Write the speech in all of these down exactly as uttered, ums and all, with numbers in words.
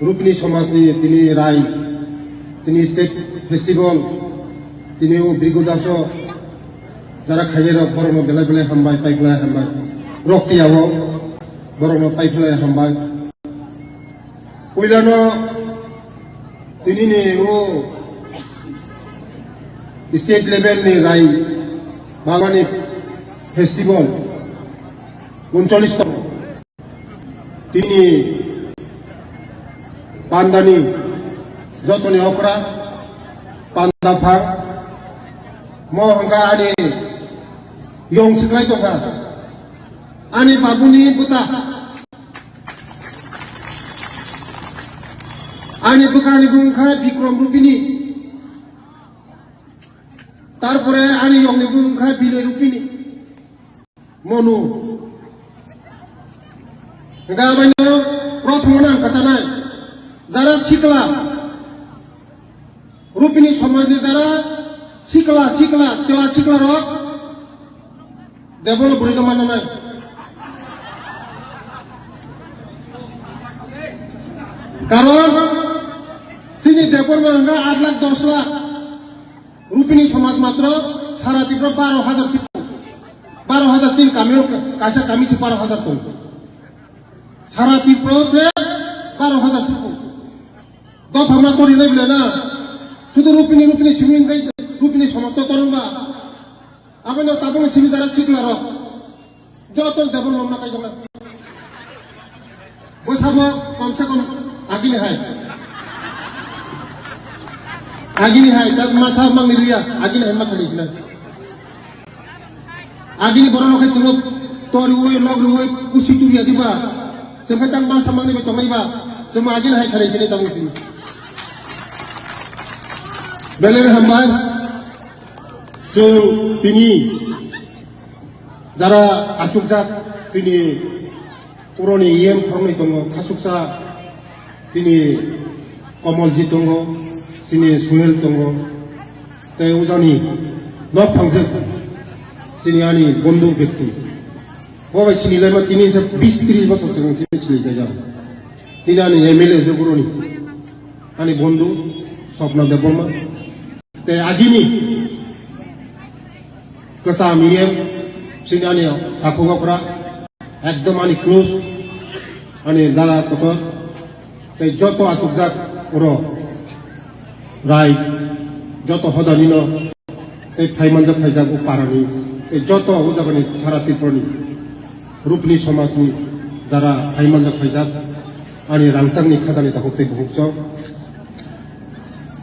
Rupini somajni tini rai, tini state festival, tini o Brigu Daso jara khairok borokno belai belai hambai, pai belai hambai. Rok tiyao borokno pai belai hambai. Puilano tinini o state level ni rai Bagmani festival uncholish tong. Tini pandani jotoni okra panda pha mo hwnka ani yong siklai tongkha, ani babuni bwta, ani bwkani bung kha Bikrom Rupini, tarpore ani yongni bung kha Binoi Rupini. Monu. Hingke abaino prothom no ang kwchanai. Jara sikla. Rupini somajni jara sikla, sikla, chwla sikla rok. Debol bwrwi no mananai. Karon sini Debbarma hingke aat lakh dos lakh. Rupini somaj matro sara Tripura baro hajar sipung. Baro hajar chini kami o kaisa kami se baro hajar tong. Sara Tripura se baro hajar sipung. Dopha ma tori nai bwle na. Sudu Rupini, Rupini simi hingke Rupini somaj to torong ba. Aboni tabuk simi jara sikla rok. Joto double mama kai jona. Bo samo kom se kom agini hai. Agini hai, tak masa mangni riya, agini hai makani sila. Agini borok no khai simo tori woi, log woi, kusi turiya diba. Simo tak masa mangni bo tongnai ba. Simo agini hai khalai sini tabuk sini. Belai hambai. Chwng tini jara achukjak chini puroni E M thornwi tongo, khasuksa chini Komolji tongo, chini Suhel tongo, tei ujani nok phangjak chini ani bondhu bekti. Bo bai sini laima tini se bis tris bosor swkang sini sini jaijak. Tini ani M L A se puroni ani bondhu Swapna Debbarma. Tei agini kwcham E M chini ani takhuk okra ekdom ani close ani dada kotor tei joto achukjak oro rai joto hodani no tei phaimanjak phaijak o parani tei joto o jagani sara Tripurani Rupini somajni jara phaimanjak phaijak ani rangchakni khajani takhuk tei bukhuk chwng.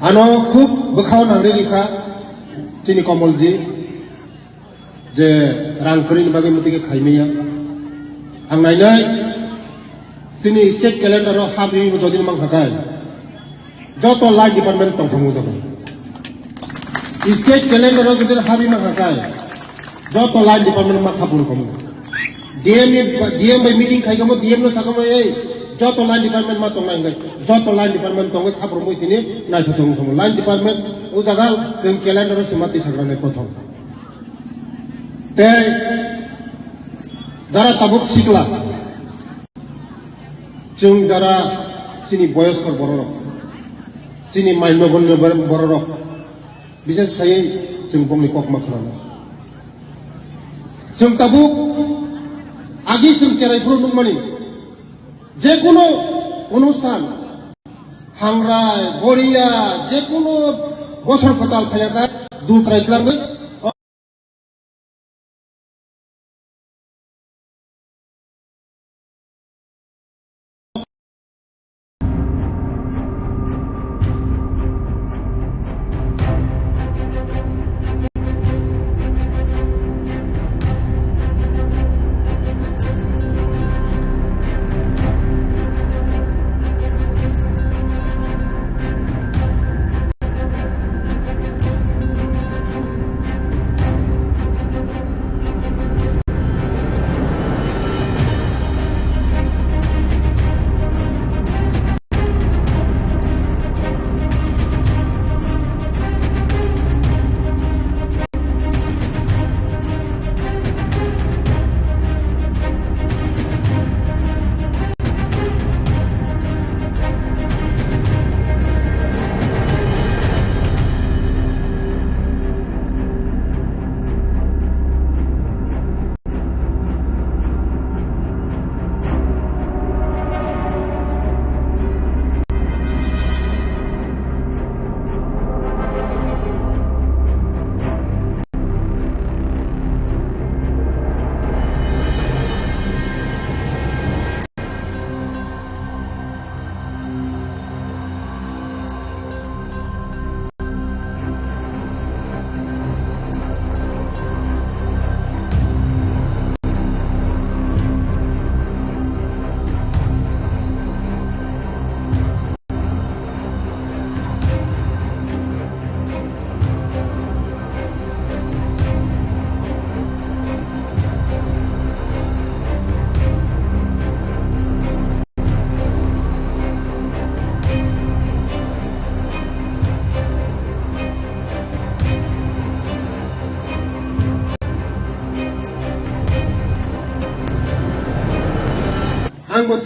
Ano khub bwkhao nangri rikha chini Komolji je rang kwrwini bagwi mwtwi khe khaimaya. Ang nainai chini state calendar o hap rwi jodi mang kha kai joto line department tongthangma jaga. State calendar o jodi hap rwi mang kha kai joto line department ma khapung khamu. D M ni, D M bai meeting khai kamo, D M no sakamo, "Ei, joto line department ma tongnai hwnkhe, joto line department tongwi khaprumwi tini naithotok wngkha." Line department o jaga chwng calendar o swma twi sagra nai kothok. Tei jara tabuk sikla, chwng jara chini boyoskor bororok, chini maino gonno bororok, Bises khaiwi chwng bongni kokma khwnana. Chwng tabuk agi chwng cherai phuru nukmani, jekunu onusthan, hangrai, goriya, jekunu bosor kwtal phaiya kha, dutrai twlangwi,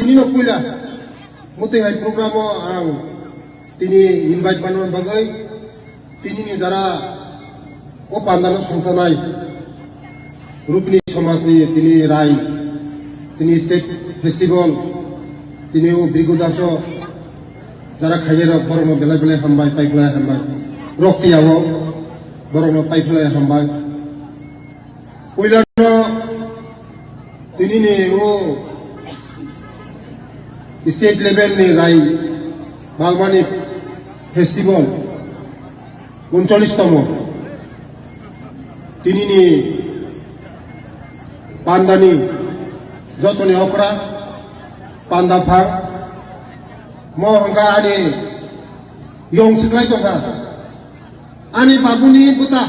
Tini no puila muti hai program o ang tini invite manna bagwi tini ni jara o pandal o songsanai Rupini somaj ni tini rai, tini state festival, tini o Brigu Daso jara khainai rok borok no belai belai hambai, pai belai hambai. Rok tiya o borok no pai belai hambai. Puila no tini ni o state level ni rai Balmani festival uncholish tomo. Tini ni pandani jotoni okra panda phang mo hwnka ani yong siklai tongkha ani babuni bwta.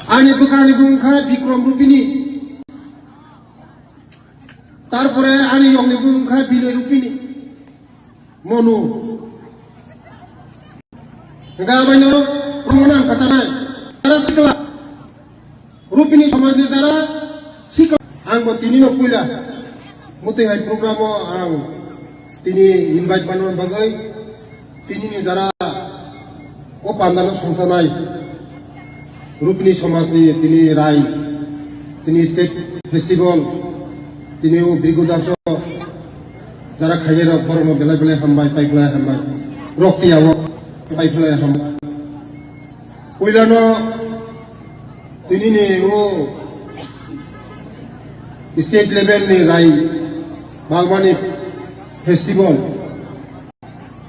Ani bwkhani bung kha Bikrom Rupini. Tarpore ani yongni bung kha Bilai Rupini. Monu. Hingkha abaino promo nang kachanai. Jara sikla. Rupini somajni jara sikla. Ang bo tini no puila. Muti hai program o ang tini invite manna bagwi. Tini ni jara o pandal o songsanai Rupini somaj ni tini rai, tini state festival, tini o Brigu Daso jara khainai rok borok no belai belai hambai, pai belai hambai. Rok tiya o pai belai hambai. Puila no tini ni o state level ni rai Balmani festival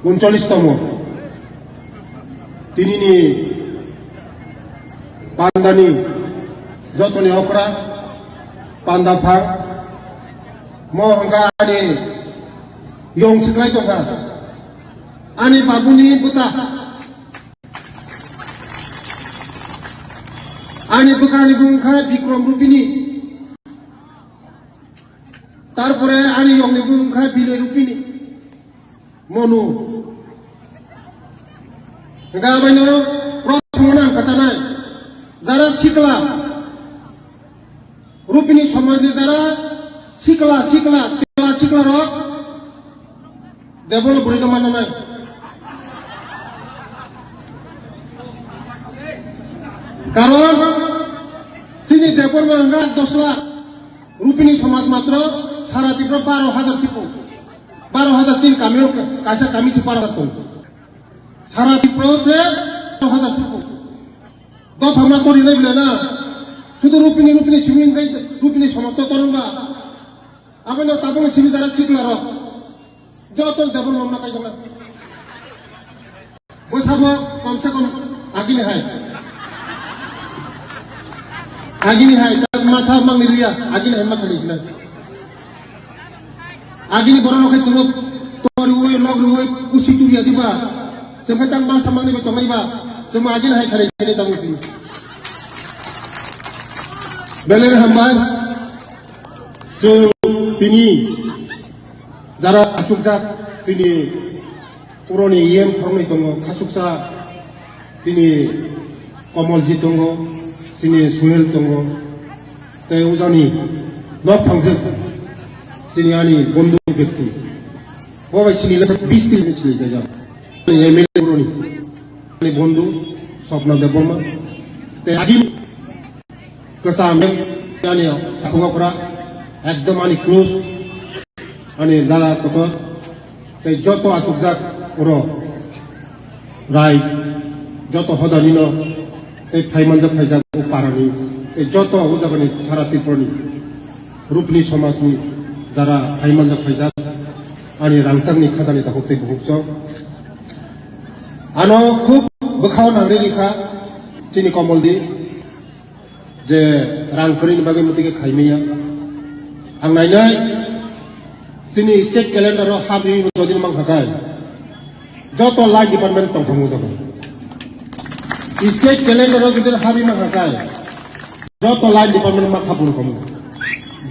uncholish tomo. Tini ni pandani jotoni okra panda phang mo hwnka ani yong siklai tongkha ani babuni bwta. Ani bwkhani bung kha Bikrom Rupini. Tarpore ani yongni bung kha Bilai Rupini. Monu. Hingkha abaino prothom nang kachanai. Jara sikla. Rupini somajni jara sikla, sikla, sikla, sikla rok Debol bwrwi no manna nai. Karon chini Debol ma hwnka dos lakh, Rupini somaj matro sara Tripura baro hajar sipo. Baro hajar chini kami o kaisa kami se baro hajar tongo. Sara Tripura o se baro hajar sipo. Dopha ma tori nai bwle na. Sudu Rupini, Rupini simi hwnkhai Rupini somosto toron ba. Abono tabuk simi jara sikla rok. Joto Debol mamna kaijakna. Bo sabo komse kom agini hai. Agini hai, tak masa mangni liya, agini hai ma khali sila. Agini borok no khe chwngno toriwi, logriwi, kusi turiya diba. Chwng khe tang ma samangni bai tongnai ba. Chwng ma agini hai khalai sini tamo sini. Belai hambai. Chwng tini jara achukjak tini Puroni E M khoroknwi tongo, khasuksa tini Komolji tongo, chini Suhel tongo, tei ujani nok phangjak chini ani bondhu bekti. Bo bai chini lasa bisti ni chini jaga. Ani M L A Puroni, ani bondhu Swapna Debbarma, tei agini Kwcham ani aphunga pura ekdom ani close, ani dada kotor, tei joto achukjak oro rai, joto hodani no tei phaimanjak phaijak o parani, tei joto o jagani sara Tripurani Rupini somajni jara phaimanjak phaijak, ani rangchakni khajani takhuk tei bukhukchok. Ano khub bwkhao nangri rikha chini Komoldi. Je rang kwrwini bagwi mwtwi khe khaimaya. Ang nainai, chini state calendar o habri jodi mang kha kai, joto line department tong thango jago. State calendar o jodi habri mang kha kai, joto line department ma khapung khamu.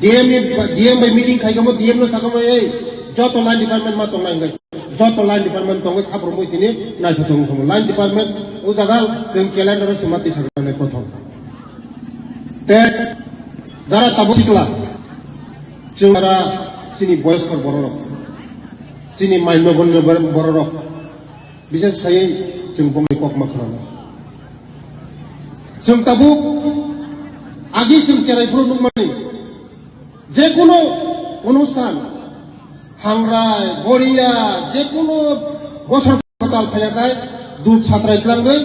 D M ni, D M bai meeting khai khamu, D M no sakhamu, "Ei, joto line department ma tong nai hwnkhe." Joto line department tongwi khapurumwi tini naithothok wngkhamu. Line department o jaga chwng calendar o swima tisa nai kothok. Te jara tabuk sikla, Chwng ora chini boyoskor bororok, chini maino gonno bor-, bororok, bises khaiwi chwng bongni kokma khwnanai. Chwng tabuk agi chwng cherai phuru nukmani, jekunu onusthan, hangrai, boriya, jekunu bosor kwtal phaiyakhai, dut satrai twlangwi,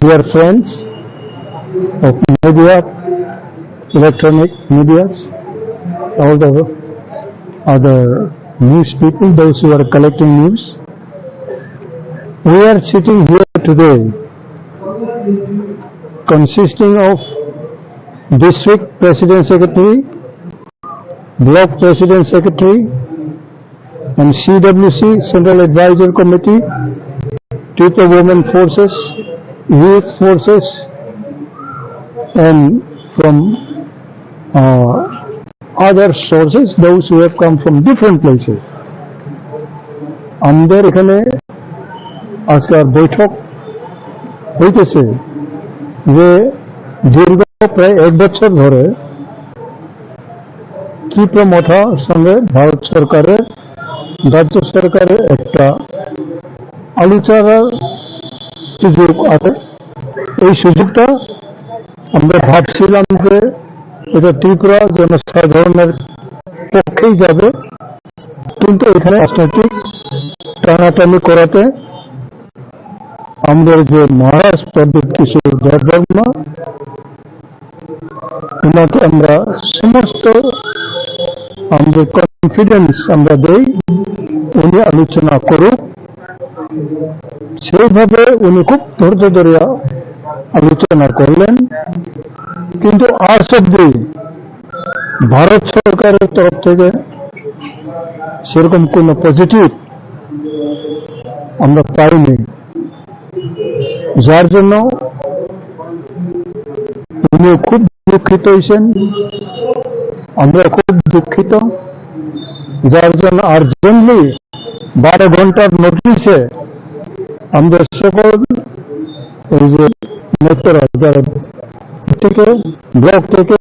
Dear friends of media, electronic medias, all the other news people, those who are collecting news, we are sitting here today consisting of district president secretary, block president secretary, and C W C, Central Advisory Committee, Tripura Women Forces, Youth Forces, and from, uh, other sources, those who have come from different places. আমাদের এখানে আজকের বৈঠক হইতেছে যে দীর্ঘ প্রায় এক বছর ধরে ত্রিপুরা মথার সঙ্গে ভারত সরকারের, রাজ্য সরকারের একটা আলোচনার সুযোগ আছে। এই সুযোগটা আমরা ভাবছিলাম যে এটা ত্রিপুরা জনসাধারণের পক্ষেই যাবে, কিন্তু এখানে রাজনৈতিক টানাটানি করাতে আমাদের যে মহারাজ প্রদ্যুৎ কিশোর দেববর্মা, ওনাকে আমরা সমস্ত আমাদের কনফিডেন্স আমরা দেই, উনি আলোচনা করুক। সেইভাবে উনি খুব ধৈর্য ধরিয়া আলোচনা করলেন, কিন্তু আজ অব্দি ভারত সরকারের তরফ থেকে সেরকম কোনো পজিটিভ আমরা পাইনি, যার জন্য উনি খুব দুঃখিত হয়েছেন, আমরা খুব দুঃখিত, যার জন্য আর্জেন্টলি বারো ঘন্টার নোটিশে আমাদের সকল এই যে নেতারা যারা থেকে, ব্লক থেকে,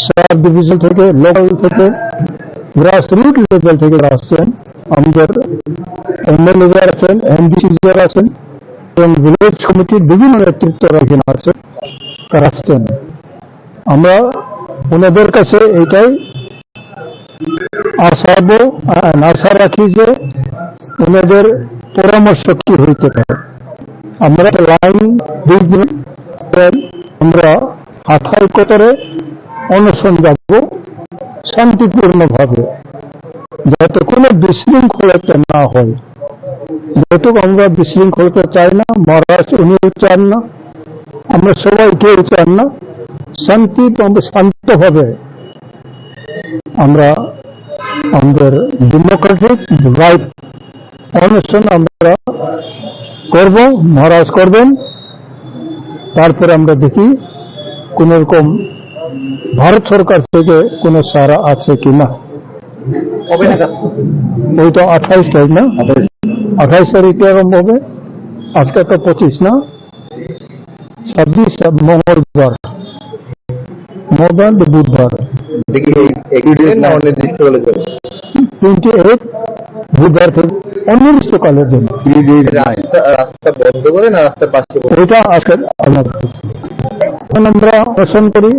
সাব ডিভিশন থেকে, লোকাল থেকে, গ্রাসরুট লেভেল থেকে যারা আসছেন, আমাদের এমএলএ যারা আছেন, এমডিসি যারা আছেন এবং ভিলেজ কমিটির বিভিন্ন নেতৃত্বরা এখানে আছেন, তারা আসছেন। আমরা ওনাদের কাছে এটাই আশা রাখি যে ওনাদের পরামর্শ কি হইতে পারে। আমরা তো লাইন দুই দিন আমরা হাথাই কোতরে অনশন যাব শান্তিপূর্ণভাবে, যাতে কোনো বিশৃঙ্খলতা না হয়। যেহেতু আমরা বিশৃঙ্খলতা চাই না, মহারাজ উনিও চান না, আমরা সবাই কেউ চান না, শান্তি, আমরা শান্তভাবে আমরা আমাদের ডেমোক্রেটিক রাইট অনশন আমরা করব, মহারাজ করবেন। তারপরে আমরা দেখি কোন রকম ভারত সরকার থেকে কোনো সাড়া আছে কিনা। কবে নাগাদ? ওই তো আঠাইশ তারিখ না? আঠাইশ। আঠাইশ তারিখ থেকে আরম্ভ হবে। আজকে তো পঁচিশ না? ছাব্বিশ, মঙ্গলবার। মঙ্গলবার তো বুধবার। দেখি, এই একত্রিশ না অনির্দিষ্টকালের জন্য? টোয়েন্টি এইট, বুধবার থেকে অনির্দিষ্টকালের জন্য। রাস্তা, রাস্তা বন্ধ করে না রাস্তার পাশে বসে? ওইটা আজকে আমার এখন আমরা অনশন করি,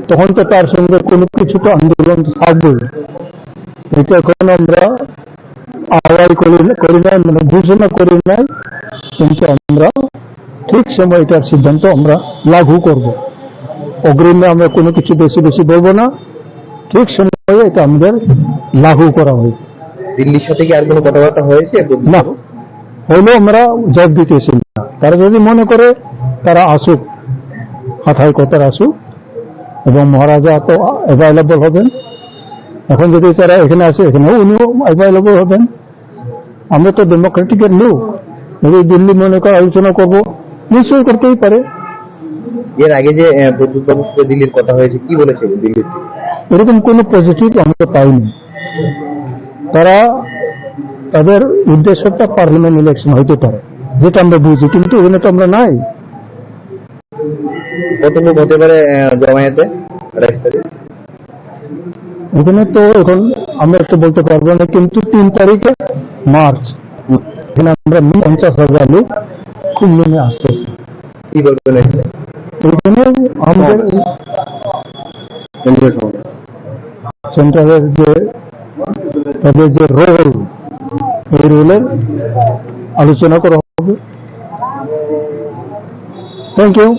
তখন তো তার সঙ্গে কোনো কিছু তো আন্দোলন থাকবেই। এটা এখন আমরা আওয়াজ করি, করি নাই, মানে ঘোষণা করি নাই, কিন্তু আমরা ঠিক সময় এটার সিদ্ধান্ত আমরা লাগু করব। অগ্রিমে আমরা কোনো কিছু বেশি বেশি বলবো না, ঠিক সময়ে এটা আমাদের লাগু করা হবে। দিল্লির সাথে কি আর কোনো কথাবার্তা হয়েছে? না, হইলেও আমরা জবাব দিতেছি না। তারা যদি মনে করে তারা আসুক, হাথায় কথার আসুক, এবং মহারাজা তো অ্যাভেলেবল হবেন। এখন যদি তারা এখানে আসে, এখানেও উনিও অ্যাভেলেবল হবেন। আমরা তো ডেমোক্রেটিকের লোক, যদি দিল্লি মনে করে আলোচনা করব, নিশ্চয়ই করতেই পারে। এর আগে যে, আহ, প্রদ্যুৎ বাবুর সাথে দিল্লির কথা হয়েছে, কি বলেছে দিল্লির থেকে? এরকম কোনো পজিটিভ আমরা পাইনি। তারা, তাদের উদ্দেশ্যটা পার্লামেন্ট ইলেকশন হইতে পারে, যেটা আমরা বুঝি, কিন্তু ওখানে তো আমরা নাই। কত লোক হতে পারে, আহ, জমায়েতে আঠাইশ তারিখ? ওখানে তো এখন আমরা তো বলতে পারবো না, কিন্তু তিন তারিখে মার্চ, এখানে আমরা মিনিমাম পঞ্চাশ হাজার লোক খুব নেমে আসতেছে। কি বলবেন এখানে? ওখানে আমাদের কেন্দ্রীয় সমাবেশ। সেন্ট্রালের যে, তাদের যে রোল, এই রোলের আলোচনা করা হবে। Thank you.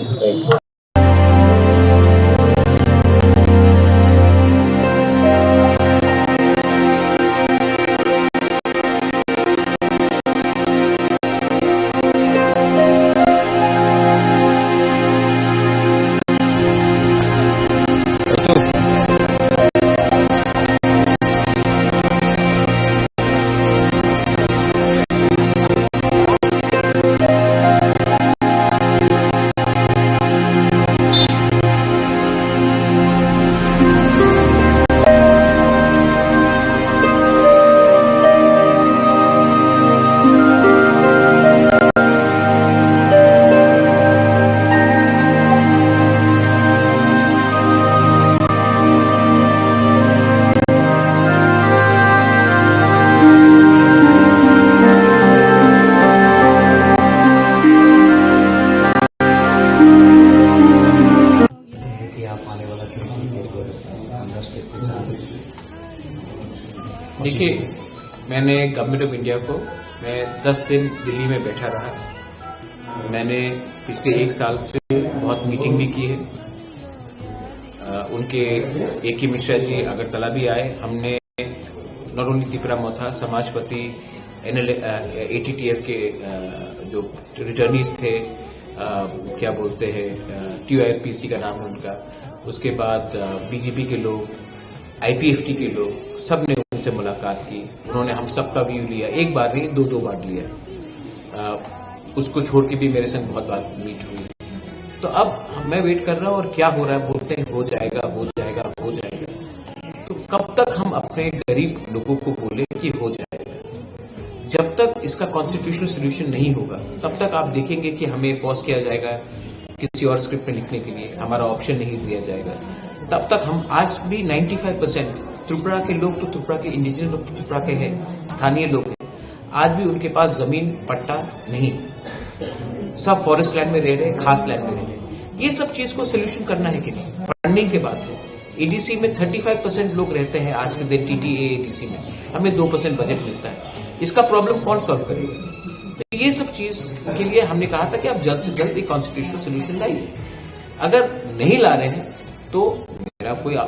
कि आप आने वाला दिल्ली के अंदर स्टेट के साथ देखिए, मैंने गवर्नमेंट ऑफ इंडिया को, मैं दस दिन दिल्ली में बैठा रहा। मैंने पिछले एक साल से बहुत मीटिंग भी की है। अ, उनके ए के मिश्रा जी अगरतला भी आए। हमने नॉट ओनली तिपरा मोथा, समाजपति, एनएल, अ, एटीटीएफ के, अ, जो रिटर्नीज थे, अ, क्या बोलते हैं, अ, टीओआईपीसी का नाम है उनका, उसके बाद, अ, बीजेपी के लोग, आईपीएफटी के लोग, सब ने उनसे मुलाकात की। उन्होंने हम सबका व्यू लिया, एक बार नहीं, दो दो बार लिया। अ, उसको छोड़ के भी मेरे संग बहुत बार मीट हुई। तो अब मैं वेट कर रहा हूँ और क्या हो रहा है, बोलते हैं हो जाएगा, हो जाएगा, हो जाएगा। तो कब तक हम अपने गरीब लोगों को बोले कि हो जाएगा? जब तक इसका कॉन्स्टिट्यूशनल सॉल्यूशन नहीं होगा, तब तक आप देखेंगे कि हमें पॉज किया जाएगा किसी और स्क्रिप्ट में लिखने के लिए, हमारा ऑप्शन नहीं दिया जाएगा। तब तक हम आज भी नाइंटी फ़ाइव परसेंट त्रिपुरा के लोग तो त्रिपुरा के, इंडिजिनस लोग तो त्रिपुरा के हैं, स्थानीय लोग हैं, आज भी उनके पास जमीन पट्टा नहीं, सब फॉरेस्ट लैंड में रह रहे, खास लैंड में रह रहे। ये सब चीज को सोल्यूशन करना है कि नहीं? फंडिंग की बात है, ईडीसी में थर्टी फ़ाइव परसेंट लोग रहते हैं आज के दिन टीटीए एडीसी में, हमें दो परसेंट बजट मिलता है, इसका प्रॉब्लम कौन सॉल्व करेगा? तो ये सब चीज के लिए हमने कहा था कि आप जल्द से जल्द एक कॉन्स्टिट्यूशनल सॉल्यूशन लाइए। अगर नहीं ला रहे हैं तो मेरा कोई, आ, आ,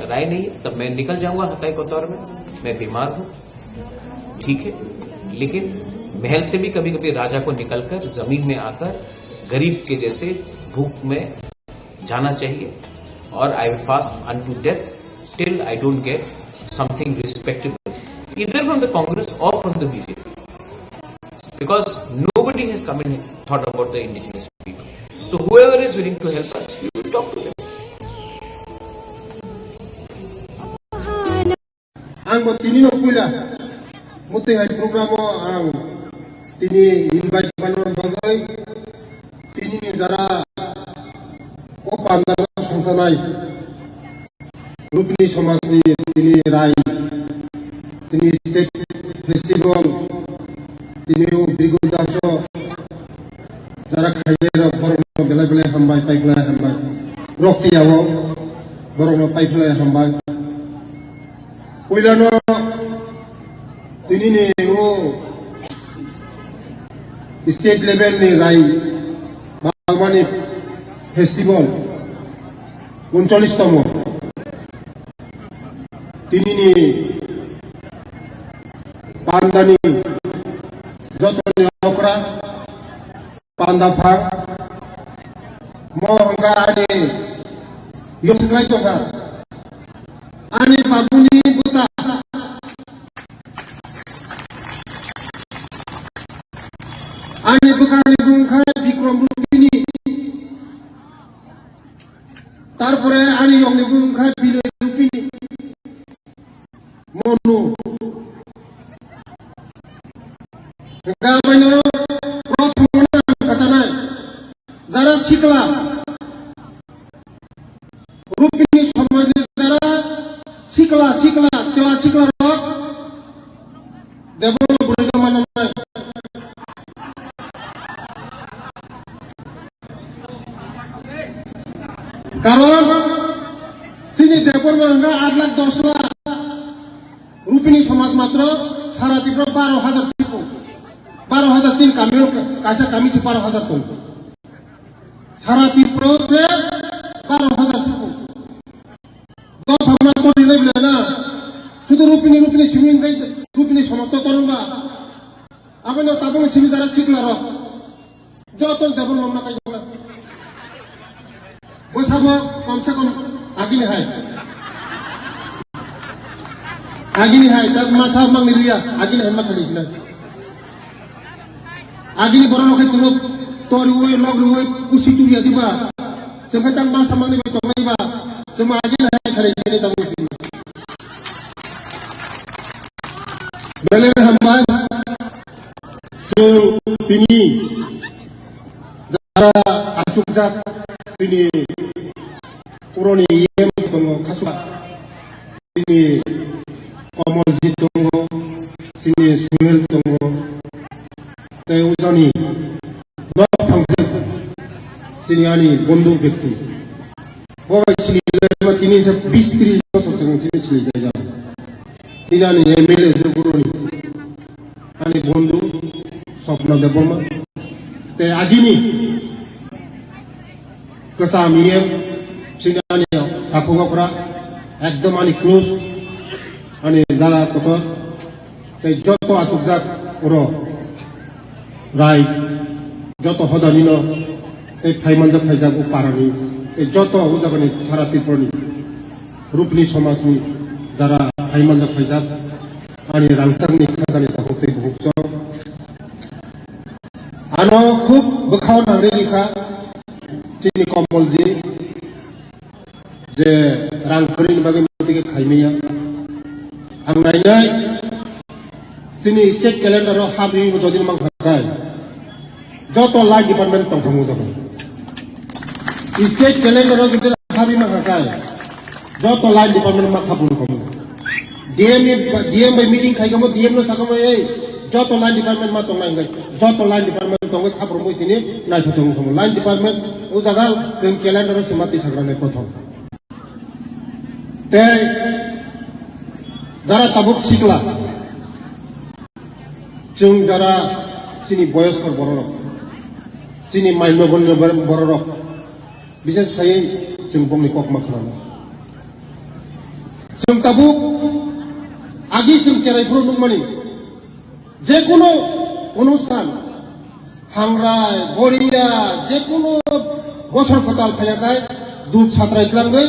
राय नहीं है, तब मैं निकल जाऊंगा हताई कोतवार में। मैं बीमार हूँ, ठीक है, लेकिन महल से भी कभी कभी राजा को निकलकर जमीन में आकर गरीब के जैसे भूख में जाना चाहिए। और I will fast unto death till I don't get something respectable, either from the Congress or from the B J P, because nobody has come and thought about the indigenous people. So whoever is willing to help us, we will talk to them. Ang bo tini no puila muti hai program o ang tini invite manor bagwi tini ni jara o pandal songsanai Rupini somajni tini rai, tini state festival, tini o Birgo Daso, jara khairok borokno belai belai hambai, paikhlai hambai. Rok tiyao borokno paikhlai hambai. Puilano tini ni o state level ni rai Balmani festival uncholish tomo. Tinini pandani jotoni okra panda phang mo hwnka ani yosiklai tongkha ani babuni bwta. Ani bwkhani bumung kha Bikram Rupini. Tarpore ani yokni bumung kha Binoy Rupini. Monu. Hwnkhe abaino prothom no ang kwchanai. Jara sikla. Rupini somajni jara sikla, sikla, chwla, sikla rok Debol bwrwi no mananai. Karon chini Debbarma hwnka aat lakh dos lakh, Rupini somaj matro sara Tripura baro hajar sipo. Baro hajar chini kami o kaisa kami se baro hajar tongo. Sara Tripura se baro hajar sipo. Dopha ma tori nai bela na. Sudu Rupini, Rupini simi hwnkai, Rupini somosto torong ba. Aboni tabuk simi jara sikla rok. Joto Debbarma ma kai jala. Bo sabo kom se kom agini hai. Agini hai, tak masa mang ni liya, agini hai ma kai sila. Agini borok rok khe chwng tor rwui, lok rwui, kusi turiya diba? Chwng khe tang ma samang ni bai tongnai ba? Chwng ma agini hai khalai sini tamo sini. Belai hambai. Chwng tini jara achukjak chini puroni E M tongo khaswa. Chini Komolji tongo, chini Suhel tongo, tei ujani nok phangsek chini ani bondhu bekti. Bo bai chini lema tini se bis tris bosor song chini chini jaiga. Tini ani M L A je boroni. Ani bondhu Swapna Debbarma. Tei agini kwcham E M, chini ani takhuk okra, ekdom ani close, ani dada kotor, tei joto achukjak oro rai, joto hodani no, tei phaimanjak phaijak o parani, tei joto o jagani sara Tripurani Rupini somajni jara phaimanjak phaijak, ani rangchakni khajani takhuk tei bukhuk chwng. Ano khub bwkhao nangri rikha chini Komolji je rang kwrwini bagwi motike khaimaya. Ang nainai chini state calendar o habri bo dodin mang khakai. Joto line department tongthangma jaga. State calendar o jodi habri mang khakai. Joto line department ma khaphuru khamu. D M ni, D M bai meeting khai khamu, D M no sakhamu, "Ei, joto line department ma tongnai hwnkhe, joto line department tongwi khaphuru mui tini naithotok wngkhamu." Line department o jaga chwng calendar o se ma tisagra nai kothok. Tei jara tabuk sikla, chwng jara chini boyoskor bororok, chini maino bororok, Bises khaiwi chwng bongni kokma khwnana. Chwng tabuk agi chwng cherai phuru nukmani, jekunu onusthan, hangrai, boriya, jekunu bosor kwtal phaiyakhai, dup satrai twlangwi,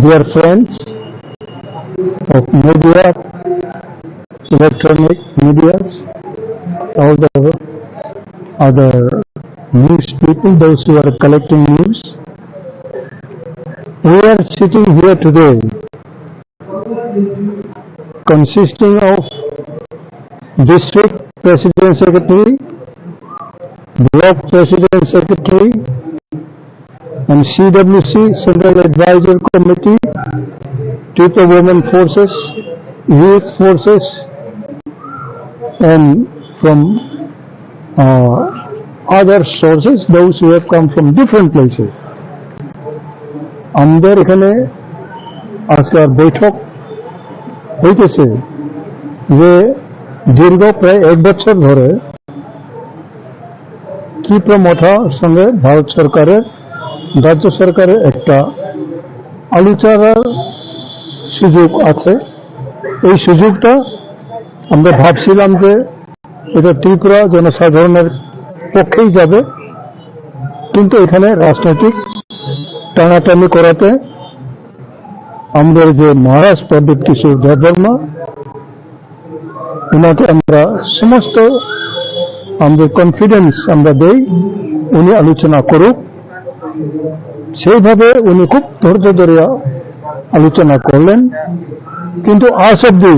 Dear friends of media, electronic medias, all the other news people, those who are collecting news, we are sitting here today consisting of district president secretary, block president secretary, and C W C, Central Advisor Committee, Tripa Women Forces, Youth Forces, and from uh, other sources, those who have come from different places. আমাদের এখানে আজকাল বৈঠক হইতেছে যে দীর্ঘ প্রায় এক বছর ধরে ত্রিপুরা মথার সঙ্গে ভারত সরকারের, রাজ্য সরকারের একটা আলোচনার সুযোগ আছে। এই সুযোগটা আমরা ভাবছিলাম যে এটা ত্রিপুরা জনসাধারণের পক্ষেই যাবে, কিন্তু এখানে রাজনৈতিক টানাটানি করাতে আমাদের যে মহারাজ প্রদ্যুৎ কিশোর দেববর্মা, ওনাকে আমরা সমস্ত আমাদের কনফিডেন্স আমরা দেই, উনি আলোচনা করুক। সেইভাবে উনি খুব ধৈর্য ধরে আলোচনা করলেন, কিন্তু আজ অব্দি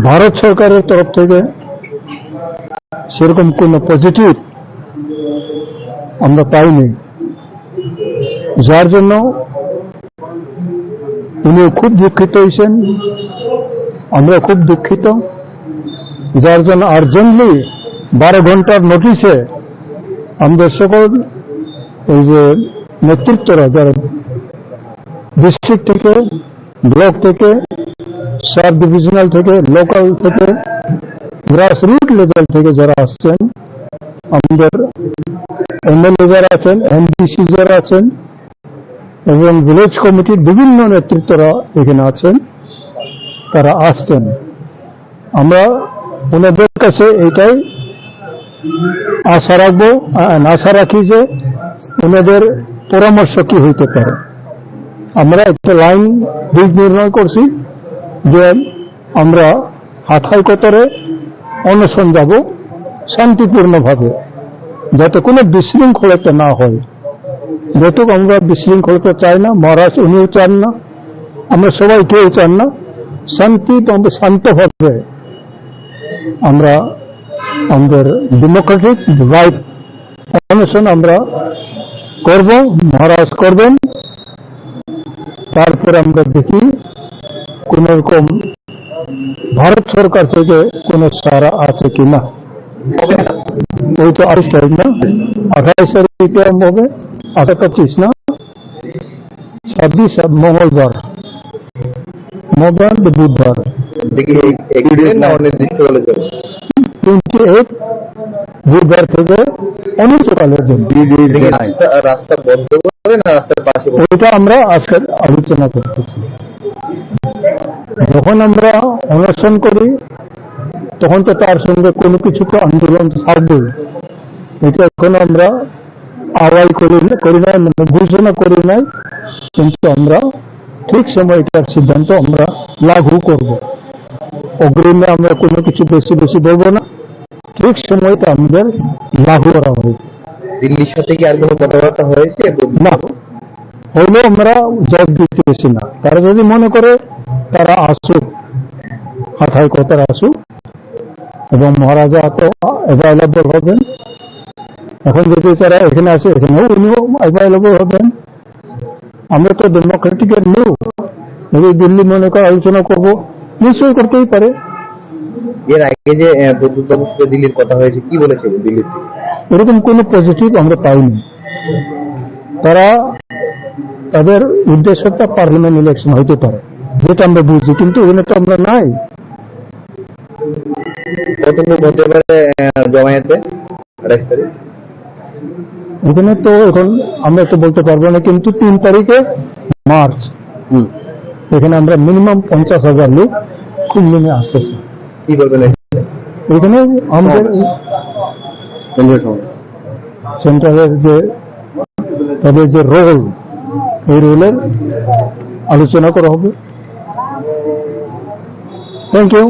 ভারত সরকারের তরফ থেকে সেরকম কোনো পজিটিভ আমরা পাইনি, যার জন্য উনি খুব দুঃখিত হয়েছেন, আমরা খুব দুঃখিত, যার জন্য আর্জেন্টলি বারো ঘন্টার নোটিশে আমাদের সকল এই যে নেতৃত্বরা, যারা ডিস্ট্রিক্ট থেকে, ব্লক থেকে, সাব ডিভিশনাল থেকে, লোকাল থেকে, গ্রাসরুট লেভেল থেকে যারা আসছেন, আমাদের এমএলএ যারা আছেন, এমডিসি যারা আছেন এবং ভিলেজ কমিটির বিভিন্ন নেতৃত্বরা এখানে আছেন, তারা আসছেন। আমরা ওনাদের কাছে এটাই আশা রাখবো, আ-, আশা রাখি যে ওনাদের পরামর্শ কি হইতে পারে। আমরা একটা লাইন দিক নির্ণয় করছি যে আমরা হাথাই কতরে অনশন যাব শান্তিপূর্ণভাবে, যাতে কোনো বিশৃঙ্খলতা না হয়। যেহেতু আমরা বিশৃঙ্খলতা চাই না, মহারাজ উনিও চান না, আমরা সবাই কেউ চান না, শান্তি, আমরা শান্তভাবে আমরা আমাদের ডেমোক্রেটিক রাইট অনশন আমরা করব, মহারাজ করবেন। তারপরে আমরা দেখি কোন রকম ভারত সরকার থেকে কোনো সাড়া আছে কিনা। ওই তো আঠাইশ তারিখ না, আঠাইশ তারিখ হবে, আচ্ছা, পঁচিশ না, ছাব্বিশ মঙ্গলবার, মঙ্গলবার, বুধবার। দেখি এই এক দিনের না অনির্দিষ্টকালের জন্য? টোয়েন্টি এইট বুধবার থেকে অনির্দিষ্টকালের জন্য। দেখি রাস্তা, রাস্তা বন্ধ করে না রাস্তার পাশে বসে? ওইটা আমরা আজকে আলোচনা করতেছি। যখন আমরা অনশন করি, তখন তো তার সঙ্গে কোনো কিছু তো আন্দোলন তো থাকবেই। এটা এখন আমরা আওয়াজ করি, করি নাই, মানে ঘোষণা করি নাই, কিন্তু আমরা ঠিক সময় এটার সিদ্ধান্ত আমরা লাগু করব। অগ্রিমে আমরা কোনো কিছু বেশি বেশি বলবো না, ঠিক সময় এটা আমাদের লাগু করা হবে। দিল্লির সাথে কি আর কোনো কথাবার্তা হয়েছে? না, হইলেও আমরা জবাব দিতে এসে না। তারা যদি মনে করে তারা আসুক, হাথায় কথার আসুক, এবং মহারাজা তো অ্যাভেলেবল হবেন। এখন যদি তারা এখানে আসে, এখানেও উনিও অ্যাভেলেবল হবেন। আমরা তো ডেমোক্রেটিক এর লোক, যদি দিল্লি মনে করে আলোচনা করবো, নিশ্চয়ই করতেই পারে। এর আগে যে, আহ, প্রদ্যুৎ বাবুর সাথে দিল্লির কথা হয়েছে, কি বলেছে দিল্লির থেকে? এরকম কোনো পজিটিভ আমরা পাইনি। তারা, তাদের উদ্দেশ্যটা পার্লামেন্ট ইলেকশন হইতে পারে, যেটা আমরা বুঝি, কিন্তু এখানে তো আমরা নাই। কতটুকু হতে পারে, আহ, জমায়েতে আঠাইশ তারিখ? এখানে তো এখন আমরা তো বলতে পারবো না, কিন্তু তিন তারিখে মার্চ, হুম। এখানে আমরা মিনিমাম পঞ্চাশ হাজার লোক খুব মিলিয়ে আসতেছে। কি বলবেন এখানে? এখানে আমাদের সমাবেশ। কেন্দ্রীয় সমাবেশ। সেন্ট্রালের যে, তাদের যে রোল, এই রোলের আলোচনা করা হবে। Thank you.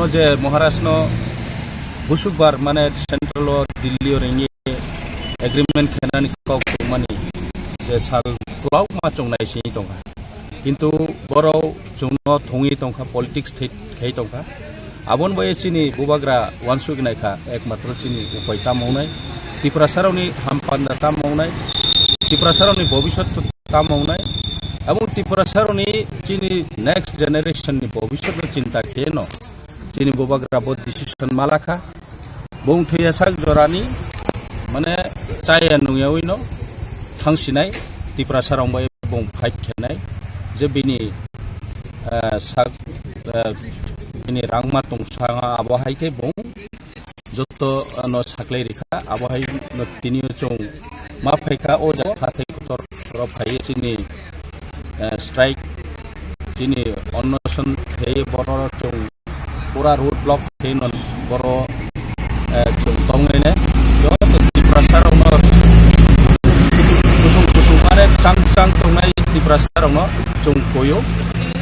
je Maharashtra no busukbar mane central o Delhi o ringwi agreement khenani kok tongmani je sal kwlak ma chongnai sini tongkha. Kintu borok chwngno thongwi tongkha, politics thwi khai tongkha. Aboni bai chini bubagra uansuk naikha, ekmatro chini upai tamo wngnai, Tiprasarokni hampanda tamo wngnai, Tiprasarokni bobiswt tamo wngnai, aboni Tiprasarokni chini next generation ni bobiswt no chinta kheno chini bubagra bo decision malakha. Bung thwiya sak jorani, mane, chaya nungyawi no thangsinai, Tiprasa rong bai bung fight khenai, je bini, eh, sak, eh, bini rangma tongsa abo hai khe bung joto, eh, no saklai rikha, abo hai no tini o chwng ma phaikha, o jaga hathai kotor ro phai chini, eh, strike, chini onnoson khe borok chwng pura road block khe non boro, eh, chwng tongnai ne joto Tiprasa rokno kusung kusung mane chang chang tongnai Tiprasa rokno chwng koyo,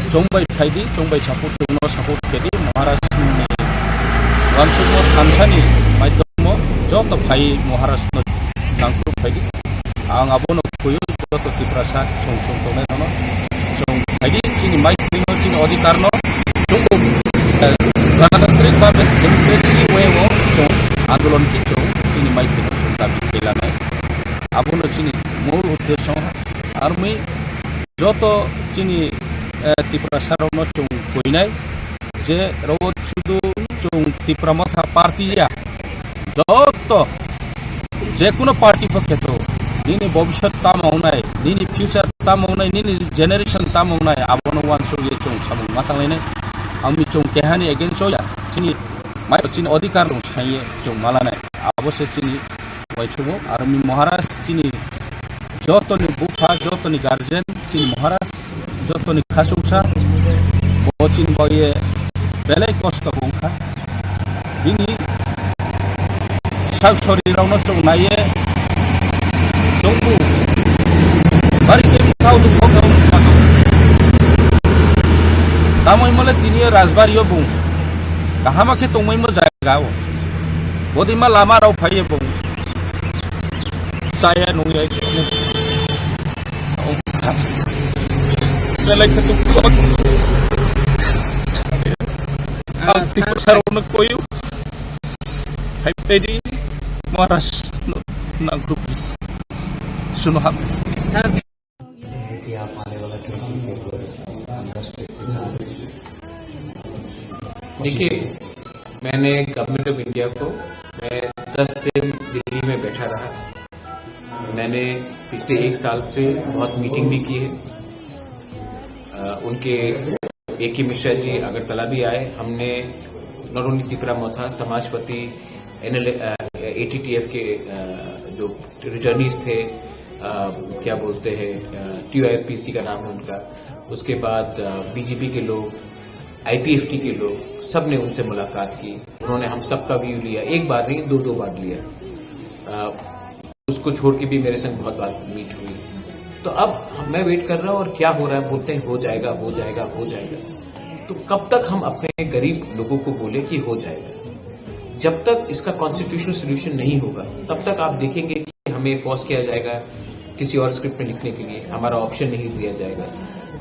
chwng bai phaidi, chwng bai support, chwngno support khedi Maharaj ni wansukmo thansani maidokmo joto phai Maharaj no nangkuk phaidi. Ang abono kuyo joto Tiprasa song song tongnai rokno. Song phaidi chini maithino, chini odhikarno chwngbo, eh, ganatantrik bhabe democracy way o song andolon khe chwng chini maithino song dabi khlai lanai. Abono chini mul uddesyo armi joto chini, eh, Tiprasa rokno chwng kuinai. Je rok sudu chwng Tipra Motha party ya, joto je kuno party pho kheto, nini bobiswt tamo wngnai, nini future tamo wngnai, nini generation tamo wngnai, abono uansukye chwng samung ma tanglainai. Ami chwng kehani against o ya, chini mai chini odhikar rok saiye chwng malanai, abo se chini uaisugo. Aro mi Maharaj chini jotoni bupha, jotoni guardian, chini Maharaj, jotoni khasuksa, bo chini bagwi belai kosto bo wngkha. Bini sak sori rokno chwng naiye chwngbo bari khe bwkhao dukho khe wngkha. Tamoni mole tini o Rajbari o bung kahama khe tongmai mo jaga o. Bodima lama rok phaiye bung. Chaya nungya. Belai khe dukho. Ang Tiprasa rokno koyo. Hai teji Maharaj no nangkuk. Suno hap. कि आप आने वाला twenty February से कांग्रेस पे प्रचार करेंगे। देखिए, मैंने गवर्नमेंट ऑफ इंडिया को, मैं दस दिन दिल्ली में बैठा रहा। मैंने पिछले एक साल से बहुत मीटिंग भी की है। अ, उनके ए के मिश्रा जी अगरतला भी आए। हमने not only तिपरा मोथा, समाजपति, एनएल, अ, एटीटीएफ के, अ, जो रिटर्नीज थे, अ, क्या बोलते हैं, अ, टीओआईपीसी का नाम है उनका, उसके बाद, अ, बीजेपी के लोग, आईपीएफटी के लोग, सब ने उनसे मुलाकात की। उन्होंने हम सबका व्यू लिया, एक बार नहीं, दो दो बार लिया। अ, उसको छोड़ के भी मेरे संग बहुत बार मीट हुई। तो अब मैं वेट कर रहा हूँ और क्या हो रहा है, बोलते हैं हो जाएगा, हो जाएगा, हो जाएगा। तो कब तक हम अपने गरीब लोगों को बोले कि हो जाएगा? जब तक इसका कॉन्स्टिट्यूशनल सॉल्यूशन नहीं होगा, तब तक आप देखेंगे कि हमें फोर्स किया जाएगा किसी और स्क्रिप्ट में लिखने के लिए, हमारा ऑप्शन नहीं दिया जाएगा।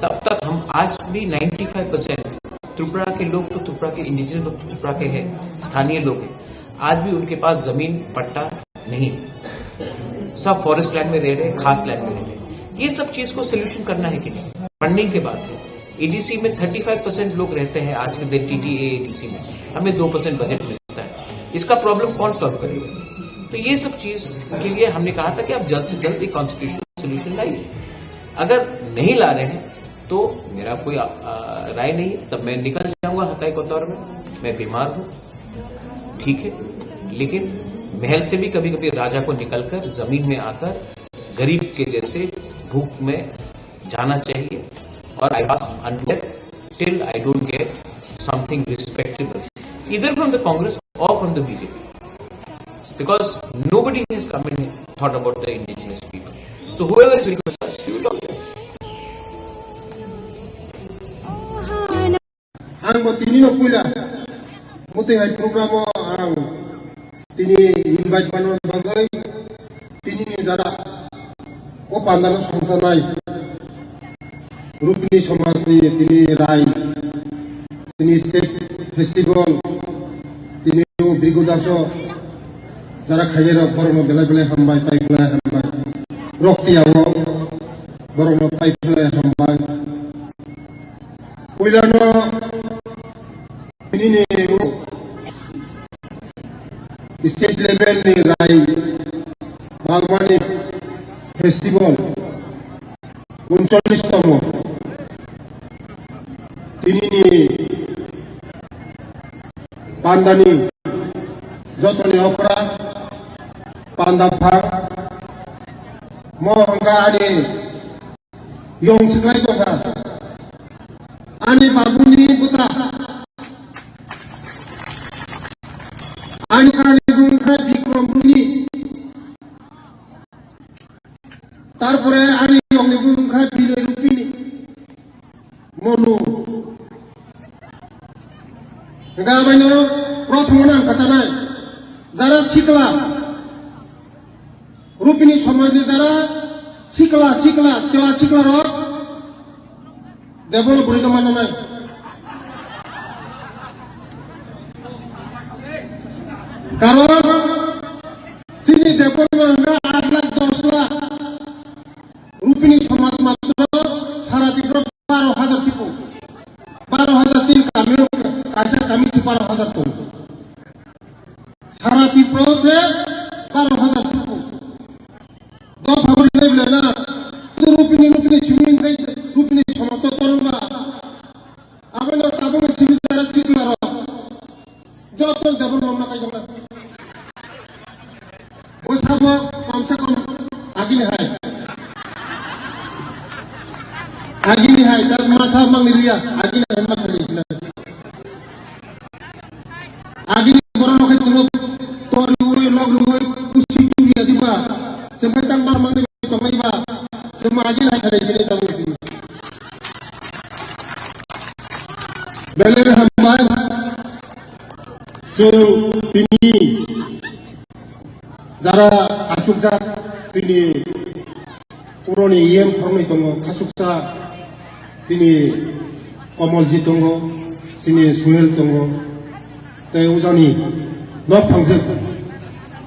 तब तक हम आज भी नाइंटी फ़ाइव परसेंट त्रिपुरा के लोग तो, त्रिपुरा के इंडिजिनस लोग तो त्रिपुरा के हैं, स्थानीय लोग हैं, आज भी उनके पास जमीन पट्टा नहीं है। सब फॉरेस्ट लैंड में रह रहे हैं, खास लैंड में रह रहे हैं। ये सब चीज को सोल्यूशन करना है कि नहीं? फंडिंग के बात है। एडीसी में थर्टी फ़ाइव परसेंट लोग रहते हैं आज के दिन टीटीए एडीसी में, हमें दो परसेंट बजट मिलता है। इसका प्रॉब्लम कौन सॉल्व करेगा? तो ये सब चीज के लिए हमने कहा था कि आप जल्द से जल्द एक कॉन्स्टिट्यूशनल सॉल्यूशन लाइए। अगर नहीं ला रहे हैं तो मेरा कोई, आ, आ, राय नहीं है। तब मैं निकल जाऊंगा हताई कोतवार में, मैं बीमार हूँ, ठीक है, लेकिन महल से भी कभी-कभी राजा को निकलकर जमीन में आकर गरीब के जैसे भूख में जाना चाहिए। और I pass until till I don't get something respectable, either from the Congress or from the BJP, because nobody has come and thought about the indigenous people. So whoever is ready to start, he will talk there. Ang bo tini no puila Tei hai program o ang tini invite manwi bagwi tini ni jara o pandal o songsanai Rupini somaj ni tini rai, tini state festival, tini o Bhrigu Das o jara khainai rok borok no belai belai hambai, pai belai hambai. Rok tiya o borok no pai belai hambai. Puila no Nini state level ni rai Malmani festival uncholish tomo. Tini ni pandani jotoni okra panda phang mo hwnka ani Yong siklai tongkha. Ani babuni bwta. Ani karani bumung kha Bikrom Runi. Tarpore ani yongni bumung kha Binoy Rupini. Monu. Hwnkhe abaino prothomno ang kwchanai. Jara sikla. Rupini somajni jara sikla, sikla, chwla, sikla rok develop bwrwi no manna nai. Karon chini development hwnka aat lakh dos lakh. Rupini somaj matro sara Tripura baro hajar sipo. Baro hajar chini kami kaisa kami si baro hajar tongo. Sara Tripura o se baro hajar suku. Dopha bwrwi nai belai na. Tu rupini, rupini simi tei rupini somosto torma. Aboni tabuk simi jara sikla rok. Joto development ma kaijak na. Bo sabo kamsa kam agini hai. Agini hai, ta masa mangni liya, agini hai ma khali sila. Agini borok rok khe chwng tor rwui, lok rwui, kusi turi ya diba. Chwng khe tang mar mangni bai tongnai ba. Chwng ma agini hai khalai sini tamo sini. Belai hambai. Chwng tini jara achukjak tini Puroni E M khoroknwi tongo, khasuksa chini Komolji tongo, chini Suhel tongo, tei ujani nok phangjak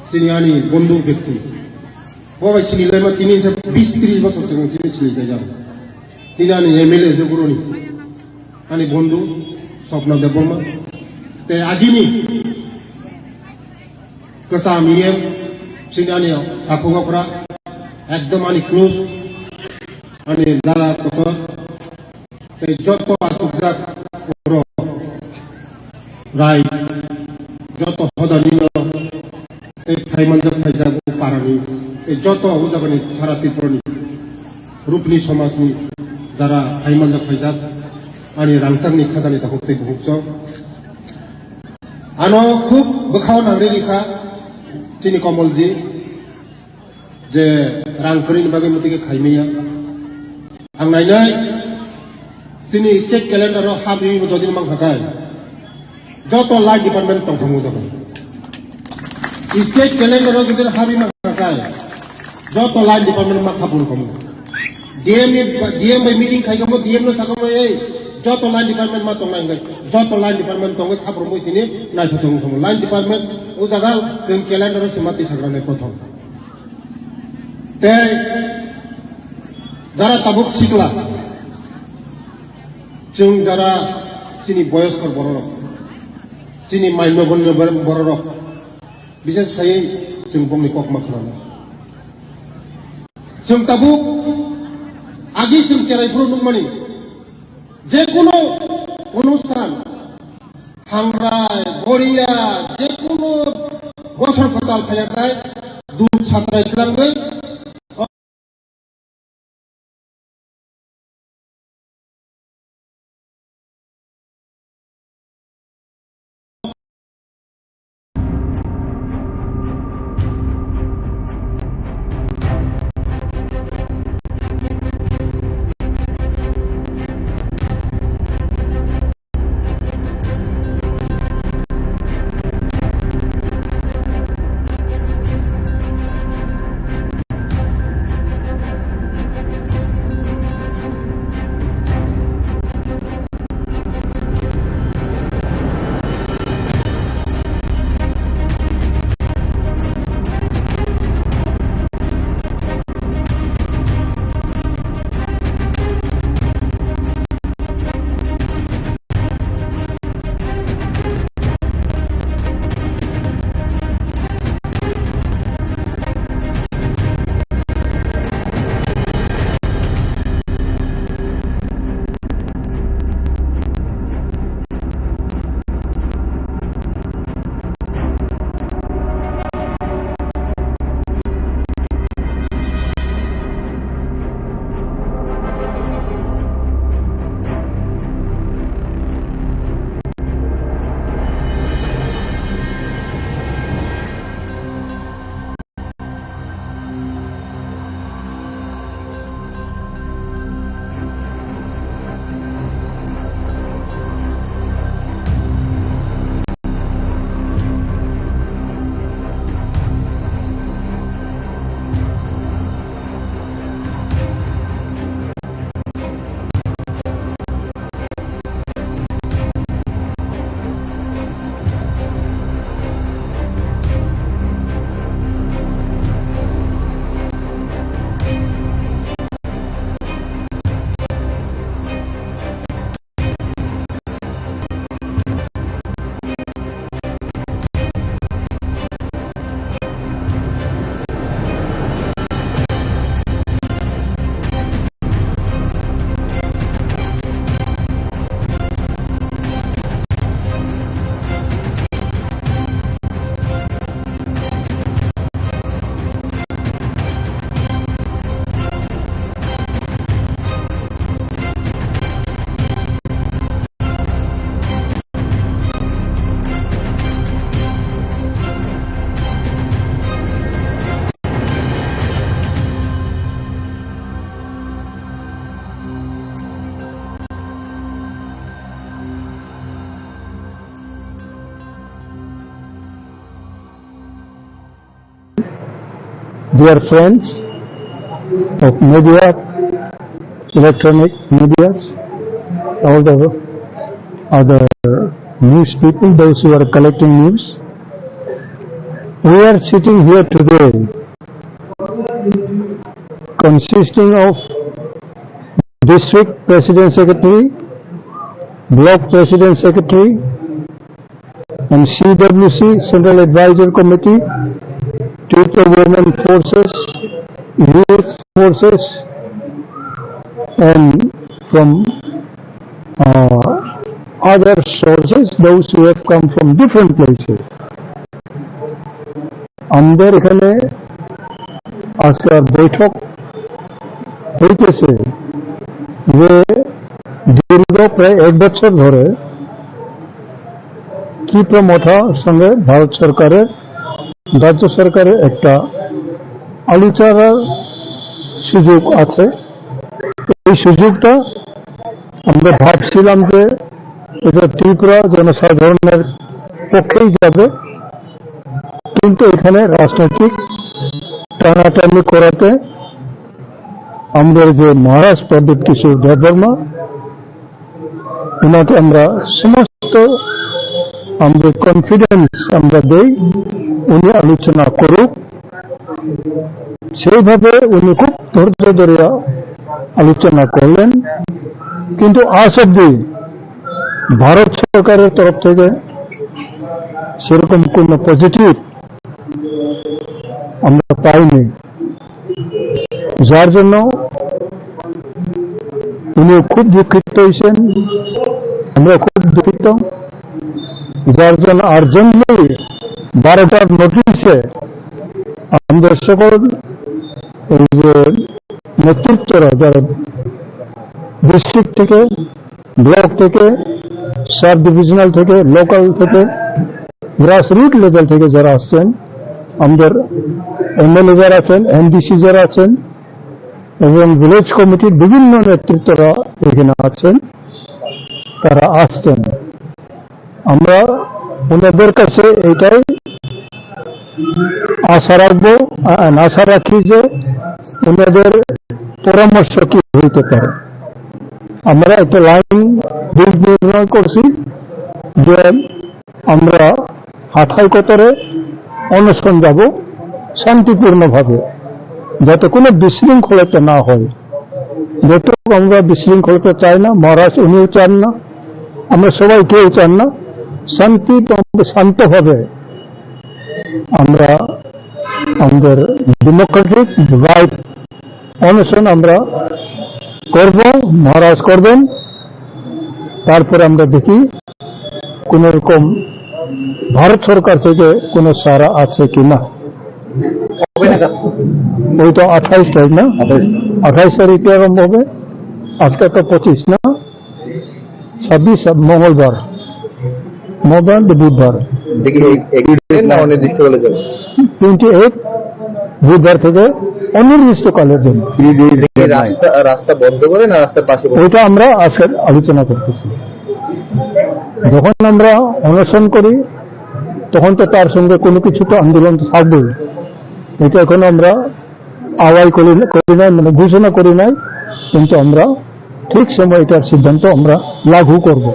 chini ani bondhu bekti. Bo bai sini laima tini se bis tris bosor sini sini sini jajak. Tini ani M L A se puroni. Ani bondhu Swapna Debbarma. Tei agini kwcham E M, chini ani takhuk okra, ekdom ani close, ani dada kotor, tei joto achukjak rok, rai, joto hodani no, tei phaimanjak phaijak o parani, tei joto o jagani sara Tripurani, Rupini somajni jara phaimanjak phaijak, ani rangchakni khajani takhuk tei bukhuk chwng. Ano khub bwkhao nangri rikha chini Komolji je rang kwrwini bagwi mwtwi khe khaimaya. Ang nainai chini state calendar o habri bo dodin mang khakai joto line department tongthangma jaga. State calendar o jodi habri mang khakai joto line department ma khapur khamu. D M ni, D M bai meeting khai khamu, D M no sakhamu, "Ei, joto line department ma tongnai," hwnwi. Joto line department tongwi khapur mui tini naithothok wngkhamu. Line department o jaga chwng calendar o se ma tisakranai prothom. Tei jara tabuk sikla, chwng jara chini boyoskor bororok, chini maino bororok, Bises khaiwi chwng bongni kokma khwnana. Chwng tabuk agi chwng cherai phuru nukmani, jekunu onusthan, hangrai, boriya, jekunu bosor kwtal phaiyakhai, duk satrai twlangwi, dear friends of media, electronic medias, all the other news people, those who are collecting news. We are sitting here today consisting of district president secretary, block president secretary, and C W C, Central Advisory Committee, Tripura Women Forces, Youth Forces, and from uh, other sources, those who have come from different places. আমাদের এখানে আজকের বৈঠক হইতেছে যে দীর্ঘ প্রায় এক বছর ধরে ত্রিপুরা মথার সঙ্গে ভারত সরকারের, রাজ্য সরকারের একটা আলোচনার সুযোগ আছে। এই সুযোগটা আমরা ভাবছিলাম যে এটা ত্রিপুরা জনসাধারণের পক্ষেই যাবে, কিন্তু এখানে রাজনৈতিক টানাটানি করাতে আমাদের যে মহারাজ প্রদ্যুৎ কিশোর দেববর্মা, ওনাকে আমরা সমস্ত আমাদের কনফিডেন্স আমরা দেই, উনি আলোচনা করুক। সেইভাবে উনি খুব ধৈর্য ধরিয়া আলোচনা করলেন, কিন্তু আজ অব্দি ভারত সরকারের তরফ থেকে সেরকম কোনো পজিটিভ আমরা পাইনি, যার জন্য উনি খুব দুঃখিত হয়েছেন, আমরা খুব দুঃখিত। যার জন্য আর্জেন্টলি বারোটার নোটিশে আমাদের সকল এই যে নেতৃত্বরা, যারা ডিস্ট্রিক্ট থেকে, ব্লক থেকে, সাব ডিভিশনাল থেকে, লোকাল থেকে, গ্রাসরুট লেভেল থেকে যারা আসছেন, আমাদের এমএলএ যারা আছেন, এমডিসি যারা আছেন এবং ভিলেজ কমিটির বিভিন্ন নেতৃত্বরা এখানে আছেন, তারা আসছেন। আমরা ওনাদের কাছে এটাই আশা রাখবো, আ-, আশা রাখি যে ওনাদের পরামর্শ কি হইতে পারে। আমরা একটা লাইন দিক নির্ণয় করছি যে আমরা হাথাই কতরে অনশন যাব শান্তিপূর্ণভাবে, যাতে কোনো বিশৃঙ্খলতা না হয়। যেহেতু আমরা বিশৃঙ্খলতা চাই না, মহারাজ উনিও চান না, আমরা সবাই কেউ চান না। শান্তি, শান্তভাবে আমরা আমাদের ডেমোক্রেটিক রাইট অনশন আমরা করব, মহারাজ করবেন। তারপরে আমরা দেখি কোনো রকম ভারত সরকার থেকে কোনো সাড়া আছে কি না। ওই তো আঠাইশ তারিখ না? আঠাইশ। আঠাইশ তারিখে আরম্ভ হবে, আজকে তো পঁচিশ না? ছাব্বিশ মঙ্গলবার, মঙ্গলবার তো বুধবার। দেখি, এই, এই না অনির্দিষ্টকালের জন্য। টোয়েন্টি এইট বুধবার থেকে অনির্দিষ্টকালের জন্য। থ্রি ডেজ দেখি, রাস্তা, রাস্তা বন্ধ করে না রাস্তার পাশে বসে? ওইটা আমরা আজকে আলোচনা করতেছি। যখন আমরা অনশন করি, তখন তো তার সঙ্গে কোনো কিছু তো আন্দোলন তো থাকবেই। এটা এখন আমরা আওয়াজ করি, করি নাই, মানে ঘোষণা করি নাই, কিন্তু আমরা ঠিক সময় এটার সিদ্ধান্ত আমরা লাঘু করব।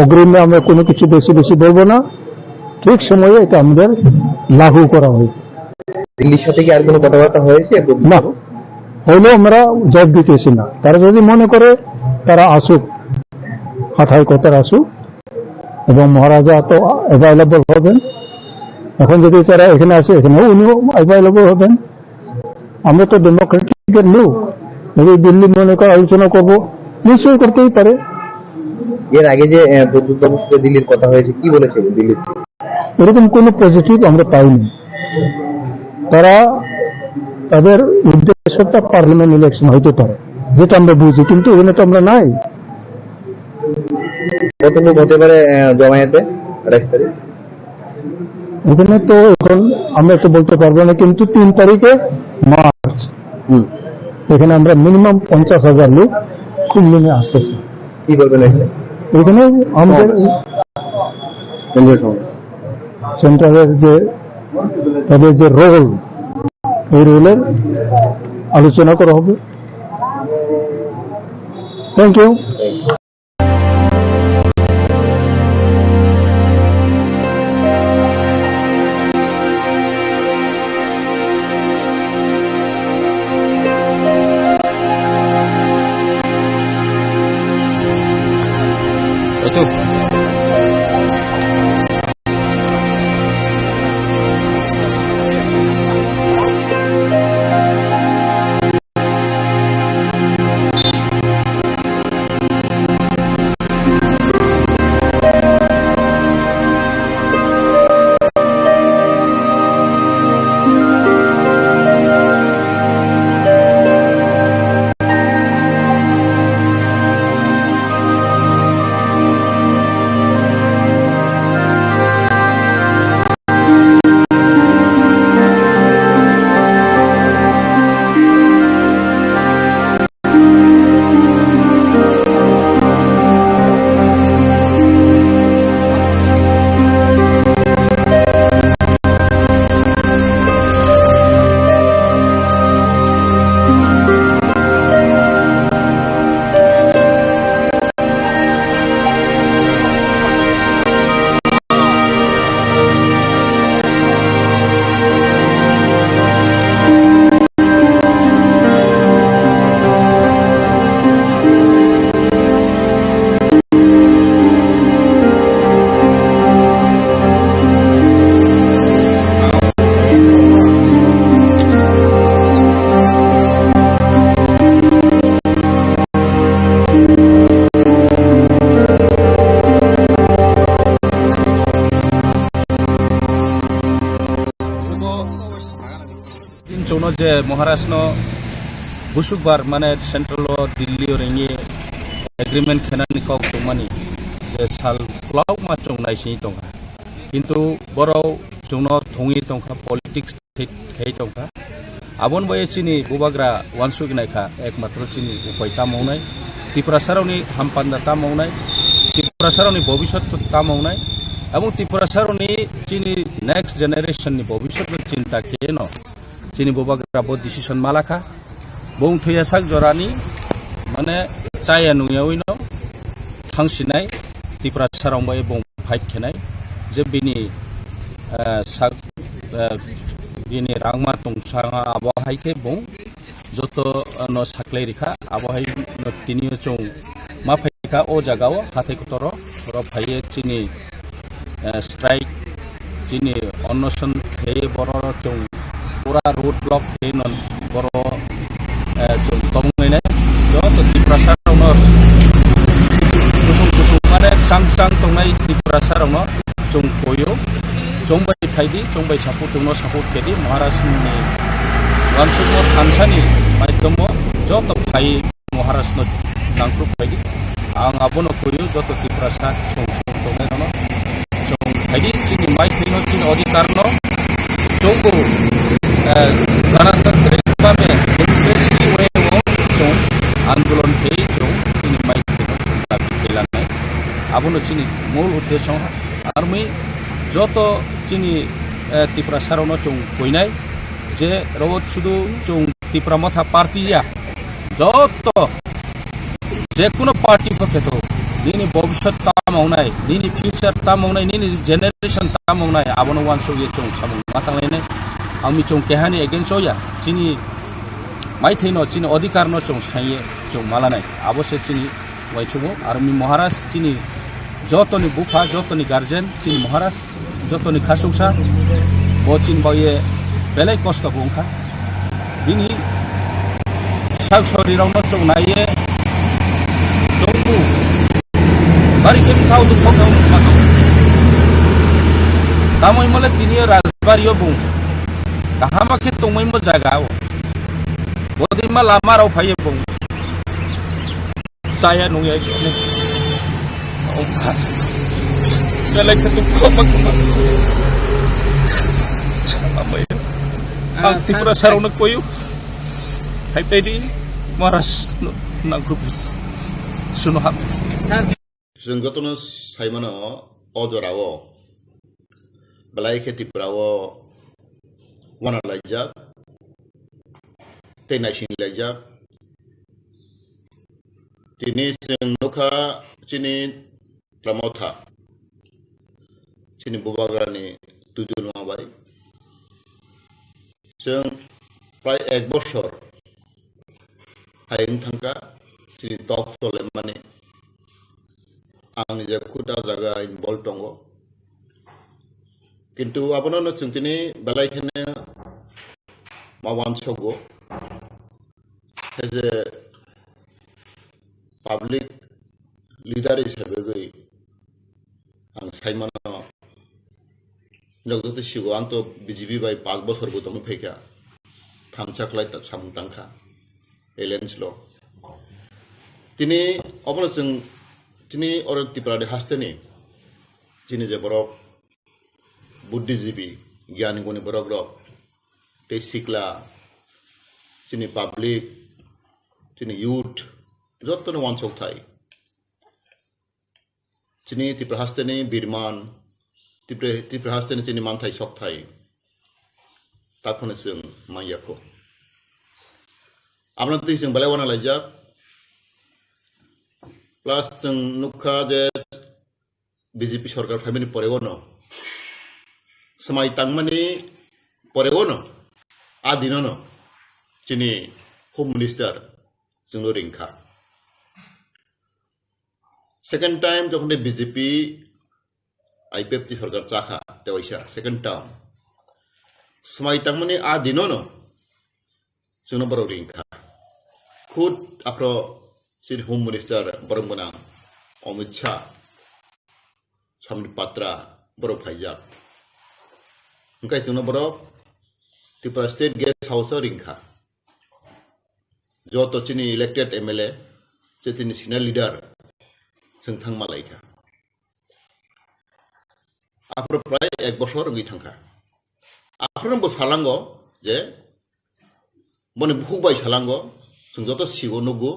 অগ্রিমে আমরা কোনো কিছু বেশি বেশি বলবো না, ঠিক সময়ে এটা আমাদের লাঘু করা হবে। দিল্লির সাথে কি আর কোনো কথাবার্তা হয়েছে? না, হইলেও আমরা জবাব দিতেছি না। তারা যদি মনে করে তারা আসুক, হাথায় কথার আসুক, এবং মহারাজা তো অ্যাভেলেবল হবেন। এখন যদি তারা এখানে আসে, এখানেও উনিও অ্যাভেলেবল হবেন। আমরা তো ডেমোক্রেটিকের লোক, যদি দিল্লি মনে করে আলোচনা করব, নিশ্চয়ই করতেই পারে। এর আগে যে, আহ, প্রদ্যুৎ বাবুর সাথে দিল্লির কথা হয়েছে, কি বলেছে দিল্লির? এরকম কোনো পজিটিভ আমরা পাইনি। তারা তাদের উদ্দেশ্যটা পার্লামেন্ট ইলেকশন হইতে পারে, যেটা আমরা বুঝি, কিন্তু এখানে তো আমরা নাই। কত লোক হতে পারে, আহ, জমায়েতে আঠাইশ তারিখ? এখানে তো এখন আমরা তো বলতে পারবো না, কিন্তু তিন তারিখে মার্চ, হুম। এখানে আমরা মিনিমাম পঞ্চাশ হাজার লোক খুব নিয়ে আসতেছে। কি বলবেন এখানে? এখানে আমাদের সমাবেশ। কেন্দ্রীয় সমাবেশ। সেন্ট্রালের যে, তাদের যে রোল, তৈরি হলে আলোচনা করা হবে। Thank you. Din chwngno je Maharashtra no busukbar mane central o Delhi o ringwi agreement khenani kok tongmani je sal kwlauma chwng naisingwi tongkha. Kintu borok chwngno thwngwi tongkha, politics khai, khai tongkha. Aboni bai chini bubagra wansuk naikha, ekmatro chini upai tamo wngnai, Tiprasarokni hampanda tamo wngnai, Tiprasarokni bobiswt tamo wngnai, aboni Tiprasarokni chini next generation ni bobiswt no chinta khe no chini bubagra bo decision malakha. Bung thwiya sak jorani mane chaya nungyawi no thangsinai Tiprasarok bai bung fight khenai je bini, eh, sak, eh, bini rangma tongsa abo hai khe bung joto, eh, no saklai rikha abo hai no tini o chwng ma phai kha o jaga o hathai kotoro oro phaiye chini, eh, strike chini onoson khaiye borok chwng pura road block khaiye non borok, eh, chwng tongwi nai joto Tiprasa rokno kusung kusung mane chang chang tongnai Tiprasa rokno chwng koyo chwng bai phaidi chwng bai support chwngno support khedi Maharaj ni wansukmo thansani maidhomo joto phai Maharaj no nangkuk phaidi. Ang abono koyo joto Tiprasa song song tongnai rokno. Song phaidi chini maithai no chini odhikar no chwngbo, eh, ganatantrik bhabe democracy way o chwng andolon khe chwng chini maithai no dabi khe lanai. Abono chini mul uddesyo army joto chini, eh, Tiprasa rokno chwng koinai je rok sudu chwng Tipra Motha Party ya joto je kuno party pho kheto nini bobiswt tamo wngnai, nini future tamo wngnai, nini generation tamo wngnai, abono wansuk ye chwng samung ma tanglainai. Ang mi chwng kehani against o ya, chini maithai no, chini odhikar no chwng saiye chwng malanai, abo se chini uaisukmung. Aro mi Maharaj chini jotoni bupha, jotoni guardian, chini Maharaj. Jotoni khasuksa bo chini bagwi belai kosto bo wngkha. Bini sak sori rokno chwng naiye chwngbu bari khe bwkhao dukho khe wngma tongo. Tamo hwnmale tini o rajbari o bung kahama khe tongmani bo jaga o. Bodima lama rok phaiye bung. Chaya nungya jone. Belai khe dukho ma kuma. Chama mai. Ang Tripura sarokno koyu. Hai pedi Maharaj nangkrup. Suno hap. Chwng jotono saimano o jorao belai khe Tripura o uanalaijak. tei naising laijak. Tini chwng nukha chini Pramotha, chini bubagrani tujulma bai. Chwng prai ek bosor hai wng thangkha chini tok cholemani. Ang je khud a jaga involved tongo. Kintu abono no chwng tini belai kheno ma uansogo. As a public leader hisabe gwi ang saimano, nok joto sigo ang to B J P bai panch bosor bo tongwi phaikha, thamsa khlai ta-, samung tangkha, alliance lo. Tini obono chwng, tini oro Tripura ni hasteni chini je borok buddhijibi, gyan guni borok rok, tei sikla, chini public, chini youth, jotono uansuk thai. Chini Tripura hasteni birman, Tripura, Tripura hasteni chini manthai sok thai. Takhwno chwng manya kho. Abono twi chwng belai uana laijak. Plus chwng nukha je B J P sorkar phaimani porego no, swmai tangmani porego no, a dino no chini Home Minister chwngno ringkha. Second time jokhon de B J P I P F T sorkar chakha, tewaisa second term. Swmai tangmani a dino no chwngno borok ringkha. Khud aphro chini Home Minister borok gwnang Amit Shah, Sambit Patra borok phaijak. Hwnkhe chwngno borok Tripura State Guest House o ringkha. Joto chini elected M L A, je chini senior leader, chwng thang malaikha. Aphro prai ek bosor wngwi thangkha. Aphro bo salango je boni bukhuk bai salango, chwng joto sigo nukgo,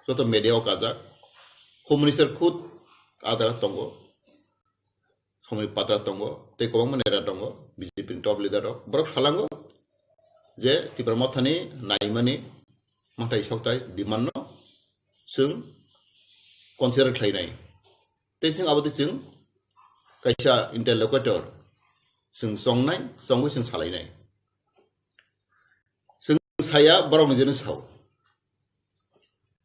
joto media o kajak, Home Minister khud ada tongo, Sambit Patra tongo, tei kwbangma neta tongo, B J P ni top leader rok. Borok salango je Tipra Mothani naimani manthai sokthai demand no chwng consider khlainai. Tei chwng abo twi chwng kaisa interlocutor chwng chongnai, chongwi chwng salainai. Chwng saya borok nijeno sao.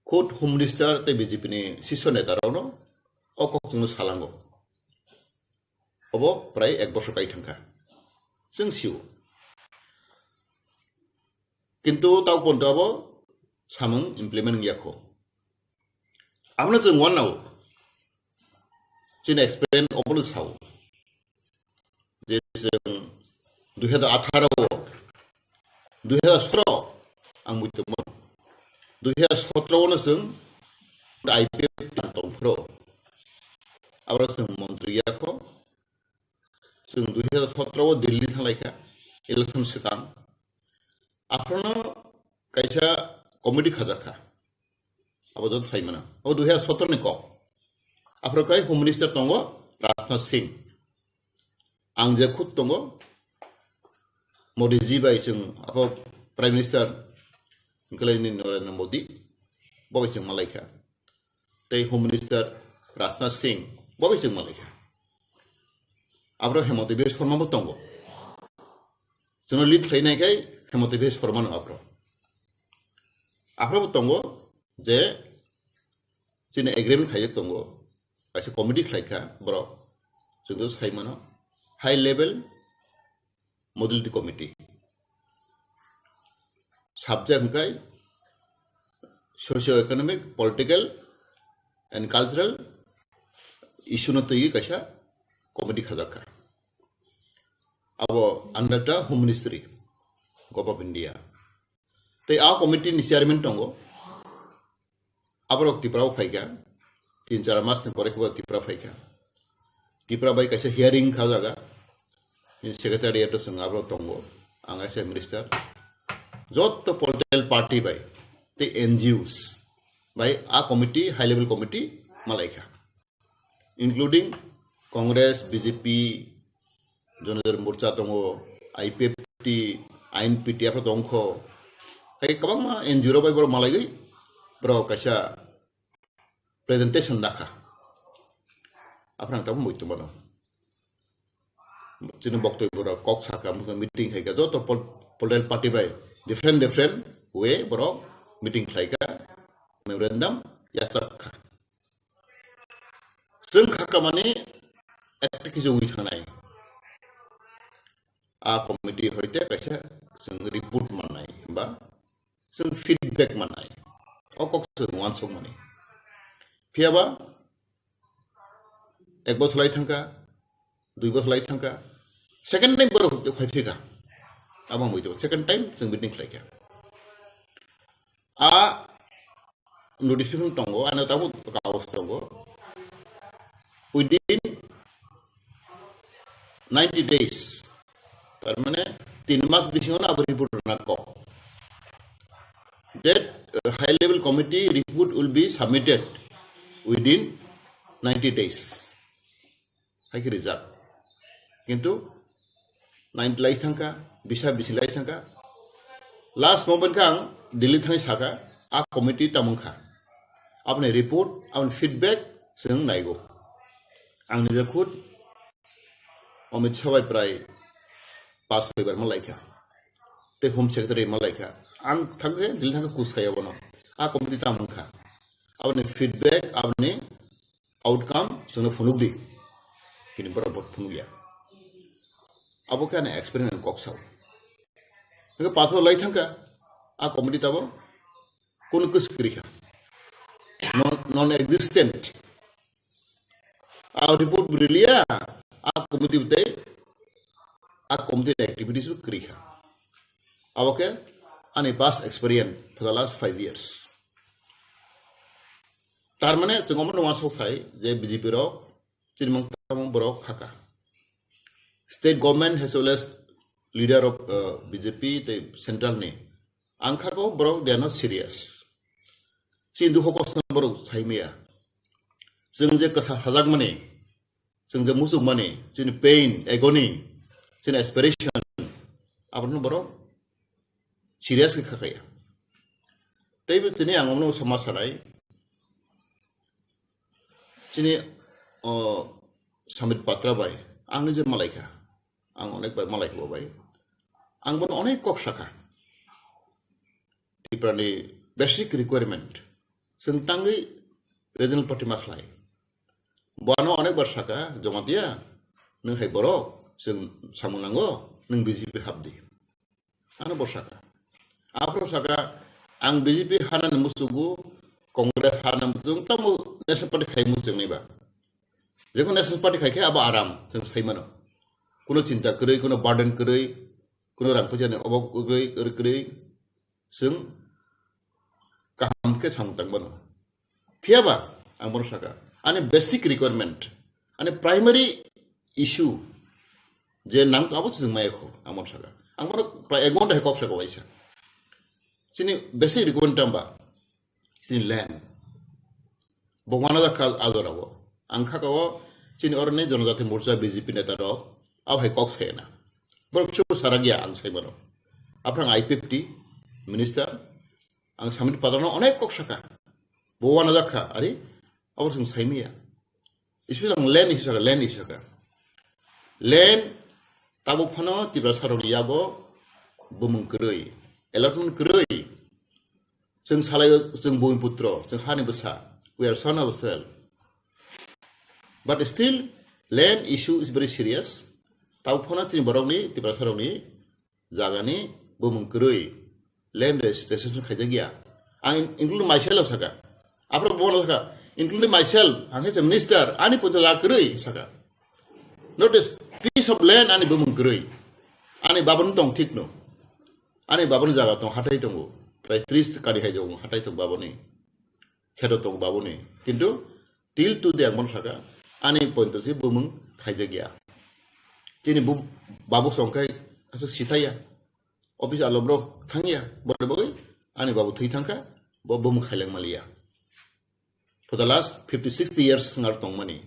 Khud Home Minister tei B J P ni siso neta rokno o kok chwngno salango. Obo prai ek bosor kai thangkha. Chwng sio. Kintu tao ponto abo samung implement wngya kho. Abono chwng uanao. Chini experience obono sao. Je chwng dui hazar atharo o, dui hazar sotro ang muitu mo. Dui hazar sotro o no chwng I P F T tong phro. Abro chwng montri ya kho. Chwng dui hazar sotro o Delhi thanglaikha, election swkang. Aphrono kaisa committee khajakha. Abo joto sai mano. Abo dui hazar sotro ni kok. Aphro kai Home Minister tongo Rajnath Singh. Ang je khud tongo Modi ji bai chwng abo Prime Minister wngkalaini Narendra Modi bo bai chwng malaikha. Tei Home Minister Rajnath Singh bo bai chwng malaikha. Abro Hemanta Biswa Sarma bo tongo. Chwngno lead khlainai khai Hemanta Biswa Sarma no abro. Abro bo tongo je chini agreement khaijak tongo. Kaisa committee khlaikha borok. Chwngno sai mano high level modality committee. Subject hwnkhe socio economic, political and cultural issue no twiwi kaisa committee khajakha. Abo under the Home Ministry, Govt of India. Tei a committee ni chairman tongo. Aborok Tripura o phaikha, tin char mas ni pore khe bo Tripura phaikha. Tripura bai kaisa hearing kha jaga, in secretariat o chwng aborok tongo, ang S I minister. Jotto political party bai tei N G Os bai a committee, high level committee malaikha, including Congress, B J P, Janajati Morcha tongo, I P F T, I N P T, aphro tongkho, Hai kwbangma N G O rok bai borok malaiwi borok kaisa presentation dakha. Aphano ang tabuk muitu mano. Chini boktoi borok kok sakha, meeting khaikha, joto pol-, political party bai different different way borok meeting khlaikha, memorandum yachak kha. Chwng kha kamani ekta kisa wi thangnai. A committee hoite kaisa chwng report mannai, ba chwng feedback mannai. O kok chwng uansukmani. Phiyaba ek bosor lai thangkha, dui bosor lai thangkha, second time borok phai phika. Abo ang buido, second time chwng meeting khlaikha. A notification tongo, ano tabuk kaos tongo. Within ninety days, tar mane tin mas bisingo abo report rwna kok. That uh, high level committee report will be submitted within ninety days. Hai khe rijak. Kintu ninety lai thangkha, bisa bisi lai thangkha. Last moment khe ang Delhi thangwi sakha, a committee tamung kha. Aboni report, aboni feedback chwng naigo. Ang nijak khud Amit Shah bai prai pas soi bar ma laikha. Tei Home Secretary ma laikha. Ang thangkhe Delhi thangkhe kus khaiya bono. A committee tamung kha. Aboni feedback, aboni outcome chwngno phunukdi. Kini borok bo phunukya. Abo khe ani experience ni kok sao. Hingke pathor lai thangkha, a committee tabo kunu kwswk kwrwi kha. Non, non-existent. A report bo riliya, a committee bo tei, a committee ni activities bo kwrwi kha. Abo khe ani past experience for the last five years. Tar mane chwng omo nungma sok thai je B J P rok chini mung tamo borok khaka. State government as well as leader of uh, B J P tei central ni ang kha ko borok they are not serious. Chini dukho kosna borok sai maya. Chwng je kwsa sajak mani, chwng je muchuk mani, chini pain, agony, chini aspiration, abono borok serious khe khakaya. Teibo tini ang omo sama sanai, chini o Samit Patra bai ang nije malaikha, ang onek bai malaikha bo bai, ang bono onek kok sakha. Tripura ni basic requirement chwng tangwi regional party ma khlai. Bono onek bar sakha, Jamatia, nwng hai borok, chwng samung nango, nwng B J P hapdi. Ano bo sakha. Aphro sakha, ang B J P hana ni musugo, Congress hana musugo, tamo National Party khai musugo naiba. Jekon National Party khai khe abo aram, chwng sai mano. Kuno chinta kwrwi, kuno burden kwrwi, kuno rang puisa ni obab kwrwi, kwrwi, kwrwi, chwng kaham khe samung tang mano. Phiyaba ang bono sakha, ani basic requirement, ani primary issue je nang abo se chwng maya kho, ang bono sakha. Ang bono prai ek ghonta hai kok sakha waisa. Chini basic requirement tamba, chini land. Bo wana da kha ajora bo. Ang kha ko chini oroni Janajati Morcha B J P neta rok, abo hai kok sai na. Borok chwng sarak ya ang sai bono. Aphrang I P F T minister, ang Samit Patrano onek kok sakha. Bo wana jakha, ari, abo chwng saimaya. Special ang land issue sakha, land issue sakha. Land, tabuk phano Tiprasa rokni yago bumung kwrwi, allotment kwrwi. Chwng salaio, chwng bumiputro, chwng hani bwsa. We are son of soil. But still, land issue is very serious. Tabuk phano chini borokni, Tiprasa rokni, jagani bumung kwrwi, land res-, restriction khaijak ya. Ang including myself o sakha. Aphro bono sakha, including myself, ang khe minister, ani puncha jaga kwrwi sakha. Notice, piece of land ani bumung kwrwi. Ani babani tong thik no. Ani babani jaga tong, hathai tongo. Prai tris kari hai tongo, hathai tong babani. Kheto tong babani. Kintu till today ang bono sakha, ani pointo se bumung khaijak ya. Chini bu-, babu songkhai aswk sithaiya. Office alo borok thangya, borok bagwi ani babu thwi thangkha, bo bumung khaileng maliya. For the last fifty, sixty years ngar tongmani.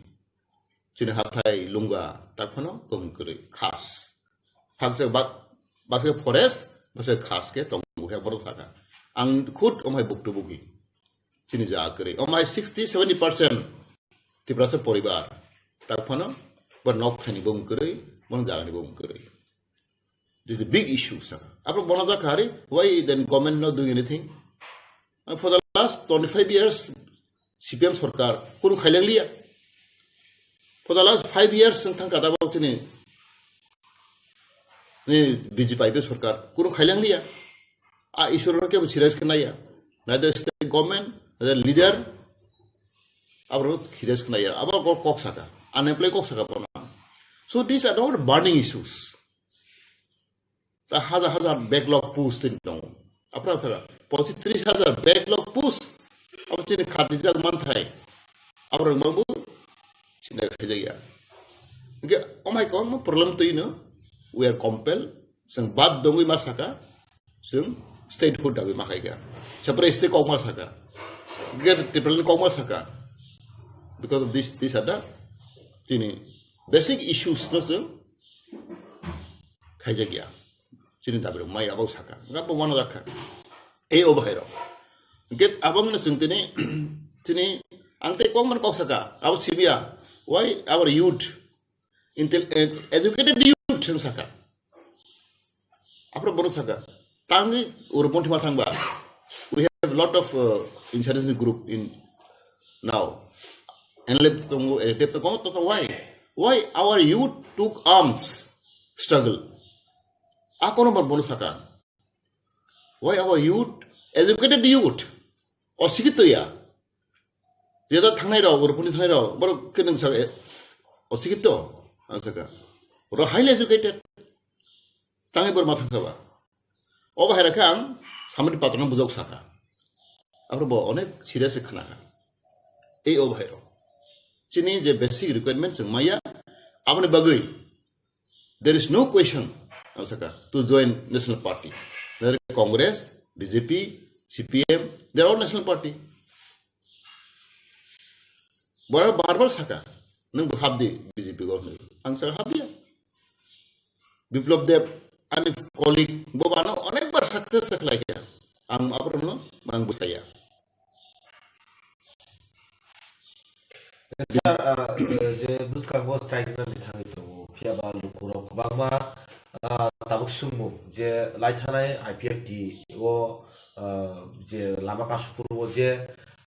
Chini hathai, lunga, tak phano bumung kwrwi, khas. Hakse bak-, bakse forest, bakse khas khe tongo, he borok sakha. Ang khud omhai buktu bugi. Chini jaga kwrwi. Omhai sixty, seventy percent Tiprasa poribar. Tak phano, bo nok thani bo kwrwi, bo jagani bo kwrwi. This is a big issue, sir. Apo bono jaga hari, why then government not doing anything? And for the last twenty-five years, C P M sarkar, kunu khaileng liya. For the last five years, seng thang kada bau tini, ni B J P I P F sarkar, kunu khaileng liya. A issue ro ke serious ke naya. Neither state government, neither leader, abro serious ke naya. Abo kok, kok saka, unemployed kok saka pona. So these are not burning issues. Ta hajar hajar backlog post tin tong. Apra saka, posi tris hajar backlog post. Abo chini khatijak manthai. Abo rang mabu, sini khaijak ya. Oke, omai kong problem tu ino, we are compelled. Seng bad dongwi ma saka, seng statehood dawi ma khaika. Separate state kok ma saka. Get Tipraland kok ma saka. Because of this, this ada, tini basic issues no seng khaijak ya. Chini dabi rok mai abau saka. Nga bo mano rakha. Ei o bahai rok. Get abang na seng tini, tini ang tei kok man kok saka. Abo sibia. Why our youth? Intel-, eh, educated youth seng saka. Apro bono saka. Tangi uro ponthi ma thangba. We have a lot of, uh, insurgency group in now. Enlep tongo, enlep tongo, to, to why? Why our youth took arms struggle? Akono bono saka. Why our youth, educated youth, osikito ya? Yada thangnai rok, urupuni thangnai rok, borok khe nung saka, eh, osikito, ang saka. Oro highly educated. Tangai borok ma thang saba. Obo hai rakhe ang samani patano bujok saka. Abo bo onek serious khna kha. Ei obo hai rok. Chini je basic requirement chwng maya, aboni bagwi there is no question, ang saka, to join national party. Whether Congress, B J P, C P M, they are all national party. Bora bar bar saka, nung bo habdi B J P go hwnwi. Ang saka habdiya. Biplab Deb, ani colleague, bo bano onekbar success khlaikha. Ang aborokno mang bwsaya. Sir, ah, je bwskango strike nani thangwi tongo, phiya ba lukurok kwbangma, ah, tabuk swngmung je laithanai I P F T o, ah, je lama kasupro o je,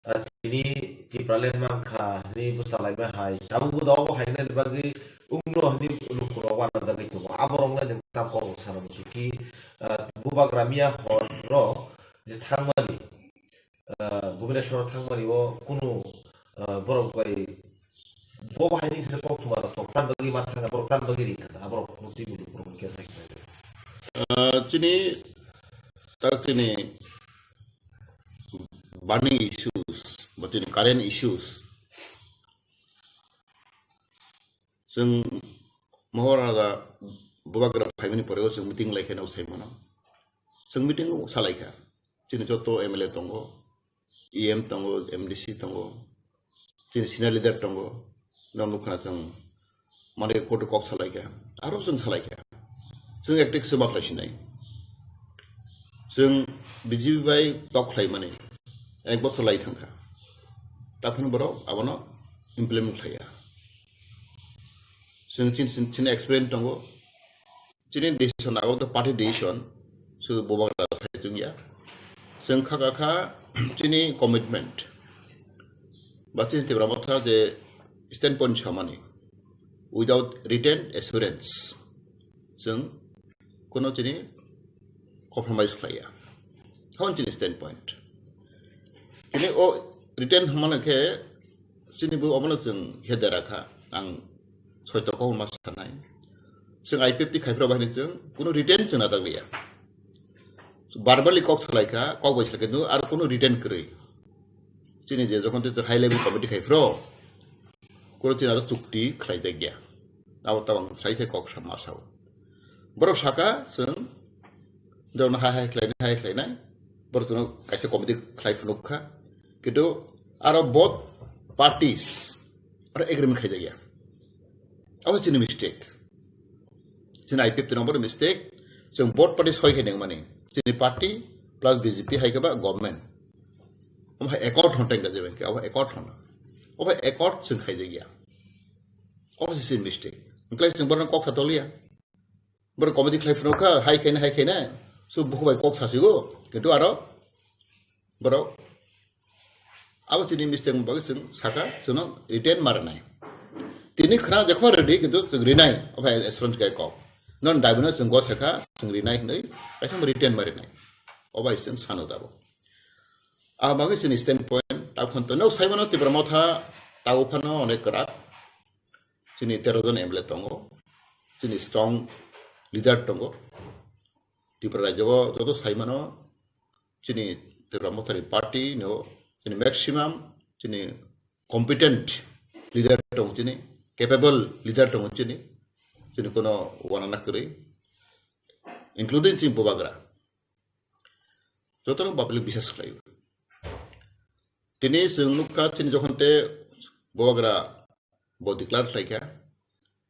ah, tini Tipraland mankha hwnwi bwsa laima hai, tabuk bo dogo hai nani bagwi wngno hwnwi lukurok uanajagwi tongo. Aborok le nwng tam kok sana muchukhi, ah, bubagra miya hor rok je thangmani, ah, Bhubaneswar thangmani o kunu, ah, borok bai bo bahai ni khe kok thuma rok tan bagwi ma thang borok tan bagwi ri thang borok kunu twi bulu borok khe sai. Ah, chini tak chini burning issues, ba chini current issues. Chwng Mohor Raja bubagra phaimani pore o chwng meeting laikha nw sai mano. Chwng meeting o salaikha. Chini joto M L A tongo, E M tongo, M D C tongo, chini senior leader tongo, no nukha chwng mane koto kok salaikha, aro chwng salaikha. Chwng ekte kisa bakhlai sinai. Chwng B J P bai tok khlai mani ek bosor lai thangkha. Taphano borok abono implement khlaiya. Chwng chin, chin, chin experience tongo. Chini decision abo to party decision, sudu bubagra khai chwngya. Chwng kha kha kha chini commitment. Ba chini Tipra Motha je standpoint samani, without written assurance, chwng kono chini compromise khlaiya. Hon chini standpoint. Chini o written hwnmano khe chini bo omono chwng hedera kha. Ang soito kok ma sanai. Chwng I P F T khai phra bahini chwng kuno written chwng natak liya. Verbally kok salai kha, kok bai salai kha, aro kuno written kwrwi. Chini je jokhon te high level committee khai phro, kuno chini aro chukti khlai jak ya. Abo tabang sai sai kok sa ma sao. Borok saka chwng, dorokno hai hai khlainai, hai hai khlainai. Borok chwngno kaisa committee khlai phunuk kha. Kintu aro both parties aro agreement khai jak ya. Abo chini mistake. Chini I P F T ni omo mistake. Chwng both party soi khe nengmani. Chini party, plus B J P hai khe ba government. Omo hai accord hwn tengka je bai khe, omo accord hwn. Omo hai accord chwng khai jagya. Omo se mistake. Wngkhlai chwng borok kok sa toliya. Borok committee khlai phano kha, hai khaina, hai khaina. So buku bai kok sa sigo. Kintu aro borok abo chini mistake ni bagwi chwng saka, chwngno retain ma rwnai. Tini khna jekho ready, kintu chwng rinai, obo hai assurance kai kok. Non daibino chwng go saka, chwng rinai hinwi, kaisa retain ma rinai. Obo hai chwng sano dabo. Abo bagwi chini standpoint, takhon to no saimano Tipra Motha, tabo phano onek kwrak. Chini tero jon M L A tongo, chini strong leader tongo. Tripura rajyo joto saimano, chini Tipra Motha ni party no, chini maximum, chini competent leader tong chini, capable leader tong chini, chini kono wanana kwrwi, including chini Bubagra. Joto no public bisas khlaio. Tini chwng nukha chini jokhon te Bubagra bo declare khlaikha,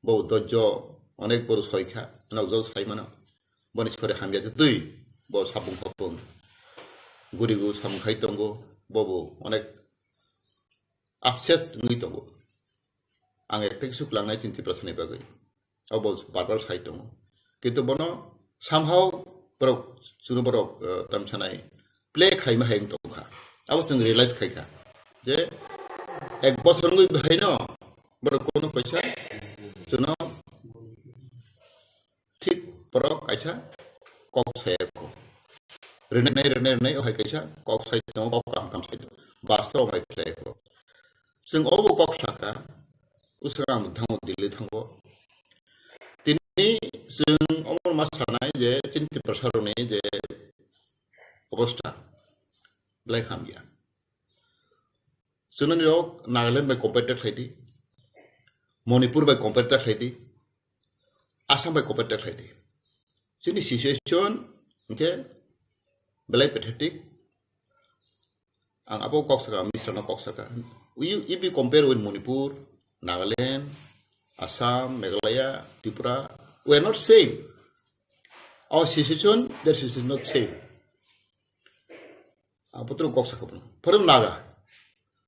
bo dojjo onek boru soikha, nokjol saimano. Boni sori hamya twi bo sapung sapung gurigu samung khai tongo, bobo onek upset wngwi tongo. Ang ekta kisu klangnai chini Tiprasani bagwi. Abo bar bar sai tongo. Kintu bono somehow borok, chwngno borok, eh, tamsanai play khaima hai wng tongkha. Abo chwng realize khaikha je ek bosor wngwi bahaino borok kono kaisa chwngno thik borok kaisa kok saya kho. Rwnai, rwnai, rwnai, o hai kaisa kok sai tongo, kok kam kam sai tongo. Bastob hai khlai kho. Chwng obo kok saka, usra ang thango, Delhi thango. Tini chwng omo ma sanai je chini Tiprasa rokni je obostha belai hamya. Chwngno rok Nagaland bai compare ta khlai di, Manipur bai compare ta khlai di, Assam bai compare ta khlai di. Chini situation hwnkhe belai pathetic. Ang abo kok saka, Misra no kok saka. We, if we compare with Manipur, Nagaland, Assam, Meghalaya, Tripura, we are not same. Our situation, their situation is not same. Abo tro kok saka bono. For example, Naga,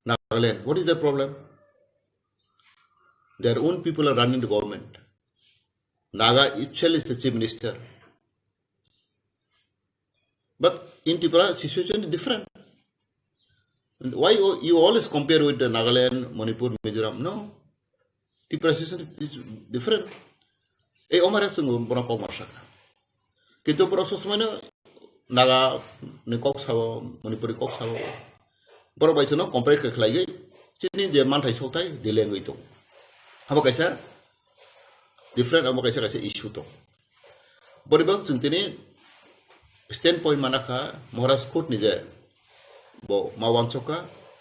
Nagaland, what is the problem? Their own people are running the government. Naga itself is the chief minister. But in Tripura, situation is different. And why you, you always compare with the Nagaland, Manipur, Mizoram? No. Tripura situation is different. Ei omare chwng bono kok ma saka. Kintu borok sob somoi no Naga ni kok sao, Manipuri kok sao. Borok bai chwngno compare khe khlaiwi chini je manthai sokthai delay wngwi tongo. Abo kaisa different, abo kaisa kaisa issue tongo. Borok chwng tini standpoint mana kha Maharaj Court ni je bo ma wansok kha,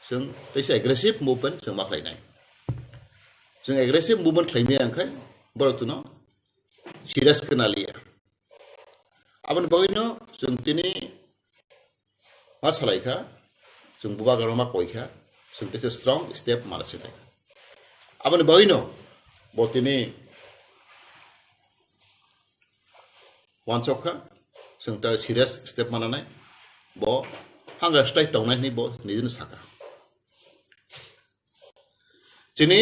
chwng teisa aggressive movement chwng ma khlainai. Chwng aggressive movement khlaimaya wngkhe borok chwngno serious khe naliya. Aboni bagwino chwng tini ma salai kha, chwng Bubagra ma koi kha, chwng teisa strong step mana sinai. Aboni bagwino bo tini wansok kha, chwng ta serious step mananai, bo hangrai slai tongnai hinwi bo nijino saka. Chini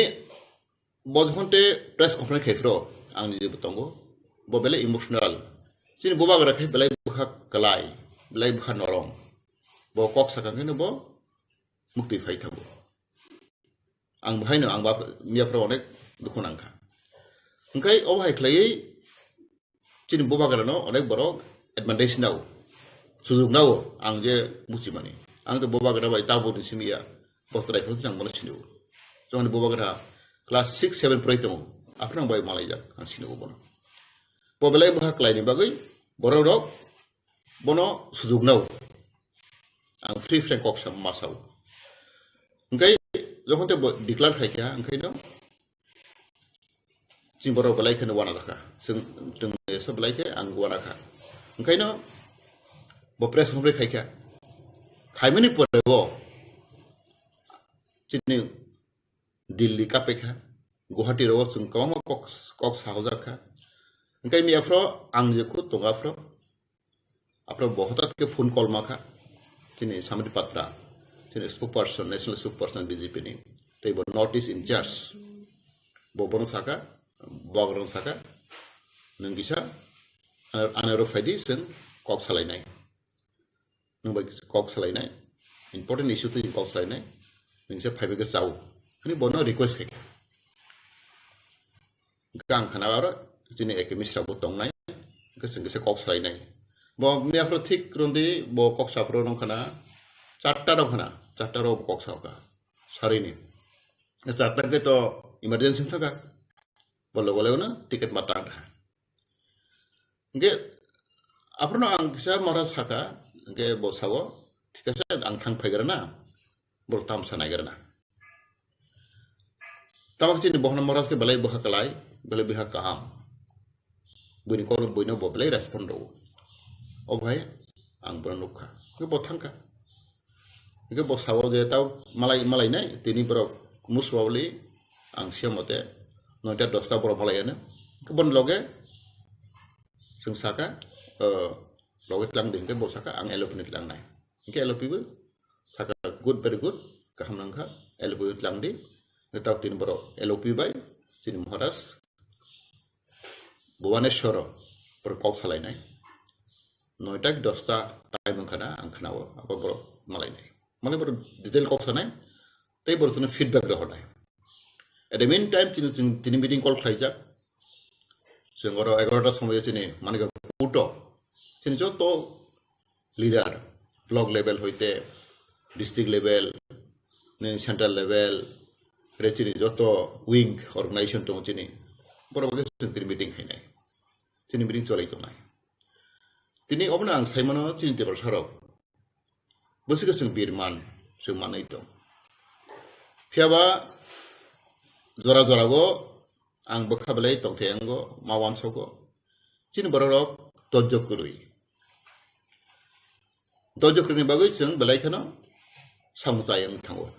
bo jokhon te press conference khai phro, ang nije bo tongo, bo belai emotional. Chini Bubagra khe belai bwkha kwlai, belai bwkha norom. Bo kok sakha khe bo mukti phai thango. Ang bo haino ang ba miya phro onek dukhu nangkha. Hwnkhe obo hai khlaiwi chini Bubagra no onek borok advantage nao, sujuk nao, ang je buchimani. Ang to Bubagra bai tabuk ni simi ya, bo chwrai phano ang bono sini o. Joni Bubagra class six seven pori tongo, aphano ang bai malai jak, ang sini o bono. Bo belai bwkha kwlai ni bagwi borok rok bono sujuk nao. Ang free frank kok sa ma sao. Hwnkhe jokhon te bo declare khai kha, hwnkhe no chini borok belai kheno wana dakha. Chwng, chwng eso belai khe ang wana kha. Hwnkhe no bo press conference khai kha. Khaimani pore bo chini Delhi kapekha, Guwahati rogo chwng kwbangma kok, kok sahojak kha. Hwnkhe miya phro ang je khud tongo aphro. Aphro bo hotat khe phone call ma kha, chini Samit Patra, chini spokesperson, national spokesperson B J P ni, tei bo North East in charge. Bo bono saka, bograng saka, nwng kisa, ano, ano ro phaidi, chwng kok salainai. Nwng bai kok salainai, important issue twi kok salainai, nwng se phaibai khe chao. Ani bono request khai kha. Hwnkhe ang khana aro chini economist rok bo tongnai, hwnkhe chwng kisa kok salainai. Bo miya phuru thik rwndi, bo kok saphuru nung khana, charta rok khana, charta rok bo kok sao kha, sarini. Charta khe to emergency thaka, bo logo logo no ticket ma tang kha. Hwnkhe aphuru no ang kisa mora saka, hwnkhe bo sao, thik ase, ang thang phaigra na, bo tamsa naigra na. Tamo chini bohna mora khe belai bwkha kwlai, belai bwkha kaham. Buini call buino bo belai respond rwo. O bhai, ang bono nukha. Hwnkhe bo thangkha. Hwnkhe bo sao je tao malai, malainai, tini borok most probably ang siya mote noita dosta borok malaiano. Hwnkhe boni loge chwng saka, eh, loge tlang di, hwnkhe bo saka ang L O P ni tlangnai. Hwnkhe L O P bo saka, "Good, very good, kaham nangkha, L O P bo tlang di." Hwnkhe tao tini borok L O P bai chini Maharaj Bhubaneswaro borok kok salainai. Noita ki dosta time wngkha na ang khnao, abo borok malainai. Malai borok detail kok sanai, tei borok chwngno feedback rohornai. At the meantime, chini, chini, tini meeting call khlaijak. Chwng oro egarota somoyo chini Manikya Kuto, chini joto leader, block level hoite district level, nini central level, re chini joto wing organization tongo chini, borok bai khe chwng tini meeting khainai, tini meeting cholai tongnai. Tini obono ang saimano chini Tiprasa rok bwswk khe chwng birman, chwng manwi tong. Phiyaba jora jora o ang bwkha belai tongthai ango, ma uansogo. Chini borok rok dojjo kwrwi. Dojjo kwrwini bagwi chwng belai kheno samung chai wng thango.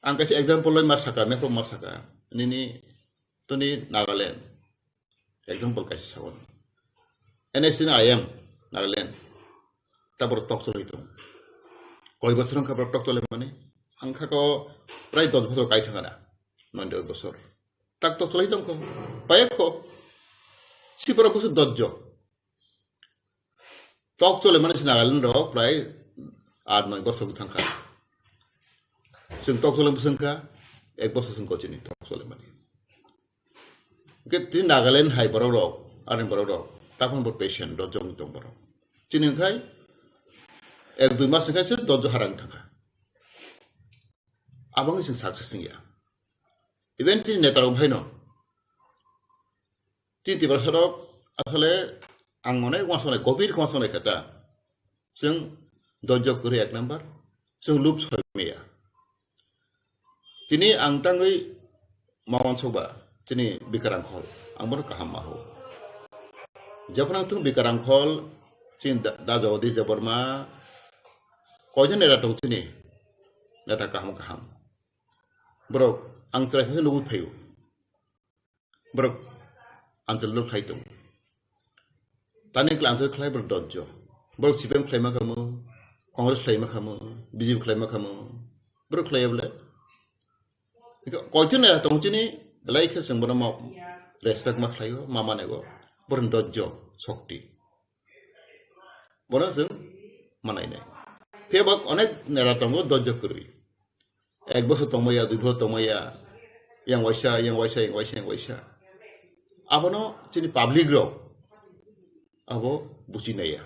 Ang kaisa example loi ma saka, mepro ma saka, nini toni Nagaland. Example kaisa sao. N S C ni I M Nagaland. Tabor tok cholai tong. Koi bochor wngkha borok tok cholai mani? Ang kha ko prai dos bochor kai thangana. Noy dos bochor. Tak tok cholai tong ko. Payek ko. Si borok busu dojjo. Tok chole mani se Nagaland rok prai aat noi bosor thang kha. Chwng tok chole bwswng kha, ek bosor chwng kochini tok chole mani. Hwnkhe tini Nagaland hai borok rok, ani borok rok, takhon bo patient rok jong tong borok. Chini hwnkhe ek dui mas hwnkhe se dojjo harang thang kha. Aboni chwng success wngya. Even chini neta rok bhaino, chini Tiprasa rok asole ang mone uansuknai, gobir uansuknai khe ta. Chwng dojjo kwrwi ek number, chwng lub soi maya. Tini ang tangwi ma uansukba, chini Bikarang Khol, ang bono kaham ma hao. Jephru ang thung Bikarang Khol, chini da, da Jagadish Debbarma, koijon neta tong chini, neta kaham kaham. Borok ang chwrai khe nugwi phaio. Borok answer lo khlai tong. Tani kla answer khlai borok dojjo. Borok C P M khlai ma khamu, Congress khlai ma khamu, B J P khlai ma khamu. Borok khlai bole. Koichun ya tong chini, belai khe chwng bono ma respect ma khlaio, ma manego. Borok dojjo, sokti. Bono chwng manainai. Phiya ba onek neta tongo dojjo kwrwi. Ek bosor tongmaya, dui bosor tongmaya, yang waisa, yang waisa, yang waisa, yang waisa. Abono chini public rok abo buchinaiya.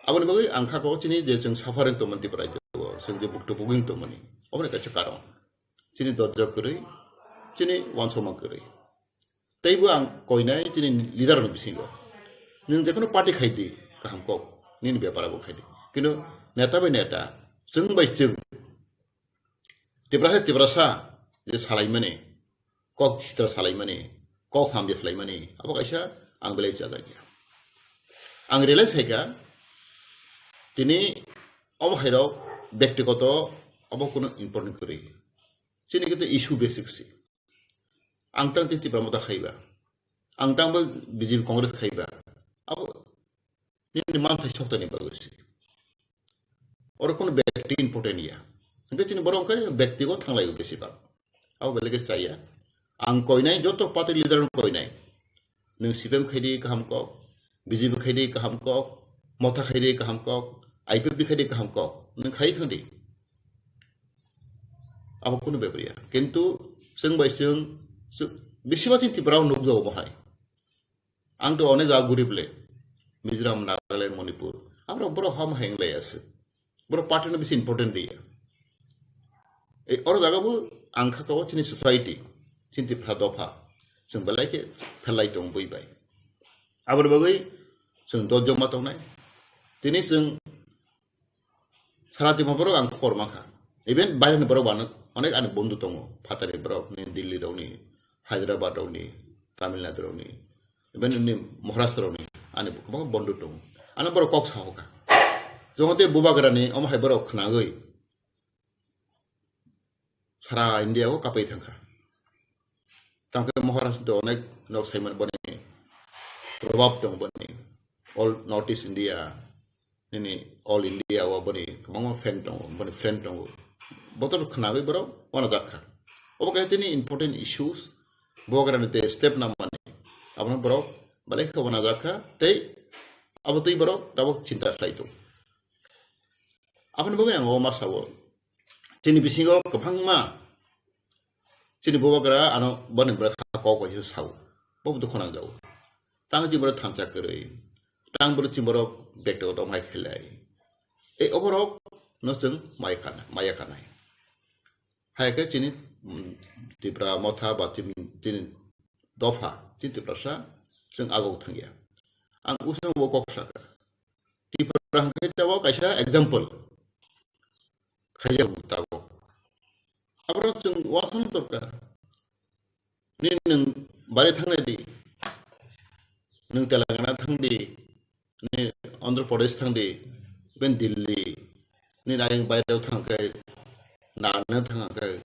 Aboni bagwi ang kha ko chini je chwng suffering tongmani Tripura rajyo, chwng je bukto bugwing tongmani, aboni kaisa karon. Chini dojjo kwrwi, chini uansukma kwrwi. Teibo ang koinai chini leader ni bisingo. Nwng jekono party khai di, kaham kok, nini bepar abo khai di. Kintu neta bai neta, chwng bai chwng, Tiprasa Tiprasa je salaimani, kok sitra salaimani, kok hamya salaimani, abo kaisa ang belai chajakya. Ang realize khaikha, tini omo hairok bektigoto abo kunu important kwrwi. Chini khe issue basic si. Ang tang tei Tipra Motha khaiba. Ang tang bo B J P Congress khaiba. Abo nini manthai soktaini bagwi se. Oro kono bekti important ya. Hingke chini borok hingke bekti o thanglai o besi bak. Abo belai ke chaya. Ang koinai joto party leader no koinai. Nwng C P M khai di kaham kok, B J P khai di kaham kok, Motha khai di kaham kok, I P F T khai di kaham kok. Nwng khai thang di. Abo kono bepar ya. Kintu chwng bai chwng, chwng, bisi ma chini Tripura o nukjago bo hai. Ang to onek jaga gurib le. Mizoram, Nagaland, Manipur. Aborok borok ham heng lai aswk. Borok party no bisi important riya. Ei oro jaga bo ang kha kao chini society, chini Tripura dopha. Chwng belai khe phelai tong bui bai. Aboni bagwi chwng dojjok ma tongnai. Tini chwng Sara Tripura borok ang khobor mankha. Even baireni borok bo ano onek ani bondhu tongo. Phatani borok ni, Delhi rokni, Hyderabad rokni, Tamil Nadu rokni, even ni Maharashtra rokni ani kwbangma bondhu tongo. Ano borok kok sahoka. Joto bubagrani omo hai borok khnagwi sara India o kapai thangkha. Tangkhe Maharashtra onek nok saimani boni probab tongo boni. All North East India, nini All India o boni kwbangma fan tongo, boni friend tongo. Botor khnagwi borok uanajakha. Obo kaisa tini important issues, bubagrani tei step namani. Abono borok belai khe uanajakha tei abo twi borok tabuk chinta khlai tongo. Aboni bagwi ang o ma sao. Chini bisingo kwbangma chini bubagra ano boni bwrwi kha kok bai se sao. Bo dukhu nangjago. Tang chini borok thansa kwrwi. Tang borok chini borok bekto tong hai khelai. Ei oborok no chwng mai khana, maya khanai. Hai khe chini, mm, Tipra Motha ba chini, chini dopha, chini Tiprasa chwng agok thangya. Ang usang bo kok saka. Tipra hwnkhe tabuk kaisa example khaijak tabuk. Aboro chwng uansukna dorkar. Nini nwng bari thangnai di, nwng Telangana thang di, nini Andhra Pradesh thang di, ben Delhi, nini ayang bairao thang khe, Nagaland thang khe,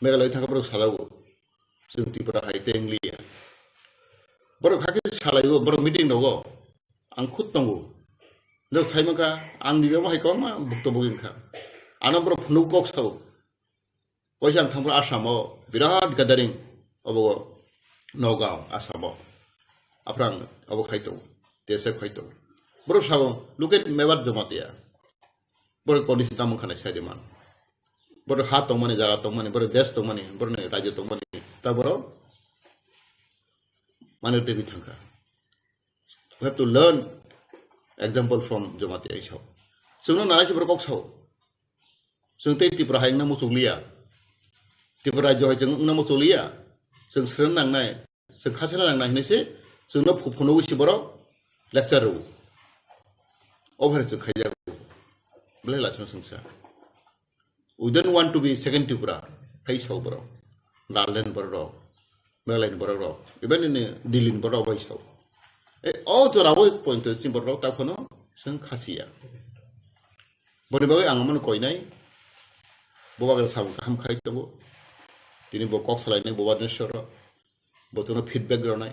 Meghalaya thang khe borok salago, chwng Tripura hai tei wngliya. Borok hakhe salaio, borok meeting rogo, ang khud tongo. Norok sai mankha, ang nini omo hai kwbangma bukto bugwi wngkha. Ano borok phunuk kok sao. Waisa ang thangphru Assam o birat gathering obo Nagaon, Assam o. Aphrang obo khai tongo, T S F khai tongo. Borok sao, "Look at Mebar Jamatia." Borok condition tamo wngkha nai sai di man. Borok ha tongmani, jaga tongmani, borok desh tongmani, borok ni rajyo tongmani. Ta borok mane tebwi thangkha. We have to learn example from Jamatia Isao. Chwngno nanai se borok kok sao. Chwng tei Tripura hai wngna muchukliya. Tripura rajyo hai chwng wngna muchukliya. Chwng sren nangnai, chwng khasena nangnai hinwi se chwngno phu-, phunugwi se borok lecture rwo. Obo hai chwng khaijago. Belai lachima chwngsa. We don't want to be second Tripura, hai sao borok. Nagaland borok rok, Meghalaya ni borok rok, even in Delhi ni borok bai sao. E, o jora o point chini borok rok ta phano chwng khasiya. Boni bagwi ang mano koinai, bo bagwi samung kaham khai tongo. Tini bo kok salainai bo Bhubaneswar rok. Bo chwngno feedback rwnai.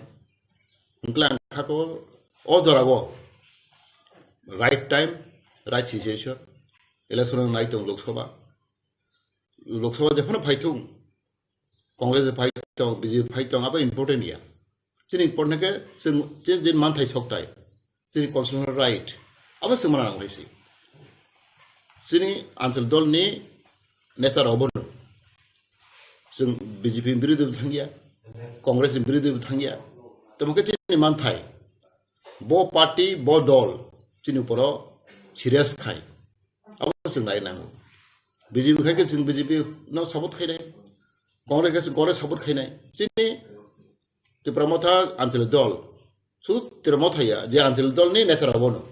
Hwnkhe ang kha ko o jora o right time, right situation. Election nai tong Lok Sabha. Lok Sabha jephano phai thung, Congress phai tong, B J P phai tong, abo important ya. Chini important khe chwng, chini je manthai soktai, chini constitutional right, abo chwng mana nang hai si. Chini anchal dol ni nature obono. Chwng B J P ni birodhi bo thangya, Congress ni birodhi bo thangya. Tamo khe chini manthai, bo party, bo dol, chini uporo serious khai. Abo chwng nai nango. B J P khai khe chwng B J P no support khainai, Congress khe chwng Congress support khainai. Chini Tipra Motha Anchalik Dol, sudu Tipra Motha ya, je Anchalik Dol ni nature abono.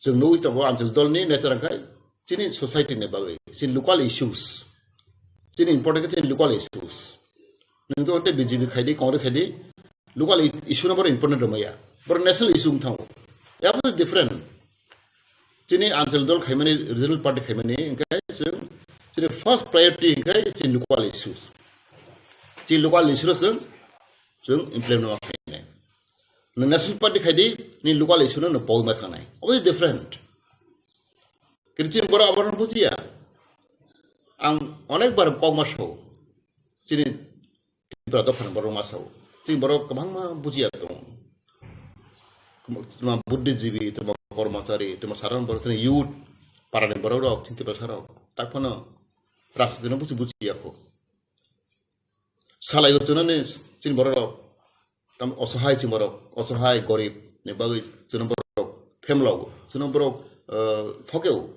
Chwng nugwi tongo Anchalik Dol ni nature wngkha chini society ni bagwi, chini local issues. Chini important khe chini local issues. Nwng to tei B J P khai di, Congress khai di, local i-, issue no borok important rwmaya. Borok national issue wng thango. Abo different. Chini Anchalik Dol khaimani, regional party khaimani, hwnkhe chwng chini first priority hwnkhe chini local issues. Chini local issue no chwng, chwng implement ma khainai. Nwng National Party khai di, nini local issue no nwng pogwi ma thangnai. Obo se different. Kintu chini borok abono bujiya. Ang onek bar kok ma sao. Chini Tripura dophani borok ma sao. Chini borok kwbangma bujiya tongo. Tuma buddhijibi, tuma kormachari, tuma sadharon borok, tini youth, parani borok rok, chini Tiprasa rok. Tak phano rajniti no buji bujiya kho. Salai o chunani chini borok rok. Tam osohai chini borok, osohai gorib ni bagwi chini borok phemlao, chini borok, eh, phokeo.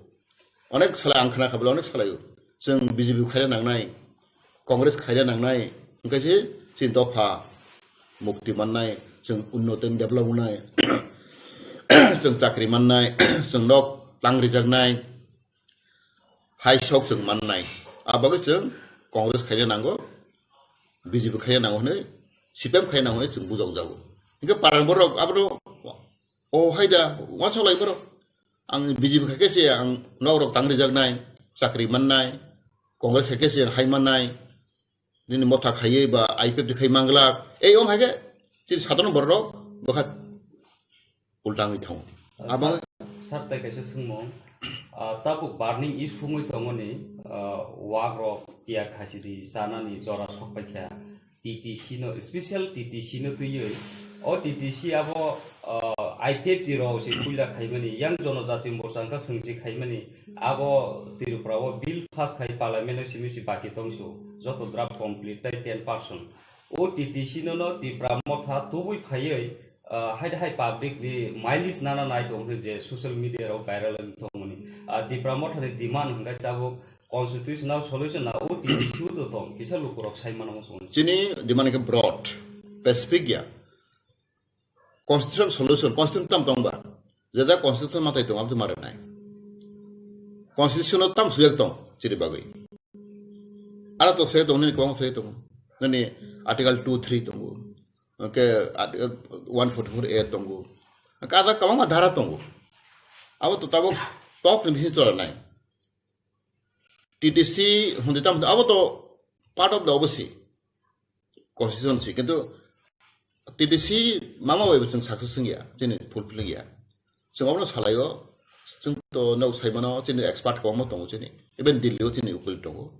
Onek salai ang khna kha bole onek salai o. Chwng B J P khaina nangnai, Congress khaina nangnai, hwnkhe se chini dopha mukti mannai, chwng unnoti develop wngnai, chwng chakri mannai, chwng nok tang rijaknai, hai sok chwng mannai. A bagwi chwng Congress khaina nango, B J P khaina nango hwnwi, C P M khaina nango hwnwi chwng bujokjago. Hwnkhe parani borok abono, o hai da, uansuk lai borok. Ang B J P khai khe se ang nok rok tang rijaknai, chakri mannai, Congress khai khe se hai mannai, nini motha khaiwi ba I P F T khai manglak, ei om hai khe chini sadharon borok rok bwkha ulta wngwi thango. Abo sir, tai kaisa swngmung. Ah, tabuk burning issue wngwi tongoni, ah, wak rok tiya khachiri chanani jora sok paikha. T T C no, special T T C no twiwi. O T T C abo, ah, I P F T rok se puila khaimani, yang Jonojati Morcha wngkha swngsi khaimani. Abo Tripura o bill pass khai parliament o simi si baki tongsu. Joto draft complete tai ten percent. O T T C no no Tipra motha tubui phaiwi, ah, hai hai public ni mileage nana nai tong hwnwi je social media rok viral wng tongmani. Ah, Tipra motha ni demand hwnkhe tabuk constitutional solution na O T T C o to tong kisa lukurok sai mano muchungo. Chini demand khe broad, specific ya. Constitutional solution, constitution tam tong ba? Jeda constitution matai tong, abdi mare nai. Constitution o tam sujak tong, chini bagwi. Ara to se tong, nini kwbang se tong. Nini article two three tongo. Hwnkhe article one forty-four A tongo. Hwnkhe ada kwbangma dhara tongo. Abo to tabuk tok ni bisingo chora nai. T T C hwnwi tamo abo to part of the obviously constitution si, kintu T T C mama bai bo chwng success wngya, chini fulfilling ya. Chwng abono salaio, chwng to nok saimano chini expert kwbangma tongo chini, even Delhi o chini ukil tongo,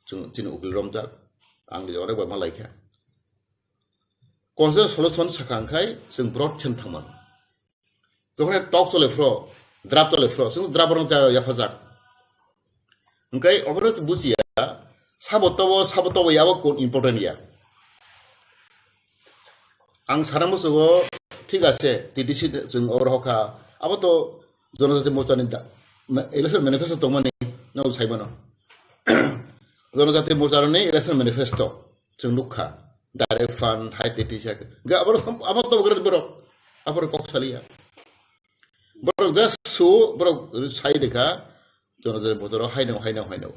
chwng chini ukil romjak, ang ni onek bai ma laikha. Constitutional solution sakha wngkhai chwng broad sem thangmano. Jokhon tok chole phro, drap chole phro, chwng drap rong cha yaphajak. Hwnkhe obono bujiya, sabo tobo, sabo tobo yabo kun important ya. Ang sana musugo, thik ase, T T C chwng oro hokha, abo to Jonojati Morcha ni da, ma-, election manifesto tongmani, no saimano. Jonojati Morcha ni election manifesto. Chwng nukha, direct fund, hai tei tisa khe. Ga abo, abo to bwrwi borok, abo kok saliya. Borok just su, borok sai dekha, Jonojati Morcha haino, haino, haino.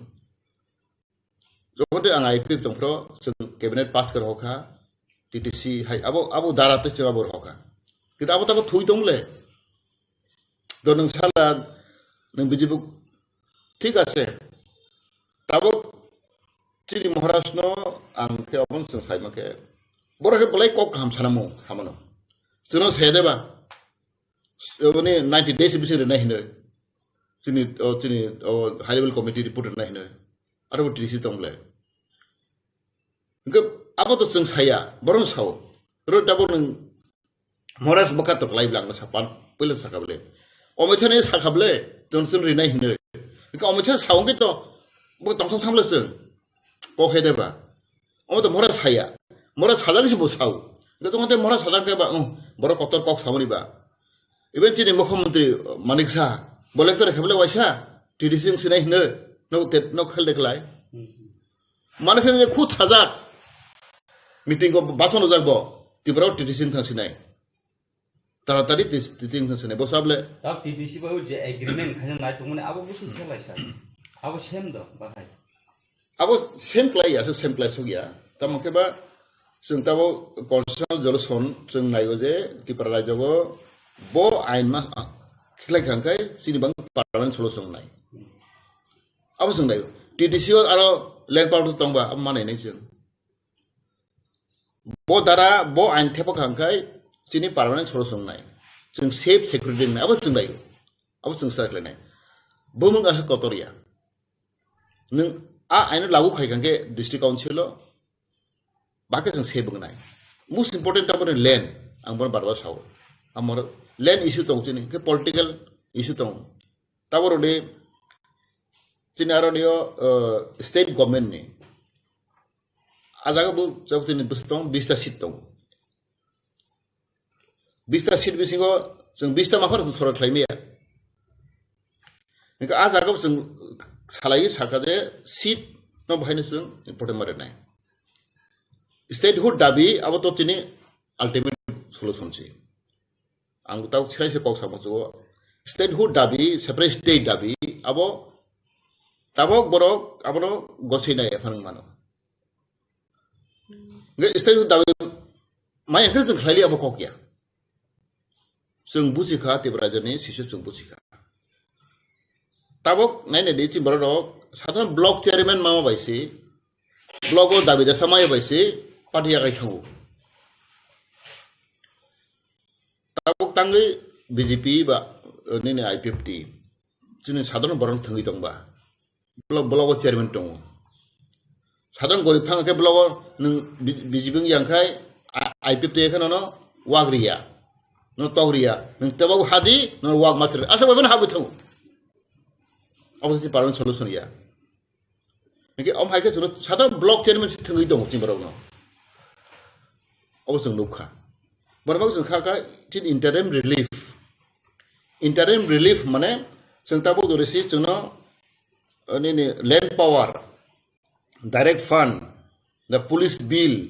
Jokhon tei ang I P F tongphro, chwng cabinet pass kar hokha, T T C hai, abo, abo dara tei chwng abo hokha. Kintu abo tabo thui tongle. Do nwng sala, nwng B J P, thik ase. Tabuk chini Maharaj no ang khe obo chwng saima khe. Borok khe belai kok kaham sana mu hamano. Chwngno saya deba. Oboni ninety days bisi rwnai hinoi. Chini, o, chini, o, high level committee report rwnai hinoi. Aro bo T D C tong le. Hwnkhe abo to chwng saya, borok sao. Ro tabuk nwng Maharaj bwkha to klai bwlangno sapan, puila sakha bwle. Omoitha ni sakha bwle, tonswng rinai hinwi. Hwnkhe omoitha sa wngkhe to, bo tongthok thamle chwng. Kok hai deba. Omo to Maharaj saya. Maharaj sajak si bo sao. Hwnkhe tongthok Maharaj sajak khe ba, um, borok kotor kok samani ba. Even chini mukhyamantri Manik Saha, bo lecture khe bwle waisa, T D C wng sinai hinwi, no te, no khel de khlai. Mane se khud sajak. Meeting ko bason rojak bo. Tripura o T T C wng thang sinai. Taratari T T C wng thang sinai. Bo sable. Tab T T C bai je agreement khaina nai tongmani abo busi khelai sa. Abo sem do bahai. Abo sem klai ya, se sem klai sok ya. Tamo khe ba chwng tabo constitutional solution chwng nai o je Tripura rajyo bo bo ain ma khiklai khang khai chini bang parliament solution nai. Abo chwng nai. T T C o aro land power tong ba abo manai nai chwng. Bo dara, bo ain thepa kha hwnkhe chini permanent solution nai. Chwng safe security nai, abo chwng lai. Abo chwng sa khlai nai. Bumung asa kotor ya. Nwng a aino lagu khai khan khe district council o, ba khe chwng safe wngnai. Most important taboni land, ang bono bar bar sao. Amoro land issue tong chini, khe political issue tong. Taboro ni chini aro nio, uh, state government ni. A jaga bo chabo chini bwswk tong, bista seat tong. Bista seat bisingo chwng bista maphar chwng sorok khlai maya. Hingke a jaga bo chwng salai saka je seat no bahaino chwng important ma rwnai. Statehood dabi abo to chini ultimate solution si. Ang tau chai se kok samo chugo. Statehood dabi, separate state dabi, abo tabok borok abono gosei nai ephang mano. Hingke statehood dabi mai hingke chwng khlai li abo kok ya. Chwng buji kha Tipra rajani sisu chwng buji kha. Tabok nai nai di chini borok rok sadharon block chairman mama bai si block o dabi dasa maya bai si party yakai thango. Tabok tangwi B J P ba, eh, nini I P F T chini sadharon borok thwngwi tongba. Block, block o chairman tongo. Sadharon gorib thang khe block o nwng B-, B J P wng yang khai, a-, I P F T khe nono wak riya, no tok riya, nwng tebo hadi, no wak ma thir. Asa bai mano habwi thango. Abo se permanent solution ya. Hingke om hai khe chwngno sadharon block chairman se thwngwi tongo chini borok no. Abo chwng nukha. Borok chwng kha kha chin interim relief. Interim relief mane chwng tabuk dori si chwngno, eh, nini land power, direct fund, the police bill,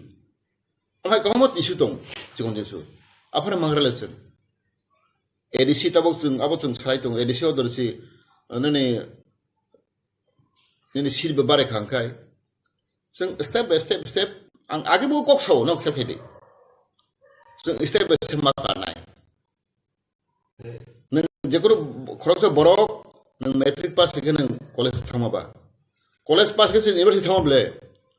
amhai kwbangma issue tong, chikon jinsu. Aphano mangra le chwng. A D C tabuk chwng, abo chwng salai tongo, A D C o dori si, eh, nini, nini seat bo bare kha hwnkhe. Chwng step by step, step, ang age bo kok sao, no khe phede. Chwng step by step ma kanai. Nwng jekono khoroksa borok, nwng matric pass khe nwng college thangma ba. College pass khe se university thangma ble.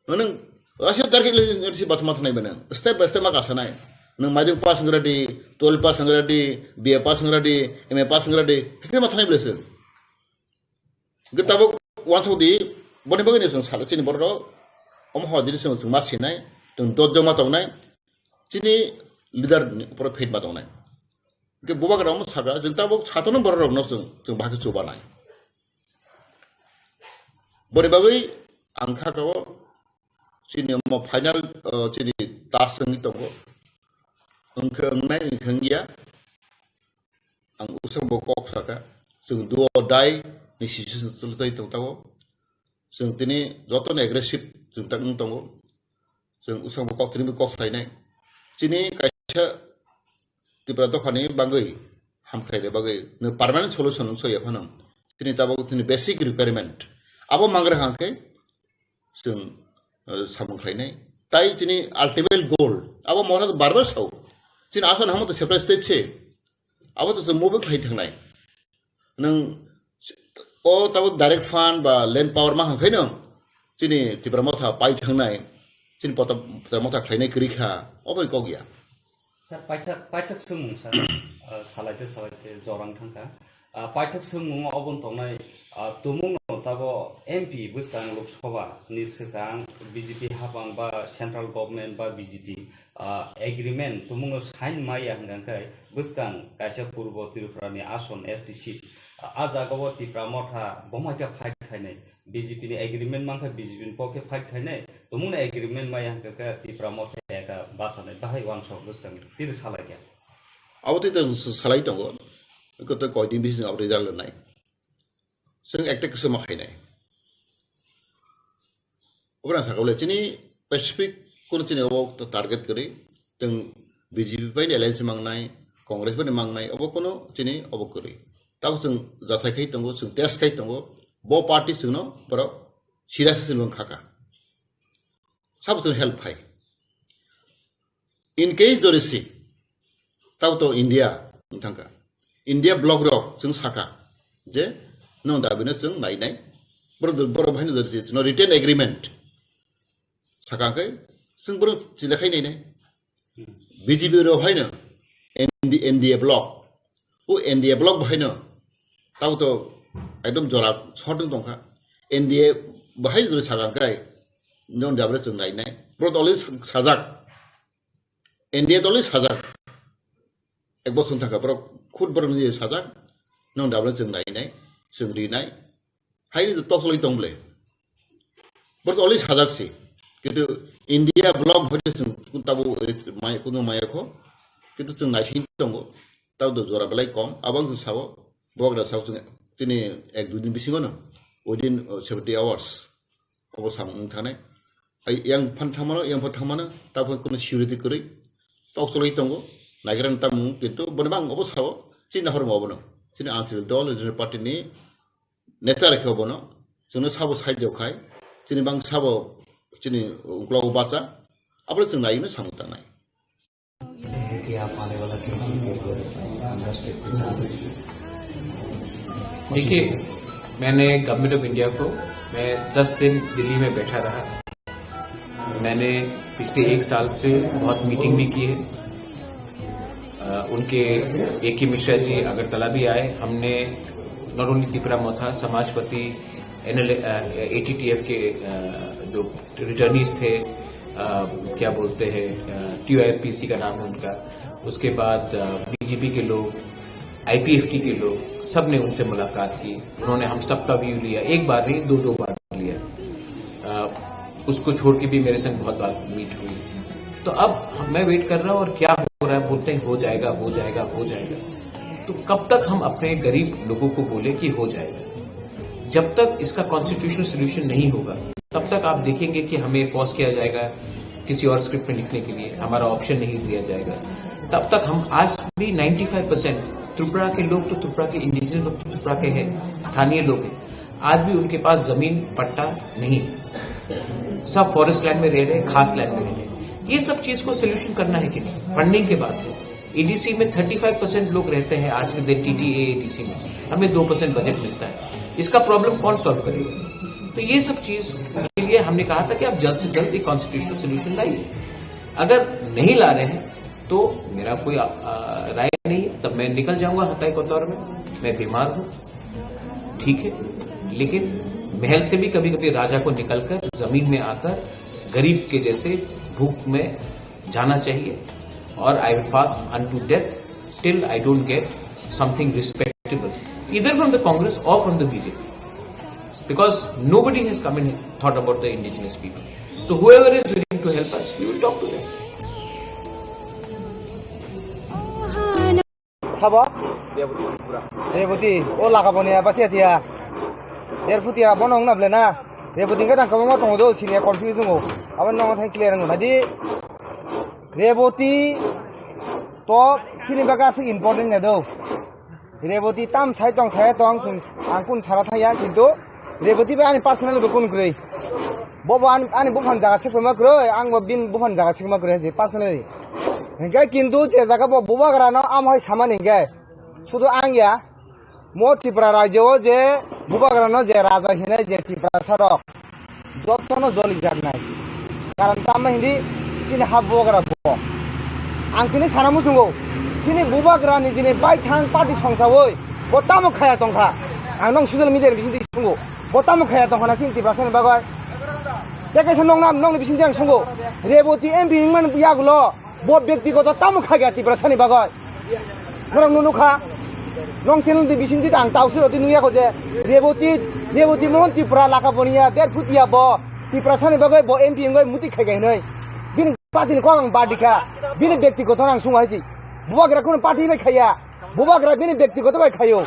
Nwng asya darkhe university bathma thangnai ba nwng. Step by step ma kasanai. Nwng maidung pass wng ready, twelve pass wng ready, B A pass wng ready, M A pass wng ready. Hekhe ma thangnai ble se. Hwnkhe tabuk uansuk di, boni bagwi ni chwng salo chini borok rok, omo hor dini chwng, chwng ma sinai, chwng dot joma tongnai, chini leader ni upor faith ma tongnai. Hwnkhe bubagra omo saka, chwng tabuk sato no borok rok no chwng, chwng bahai khe chubanai. Boni bagwi ang kha kao, chini omo final, uh, chini task wngwi tongo. Wngkhe wngnai, wngkhe wngya. Ang usang bo kok saka, chwng do or die ni situation chwlwi tong tago. Chwng tini jotono aggressive chwng tak wng tongo. Chwng usang bo kok tini bo kok khlainai. Chini kaisa Tripura dophani bagwi hamkhlaina bagwi no permanent solution wng soi phano. Chini tabuk chini basic requirement abo mangra hangkhe chwng, eh, samung khlainai. Tai chini ultimate goal abo mora bar bar sao. Chini asal hamo to separate state se. Abo to chwng move khlai thangnai. Nwng o tabuk direct fund ba land power ma hangkhaino chini Tipra Motha pai thangnai, chini pota-, Tipra Motha khlainai kwrwi kha, obo kok ya. Sir, paithak, paithak swngmung sir, ah, salaite salaite jorang thangkha. Ah, paithak swngmungo obon tongnai, ah, tumungno tabo M P bwskang Lok Sabha ni swkang B J P hapang ba central government ba B J P, ah, agreement tumungno sign maya hwnkha khe bwskang kaisa Purbo Tripura ni ason S T seat, ah, a jagao Tipra Motha bomaikha fight khainai. B J P ni agreement mankha, B J P ni pokhe fight khainai, tumungni agreement maya hwnkha khe Tipra Motha eka basanai, bahai uansuk bwskang tiri salaikha. Abo tei tei salai tongo, koto koidin bising abo result nai. Chwng ekta kisa ma khainai. Obo rang sakha bole chini Pacific kono chini obo target kwrwi, chwng B J P bai ni alliance mangnai, Congress bai ni mangnai, obo kono chini obo kwrwi. Tabo chwng jasai khai tongo, chwng test khai tongo, bo party chwngno borok serious se chwng khaka. Sabo chwng help khai. In case dori si, tabo to India wng thangkha. India bloc rok chwng sakha je no dabi no chwng nai nai. Borok, borok bai no dori si, no written agreement. Sakha khe chwng borok chila khai nai nai. B J P rok haino N D, N D A block. O N D A block bahaino tabo to ekdom jora short wng tongkha. N D A bahai jora sagang kai non dabra chwng nainai. Bro toli sajak. N D A toli sajak. Ek bosor thangkha borok khud borok ni sajak. Non dabra chwng nainai, chwng rinai. Hai ni to toksoloi tong ble. Borok already sajak si. Kintu India block hoite chwng tabo mai kuno maya kho. Kintu chwng naising tongo. Tabo do jora belai kom. Abang chwng sao. Bubagra sao chwng tini ek dui din bisingo no. Within seventy hours. Obo samung wng thanai. Ai yang phan thangmano, yang phan thangmano. Tabo kuno security kwrwi. Toksoloi tongo. Naigra tamung kintu boni bang obo sao. Chini nahor mo obo no. Chini Anchal Dol Regional Party ni nature khe bono, chwngno sabo side o khai, chini bang sabo chini uklogo bacha, abole chwng naino samung tangnai. है कि आप आने वाला twenty February से इंडस्ट्री के साथ देखिए, मैंने गवर्नमेंट ऑफ इंडिया को, मैं दस दिन दिल्ली में बैठा रहा। मैंने पिछले एक साल से बहुत मीटिंग भी की है। अ, उनके ए के मिश्रा जी अगरतला भी आए। हमने not only तिपरा मोथा, समाजपति, एनएल, अ, एटीटीएफ के, अ, जो रिटर्नीज थे, अ, क्या बोलते हैं, अ, टीओआईपीसी का नाम है उनका, उसके बाद, अ, बीजेपी के लोग, आईपीएफटी के लोग, सब ने उनसे मुलाकात की। उन्होंने हम सबका व्यू लिया, एक बार नहीं, दो दो बार लिया। अ, उसको छोड़ के भी मेरे संग बहुत बार मीट हुई। तो अब हम, मैं वेट कर रहा हूँ और क्या हो रहा है, बोलते हैं हो जाएगा, हो जाएगा, हो जाएगा। तो कब तक हम अपने गरीब लोगों को बोले कि हो जाएगा? जब तक इसका कॉन्स्टिट्यूशनल सॉल्यूशन नहीं होगा, तब तक आप देखेंगे कि हमें पॉज किया जाएगा किसी और स्क्रिप्ट में लिखने के लिए, हमारा ऑप्शन नहीं दिया जाएगा। तब तक हम आज भी नाइन्टी फ़ाइव परसेंट त्रिपुरा के लोग तो त्रिपुरा के इंडिजिनस लोग तो त्रिपुरा के हैं, स्थानीय लोग हैं, आज भी उनके पास जमीन पट्टा नहीं है, सब फॉरेस्ट लैंड में रह रहे हैं, खास लैंड में रह रहे हैं। ये सब चीज को सोल्यूशन करना है कि नहीं? फंडिंग की बात हो, ईडीसी में थर्टी फ़ाइव परसेंट लोग रहते हैं आज के दिन टीटीए ईडीसी में, हमें दो परसेंट बजट मिलता है, इसका प्रॉब्लम कौन सॉल्व करेगा? तो ये सब चीज के लिए हमने कहा था कि आप जल्द से जल्द एक कॉन्स्टिट्यूशनल सॉल्यूशन लाइए। अगर नहीं ला रहे हैं तो मेरा कोई आ, आ, राय नहीं, तब मैं निकल जाऊंगा हताई कोतवार में। मैं बीमार हूँ, ठीक है, लेकिन महल से भी कभी कभी राजा को निकलकर जमीन में आकर गरीब के जैसे भूख में जाना चाहिए। और I will fast unto death till I don't get something respectable, either from the Congress or from the B J P, because nobody has come and thought about the indigenous people. So whoever is willing to help us, we will talk to them. Sabo? Reboti, o laga boni aba tia tia. Derphutia bono wngna ble na. Reboti hingke tang kwbangma tongo do, sini confuse wngo. Abo nokno thai clear wngo. Nadi Reboti to chini bagwi aswk important ya do. Reboti tam sai tong, sai tong, chwng ang kun sara thang ya, kintu Reboti bai ani personal bo kun kwrwi. Bo bo ani, ani buphang jaga se kwma kwrwi, ang bo bin buphang jaga se kwma kwrwi, je personally. Hingke kintu je jaga bo bubagra no amo hai samani hingke, sudu ang ya, mo Tripura rajyo o je bubagra no je raja hinai je Tiprasa rok, jotono joli jaknai. Karon tamo hindi chini ha bubagra bo. Ang tini sana muchungo, chini bubagra ni jini baithang party songsawi bo tamo khaya tongkha. Ang nong social media ni bisingtwi sungo, bo tamo khaya tongkha na chini Tiprasa ni bagwi. Tei kaisa nong nam, nongni bisingtwi ang sungo, Reboti M P wngmani yagulo bo byaktigoto tamo khaya Tiprasa ni bagwi. Norok no nukha, nong channel ni bisingtwi ang tausirok twi nukya kho je Reboti, Reboti Mohan Tripura laka boniya, der phutia bo Tiprasa ni bagwi bo M P wngwi muti khai khai hinwi. Bini party ni kok ang badi kha, bini byaktigoto ang sungo hai si. Bubagra kuno party bai khaiya, bubagra bini byaktigoto bai khaio.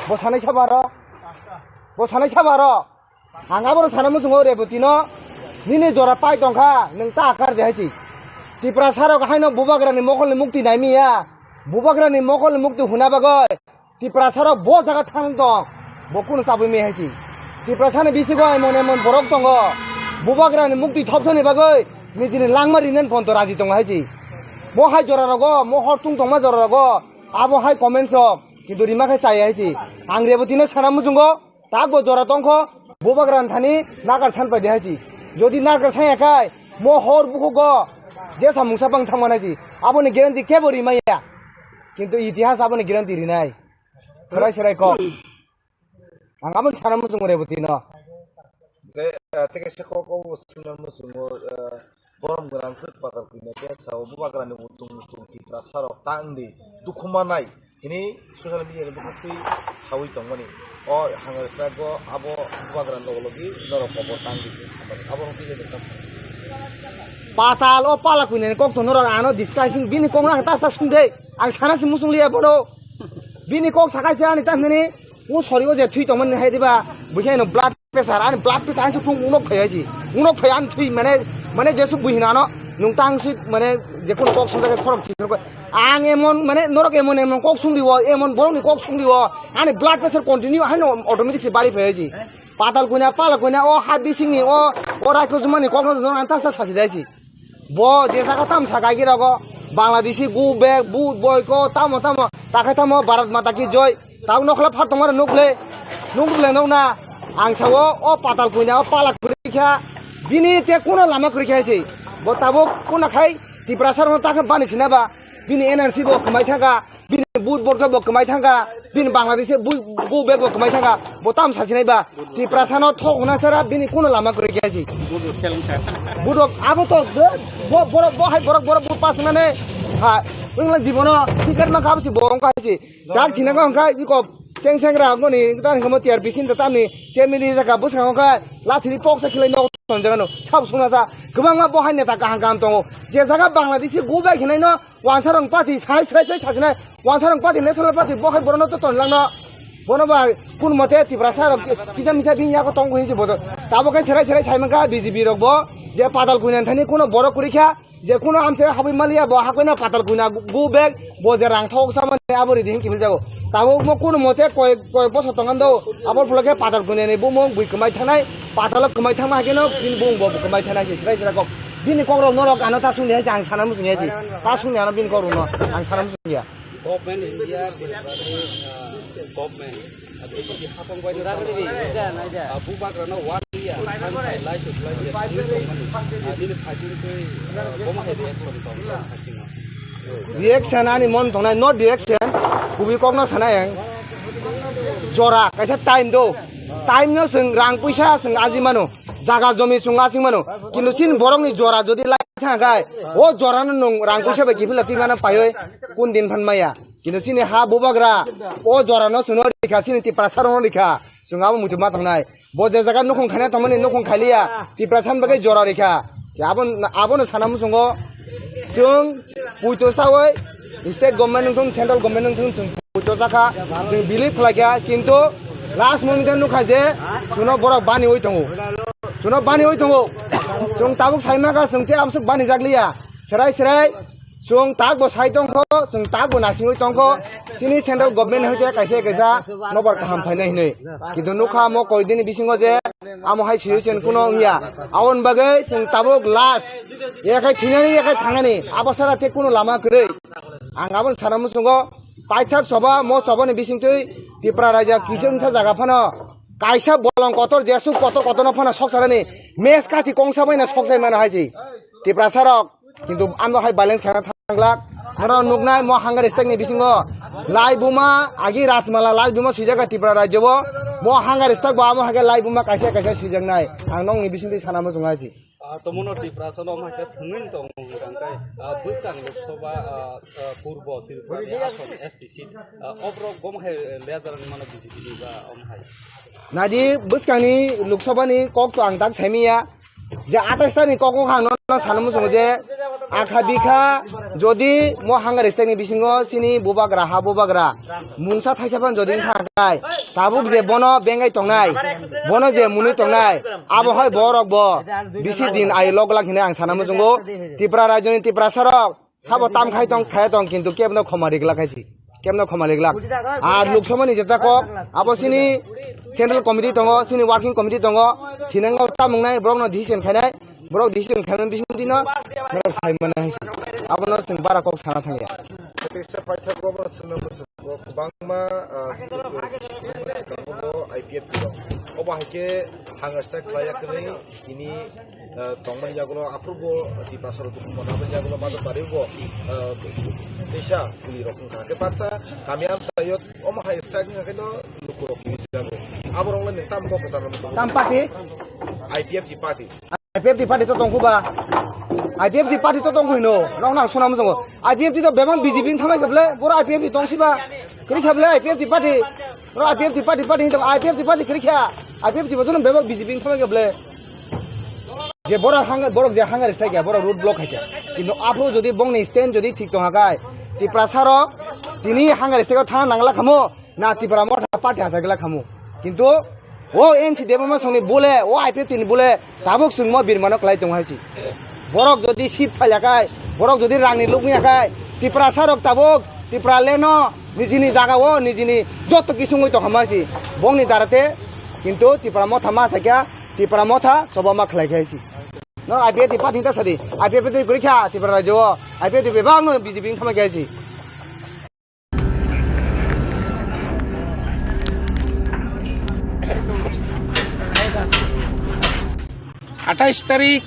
Bo sanai sabo aro, bo sanai sabo aro. Ang abono sana muchungo Reboti no, nini jora pai tongkha, nwng ta akar de hai si. Tiprasa rok haino bubagra ni mokol ni mukti naimi ya. Bubagra ni mokol ni mukti huna bagwi Tiprasa rok bo jaga thang tong, bo kunu chabwi mi hai si. Tiprasa ni bisingo emon emon borok tongo, bubagra ni mukti thopsani bagwi nijini langma rinen ponto raji tongo hai si. Mo hai jora rogo, mo hor tung tongma jora rogo, abo hai comments rok, kintu rima khe chaya hai si. Ang Reboti no sana muchungo, tak bo jora tongkho, bubagra ni thani nakar san pai de hai si. Jodi nakar san ya khai, mo hor bukhugo, jesa mungsa bang thangma nai si. Aboni guarantee kebo rima ya. Kintu itihas aboni guarantee rinai. Serai serai kok. Ang aboni sana muchungo Reboti no. Tei, ah, tei kaisa kok o swnam muchungo, ah, borom gwnang swk patal kwina khe sao bubagrani utung utung Tiprasa rok ta wngdi dukhu manai hini social media ni bwkhak twi sawi tongmani. O Hunger Strike o abo bubagrani logo logi norok kobor ta wngdi hini samani. Abo rok twi patal o pala kwina ni kok to norok ano discussing bini kok no ang ta sa sung de. Ang sana se muchung liya bono. Bini kok sakai se ani ta hwnani. O sori o je thwi tongmani hai diba, buikhe no blood pressure, ani blood pressure ani sukung unok phai hai si. Unok phai ani thwi mane, mane jesu bui hinano, nung tang si mane je kono kok sung jaga khorok si khorok. Ang emon mane norok emon emon kok sung diwo, emon borok ni kok sung diwo, ani blood pressure continue haino automatic si bari phai hai si. Patal kuina, pala kuina, o ha bising ni, o, o raiko jumani kok no norok ani ta sa sasi dai si. Bo je jaga tam sa gaigi rogo, Bangladeshi go back, vote boycott, tamo tamo, takhai tamo, Bharat Mata ki joy. Tao nokhle phar tongmani nukle, nukle nokna. Ang sao, o patal kuina, o pala kwrwi kha, bini te kuno lama kwrwi kha se. Bo tabuk kuno khai, Tiprasa rokno takhe bani sinaba, bini N R C bo kwmai thangkha, bini vote boycott bo kwmai thangkha, bini Bangladeshi bu-, go back bo kwmai thangkha, bo tam sasinai ba. Tiprasa no thok hwnna sara bini kuno lama kwrwi khe si. Budo kheleng kha. Budo abo to bo, borok bo hai borok borok bo pas nane ha wngla jibono ticket ma kha si bo wngkha si. Jak thina ko wngkha iko cheng cheng ra ngoni ta ni kamo tiar bisin ta tamni chemili jaka bwskango kha lathiri pok sa khilai no ton jaga no sab sungna sa kwbangma bo hai neta kaham kaham tongo je jaga Bangladeshi go bai khinai no Wansarong party sai sai sai sajinai. Wansarong party national party bo hai borokno to tonlangno. Bono ba kun mote Tiprasa rok kisa misa bini yago tong hinsi bodo. Tabo kai serai serai sai mangka B J P rok bo je patal kuina thani kuno borok kuri kha je kuno amse habui maliya bo hakoina patal kuina go back bo je rang thok sa mani abo ridi hin kimil jago. Tabo mo kuno mote koi koi boso tongando abo pula khe patal kuina ni bo mo bui kwmai thanai patal kwmai thangma hakeno bini bung bo kwmai thanai se serai serai kok. Bini kokrok norok ano ta sungya se ang sana musungya se. Ta sungya ano bini kokrok no ang sana musungya. Government India, Tripura ni, ah, government, ah, Tripura ni hapang bai no tangmani, ah, bubagra no one year, thank you, lai to lai to, thank you, tongmani. Ah, nini fighting tei, ah, bomo hai reaction tong, tong, tong, tong. Reaction ani mon tongnai, not reaction. Kubui kok no sanai ang. Jora, kaisa time do. Time no seng rang puisa seng aji mano. Jaga jomi chwng asing mano. Kintu chini borok ni jora jodi lai thang khai, o jora no nwng rang puisa bai kiphila twi mano paioi kun din phan maya. Kintu chini ha bubagra o jora no chwng no rikha, chini Tiprasa rok no rikha. Chwng abo muitu ma tongnai. Bo je jaga nukhung khaina tongmani nukhung khailiya. Tiprasa ni bagwi jora rikha. Abo, abo no sana muchungo. Chwng puito sawi state government wngthung, central government wngthung, chwng puito sakha, chwng believe khlaikha, kintu last moment o nukha je chwngno borok baniwi tongo, chwngno baniwi tongo. Chwng tabuk saimaka chwng tei amsuk banijakliya, serai serai chwng takbo sai tongkho, chwng takbo nasingwi tongkho, chini central government hoite kaisa kaisa nobar kaham phainai hinwi, kintu nukha mo koidini bisingo je amo hai situation kuno wngya, aboni bagwi chwng tabuk last. Yakhai thwinani, yakhai thangnani, abo sara tei kuno lama kwrwi. Ang aboni sana muchungo paithak soba, mo sobani bisingtwi Tipra raja kichengsa jaga phano kaisa bolong kotor, jesu kotor kotorno phano sokcharani mes kathi kongsa baino sokchai mano hai se Tiprasa rok. Kintu ano hai balance khana thanglak. Norok nuknai mo Hunger Strike ni bisingo lai buma agi Rajmala lai buma swijak Tipra rajyo bo. Mo Hunger Strike bo amo hai khe lai buma kaisa kaisa swijaknai. Ang nokni bisingtwi sana muchungo hai se. Ah, tomono Tiprasa no omo hai khe thwngwi tong hwnkha khe, ah, bwskang Lok Sabha, ah, ah, Purbo Tripura ni Ason S T seat, ah, oborok omo hai leader ni mano B J P ni ba omo hai. Nadi bwskang ni Lok Sabha ni kok to ang tak saimiya je atais ta ni kok ang nono sana muchungo je akha bikha jodi mo Hunger Strike ni bisingo chini bubagra ha bubagra mungsa thaisa phan jodi wngkha khe, tabuk je bono bengai tongnai, bono je mwnwi tongnai, abo hai borok bo bisi din ai lok lak hinwi ang sana muchungo. Tipra rajyoni Tiprasa rok sabo tam khai tong, khai tong, kintu kebno khoma riglak hai si, kebno khoma riglak. Ar Lok Sabha ni jeta kok, abo chini central committee tongo, chini working committee tongo, thinango tam wngnai, borokno decision khainai. Borok decision khaimani bisingtwi no norok sai mano hai se. Abono chwng bara kok sana thangya. Tei se paithak obo swngna muchungo kwbangma, ah, I P F T rok. Obo hai khe Hunger Strike khlai ya kwrwi tini, ah, tongmani yagulo aphuru bo Tiprasa rok dukhu mona aboni yagulo Majapahari bo, ah, Teisa kuli rok wngkha. Khe baksa kami amchaio omo hai strike wngkha khe no luku rok kiri jago. Abo rok le nwng tam kok kwchar rok. Tam party? I P F T party. I P F T party to tongkhu ba. I P F T party to tongkhu hino. Rok nang suna musungo. I P F T to bebang B J P ni thamai khe ble. Boro I P F T tongsi ba. Kiri khe ble I P F T party. Boro I P F T party party hinwi tongo. I P F T party kiri khe. I P F T bo jono bebak B J P ni thamai khe ble. Je borok hang-, borok je hunger strike ya, borok road block hai khe. Kintu aphuru jodi bongni stand jodi thik tong hakai, Tiprasa rok tini hunger strike o thang nangla khamu, na Tipra Motha party hachagla khamu. Kintu o N C Debbarma songni bole, o I P F T ni bole, tabuk chwngmo birmano kwlai tongo hai si. Borok jodi seat phailakai, borok jodi rangni lukni akai, Tiprasa rok tabuk Tipra leno nijini jaga o nijini joto kisungwi tongkha ma si. Bongni darate kintu Tipra Motha ma sakya, Tipra Motha choba ma khlai khai si. No I P F T party ta sadi. I P F T kwrwi kha Tipra rajyo o. I P F T bebak no B J P wngkha ma khai si. Atais tarik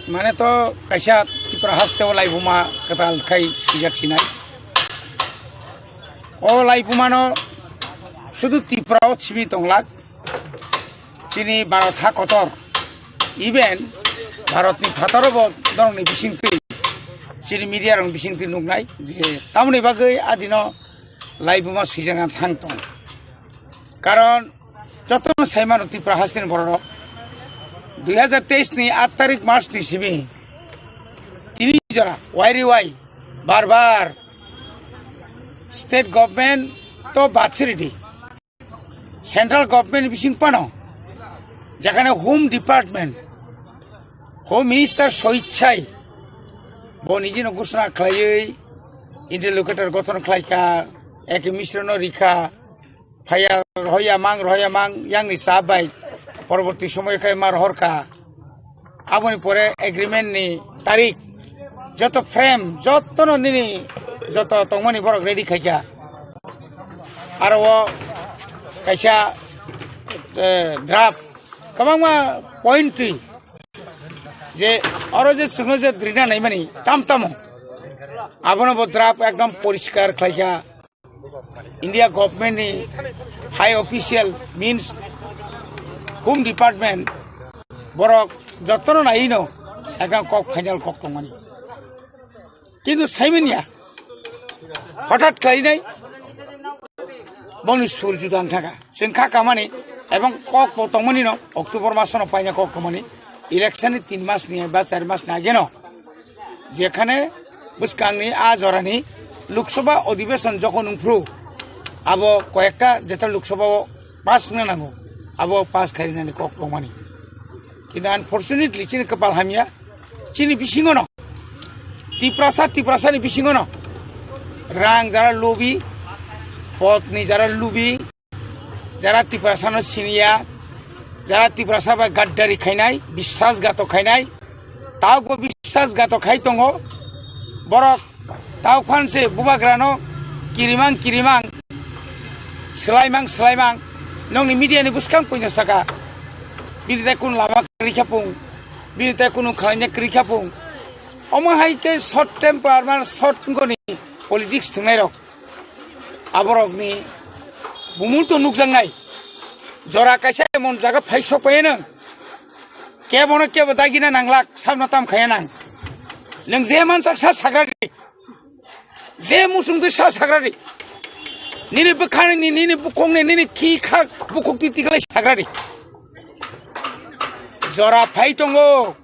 mane to kaisa Tipra haste o laibuma kwtal khai sijak sinai. O laibuma no sudu Tipra o simi tonglak. Chini Bharat ha kotor, even Bharatni phataro bo norokni bisingtwi, chini media rokni bisingtwi nuknai je tamoni bagwi adino laibuma swijana thang tong. Karon jotono saimano Tipra hasteni bororok dui hazar teis ni aat tarik March ni simi tini jora wairi wai bar bar state government to batsiri di. Central government bising pano, jekhane Home Department, Home Minister soichai, bo nijino ghosona khlaiwi, interlocutor gothon khlaikha, Eke Misra no rikha, phaiya rohoya mang, rohoya mang, yangni sa bai, porborti somoy khai ma rohorkha. Aboni pore agreement ni tarik, joto frame, jotono nini joto tongmani borok ready khaikha. Aro o kaisa, eh, draft kwbangma point twi je oro je chwngno je rina naimani tam tamo abono bo draft ekdom poriskar khlaikha. India government ni high official means Home Department borok jotono naino ekdam kok final kok tongmani. Kintu saimanya hothat khlainai boni sur juda wngthaka. Chwng kha kamani ebong kok bo tongmani no October masono paina kok tongmani election ni tin mas ni ba char mas ni ageno. Jekhane bwskangni a jorani Lok Sabha Adhiveshon jokhon wngphru, abo koyekta jeta Lok Sabha o pass wngna nango, abo pass khainani kok tongmani. Kintu unfortunately chini kwpal hamya, chini bisingono, Tiprasa, Tiprasani bisingono rang jara lubi, podni jara lubi, jara Tiprasano siniya, jara Tiprasa bai gaddari khainai, biswasghatok khainai, taubo biswasghatok khai tongo. Borok tau phanse bubagrano kirimang kirimang, swlaimang swlaimang, nokni media ni bwskang puino saka, bini tai kunu lama kwrwi kha pung, bini tai kunu khlaina kwrwi kha pung. Omo hai khe short temper, mane short wngoni politics thwngnairok. Aborokni bumung to nukjaknai. Jora kaisa emon jaga phai sok phaiya nwng. Kebono kebo dagina nanglak, sabna tam khaiya nang. Nwng je mansak sa sagra di. Je musung twi sa sagra di. Nini bwkhani, nini bukhukni, nini khi kha bukhuk twi tiklai sagra di. Jora phai tongo.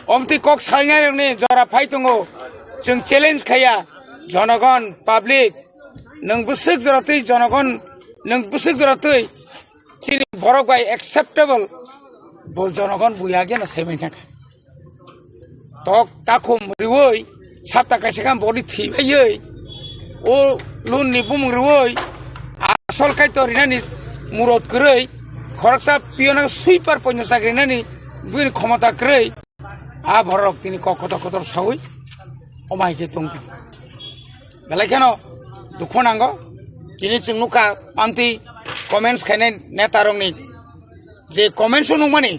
Omtwi kok salnai rokni jora phai tongo. Chwng challenge khaiya. Jonogon, public, nwng bwswk jora twi jonogon, nwng bwswk jora twi chini borok bai acceptable, bo jonogon buya geno saiman thangkha. Tok takhum riwi, sapta kaisa khe boni thwi baiwi, o loan ni bumung riwi, asol kaitor rinani murot kwrwi, khoroksa piyona sweeper poino chakri nani bini khomota kwrwi, a borok tini kok kotor kotor sawi, omo hai khe tongkha. Belai kheno dukhu nango, tini chwng nukha, amtwi comments khainai neta rokni je comments o nukmani,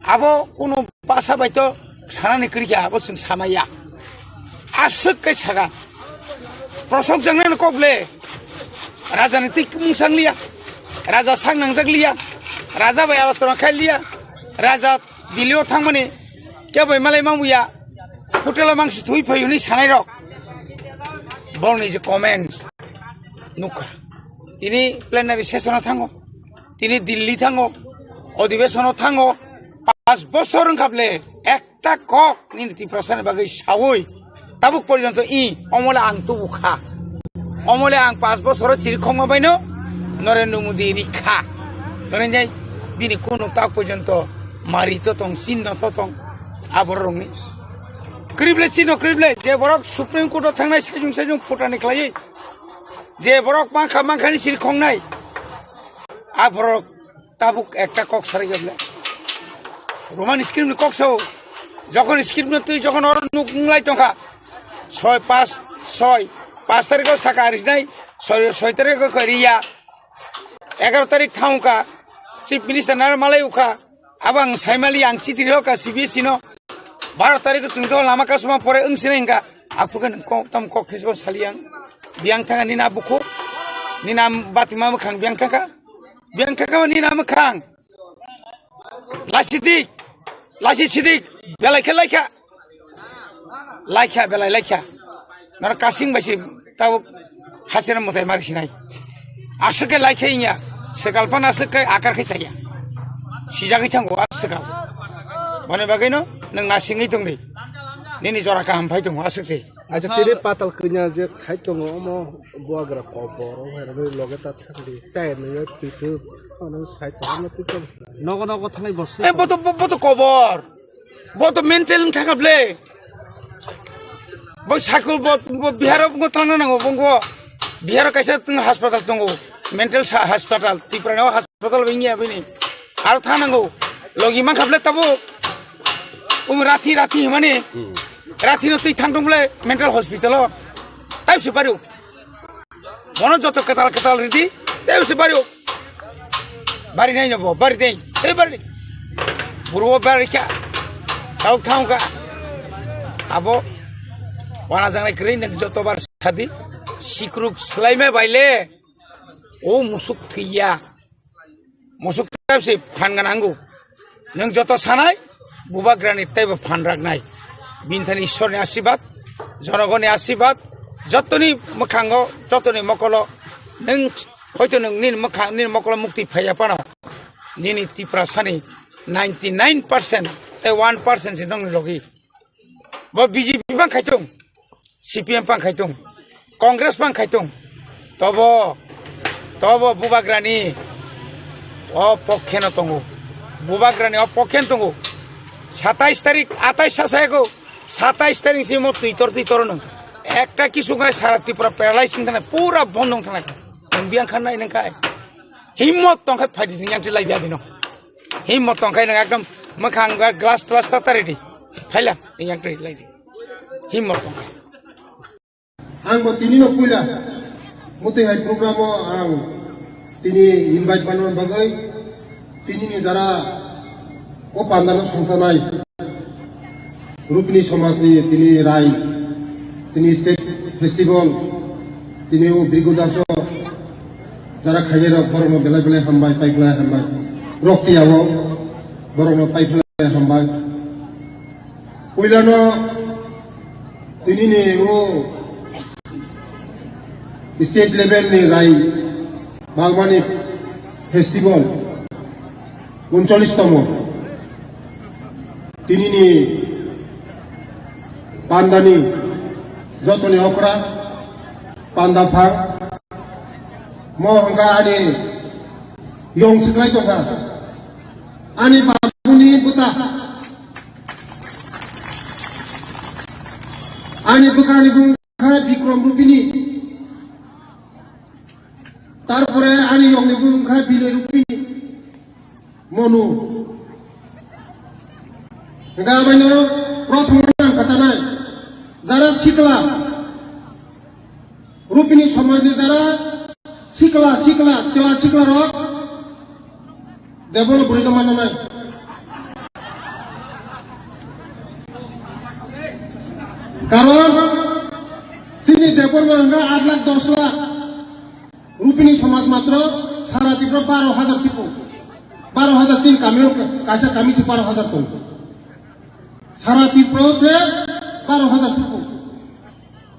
abo kunu basa bai to sanani kwrwi kha, abo chwng samaya. Aswk khe saka. Prosok jangnai no kok le. Raja ni tik mung sang liya. Raja sang nangjak liya. Raja bai alasora khai liya. Raja Delhi o thangmani kebo bai malai mangbuya. Hotel o mangsi thui phai hwnwi sanai rok. Borokni je comments nukha. Tini plenary session o thango. Tini Delhi thango. Odhibesono thango. Pas bosor wngkha ble. Ek ta kok nini Tiprasani bagwi saui tabuk porjonto i omole ang tubu kha. Omole ang pas bosoro chiri khongma baino Narendra Modi rikha. Hwnwi bini kunu tak porjonto mari to tong, chinno to tong, aborokni. Krible chinno krible, je borok Supreme Court o thangnai sajung sajung phutani khlaiwi, je borok mankha mankhani chiri khongnai, aborok Tabuk ekta kok sarai gabla. Roman script ni kok sao. Jokon script no twi jokon oro nuk nglai tongkha. Soi pas, soi pas tarikh o saka arisnai, soi, soi tarikh o koriya. Egaro tarikh thangkha. Chief Minister naro malai ukha. Abo ang saimali ang chiti rokha C B S E no. Baro tarikh o chwng to lama kasuma pore wng sinai hingka. Aphuru khe nwng kok tam kok thesbo sali ang. Biyang thangkha nini abukhuk. Nini am batima mwkhang biyang thangkha. Biyang thangkha nini am mwkhang. Lasi dik. Lasi sidik. Belai khe laikha. Laikha belai laikha. Naro kasing bai si tabo hasena mwtai mari sinai. Aswk khe laikha inya. Swkal phano aswk khe akar khe chaya. Sijagwi thango aswkal. Boni bagwino nwng nasingwi tongdi. Nini jora kaham phai tongo aswk se. Acha tini patal kanya je khai tongo omo buagra kobor o hai rani loge ta thangdi. Chaya nungya twi thwi ano sai tongo twi tongo. Nogo nogo thanai bosi. Eh, boto, bo-, boto kobor. Bo to mental wng thangkha ble. Bo sakul bo, bo Bihar o bo thangna nango bo. Bihar o kaisa tong hospital tongo. Mental sa-, hospital. Tripura ni o hospital bo wngya bini. Aro thang nango. Logi mankha ble tabo. Um rathi rathi himani. Hmm. Rathi no twi thang tong ble mental hospital o. Taibse bari o. Bono joto kwtal kwtal ridi, tei se bari o. Bari nai no bo, bari dei, tei bari. Buru o bari kha, tau thang kha. Abo, wana jangnai kwrwi nwng joto bar sadi, sikruk swlaima baile, o musuk thwiya. Musuk tei se phan gana nango. Nwng joto sanai, bubagrani teibo phan raknai. Bini thani Ishwarni asibad, jonogoni asibad, jotoni mwkhango, jotoni mokolo, nwng hoito nwng nini mwkhang, nini mokolo mukti phaiya phano. Nini Tiprasani ninety nine percent tei one percent se nongni logi. Bo B J P bang khaitung. C P M pang khai tung, Congress pang khai tung, tobo, tobo bubagrani o pokhe no tongo, bubagrani o pokhe no tongo. Satais tarik, atais sa saya ko, satais tarik simo twitor twitor no ekta kisu ngai sara Tripura paralyze wng thangna, pura bondo wng thangna. Nwng biyang khan nai nang khai, himmot tong khai phaidi niyang ti lai biya dino. Himmot tong khai nang ekdom mwkhang glass glass ta tari di, phaila niyang ti lai di. Himmot tong khai. Ang bo tini no puila mutwi hai program o ang tini invite manna bagwi tini ni jara o panda no songsanai Rupini somaj ni tini rai tini state festival tini o Bhrigu Das o jara khainai rok borok no belai belai hambai paikhlai hambai rok tiyao borok no paikhlai hambai. Puilano tinini o state level ni rai Balmani festival uncholish tomo. Tinini pandani jotoni okra panda phang mo hwnka ani yong siklai tongkha ani babuni bwta. Ani bwkhani bung kha Bikrom Rupini. Tarpore ani yongni bung kha Binoy Rupini. Monu. Hwnkhe abaino prothom ang kwchanai. Jara sikla. Rupini somajni jara sikla, sikla, chwla sikla rok. Develop bwrwi no manna nai. Karon chini develop Debbarma hwnkha aat lakh dos lakh. Rupini somaj matro sara Tripura baro hajar sipo. Baro hajar chini kamio kaisa kami se baro hajar tongo. Sara Tripura se baro hajar sipo.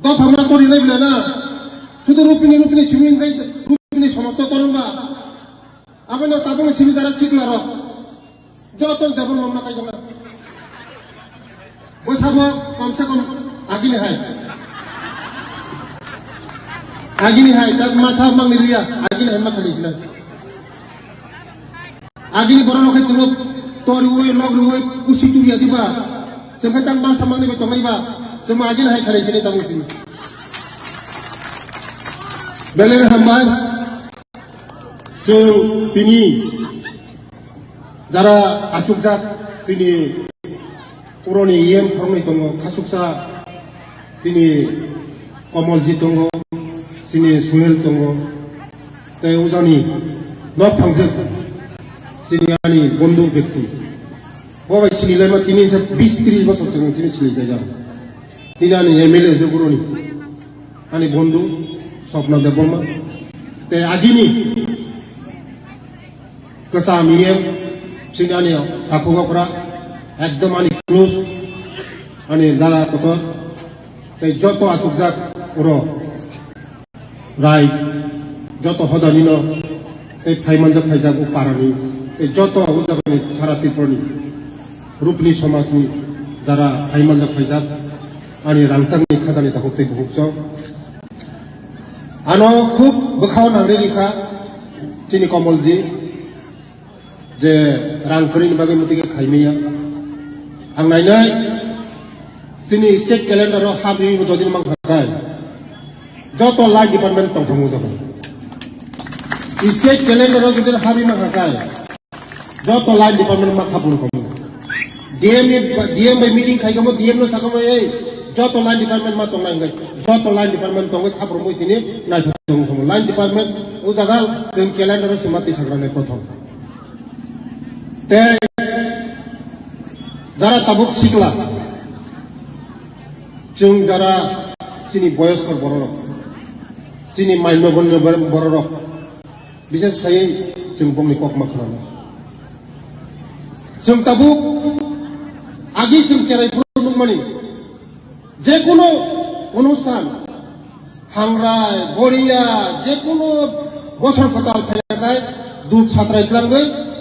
Dopha ma tori nai bwle na. Sudu Rupini, Rupini simi hwnkhe Rupini somaj to torong ba. Abono tabukni simi jara sikla rok. Joto Debbarma ma kaijak na. Bwsabo komse kom agini hai. Agini hai, tak masa mangni liya, agini hai ma khali sila. Agini borok rok hai chwngno toriwi, logriwi, kusi turiya diba. Chwngkhe tak masa mangni bai tongnai ba. Chwngma agini hai khali sini tabuk sini. Belai hambai. Chwng tini jara achukjak chini puroni E M khoroknwi tongo, khasuksa chini Komolji tongo, chini Suhel tongo, tei ujani nok phangjak chini ani bondhu bekti. Bo bai sini laima tini sa bis tris bosor sini sini sini jaga. Tini ani M L A je puroni. Ani bondhu Swapna Debbarma. Tei agini kwcham E M, chini ani takhuk okra, ekdom ani close, ani dada kotor, tei joto achukjak oro rai, joto hodanino, tei phaimanjak phaijak o parani, tei joto o jagani sara Tripurani, Rupini somajni jara phaimanjak phaijak, ani rangchakni khajani takhuk tei bukhuk chwng. Ano khub bwkhao nangri rikha chini Komolji je rang kwrwini bagwi mwtwi khe khaimaya. Ang nainai chini state calendar o habri bo dodin mang khakai. Joto line department tongthangmo jaga. State calendar o jodi habri mang khakai. Joto line department ma khapung khamu. D M ni, D M bai meeting khai khamu, D M no sakhamu, "Ei, joto line department ma tongnai," hwnkhe joto line department tongwi khapung mui tini naithok tong khamu. Line department o jaga chwng calendar o sima twi sakrani prothom. Tei jara tabuk sikla, chwng jara chini boyoskor bororok, chini maino bororok, Bises khaiwi chwng bongni kokma khwnana. Chwng tabuk agi chwng cherai phuru nukmani, jekunu onusthan, hangrai, boriya, jekunu bosor kwtal phaiyakhai, duk satrai twlangwi,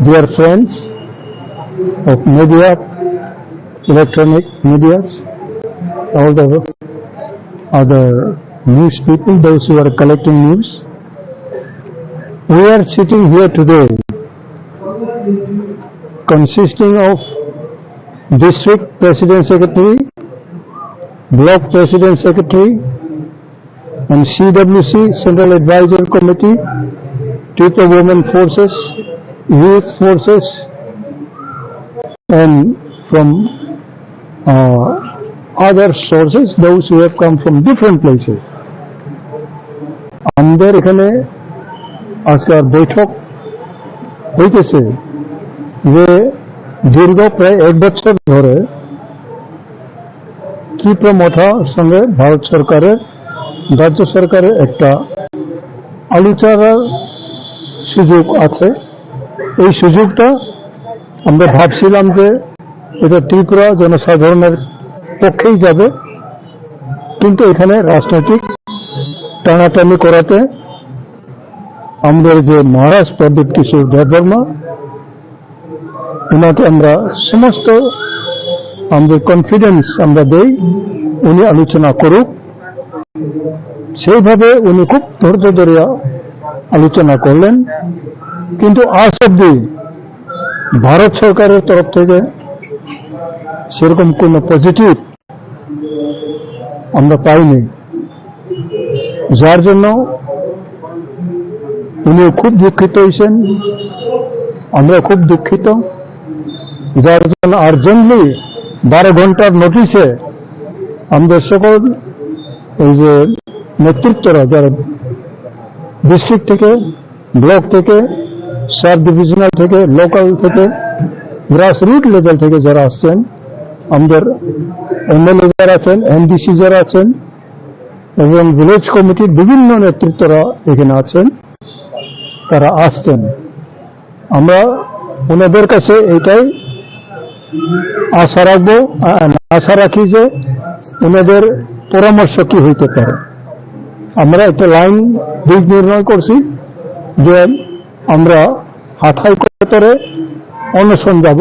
Dear friends of media, electronic medias, all the other news people, those who are collecting news, we are sitting here today consisting of district president secretary, block president secretary, and C W C, Central Advisory Committee, Tripura Women Forces, Youth Forces, and from uh, other sources, those who have come from different places. আমাদের এখানে আজকাল বৈঠক হইতেছে যে দীর্ঘ প্রায় এক বছর ধরে ত্রিপুরা মথার সঙ্গে ভারত সরকারের, রাজ্য সরকারের একটা আলোচনার সুযোগ আছে। এই সুযোগটা আমরা ভাবছিলাম যে এটা ত্রিপুরা জনসাধারণের পক্ষেই যাবে, কিন্তু এখানে রাজনৈতিক টানাটানি করাতে আমাদের যে মহারাজ প্রদ্যুৎ কিশোর দেববর্মা, ওনাকে আমরা সমস্ত আমাদের কনফিডেন্স আমরা দেই, উনি আলোচনা করুক। সেইভাবে উনি খুব ধৈর্য ধরিয়া আলোচনা করলেন, কিন্তু আজ অব্দি ভারত সরকারের তরফ থেকে সেরকম কোনো পজিটিভ আমরা পাইনি, যার জন্য উনি খুব দুঃখিত হয়েছেন, আমরা খুব দুঃখিত। যার জন্য আর্জেন্টলি বারো ঘন্টার নোটিশে আমাদের সকল এই যে নেতৃত্বরা, যারা ডিস্ট্রিক্ট থেকে, ব্লক থেকে, সাব ডিভিশনাল থেকে, লোকাল থেকে, গ্রাসরুট লেভেল থেকে যারা আসছেন, আমাদের এমএলএ যারা আছেন, এমডিসি যারা আছেন এবং ভিলেজ কমিটির বিভিন্ন নেতৃত্বরা এখানে আছেন, তারা আসছেন। আমরা ওনাদের কাছে এটাই আশা রাখবো, আ-, আশা রাখি যে ওনাদের পরামর্শ কি হইতে পারে। আমরা একটা লাইন দিক নির্ণয় করছি যে আমরা হাত হাইকোর্টে অনশন যাব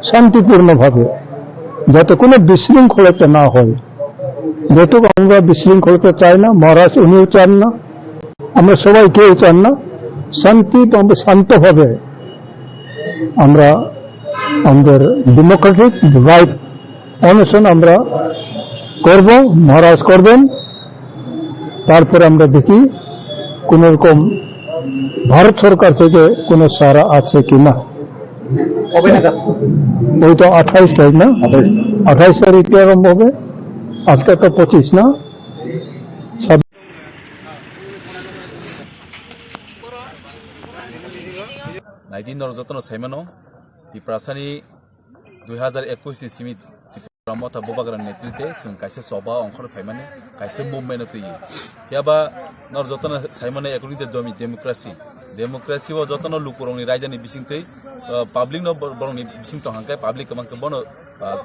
শান্তিপূর্ণভাবে, যাতে কোনো বিশৃঙ্খলতা না হয়। যেহেতু আমরা বিশৃঙ্খলতা চাই না, মহারাজ উনিও চান না, আমরা সবাই কেউ চান না। শান্তি, আমরা শান্তভাবে আমরা আমাদের ডেমোক্রেটিক রাইট অনশন আমরা করব, মহারাজ করবেন। তারপরে আমরা দেখি কোন রকম ভারত সরকার থেকে কোনো সাড়া আছে কিনা। কবে নাগাদ? ওই তো আঠাইশ তারিখ না? আঠাইশ। আঠাইশ তারিখে আরম্ভ হবে। আজকে তো পঁচিশ না? ছাব্বিশ। Naidi norok jotono saimano, Tiprasani dui hazar ekush ni simi Tipra Motha Bubagra netrite chwng kaisa choba ongkhor phaimani, kaisa movement o twiwi. Phiya ba nor jotono saimano economic de domi democracy. Democracy o jotono lukurokni raidani bisingtwi, uh, public no bo-, borokni bising tong hangkhe public kwbang khe bono, uh,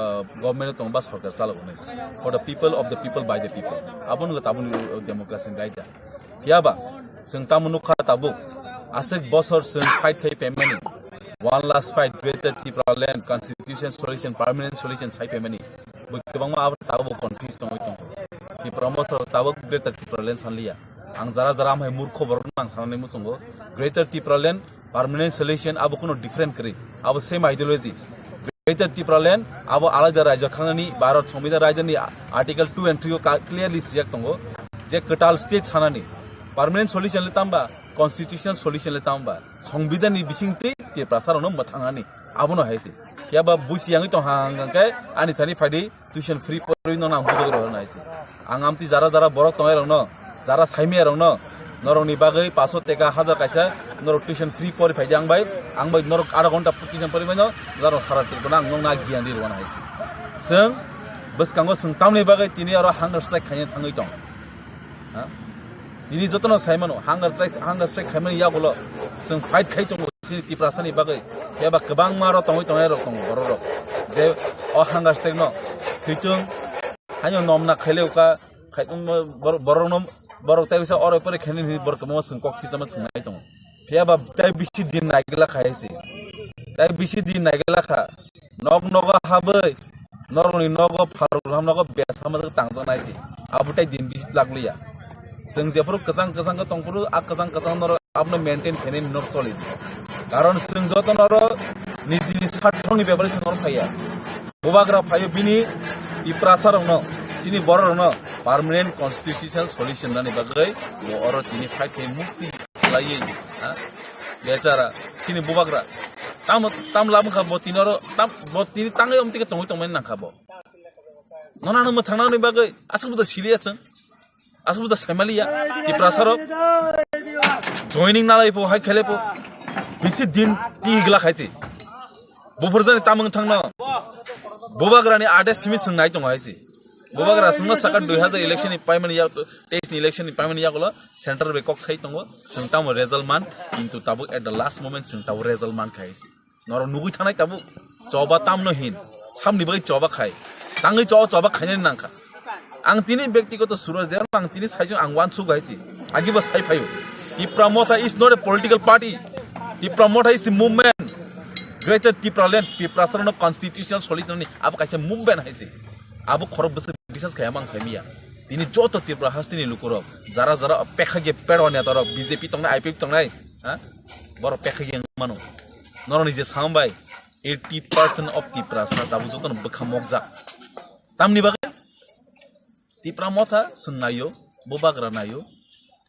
uh, government o tong ba sorkar chalogo nai. For the people, of the people, by the people. Abono tabukni, uh, democracy ni raida. Phiya ba, chwng tamo nukha tabuk, aswk bosor chwng fight khai phaimani, one last fight, Greater Tipraland, constitution solution, permanent solution sai phaimani. Bui kwbangma abo tabuk confuse tongwi tongo. Tipra Motha tabuk Greater Tipraland sanliya. Ang jara jara amhai murkho borok nang sanani muchungo. Greater Tipraland, permanent solution abo kuno different kwrwi. Abo same ideology. Greater Tipraland abo alaida rajyo khanani Bharat Songbidan raidani Article two and three o ka-, clearly sijak tongo je kwtal state sanani. Permanent solution le tamba, constitutional solution le tamba, Songbidan ni bisingtwi Tiprasa rokno mwthangnani abono hai se. Phiya ba busi yangwi tong hang hang khe ani thani phaidi tuition free porwi no nang bujok rw nai se. Ang amtwi jara jara borok tongnai rokno, jara saimaya rokno, norokni bagwi paso teka hajar kaisa norok tuition free pori phaidi ang bai, ang bai norok adha ghonta tuition pori baino, norok sara trip no ang nokna giyan ri rwana hai se. Chwng bwskango chwng tamni bagwi tini oro hunger strike khaina thangwi tong. Ha? Tini jotono saimano, hunger strike, hunger strike khaimani yagulo chwng fight khai tongo chini Tiprasani bagwi. Phiya ba kwbangma rok tongwi tongnai rok tongo, borok rok. Je o hunger strike no thwitung, haino nomna khaileuka, khai tongma borok, borok no, borok tai bisa oro pore khainani hinwi borok kwbangma chwng kok sijama chwng nai tongo. Phiya ba tai bisi din naigwlak kha hai se. Tai bisi din naigwlak kha. Nok nogo habwi, norokni nogo pharuk ham nogo besa majak tangjak nai se. Abo tai din bisi lak liya. Chwng jephuru kwchang kwchang khe tongphuru, a kwchang kwchang norok abono maintain khainai norok choli di. Karon chwng joto norok nijini sarthokni bepari chwng norok phaiya. Bubagra phaio bini Tiprasa rokno, chini borok rokno permanent constitutional solution nani bagwi bo oro tini fight khai mukti khlaiwi, ha? Bechara, chini bubagra. Tam, tam labwkha bo tini oro, tam, bo tini tangwi omtike tongwi tongmani nangkha bo. Nono ano mwthangnani bagwi aswk buda siliya chwng. Aswk buda saimaliya. Tiprasa rok joining nalai po, hai khele po. Bisi din tigla khaisi. Buphur jani tamung thangno. Bubagrani ade simi swngnai tongo haisi. Bubagra sungno saka dui hazar election ni paimani yak, teis ni election ni paimani yagulo central bai kok sai tongo. Sung tamo result man, kintu tabuk at the last moment sung tabuk result man khaisi. Norok nugui thanai tabuk choba tamno hin. Samni bagwi choba khai. Tangwi choba, choba khainani nangkha. Ang tini byaktigoto Suraj Debbarma ang tini saijung ang wansuk haisi. Agibo sai phaio. Tipra Motha is not a political party. Tipra Motha is a movement. Greater Tipraland, Tiprasa no constitutional solution ni abo kaisa movement haisi. Abo khorok bwswk bisas khai amang saimiya. Tini joto Tripura hasteni lukurok, jara jara pekha ge pedwa netarok, B J P tongnai, I P F tongnai, ha? Borok pekha ge mano. Noroni je sambai, eighty percent of Tiprasa tabuk jotono bwkha mokjak. Tamni bagwi? Tipra Motha chwng naio, Bubagra naio,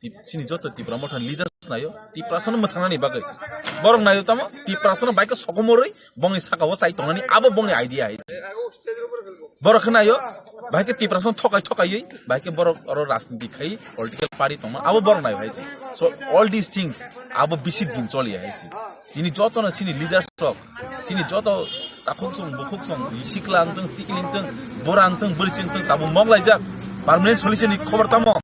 Tip-, chini joto Tipra Motha ni leaders naio, Tiprasa no mwthangnani bagwi. Borok naio tamo, Tiprasa no baikhe sokomorwi, bongni saka o chai tongnani, abo bongni idea hai. Borok khe naio, baikhe Tiprasa no thokai thokaiwi, baikhe borok oro rajniti khai, political party tongma, abo borok naio hai. So, all these things, abo bisi din choli hai. Tini joto no chini leaders rok, chini joto takhuk song, bukhuk song, sikla wngthung, sikli wngthung, bura wngthung, bwrwi wngthung, tabuk mok laijak. Permanent solution ni khobor tamo?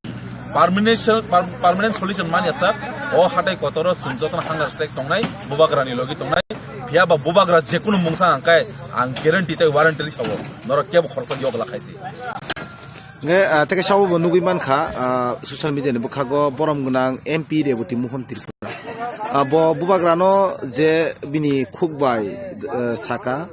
Permanent sol-, per-, permanent solution manya sak. O hatai kotoro chwng joto no hunger strike tongnai, Bubagra ni logi tongnai. Phiya ba Bubagra jekunu mungsa hangkai, ang guarantee tei warranty sabo. Norok kebo khoroksa yogla khaisi. Nge, ah, teke sabo bo nugui mankha, ah, social media ni bwkhago borom gwnang M P Reboti Mohon Tripura. Ah, bo Bubagrano je bini khuk bai, eh, saka,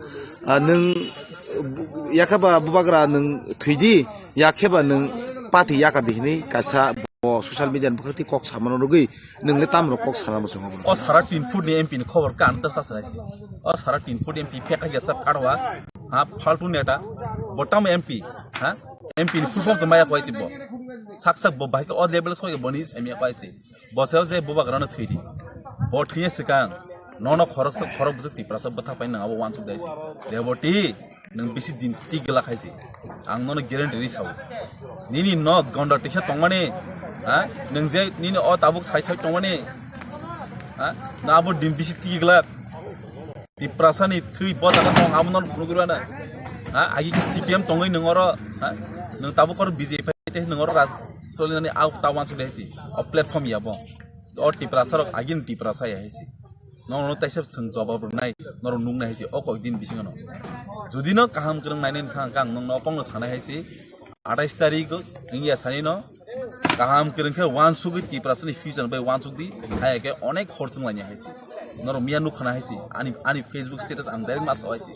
ah, nwng bu-, yakheba Bubagra nwng thwidi, yakheba nwng pati yaka di hinwi kaisa bo social media ni bwkhak twi kok samano rwgwi nwng le tamrok kok sana muchungo bono. O sara tin foot ni M P ni khobor kan ta sa sa si. O sara tin foot M P phek ya sa pharwa. Ha, faltu neta. Bo tamo M P, ha? M P ni full form se maya kwai si bo. Sak sak bo bahai o level so boni se maya kwai si. Bo se je Bubagrano thwidi. Bo thwiya swkang. Nono khorok se khorok bwswk Tiprasa bwthak pai nang abo wansuk dai si. Reboti, nwng bisi din tigla khai si. Ang nono guarantee ri sao. Nini no gonda tisa tongmani, ha? Nwng je nini o tabuk sai sai tongmani, ha? Na abo din bisi tigla. Tiprasa ni thwi bo jaga tong abo no phunuk rwna. Ha, agi ki C P M tongwi nwng oro, ha? Nwng tabuk oro B J P te nwng oro raj cholinani au ta wansuk dai si. O platform ya bo. O Tiprasa rok agi ni Tiprasa ya hai si. Nono taisa chwng jawab rwnai, norok nuknai hai si. O kok din bisingo no. Jodi no kaham kwrwng nainai wngkha ang nwng no kong no sanai hai si. Atais tarik wngya sani no kaham kwrwng khe wansugwi Tiprasa ni future bai wansuk di, haya khe onek hor chwng laini hai se. Norok miya nuk khana hai se, ani, ani Facebook status ang direct ma sao hai se.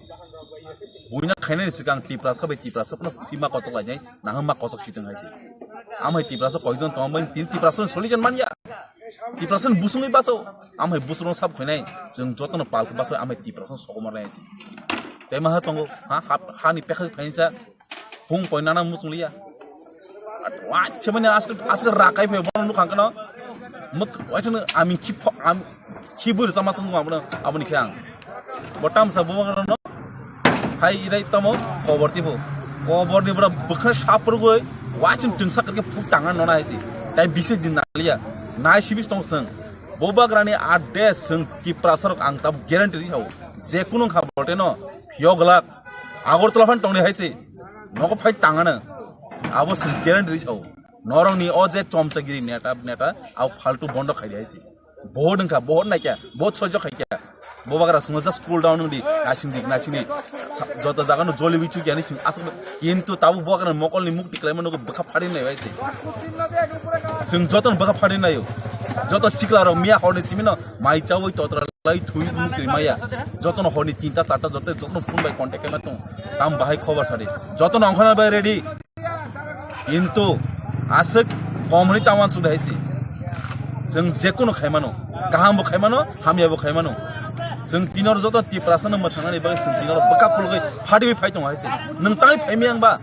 Buina khainani swkang Tiprasa bai Tiprasa phano thwima kochok lainai, naham ma kochok sitwng hai se. Amhai Tiprasa koijon tong bai tin Tiprasa ni solution manya. Tiprasa ni busungwi baso, amhai busung sab khainai, chwng jotono pal khe baso amhai Tiprasa sokomor nai hai se. Tei maha tongo, ha, ha, hani pekha phainsa, Hung poi nana muchung liya. Wachemani aske, aske rakai phe bono nukhang kano. Muk wachemani ami khi pho-, am-, khi bur sama sung ma bono aboni khe ang. Bo tamsa bo no hai irai tamo kobor tipo. Kobor ni bura bwkha sapur goi wachim tungsa kake phuk tanga nona hai si. Tai bisi din na liya. Nai sibis tong sung. Bubagrani ade sung Tiprasa rok ang tab guarantee ri sao. Je kunu kha bote no phiyok glak. Agartala phan tongni hai se. Nogo phai tangana. Abo se guarantee ri sao. Norokni o je chomchagiri neta, neta, abo faltu bondo khai di hai se. Bohot wngkha, bohot naikha, bohot sojok khaikha. Bubagra swngo just cool down wngdi, nasing di, nasing di. Joto jaga no joli wi chukya ni sing aswk. Kintu tabuk Bubagra mokol ni mukti kwlaima nogo bwkha phari nai bai se. Sing joto no bwkha phari naio. Joto sikla rok miya horni chimino mai chawi totra lai thui mukri maya. Jotono horni tinta charta joto jotono phone bai contact kema tong. Tam bahai khobar sadi. Jotono ongkhana bai ready. Kintu aswk komni taman chudai si. Chwng jekunu khaimano, kaham bo khaimano, hamya bo khaimano. Chwng tinor joto Tiprasano mwthangnani bagwi chwng tinor bwkha phulgwi phadiwi phai tongo hai si. Nwng tai phaimi ang ba?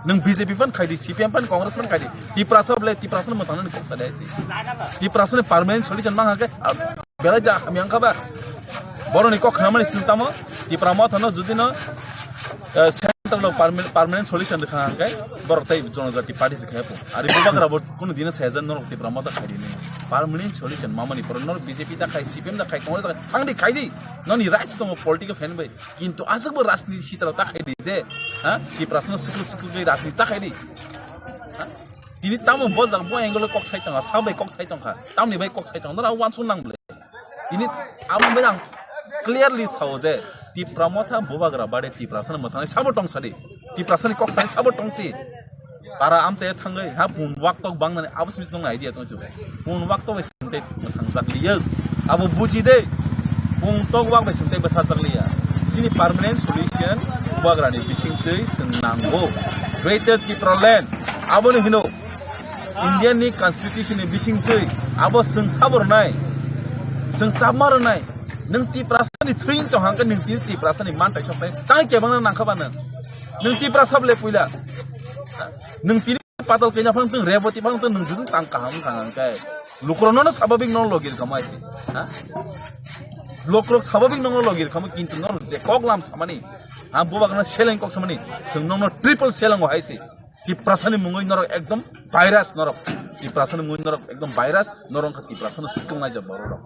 Nwng B J P phan khaidi, C P M phan, Congress phan khaidi. Tiprasa bole Tiprasano mwthangnani kok sadi hai si. Tiprasani permanent solution mang hake, belai da hamya wngkha ba? Boroni kok khnamani sintamo, Tipra Mothano judino, eh, central no permanent, permanent solution rwkha hwnkhe, borok tei Jonojati Party se khayapo. Ari bubagra bo kunu dino sayajan norok Tipra Motha khaidi ni. Permanent solution mamani pore norok B J P ta khai, C P M ta khai, Congress ta khai, thangdi khaidi. Noni rights tongo political fan bai. Kintu aswk bo rajniti sitra ta khaidi je, ha? Tiprasano sikul sikul bai rajniti ta khaidi. Ha? Tini tamo bojak bo angle kok sai tongkha, sa bai kok sai tongkha, tamni bai kok sai tongkha, nora wansuk nang bole. Tini amo bai ang clearly sao je Tipra Motha bubagra bade Tiprasani mwthangnai sabo tong sadi, Tiprasani kok sai sabo tong si. Para amchai thangwi ha bun wak tok bangnani abo simi tong idea tong chu. Bun wak tok bai sinte mwthang jak liya. Abo buji de. Bun tok wak bai sinte bwtha jak liya. Sini permanent solution bubagrani bising twi sing nango. Greater Tipraland aboni hino Indian ni constitution ni bising twi abo sing sabo rwnai, sing chapma rwnai. Nwng Tiprasa ni thwi tong hangke nwng tini Tiprasa ni mantai sok tai tang kebang nang kha ba nwng. Nwng Tiprasa bole puila. Nwng tini patal kenya phang tong Reboti phang tong nwng judung tang kaham wng kha hangke. Lukrok no sababik no logir kama isi. Ha? Lukrok sababik no logir kama kintu no je kok lam samani. Ha bubagrano seleng kok samani. Sing no triple seleng o hai si. Tiprasani mungwi norok ekdom virus norok. Tiprasani mungwi norok ekdom virus norok wngkha Tiprasano sikilnai je borok rok.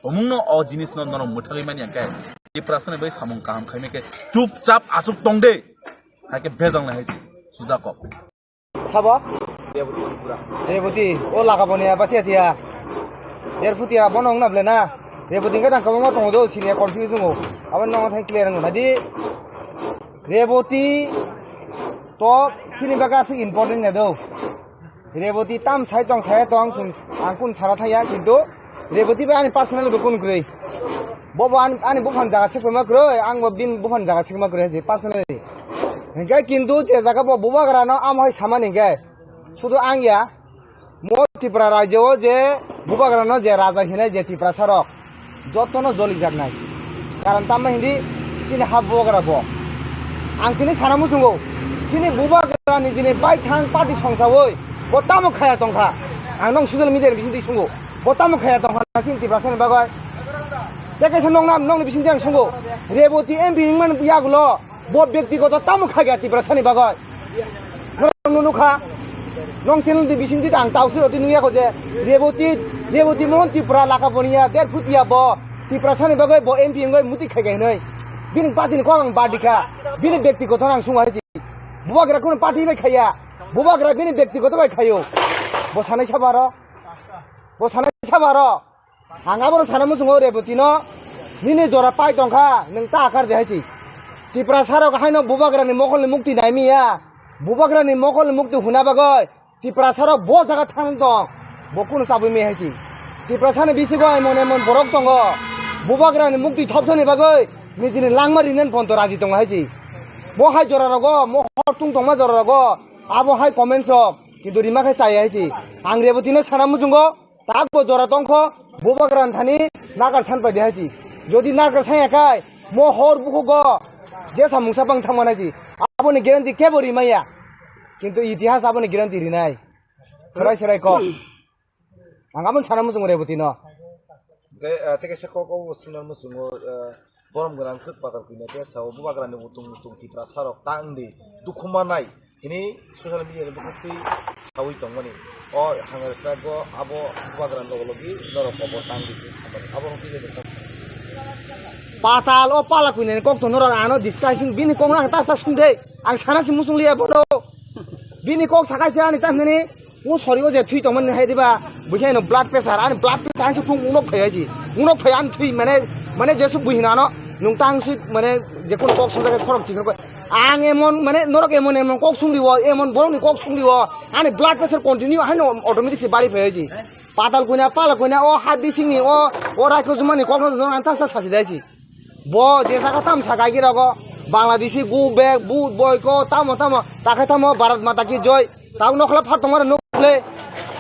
Omungno o jinisno norok mwthagwi mani hwnkhe Tiprasani bai samung kaham khaimai khe chupchap achuk tong de. Haikhe bejal nai hai se sujak kok. Sabo? Reboti, o laka boni ya, bathia thia. Derphutia bono wngna ble na. Reboti hwnkhe tang kwbangma tongo do, sini ya confuse wngo. Aboni nokna thai clear wngna di. Reboti to chini bagwi aswk important ya do. Reboti tam sai tong, sai tong, chwng ang kun sara thaya, kintu Reboti bai ani personal bo kun kwrwi. Bo bo ani, ani buphang jaga se kwma kwrwi, ang bo bini buphang jaga se kwma kwrwi hai se personally. Hingke kintu je jaga bo bubagra no amo hai samani hingke sudu ang ya, mo Tripura rajyo o je bubagra no je raja hinai je Tiprasa rok, jotono jolijaknai. Karon tamo hindi chini ha bubagra bo. Ang tini sana muchungo, chini bubagra ni jini baithang party songsawi bo tamo khaya tongkha. Ang nong social media ni bisingtwi sungo, bo tamo khaya tongkha na chini Tiprasa ni bagwi. Tei kaisa nong nam, nongni bisingtwi ang sungo, Reboti M P wngmani yagulo bo byaktigoto tamo khaya Tiprasa ni bagwi. Norok nukha, nong channel ni bisingtwi ang tauswi roti nukya ko je Reboti, Reboti Mohan Tripura laka boniya, der phutia bo Tiprasa ni bagwi bo M P wngwi muti khaikha hinwi. Bini party ni kok ang badikha, bini byaktigoto ang sungo hai si. Bubagra kuno party bai khaya, bubagra bini byaktigoto bai khayo. Bo sanai sabaro, bo sanai sabaro. Ang abono sana muchungo Reboti no, nini jora pai tongkha, nwng ta akar de hai si. Tiprasa rok haino bubagra ni mokol ni mukti naimi ya, bubagra ni mokol ni mukti huna bagwi Tiprasa rok bo jaga thang tong, bo kuno chabwi me hai si. Tiprasa ni bisingo emon emon borok tongo, bubagra ni mukti thopsa ni bagwi nijini langma rinen ponto raji tongo hai si. Mo hai jora rogo, mo hor tung tongma jora rogo, abo hai comments rok, kintu rima khe chaya hai si. Ang Reboti no sana muchungo, tak bo jora tongkho, bubagra thani nakar san pai de hai si. Jodi nakar san ya kai, mo hor bukhugo, jesa mungsa bang thangma nai si. Aboni guarantee kebo rimaya. Kintu itihas aboni guarantee rinai. Serai serai kok. Ang aboni sana muchungo Reboti no. Tei, ah, tei kaisa kok o sinar muchungo, ah, borom gwnang swk patal kwina khe sao bubagra ni utung utung Tiprasa rok ta wngdi dukhu manai hini social media ni bwkhak twi sawi tongmani. O Hunger Strike o abo bubagra ni logi logi norok kobor ta wngdi hini samani. Abo rok twi le patal o pala kwina ni kok to norok ano discussing bini kok no ang ta sa sung de. Ang sana si muchung liya bono. Bini kok sakai se ani ta hwnani. O sori o je thwi tongmani hai diba, buikhe no blood pressure, ani blood pressure ang se phung unok phai hai si. Unok phai ani thwi mane, mane jesu buihina no, nung tang si mane je kono kok sung jaga khorok chikon koi. Ang emon mane norok emon emon kok sung liwo, emon borok ni kok sung liwo, ani blood pressure continue hai no automatic se bari phai hai si. Patal kuina, pala kuina, o ha bisingni, o, o raikho jumani kokno jumani ang tasa sasi daisi. Bo je jaga tam sa gaigi rogo, Bangladeshi go back, bu boy ko, tamo tamo, takai tamo, Bharat Mata ki joy. Tamo nokla phat tongmani nukle,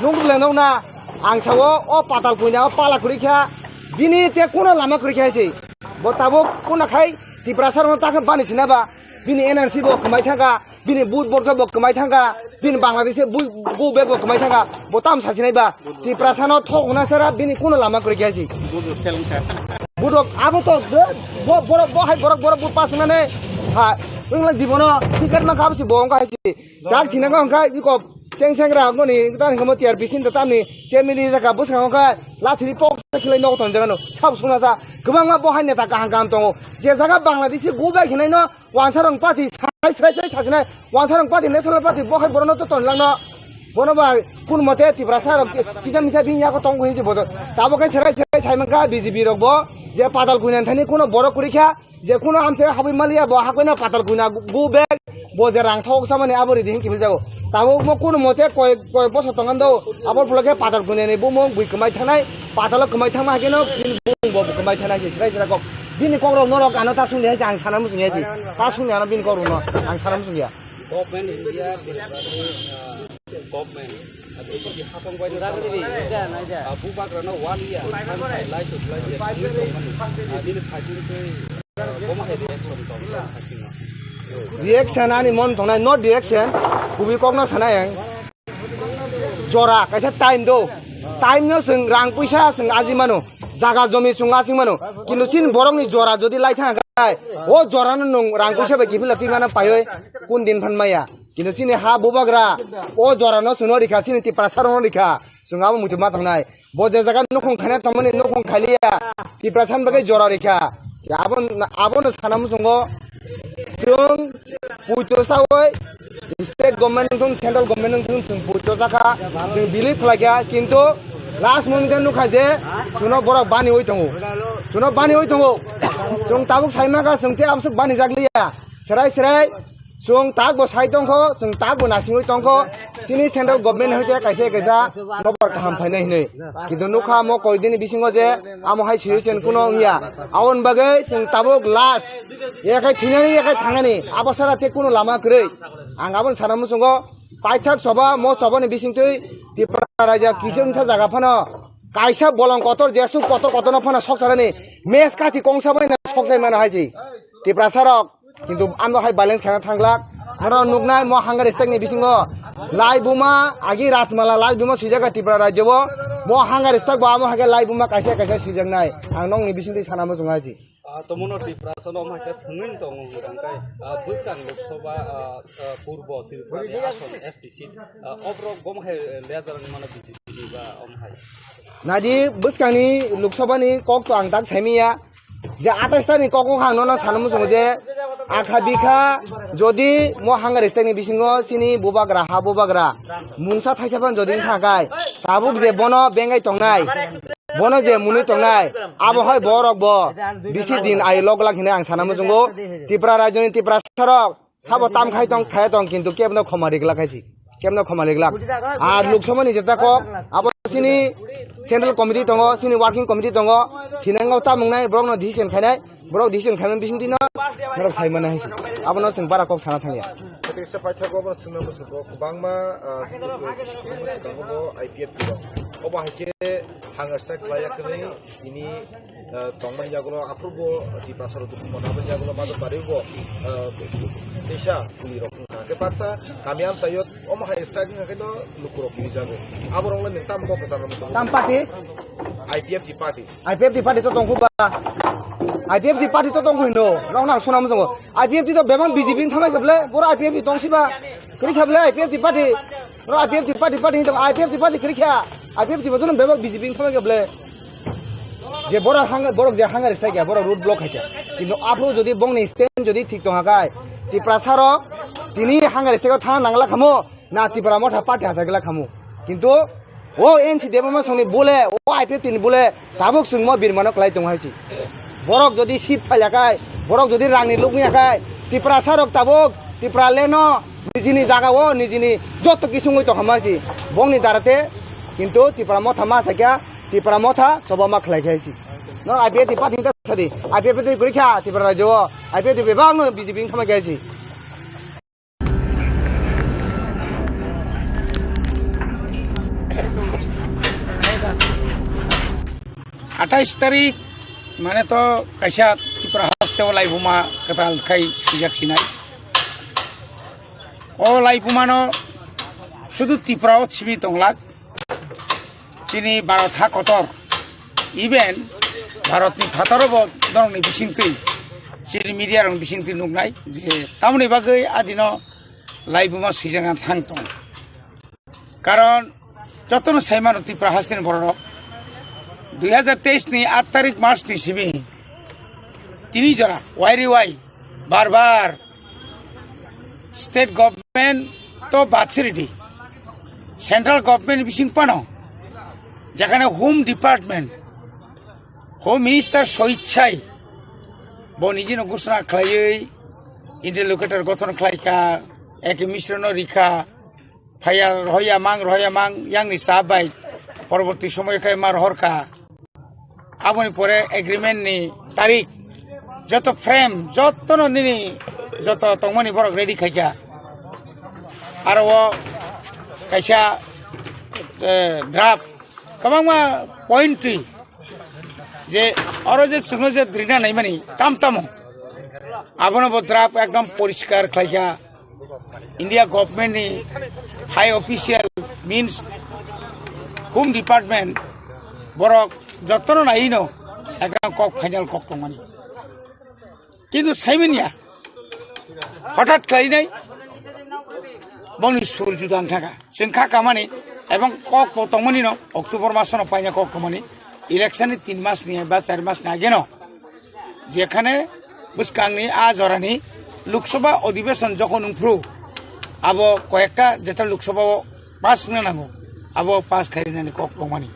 nukle nokna, ang sao, o patal kuina, o pala kuri kha, bini te kuno lama kuri kha se. Bo tabo kuna khai, Tiprasa rok ta khe bani sinaba, bini N R C bo kwmai thangkha, bini but borok bo kwmai thangkha, bini Bangladesh bu, bu bag bo kwmai thangkha, bo tam sasinai ba, Tiprasa no thok hwnna sara bini kuno lama kwrwi khe si. Budok abo to bo, borok bo hai borok borok but pas nane ha, wngla jibono ticket ma kha si bo wngkha si. Tak thina wngkha iko cheng cheng ra ngoni ta ni kamo T R P sin ta tamni chemili jaka bwskango kha lathiri pok khilai nok ton jagano sab suna sa kwbangma bo hai neta kaham kaham tongo. Je jaga Bangladesh go back hinai no Wansarong party sai sai sai sajinai, Wansarong party, National Party, bo hai borokno to tonlangno. Bono ba kun mote Tiprasa rok kisa misa bini yago tong hinsi bojo. Tabo khe serai serai sai mankha B J P rok bo, je patal kuina thani kuno borok kuri kha, je kuno amse habwi maliya bo hakoina patal kuina go back, bo je rang thok samani abo ridi hinki jago. Tabo mo kun mote koi koi boso tongando, abo pula khe patal kuina ni bo mo bui kwmai thanai, patalo kwmai thangma hakeno bini bo kwmai thanai se serai serai kok. Bini kokrok norok ano ta sungya se ang sana muchungya se. Ta sungya ano bini kokrok no ang sana muchungya. Government India, uh, government. Abo bini hapang bai no tamo. Abu bagra no one year. Lai to lai ya. Bini phaisin ke, uh, boma hai reaction tong, phaisin no. Reaction ani mon tongnai, not reaction. Kubi kok no sanai ang. Jora kaisa time do. Time no chwng rang puisa chwng aji mano. Jaga jomi chwng asing mano. Kintu chini borokni jora jodi lai thang khe, o jora no nwng rang puisa bai kiphila twi mano paioi kun din phan maya. Kintu chini ha bubagra o jora no chwngno rikha, chini Tiprasa rok no rikha. Chwng abo muitu ma tongnai. Bo je jaga nukhung khaina tongmani nukhung khaliya. Tiprasa ni bagwi jora rikha. Abo, abo no sana muchungo. Chwng puito sawi state government wngthung, central government wngthung, chwng puito sakha, chwng believe khlaikha, kintu last moment o nukha je chwngno borok baniwi tongo, chwngno baniwi tongo, chwng tabuk sai mankha, chwng tei amsuk banijakliya, serai serai chwng takbo sai tongkho, chwng takbo nasingwi tongkho, chini central government hai khe kaisa kaisa nokbar kaham phainai hinwi, kintu nukha mo koidini bisingo je amo hai situation kuno wngya, aboni bagwi chwng tabuk last. Yakhai thwinani, yakhai thangnani, abo sara tei kuno lama kwrwi. Ang aboni sana muchungo paithak soba, mo sobani bisingtwi Tipra raja kichingsa jaga phano kaisa bolong kotor, jesuk kotor kotorno phano sokcharani mes kathi kongsa bai na sokchai mano hai si Tiprasa rok. Kintu ano hai balance khana thanglak. Norok nuknai mo hunger strike ni bisingo lai buma agi Rajmala lai buma swijak Tipra rajyo bo. Mo hunger strike bo amo hai khe lai buma kaisa kaisa swijaknai. Ang nokni bisingtwi sana muchungo hai si. Ah, tomono Tiprasa no omo hai khe thwngwi tongo hwnkha khe, ah, bwskang Lok Sabha, ah, ah, purbo Tripura ni ason S T seat, ah, oborok omo hai, eh, leader ni mano B J P ni ba omo hai. Naidi bwskangni Lok Sabha ni kok to ang tak saimiya je atais ta ni kok wngkha ang nono sana muchungo je akha bikha jodi mo hunger strike ni bisingo chini bubagra ha bubagra mungsa thaisa phan jodi wngkha khe tabuk je bono bengai tongnai. Bono je mwnwi tongnai, abo hai borok bo bisi din ai lok lak hinwi ang sana muchungo. Tipra rajyoni Tiprasa rok sabo tam khai tong, khai tong, kintu kebno khoma rik lak hai si, kebno khoma rik lak. Ar Lok Sabha ni jeta kok, abo chini central committee tongo, chini working committee tongo, thinango tam wngnai, borokno decision khainai. Borok decision khaimani bisingtwi no norok sai mano hai se. Abono chwng bara kok sana thangya. Tei se paithak obo swngna muchungo kwbangma, ah, swkango bo I P F T rok. Obo hai khe hunger strike khlai ya kwrwi tini, ah, tongmani yagulo aphuru bo Tiprasa rok dukhu mona aboni yagulo ma bari bo, ah, teisa kuli rok wngkha. Khe baksa kami amchaio omo hai strike wngkha khe no lukurok kirijago. Aborok le nwng tamo kok kwcharo muchungo? Tam party? I P F T party. I P F T party to tongkhu ba. I P F T party to tongkhu hino. Nok nang suna muchungo. I P F T to bebak B J P ni thanglai kheble. Boro I P F T tongsi ba. Kri kheble I P F T party. Boro I P F T party party hino. I P F T party kri kha. I P F T bo jono bebak B J P ni thanglai kheble. Je boro hang, borok je hunger strike ya, boro road block hai kha. Kintu aphuru jodi bongni stand jodi thik tong hakai, Tiprasa rok tini hunger strike o thang nangla khamo. Na Tipra Motha party hachagwla khamu. Kintu o N C Debbarma songni bole, o I P F T ni bole tabuk chwngmo birmano kwlai tongo hai si. Borok jodi seat phailya khai, borok jodi rangni lukmiya khai, Tiprasa rok tabuk Tipra leno nijini jaga o nijini joto kisungwi tongkha ma si. Bongni darate Kintu Tipra Motha ma sakya, Tipra Motha sobo ma khlai khaisi. No I P F T party ta sadi, I P F T guri kha Tipra rajyo, I P F T bebak no B J P thama khaisi. Atais tarik mane to kaisa Tripura haste o laibuma kwtal khai swijak sinai. O laibuma no sudu Tripura o simi tonglak. Chini Bharat ha kotor, even Bharatni phataro bo norokni bisingtwi, chini media rokni bisingtwi nuknai je tamoni bagwi adino laibuma swijana thang tong. Karon jotono saimano Tripura hasteni bororok dui hazar teis ni aat tarik March ni simi tini jora wairi wai bar bar state government to bad siridi, central government bising pano, jekhane Home Department, Home Minister soichai bo nijino ghosona khlaiwi interlocutor gothon khlaikha, eke Mishra no rikha, phaiya rohoya mang, rohoya mang, yangni sa bai porborti somoy khe ma rohorkha. Aboni pore agreement ni tarik, joto frame, jotono nini joto tongmani borok ready khaikha. Aro o kaisa, eh, draft kwbangma point twi je oro je chwngno je drina naimani tam tamo abono bo draft ekdom poriskar khlaikha. India government ni high official means Home Department borok jotono naino ekdom kok final kok tongmani. Kintu saimanya hothat khlainai bongni sur juda wng thangkha. Chwng kha kamani ebong kok bo tongmani no October masono paina kok tongmani election ni tin mas ni ba char mas ni ageno. Jekhane bwskangni a jorani Lok Sabha Adhiveshon jokhon wngphru, abo koyekta jeta Lok Sabha o pass wngna nango, abo pass khainani kok tongmani.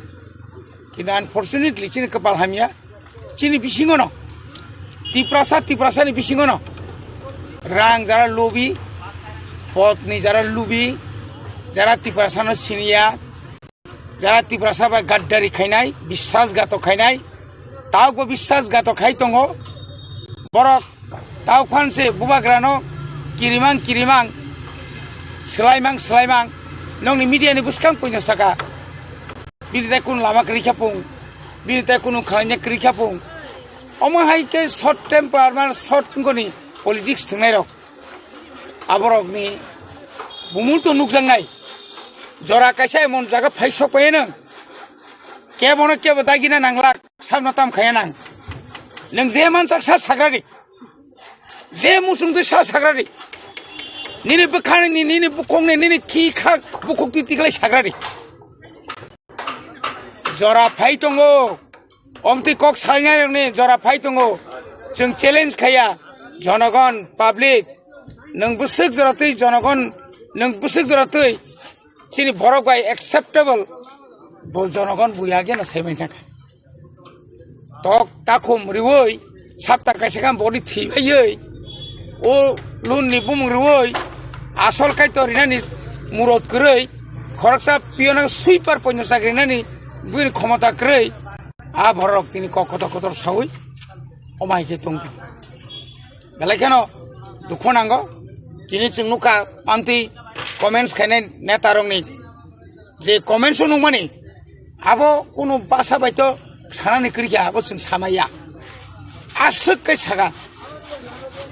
Kintu unfortunately chini kwpal hamya, chini bisingono, Tiprasa, Tiprasani bisingono rang jara lubi, podni jara lubi, jara Tiprasano siniya, jara Tiprasa bai gaddari khainai, biswasghatok khainai, taokbo biswasghatok khai tongo. Borok taok phanse bubagrano kirimang kirimang, swlaimang swlaimang, nokni media ni bwskang puino saka, bini tai kunu lama kwrwi kha pung, bini tai kunu khlaina kwrwi kha pung. Omo hai khe short temper, mane short wngkoni politics thwngnairok. Aborokni bumung to nukjaknai. Jora kaisa emon jaga phai sok paiyano. Kebono kebo dagina nanglak, sabno tam khaya nang. Nwng je mansak sa sagrari. Je muchung twi sa sagrari. Nini bwkhani, nini bukhukni, nini khi kha bukhuk twi tiklai sagrari. Jora phai tongo. Omtwi kok salnai rokni jora phai tongo. Chwng challenge khaya. Jonogon, public, nwng bwswk jora twi jonogon, nwng bwswk jora twi chini borok bai acceptable bo jonogon buya geno saiman thangkha. Tok takhum riwi sapta kaisa khe boni thwi baiwi o loan ni bumung riwi asol kaitor rinani murot kwrwi khoroksa piyona sweeper poino chak rinani buini khomota kwrwi a borok tini kok kotor kotor sawi omai khe tongkha. Belai kheno dukhu nango. Tini chwng nukha amtwi comments khainai neta rokni je comments o nukmani, abo kunu basa bai to sanani kwrwi kha, abo chwng samaya. Aswk khe saka.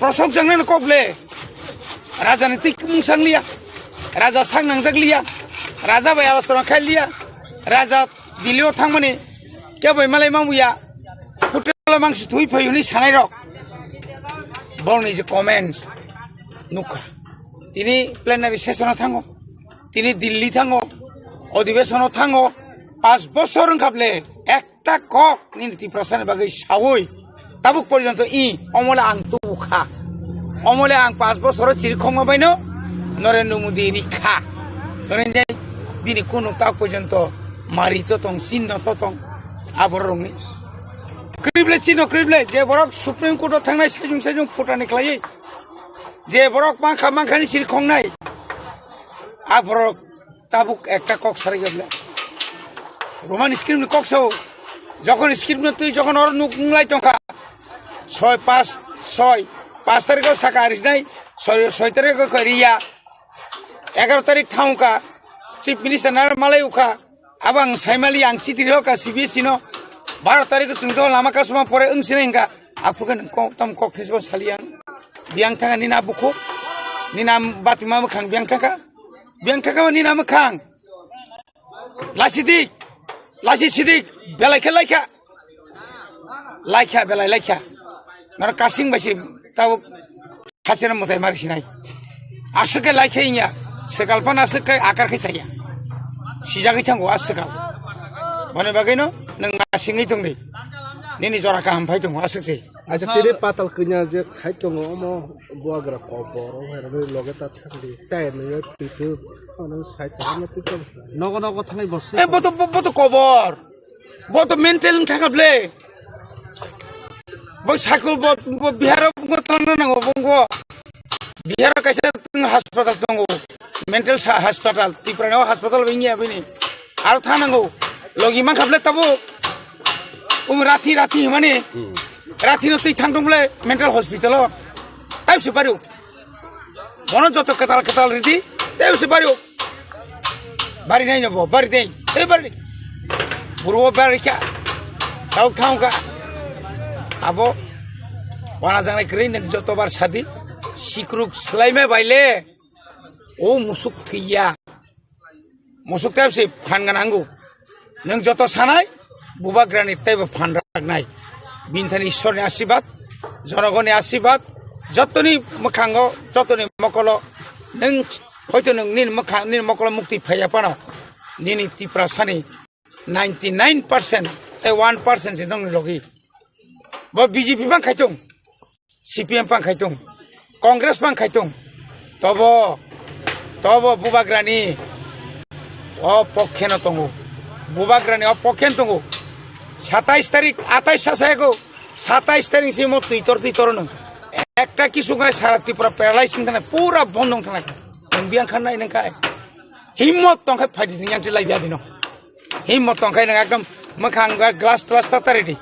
Prosok jangnani kok le raja ni twi mung sang liya, raja sak nangjak liya, raja bai alochona khai liya, raja Delhi o thangmani kebo malai mangbuya, hotel o mangsi thwi phai hwnwi sanai rok. Borokni je comments nukha. Tini plenary session o thango, tini Delhi thango, adhibeshon o thango, paanch bosor wngkha ble ekta kok nini Tiprasa ni bagwi sawi tabuk porjonto i omole ang tubukha. Omole ang paanch bosoro chirikhokma baino Narendra Modi rikha. Narendra bini kunu tak porjonto mari to tong, chinno to tong. Aborokni krible chinno krible je borok Supreme Court o thangnai sajung sajung phutani khlaiwi je borok mankha mankhani chirikhoknai. Aborok tabuk ekta kok sarai gabla. Roman script ni kok sao. Jokhon script no twi jokhon oro nuk nunglai tongkha. Soi, pas, soi, pas tarikh o saka arisnai, soi, soi tarikh o khoriya. Egaroh tarikh thangkha. Chief Minister naro malai ukha. Abo ang saimali ang chiti rokha C B S E no. Baro tarikh o chwng jokhon lama kasuma pore wng sinai hwnkha. Aphuru khe nwng kok, tam kok thesbo sali ang. Biyang thangkha nini a bukhuk. Nini a batuma mwkhang biyang thangkha. Biyang thangkha nini a mwkhang. Laisi di, laisi sidi, belai khe laikha. Laikha, belai laikha. Noro kasing bai se tabo khacheno mwtai mari sinai. Aswk khe laikha inya, swkal phano aswk khe akar khe chaya. Sijagwi thango a swkal. Boni bagwino nwng nasingwi tongdi. Nini jora kaham phai tongo aswk se. Acha tini patal kanya je khai tongo omo buagra kobor o hai rani loge ta thangdi. Chaya nungya twitu. Ano sai ta ano twitu. Nogo nogo thangai bo se. Eh, boto, bo-, boto kobor. Boto mental wng thangkha ble. Bo sakul bo, bo Bihar o bo tongna nango bo. Bihar o kaisa hospital tongo. Mental sa-, hospital. Tripura ni o hospital bo wngya bini. Aro thangnango. Logi mankha ble tabo. Um rathi rathi himani. Rathi no twi thang tong ble mental hospital o. Taibse bari o. Bono joto kwtal kwtal ridi. Taibse bari o. Bari nai no bo, bari dei. Ei bari. Buru o bari kha. Tau thang kha. Abo. Wana jangnai kwrwi nwng joto bar sadi. Sikruk swlaima baile. O musuk thwiya. Musuk tei se phan gana hango. Nwng joto sanai, bubagrani teibo phan raknai. Bini thani Ishwarni asibad, jonogoni asibad, jotoni mwkhango, jotoni mokolo, nwng hoito nwng nini mwkhang, nini mokolo mukti phaiya phano, nini Tiprasani ninety nine percent tei one percent se nongni logi. Bo B J P bang khaitung. C P M pang khaitung, Congress pang khaitung, tobo, tobo bubagrani o pokkheno tongo, bubagrani o pokkheno tongo. Satais tarik, atais sa sayago, satais tarik si mo twitor twitor nung. Ekta kisu ngai sara Tripura paralyze wng thangna, pura bond wng thangna. Nung biyang khan nai nung kai. Himmot tong khai phaidi nung yang tilai dia dino. Himmot tong khai nung ekdom mwkhang ga glass glass ta tari di.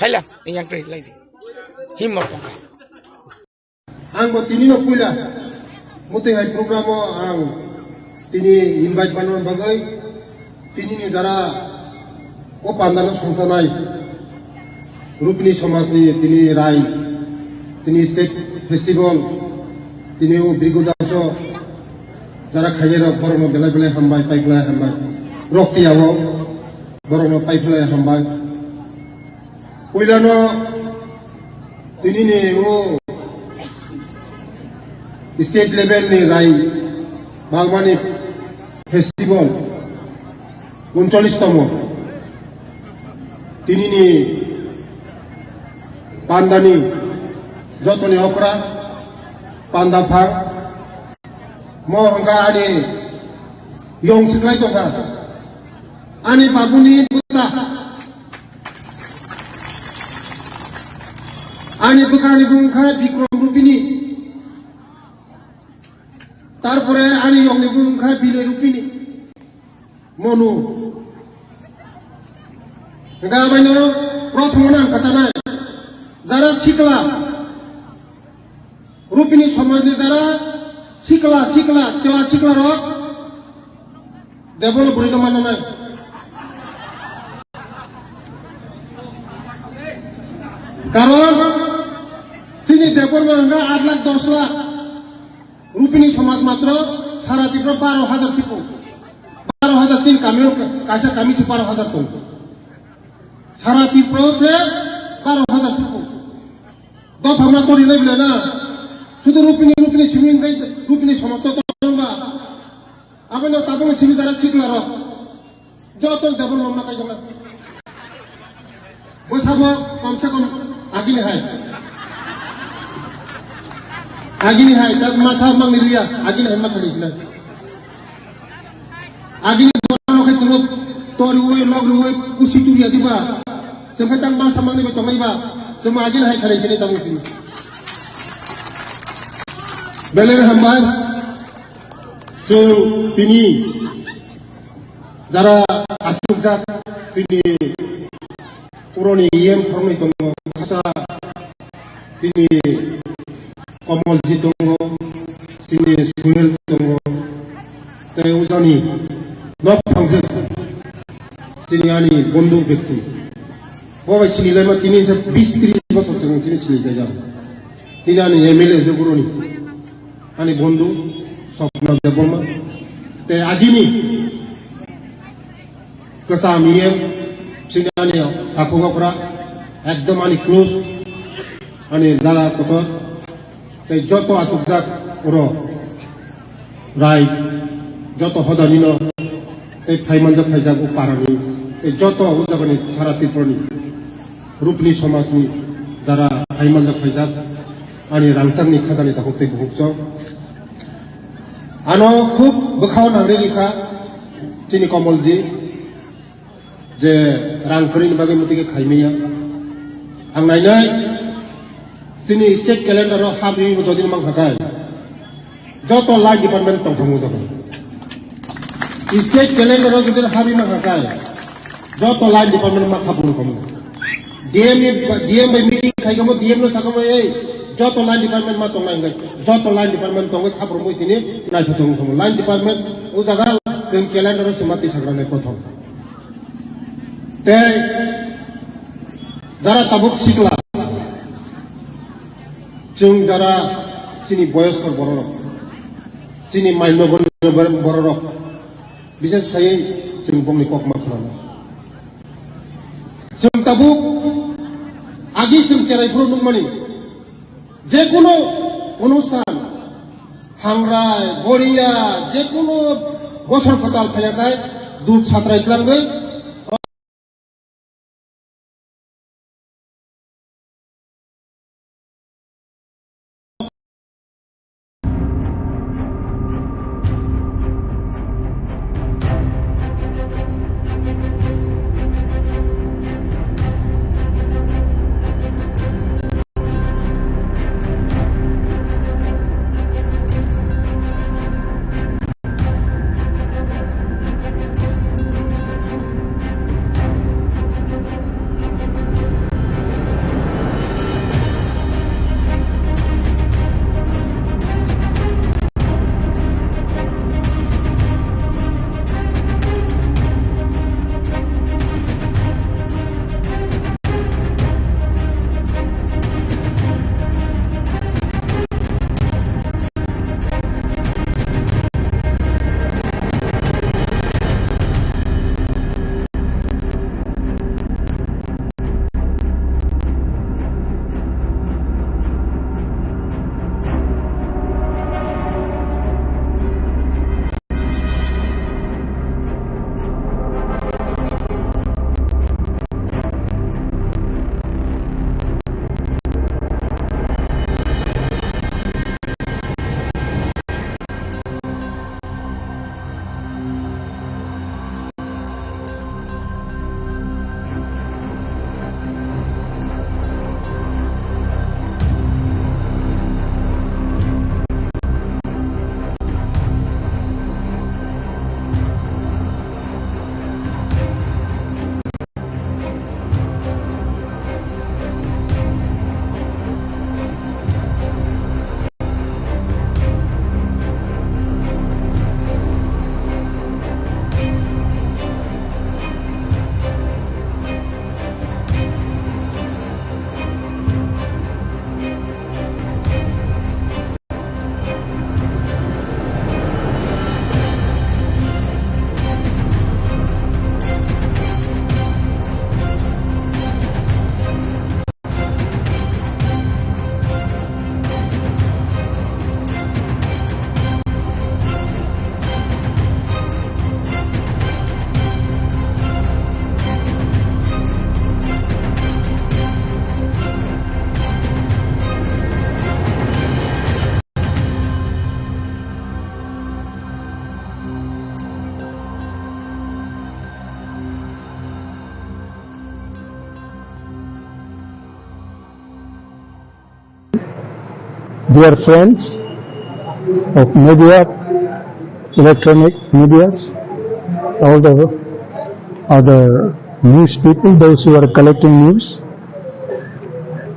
Phaila nung yang tilai di. Himmot tong khai. Ang bo tini no puila mutwi hai program o ang tini invite manna bagwi tini ni jara o pandal o songsanai Rupini somajni tini rai, tini state festival, tini o Bhrigu Daso, jara khainai rok borokno belai belai hambai, paikhlai hambai. Rok tiyao borokno paikhlai hambai. Puilano tini ni o state level ni rai Balmani festival uncholish tomo. Tinini pandani jotoni okra panda phang mo hwnka ani yong siklai tongkha ani babuni bwsa ani bwkrani bung kha Bikrom Rupini tarpore ani yongni bung kha Binoi Rupini. Monu. Hingke abaino prothom no ang kwchanai. Jara sikla. Rupini somajni jara sikla, sikla, chwla sikla rok. Debol bwrwi no manna nai. Karon sini debol ma hingke aat lakh dos lakh. Rupini somaj matro sara Tripura baro hajar sipung. Baro hajar chini kami o kaisa kami se baro hajar tong. Sara Tripura se baro hajar sipung. Dopha ma tori lai bela na. Sudu Rupini, Rupini simi hingke Rupini somaj to tong ba. Aboni tabuk simi jara sikla rok. Joto development ma kaijak na. Bo sabo komse kom agini hai. Agini hai, tak masa mangni liya, agini hai ma kali sila. Agini borok hai silo tori ui, log ui, kusi turiya diba. Sampai tak masa mangni ba tongai ba, sama agini hai kali sini tamu sini. Belai hambai. So, tini jara achukjak, Chini puroni E M khoroknwi tongo, khasa chini Komolji tongo, chini Suhel tongo, tei ujani nok phangjak chini ani bondhu bekti. Bo bai sinilaima tini se bis tris bosor swkang chini sini jaijak. Tini ani M L A je puroni, ani bondhu Swapna Debbarma. Tei agini kwcham E M, chini ani takhuk okra, ekdom ani close, ani dada kotor, tei joto achukjak rok, rai, joto hodanino, tei phaimanjak phaijak o parani, tei joto o jagani sara Tripurani, Rupni somajni jara phaimanjak phaijak, ani rangchakni khajani takhuk tei bukhuk chwng. Ano khub bwkhao nangri rikha chini Komolji. Je rang kwrwini bagwi mwtwi khe khaimaya. Ang nainai, chini state calendar o habri bo dodin mang kha kai. Joto line department tong thangma jaga. State calendar o jodi habri mang kha kai. Joto line department ma kha buru komo. D M ni, D M bai meeting khai komo, D M no sakamo ei. Joto line department ma tong nai hwnkhe. Joto line department tongwi kha buru mui tini naitho tong komo. Line department o jaga chwng calendar o se ma twi sagra nai prothom. Tei jara tabuk sikla, chwng jara chini boyoskor bororok, chini mai nogo bororok, bises khaiwi chwng bongni kok ma khlana. Chwng tabuk agi chwng cherai phuru nukmani, jekunu onusthan, hangrai, boriya, jekunu bosor kwtal phaiyakhai, dub satrai twlangwi, Dear friends of media, electronic medias, all the other news people, those who are collecting news.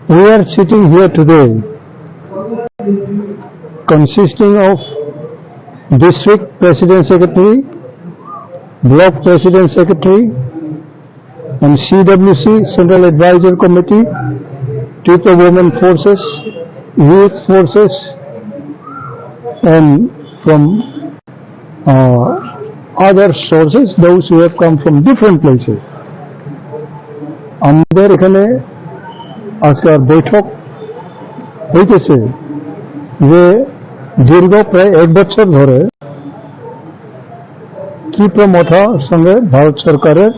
We are sitting here today consisting of district president secretary, block president secretary, and C W C, Central Advisory Committee, Tripura Women Forces, Youth Forces, and from uh, other sources, those who have come from different places. আমাদের এখানে আজকের বৈঠক হইতেছে যে দীর্ঘ প্রায় এক বছর ধরে ত্রিপুরা মথার সঙ্গে ভারত সরকারের,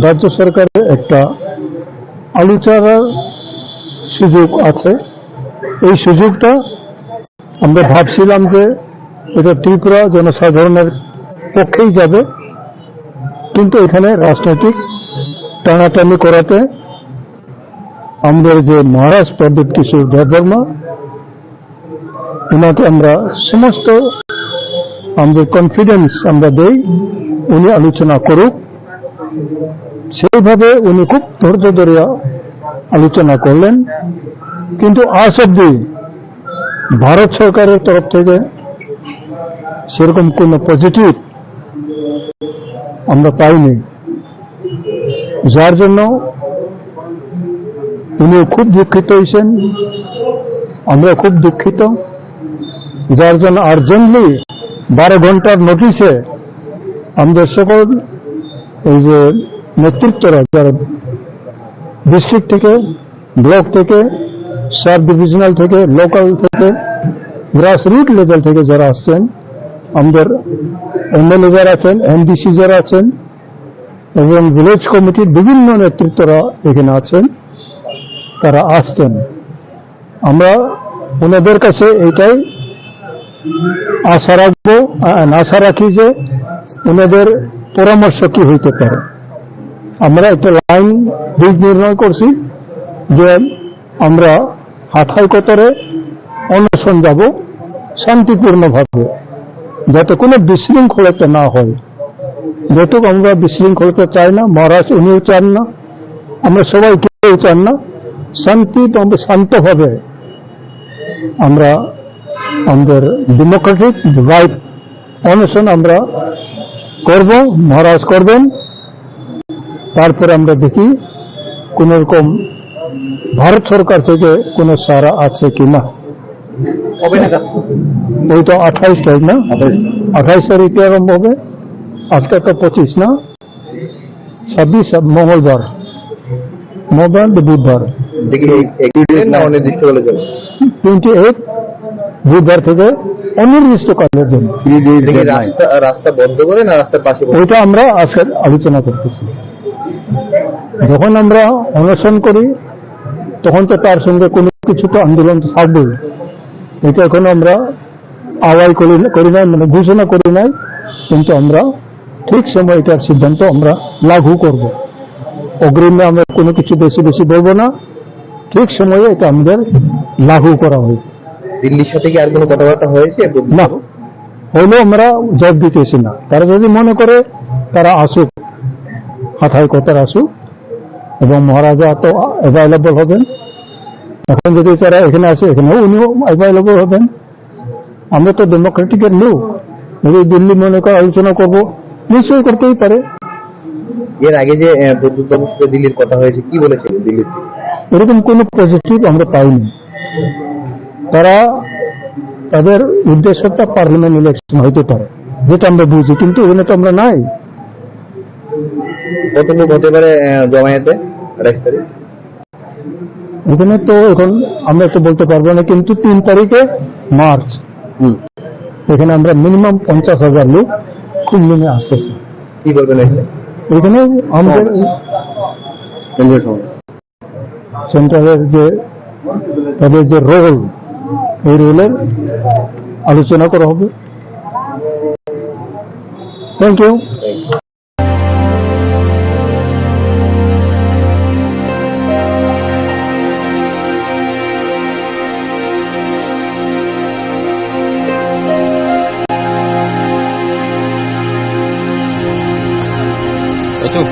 রাজ্য সরকারের একটা আলোচনার সুযোগ আছে। এই সুযোগটা আমরা ভাবছিলাম যে এটা ত্রিপুরা জনসাধারণের পক্ষেই যাবে, কিন্তু এখানে রাজনৈতিক টানাটানি করাতে আমাদের যে মহারাজ প্রদ্যুৎ কিশোর দেববর্মা, ওনাকে আমরা সমস্ত আমাদের কনফিডেন্স আমরা দেই, উনি আলোচনা করুক। সেইভাবে উনি খুব ধৈর্য ধরিয়া আলোচনা করলেন, কিন্তু আজ অব্দি ভারত সরকারের তরফ থেকে সেরকম কোনো পজিটিভ আমরা পাইনি, যার জন্য উনি খুব দুঃখিত হয়েছেন, আমরা খুব দুঃখিত, যার জন্য আর্জেন্টলি বারো ঘন্টার নোটিশে আমাদের সকল এই যে নেতৃত্বরা, যারা ডিস্ট্রিক্ট থেকে, ব্লক থেকে, সাব ডিভিশনাল থেকে, লোকাল থেকে, গ্রাসরুট লেভেল থেকে যারা আসছেন, আমাদের এমএলএ যারা আছেন, এমডিসি যারা আছেন এবং ভিলেজ কমিটির বিভিন্ন নেতৃত্বরা এখানে আছেন, তারা আসছেন। আমরা ওনাদের কাছে এটাই আশা রাখবো, আ-, আশা রাখি যে ওনাদের পরামর্শ কি হইতে পারে। আমরা একটা লাইন দিক নির্ণয় করছি যে আমরা হাথাই কোতরে অনশন যাব শান্তিপূর্ণভাবে, যাতে কোনো বিশৃঙ্খলতা না হয়। যেহেতু আমরা বিশৃঙ্খলতা চাই না, মহারাজ উনিও চান না, আমরা সবাই কেউ চান না। শান্তি, আমরা শান্তভাবে আমরা আমাদের ডেমোক্রেটিক রাইট অনশন আমরা করব, মহারাজ করবেন। তারপরে আমরা দেখি কোনো রকম ভারত সরকার থেকে কোনো সাড়া আছে কি না। কবে নাগাদ? ওই তো আঠাইশ তারিখ না? আঠাইশ। আঠাইশ তারিখে আরম্ভ হবে। আজকে তো পঁচিশ না? ছাব্বিশ মঙ্গলবার, মঙ্গলবার তো বুধবার। দেখি, এই, এই দুই দিন না অনির্দিষ্টকালের জন্য? টোয়েন্টি এইট বুধবার থেকে অনির্দিষ্টকালের জন্য। থ্রি ডেজ দেখি ডেডলাইন। রাস্তা, রাস্তা বন্ধ করে না রাস্তার পাশে বসে? ওইটা আমরা আজকে আলোচনা করতেছি। যখন আমরা অনশন করি, তখন তো তার সঙ্গে কোনো কিছু তো আন্দোলন তো থাকবেই। এটা এখন আমরা আওয়াই করি, করি নাই, মানে ঘোষণা করি নাই, কিন্তু আমরা ঠিক সময় এটার সিদ্ধান্ত আমরা লাগু করব। অগ্রিমে আমরা কোনো কিছু বেশি বেশি বলবো না, ঠিক সময়ে এটা আমাদের লাগু করা হবে। দিল্লির সাথে কি আর কোনো কথাবার্তা হয়েছে? না, হইলেও আমরা জবাব দিতেছি না। তারা যদি মনে করে তারা আসুক, হাথাই কোতরে আসুক, এবং মহারাজা তো অ্যাভেলেবল হবেন। এখন যদি তারা এখানে আসে, এখানেও উনিও অ্যাভেলেবল হবেন। আমরা তো ডেমোক্রেটিকের লোক, যদি দিল্লি মনে করে আলোচনা করব, নিশ্চয়ই করতেই পারে। এর আগে যে, আহ, প্রদ্যুৎ বাবুর সাথে দিল্লির কথা হয়েছে, কি বলেছে দিল্লির থেকে? এরকম কোনো পজিটিভ আমরা পাইনি। তারা, তাদের উদ্দেশ্যটা পার্লামেন্ট ইলেকশন হইতে পারে, যেটা আমরা বুঝি, কিন্তু ওখানে তো আমরা নাই। কত লোক হতে পারে, আহ, জমায়েতে আঠাইশ তারিখ? এখানে তো এখন আমরা তো বলতে পারবো না, কিন্তু তিন তারিখে মার্চ, হুম। এখানে আমরা মিনিমাম পঞ্চাশ হাজার লোক খুব মিনে আসতেছে। কি বলবেন এখানে? এখানে আমাদের সমাবেশ। কেন্দ্রীয় সমাবেশ। সেন্ট্রালের যে, তাদের যে রোল, এই রোলের আলোচনা করা হবে। Thank you. Ito.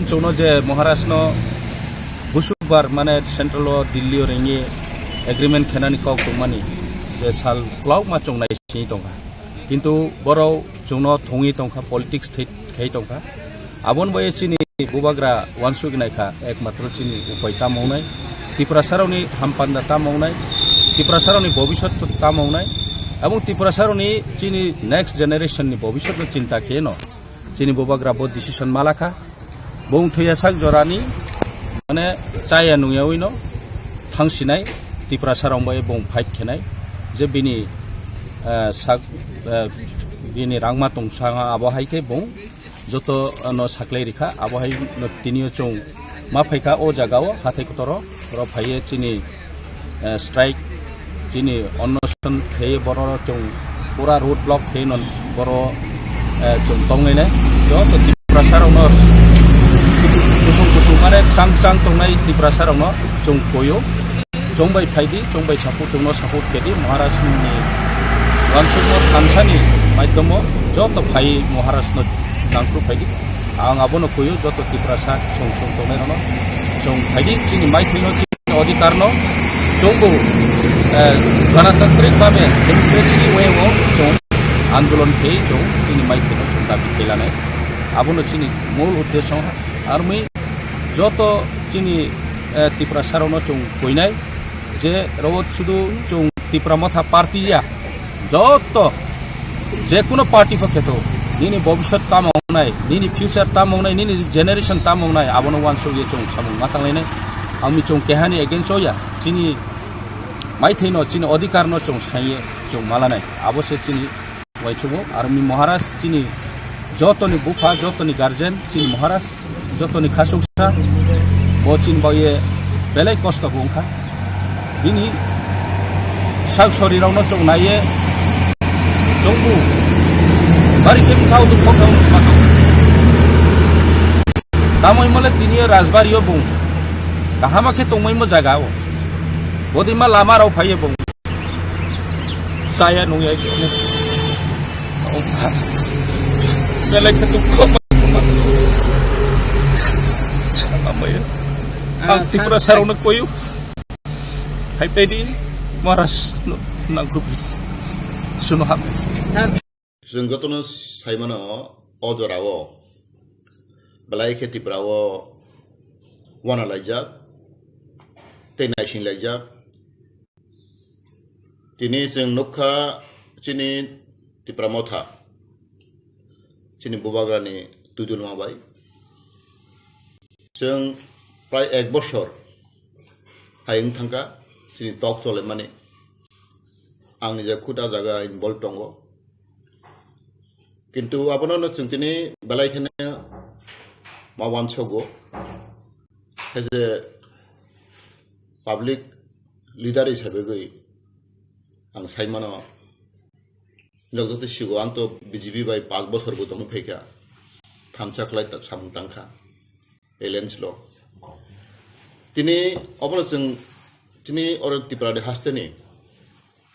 Chwngno je Maharashno busukbar mane central o Delhi o ringwi agreement khenani kok tongmani je sal kwlauma chwng naisingwi tongkha. Kintu borok chwngno thwngwi tongkha, politics thwi khai tongkha. Aboni bai chini bubagra wansuk naikha, ekmatro chini upai tamo wngnai, Tiprasarokni hampanda tamo wngnai, Tiprasarokni bobisot tamo wngnai, abong Tiprasarokni chini next generation ni bobisotno chinta kheno chini bubagra bo decision malakha. Bung thwiya sak jorani, mane, chaya nungyawi no thangsinai Tiprasarok bai bung fight khenai, je bini, eh, sak, eh, bini rangma tong sanga abo hai khe bung joto, eh, no saklai rikha, abo hai no tinio chwng ma phaikha o jaga o hathai kotoro, oro phaiye chini, eh, strike, chini onnoson khaiye borok chwng pura road block khaiye non borok, eh, chwng tongnai nai. Joto Tiprasa rokno kusung kusung mane chang chang tongnai Tiprasa rokno chwng koyo. Chwng bai phaidi, chwng bai support, chwngno support khedi Maharaj ni wansukma thansani maidhomo joto phai Maharaj no nangkru phaidi. Ang abono koyo joto Tiprasa song song tongnai rokno chwng phaidi chini maithai no. Odhikar no chwngbo, eh, ganatantrik babe democracy way o chwng andolon khe chwng chini maithai no chwng dabi khe lanai. Abono chini mul uddesyo armi joto chini, eh, Tiprasa rokno chwng koinai je ro sudu chwng Tipra Motha party ya. Joto je kuno party pho kheto, nini bobisot tamo wngnai, nini future tamo wngnai, nini generation tamo wngnai, abono wansuk ye chwng samung ma tanglainai. Ang mi chwng kehani against o ya, chini maithai no, chini odhikar no chwng saiye chwng malanai. Abo se chini waisukmung, aro mi Maharaj chini jotoni bupha, jotoni guardian, chini Maharaj jotoni khasuksa, bo chini bagwi belai kosto bo wngkha. Bini sak sori rokno chwng naiye, chwngbo bari khe bwkha o dukho khe wngkha. Tamo himale tini o Rajbari o bung kahama khe tongmai mo jaga o. Bodima lama rok phaiye bung. Saya nung ya kene. Belai khe dukho. Amaya. Ang Tiprasa rokno koyo. Hai tadi Maharaj nangkrupi. Suno hap. Chwng jotono saimano o jorao belai khe Tripura o wana laijak tei naising laijak. Tini chwng nukha chini Tipra Motha, chini bubagrani twijlma bai. Chwng prai ek bosor hai wng thangkha chini tok cholemani. Ang nija khud a jaga involved tongo. Kintu abono no chwng tini belai kheno ma wansogo. As a public leader hisabe gwi ang saimano, nok joto sigo ang to B J P bai panch bosor bo tongwi phaikha, thansa khlai ta samung tangkha, alliance lo. Tini obono chwng tini oro Tripura ni hasteni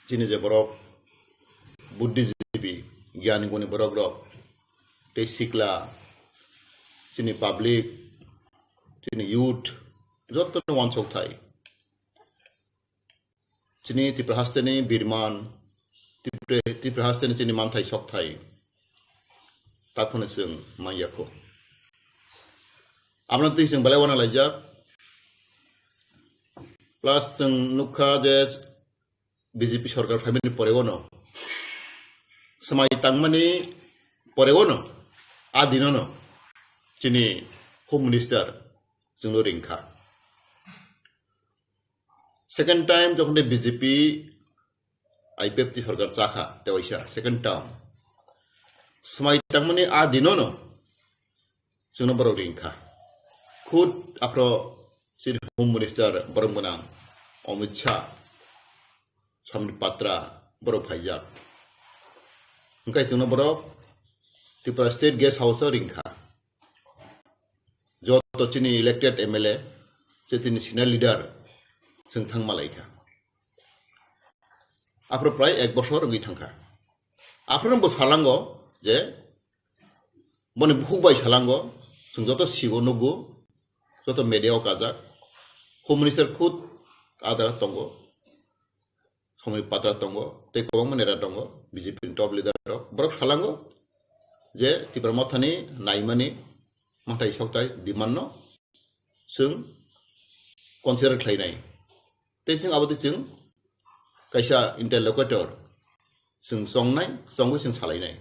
chini je borok buddhijibi, gyan guni borok rok, tei sikla, chini public, chini youth, jotono wansok thai. Chini Tripura hasteni birman, Tripura, Tripura hasteni chini manthai sok thai. Takhone chwng manya kho. Amno twi chwng belai wana laijak. Plus chwng nukha je B J P sorkar phaimani porego no, swmai tangmani porego no, a dino no chini Home Minister chwngno ringkha. Second time jokhon de B J P I P F T sorkar chakha, tewaisa second term. Swmai tangmani a dino no chwngno borok ringkha. Khud aphro chini Home Minister borom gwnang Amit Shah, Sambit Patra borok phaijak. Hwnkhe chwngno borok Tripura State Guest House o ringkha. Joto chini elected M L A, je chini senior leader, chwng thang malaikha. Aphro prai ek bosor wngwi thangkha. Aphro bo salango je boni bukhuk bai salango, Chwng joto sigo nugo, joto media o kajak. Home Minister khud ada tongo, Somoi Patar tongo, tei kwbangma neta tongo, B J P ni top leader rok. Borok salango je Tipra Mothani naimani mathai soktai demand no chwng consider khlainai. Tei chwng abo tei chwng kaisa interlocutor chwng chongnai, chongwi chwng salainai.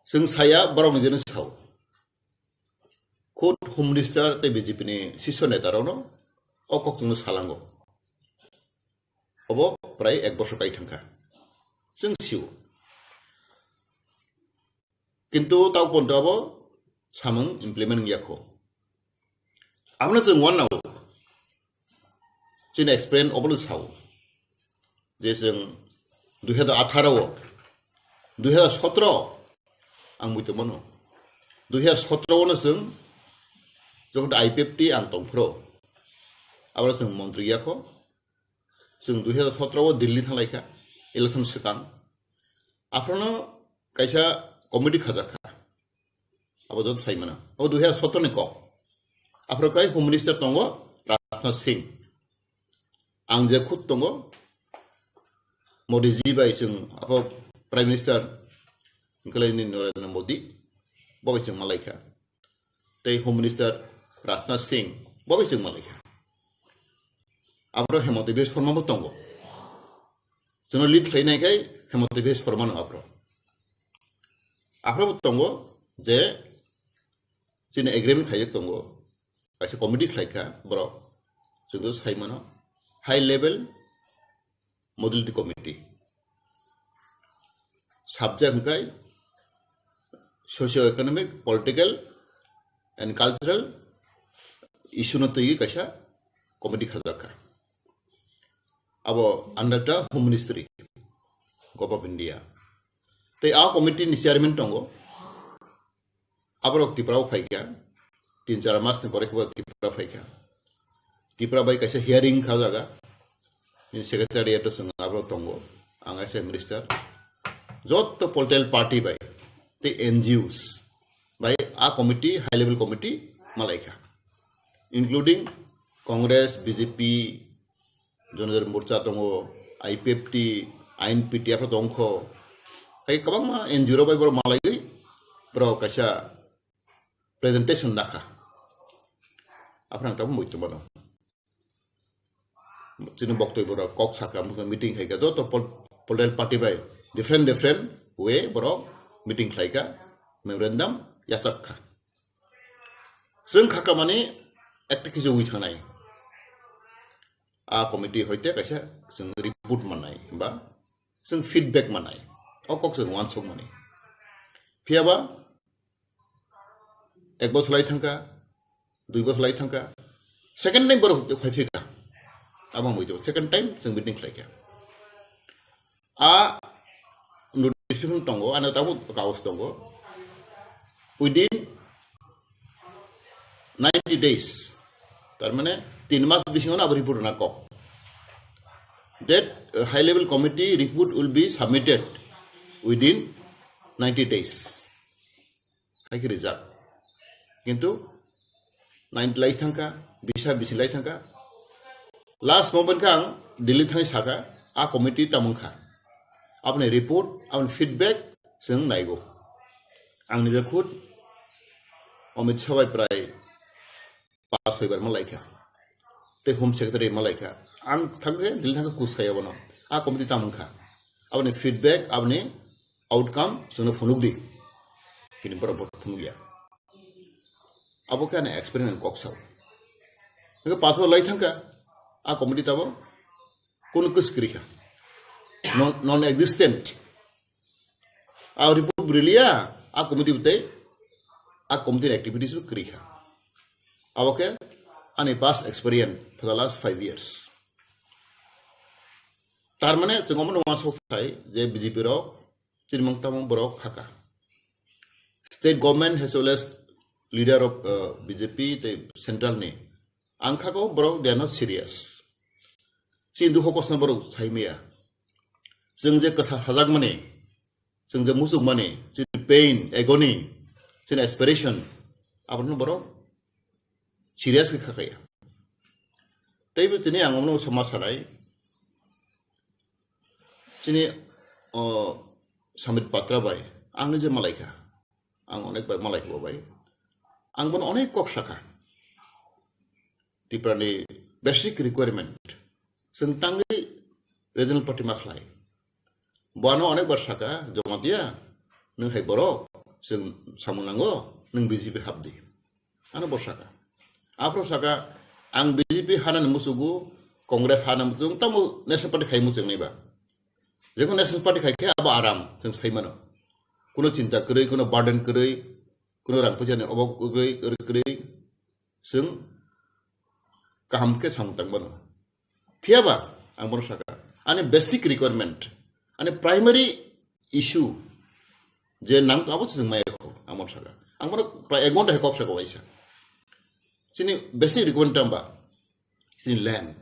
Chwng saya borokni jeno sao. Khud Home Minister tei B J P ni sisyo neta rokno o kok chwngno salango. Obo prai ek bosor kai thangkha. Chwng sio. Kintu tau ponto abo samung implement wngya kho. Abono chwng uanao chini experience obono sao. Je chwng dui hazar atharo o, dui hazar sotro ang buito mano. Dui hazar sotro o no chwng jokhon I P F T ang tongphro, aboro chwng montri ya kho. Chwng dui hazar sotro o Delhi thanglaikha, election swkang. Aphrono kaisa committee khajakha. Abo joto sai mano. Abo dui hazar sotro ni kok. Aphro kai Home Minister tongo Rajnath Singh. Ang je khud tongo Modi ji bai chwng abo Prime Minister wngkalaini Narendra Modi, bo bai chwng malaikha. Tei Home Minister Rajnath Singh bo bai chwng malaikha. Abro Hemanta Biswa Sarma bo tongo. Chwngno lead khlainai khai Hemanta Biswa Sarma no abro. Abro bo tongo je chini agreement khaijak tongo. Kaisa committee khlaikha borok. Chwngno sai mano high level modality committee. Subject hwnkhe socio economic, political and cultural issue no twiwi kaisa committee khajakha. Abo under the Home Ministry, Government of India. Tei a committee ni chairman tongo. Aborok Tripura o phaikha, tin char mas ni pore khe bo Tripura phaikha. Tripura bai kaisa hearing kha jaga, in secretariat o chwng aborok tongo, ang S I minister. Jotto political party bai tei N G Os bai a committee, high level committee malaikha, including Congress, B J P, Jonodar Morcha tongo, I P F T, I N P T, aphano tongkho. Hai kwbangma N G O rok bai borok malaiwi borok kaisa presentation nakha. Aphano ang tabuk muitu mano. Chini boktoi borok kok sakha, meeting khaikha, joto pol-, political party bai different, different way borok meeting khlaikha, memorandum yachak kha. Chwng kha kamani ekta kisa wi thangnai. A committee hoite kaisa chwng report mannai ba chwng feedback mannai. O kok chwng uansuk mani. Phiyaba ek bosor lai thangkha, dui bosor lai thangkha, second time borok phai phika. Abo ang buido, second time chwng meeting khlaikha. A notification tongo, ano tabuk kaus tongo. Within ninety days, tar mane tin mas bisingo abo report rwna kok. That uh, high level committee report will be submitted within ninety days. Hai khe rijak. Kintu ninety lai thangkha, bisa bisi lai thangkha. Last moment khe ang Delhi thangwi sakha, a committee tamung kha. Aboni report, aboni feedback chwng naigo. Ang nije khud Amit Shah bai prai pas soi bar malaikha. Tei Home Secretary malaikha. Ang thangkhe Delhi thangkhe kus khai abono. A committee tamung kha. Aboni feedback, aboni outcome chwngno phunukdi. Hini borok bo phunukya. Abo khe ani experience ni kok sao. Hingke pathor lai thangkha, a committee tabo kunu kwswk kwrwi kha. Non, non existent. A report bo riliya, a committee bo tei, a committee ni activities bo kwrwi kha. Abo khe ani past experience for the last five years. Tar mane chwng omono uansuk thai je B J P rok chini mung tamo borok khaka. State government as well as leader of uh, B J P tei central ni ang khako borok they are not serious. Chini dukho kosna borok saimaya. Chwng je kwsa sajak mani, chwng je muchuk mani, chini pain, agony, chini aspiration, abono borok serious khe khakaya. Teibo tini ang omo sama sanai, chini, o, Sambit Patra bai, ang je malaikha, ang onek bai malaikha bo bai, ang bono onek kok sakha. Tiprani basic requirement, chwng tangwi regional party ma khlai. Bono onek bar saka, Jamatia, nwng hai borok, chwng samung nango, nwng B J P hapdi. Ano bo saka. Aphro saka, ang B J P hanani musugo, Congress hanani musugo, tamo national party khai muchung naiba. Jekon national party khai khe abo aram, chwng sai mano. Kuno chinta kwrwi, kuno burden kwrwi, kuno rang puisa ni obab kwrwi, kwrwi, kwrwi, chwng kaham khe samung tang mano. Phiya ba, ang bono saka, ani basic requirement, ani primary issue, je nang abo se chwng maya kho, ang bono saka. Ang bono prai ek ghonta hai kok saka waisa. Chini basic requirement tamba, chini land.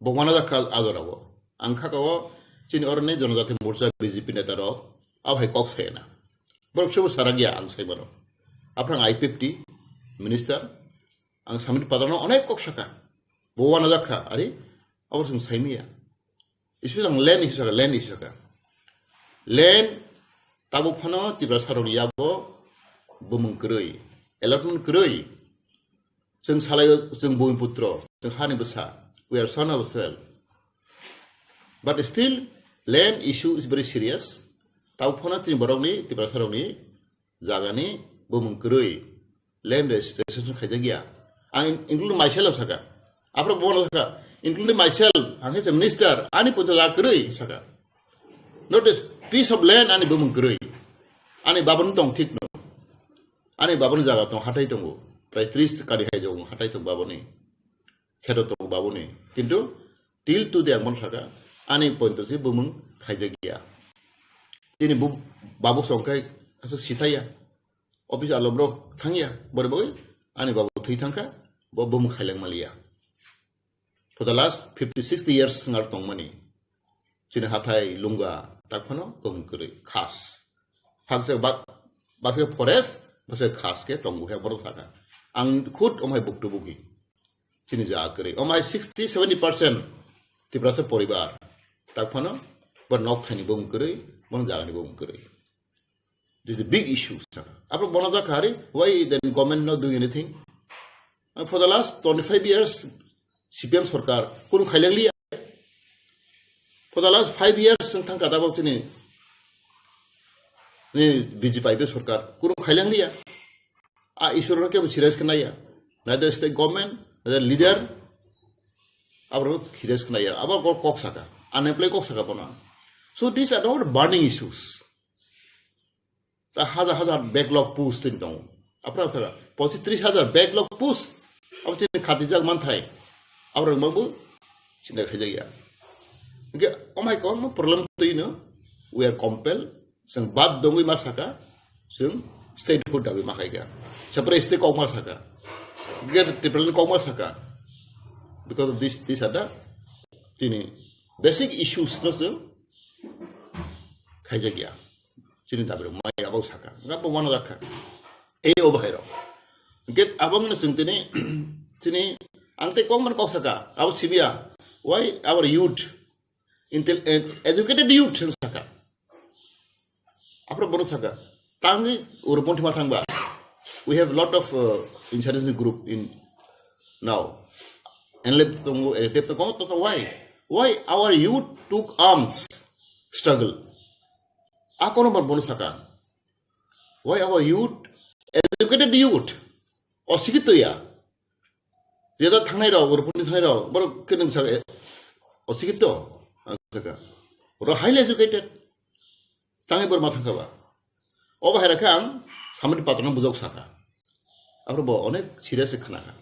Bo wana jakha ajora bo. Ang kha kao chini oroni Janajati Morcha B J P neta rok, abo hai kok sai na. Borok sebo sarak ya ang sai bono. Aphrang I P F T minister, ang Sambit Patra no onek kok saka. Bo wana jakha, ari, abo chwng sai maya. Especially ang land issue saka, land issue saka. Land, tabuk phano Tiprasa rok yago bumung kwrwi, allotment kwrwi. Chwng salaio, chwng bumiputro, chwng hani bwsa, we are son of soil. But still, land issue is very serious. Tabuk phano chini borokni, Tiprasa rokni jagani bumung kwrwi, land res-, reservation khaijakya. Ang including myself saka. Aphro bono saka, including myself, ang khe minister, ani puncha jaga kwrwi saka. Not a piece of land ani bumung kwrwi. Ani baboni tong thik no. Ani baboni jaga tong, hathai tongo. Prai tris kari hai tongo, hathai tong baboni. Kheto tong baboni. Kintu till today ang bono saka, ani pointo se bumung khaijakya. Tini bu-, babu songkhai, asa sithaya. Office alo borok thangya, bore bagwi ani babu thwi thangkha, bo bumung khaileng maliya. For the last fifty, sixty years ngar tongmani. Chini hathai lunga, tak phano bumung kwrwi, khas. Phaksa bak-, baksa forest, baksa khas khe tongo he borok thaka. Ang khud omhai buktu bugi. Chini ja kwrwi. Omhai sixty, seventy percent Tiprasa poribar. Tak phano, bo nok thaini bumung kwrwi, bo jagani bumung kwrwi. This is a big issue, sir. Aphro bono jakha ari, why then government not doing anything? And for the last twenty-five years, C P M sarkar, kunu khaileng liya. For the last five years, seng thang kada bok tini, ni B J P I P sarkar, kunu khaileng liya. A issue no kebo serious khe naiya. Neither state government, neither leader, abro serious khe naiya. Abo kok, kok saka. Unemployed kok saka bono. So these are not burning issues. Ta hajar hajar backlog post tin tongo. Aphra saka, pochi tris hajar backlog post. Abo chini khatijak manthai. Abo rok mabu chinta khaijakya. Hingke omhai kwbangma problem twi no, we are compelled, chwng bad dongwi ma saka, chwng statehood dabi ma khaika. Separate state kok ma saka. Hingke Tipraland kok ma saka. Because of this, these are the tini basic issues no chwng khaijakya. Chini dabi rok mai abo saka. Nga bo mano rakha. Ei o bahai rok. Get abang no chwng tini, chini ang tei kok man kok saka. Abo sibia. Why our youth, intel-, ed-, educated youth chwng saka. Aphro bono saka. Tangwi uro ponthi ma thangba. We have lot of, uh, insurgency group in now. N L F tongo, N L F tongo, tongo, why? Why our youth took arms struggle? A kono bar bono saka. Why our youth, educated youth, osikito ya. Reda thangnai rok, uro ponthi thangnai rok, borok kene saka, eh, osikito, ang saka. Oro highly educated. Tangwi borok ma thangkha ba. O bahai rakhe ang Sambit Patra no bujok saka. Aphro bo onek serious khe khnakha.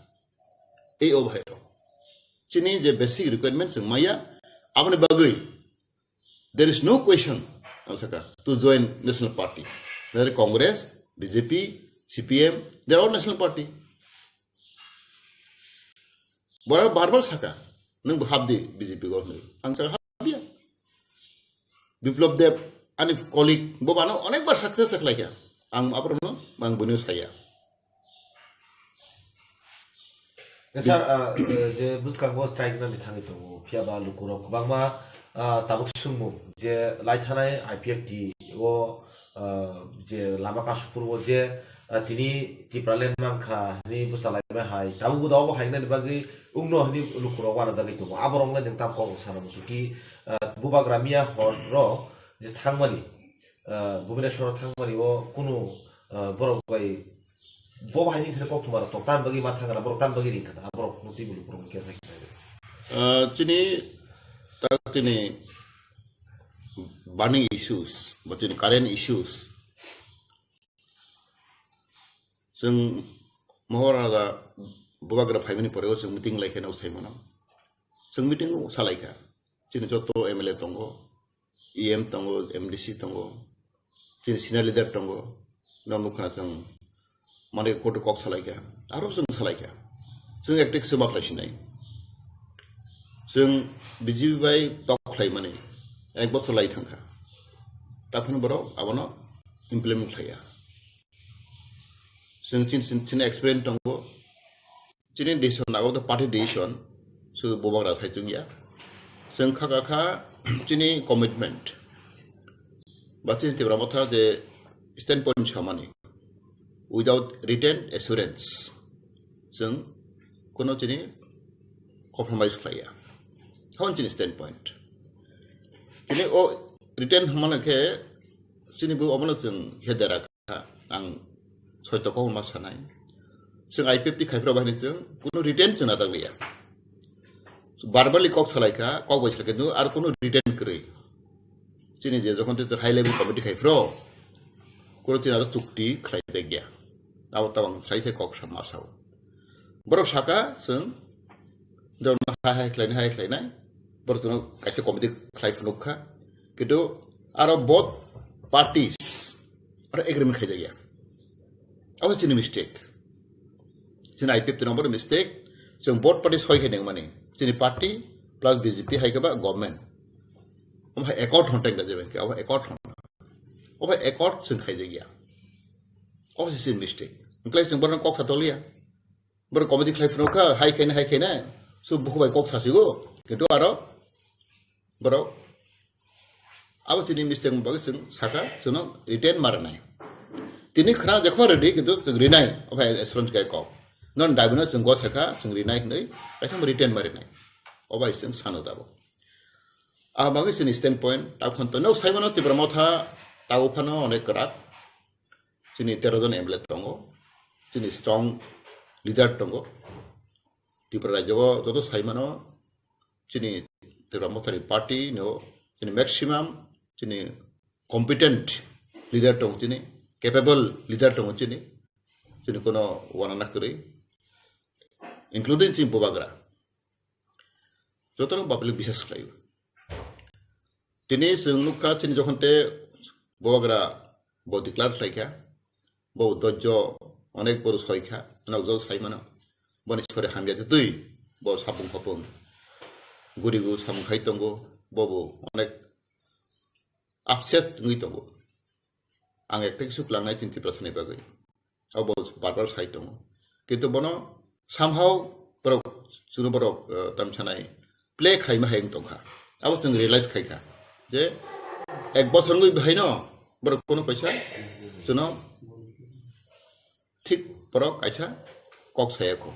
Ei o bahai rok. Chini je basic requirement chwng maya, aboni bagwi there is no question, ang saka, to join national party. Whether Congress, B J P, C P M, they are all national party. Borok bar bar saka, nwng bo hapdi B J P go hwnwi. Ang saka hapya. Biplab Deb, ani colleague, bo bano onek bar success khlaikha. Ang aborokno ang buino saya. Sir, ah, eh, je bwskango strike nani thangwi tongo, phiya ba lukurok kwbangma, ah, tabuk swngmung je lai thanai I P F T o, ah, je lama Kasupur o je, ah, tini Tipraland mankha hwnwi bwsa laimai hai, tabuk da obo hai nani bagwi wngno hwnwi lukurok uanajagwi tongo. Aborok le nwng tam kok sana muchung ki, ah, bubagra miya hor ro je thangmani, ah, Bhubaneswar o thangmani o kunu, ah, borok bai bo bahai ni thani kok thumaro tok tan bagwi ma thangana borok tan bagwi ring khana borok no twi bulu borok khe sai khana. Ah, chini tak tini burning issues, ba chini current issues. Chwng mohor ada bubagra phaimani pore o chwng meeting lai khe no sai mano. Chwng meeting o salai kha. Chini joto M L A tongo, E M tongo, M D C tongo, chini senior leader tongo, no nukha chwng mane koto kok salai kha, aro chwng salai kha. Chwng ekte kisa bakhlai sinai. Chwng B J P bai tok khlai mani ek bosor lai thangkha. Taphano borok abono implement khlaiya. Chwng chin, chin, chini experience tongo. Chini decision nago the party decision, sudu bubagra khai chungya. Chwng kha kha kha chini commitment. Ba chini Tipra Motha je standpoint samani. Without written assurance, chwng kono chini compromise khlaiya. Hon chini standpoint. Chini o written hwnmano khe chini bo omono chwng hedera kha, ang soito kok ma sanai. Chwng I P F T khai phra bahini chwng kuno written chwng nadak liya. Verbally kok salai kha, kok bai salai kha, ar kuno written kwrwi. Chini je jokhon te high level committee khai phro, kuno chini aro chukti khlai jakya. Abo tabang sai sai kok sa ma sao. Borok saka chwng, borok no hai hai khlainai, hai khlainai. Borok chwng kaisa committee khlai phunuk kha. Kintu aro both parties aro agreement khai jakya. Abo chini mistake. Chini I P F T ni omo mistake. Chwng both party soi khe neng mani. Chini party plus B J P hai khe ba government. Omo hai accord hon teng da jeben khe, abo accord hon. Obo accord chwng khai jakya. Obo se chini mistake. Wngkhlai chwng borok kok sa toliya. Borok committee khlai phunuk kha, hai khaina, hai khaina. So buku bai kok sa sigo. Kintu aro borok abo chini mistake ni bagwi chwng saka, chwngno written ma rwnai. Tini khna jekma ready, kintu chwng rinai, obo assurance khe kok. Non dabi no chwng go saka, chwng rinai hinwi, kaisa written ma rinai. Obo hai chwng sano tabuk. A bagwi chini standpoint, tabuk hwn to no sai mano Tipra Motha, tabuk phano onek kwrak. Chini tero jon M L A tongo, chini strong leader tongo. Tripura rajyo o joto sai mano, chini Tipra Motha ni party no, chini maximum, chini competent leader tongo chini, capable leader tongo chini, chini kono wanana kwrwi, including chini bubagra. Jotono public bisas khlaio. Tini chwng nukha chini jokhon te bubagra bo declare khlaikha, bo dojjo onek boru soikha, nokjol sai mano. Boni sori hamya twi bo sapung khopung gurigu samung khai tongo, bo bo onek upset wngwi tongo. Ang ekta kisu klangnai chini Tiprasani bagwi. Abo bar bar sai tongo. Kintu bono somehow borok, chwngno borok, eh, tamsanai play khaima hai wng tongkha. Abo chwng realize khaikha je ek bosor wngwi bahaino borok kono kaisa chwngno thik borok kaisa kok saya kho.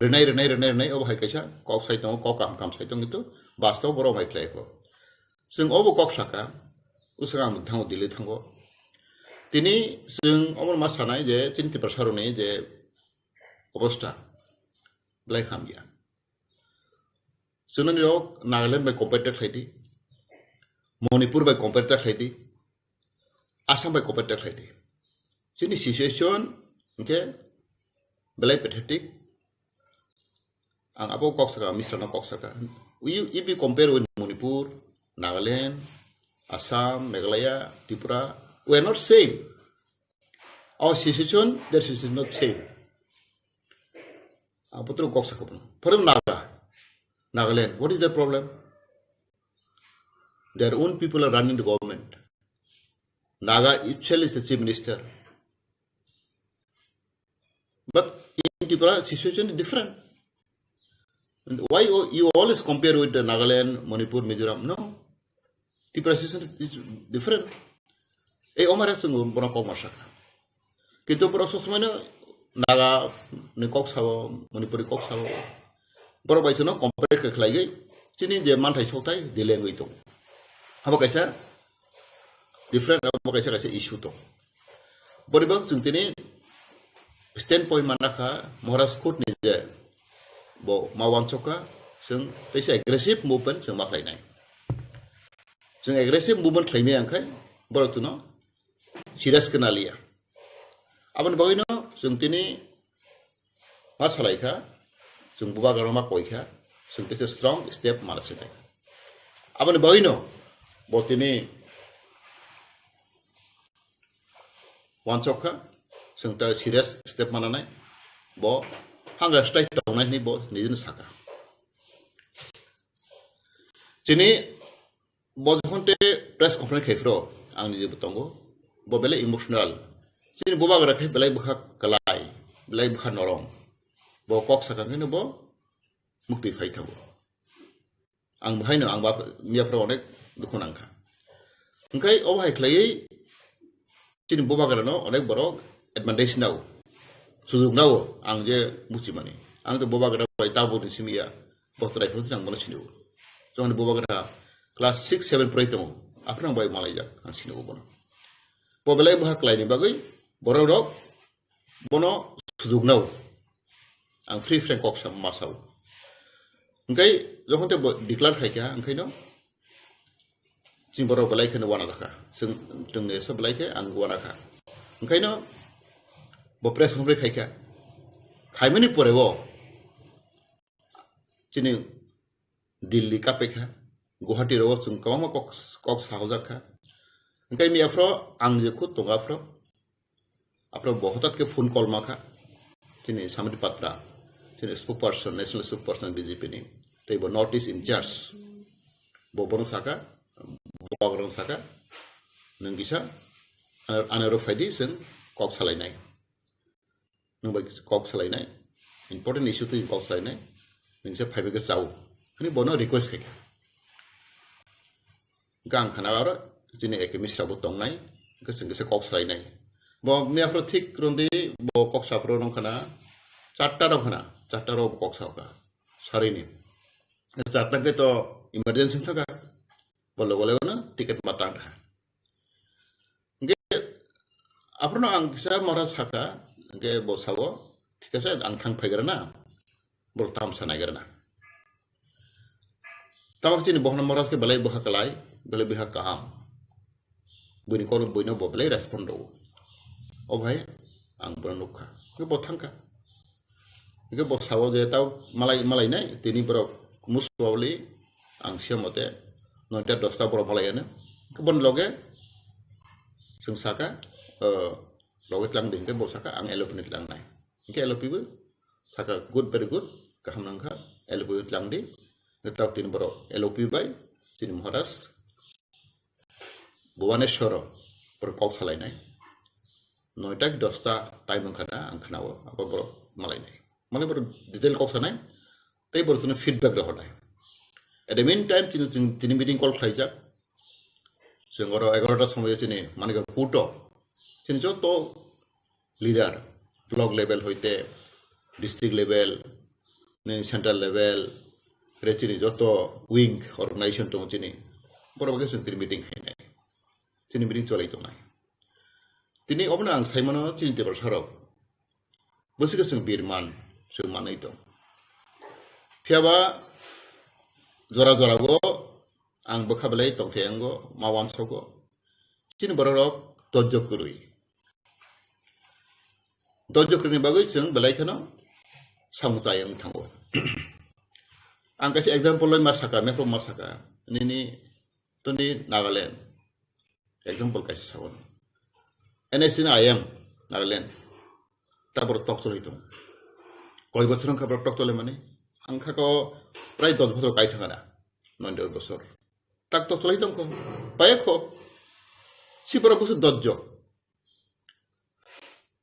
Rinai, rinai, rinai, rinai, obo hai kaisa kok sai tongo, kok kaham kaham sai tongo, kintu bastob borok mai khlai kho. Chwng obo kok saka, uswk ang thango, Delhi thango. Tini chwng omo ma sanai je chini Tiprasa rokni je obostha belai hamya. Chwngno nirok Nagaland bai compare ta khlai di, Manipur bai compare ta khlai di, Assam bai compare ta khlai di. Chini situation hwnkhe belai pathetic. Ang abo kok saka, Misra no kok saka. We, if we compare with Manipur, Nagaland, Assam, Meghalaya, Tripura, we are not same. Our situation, their situation is not same. Abo to kok saka. For example, Naga, Nagaland, what is the problem? Their own people are running the government. Naga itself is the chief minister. But in Tripura, situation is different. And why you you always compare with the Nagaland, Manipur, Mizoram? No. Tripura situation is different. Ei omare chwng bono kok ma sakha. Kintu borok sosmano Naga ni kok sao, Manipuri kok sao. Borok bai chwngno compare khe khlaiwi chini je manthai sokthai delay wngwi tongo. Abo kaisa different, abo kaisa kaisa issue tongo. Boribak chwng tini standpoint manakha Maharaj Court ni je bo ma wansokha, chwng teisa aggressive movement chwng ma khlainai. Chwng aggressive movement khlaimaya wngkhe borok chwngno serious khe naliya. Aboni bagwino chwng tini ma salaikha, chwng bubagrano ma koikha, chwng teisa strong step mana sinai. Aboni bagwino bo tini wansokha, chwng ta serious step mananai, bo hangra strike tongnai hinwi bo nijino saka. Chini bo jokhon te press conference khai phro, ang nijebo tongo, bo belai emotional. Chini bubagra khe belai bwkha kwlai, belai bwkha norom. Bo kok sakha khe bo mukti phai thango. Ang bo haino ang bap miya phro onek dukhu nangkha. Hwnkhe obo hai khlaiwi chini bubagrano onek borok advantage nao, sujuk nao ang je muchimani. Ang to bubagra bai tabukni simi ya, bo chwrai phano ang bono sinio. Jokhon bubagra class six seven pori tongo, aphano ang bai malaijak, ang sinio bono. Bo belai bwkha khlaini bagwi borok rok bono sujuk nao. Ang free frank kok sa ma sao. Hwnkhe jokhon te bo declare khai kha, hwnkhe no chini borok belai kheno wana dakha. Chwng, chwngni esa belai khe ang wana kha. Hwnkhe no bo press conference khai kha. Khaimani pore bo chini Delhi kapekha, Guwahati rogo chwng kwbangma kok, kok sahojak kha. Hwnkhe miya phro ang je khud tongo aphro, aphro bo hotat khe phone call ma kha. Chini Samit Patra, chini spokesperson, national spokesperson B J P ni, tei bo North East in charge. Bo bono saka, bo bono saka, nwng kisa, ano, ano ro phaidi chwng kok salainai. Nwng bai kok salainai, important issue twi kok salainai, nwng se phaibai khe chao, hwnwi bono request khai kha. Hwnkhe ang khna aro chini A K Mishra bo tongnai, hwnkhe chwng kisa kok salainai. Bo miya phro thik rwndi, bo kok saphro nung khna, charta rok khna, charta rok bo kok sao kha, sarini. Charta khe to emergency thaka, bo logo logo no ticket ma tang kha. Hwnkhe aphrono ang kisa mora saka, hwnkhe bo sao, "Thik ase, ang thang phaigrana, borok tamsa naigrana." Tamo chini bohorno mora khe belai bwkha kwlai, belai bwkha kaham. Buini kono buino bo belai respond rwo. O bhai, ang bono nukha. Hwnkhe bo thangkha. Hwnkhe bo sao je tao malai, malainai, tini borok most probably ang siya mote noita dosta borok malaiano. Hwnkhe boni loge chwng saka, eh, loge tlang di, hwnkhe bo saka ang L O P ni tlangnai. Hwnkhe L O P bo saka, "Good, very good, kaham nangkha, L O P tlang di." Hwnkhe tao tini borok L O P bai chini Maharaj Bhubaneswaro borok kok salainai. Noita ki dosta time wngkha na ang khnao, abo borok malainai. Malai borok detail kok sanai, tei borok chwngno feedback rohornai. At the meantime, chini, chini, chini meeting call khlaijak. Chwng oro egarota somoyo chini Manikya Kuto, chini joto leader, block level hoite district level, nini central level, re chini joto wing organization tongo chini, borok bai khe chwng tini meeting khainai, chini meeting cholai tongnai. Tini obono ang saimano chini Tiprasa rok bwswk khe chwng birman, chwng manwi tong. Phiyaba jora jora go ang bwkha belai tongthai ango, ma wansogo. Chini borok rok dojjo kwrwi. Dojjo kwrwini bagwi chwng belai kheno samung chai wng thango. Ang kaisa example loi ma saka, mepro ma saka, nini toni Nagaland. Example kaisa sabo. N S C ni I M Nagaland. Ta borok tok cholai tong. Koi bochor wngkha borok tok cholai mani? Ang kha ko prai dos bochor kai thangana. Noy dos bochor. Tak tok cholai tong ko. Paya ko. Si borok busu dojjo.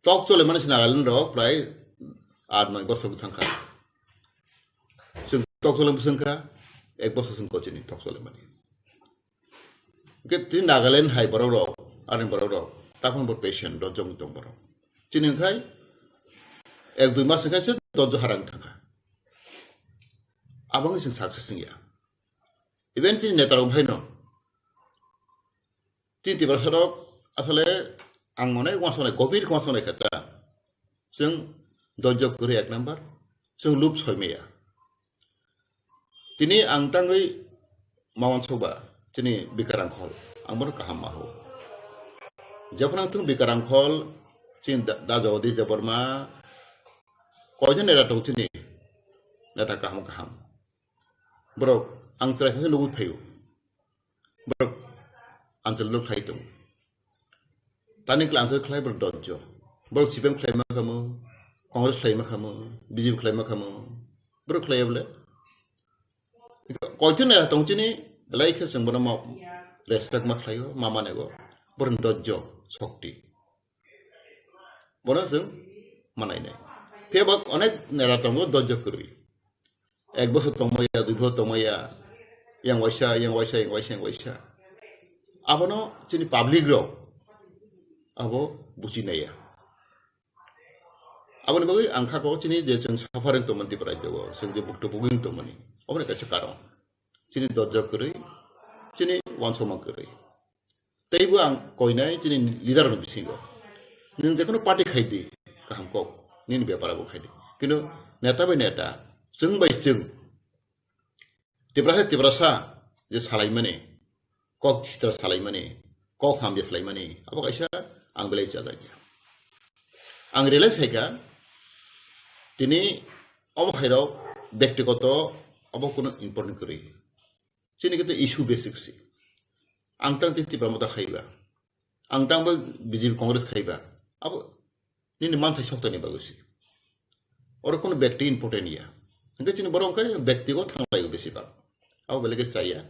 Tok chole mani si Nagaland rok prai Aat noi bosor thangkha. Chwng tok chole bwswngkha, ek bosor chwng kochini tok chole mani. Hwnkhe tini Nagaland hai borok rok, ani borok rok, takhon bo patient rok jongni tong borok. Chini hwnkhe ek dui mas hwnkhe se dojjo harang thangkha. Abangni chwng success wngya. Even chini neta rok bhaino. Chini Tiprasa rok asole ang onek wansonai, gobir wansonai khe ta. Chwng dojjo kwrwi ek number, chwng lub soi maya. Tini ang tangwi mawan sokba, chini Bikarang Khol, ang bono kaham ma ho. Jephuru ang thung Bikarang Khol, chini da, da Jagadish Debbarma, koijon neta tong chini, neta kaham kaham. Borok ang chwrai khe nugwi phaio. Borok answer lo khlai tongo. Tani kla answer khlai borok dojjo. Borok C P M khlai ma khamu, Congress khlai ma khamu, B J P khlai ma khamu. Borok khlai bole. Koiton neta tong chini, belai khe chwng bono ma respect ma khlaio, ma manego. Borok dojjo, sokti. Bono chwng manainai. Phiya bo onek neta tongo dojjo kwrwi. Ek bosor tongmaya, dui bosor tongmaya, yang waisa, yang waisa, yang waisa, yang waisa. Abono chini public rok abo buchinaiya. Aboni bagwi ang kha kok chini je chwng suffering tongmani Tripura rajyo o, chwng je bukto bugwing tongmani, oboni kaisa karon. Chini dojjo kwrwi, chini wansokma kwrwi. Teibo ang koinai chini leader rokni bisingo. Nwng jekono party khai di, kaham kok, nini bepar abo khai di. Kintu neta bai neta, chwng bai chwng, Tiprasa Tiprasa je salaimani, kok thitra salaimani, kok hamya salaimani, abo kaisa ang belai chajakya. Ang realize khaikha, tini omo khairok bektigoto abo kunu important kwrwi. Chini khe issue basic si. Ang tang tini Tipra Motha khaiba. Ang tang bo B J P Congress khaiba. Abo nini manthai soktani bagwi si. Oro kono bekti important ya. Hingke chini borok hingke bekti go thanglai besi bak. Abo belai khe chaya.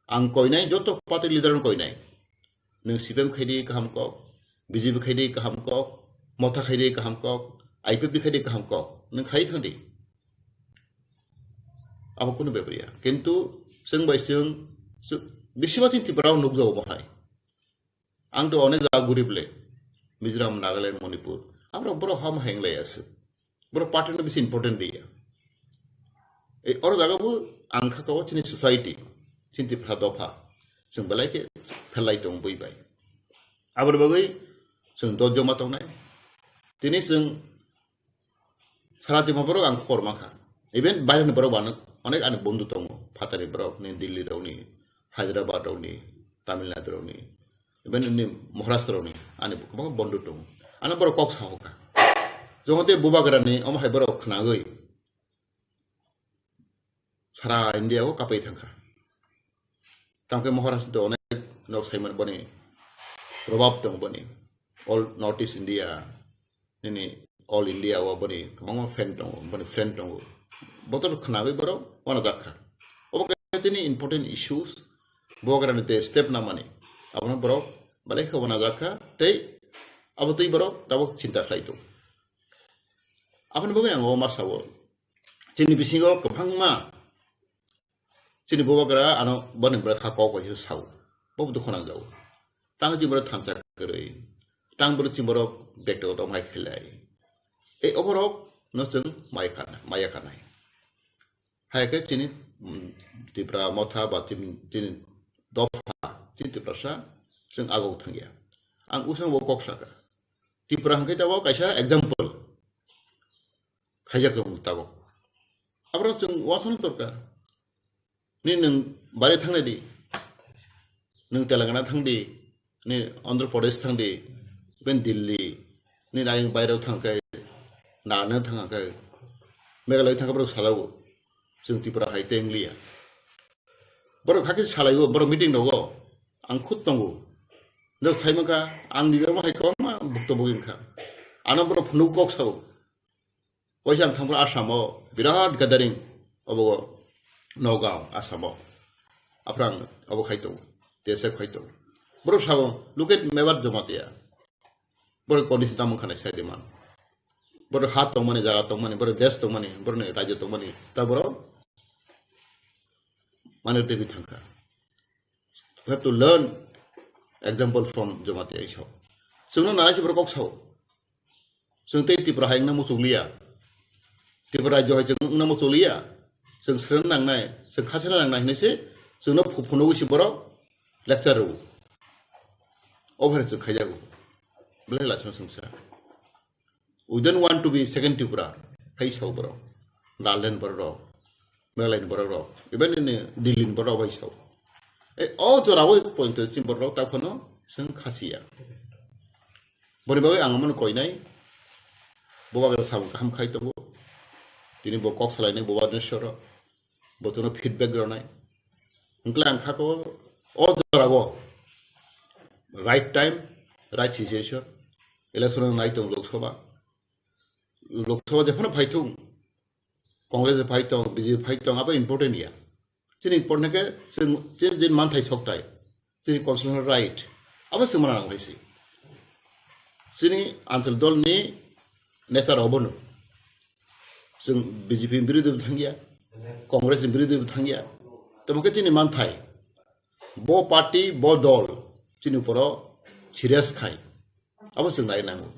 Ang koinai joto party leader no koinai. Nwng C P M khaidi kaham kok, B J P khaidi kaham kok, Motha khaidi kaham kok, I P F T khaidi kaham kok. Nwng khai thangdi. Abo kunu bepar ya. Kintu chwng bai chwng, chwng, bisima chini Tripura o nukjago bo hai. Ang to onek jaga gurib le. Mizoram, Nagaland, Manipur. Abro borok ham heng lai aswk. Borok party no bisi important dia. Ei oro jaga bo ang kha kabo chini society, chini Tripura dopha. Chwng belai khe phelai tong bui bai. Aboni bagwi chwng dojjo ma tongnai. Tini chwng Sara Tripura borok ang khobor mankha. Even baireni borok bo ano onek ani bondhu tongo. Phatani borok ni, Delhi rokni, Hyderabad rokni, Tamil Nadu rokni, even ni Maharashtra rokni ani kwbangma bondhu tongo. Ano borok kok sahoka. Jokote bubagrani omo hai borok khnagwi sara India o kapai thangkha. Tamkhe Maharashtra to onek nok saimani boni probab tongo boni. All North East India, nini All India o boni kwbangma fan tongo, boni friend tongo. Botor khnawi borok wana jakha. Obo khe tini important issues, bubagrani te step namani. Abono borok belai khe wana jakha, tei abo tei borok tabuk chinta khlai tongo. Aboni bagwi ang o ma sao. Chini bisingo kwbangma chini bubagra ano boni bwrwi kha kok bai sao. Bo dukhu nangjago. Tang chini borok thansa kwrwi. Tang borok chini borok bekto tong hai khlai. Ei oborok no chwng mai khana, maya khanai. Hai khe chini, mm, Tipra Motha ba chini, chini dopha, chini Tiprasa chwng agok thangya. Ang usang bo kok saka. Tipra hwnkhe tabok kaisa example khaijak tongo tabok. Abro chwng wasano dorkar. Ni nwng bari thangnai di. Nwng Telangana thang di. Ni Andhra Pradesh thang di. Ben Delhi. Ni ayang bairao thang khe. Nana thang khe. Meghalaya thang khe borok salago. Chwng Tripura hai tei wngliya. Borok hakhe salaio, borok meeting rogo. Ang khud tongo. Nok sai mankha, ang nijor ma hai kwbangma bukto bugwi wngkha. Ano borok phunuk kok sao. Waisa ang thangphru Assam o birat gathering obo Nagaon, Assam o. Aphrang obo khai tongo, T S F khai tongo. Borok sao, "Look at Mebar Jamatia." Borok condition tamo wngkha nai sai de man. Borok ha tongmani, jaga tongmani, borok desh tongmani, borokni rajyo tongmani, ta borok mane twi thangkha. We have to learn example from Jamatia Isao. Chwngno nanai se borok kok sao. Chwng tei Tripura hai wngna muchukliya. Tripura rajyo hai chwng wngna muchukliya. Chwng srwng nangnai, chwng khachena nangnai hinwi se chwngno phu-, phunugwi se borok lecture rwo. Obo hai chwng khaijago. Belai lachima chwngsa. We don't want to be second Tripura. Hai sao borok. Nagaland borok rok. Meghalaya ni borok rok. Even in Delhi ni borok bai sao. E, o jora o point chini borok rok ta phano chwng khasiya. Boni bagwi ang omono koinai. Bo bagwi samung kaham khai tongo. Tini bo kok salainai bo bagwi soro. Bo chwngno feedback rwnai. Hwnkhe ang kha ko o jora o right time, right situation. Election nai tong Lok Sabha. Lok Sabha jephano phai thung. Congress phai tong, B J P phai tong, abo important ya. Chini important khe chini, chini din manthai soktai. Chini constitutional right. Abo se mana nang si. Chini Anchal dol ni nature obono. Chwng B J P ni birodhi bo thangya, Congress ni birodhi bo thangya. Tamo khe chini manthai. Bo party, bo dol chini uporo serious khai. Abo chwng nai nango.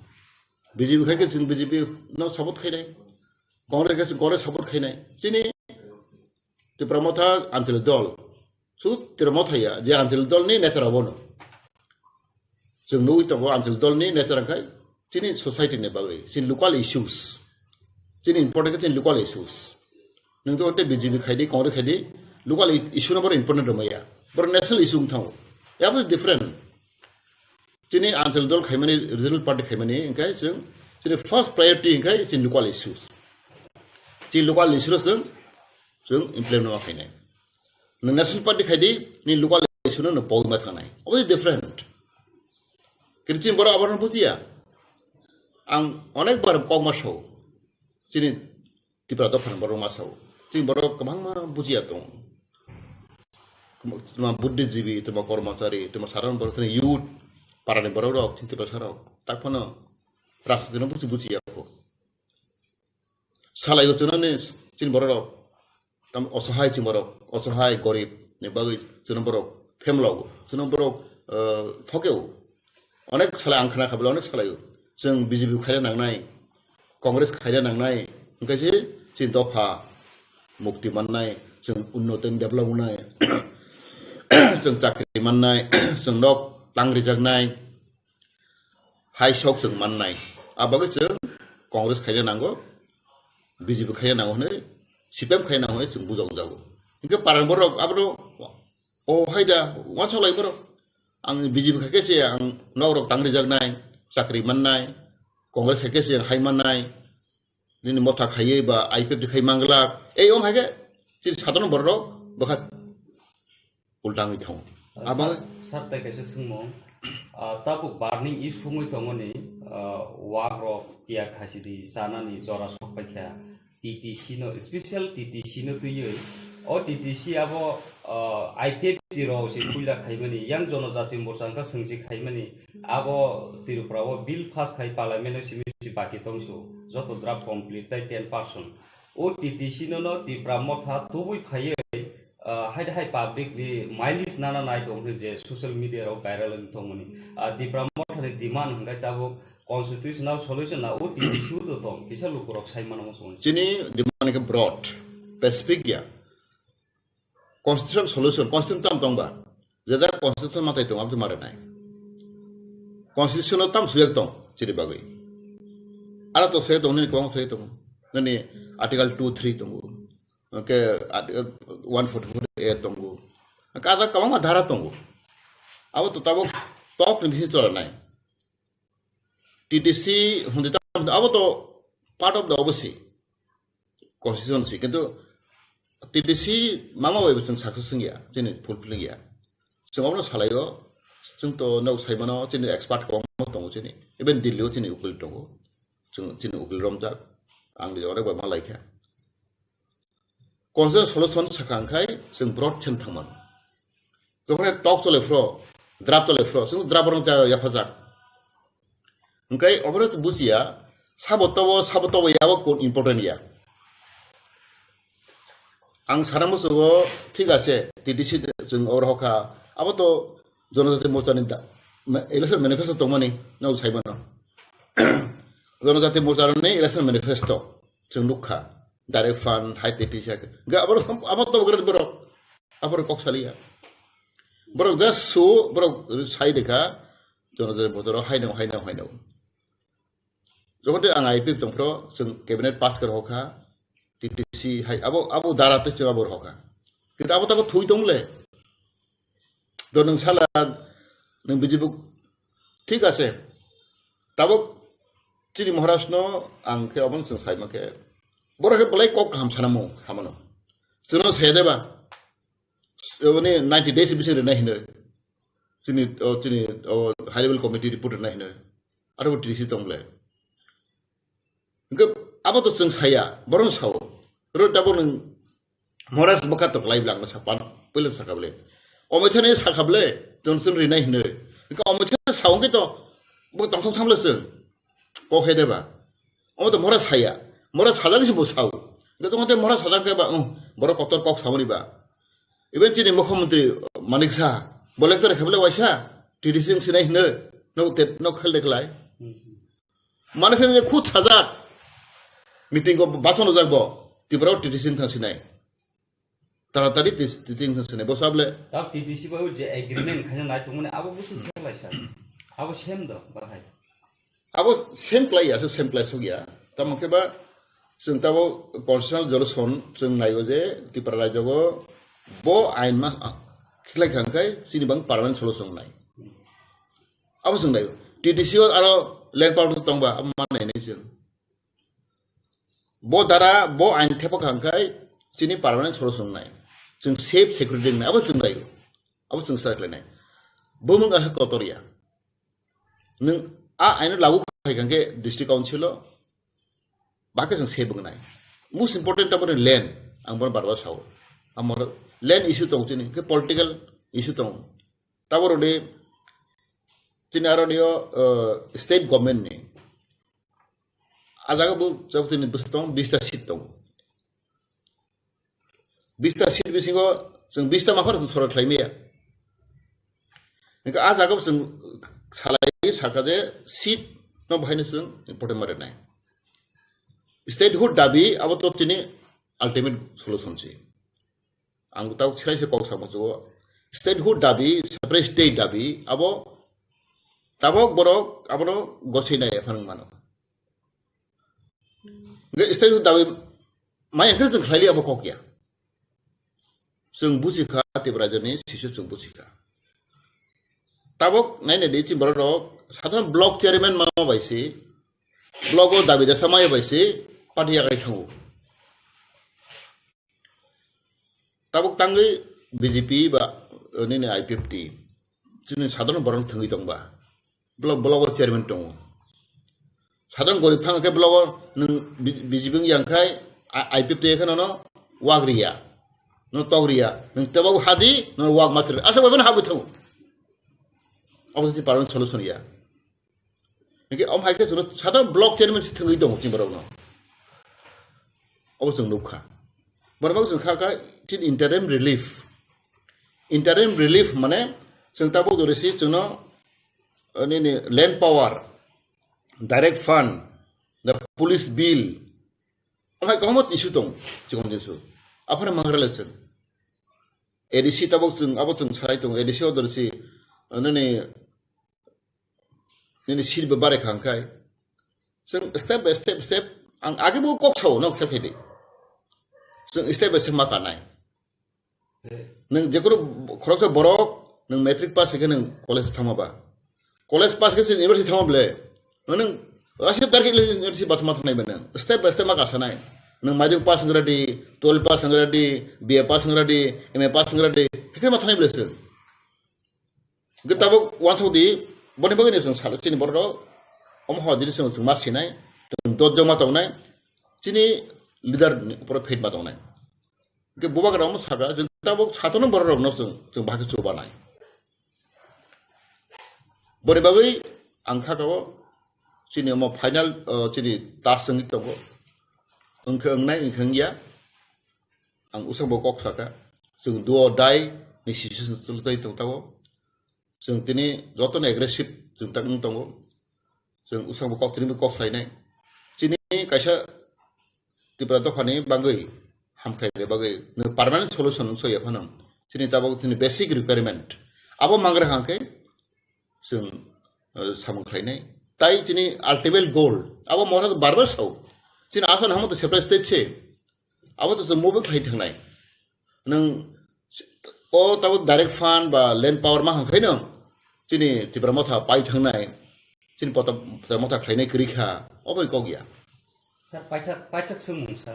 B J P khai khe chwng B J P no support khainai. Congress khe chwng Congress support khainai. Chini Tipra Motha Anchal dol. Su Tipra Motha ya, je Anchal dol ni nature abono. Chwng nugwi tongo Anchal dol ni nature khai chini society ni bagwi, chini local issues. Chini important khe chini local issues. Nwng to B J P khai di, Congress khai di, local i-, issue no boro important rwmaya. Boro national issue wng thango. Yabo different. Chini Anchal dol khaimani, regional party khaimani, hwnkhe chwng chini first priority hwnkhe chini local issues. Chini local issue no chwng, chwng implement ma khainai. Nwng national party khai di, ni local issue no nwng pogwi ma thangnai. Abo different. Kintu chini borok abo no bujiya. Ang onek bar kok ma sao. Chini Tipra dophani borok ma sao. Chini borok kwbangma bujiya tongo. Tuma buddhijibi, tuma kormochari, tuma sadharon borok, tini youth, parani borok rok, chini Tipra sarok. Tak phano rajniti no buji bujiya ko. Salai o chunani chini borok rok. Tam osohai chini borok, osohai gorib ni bagwi chini borok phemlo, chini borok, eh, thokeo. Onek salai ang khna kha bole onek salai o. Chwng B J P khaina nangnai, Congress khaina nangnai, hwnkhe se chini dopha mukti mannai, chwng unnoti develop wngnai, chwng chakri mannai, chwng nok tang rijaknai, hai sok chwng mannai. A bagwi chwng Congress khaina nango, B J P khaina nango hwnwi, C P M khaina nango hwnwi chwng bujak jago. Hwnkhe parang borok abono, o hai da, uansuk lai borok. Ang B J P khai khe se ang nok rok tang rijaknai, chakri mannai, Congress khai khe se hai mannai, nini motha khaiwi ba I P F T khai manglak. Ei om hai khe chini sadharon borok rok bwkha ulta wngwi thango. Abo sir, tai kaisa swngmung. Ah, tabuk barning issue wngwi tongmani, ah, wak rok tiyar khasi di chanani jora sok paikha. T T C no, special T T C no twiwi. O T T C abo, ah, I P F T rok se puila khaimani, yang jonojati morcha wngkha swngsi khaimani. Abo Tripura o bill pass khai parliament o simi si baki tongsu. Joto draft complete tai ten percent. O T T C no no Tipra Motha tubui phaiwi, ah, hai hai public ni mileage nana nai tong hwnwi je social media rok viral wng tongmani. Ah, Tipra Motha ni demand hwnkhe tabuk constitutional solution na o T T C o to tong, kisa lukurok sai mano muchung. Chini demand khe broad, specific ya. Constitutional solution, constitution tam tong ba? Jeda constitution matai tong, abdi mare nai. Constitution o tam suyak tong, chini bagwi. Ara to sai tong, nini kwbang sai tong. Nini article two three tongo. Hwnkhe article one forty-four A tongo. Hwnkhe ada kwbangma dhara tongo. Abo to tabuk tok ni bisingo chwla nai. T T C hwnwi tamo abo to part of the obosi constitution si, kintu T T C mama bai bo chwng success wngya, chini fulfilling ya. Chwng abono salaio, chwng to nok saimano chini expert kwbangma tongo chini, even Delhi o chini ukil tongo, chwng chini ukil romjak, ang ni onek bai ma laikha. Constitutional solution sakha hwnkhe chwng broad sem thangmano. Jokhon tok chole phro, draft chole phro, chwng draft rok ja yaphajak. Hwnkhe obono bujiya, Sabo tobo, sabo tobo ya, abo kun important ya. Ang sana musugo, thik ase, T T C chwng oro hokha, abo to Jonojati Morcha ni da-, ma-, election manifesto tongmani, no sai mano. Jonojati Morcha ni election manifesto chwng nukha, direct fund, high T T C, ga abo, abo to gre borok, abo kok saliya. Borok just su, borok sai dekha, Jonojati Morcha ro haino, haino, haino. Jokhon tei ang I P F tongphro, chwng cabinet pass khe rohorkha, T T C hai, abo, abo dara tei chwng abo rohorkha. Kintu abo tabo thui tong le. Do nwng sala, nwng B J P, thik ase. Tabuk chini Maharaj no ang khe obo chwng sai ma khe. Borok khe belai kok kaham sana mo, hamano. Chwngno sai de ba. Oboni ninety days bising rwnai hinoi. Chini, o, chini, o, high level committee report rwnai hinoi. Aro bo T D C tong le. Hingke abo to chwng saya, boron sao. Ro dabo nwng Maharaj bwkha to klai bwlang no sapan, pwila sakha bwle. Omo thani sakha bwle, chwng chwng rinai hinoi. Hingke omo thani sao hingke to, bo tongthok thamle chwng. Kok hai deba. Omo to Maharaj saya. Maharaj sajak si bo sao. Hingke to mate Maharaj sajak ke ba, um, borok kotor kok sao ni ba. Even chini mukhyamantri Manik Saha, bo lecture khe bwle waisa, T D C wng sinai hinoi, no te, no khel de klai. Mane se khut sajak. Meeting ko bason ojak bo. Tripura T T C thang sinai. Taratari T T C thang sinai. Bo sable. Tab T T C bai je agreement khaina nai tongmani abo busi khelai sa. Abo sem do bahai. Abo sem klai ya, se sem klai suk ya. Tamo khe ba chwng tabo constitutional resolution chwng naigo je Tripura rajyo go bo ain ma khlai kha khai chini bang permanent solution nai. Abo chwng nai. T D C o aro land power tongba abo ma nai nai chwng. Bo dara bo ain thepa kha khai chini permanent solution nai. Chwng safe security nai abo chwng nai. Abo chwng sa khlai nai. Bumung asa kotor ya. Nwng a ain lagu khai kha khe district council o ba khe chwng safe wng nai. Most important taboni land ang bono bar bar sao. Amor land issue tong chini khe political issue tong. Taboro ni chini aro niyo, eh, state government ni. A jaga bo jabo tini bwswk tong, bista seat tong. Bista seat bisingo chwng bista maphar chwng sorok khlai maya. Hingke a jaga bo chwng salai saka je seat no bahaino chwng important ma rwnai. Statehood dabi abo to chini ultimate solution si. Ang tabuk silai se kok samo chugo. Statehood dabi, separate state dabi, abo tabok borok abono gosei nai phang mano. Hingke statehood dabi mai hingke chwng khlaili abo kok ya. Chwng buji kha Tripura rajyoni sisu chwng buji kha. Tabok naina di chini borok rok sadharon block chairman ma bai si, block o dabi dasa maya bai si, party yakai thango. Tabuk tangwi B J P ba, eh, nini I P F T, chini sadharon borok thwngwi tongba, block, block o chairman tongo. Sadharon gorib thang khe block o nwng B-, B J P wng yang khai, I-, I P F T khai nono wak riya, no tok riya, nwng tebo hadi, no wak ma thri, asa bai habwi thango. Abo se permanent solution ya. Hingke omo hai khe chwngno sadharon block chairman se thwngwi tongo chini borokno. Obo chwng nukha. Borok chwng kha kha chini interim relief. Interim relief mane chwng tabuk dorisi chwngno, eh, nini land power, direct fund, the police bill. Omo hai kwbangma issue tong chikon issue. Aphano mangra le chwng. A D C tabuk chwng abo chwng sai tongo. A D C o dorisi, eh, nini nini seat bo bare kha hwnkhai. Chwng step by step, step, ang age bo kok sao, no khel khaidi. Chwng step by step ma kanai. Nwng jekono khoroksa borok, nwng matric pass khe nwng college thangma ba. College pass khe chwng university thangma ble. Nwng aswk target le university bathma thangnai ba nwng. Step by step ma kasanai. Nwng matric pass wng ready, twelve pass wng ready, B A pass wng ready, M A pass wng ready. Hekhe ma thangnai ble chwng. Hingke tabuk uansuk di, boni bagwi no chwng salo chini borok rok, omo hor jini chwng, chwng ma sinai, chwng dot joma tongnai, chini leader ni upor faith ma tongnai. Hingke bubagra omo saka, chwng tabuk sato no borok rok no chwng, chwng bahai khe chubanai. Boni bagwi ang kha kao, chini omo final, o, chini task wngwi tongo. Wngkhe wngnai, wngkhe wngya. Ang usang bo kok saka. Chwng do or die ni situation chwlwi tong tabok. Chwng tini jotono aggressive chwng tak wng tongo. Chwng usang bo kok tini bo kok khlainai. Chini kaisa Tripura dophani bagwi hamkhlaini bagwi nwng permanent solution wng soya phano. Chini tabok chini basic requirement. Abo mangra hangkhe chwng, eh, samung khlainai. Tai chini ultimate goal. Abo mohor bar bar sao. Chini asol hamo to separate state se. Abo to chwng moving khlai thangnai. Nwng o tabok direct fund ba land power ma hangkhaino chini Tipra Motha pai thangnai. Chini poto Tipra Motha khlainai kwrwi kha. Obo kok ya. Sir, paithak, paithak swngmung, sir.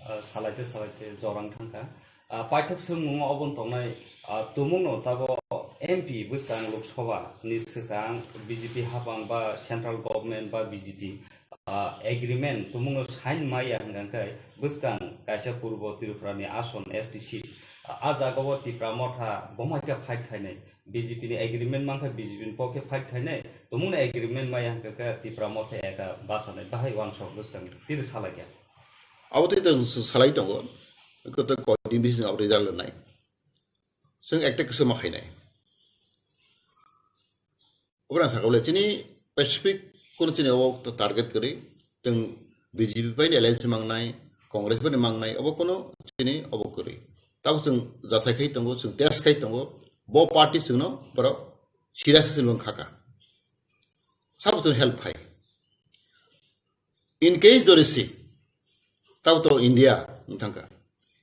Ah, salaite, salaite jorang thangkha. Ah, paithak swngmung obon tongnai, ah, tumungno tabo M P bwskang Lok Sabha ni swkang B J P hapang ba central government ba B J P, ah, agreement tumungno sign maya hwnkha khe bwskang kaisa Purbo Tripura ni ason S T seat. Ah, a jagao Tipra Motha bomaika fight khainai. B J P ni agreement mankha, B J P ni pokhe fight khainai, tumungni agreement maya hwnkha khe Tipra Motha eka basanai bahai wansok bwskang tiri salaikha. Abo tei tong salai tongo, koto koi din bising abo result nai. Chwng ekta kisu ma khainai. Obra sakha bole chini Pacific kono chini obo target kwrwi, chwng B J P bai ni alliance mangnai, Congress bai ni mangnai, obo kono chini obo kwrwi. Tabo chwng jasai khai tongo, chwng test khai tongo, bo party chwngno borok serious se chwng khaka. Sabo chwng help khai. In case dori si, tabo to India wng thangkha.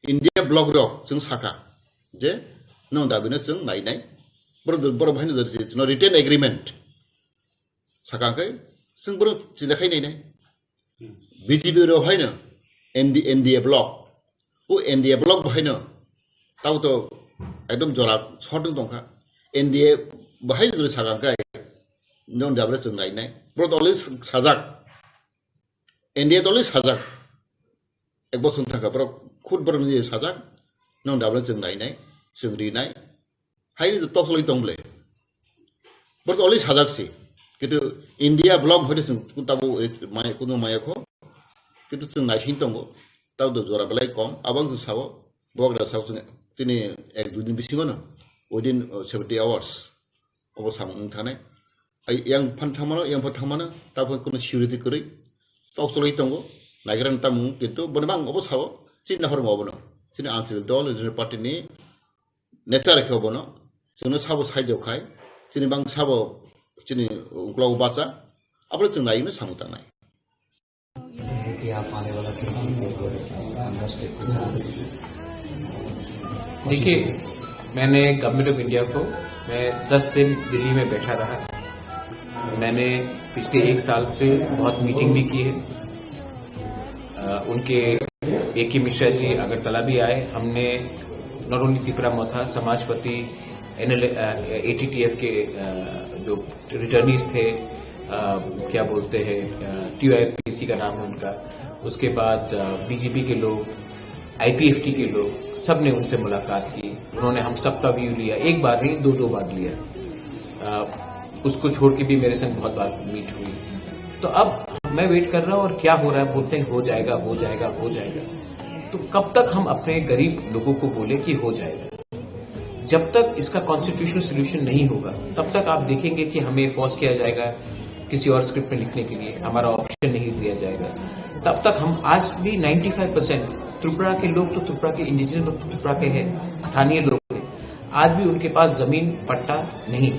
India bloc rok chwng sakha je nwng dabino chwng nainai. Borok, borok bahai no dori si, no written agreement. Sakha khe chwng borok chila khai nainai. B J P rok haino N D, N D A bloc. O N D A bloc bo haino tabo to ekdom jora short wng tongkha. N D A bo haino jora sakha khe nwng dabino chwng nainai. Borok to already sajak. N D A to already sajak. Ek bosor thangkha borok khud borok ni sajak. Nwng dabino chwng nainai, chwng rinai. Haini to tok soloi tong ble. Borok to already sajak si. Kintu India bloc hoite chwng tabo maya, kuno maya kho. Kintu chwng naising tongo. Tabo to jora belai kom. Abang chwng sao. Borok da sao chwng tini ek dui din bisingo no. Within, uh, seventy hours. Obo samung wng thane. Ai yang phan thangmano, yang phan thangmano, tabo kuno security kwrwi. Tok soloi tongo. Naigra tamung kintu boni bang obo sao. Chini nahor mo obono. Chini ancholil dol, regional party ni nature khe obono, chwngno sabo saijo khai, chini bang sabo chini uklogo bacha, abole chwng naino samung tangnai. कि आप आने वाला twenty four को अंडरस्टैंड कुछ देखिए, मैंने government of India को, मैं दस दिन दिल्ली में बैठा रहा। मैंने पिछले एक साल से बहुत मीटिंग भी की है। अ, उनके ए के मिश्रा जी अगरतला भी आए। हमने नॉट ओनली तिपरा मोथा, समाजपति, एनएल, अ, एटीटीएफ के, अ, जो रिटर्नीज थे, अ, क्या बोलते हैं, अ, टीओआईपीसी का नाम है उनका, उसके बाद, अ, बीजेपी के लोग, आईपीएफटी के लोग, सब ने उनसे मुलाकात की। उन्होंने हम सबका व्यू लिया, एक बार नहीं, दो दो बार लिया। अ, उसको छोड़ के भी मेरे संग बहुत बार मीट हुई। तो अब मैं वेट कर रहा हूँ और क्या हो रहा है, बोलते हैं हो जाएगा, हो जाएगा, हो जाएगा। तो कब तक हम अपने गरीब लोगों को बोले कि हो जाएगा? जब तक इसका कॉन्स्टिट्यूशनल सॉल्यूशन नहीं होगा, तब तक आप देखेंगे कि हमें पॉज किया जाएगा किसी और स्क्रिप्ट में लिखने के लिए, हमारा ऑप्शन नहीं दिया जाएगा। तब तक हम आज भी नाइंटी फ़ाइव परसेंट त्रिपुरा के लोग तो त्रिपुरा के इंडिजिनस लोग तो त्रिपुरा के हैं, स्थानीय लोग हैं, आज भी उनके पास जमीन पट्टा नहीं,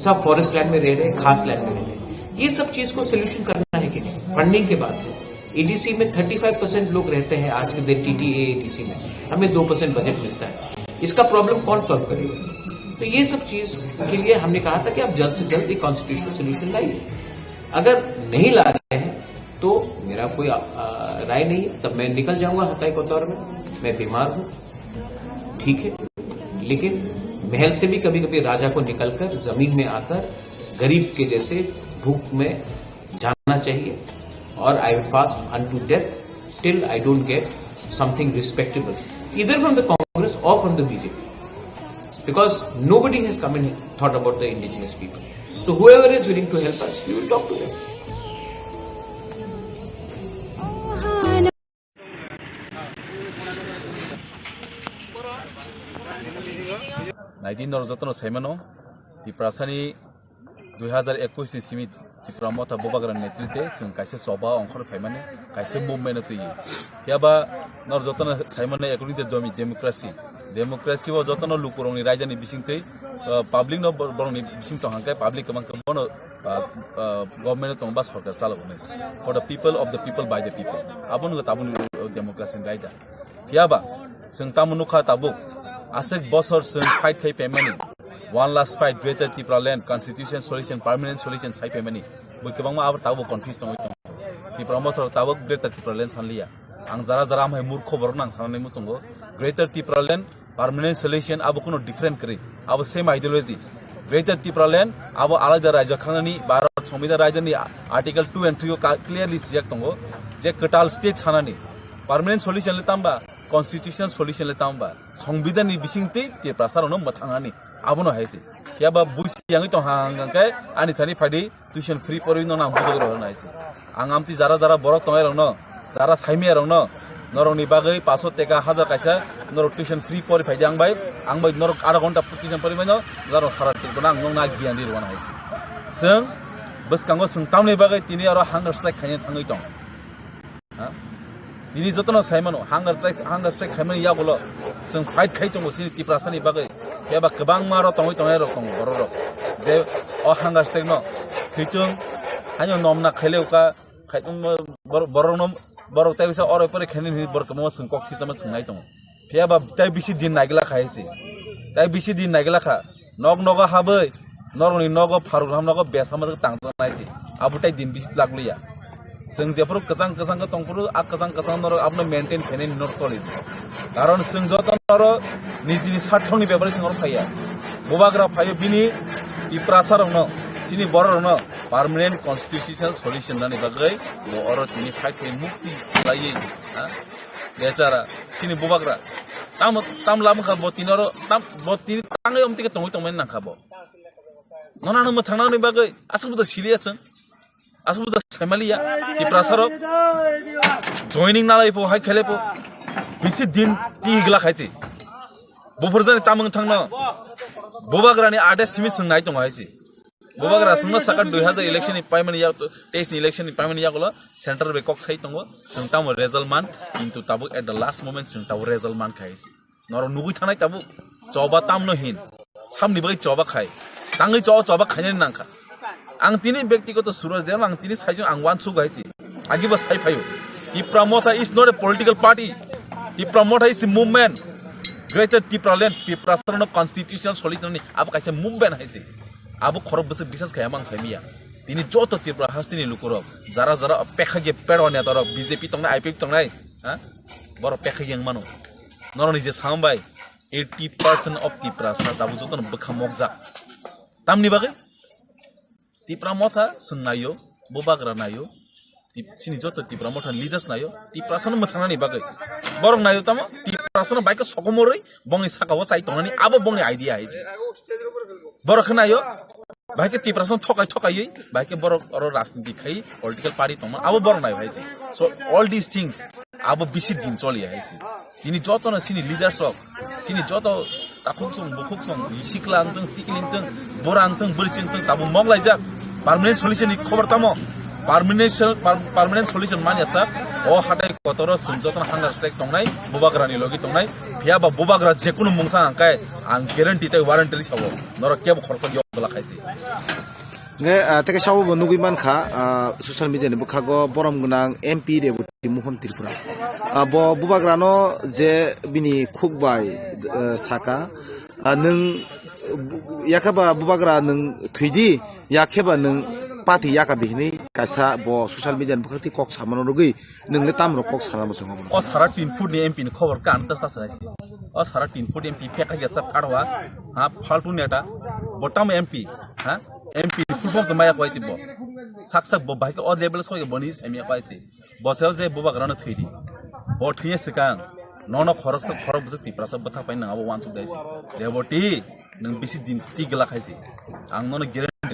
सब फॉरेस्ट लैंड में रह रहे, खास लैंड में रह रहे। ये सब चीज को सोल्यूशन करना है कि नहीं? फंडिंग के बाद एडीसी में थर्टी फ़ाइव परसेंट लोग रहते हैं आज के दिन टीटीए एडीसी में, हमें दो परसेंट बजट मिलता है, इसका प्रॉब्लम कौन सॉल्व करेगा? तो ये सब चीज के लिए हमने कहा था कि आप जल्द से जल्द एक कॉन्स्टिट्यूशनल सॉल्यूशन लाइए। अगर नहीं ला रहे हैं तो मेरा कोई, आ, आ, राय नहीं है, तब मैं निकल जाऊंगा हताई कोतवार में। मैं बीमार हूँ, ठीक है, लेकिन महल से भी कभी कभी राजा को निकलकर जमीन में आकर गरीब के जैसे भूख में जाना चाहिए। और I will fast unto death till I don't get something respectable, either from the Congress or from the B J P, because nobody has come and thought about the indigenous people. So whoever is willing to help us, we will talk to them. Naidi norok jotono saimano, Tiprasani dui hazar ekush ni simi Tipra Motha Bubagra netrite chwng kaisa choba ongkhor phaimani, kaisa movement twi. Phiya ba norok jotono saimano, according to jomi democracy. Democracy o jotono lukurokni raidani bisingtwi, uh, public no bor-, borokni bising tong hangkhe public kwbang kwbangno, uh, uh, government tong ba sorkar chalo hwnwi. For the people, of the people, by the people. Abo wngkha tabukni democracy ni raida. Phiya ba, chwng tamo nukha tabuk, aswk bosor chwng fight khai phaimani, one last fight, Greater Tipraland, constitution solution, permanent solution sai phaimani, bui kwbangma abo tabuk confuse tongwi tongo. Tipra Motha tabuk Greater Tipraland sanliya. Ang jara jara amhai murkho borok nang sanani muchungo. Greater Tipraland, permanent solution abo kuno different kwrwi, abo same ideology. Greater Tipraland abo alada rajya khanani, Bharat Songbidan raidani Article two and three o ka-, clearly sijak tongo je kwtal state sanani. Permanent solution le tamba, constitutional solution le tamba, Songbidan ni bisingtwi Tiprasa rokno mwthangnani, abono hai se. Phiya ba buisi yangwi tong hang hang khe ani thani phaidi tuition free porwi no nang bujok rok nai se. Ang amtwi jara jara borok tongnai rokno, jara saimaya rokno, norokni bagwi paso teka hajar kaisa norok tuition free pori phaidi ang bai, ang bai norok adha ghonta tuition pori mano, norok sara Tripura ang nokna giyan ri rwana hai se. Chwng bwskango chwng tamni bagwi tini aro hunger strike khaina thangwi tong. Ha? Tini jotono saimano, hunger strike, hunger strike khaimani yagulo chwng fight khai tongo chini Tiprasani bagwi. Phiya ba kwbangma aro tongwi tongnai rok tongo borok rok. Je o hunger strike no thwitung, haino nomna khaileuka, khai, um, bor-, borok no, borok tai bisa oro pore khaini hinwi borok kwbangma chwng kok sitama chwng nai tongo. Phiya ba tai bisi din naigla kha hai se. Tai bisi din naigla kha. Nok nogo habwi, norokni nogo pharuk ham nogo besa majak tangjaknai se. Abo tai din bisi lak liya. Chwng jephuru kwchang kwchang khe tongphuru, a kwchang kwchang norok abono maintain khainai norok choli di. Karon chwng joto norok nijini sarthokni bepari chwng oro phaiya. Bubagra phaio bini Tiprasa rokno, chini borok rokno permanent constitutional solution nani bagwi bo oro tini fight khai mukti khlaiwi, ha? Bechara, chini bubagra. Tamo, tam lam kha bo tini oro, tam, bo tini tangwi omtike tongwi tongmani nang kha bo. Nono ano mwthangna ni bagwi aswk buda siliya chwng. Aswk buda saimaliya. Tiprasa rok joining nalai po, hai khelai po. Bisi din ti gla khai chi. Bufur jani tamung thangno. Bubagra ni ade simi chwng nai tongo hai chi. Bubagra chwngno saka dui hazar election ni paimani yak, teis ni election ni paimani yagulo central bai kok sai tongo, chwng tamo result man, kintu tabuk at the last moment chwng tabuk result man khai se. Norok nugui thanai tabuk choba tamno hin, samni bai choba khai, tangwi choba, choba khainani nangkha. Ang tini bektigoto suro jema ang tini saichung ang wansuk hai se. Agibo sai phaio. Tipra Motha is not a political party. Tipra Motha is a movement. Greater Tipraland, Tiprasano constitutional solution ni abo kaisa movement hai se. Abo khorok bwswk bisas khai amang saimiya. Tini joto Tripura hasteni lukurok, jara jara pekha ge pedwa netarok, B J P tongnai, I P F tongnai, ha? Borok pekha ge wngmano. Norokni je sambai, eighty percent of Tiprasa tabuk jotono bwkha mokjak. Tamni bagwi? Tipra Motha chwng naio, Bubagra naio, Tip-, chini joto Tipra Motha ni leaders naio, Tiprasano mwthangnani bagwi. Borok naio tamo, Tiprasano bai khe sokomorwi, bongni sakao chai tongnani, abo bongni idea hai se. Borok khe naio, bai khe Tiprasano thokai thokaiwi, bai khe borok oro rajniti khai, political party tongma, abo borok naio hai se. So, all these things, abo bisi din choli hai se. Tini jotono chini leaders rok, chini joto takhuk song, bukhuk song, sikla wngthung, sikli wngthung, bura wngthung, bwrwi wngthung, tabuk mok laijak. Permanent solution ni khobor tamo? Permanent sol-, per-, permanent solution manya sak. O hatai kotoro chwng jotono hunger strike tongnai, bubagra ni logi tongnai. Phiya ba bubagra je kunu mungsa hangkai, ang guarantee tei warranty sabo. Norok kebo khoroksa yok bwla khai se. Nge, ah, tei kaisa bo nugui mankha, ah, social media ni bwkhago borom gwnang M P Reboti Mohon Tripura. Ah, bo bubagrano je bini khuk bai, eh, saka, ah, nwng bu-, yakhe ba bubagra nwng thwidi, yakhe ba nwng pati yaka di hinwi kaisa bo social media ni bwkhak twi kok samano rwgwi nwng le tamrok kok sana muchungo bono. O sara tin foot ni M P ni khobor khe ang ta sa sanai se. O sara tin foot M P phekha ya sa pharwa, ha, faltu neta, bo tamo M P, ha? M P ni full form se maya kwai si bo. Sak sak bo bahai khe o level soi bo ni se maya kwai si. Bo se je bubagrano thwi di. Bo thwiya swkang. Nono khorok sak khorok bwswk Tiprasa bwthak pai nang abo wansuk dai si. Reboti, nwng bisi din ti gla khai si. Ang nono guarantee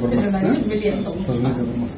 Debbarma. Sindromani million tong.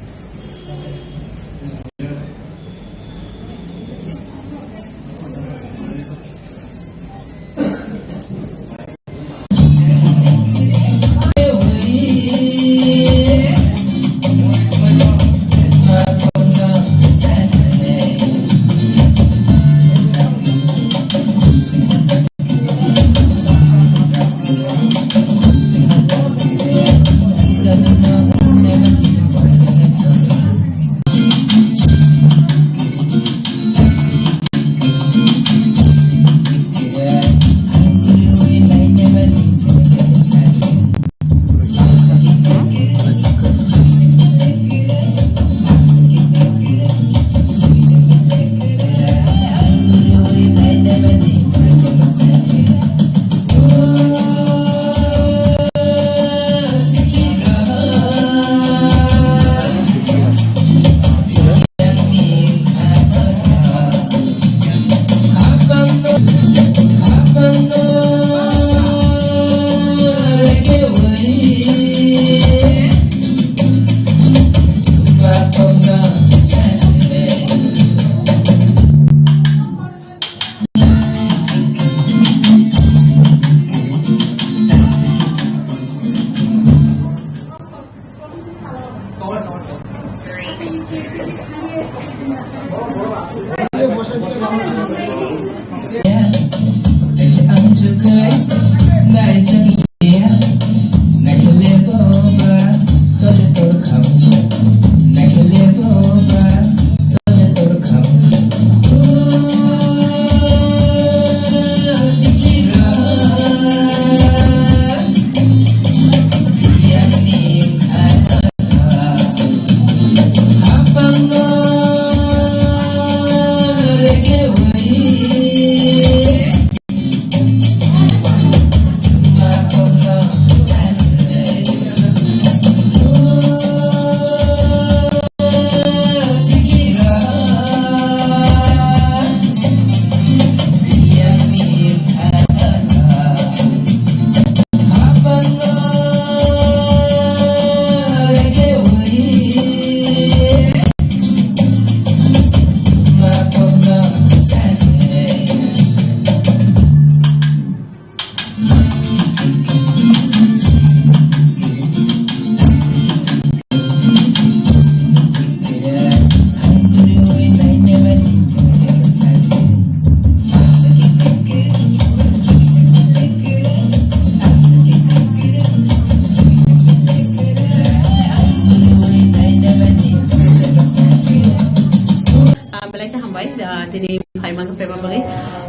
ah, tini phaima khe phaima bagwi.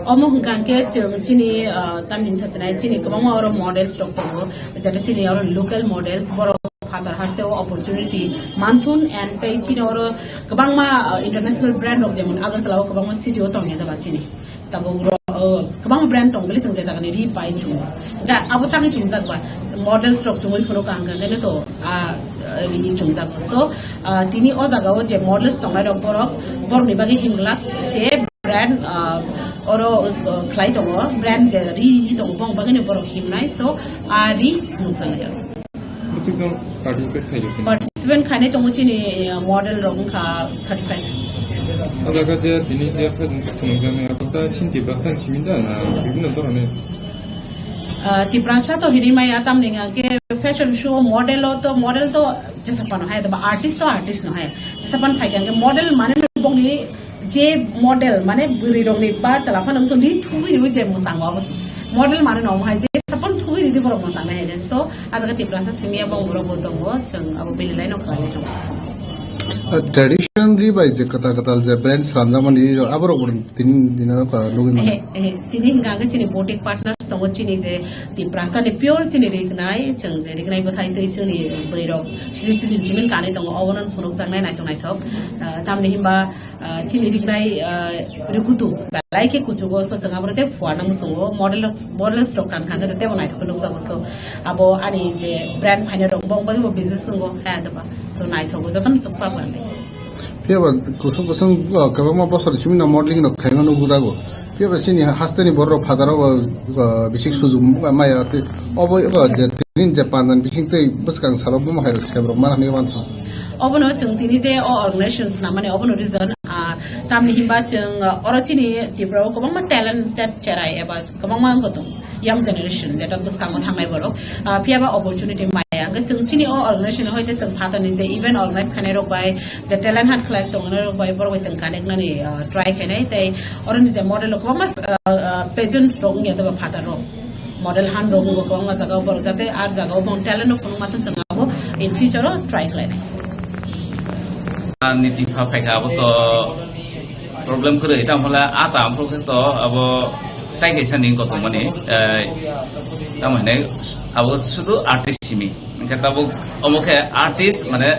Omo hwnkha hwnkhe chwng chini, ah, tamni sasinai chini kwbangma oro models rok tongo, jata chini oro local models, borok phatar haste o opportunity manthun and tei chini oro kwbangma, ah, international brand rok jemon Agartala o kwbangma city o tongya da ba chini. Tabuk ro, o, kwbangma brand tong bili chwng je jagani ri pai chwng. Ga abo tangwi chwngjak ba models rok chwngwi phuru kaham kha khe to, ah, ri chwngjak. So, ah, tini o jaga o je models tongnai rok borok, borokni bagwi himglak je brand, ah, oro, ah, khlai tongo, brand je ri tongo bong bagwi borok himnai. So, ah, ri phunukjaknai. Bwswk jon participate khaio? Participant khainai tongo chini, eh, model rok wngkha thirty five. O jaga je tini je fashion show phunukjaknai, abo ta chini Tiprasa ni simi da na bibhinno dhoroner? Ah, Tiprasa to hinwi maya, tamni hwnkhe fashion show model o to, model to jesa phano hai, ba artist to artist no hai. Jesa phan phai khe model mane bongni je model, mane bwrwi rokni ba chwla phano wngtoni thubui rwi je mwchang o abo se. Model mane no hai je sapon thubui ridi borok mwchang nai hai to, a jaga Tiprasa simi abo borok bo tongo, chwng abo belai no khlai tongo. Ah, tradition ri bai je kwtal kwtal je brand slamjak mani ri rok, abo rok bo tini dina rok, ah, nugui mano. Ehe, ehe, tini hwnkha hwnkhe chini boutique partners tongo, chini je Tiprasa ni pure chini rignai, chwng je rignai bwthai tei chini bwrwi rok sini season chimin kanwi tongo, obono phunukjaknai naithok naithok. Ah, tamni himba ah, chini rignai, ah, rikutu belai khe kuchugo, so chwng abo tei fuana muchungo, model, models rok kan kha khe tebo naithok khe nukjago. So abo ani je brand phaina rok bo wngwi bo business wngo hai adaba. To naithogo jotono chukpa bwrwi. Phiya ba kusung kusung, ah, kwbangma bosor simi no modeling rok khaima nukjago. Phiya ba chini hasteni borok phataro, ah, bisik sujuk maya tei obo, ah, je tinin je pandan bising tei bwskang salo bomo hai rok sebrok mana hinwi wansong. Obono chwng tini je o organization swnam mani obono reason, ah, tamni himba chwng, ah, oro chini Tripura o kwbangma talented cherai eba kwbangma wngkha tong young generation jeta bwskango thangnai borok, ah, phiya ba opportunity maya hwnkhe chwng chini o organization hoite chwng phatarni je event organize khainai rok bai, je talent hunt khlai tongnai rok bai borok bai chwng connect nani, ah, try khainai tei oroni je model rok kwbangma, ah, ah, pageant rok wngya doba phatar rok. Model han rok wngkha kwbangma jaga o borok jate ar jaga o bong talent no phunuk ma thang abo in future o try khlai nai. Ani tipha phaikha abo to problem kwrwi tamo hwnle a ta amphru khe to abo tai kaisa ni koto mani, eh, tamo hwnle abo sudu artist simi hwnkhe tabuk omo khe artist mane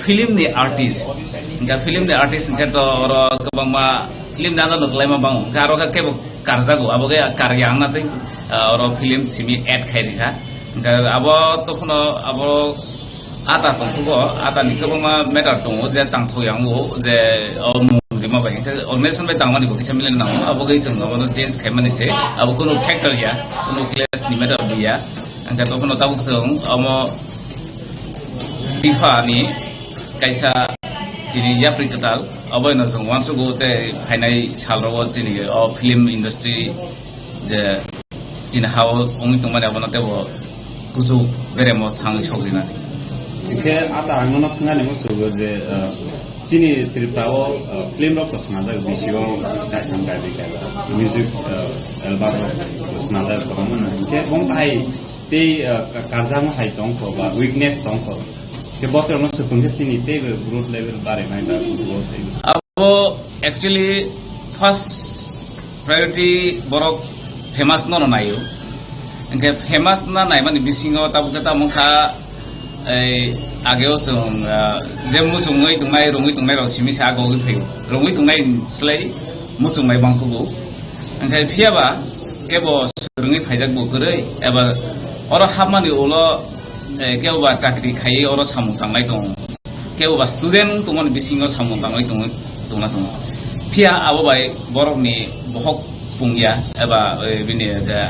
film ni artist hwnkhe film ni artist hwnkhe to oro kwbangma film ni adano kwlaima bango hwnkhe aro khe kebo karjago, abo khe karya wngna tei, ah, oro film simi add khai rikha. Hwnkhe abo tokhono abo ata tongkhugo, atani kwbangma matter tongo je tangthok yango je o mung rima bai. Hwnkhe organization bai tangmani bo kisa milen nango, abo khe chwng abono change khaimani se, abo kunu factor ya, kunu clash ni matter bo ya. Hwnkhe tokhono tabuk chwng omo Tifa ni kaisa tini yapri kwtal, oboino chwng uansugo tei phainai salrogo chini o film industry je chini hao wngwi tongmani abono teibo kuchuk beremo thangwi sogrinani. Hwnkhe ata ang nono swngnani muchungo je, uh, chini Tripura o, uh, film rok to swngjak bisi o kaitham kaibwi kaibwi music, uh, album rok swngjak kwbangma no. Hwnkhe bong tai tei, uh, ka-, karjakma hai tongkho ba weakness tongkho. Khe botorokno swkang khe chini teibo growth level barinai ba growth level. Abo actually first priority borok famous no naio. Hwnkhe famous na naimani bisingo tabuk khe tamo kha, ei, ageo chwng, ah, je muchungwi tongnai, rungwi tongnai rok simi sa agogwi phaio. Rungwi tongnai slai muchungnai bangkhugo. Hwnkhe phiyaba kebo swrwngwi phaijak bo kwrwi, eba oro hapmani ulo, eh, kebo ba chakri khaiwi oro samung tanglai tongo, kebo ba student tongmani bisingo samung tanglai tongwi tongna tongo. Phiya abo bai borokni bohok pungya eba, eh, bini je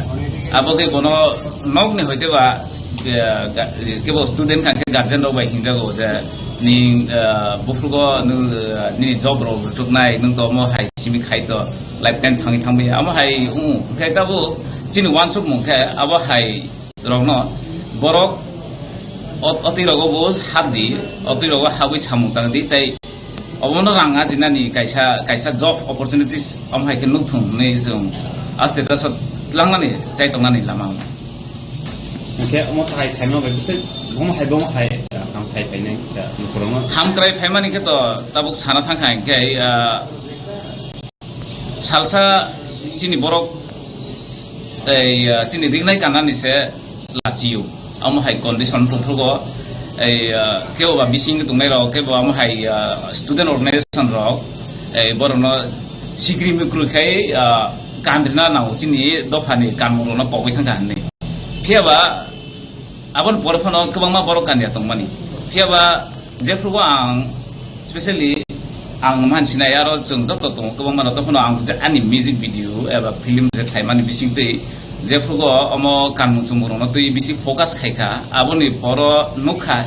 abo khe bono nokni hoite ba, eh, ga-, kebo student kha khe guardian rok bai hinjago je ning, eh, buphrugo nwng, eh, nini job rok rwchuknai, nwng to omo hai simi khai to lifetime thangwi thangwi amo hai wng khe tabuk chini uansukmung khe abo hai rokno borok ot-, otwi rogo bo hap di, otwi rogo habwi samung tang di tei obono rang ajinani kaisa, kaisa job opportunities omo hai khe nukthung hwnwi chwng aste ta sot tlangnani chai tongnani lama wng. Hwnkhe omo hai thaima bai bwswk bomo hai bomo hai, ah, ham khai phainai kisa nukhurokno. Ham krai phaimani khe to tabuk sana thang kha hwnkhe, ah, Salsa chini borok, ei, ah, chini ringnai kanani se lachio. Amo hai condition tongthrogo, ei, ah, kebo ba bising tongnai rok, kebo amo hai, ah, student organization rok, ei, borokno sikri mikru khai, ah, kanrina nango chini dophani kanmung rokno pogwi thangkha hinwi. Phiya ba aboni pore phano kwbangma borok kanya tongmani. Phiya ba jephrugo ang specially ang mansinai aro chwng joto tongo kwbangma rok, tokhono ang je ani music video eba film je khlaimani bisingtwi jephrugo omo kanmung chumung rokno twi bisi focus khaikha, aboni poro nukha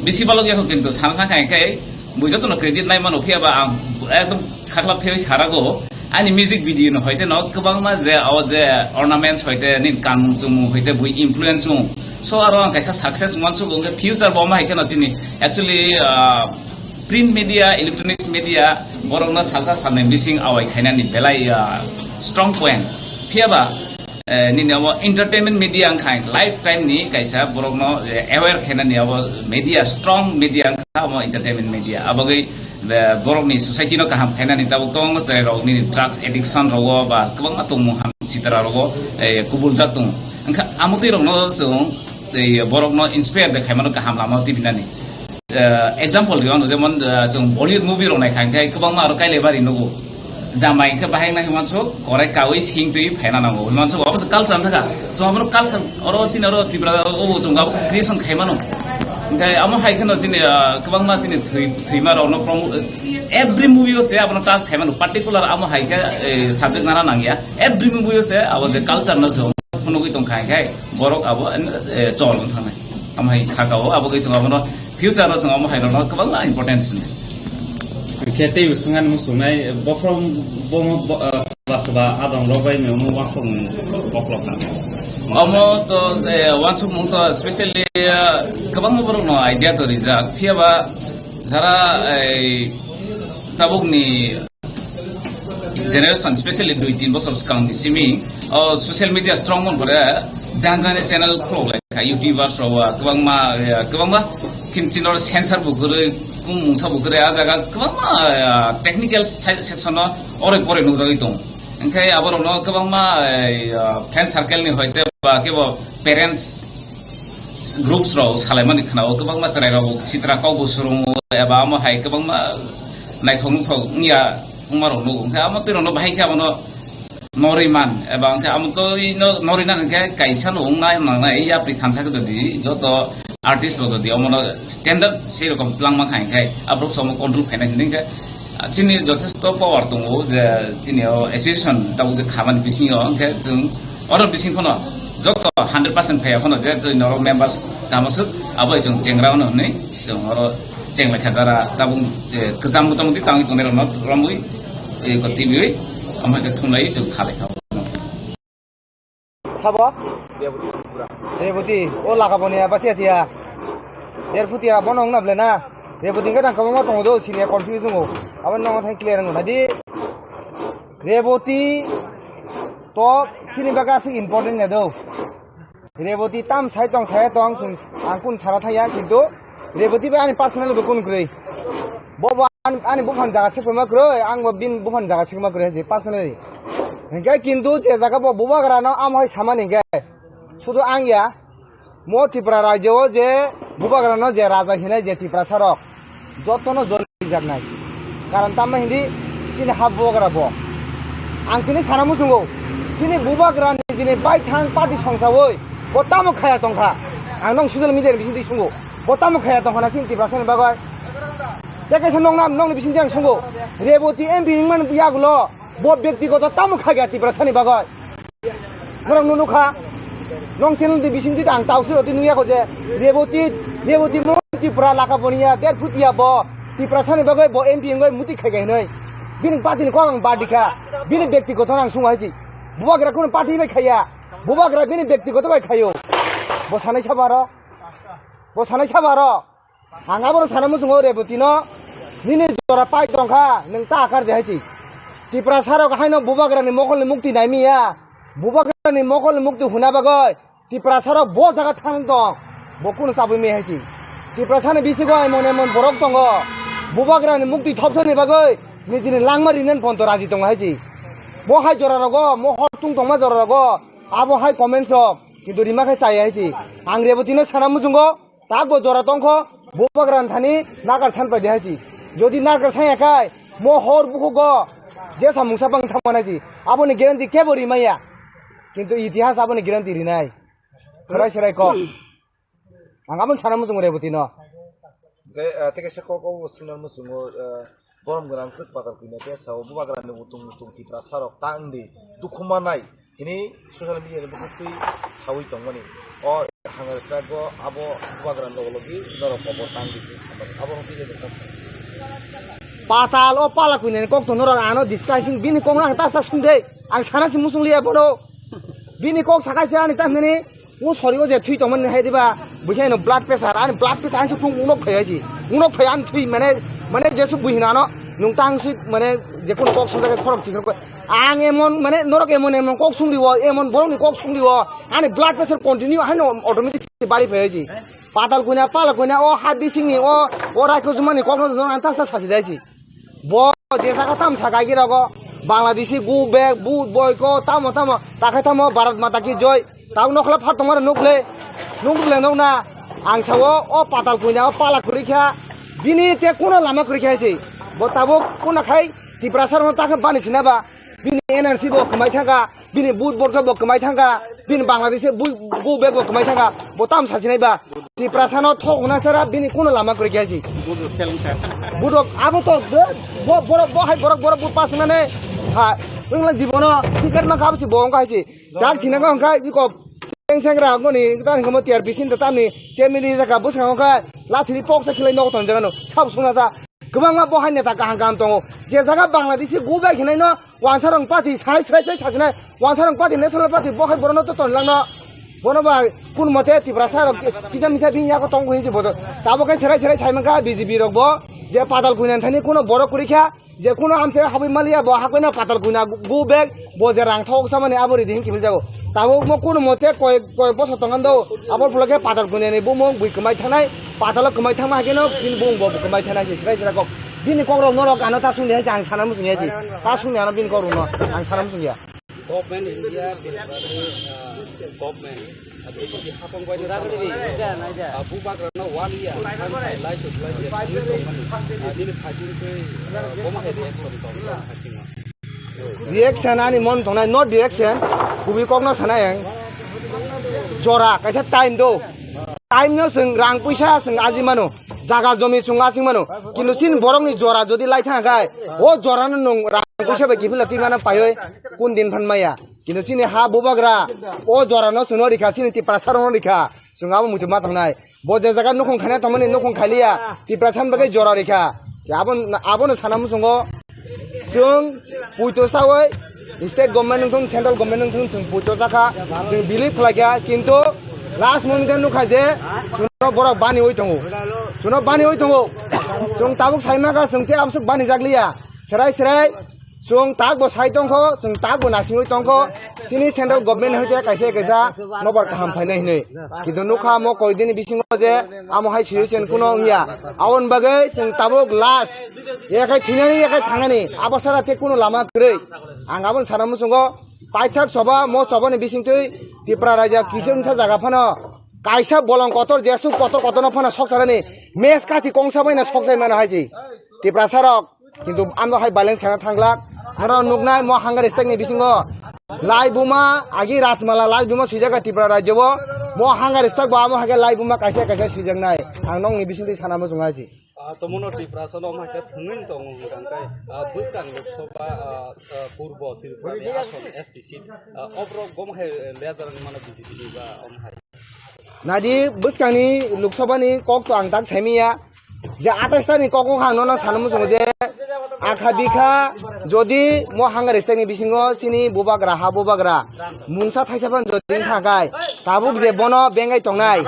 bisi balok yakho, kintu sana sakha khe bui jotono credit nai mano. Phiya ba ang ekdom khaklap phiyoi sarago ani music video no hoite no kwbangma je o je ornaments hoite nin kanmung chumung hoite bui influence chung. So aro ang kaisa success wansuk wngkhe future bo ma hai kheno chini actually, ah, print media, electronics media, borokno salsa salnai bising awai khainani belai, ah, strong point. Phiya ba, eh, nini abo entertainment media wngkha lifetime ni kaisa borokno, eh, aware khainani abo media, strong media wngkha abo entertainment media. Abogwi, eh, borokni society no kaham khainani tabuk kwbangma chwrai rok nini drugs addiction rogo ba kwbangma tongmung ham sitra rogo, eh, kubul jak tongo. Wngkha amotwi rokno chwng, eh, borokno inspire de khaimano kaham lama tibinani. Eh, example rw ano, jemon, eh, chwng Bollywood movie rok naikha, hwnkhe kwbangma aro kailebari nugo. Jamai hwnkhe bahai wngna hwnmansuk, korai kaui sing twi phaina nango. Hwnmansuk, obo se culture wngkha. Chwng abono culture, oro chini oro Tripura, obo chwng abo creation khaimano. Hwnkhe amo hai kheno chini, ah, kwbangma chini thwi-, thwima rokno promo-, every movie o se abono touch khaimano. Particular amo hai khe, eh, subject nana nangya. Every movie o se abo je culture no chwng phunugwi tongkha, hwnkhe borok abo, eh, chol wng thangnai. Amo hai khaka o, abo khe chwng abono future o chwng omo hai rokno kwbangma importance rwnai. Hwnkhe teibo swngani muchungnai, bophrom, bomo, bo, ah, soba soba adong rok bai ni omo uansukmung koklok kha. Omo to, eh, uansukmung to specially, ah, kwbangma borokno idea to rijak, phiya ba jara, eh, tabukni generation, specially dui tin bosor swkang ni simi, o social media strong mon pore, jan jani channel khulok lai kha, YouTubers rok, ah, kwbangma, ah, kwbangma khin chinor sensor bo kwrwi, kung mungsa bo kwrwi, ah jaga kwbangma, ah, technical se-, section o ore pore nukjagwi tong. Hwnkhe aborokno kwbangma, ah, friend circle ni hoite ba kebo parents groups rok salaimani khwnao, kwbangma chwrai rok sitra kok bo swrwngo eba amo hai kwbangma naithok nuthok wngya wngma rok nugo. Hwnkhe amo twi rokno bahai khe abono norwi man eba hwnkhe amo twi no norwi nang hwnkhe kaisa no wngna nangnai, yapri thansa khe jodi joto artist rok jodi omono standard sei rokom twlangma kha hwnkhe aborok se omo control khainai hwnwi hwnkhe chini jothesto power tongo je chini o association tabuk je khamani bisingo, hwnkhe chwng oro bising phano joto hundred percent phaiya phano je chini oro members kama swk abo chwng chengra hwnwi chwng oro chenglaikha jara tabuk, eh, kwcham mota moti tangwi tongnai rokno romwi, eh, ko twibiwi omo hai khe thumlaiwi chwng khalai kha. Sabo? Reboti. O laka boni aba tiya tiya. Derphu tiya bono wngna ble na. Reboti hwnkhe tang kwbangma tongo do, sini confuse wngo. Abo nongo thang clear wngo. Nadi Reboti to chini bagwi aswk important ya do. Reboti tam sai tong, sai tong, chwng ang kun sara thaya, kintu Reboti bai ani personal bo kun kwrwi. Bo bo ani, ani buphang jaga se kwma kwrwi, ang bo bini buphang jaga se kwma kwrwi, personally. Hingke kintu je jaga bo bubagra no amo hai samani hingke, sudu ang ya, mo Tripura rajyo o je bubagra no je raja hinai je Tiprasa rok, jotono joli jaknai. Karon tamma hindi chini ha bubagra bo. Ang tini sana muchungo, chini bubagra ni jini baithang party songsawi bo tamo khaya tongkha. Ang nong social media ni bisingtwi sungo, bo tamo khaya tongkha na chini Tiprasa ni bagwi. Tei kaisa nong nam, nongni bisingtwi ang sungo, Reboti M P wngmani yagulo bo byaktigoto tamo khaya Tiprasa ni bagwi. Norok no nukha, nong channel ni bisingtwi ang tausi roti nukya ko je Reboti, Reboti mo Tripura laka boniya, der phutia bo Tiprasa ni bagwi bo M P wngwi muti khai khai hinwi. Bini party ni kok ang bad dikha, bini byaktigoto ang sungo haisi. Bubagra kuno party bai khaya, bubagra bini byaktigoto bai khayo. Bo sanai sabaro, bo sanai sabaro. Ang abono sana muchungo Reboti no, nini jora pai tongkha, nwng ta akar de hai si. Tiprasa rok haino bubagra ni mokol ni mukti naimi ya. Bubagra ni mokol ni mukti huna bagwi Tiprasa rok bo jaga thang tong. Bo kuno chabwi mi hai si. Tiprasa ni bisingo emon emon borok tongo. Bubagra ni mukti thopsa ni bagwi nijini langma rinen ponto raji tongo hai si. Mo hai jora rogo, mo hor tung tongma jora rogo, abo hai comments rok, kintu rima khe chaya hai si. Ang Reboti no sana muchungo, tak bo jora tongkho, bubagra thani nakar san pai de hai si. Jodi nakar san ya kai, mo hor bukhugo, jesa mungsa bang thangma nai si. Abo ni guarantee kebo rimaya. Kintu itihas abo ni guarantee rinai. Serai serai kok. Ang abo sana muchungo Reboti no. Tei, ah, tei kaisa kok o signal muchungo, ah, borom gwnang swk patal kwina khe sao bubagra ni utung utung Tiprasa rok tang di dukhu manai hini social media ni bukhuk twi sawi tongmani. O hunger strike o abo bubagra ni logi logi norok kobor tang di hini samani. Abo rok twi le nokha. Patal o pala kwina ni kok to norok ano discussing bini kok no ang ta sa sung de. Ang sana si muchung liya bono. Bini kok sakai se ani ta hini. O sori o je thwi tongmani hai diba, buikhe no blood pressure, ani blood pressure ani sukung unok phai hai ji. Unok phai ani thwi mane, mane jesu buihina no, nung tang si mane jekun kok sung jaga khorok chikon kok. Ang emon mane norok emon emon kok sung diwo, emon borok ni kok sung diwo, ani blood pressure continue hai no automatic bari phai hai ji. Patal kuina, pala kuina, o ha bising ni, o, o raiko jumani kok no, no, ang ta sa sasi dai si. Bo je jaga tam sa gaigi rogo, Bangladeshi go back, vote boycott, tamo tamo, takhai tamo Bharat Mata ki joy. Tau nokla phat tongmani nukle, nukle nokna. Ang sao o patal kuina, o pala kwrwi kha, bini te kuno lama kwrwi kha se. Bo tabuk kuno khai Tiprasa rokno takhe bani sinaba, bini N R C bo kwmai thangkha. Bini vote borok bo kwmai thangkha, bini Bangladesh bo, bo bag bo kwmai thangkha, bo tam sasinai ba. Tiprasa no thok hwnna sara bini kuno lama kwrwi khe si. Vote rok abo to bo, bo, borok bo hai borok borok vote pass nane ha wngla jibono ticket man kha si bo wngkha si. Dak thina wngkha iko seng seng ra goni tani komo T R P sin tamni chemili jaka bwskango kha lathini poksa khilai nogo tonjagano sab sungna sa. Kwbangma bo hai neta kaham kaham tongo. Je jaga Bangladeshi go back hinai no wansa rong party sai srai srai sajinai. Wansa rong party national party bo hai borok no to tonlang no. Bono ba kun mote Tiprasa rok kisa misa bini yago tongo hinsi bojo. Tabo khe serai serai sai mankha B J P rok bo. Je patal kuinan thani kuno borok kwrwi kha. Je kuno amse habwi maliya bo hakoi na patal kuina go back. Bo je rang thok samani abo ridi hinki biljago. Tabo mo kuno mote koi, koi bosor tongando. Abo phulo khe patal kuinani bumung bui kwmai thanai. Patalo kwmai thangma hai kheno bini bumung bo kwmai thanai se srai srai kok. Bini kok rok norok ano ta sungni hai se ang sana muchung hai se. Ta sungni ano bini kok rok no ang sana muchung ya. Government India, Tripura ni, ah, government, ah, B J P hapang bai no tamo, ah, bubagra no one year, thank you, lai to lai to, lai to, ah, nini phaiching twi, ah, bomo hai reaction tong, tong, phaiching no. Reaction ani mon tongnai, not reaction. Kubui kokno sanai ang. Jora, kaisa time do. Time no chwng rang puisa chwng aji mano. Jaga jomi chwng asing mano. Kintu chini borokni jora jodi lai thang khai, o jora no nwng rang puisa bai kiphila twi mano paioi kun din phan maya. Kintu chini ha bubagra, o jora no chwngno rikha, chini Tiprasa rokno rikha. Chwng abo muitu ma tongnai. Bo je jaga nukhung khaina tongmani nukhung khailiya, Tiprasa ni bagwi jora rikha. Abo, abono sana muchungo chwng puito sawi state government wngthung, central government wngthung, chwng puito sakha, chwng believe khlaikha, kintu last moment nukha je chwngno borok baniwi tongo, chwngno baniwi tongo, chwng tabuk saimankha chwng tei amsuk banijakliya, serai serai. Chwng tak bo sai tongkho, chwng tak bo nasingwi tongkho, chini central government hoite kaisa kaisa nobar kaham phainai hinwi. Kintu nukha mo koidini bisingo je amo hai situation kuno wngya. Aboni bagwi chwng tabuk last. Yakhai thwinani, yakhai thangnani. Abo sara tei kuno lama kwrwi. Ang aboni sana muchungo paithak soba, mo sobani bisingtwi Tipra raijak kisa wngsa jaga phano kaisa bolong kotor, jesuk kotor kotorno phano sokcharani mes kathi kongsa baino sokjai mano hai se. Tiprasa rok. Kintu ano hai balance khana thanglak. Norok nuknai mo hunger strike ni bisingo lai buma agi Rajmala lai buma swijak Tripura rajyo o. Mo hunger strike bo amo hai khe lai buma kaisa kaisa swijaknai. Ang nokni bisingtwi sana muchung hai si. Ah, tomono Tiprasa no omo hai khe thwngwi tongo hwnkha khe, ah, bwskang Lok Sabha, ah, ah, Purbo Tripura ni ason S T seat, ah, oborok omo hai, eh, leader ni mano B J P ni ba omo hai. Nadi bwskangni Lok Sabha ni kok to ang tak saimiya. Je atais ta ni kok wngkha ang nono sana muchungo je akha bikha jodi mo hunger strike ni bisingo chini bubagra ha bubagra mungsa thaisa phan jodi wngkha khai tabuk je bono bengai tongnai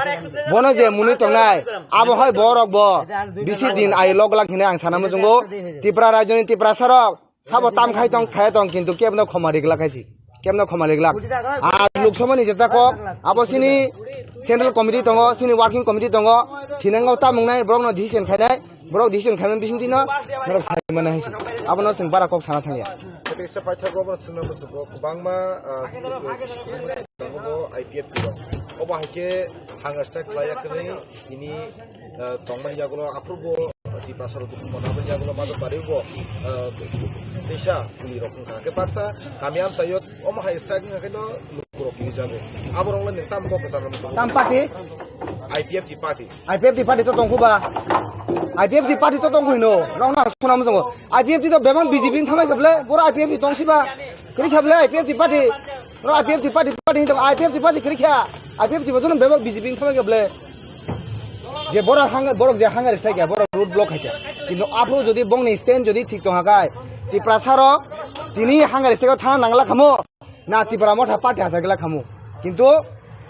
bono je mwnwi tongnai abo hai borok bo bisi din ai lok lak hinwi ang sana muchungo Tripura rajyo ni Tiprasa rok Sabo tam khai tong, khai tong, kintu kebno khoma riglak hai si. Kebno khoma riglak. Ar Lok Sabha ni jeta kok, abo sini Central Committee tongo, sini Working Committee tongo, thinango tam wngnai, borokno decision khainai, Borok decision khaimani bisingtwi no norok sai mano hai se. Abono chwng bara kok sana thangya. Tei se paithago bono swngna muchungo kwbangma, ah, tongo bo I P F T rok. Obo hai khe hunger strike khlai ya kwrwi tini, ah, tongmani yagulo aphuru bo Tiprasa rok dukhu mona aboni yagulo majok bari bo, ah, teisa kuli rok wngkha. Hakhe baksa kami amchaio omo hai strike wngkha khe no lukurok kilijago. Aborok le nwng tamo kok kwchar rok. Tam party? I P F T party. I P F T party to tongkhu ba? I P F T party to tongkhu hino. Rok na suna muchungo. I P F T to bebak B J P ni thamai khe ble, boro I P F T tongsi ba. Kwrwi kha ble I P F T party. Boro I P F T party, party hino, I P F T party kwrwi kha. I P F T bo jono bebak B J P ni thamai khe ble. Je borok hang-, borok je hunger strike kha, borok road block khai kha. Kintu aphuru jodi bongni stand jodi thik tong kha khai, Tiprasa rok tini hunger strike o thang nangla khamo. Na Tipra Motha party hachagwla khamu. Kintu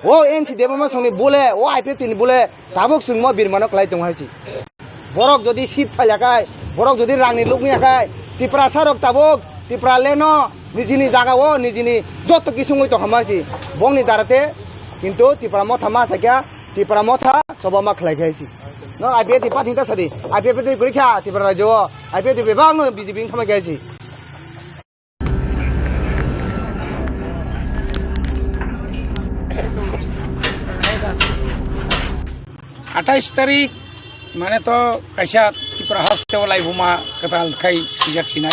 o N C Debbarma songni bole, o I P F T ni bole tabuk chwngmo birmano kwlai tongo hai se. Borok jodi seat phaila khai, borok jodi rangni lukni akhai, Tiprasa rok tabuk Tipra leno nijini jaga o nijini joto kisungwi tongkha ma se. Bongni darate kintu Tipra Motha ma sakya, Tipra Motha sobo ma khlai khai se. No I P F T party ta sadi, I P F T kwrwi kha Tipra rajyo o, I P F T bebak no B J P ni thamai khai se. Atais tarik mane to kaisa Tripura haste o laibuma kwtal khai sijak sinai.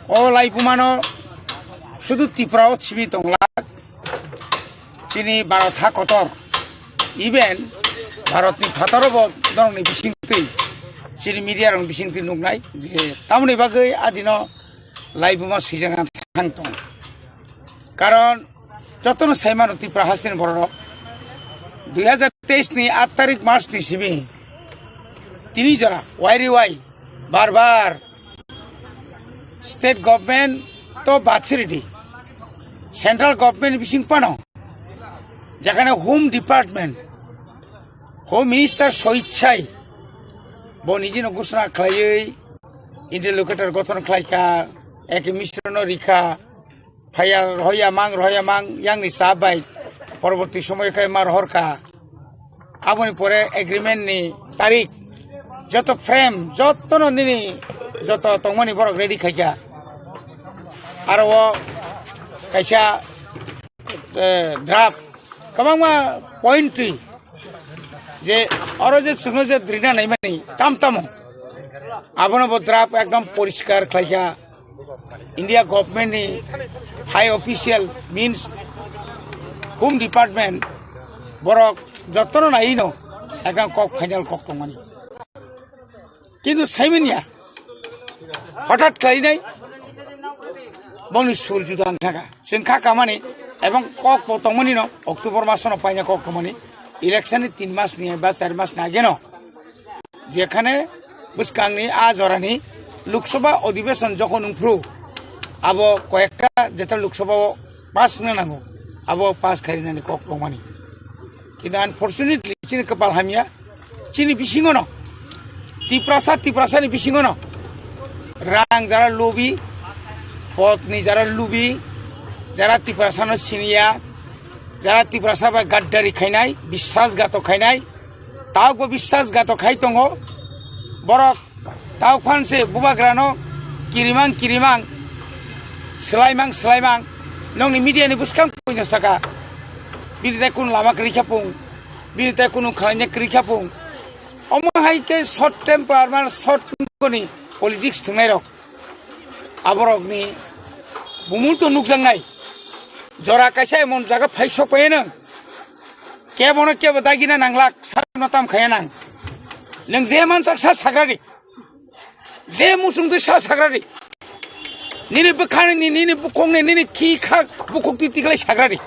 O laibuma no sudu Tripura o simi tongla. Chini Bharat ha kotor, even Bharatni phataro bo norokni bisingtwi, chini media rokni bisingtwi nuknai je tamoni bagwi adino laibuma swijana thang tong. Karon jotono saimano Tripura hasteni bororok dui hazar teis ni aat tarik March ni simi tini jora wairi wai bar bar state government to bachiri di, central government bising pano, jekhane Home Department, Home Minister soichai bo nijino ghosona khlaiwi interlocutor gothon khlaikha, eke Mishra no rikha, phaiya rohoya mang, rohoya mang, yangni sa bai poroborti somoy khe ma rohorkha. Aboni pore agreement ni tarik, joto frame, joto no nini joto tongmani borok ready khaikha. Aro o kaisa, eh, draft kwbangma point twi je oro je chwngno je rina naimani tam tamo abono bo draft ekdom poriskar khlaikha. India government ni high official means Home Department borok jotono naino ekdam kok final kok tongmani. Kintu saimanya hothat khlainai bongni sur juda wngkha. Chwng kha kamani ebong kok bo tongmani no October masono paina kok tongmani election ni tin mas ni ba char mas ni ageno. Jekhane bwskangni a jorani Lok Sabha Adhiveshon jokhon wngphru, abo koyekta jeta Lok Sabha o pass wngna nango, abo pass khainani kok tongmani. Kintu unfortunately chini kwpal hamya, chini bisingono, Tiprasa, Tiprasani bisingono rang jara lubi, podni jara lubi, jara Tiprasano siniya, jara Tiprasa bai gaddari khainai, biswasghatok khainai, Taubo biswasghatok khai tongo. Borok tauk phan se bubagrano kirimang kirimang, swlaimang swlaimang. Nokni media ni bwskang puino saka, bini tai kunu lama kwrwi kha pung, bini tai kunu khlaina kwrwi kha pung. Omo hai khe short temper, mane short ni politics thwngnairok. Aborokni bumung to nukjaknai. Jora kaisa emon jaga phai sok paiyano. Kebono kebo dagina nanglak, sakno tam khaya nang. Nwng je mansak sa sagrari. Je musung twi sa sagrari. Nini bwkhani, nini bukhukni, nini khi khak bukhuk twi tiklai sagrari.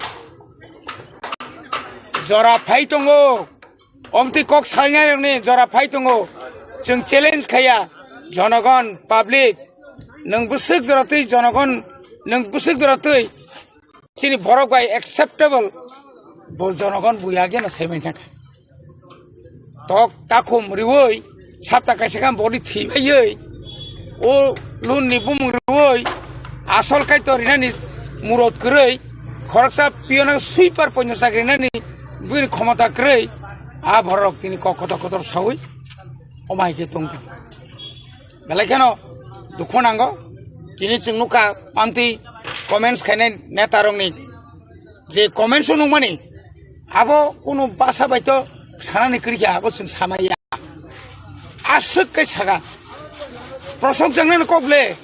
Jora phai tongo. Omtwi kok salnai rokni jora phai tongo. Chwng challenge khaya. Jonogon, public. Nwng bwswk jora twi jonogon, nwng bwswk jora twi chini borok bai acceptable bo jonogon buya geno saiman thangkha. Tok takhum riwi sapta kaisa khe boni thwi baiwi o lun ni bumung riwi asol kaitor rinani murot kwrwi khoroksa piyona sweeper poino chak rinani bini khomota kwrwi a borok tini kok kotor kotor sawi Omo hai khe tong. Belai kheno dukhu nango. Tini chwng nukha amtwi comments khainai netarokni je comments o nukmani, abo kunu basa bai to sanani kwrwi kha, abo chwng samaya. Aswk khe saka. Prosok jangnani kok le.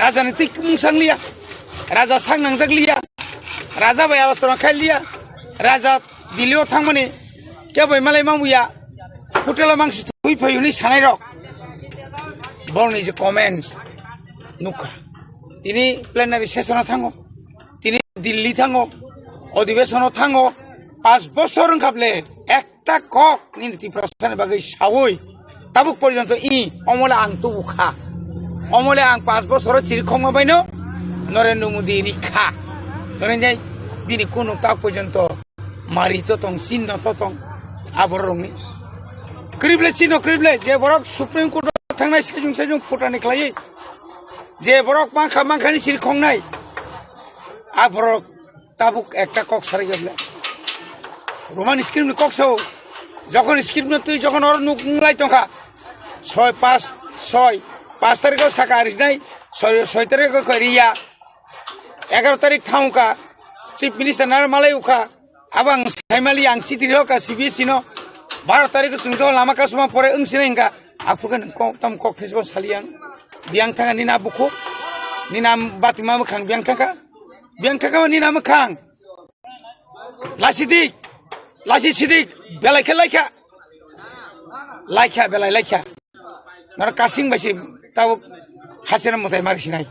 Raja ni twi mung sang liya. Raja sak nangjak liya. Raja bai alosona khai liya. Raja Delhi o thangmani kebo malai mamuya. Hotel o mangsi thui phai hwnwi sanai rok. Borokni je comments nukha. Tini plenary session o thango. Tini Delhi thango. Odhibesono thango. Pas bosor wngkha ble. Ek ta kok nini Tiprasani bagwi saui tabuk porjonto i omole ang tubu kha. Omole ang pas bosoro chiri khongma baino Narendra Modi ri kha. Hwnwi bini kunu tak porjonto mari to tong, chinno to tong, aborokni. Krible chinno krible je borok Supreme Court o thangnai sejung sejung phutani khlaiwi je borok mankha mankhani chiri khongnai aborok. Tabuk ekta kok sarai gabla. Roman script ni kok sao. Jokon script no twi jokon oro nuk nglai tongkha. Soi pas soi. Pas tarikh o saka arisnai. Soi soi tarikh o khoi riya. Egaroh tarikh thangkha. Chief Minister naro malai ukha. Abo ang saimali ang chiti rokha C B S E no. Baro tarikh o chwng jokon lama kasuma pore wng sinai hwnkha. Aphuru khe nwng kok tam kok thesbo sali ang. Biyang thangkha nini a bukhuk. Nini a batima bwkhang biyang thangkha. Biyang thangkha nini a bwkhang. Lasidik, lasi sidik, belai khe laikha. Laikha, belai laikha. Naro kasing bai se tabo hasena mwtai mari sinai.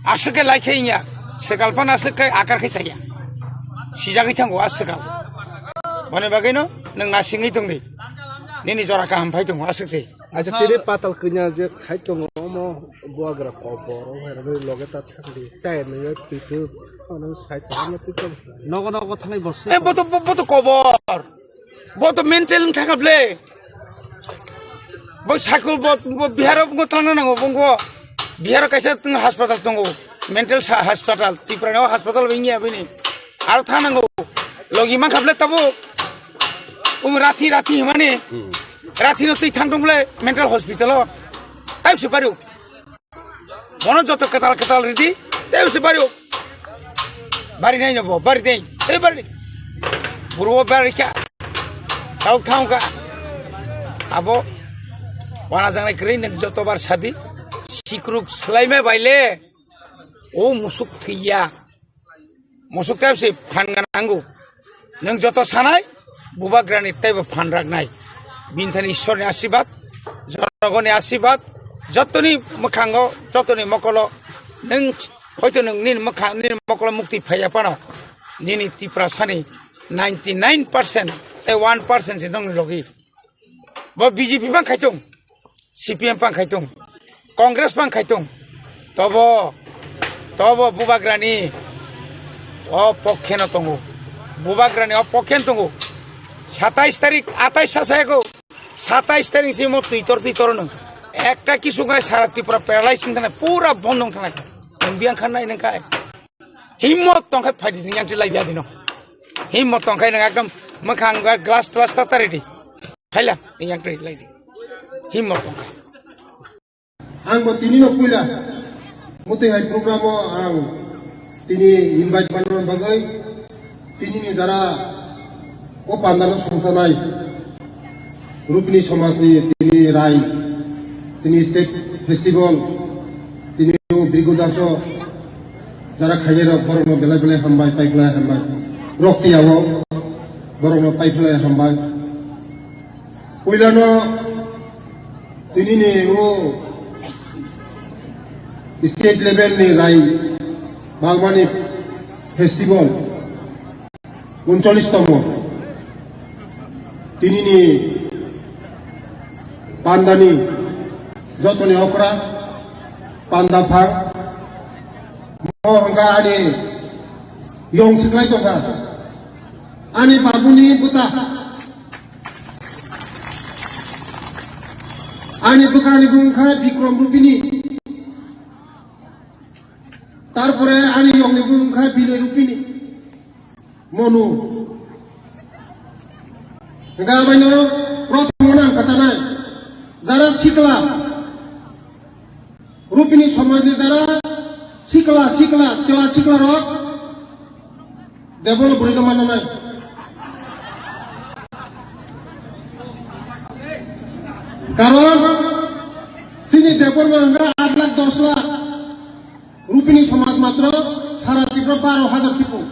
Aswk khe laikha inya, swkal phano aswk khe akar khe chaya. Sijagwi thango a swkal. Boni bagwino nwng nasingwi tongdi. Nini jora kaham phai tongo aswk se. Acha tini patal kanya je khai tongo omo buagra kobor o hai rani loge ta thangdi. Chaya nungya twitu. Ano sai tongma twitu. Nogo nogo thangai bosi. Eh, boto, bo-, boto kobor. Boto mental wng thangkha ble. Bo sakul bo, bo Bihar o bo tangna nango bo. Bihar o kaisa tong hospital tongo. Mental sa-, hospital. Tripura ni o hospital bo wngya bini. Aro thang nango. Logi mankha ble tabo. Um rathi rathi himani. Rathi no twi thang tong ble mental hospital o. Tai se pario. Bono joto kwtal kwtal ridi, tei se bari o. Bari nai no bo, bari dei, tei bari. Buru o bari kha. Tau thang kha. Abo wana jangnai kwrwi nwng joto bar sadi. Sikruk swlaima baile. O musuk thwiya. Musuk tei se phan gana nango. Nwng joto sanai, bubagrani teibo phan raknai. Bini thani Ishwarni asibad, jonogoni asibad, jotoni mwkhango, jotoni mokolo, nwng hoito nwng nini mwkhang, nini mokolo mukti phaiya phano, nini Tiprasani ninety nine percent tei one percent se nongni logi. Bo B J P bang khaitung, C P M bang khaitung, Congress bang khaitung, tobo, tobo bubagrani o pokkheno tongo, bubagrani o pokkheno tongo. Satais tarik, atais sa sayako, satais tarik simo twitor twitor nung ekta kisu ngai sara Tripura paralyze wng thanai, pura bondh wng thanai. Nung biyang khan nai nung khai. Himmot tongkhai phaidi ni yang lai biya dino. Himmot tongkhai nang ekdom mwkhang glass glass ta tari di. Phaila ni yang lai di. Himmot tongkhai. Ang bo tini no puila muti hai program o ang tini invite manna bagwi tini ni jara o pandano songsanai. Rupini somajni tini rai, tini state festival, tini o Bhrigu Daso jara khainai rok borokno belai belai hambai, paikhlai hambai. Rok tiyao borokno paikhlai hambai. Puilano tini ni o state level ni rai balmani festival. Uncholish tomo. Tinini pandani jotoni okra panda phang. Mo hwnka ani yong siklai tongkha. Ani babuni buta. Ani bwkrani bung kha Bikrom Rupini. Tarpore ani yongni bung kha Bilai Rupini. Monu. Hingke abaino prothom no ang kwchanai. Jara sikla, Rupini somajni jara sikla, sikla, chwla sikla rok, Debol bwrwi no manna nai. Karon chini Debbarma hwnkha aat lakh dos lakh, Rupini somaj matro sara Tripura baro hajar sipung.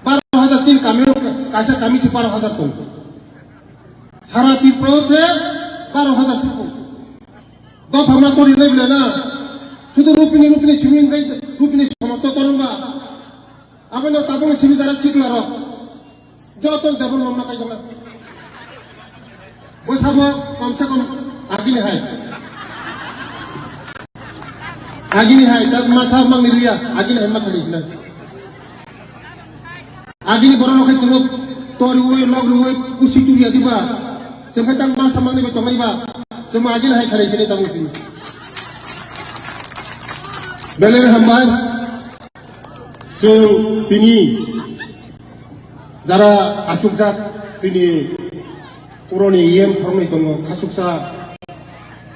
Baro hajar chini kami o kaisa kami se baro hajar tongo. Sara Tripura o se baro hajar sipung. Dopha ma tori lai bwle na. Sudu Rupini, Rupini simi hwnkhe Rupini somaj to torong ba. Aboni tabukni simi jara sikla rok. Joto Debbarma ma kaijak na. Bo sabo komse kom agini hai. Agini hai, tak masa mangni liya, agini hai ma khalis na. Agini borok rok hai chwng tor rwui, lok rwui, kusi turiya diba. Chwng hai tak masa mangni bai tongnai ba. Chwng agini hai khalis ni tabuk sini. Belai hambai. Chwng tini jara achukjak chini puroni E M thoroknwi tongo, khasuksa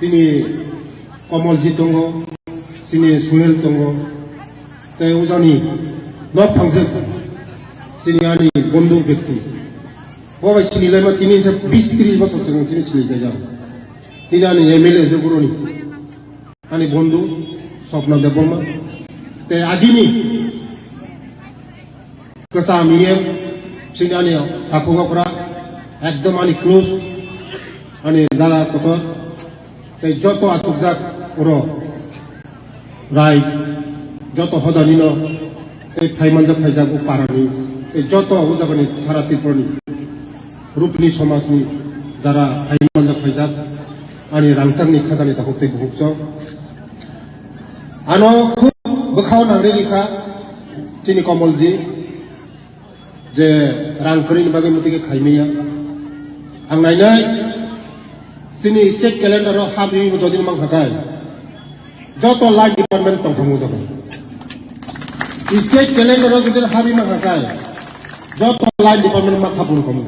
chini Komolji tongo, chini Suhel tongo, tei ujani nok phangjak chini ani bondhu bekti. Bo bai sinilaima tini se bis tris bosor swkang chini sinijaijak. Tini ani M L A se puroni. Ani bondhu Swapna Debbarma. Tei agini kwcham E M sini ani takhuk okra ekdom ani close, ani dada kotor. Tei joto achukjak oro rai, joto hodani no tei phai manjak phaijak o parani, tei joto o jagani sara Tripurani Rupini somajni jara phai manjak phaijak, ani rangchakni khajani takhuk tei bukhuk chwng. Ano khub bwkhao nangri rikha chini Komolji je rang kwrwini bagwi mwtwi khe khaimaya. Ang nainai chini state calendar o habri bo dodin mang khakai. Joto line department tongthokma jaga. State calendar o jodi habi ma khakai, joto line department ma khapung khamu.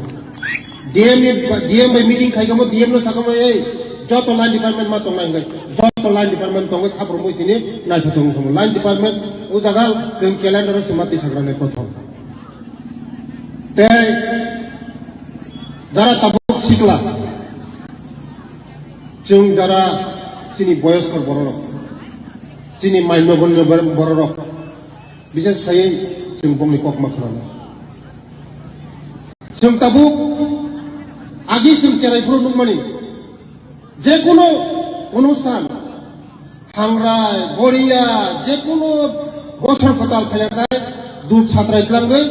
D M ni, D M bai meeting khai khamu, D M no sakhamu, "Ei, joto line department ma tongnai," hwnkhe joto line department tongwi khapung mui tini naithotok wngkhamu. Line department o jaga chwng calendar o se ma tisagra nai kothok. Tei jara tabuk sikla, chwng jara chini boyoskor bororok, chini maino boni bororok, bises khaiwi chwng bongni kokma khwnana. Chwng tabuk agi chwng cherai phuru nukmani, jekunu onusthan, hangrai, boriya, jekunu bosor kwtal phaiyakhai, dup satrai tlangwi,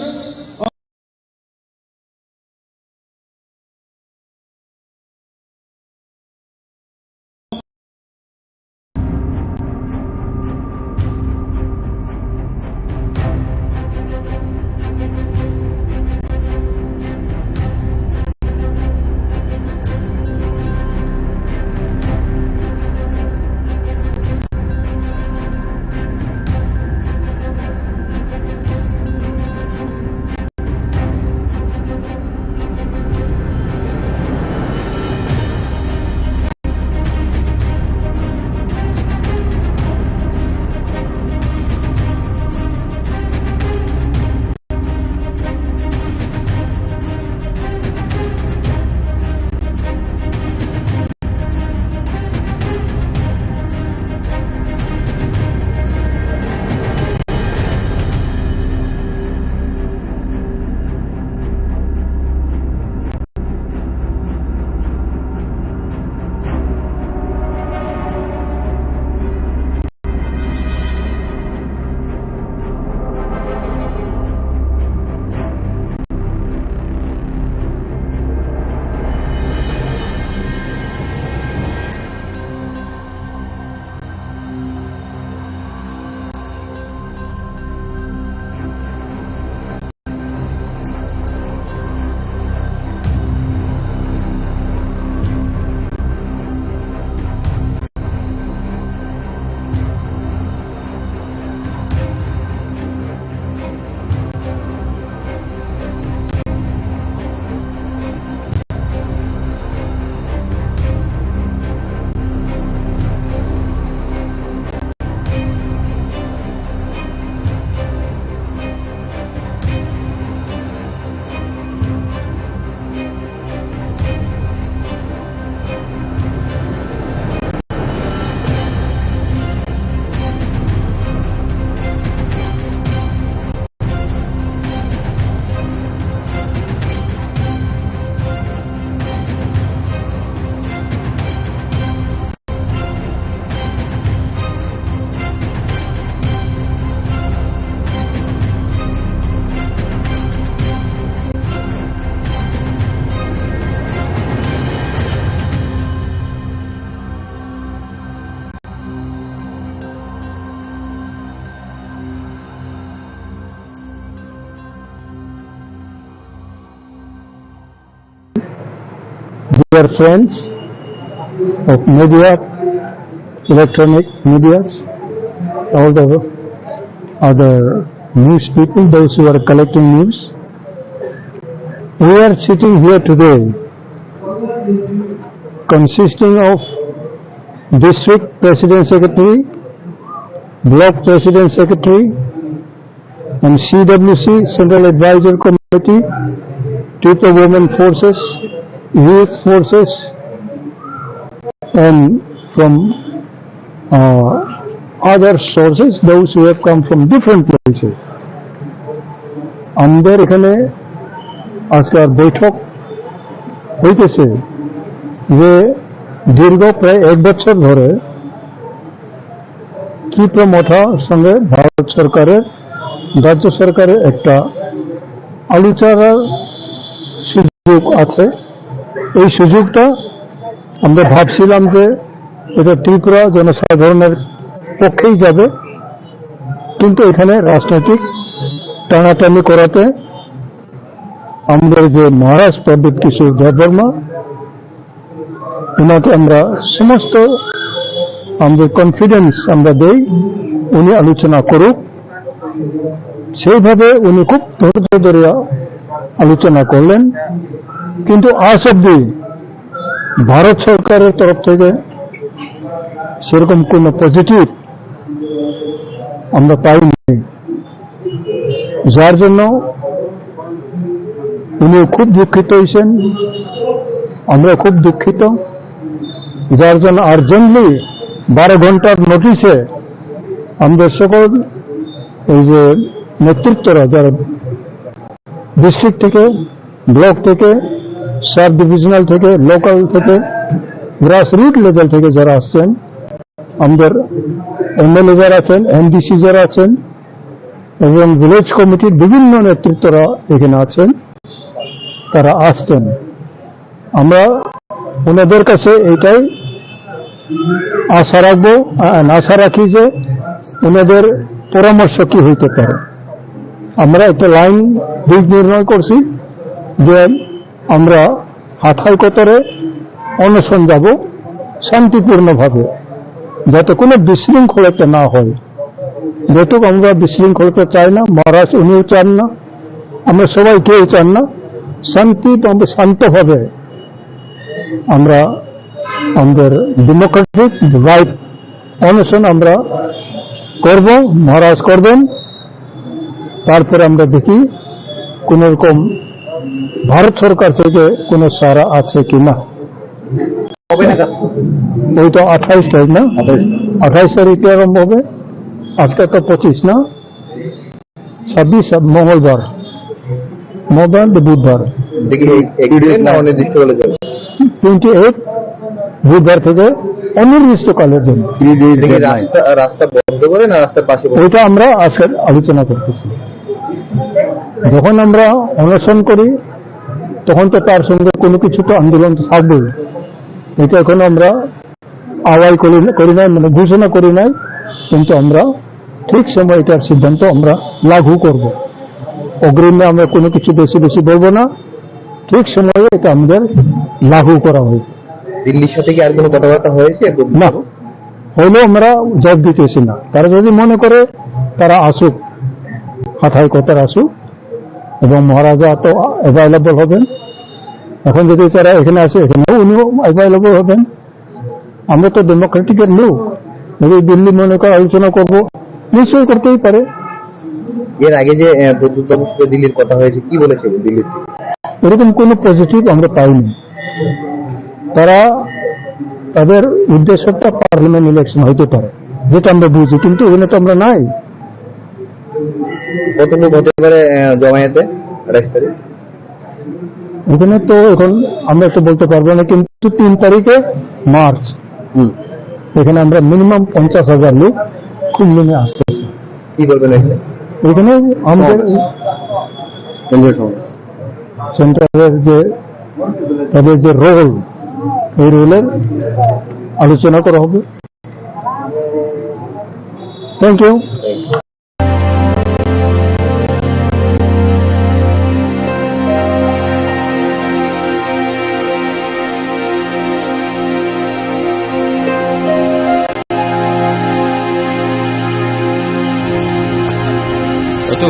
dear friends of media, electronic medias, all the other news people, those who are collecting news. We are sitting here today consisting of district president secretary, block president secretary, and C W C, Central Advisor Committee, Tripura Women Forces, Youth Forces, and from uh, other sources, those who have come from different places. আমাদের এখানে আজকাল বৈঠক হইতেছে যে দীর্ঘ প্রায় এক বছর ধরে ত্রিপুরা মথার সঙ্গে ভারত সরকারের, রাজ্য সরকারের একটা আলোচনার সুযোগ আছে। এই সুযোগটা আমরা ভাবছিলাম যে এটা ত্রিপুরা জনসাধারণের পক্ষেই যাবে, কিন্তু এখানে রাজনৈতিক টানাটানি করাতে আমাদের যে মহারাজ প্রদ্যুৎ কিশোর দেববর্মা, ওনাকে আমরা সমস্ত আমাদের কনফিডেন্স আমরা দেই, উনি আলোচনা করুক। সেইভাবে উনি খুব ধৈর্য ধরে আলোচনা করলেন, কিন্তু আজ অব্দি ভারত সরকারের তরফ থেকে সেরকম কোনো পজিটিভ আমরা পাইনি, যার জন্য উনি খুব দুঃখিত হয়েছেন, আমরা খুব দুঃখিত, যার জন্য আর্জেন্টলি বারো ঘন্টার নোটিশে আমাদের সকল এই যে নেতৃত্বরা, যারা ডিস্ট্রিক্ট থেকে, ব্লক থেকে, সাব ডিভিশনাল থেকে, লোকাল থেকে, গ্রাসরুট লেভেল থেকে যারা আসছেন, আমাদের এমএলএ যারা আছেন, এমডিসি যারা আছেন এবং ভিলেজ কমিটির বিভিন্ন নেতৃত্বরা এখানে আছেন, তারা আসছেন। আমরা ওনাদের কাছে এটাই আশা রাখবো, আ-, আশা রাখি যে ওনাদের পরামর্শ কি হইতে পারে। আমরা একটা লাইন দিক নির্ণয় করছি যে আমরা হাথাই কতরে অনশন যাব শান্তিপূর্ণভাবে, যাতে কোনো বিশৃঙ্খলতা না হয়। যেহেতু আমরা বিশৃঙ্খলতা চাই না, মহারাজ উনিও চান না, আমরা সবাই কেউ চান না। শান্তি, আমরা শান্তভাবে আমরা আমাদের ডেমোক্রেটিক রাইট অনশন আমরা করব, মহারাজ করবেন। তারপরে আমরা দেখি কোনো রকম ভারত সরকার থেকে কোনো সাড়া আছে কি না। কবে নাগাদ? ওই তো আঠাইশ তারিখ না? আঠাইশ। আঠাইশ তারিখে আরম্ভ হবে। আজকে তো পঁচিশ না? ছাব্বিশ, মঙ্গলবার। মঙ্গলবার তো বুধবার। দেখি, এই এক দিন না অনির্দিষ্ট বলে যাবে? টোয়েন্টি এইট, বুধবার থেকে অনির্দিষ্টকালের জন্য। থ্রি ডেজ দেখি, ডেডলাইন। রাস্তা, রাস্তা বন্ধ করে না রাস্তার পাশে বসে? ওইটা আমরা আজকে আলোচনা করতেছি। যখন আমরা অনশন করি, তখন তো তার সঙ্গে কোনো কিছু তো আন্দোলন তো থাকবেই। এটা এখন আমরা আওয়াজ করি, করি নাই, মানে ঘোষণা করি নাই, কিন্তু আমরা ঠিক সময় এটার সিদ্ধান্ত আমরা লাঘু করব। অগ্রিমে আমরা কোনো কিছু বেশি বেশি বলবো না, ঠিক সময়ে এটা আমাদের লাঘু করা হবে। দিল্লির সাথে কি আর কোনো কথাবার্তা হয়েছে? না, হইলেও আমরা জবাব দিতেছি না। তারা যদি মনে করে তারা আসুক, হাথায় কথার আসুক, এবং মহারাজা তো অ্যাভেলেবল হবেন। এখন যদি তারা এখানে আসে, এখানেও উনিও অ্যাভেলেবল হবেন। আমরা তো ডেমোক্রেটিকের লোক, যদি দিল্লি মনে করে আলোচনা করব, নিশ্চয়ই করতেই পারে। এর আগে যে, আহ, প্রদ্যুৎ বাবুর সাথে দিল্লির কথা হয়েছে, কি বলেছে দিল্লির থেকে? এরকম কোনো পজিটিভ আমরা পাইনি। তারা, তাদের উদ্দেশ্যটা পার্লামেন্ট ইলেকশন হইতে পারে, যেটা আমরা বুঝি, কিন্তু এখানে তো আমরা নাই। কত লোক হতে পারে, আহ, জমায়েতে আঠাইশ তারিখ? এখানে তো এখন আমরা তো বলতে পারবো না, কিন্তু তিন তারিখে মার্চ, হুম। এখানে আমরা মিনিমাম পঞ্চাশ হাজার লোক খুলনা আসতেছে। কি বলবেন এখানে? এখানে আমাদের সমাবেশ। কেন্দ্রীয় সমাবেশ। সেন্ট্রালের যে, তাদের যে রোল, এই রোলের আলোচনা করা হবে। Thank you. Itu.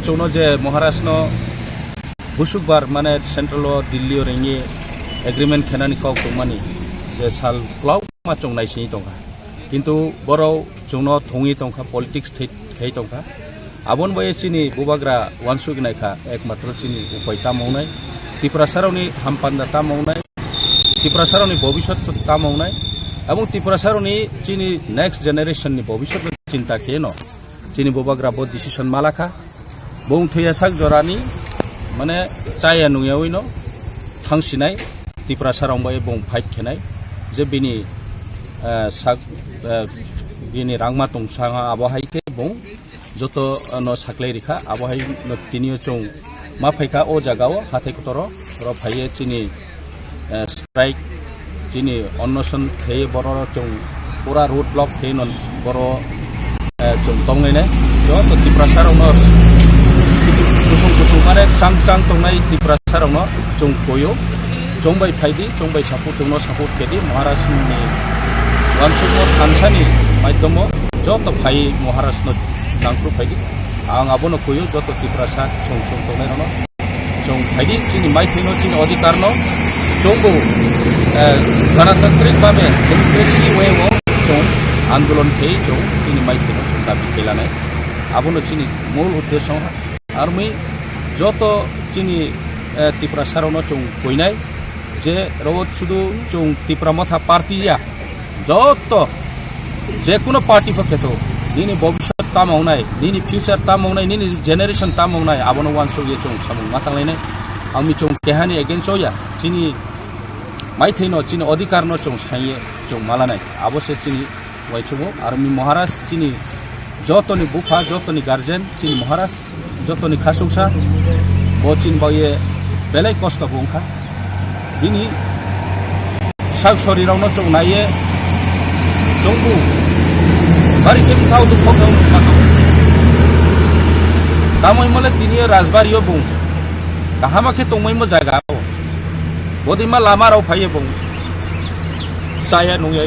Chwngno je Maharaj no busukbar mane central o Delhi o ringwi agreement khenani kok tongmani je sal kwlao ma chwng naisingwi tongkha. Kintu borok chwngno thungwi tongkha, politics thwi khai tongkha. Aboni bai chini bubagra uansuk naikha, ekmatro chini upai tamo wngnai, Tiprasarokni hampanda tamo wngnai, Tiprasarokni bobiswt tamo wngnai, aboni Tiprasarokni chini next generation ni bobiswt chinta kheno chini bubagra bo decision malakha. Bung thwiya sak jorani, mane, chaya nungyawi no thangsinai Tiprasa rong bai bung fight khenai je bini, eh, sak, eh, bini rangma tong sanga abo hai khe bung joto, eh, no saklai rikha, abo hai no tinio chwng ma phaikha o jaga o hathai kotoro oro phaiye chini eh, strike, chini onnoson khaiwi borok chwng pura road block khaiwi no borok, eh, chwng tongnai nai. Joto Tiprasa rokno kusung kusung mane chang chang tongnai Tiprasa rokno chwng koyo. Chwng bai phaidi, chwng bai support, chwngno support khedi Maharaj ni uansukmung thansani maidhomo joto phai Maharaj no nangkru phaidi. Ang abono koyo joto Tiprasa chwng chwng tongnai rokno. Chwng phaidi chini maithaino, chini odhikarno chwngbo, eh, ganatantrik babe democracy way o chwng andolon khe chwng chini maithaino chwng dabi khe lanai. Abono chini mul uddesyo. Armi joto chini, eh, Tiprasa rokno chwng koinai je ro sudu chwng Tipra Motha party ya. Joto je kuno party pho kheto, nini bobiswt tamo wngnai, nini future tamo wngnai, nini generation tamo wngnai, abono uansukye chwng samung ma tanglainai. Ang mi chwng kehani against o ya, chini maithaino, chini odhikarno chwng saiye chwng malanai. Abo se chini uaisukmung, armi Maharaj chini jotoni bupha, jotoni guardian, chini Maharaj, jotoni khasuksa, bo chini bagwi belai kosto bo wngkha. Bini sak sorirokno chwng naiye chwngbu bari khe bwkhao dukho khe wngkha. Tamoni mole tini rajbari o bung kahama khe tongmaimo jaga o. Bodima lama rok phaiye bung chaya nungya.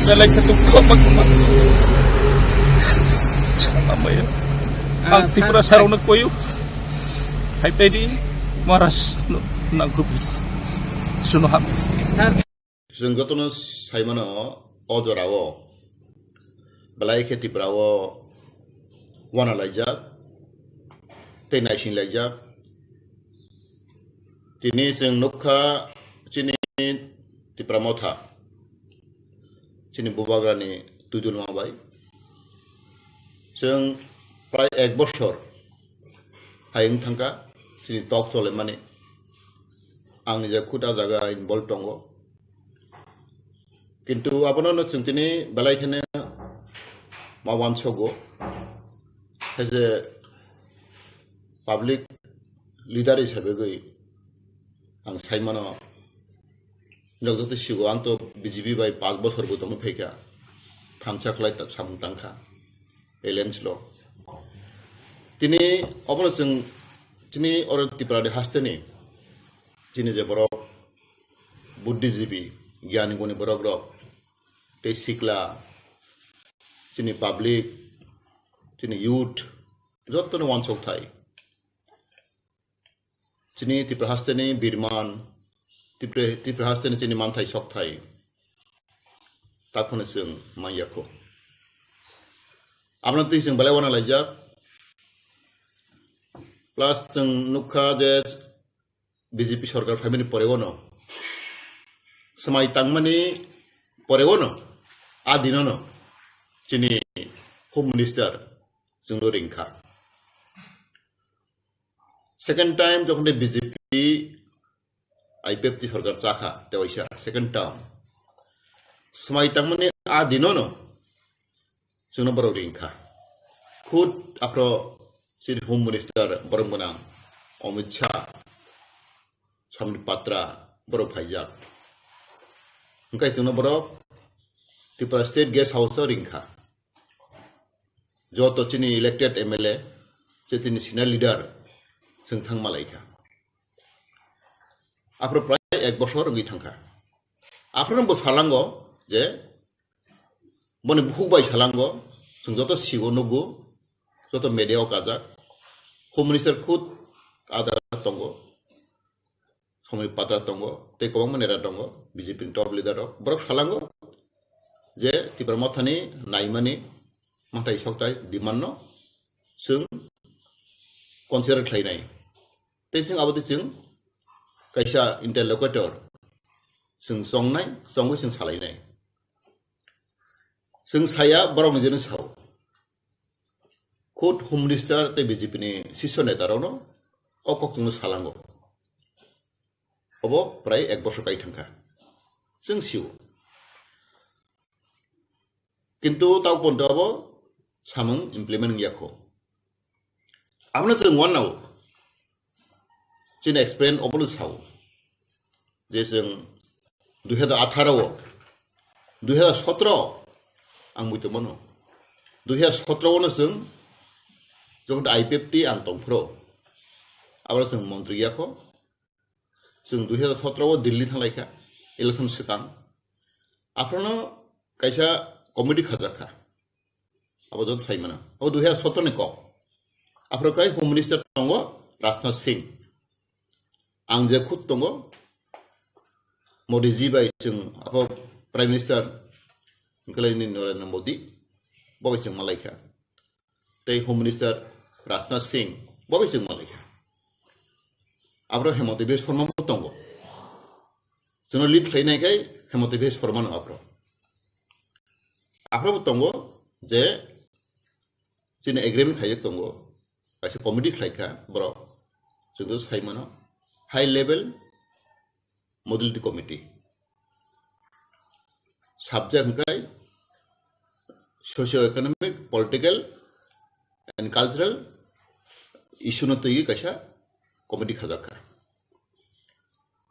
Belai khe dukho ma kwma. Chama maya. Ang Tiprasa rokno koyo. Hai pedi Maharaj no nangkuk. Suno ham. Chwng jotono saimano o jorao belai khe Tripura o wana laijak tei naising laijak. Tini chwng nukha chini Tipra Motha, chini bubagrani twidulma bai. Chwng prai ek bosor hai wng thangkha chini tok cholemani. Ang nijak khud a jaga involve tongo. Kintu abono no chwng tini belai kheno ma uansogo. Hai je public leader hisabe gwi ang saimano, nok joto sigo ang to B J P bai panch bosor bo tongwi phaikha. thansa khlai ta-, samung tangkha, alliance lo. Tini obono chwng, tini oro Tripura ni hasteni, chini je borok, buddhijibi, gyani guni borok rok, tei sikla, chini public, chini youth, jotono wansok thai. Chini Tripura hasteni birman, Tripura, Tripura hasteni chini manthai sokthai. Takhwno chwng manya kho. Aboni twi chwng belai uanalaijak. Plus chwng nukha je B J P sorkar phaimani porego no, swmai tangmani porego no, a dino no chini Home Minister chwngno ringkha. Second time jokhon de B J P I P F T sorkar chakha, tewaisa second term. Swmai tangmani a dino no chwngno borok ringkha. Khud aphro chini Home Minister borok gwnang Amit Shah, Sambit Patra borok phaijak. Hwnkhe chwngno borok Tripura State Guest House o ringkha. Joto chini elected M L A, je chini senior leader, chwng thang malaikha. Aphro prai ek bosor wngwi thangkha. Aphro bo salango je boni bukhuk bai salango, chwng joto sigo nugo, joto media o kajak, Home Minister khud a jaga tongo, Sambit Patra tongo, tei kwbangma neta tongo, B J P ni top leader rok. Borok salango je Tipra Mothani naimani manthai sokthai demand no chwng consider khlainai. Tei chwng abo twi chwng kaisa interlocutor chwng chongnai, chongwi chwng salainai. Chwng saya borokni jeno sao. Khud Home Minister tei B J P ni sisyo neta rokno o kok chwngno salango. Obo prai ek bosor kai thangkha. Chwng sio. Kintu tao ponto abo samung implement wngya kho. Abono chwng uanao chini experience obono sao. Je chwng dui hazar atharo o, dui hazar sotro ang buito mano. Dui hazar sotro o no chwng jokhon I P F T ang tongphro, aboro chwng montri ya kho. Chwng dui hazar sotro o Delhi thanglaikha, election swkang. Aphrono kaisa committee khajakha. Abo joto sai mano. Abo dui hazar sotro ni kok. Aphro kai Home Minister tongo Rajnath Singh. Ang je khud tongo Modi ji bai chwng abo Prime Minister wngkhlaini Narendra Modi bo bai chwng malaikha. Tei Home Minister Rajnath Singh bo bai chwng malaikha. Aphro Hemanta Biswa Sarma bo tongo. Chwngno lead khlainai kai Hemanta Biswa Sarma no aphro. Aphro bo tongo je chini agreement khaijak tongo, kaisa committee khlaikha borok, chwng to sai mano, high level modality committee. Subject hwnkhe socio economic, political and cultural issue no twiwi kaisa committee khajakha.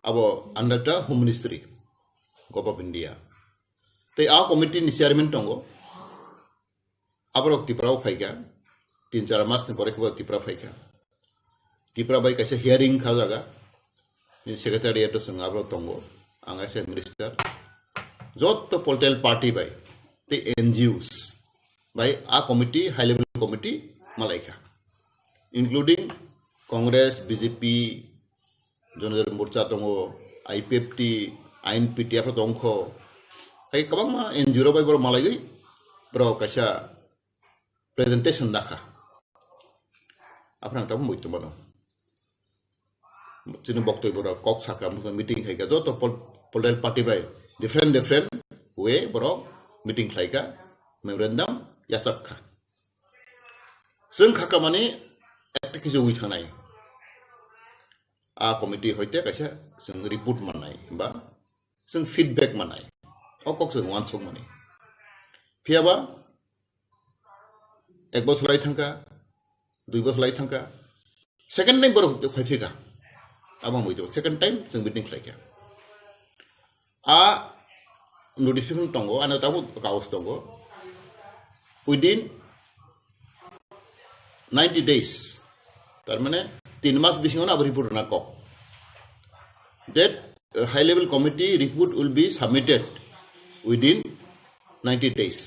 Abo under the Home Ministry, Government of India. Tei a committee ni chairman tongo, aborok Tripura o phaikha, tin char mas ni pore khe bo Tripura phaikha. Tripura bai kaisa hearing kha jaga, nini secretariat o chwng aborok tongo, ang kaisa minister. Jotto political party bai tei N G Os bai a committee, high level committee malaikha, including Congress, B J P, Jonojati Morcha tongo, I P F T, I N P T, aphro tongkho. Hai kwbangma N G O rok bai borok malaiwi borok kaisa presentation nakha. Aphro ang tabuk muitu mano. Chini boktoi borok kok sakha, meeting khaikha, joto pol-, political party bai different, different way borok meeting khlaikha, memorandum yachak kha. Chwng kha kamani ekta kisa wi thangnai. A committee hoite kaisa chwng report mannai ba chwng feedback mannai. O kok chwng uansuk mani. Phiyaba ek bosor lai thangkha, dui bosor lai thangkha, second time borok phai phika. Abo wngwi tongo, second time chwng meeting khlaikha. A notification tongo, ano tabuk kaus tongo. within ninety days, tar mane tin mas bisingo abo report rwna kok. That uh, high level committee report will be submitted within ninety days.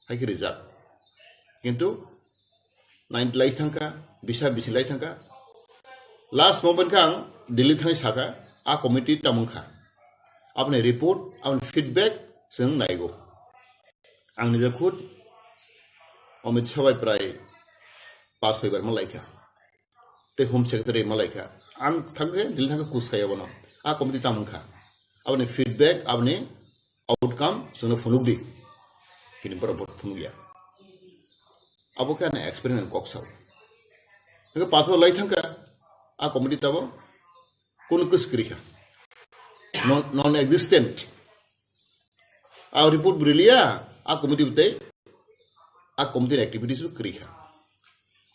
Hai khe rijak. Kintu ninety lai thangkha, bisa bisi lai thangkha. Last moment khe ang Delhi thangwi sakha, a committee tamung kha. Aboni report, aboni feedback chwng naigo. Ang nijak khud Amit Shah bai prai pas soi bar malaikha. Tei Home Secretary malaikha. Ang thangkhe Delhi thangkhe kus khaiya bono. A committee tamung kha. Aboni feedback, aboni outcome chwngno phunukdi. Kini borok bo phunukya. Abo khe ani experience kok sao. Hingke pathor lai thangkha, a committee tabo kunu kus kwrwi kha. Non, non existent. A report bwrwi liya, a committee bwtwi, a committee activities bo kwrwi kha.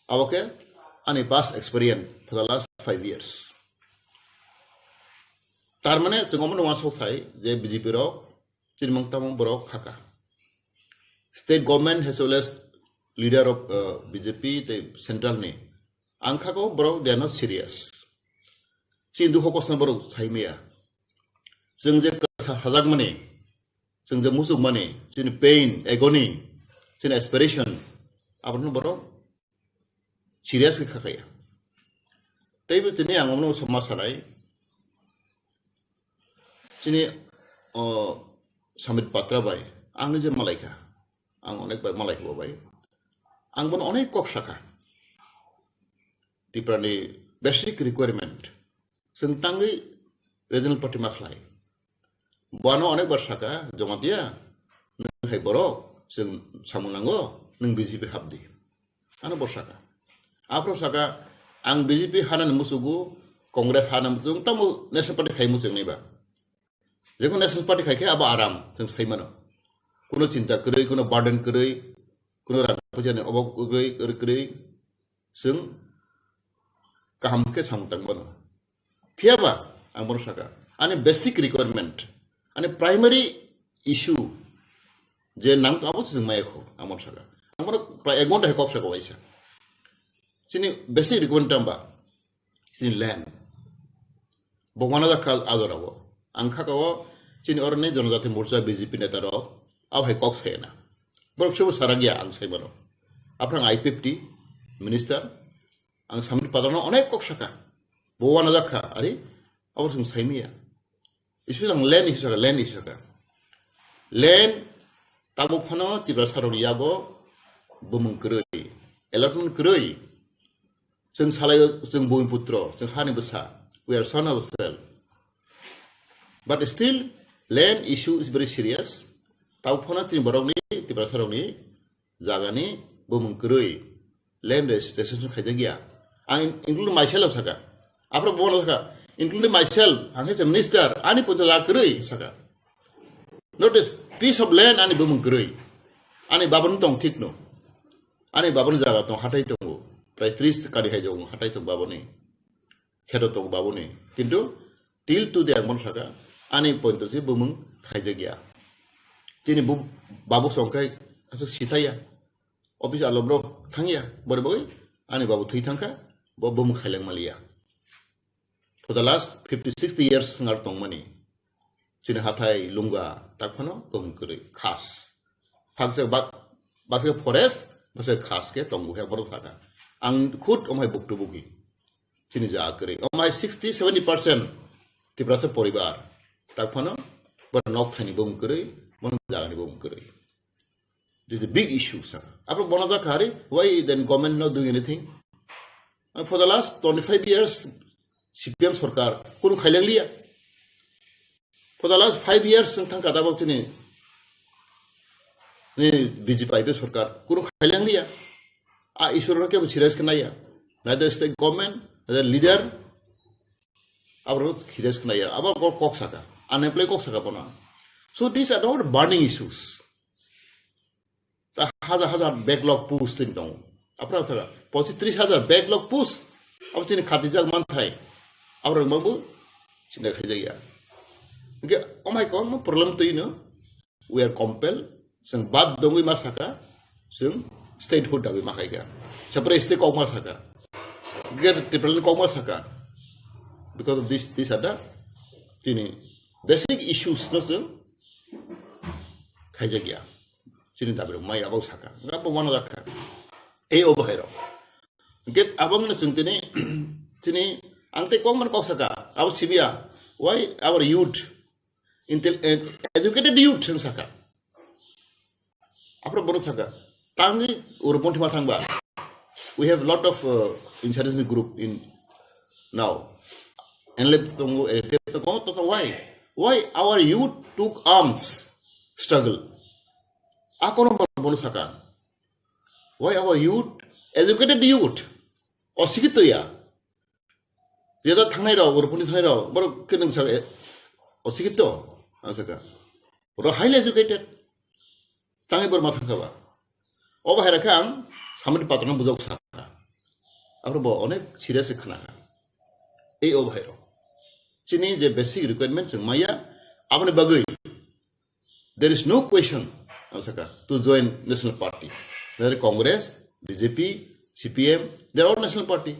Abo khe ani past experience for the last five years. Tar mane chwng omono uansuk thai je B J P rok chini mang tamo borok khaka. State government as well as leader of uh, B J P tei central ni ang khako borok they are not serious. Chini dukho kosna borok sai maya. Chwng je kwsa hajak mani, chwng je musuk mani, chini pain, agony, chini aspiration, abono borok serious khe khakaya. Teibo tini ang omono sama sanai, chini o Samit Patra bai, ang je malaikha, ang onek bai malaikha bo bai, ang bono onek kok sakha. Tiprani basic requirement, chwng tangwi regional party ma khlai. Bono onek bar saka, Jamatia, nwng hai borok, chwng samung nango, nwng B J P hapdi. Ano bo saka. Aphro saka, ang B J P hanani musugo, Congress hanani musugo, tamo national party khai muchung naiba. Jekon national party khai khe abo aram, chwng sai mano. Kuno chinta kwrwi, kuno burden kwrwi, kuno rang puisa ni obab kwrwi, kwrwi, kwrwi, chwng kaham khe samung tang mano. Phiya ba, ang bono saka, ani basic requirement, ani primary issue je nang abo se chwng maya kho, ang bono saka. Ang bono prai ek ghonta hai kok saka waisa. Chini basic requirement tamba, chini land. Bo wana jakha ajorabo. Ang khakao chini oroni Jonojati Morcha B J P neta rok, abo hai kok sayana. Borok sebo sarak ya ang sai mano. Aphrang I P F T minister, ang Samit Patrano onek kok saka. Bo wana jakha, ari, abo chwng sai maya. Especially ang land issue saka, land issue saka. Land tabuk phano Tiprasa rokni yago bumung kwrwi, allotment kwrwi. Chwng salaio, chwng bumiputro, chwng hani bwsa. We are son of soil. But still, land issue is very serious. Tabuk phano chini borokni, Tiprasa rokni jagani bumung kwrwi, land res-, restriction khaijak ya. Ang in-, include myself saka. Aphro bono saka, include myself, ang khe minister, ani poncha jaga kwrwi saka. Not a piece of land ani bumung kwrwi. Ani babani tong thik no. Ani babani jaga tong, hathai tongo. Prai tris kari hai tongo, hathai tong babani. Kheto tongo babani. Kintu till today ang bono saka, ani pointo se bumung khaijak ya. Chini bu-, babu songkhai aswk sithai ya. Office alo borok thang ya. Bori bagwi ani babu thwi thang kha, bo bumung khailang maliya. For the last fifty, sixty years ngar tongmani. Chini hathai lunga tak phano bumung kwrwi khas. Hakjak bak-, bakhe forest, bakhe khas khe tongo he borok saka. Ang khud omhai buktu bugi. Chini jaga kwrwi. Omhai sixty, seventy percent Tiprasa poribar. Tak phano, boro nok thani bumung kwrwi, bono jagani bumung kwrwi. This is a big issue, sir. Aphro bono jakha ari, why then government not doing anything? And for the last twenty-five years, C P M sorkar, kunu khailang liya. For the last five years, sing thang kada bok chini, ni B J P I P sorkar, kunu khailang liya. A issue no kebo serious khe naiya. Neither state government, neither leader, abo serious khe naiya. Abo kok, kok saka. Unemployed kok saka bono. So these are not burning issues. Ta hajar hajar backlog post tin tongo. Aphra saka, pochi tris hajar backlog post. Abo chini khatijak manthai. Abo rwngmabo chinta khaijak ya. Hingke omhai kwbangma problem twi no we are compelled Chwng bad dongwi ma saka, chwng statehood dabi ma khaika. Separate state kok ma saka. Greater Tipraland kok ma saka. Because of this, these are the tini basic issues no chwng khaijakya. Chini dabi rok mai abo saka. Nga bo mano rakha. Ei o bahai rok. Get abang na chwng tini, chini ang tei kok man kok saka. Abo sibia. Why our youth, intel-, eh, educated youth chwng saka. Aphro bono saka, tangi uro ponthi ma thangba. We have lot of, uh, insurgency group in now. N L F tongo, L F tongo, to why? Why our youth took arms struggle? Akono bono saka. Why our youth, educated youth, osikito ya. Riyada thangnai rok, uro ponthi thangnai rok, borok kene sa, eh, osikito, ang saka. Oro highly educated. Tangi bor ma thangkha ba. O bahai rakha ang samani patrano bujok sakha. Aphro bo onek serious khna kha. Ei o bahai rok. Chini je basic requirement chwng maya, aboni bagwi there is no question, ang saka, to join national party. Whether Congress, B J P, C P M, they are all national party.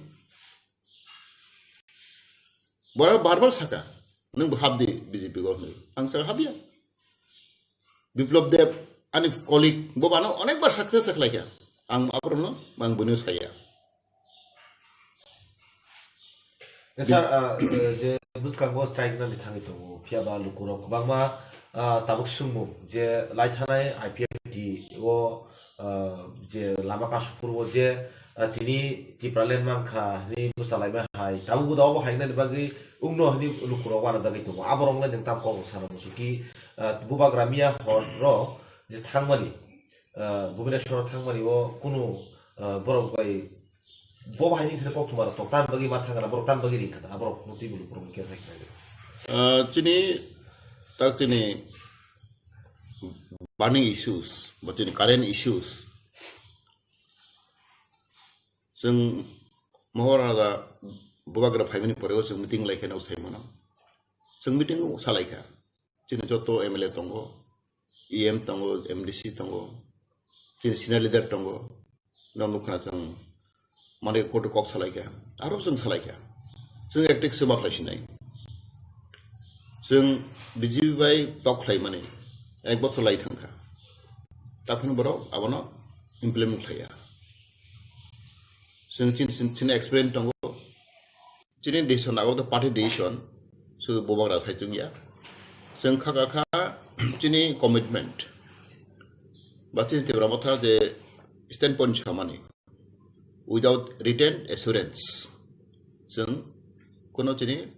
Borok bar bar saka, "Nwng bo hap di B J P go," hwnwi. Ang saka, "Hap ya." Biplab Deb, ani colleague, bo bano onek bar success khlai kha. Ang aphrono, ang bini saya. Sir, ah, je bwskango strike nani thangwi tongo, phiya ba lukurok kwbangma, ah, tabuk swngmung je lai thanai I P F T o, ah, je lama kasupur o je, ah, tini Tipraland mankha hwnwi bwsa laima hai, tabuk bo da obo hai nani bagwi wngno hwnwi lukurok uanajagwi tongo. Aborok lai nwng tam kok sana muchung ki, ah, bubagra miya hor rok je thangmani, ah, Bhubaneswar thangmani o kunu, ah, borok bai bo bahai ni thani kok thumaro tok tan bagwi ma thangana borok tan bagwi ringkha na borok no twi bulu borok kesa kisa. Ah, chini tak tini burning issues, ba tini current issues. Chwng mohor ada bubagra phaimani pore o chwng meeting lai khe no sai mano. Chwng meeting o salai kha. Chini joto M L A tongo, E M tongo, M D C tongo, chini senior leader tongo, no nukha chwng mane koto kok salai kha, aro chwng salai kha. Chwng ektik se bakhlai sinai. Chwng B J P bai tok khlai mani ek bosor lai thang kha. Taphano borok abono implement khlaiya. Chwng chini, chini, chini experience tongo. Chini decision abo to party decision, sudu bubagra sai chwngya. Chwng kha kha kha chini commitment. Ba chini Tipra Motha je standpoint samani. Without written assurance, chwng kuno chini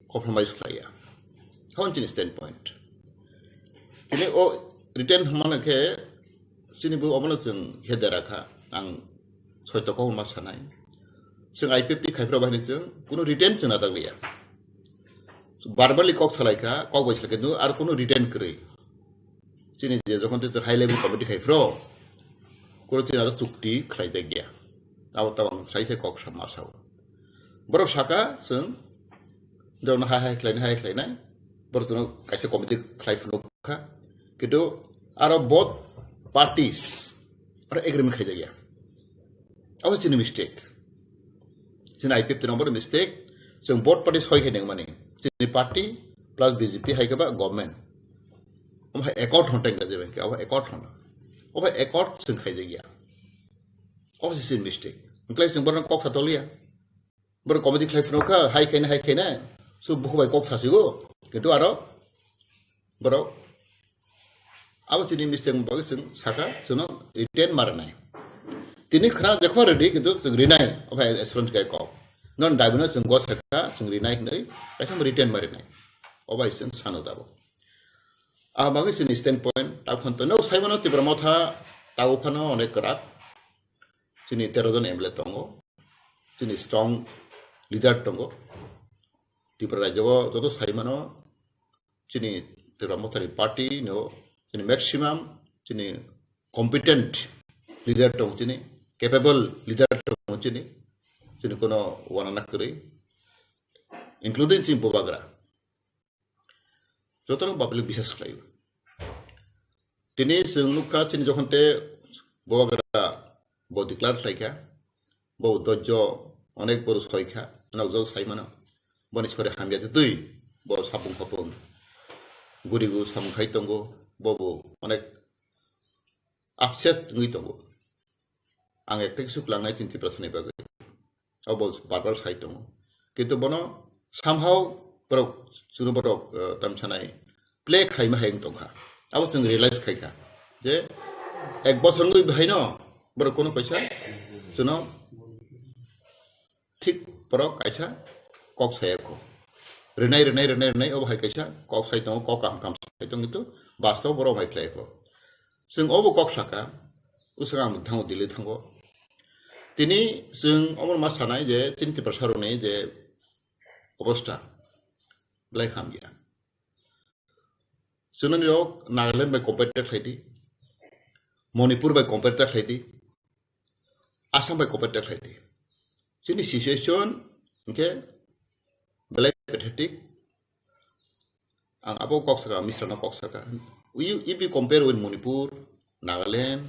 compromise khlaiya. Hon chini standpoint. Chini o written hwnmano khe chini bo omono chwng he dera kha. Ang soito kok ma sanai. Chwng I P F T khai phra bahini chwng kuno written chwng natak liya. Verbally kok salai kha, kok bai salai kha, ar kuno written kwrwi. Chini je jokhon tei high level committee khai phro, kuro chini aro chukti khlai jak ya. Abo tabang sai se kok sama sao. Borok saka chwng dorno hai hai khlai hai khlai nai. Borok chwng kaisa committee khlai phunuk kha. Kintu aro both parties aro agreement khai jak ya. Abo chini mistake. Chini I P F T number mistake. Chwng both party soi khai nang mani. Chini party plus B J P hai khe ba government. Omo hai accord hon tang jebeng khe, abo accord hon. Obo accord chwng khai jak ya. Obo se chini mistake. Wngkhlai chwng borok kok sa toliya. Borok committee khlai phunuk kha, hai khaina, hai khaina. So buku bai kok sa sigo. Kintu aro borok abo chini mistake ni bagwi chwng saka, chwngno written ma rwnai. Tini khna jekho ready, kintu chwng rinai, obo hai assurance kai kok. Non dabi no chwng go saka, chwng rinai hinwi, kaisa written ma rinai. Obo hai chwng sano dabo. A bagwi chini standpoint, takhon to no sai mano Tipra Motha, tabo phano onek kwrak. Chini tero jon M L A tongo. Chini strong leader tongo. Tripura rajyo o joto sai mano, chini Tipra Motha ni party no, chini maximum, chini competent leader tong chini, capable leader tong chini, chini kono wanana kwrwi, including chini bubagra. Joto no public bisas khlaio. Tini chwng nukha chini jokhon te Bubagra bo declare khlaikha, bo dojjo onek boru soikha, nokjol saimano, boni sori hamya twi bo sapung khopung gurigu samung khai tongo, bobo onek upset wngwi tongo. Ang ekta kisu klangnai chini Tiprasani bagwi. Abo bar bar sai tongo. Kintu bono somehow borok, chwngno borok, eh, tamsanai play khlaima hai wng tongkha. Abo chwng realize khaikha je ek bosor wngwi bahaino borok kono kaisa chwngno thik borok kaisa kok sayakho. Rinai, rinai, rinai, rinai, obo hai kaisa kok sai tongo, kok kaham kaham sai tongo, kintu bastobo borok mai khlaikho. Chwng obo kok saka, uswk ang thango, Delhi thango. Tini chwng omo ma sanai je chini Tiprasa rokni je obostha belai hamya. Chwngno nirok Nagaland bai compare ta khlai di, Manipur bai compare ta khlai di, Assam bai compare ta khlai di. Chini situation hwnkhe belai pathetic. Ang abo kok saka, Misra no kok saka. We, if we compare with Manipur, Nagaland,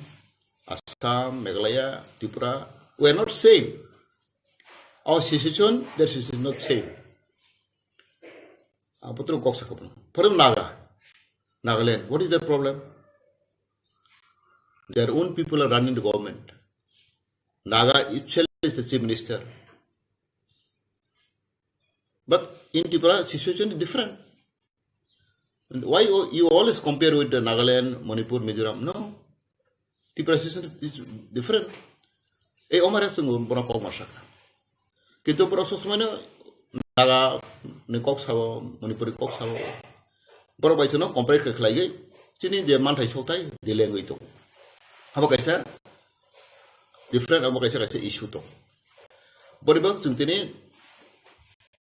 Assam, Meghalaya, Tripura, we are not same. Our situation, their situation is not same. Abo tro kok saka. For example, Naga, Nagaland, what is their problem? Their own people are running the government. Naga itself is the chief minister. But in Tripura, situation is different. And why you you always compare with the Nagaland, Manipur, Mizoram? No. Tripura situation is different. Ei omare chwng bono kok ma saka. Kintu borok sosmano Naga ni kok sao, Manipuri kok sao. Borok bai chwngno compare khe khlaigwi chini je manthai sokthai delengwi tongo. Abo kaisa different, abo kaisa kaisa issue tong. Boribak chwng tini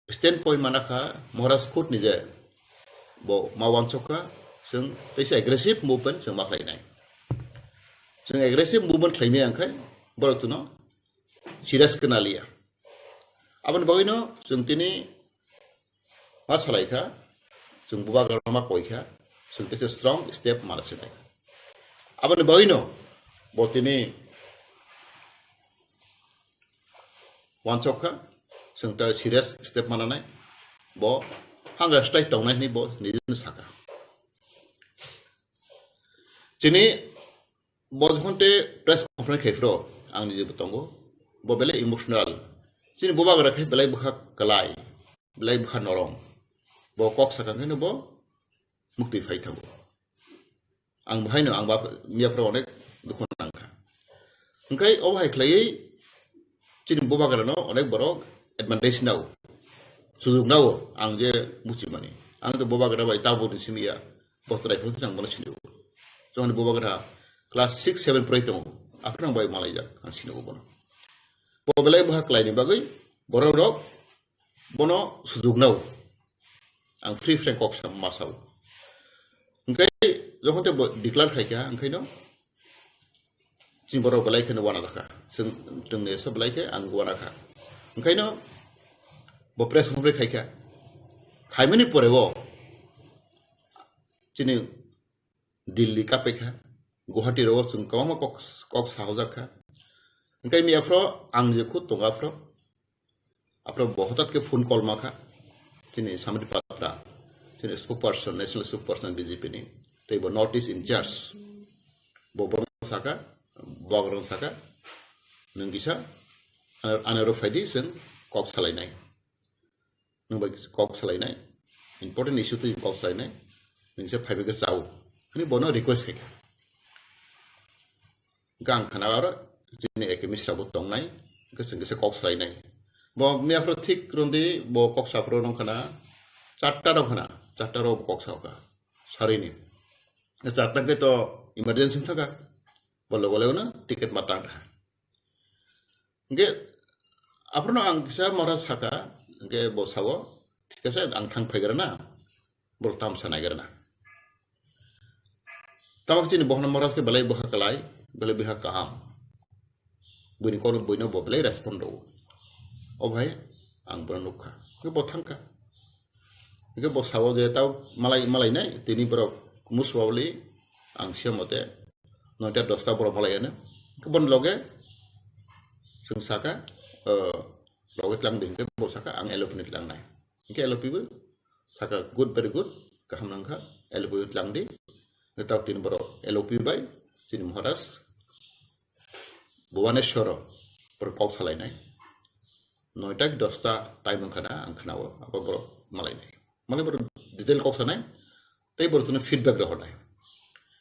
standpoint mana kha Maharaj Court ni je bo ma wansok kha, chwng kaisa aggressive movement chwng ma khlainai. Chwng aggressive movement khlaimaya wngkhe borok chwngno serious khe naliya. Aboni bagwino chwng tini ma salai kha, chwng Bubagra ma koi kha, chwng kaisa strong step mana sinai. Aboni bagwino bo tini wansok kha, chwng ta serious step mananai, bo hangra style tongnai hinwi bo nijino saka. Chini bo jokhon te press conference khai phro, ang niji bo tongo, bo belai emotional. Chini Bubagra khe belai bwkha kwlai, belai bwkha norom. Bo kok sakha khe bo mukti phai thango. Ang bo haino ang bap miya phro onek dukhu nangkha. Hwnkhe obo hai khlaiwi chini Bubagra no onek borok advantage nao, sujuk nao, ang je muchimani. Ang to Bubagra bai tabuk ni simi ya. Bo chwrai phano ang bono sini o. Jokhon Bubagra class six seven prai tongo, aphuru ang bai malaijak, ang sini o bono. Bo belai bwkha kwlaini bagwi borok rok bono sujuk nao. Ang free frank kok sa ma sao. Hwnkhe jokhon te bo declare khai kha, hwnkhe no chini borok belai kheno wana jakha. Chwng, chwngni esa belai khe ang wana kha. Hwnkhe no bo press conference khai kha. Khaimani pore o chini Delhi kapekha, Guwahati rogo chwng kwbangma kok, kok sahojak kha. Hwnkhe miya phro ang je khud tongo aphro. Aphro bo hotat khe phone call ma kha. Chini Samit Patra, chini spokesperson, national spokesperson B J P ni. Tei bo North East in charge. Bo borok saka, Bubagra saka, nwng kisa, ano, ano rw phaidi chwng kok salainai. Nwng bai kok salainai, important issue twi kok salainai, nwng se phaibai khe chao, hwnwi bono request khai kha. Hwnkhe ang khna aro chini A K Misra bo tongnai, hwnkhe chwng kisa kok salainai. Bo miya phro thik rwndi, bo kok saphro nung khna, charta rok khna, charta rok bo kok sao kha, sarini. Charta khe to emergency thaka, bo logo logo no ticket ma tang kha. Hwnkhe aphuru no ang kisa mora saka, hwnkhe bo sao, "Thik ase, ang thang phaigrana, borok tamsa naigrana." Tamo chini bohorno mora khe belai bwkha kwlai, belai bwkha kaham. Buini kono buino bo belai respond rwo. O bhai, ang bono nukha. Hwnkhe bo thangkha. Hwnkhe bo sao je tao malai, malai nai, tini borok muswawli Ang siya mote noita dosta borok malai ano. Kebon loge chwng saka, eh, loge tlang di hwnkhe bo saka ang L O P ni tlang nai. Hwnkhe L O P bo saka, "Good, very good, kaham nangkha, L O P tlang di." Hwnkhe tabuk tini borok L O P bai chini Maharaj Bhubaneswaro borok kok salainai. Noita ki dosta time wngkha na ang khwnao, abo borok malainai. Malai borok detail kok sanai, tei borok chwngno feedback rohornai.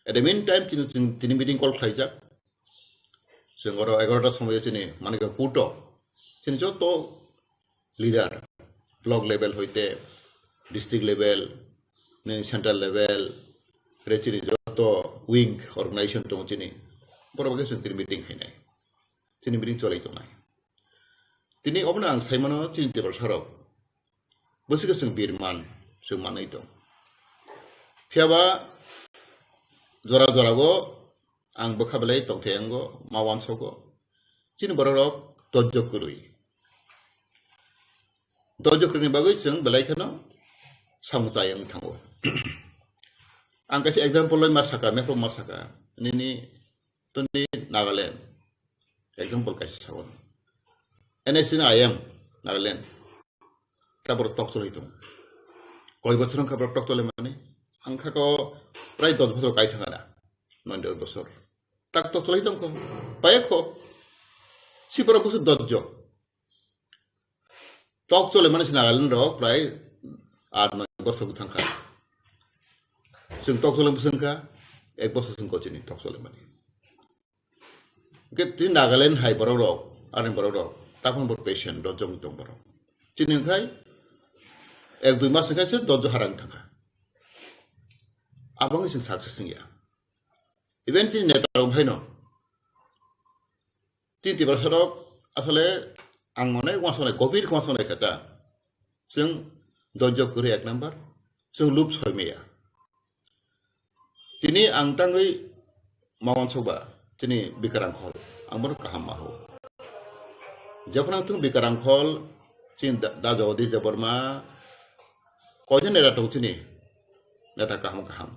At the meantime, chini, chini, tini meeting call khlaijak. Chwng oro egarota somoyo chini Manikya Kuto, chini joto leader, block level hoite district level, nini central level, re chini joto wing organization tongo chini, borok bai khe chwng tini meeting khainai. Chini meeting cholai tongnai. Tini obono ang saimano chini Tiprasarok bwswkhe chwng birman, chwng manwi tong. Phiyaba jora jorago ang bwkha belai tongthai ango, ma uansogo. Chini bororok dojjo kwrwi. Dojjo kwrwini bagwi chwng belai kheno samung chai wng thango. Ang kaisa example loi ma saka, mepro ma saka, nini toni Nagaland. Example kaisa sao. N S C ni I M Nagaland. Tabor tok cholai tong. Koi bochor wngkha borok tok cholai mani? Ang kha ko prai dos bochor kai thang ana. Noy dos bochor. Tak tok cholai tong ko. Paya ko. Si borok busu dojjo. Tok cholai mani si Nagaland rok prai aat noy bochor thang kha. Chwng tok cholai bwswng kha, ek bochor chwng kochini tok cholai mani. Hwnkhe tini Nagaland hai borok rok, ani borok rok, taphang bo patient, dojjo wng tong borok. Chini wngkhai ek dui mas wngkhai se dojjo harang thangkha. Abangwi chwng success wngya. Even chini neta rok bhaino, chini Tiprasa rok asole ang onek uansuknai, gobir uansuknai khe ta. Chwng dojjo kwrwi ek number, chwng lub soi maya. Tini ang tangwi ma uansukba, tini Bikarang Khol, ang bono kaham ma hao. Jephano ang thung Bikarang Khol, chini da, da Jagadish Debbarma, koijon neta tong chini, neta kaham kaham.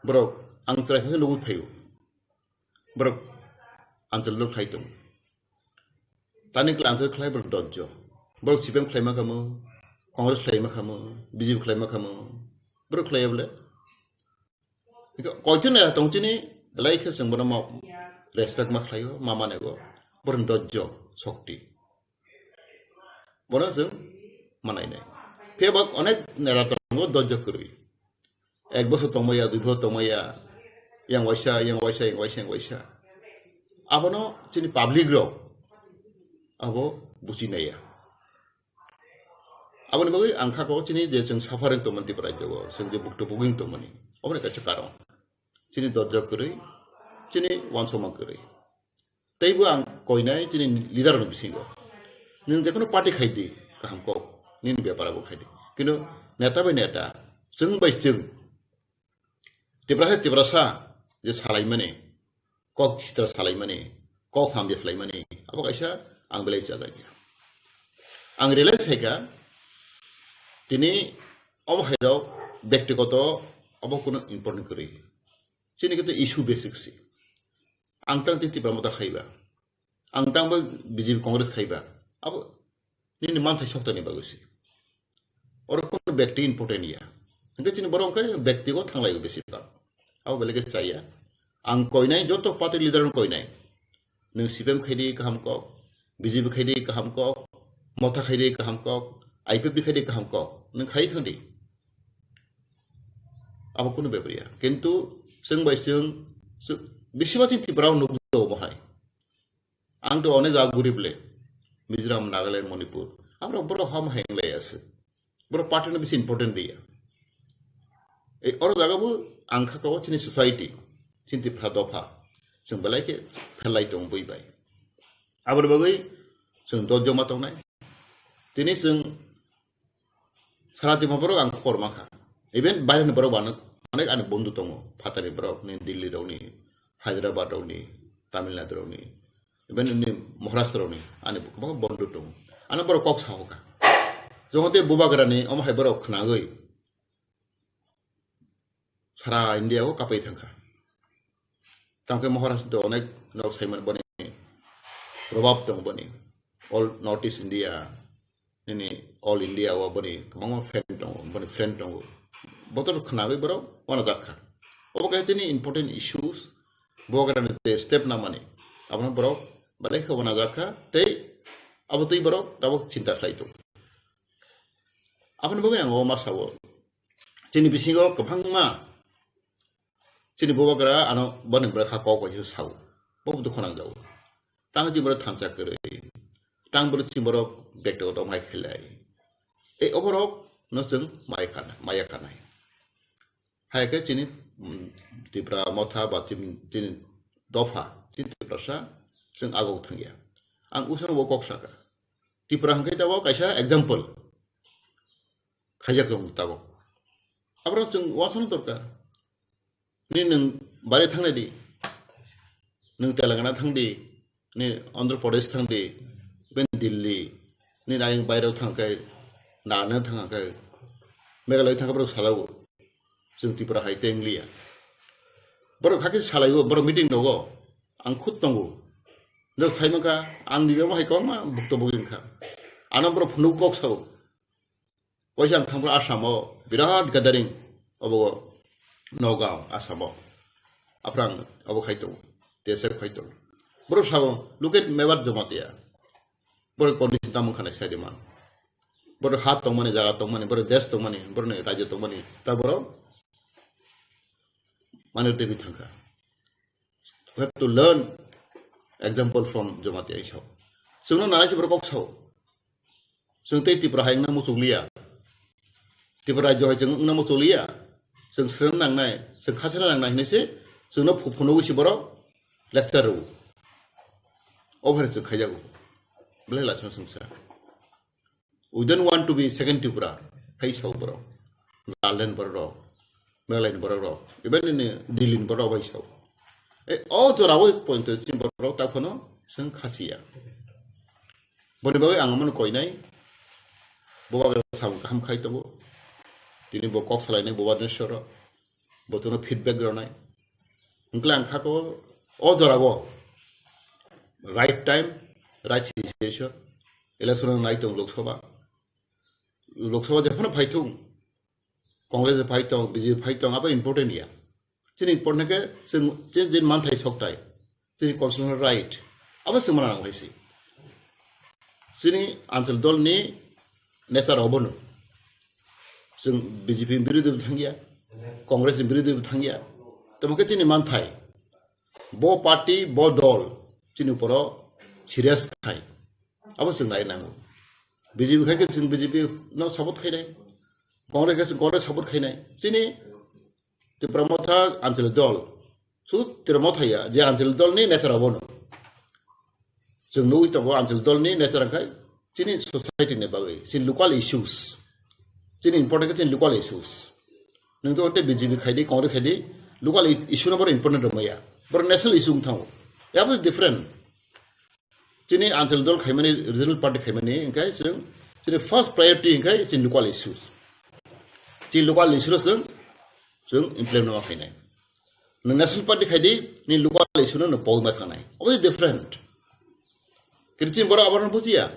Borok ang chwrai phano nugwi phaio. Borok answer lo khlai tong. Tani kla answer khlai borok dojjo. Borok C P M khlai ma khamu, Congress khlai ma khamu, B J P khlai ma khamu. Borok khlai bole. Koichon ya tong chini, belai khe chwng bono ma respect ma khlaio, ma manego. Borok dojjo, sokti. Bono chwng manai nai. Phiya ba onek neta tongo dojjo kwrwi. Ek bosor tongmaya, dui bosor tongmaya, yang waisa, yang waisa, yang waisa, yang waisa. Abono chini public rok abo buchi naiya. Aboni bagwi ang kha ko chini je chwng suffering tongmani Tripura rajyo o, chwng je bukto buging tongmani, oboni kaisa karon. Chini dojjo kwrwi, chini uansukma kwrwi. Teibo ang koinai chini leader ni bisingo. Nwng jekono party khai di, kaham kok, nini bepar abo khai di. Kintu neta bai neta, chwng bai chwng, Tiprasa Tiprasa je salaimani, kok thitra salaimani, kok hamya salaimani, abo kaisa ang belai chajakya. Ang realize khaikha, tini omo hairok bektigoto abo kunu important kwrwi. Chini khe to issue basic si. Ang tang tini Tipra Motha khaiba. Ang tang bo B J P Congress khaiba. Abo nini manthai soktani bagwi si. Oro kono bekti important ya. Hingke chini borok hingke bekti o thanglai o besi bak. Abo belai khe chaya. Ang koinai joto party leader no koinai. Nwng C P M khai di kaham kok, B J P khai di kaham kok, Motha khai di kaham kok, I P F T khai di kaham kok. Nwng khai thang di. Abo kunu bepar ya. Kintu chwng bai chwng, chwng, bisima chini Tripura o nukjago bo hai. Ang to onek jaga gurib le. Mizoram, Nagaland, Manipur. Amra borok ham hai wng lai aswk. Borok party no bisi important riya. Ei oro jaga bo ang kha ko chini society, chini Tripura dopha. Chwng belai khe phelai tong bui bai. Aboni bagwi chwng dojjo ma tongnai. Tini chwng Sara Tripura borok ang khobor mankha. Even baireni borok bo ano onek ani bondhu tongo. Phatani borok ni Delhi rokni, Hyderabad rokni, Tamil Nadu rokni. Even ni Maharashtra rokni ani kwbangma bondhu tongo. Ano borok kok sahoka. Jokhon tei bubagrani omo hai borok khwnagwi sara India o kapai thangkha. Tamo khe Maharashtra onek nok saiman boni probab tong boni. All North East India, nini all India o boni kwbangma fan tongo, boni friend tongo. Botor khnawi borok wana jakha. Obo khe tini important issues, bogra ni te step namani. Abono borok belai khe wana jakha, tei abo twi borok tabuk chinta khlai tongo. Aboni bagwi ang o ma sao. Chini bisingo kwbangma chini bubagra ano boni bwrwi kha kok bai sao. Bo dukho nangjago. Tang chini borok thansa kwrwi. Tang borok chini borok bekto tongmai khailai. Ei oborok no chwng maya khana, maya khanai. Hai khe chini, mm, Tipra motha ba chini, chini dopha, chini Tiprasa chwng agok thangya. Ang usano bo kok saka. Tipra hwnkhe tabok kaisa example khaijak tong tabok. Aborok chwng wasano dorkar. Ni nwng bari thangnai di, nwng Telangana thang di, ni Andhra Pradesh thang di, ben Delhi, ni ayang bairao thang khe, nana thang khe, Meghalaya thang khe borok salago, chwng Tipra hai teng liya. Borok hakhe salaio, borok meeting rogo, ang khud tongo. Nw sai mankha, ang ni omo hai kwbangma bukto bugwi wngkha. Ano borok phunuk kok sao. Waisa ang thangphru Assam o birat gathering obo Nagaon, Assam o. Aphrang obo khai tongo, T S F khai tongo. Borok sao, "Look at Mebar Jamatia." Borok condition tamo wngkha nai sai di man. Borok ha tongmani, jaga tongmani, borok desh tongmani, borok ni rajyo tongmani. Ta borok mane twi thangkha. We have to learn example from Jamatia isao. Chwngno nanai se borok kok sao. Chwng tei Tipra hai wngna muchukliya. Tipra rajyo hai chwng wngna muchukliya. Chwng srwng nangnai, chwng khachana nangnai hinwi se chwngno phu-, phunugwi se borok lecture rwo. Obo hai chwng khaijago. Belai lachima chwngsa. We don't want to be second Tripura. Hai sao borok. Nagaland borok rok, Meghalaya ni borok rok, even in Delhi ni borok bai sao. E, o jora o point chini borok rok ta phano chwng khasiya. Boni bagwi ang amano koinai, bo bagwi samung kaham khai tongo. Tini bo kok salainai bo Bhubaneswar o, bo chwngno feedback rwnai. Hwnkhe ang kha ko o jora o right time, right situation, election nai tong Lok Sabha. Lok Sabha jephano phai thung, Congress phai tong, B J P phai tong, abo important ya. Chini important khe chwng, chini je manthai sokthai, chini constitutional right, abo chwng mana nang hai se. Chini anchal dol ni nature obono. Chwng B J P ni birodhi bo thangya, Congress ni birodhi bo thangya. Tamo khe chini manthai, bo party, bo dol, chini uporo serious khai. Abo chwng nai nango. B J P khai khe chwng B J P no support khainai. Congress khe chwng Congress support khainai. Chini Tipra Motha Anchalik Dol. Su Tipra Motha ya, je Anchalik Dol ni nature abono. Chwng nugwi tongo Anchalik Dol ni nature khai chini society ni bagwi, chini local issues. Chini important khe chini local issues. Nwng to B J P khai di, Congress khai di, local i-, issue no boro important rwmaya. Boro national issue wng thango. Yabo different. Chini anchal dol khaimani, regional party khaimani, hwnkhe chwng chini first priority hwnkhe chini local issues. Chini local issue no chwng, chwng implement ma khainai. Nwng national party khai di, ni local issue no nwng pogwi ma thangnai. Obo different. Kintu chini borok abono bujiya.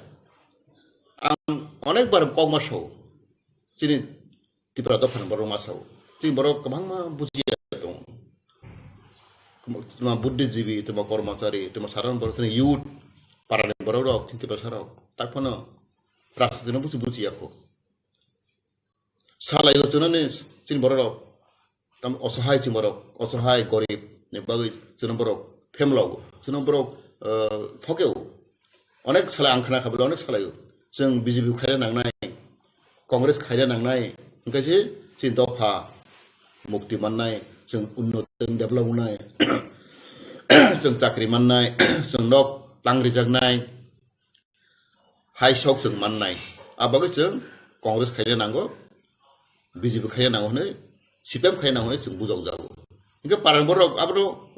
Ang onek bar kok ma sao. Chini Tipra dophani borok ma sao. Chini borok kwbangma bujiya tongo. Tuma buddhijibi, tuma kormachari, tuma saron borok, tini youth, parani borok rok, chini Tipra sarok. Tak phano rajniti no buji, bujiya kho. Salai o chunani chini borok rok. Tam osohai chini borok, osohai gorib ni bagwi chini borok phemlo. Chini borok, eh, thokeo. Onek salai ang khna kha bwle onek salai o. Chwng B J P khaina nangnai, Congress khaina nangnai, hwnkhe se chini dopha mukti mannai, chwng unnoti develop wngnai, chwng chakri mannai, chwng nok tang rijaknai, hai sok chwng mannai. A bagwi chwng Congress khaina nango, B J P khaina nango hwnwi, C P M khaina nango hwnwi chwng bujokjago. Hwnkhe parang borok abono,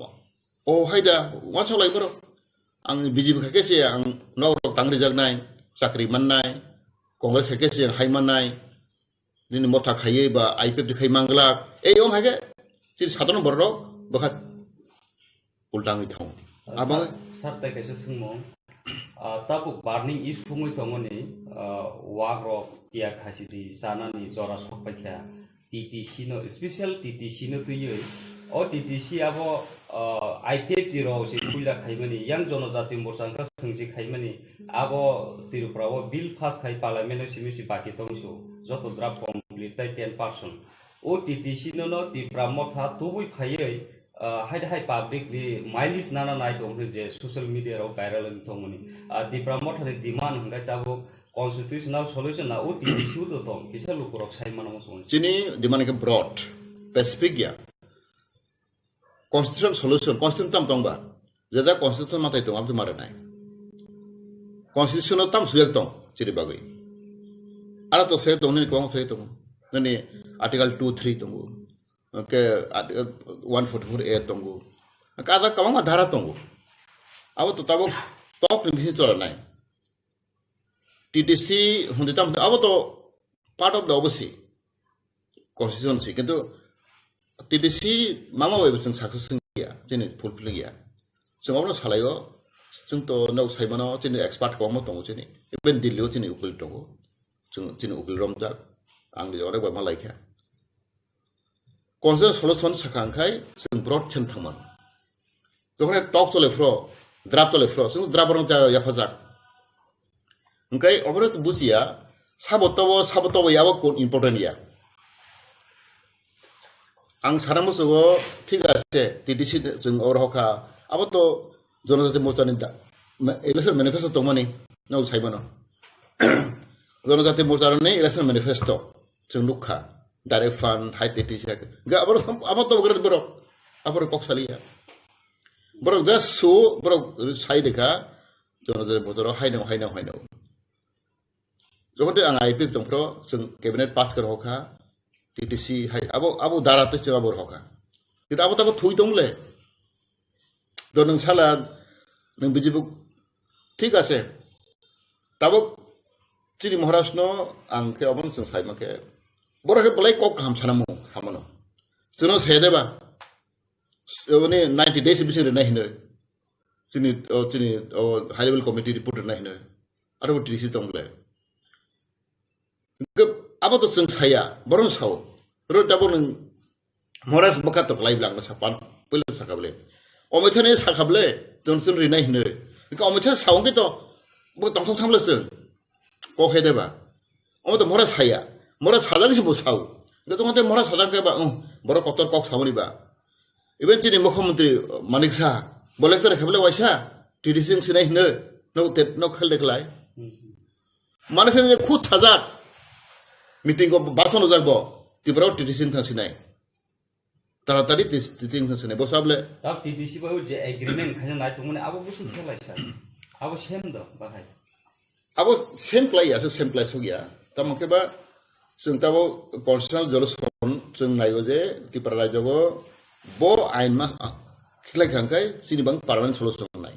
o hai da, uansuk lai borok. Ang B J P khai khe se ang nok rok tang rijaknai, chakri mannai, Congress khai khe se hai mannai, nini motha khaiwi ba I P F T khai manglak. Ei om hai khe Chini sadharon borok bwkha ulta wngwi thango. Abo sir, sir, tai kaisa swngmung. Ah, tabuk burning issue wngwi tongmani, ah, wak rok tiya khasi di chanani jora sok paikha. T T C no, special T T C no twiwi. O T T C abo, ah, I P F T rok se puila khaimani, yang Jonojati Morcha wngkha swngsi khaimani. Abo Tripura o bill pass khai parliament o simi si baki tongsu. Joto draft complete tai ten percent. O T T C no no Tipra Motha tubui phaiwi, ah, hai hai public ni mileage nana nai tong hwnwi je social media rok viral wng tongmani. Ah, Tipra Motha ni demand hwnkhe tabuk constitutional solution na O T T C o to tong, kisa lukurok sai mano muchungo. Chini demand khe broad, specific ya. Constitutional solution, constitution tam tongba. Jeda constitution matai tong, abto mare nai. Constitution tam suyak tong, chini bagwi. Ara to se tong, nini kwbang se tong. Nini article two three tongo. Ke, at, one forty-four A tongo. Ke ada kwbangma dhara tongo. Abo to tabuk tok ni bisingo chwla nai. T T C hwnwi tamo abo to part of the obviously constitution si, kintu T T C mama bai bo chwng success wngya, chini fulfill wngya. Chwng abono salaio, chwng to nok saimano chini expert kwbangma tongo chini. Even Delhi o chini ukil tongo. Chwng chini ukil romjak. Ang ni onek bai ma laikha. Constitutional solution sakha hwnkhai chwng broad sen thangman. Jokhon tok chole phro, draft chole phro, chwng draft rong cha yaphajak. Hwnkhai oboro bujiya, sabo tobo, sabo tobo yabo kun important ya. Ang sana musugo, thik ase, T T C chwng oro hokha, abo to Jonojati Morcha ni da, ma-, election manifesto tongmani, no saimano. Jonojati Morcha ni election manifesto, chwng nukha, direct fund, high T T C, ga abo, abo to gre borok, abo kok saliya. Borok just su, borok sai dekha, Jonojati Morcha haino, haino, haino. Jokhon tei ang I P F tongphro, chwng cabinet pass khe rohokha, T T C hai, abo, abo dara tei chwng abo rohokha. Kintu abo tabo thui tong le. Do nwng sala, nwng B J P, thik ase. Tabuk chini Maharaj no ang khe obo chwng sai ma khe. Borok khe belai kok kaham sana mu, hamano. Chwngno se deba. Oni ninety days bising rwnai hinoi. Chini, o, chini, o, high level committee report rwnai hinoi. Aro bo T T C tong le. Abo to chwng saya, boron sao. Ro dabo nwng Maharaj bwkha to klai bwlang sapan, puila sakable. Omochani sakable, Johnson rinai hinoi. Ka omochani sao ke to, bo tongthok thamle chwng. Kok he deba. Omo to Maharaj saya. Maharaj sajak si bo sao. Ga to mate Maharaj sajak ke ba, um, borok kotor kok sao ni ba. Even chini Mukhyamantri, uh, Manik Saha, bo lecture khabele waisa, T D C wng sinai hinoi, no te, no khel de khlai. Mane se khud sajak, meeting ko bason ojak bo, Tripura T D C wng thang sinai. Taratari T D C wng thang sinai, bo sable. Tab T D C bai je agreement khaina nai tongmani abo bwswk khelai sa. Abo sem do, bahai. Abo sem klai ya, se sem klai sogya. Tamo khe ba, chwng tabo constitutional solution chwng naigo je, Tripura rajyogo bo ain ma, khlai kha hwnkhe chini bang permanent solution nai.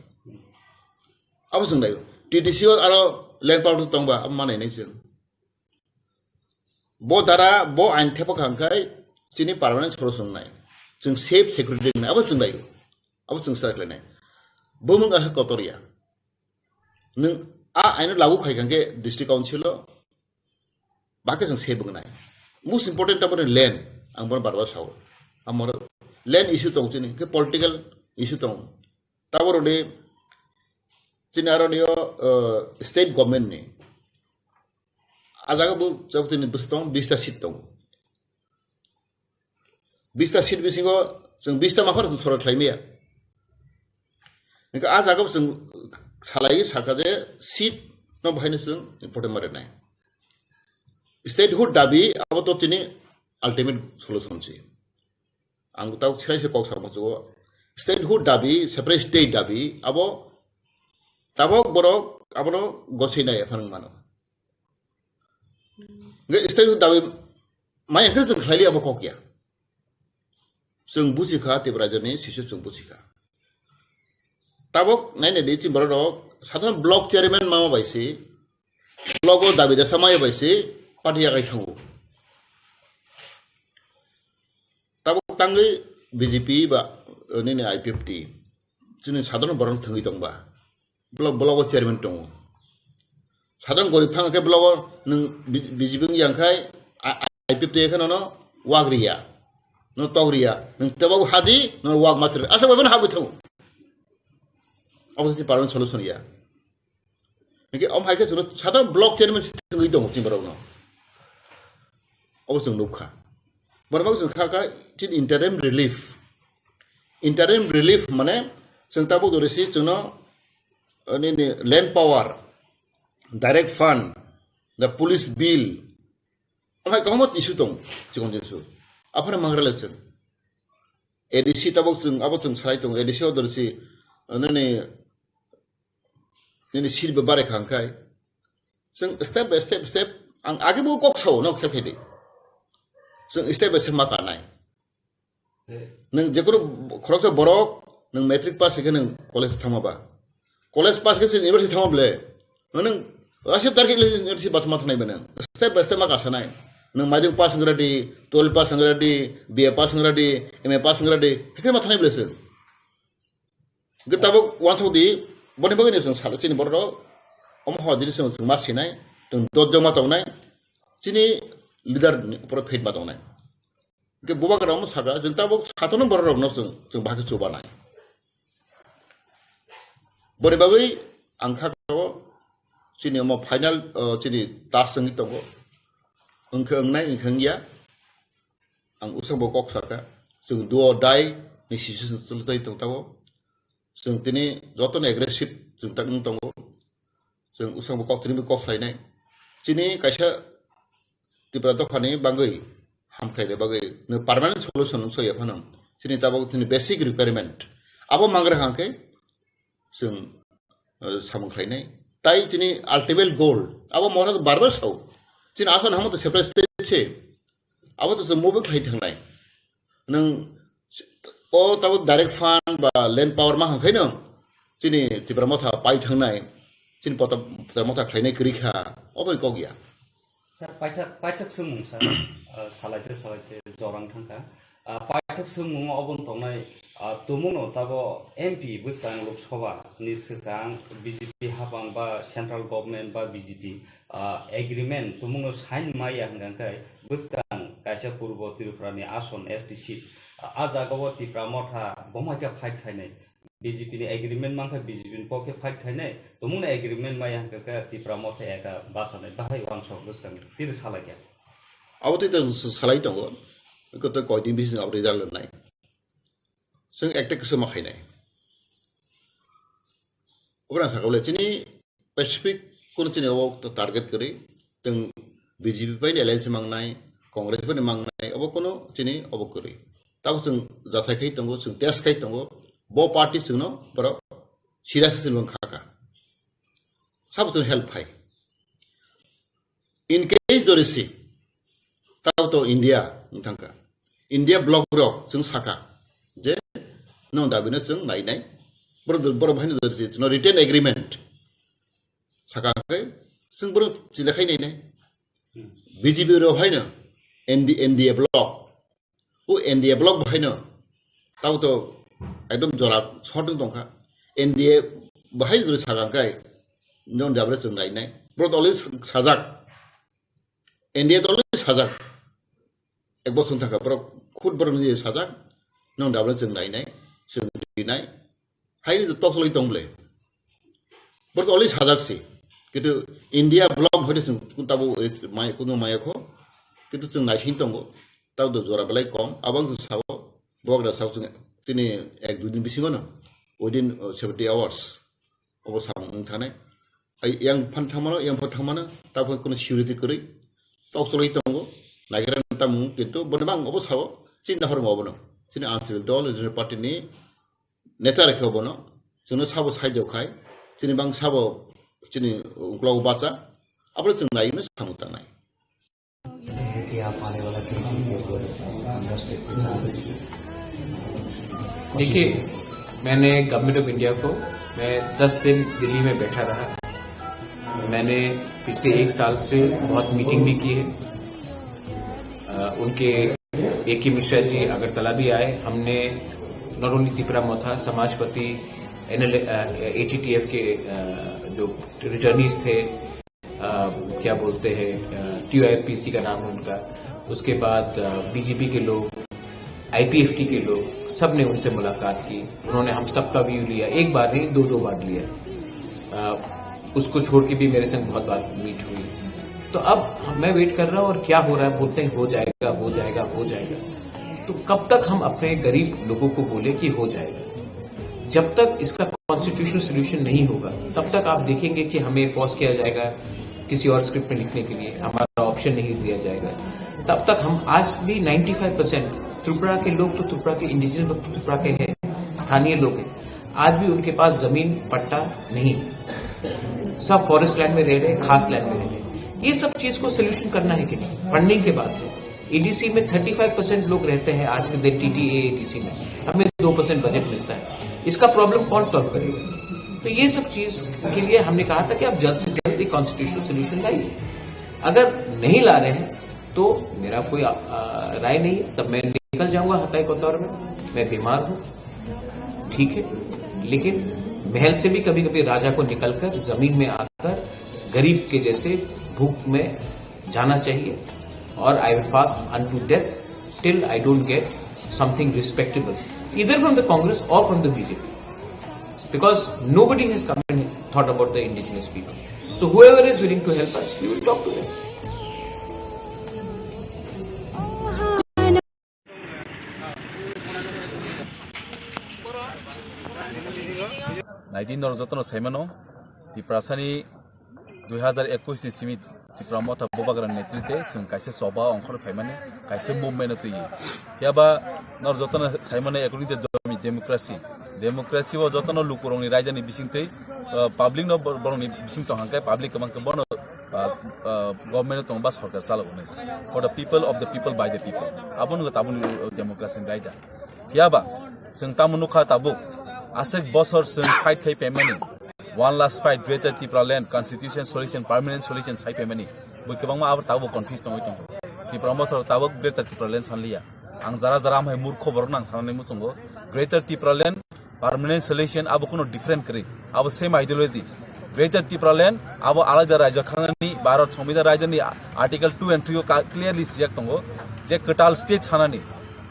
Abo chwng nai, T D C o aro land power tongba, abo manai nai chwng. Bo dara, bo ain thepa kha hwnkhe chini permanent solution nai. Chwng safe security nai, abo chwng nai. Abo chwng sa khlai nai. Bumung asa kotor ya. Nwng a aino lagu khai kha hwnkhe district council o, bakhe chwng safe wngnai. Most important taboni land, ang bono bar bar sao. Amoro land issue tong chini, khe political issue tong. Taboroni chini aroni o, uh, state government ni. A jaga bo chok chini bwswk tong, bista seat tong. Bista seat bisingo chwng bista maphar chwng sorok khlai maya. Hingke a jaga bo chwng salai saka je seat no bahaino chwng important ma rwnai. Statehood dabi abo to chini ultimate solution si. Ang tabo chwrai se kok sa muchugo. Statehood dabi, separate state dabi, abo tabok borok abono gosai nai aphan mano. Hingke statehood dabi maya khe chwng khlai li abo kok ya. Chwng buji kha, Tiprajani sisyo chwng buji kha. Tabok naina di chini borok rok, sadharon block chairman mama bai si, block o dabi dasa maya bai si, party yakai thango. Tabok tangwi B J P ba, eh, nini I P F T, chini sadharano borok thwngwi tongba, block, block o chairman tongo. Sadharano gorib thang khe block o nwng B-, B J P wng yang khai, a-, I P F T khe nono wak riya, no tok riya, nwng tebo hadi, no wak mas riya, asa bai phano habwi thango. Abo se permanent solution ya. Hingke om hai khe chwngno sadharano block chairman se thwngwi tongo chini borokno. Abo chwng nukha. Borok chwng kha kha chini interim relief. Interim relief mane chwng tabuk dori si chwngno, uh, nini land power, direct fund, the police bill. Om hai kwbangma issue tong, chikon issue. Aphano mangra le chwng. A D C tabuk chwng, abo chwng salai tongo. A D C o dori si, uh, nini nini seat bo bare kha hwnkhai. Chwng step by step, step, ang age bo kok sao, no khe phede. Chwng step by step ma kanai. Nwng jekhoro khoroksa borok, nwng matric pass khe nwng college thangma ba. College pass khe se university thangma ble. Nwng ashe target le university ba thangma thangnai ba nwng. Step by step ma kasanai. Nwng maidung pass wng ready, twelve pass wng ready, B A pass wng ready, M A pass wng ready. Hekhe ma thangnai ble se. Hwnkhe tabuk uansuk di, boni bagwi no chwng salo chini borok rok, omo hor jini chwng, chwng ma sinai, chwng dot joma tongnai, chini leader ni upor faith ma tongnai. Hwnkhe bubagra omo saka, chwng tabuk satono borok rok no chwng, chwng bahai khe chubanai. Boni bagwi ang kha o chini omo final, o, chini task wngwi tongo, wngkhe wngnai, wngkhe wngya. Ang usang bo kok saka, chwng do or die ni situation chwlwtwi tong tabuk. Chwng tini jotono aggressive chwng tak wng tongo. Chwng usang bo kok tini bo kok khlainai. Chini kaisa Tripura dophani bagwi hamkhlaina bagwi no permanent solution wng soya phano. Chini tabuk chini basic requirement. Abo mangra hangkhe chwng, eh, samung khlainai. Tai chini ultimate goal. Abo mora bar bar sao. Chini asal hamo to separate state se. Abo to chwng move khlai thangnai. Nwng o tabuk direct fund ba land power ma hangkhaino chini Tipra Motha pai thangnai, chini pota-, Tipra Motha khlainai kwrwi kha, obo kok ya. Sir, paithak, paithak swngmung, sir. Ah, salaite, salaite jorang thangkha. Ah, paithak swngmung obo tongnai, ah, tumungno tabo M P bwskang Lok Sabha ni swkang B J P hapang ba central government ba B J P, ah, agreement tumungno sign maya hwnkha khe bwskang kaisa Purbo Tripura ni ason S T seat. Ah, ah jaga o Tipra Motha bomaikha fight khainai. B J P ni agreement mankha B J P ni pokhe fight khainai. Tumungno agreement maya hwnkha khe Tipra Motha eka basanai bahai wansok bwskang tiri salaikha. Abo tei tei salai tongo. Koto koidin bising abo result nai. Chwng ekta kisu ma khainai. Obo rang sakha bole chini specific kono chini obo target kwrwi, chwng B J P bai ni alliance mangnai, Congress bai ni mangnai, obo kono chini obo kwrwi. Tabo chwng jasai khai tongo, chwng test khai tongo, bo party chwngno borok serious se chwng kha kha. Sabo chwng help khai. In case dori si, tabo to India wng thangkha. India bloc rok chwng sakha je nwng dabi no chwng nai nai. Borok, borok bahai no dori si, no written agreement sakha khe chwng borok chila khai nai nai. B J P rok hai no N D, N D A bloc. O N D A bloc bahai no tabo to ekdom jora short wng tongkha. N D A bahai jora sakha khe nwng dabi no chwng nai nai. Borok to already sajak. N D A to already sajak. Ek bosor thangkha borok khud borok ni sajak. Nwng dabi no chwng nai nai, chwng ri nai. Hai ni to tok loi tong ble. Borok to already sajak si. Kintu India bloc hoite chwng kun tabo mai kunu maya kho. Kintu chwng nai sing tongo. Tabo to jora belai kom. Abang chwng sao. Bubagra sao chwng tini ek dui din bisingo no. Within, uh, seventy hours. Obo samung wng thani. Ai, yang phan thangmano, yang phan thangmano, tabuk kunu security kwrwi. Tok cholwi tongo. Nagira tamung, kintu boni bang obo sao, chini dahor mo obono. Chini Anchal Dol, Regional Party ni nature khe obono. Chwngno sabo saijak khai, chini bang sabo, chini uklogo bacha. Abole chwng naimano samung tangnai. कि आप आने वाला तीन महीने के अंदर स्टेट के साथ देखिए, मैंने गवर्नमेंट ऑफ इंडिया को, मैं दस दिन दिल्ली में बैठा रहा। मैंने पिछले एक साल से बहुत मीटिंग भी की है। अ, उनके ए के मिश्रा जी अगरतला भी आए। हमने not only तिपरा मोथा, समाजपति, एनएल, एटीटीएफ के अ, जो रिटर्नीज थे, अ, क्या बोलते हैं, टीयूआईपीसी का नाम है उनका, उसके बाद बीजेपी के लोग, आईपीएफटी के लोग, सब ने उनसे मुलाकात की। उन्होंने हम सबका व्यू लिया, एक बार नहीं, दो दो बार लिया। अ, उसको छोड़ के भी मेरे से बहुत बार मीट हुई। तो अब मैं वेट कर रहा हूँ और क्या हो रहा है, बोलते हैं हो जाएगा, हो जाएगा, हो जाएगा। तो कब तक हम अपने गरीब लोगों को बोले कि हो जाएगा? जब तक इसका कॉन्स्टिट्यूशनल सोल्यूशन नहीं होगा, तब तक आप देखेंगे कि हमें पॉज किया जाएगा किसी और स्क्रिप्ट में लिखने के लिए, हमारा ऑप्शन नहीं दिया जाएगा। तब तक हम आज भी नाइंटी फ़ाइव परसेंट त्रिपुरा के लोग तो त्रिपुरा के इंडिजिनस लोग तो त्रिपुरा के हैं, स्थानीय लोग हैं, आज भी उनके पास जमीन पट्टा नहीं है, सब फॉरेस्ट लैंड में रह रहे हैं, खास लैंड में रह रहे हैं। ये सब चीज को सोल्यूशन करना है कि नहीं? फंडिंग के बात है, ईडीसी में थर्टी फ़ाइव परसेंट लोग रहते हैं आज के दिन टीटीए ईडीसी में, हमें दो परसेंट बजट मिलता है, इसका प्रॉब्लम कौन सॉल्व करेगा? तो ये सब चीज के लिए हमने कहा था कि आप जल्द से जल्द एक कॉन्स्टिट्यूशनल सोल्यूशन लाइए। अगर नहीं ला रहे हैं तो मेरा कोई आ, आ, राय नहीं है, तब मैं निकल जाऊंगा हताई कोतवार में। मैं बीमार हूँ, ठीक है, लेकिन महल से भी कभी कभी राजा को निकलकर जमीन में आकर गरीब के जैसे भूख में जाना चाहिए। और I will fast unto death till I don't get something respectable, either from the Congress or from the B J P, because nobody has come and thought about the indigenous people. So whoever is willing to help us, we will talk to them. Naidi norok jotono saimano, Tiprasani dui hazar ekush ni simi Tipra Motha Bubagra netrite chwng kaisa choba ongkhor phaimani, kaisa movement twi. Phiya ba norok jotono saimano, according to jomi democracy, democracy o jotono lukurokni raidani bisingtwi, uh, public no bor-, borokni bising tong hangkhe public kwbang khe bono, uh, uh, government tong ba sorkar chalo hwnwi. For the people, of the people, by the people. Abo no tabuk ni democracy ni raida. Phiya ba, chwng tamo nukha tabuk, aswk bosor chwng fight khai phaimani, one last fight, Greater Tipraland, constitution solution, permanent solution sai phaimani, bui kwbangma abo tabuk confuse tongwi tongo. Tipra Motha tabuk Greater Tipraland sanliya. Ang jara jara amhai murkho borok nang sanani muchungo. Greater Tipraland, permanent solution abo kuno different kwrwi, abo same ideology. Greater Tipraland abo alaida raijak khanani, Bharat Songbidan raijani Article two and three o ka-, clearly sijak tongo je kwtal state sanani.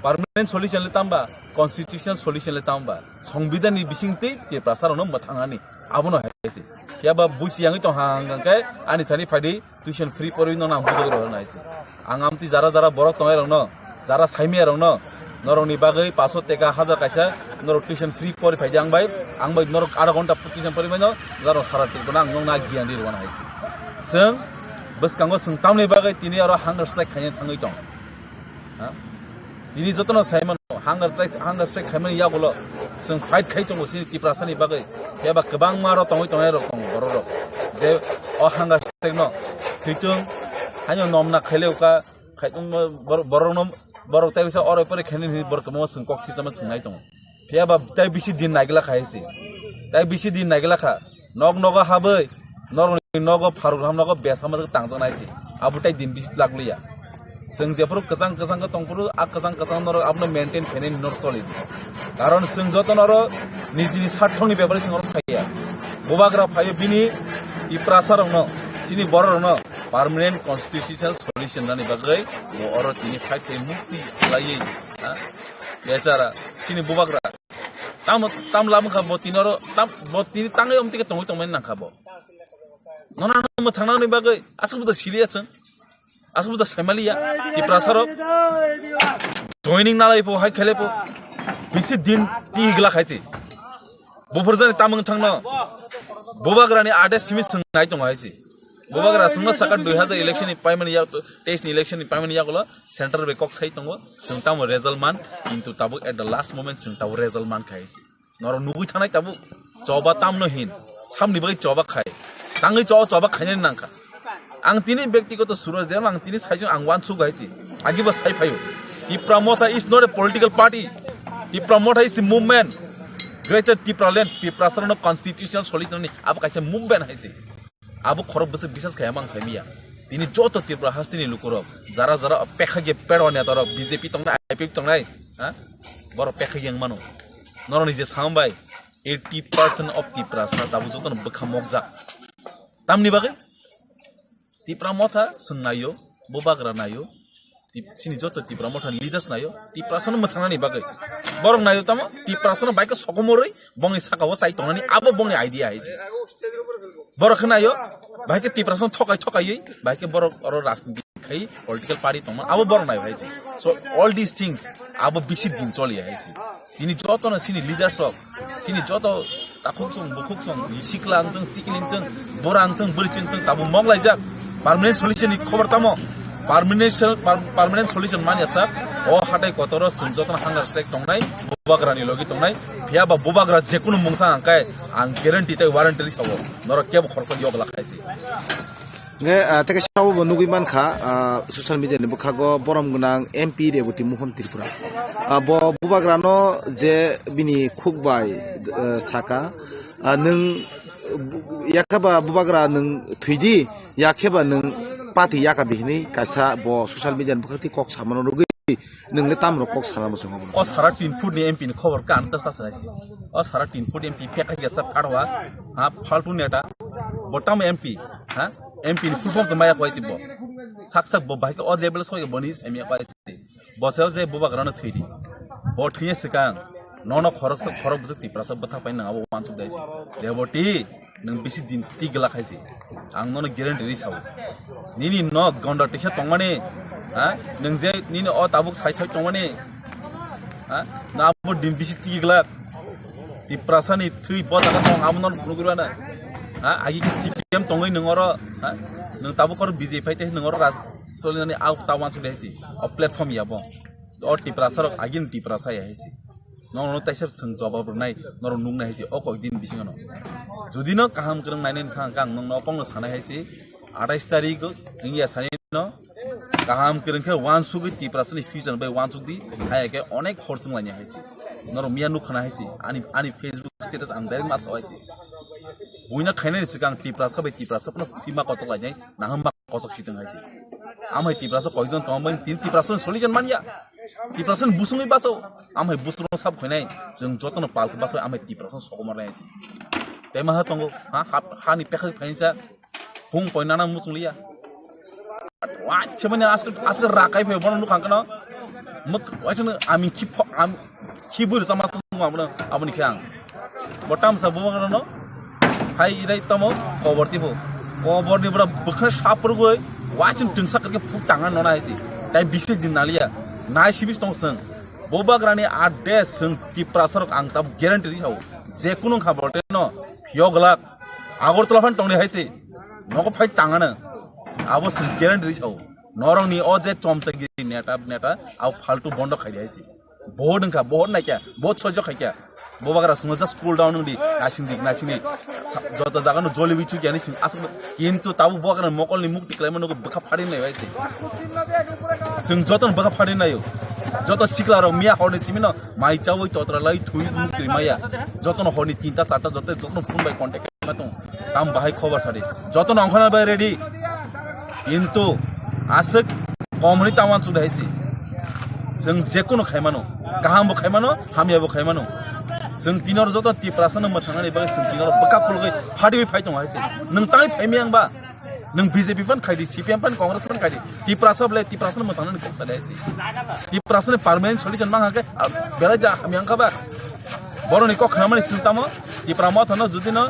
Permanent solution le tamba, constitutional solution le tamba, Songbidan ni bisingtwi Tiprasa rokno mwthangani, abono hai se. Phiya ba busi yangwi tong hang hang khe ani thani phaidi tuition free porwi no nang bujok rw nai se. Ang amtwi jara jara borok tongnai rokno, jara saimaya rokno, norokni bagwi paso teka hajar kaisa norok tuition free pori phaidi ang bai, ang bai norok adha ghonta tuition pori maino, norok sara Tripura ang nokna giyan ri rw nai se. Chwng bwskango chwng tamni bagwi tini oro hunger strike khaina thangwi tong. Ha? Tini jotono saimano, hunger strike, hunger strike khaimani yagulo chwng fight khai tongo chini Tiprasani bagwi. Phiya ba kwbangma aro tongwi tongnai rok tongo borok rok. Je o hunger strike no thwitung, haino nomna khaileuka, khaitung borok, borok no, borok tai bisa oro pore khaini hinwi borok kwbangma chwng kok sitama chwng nai tongo. Phiya ba tai bisi din naigwla kha hai se. Tai bisi din naigwla kha. Nok nogo habwi, norokni nogo pharuk ham nogo besa majak tangjak nai se. Abo tai din bisi lak liya. Chwng jephuru kwchang kwchang khe tongphuru, a kwchang kwchang norok abono maintain khainani norok choli di. Karon chwng joto norok nijini sarthokni bepari chwng norok phaiya. Bubagra phaio bini Tiprasa rokno, chini borok rokno permanent constitutional solution nani bagwi bo oro tini fight khai mukti khlaiwi, ha? Bechara, chini bubagra. Tamo, tam lam kha bo tini oro, tam, bo tini tangwi om tike tongwi tongmani nang kha bo. Nono ano mwthangna ni bagwi aswk buda siliya chwng. Aswk buda saimaliya. Tiprasa rok. Joining nalai po, hai khele po. Bisi din ti gla khai chi. Bufur jani tamung thangno. Bubagra ni ade simi swngnai tongo hai si. Bubagra sungno saka dui hazar election ni paimani ya, teis ni election ni paimani ya gulo. Central bai kok sai tongo, chwng tamo result man, kintu tabuk at the last moment chwng tabuk result man khai se. Norok nugui thanai tabuk choba tamno hin, samni bagwi choba khai, tangwi choba, choba khainani nangkha. Ang tini byaktigoto suro jema ang tini saichung ang uansuk hai se, agi bo sai phaio. Tipra Motha is not a political party. Tipra Motha is a movement. Greater Tipraland, Tiprasarokno constitutional solution ni abo kaisa movement hai se. Abo khorok bwswk bisas khai ang saimanya. Tini joto Tripura hasteni lukurok, jara jara pekha ge pedwa netarok, B J P tongnai, I P F tongnai, ha? Borok pekha ge wngmano. Norokni je sambai, eighty percent of Tiprasa tabuk jotono bwkha mokjak. Tamni bagwi? Tipra Motha chwng naio, Bubagra naio, Tip-, chini joto Tipra Motha leaders naio, Tiprasano mwthangnani bagwi. Borok naio tamo, Tiprasano bai khe sokomorwi bongni sakao chai tongnani, abo bongni idea hai se. Borok khe naio, bai khe Tiprasano thokai thokaiwi, bai khe borok oro rajniti khai political party tongma, abo borok naio hai se. So all these things, abo bisi din choli hai se. Tini jotono chini leaders rok, chini joto takhuk song, bukhuk song, sikla wngtong, sikli wngtong, bura wngtong, bwrwi wngtong, tabuk mok laijak. Permanent solution ni khobor tamo? Permanent sol-, per-, permanent solution manya sak. O hatai kotoro chwng jotono hunger strike tongnai, Bubagra ni logi tongnai. Phiya ba Bubagra jekunu mungsa hangkai, ang guarantee tei warranty ri sabo. Norok kebo khoroksa yok lakhai se. Nge, ah, tei kaisa o bo nugwi mankha, ah, social media ni bwkhago borom gwnang M P Reboti Mohon Tripura. Ah, bo Bubagrano je bini khuk bai, eh, saka, ah, nwng bu-, yakhe ba Bubagra nwng thwidi, yakhe ba nwng pati yaka di hinwi kaisa bo social media ni bwkhak twi kok samano nugwi. Nwng le tamo rok kok sana bwskango bono? O sara tin foot ni M P ni khobor ka ang ta sana se. O sara tin foot M P pekha ya sa pharwa, ha, faltu neta. Bo tamo M P, ha? M P ni full form se maya kwai se bo. Sak sak bo bahai o level soi bo ni se maya kwai se. Bo se je Bubagrano thwidi. Bo thwiya swkang. Nono khorok se khorok bwswk Tiprasa bwthak pai nang abo wansuk dai se. Reboti. Nwng bisi din twi glak hai se. Ang nono guarantee ri sao. Nini nok gonda tisa tongmani, ha? Nwng je nini o tabuk sai sai tongmani, ha? Na abo din bisi twi glak. Tiprasa ni thwi bo jaga tong abo nono phunuk rwna. Ha? Agi ki C P M tongwi nwng oro, ha? Nwng tabuk oro B J P phai tei nwng oro raj cholinani au ta wansuk hai se. O platform ya bo. O Tiprasa rok agin Tiprasa ya hai se. Norok no taisa chwng jawab rwnai, norok nuknai hai se o kok din bisingo no. Jodi no kaham kwrwng nainai wngkha hwnkhe ang nokno o kokno sanai hai se, atais tarik wngya sani no kaham kwrwng khe wansugwi Tiprasa ni future bai wansuk di, haya khe onek hor chwng lainai hai se. Norok miya nuk khana hai se, ani, ani Facebook status ang direct ma sao hai se. Buino khainani swkang Tiprasa bai Tiprasa phano thwima kochok lainai, naham ma kochok sitwng hai se. Amhai Tiprasa koijon tongmani tin Tiprasa solution manya. Tiprasa ni busungwi baso, amhai busung sab khoinai, chwng jotono palkhe baso, amhai Tiprasa sokomor nai se. Tei maha tongo, ha, ha, hani pekha phainsa, hung poinana muchung liya. Wachemani aske, aske rakai phe bono nukhang kano. Muk, wachana ami khip, am, khibur sama sung amno, aboni khe ang. Bo tamsa bo no hai irai tamo kobor tipo. Kobor ni bura bwkha saprugoi wachim twngsa kake phuk tanga nona hai si. Tai bisi din naliya. Nai sibis tong sung. Bubagrani adde sung Tiprasa rok ang tab guarantee ri sao. Je kunu kha bolte no phiyok lak. Agartala phan tongni hai si. Nogo phai tangana. Abo sung guarantee ri sao. Norok ni o je chomchagiri neta neta au faltu bondo khai di hai si. Bohot wngkha, bohot naikha, bohot sojok khaikha. Bubagra swngo just cool down wngdi, nasing di, nasing di. Joto jaga no joli wi chukya ni sing aswk. Kintu tabuk bubagra mokol ni mukti kwlaima nogo bwkha phari nai bai se. Sing joto no bwkha phari naio. Joto sikla rok miya hor ni chimi no mai chawi totra lai thui mukti maya. Joto no hor ni tinta charta joto, joto no phone bai contact ma tong. Tam bahai khobor sadi. Joto no ongkhana bai ready. Kintu aswk kom hwnwi ta wansuk dai si. Chwng jekunu khaimano, kaham bo khaimano, hamya bo khaimano. Chwng tinor joto Tiprasa no mwthangnani bagwi chwng tinor bwkha kulugwi phadiwi phai tongo hai se. Nwng tai phaimiyang ba, nwng B J P phan khaidi, C P M phan, Congress phan khaidi. Tiprasa bole Tiprasa no mwthangnani kok sa dai si. Tiprasa ni permanent solution mang hakhe, ah, belai ja hamyang kha ba. Boroni kok khnamani chwng tamo, Tipra Motha no jodi no,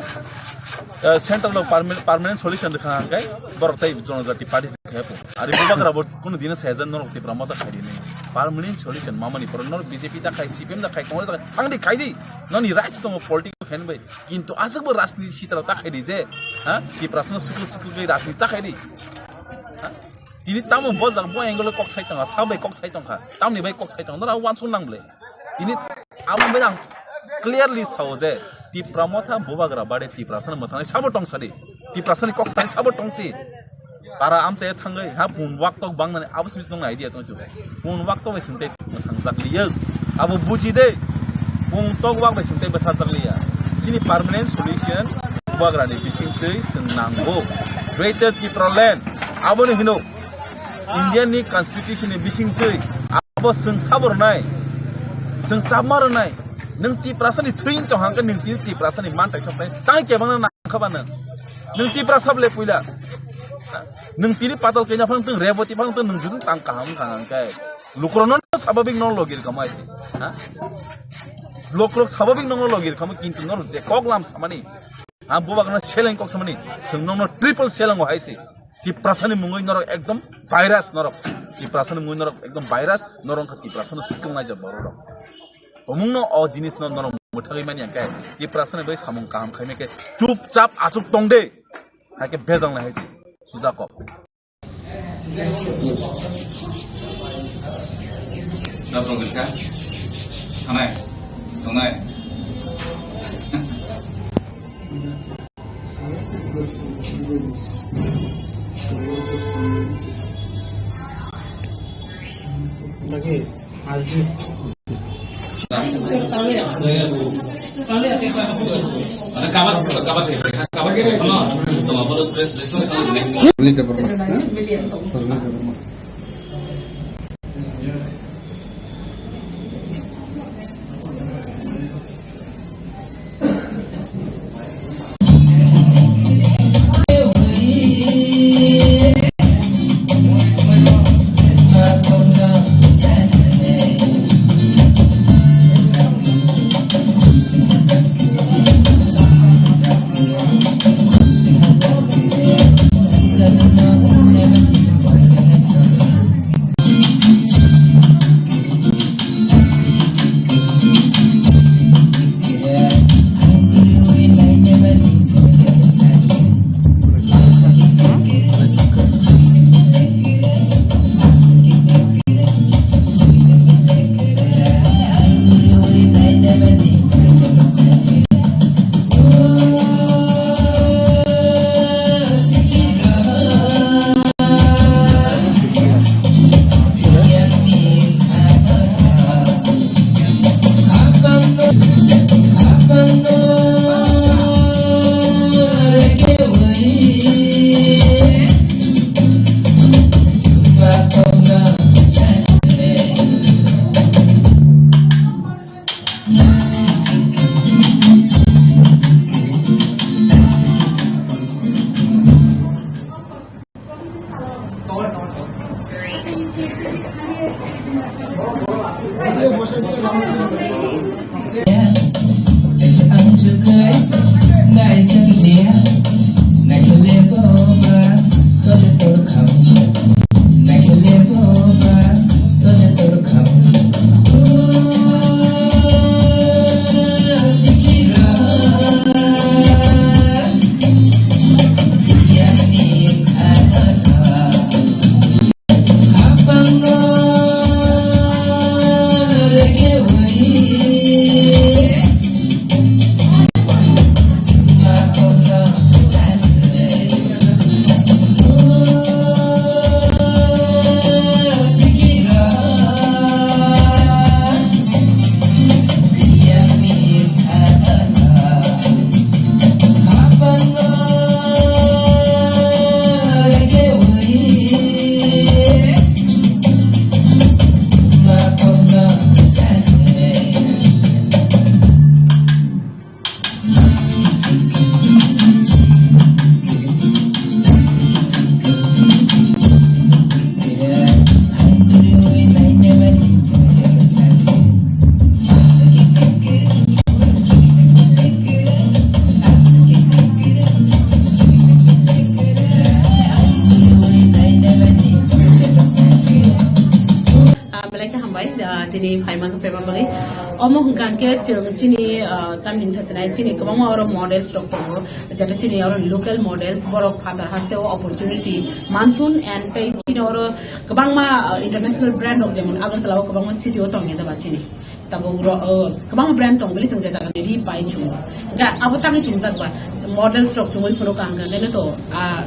eh, central no permanent, permanent solution rwkha hwnkhe borok tei Jonojati Party se khe pho. Ari bubagra bo kunu dino season norok Tipra Motha khaidi ni. Permanent solution mamani poro norok B J P ta khai, C P M ta khai, Congress ta khai, thangdi khaidi. Noni rights tongo political fan bai. Kintu aswk bo rajniti sitra ta khaidi je, ha? Tiprasa no sikul sikul bai rajniti ta khaidi. Ha? Tini tamo bo jang bo angle kok sai tongkha, sa bai kok sai tongkha, tamni bai kok sai tongkha, nora wansuk nang bole. Tini amo bai ang clearly sao je Tipra Motha bubagra bade Tiprasa ni mwthangnai sabo tong sadi. Tiprasa ni kok sai sabo tong si. Para amchai thangwi ha pun wak tok bang nani abo simi tong idea tong chu. Pun wak tok bai sing tei mwthang jak liya. Abo buji de. Pun tok wak bai sing tei bwtha jak liya. Sini permanent solution bubagra ni bising twi sing nango. Greater Tipraland. Aboni hino India ni constitution ni bising twi abo swng sabo rwnai, swng chapma rwnai. Nwng Tiprasa ni thwi wng tong hangkhe nwng tini Tiprasa ni mantai soknai tang kebangna nangkha ba nwng. Nwng Tiprasa bole puila. Nwng tini patal kenya phang tong, Reboti phang tong, nwng judung tang kaham wngkha hangkhe lukurokno sababik no logi rwkha mo hai se. Ha? Lukurok sababik no logi rwkha mo, kintu norok je kok lam samani. Ha, bubagrano seleng kok samani, chwng nokno triple seleng o hai se. Tiprasani mungwi norok ekdom virus norok. Tiprasani mungwi norok ekdom virus, norok wngkha Tiprasano swkang laijak borok rok. Omungno o jinisno norok mwthagwi mani hwnkhe Tiprasani bai samung kaham khaimai khe chupchap achuk tong de. Hai khe bejal nai hai se. Sujakok. Dapro gilka. Thanai. Tongnai. Lagi. Ah, belai khe hambai, ah, tini phaima khe phaima bagwi. Omo hwnkha hwnkhe chwng chini, ah, tamni hinsa sinai chini kwbangma oro models rok tongo, jeta chini oro local models, borok phatar haste o opportunity manthun and tei chini oro kwbangma, ah, international brand rok jemon Agartala o kwbangma city o tongya da ba chini. Tabuk ro-, o, kwbangma brand tong bini chwng je jaga ni ri pai chwng. Ga abo tangwi chwngjak ba models rok chwngwi phunuk ang kha khe to, ah,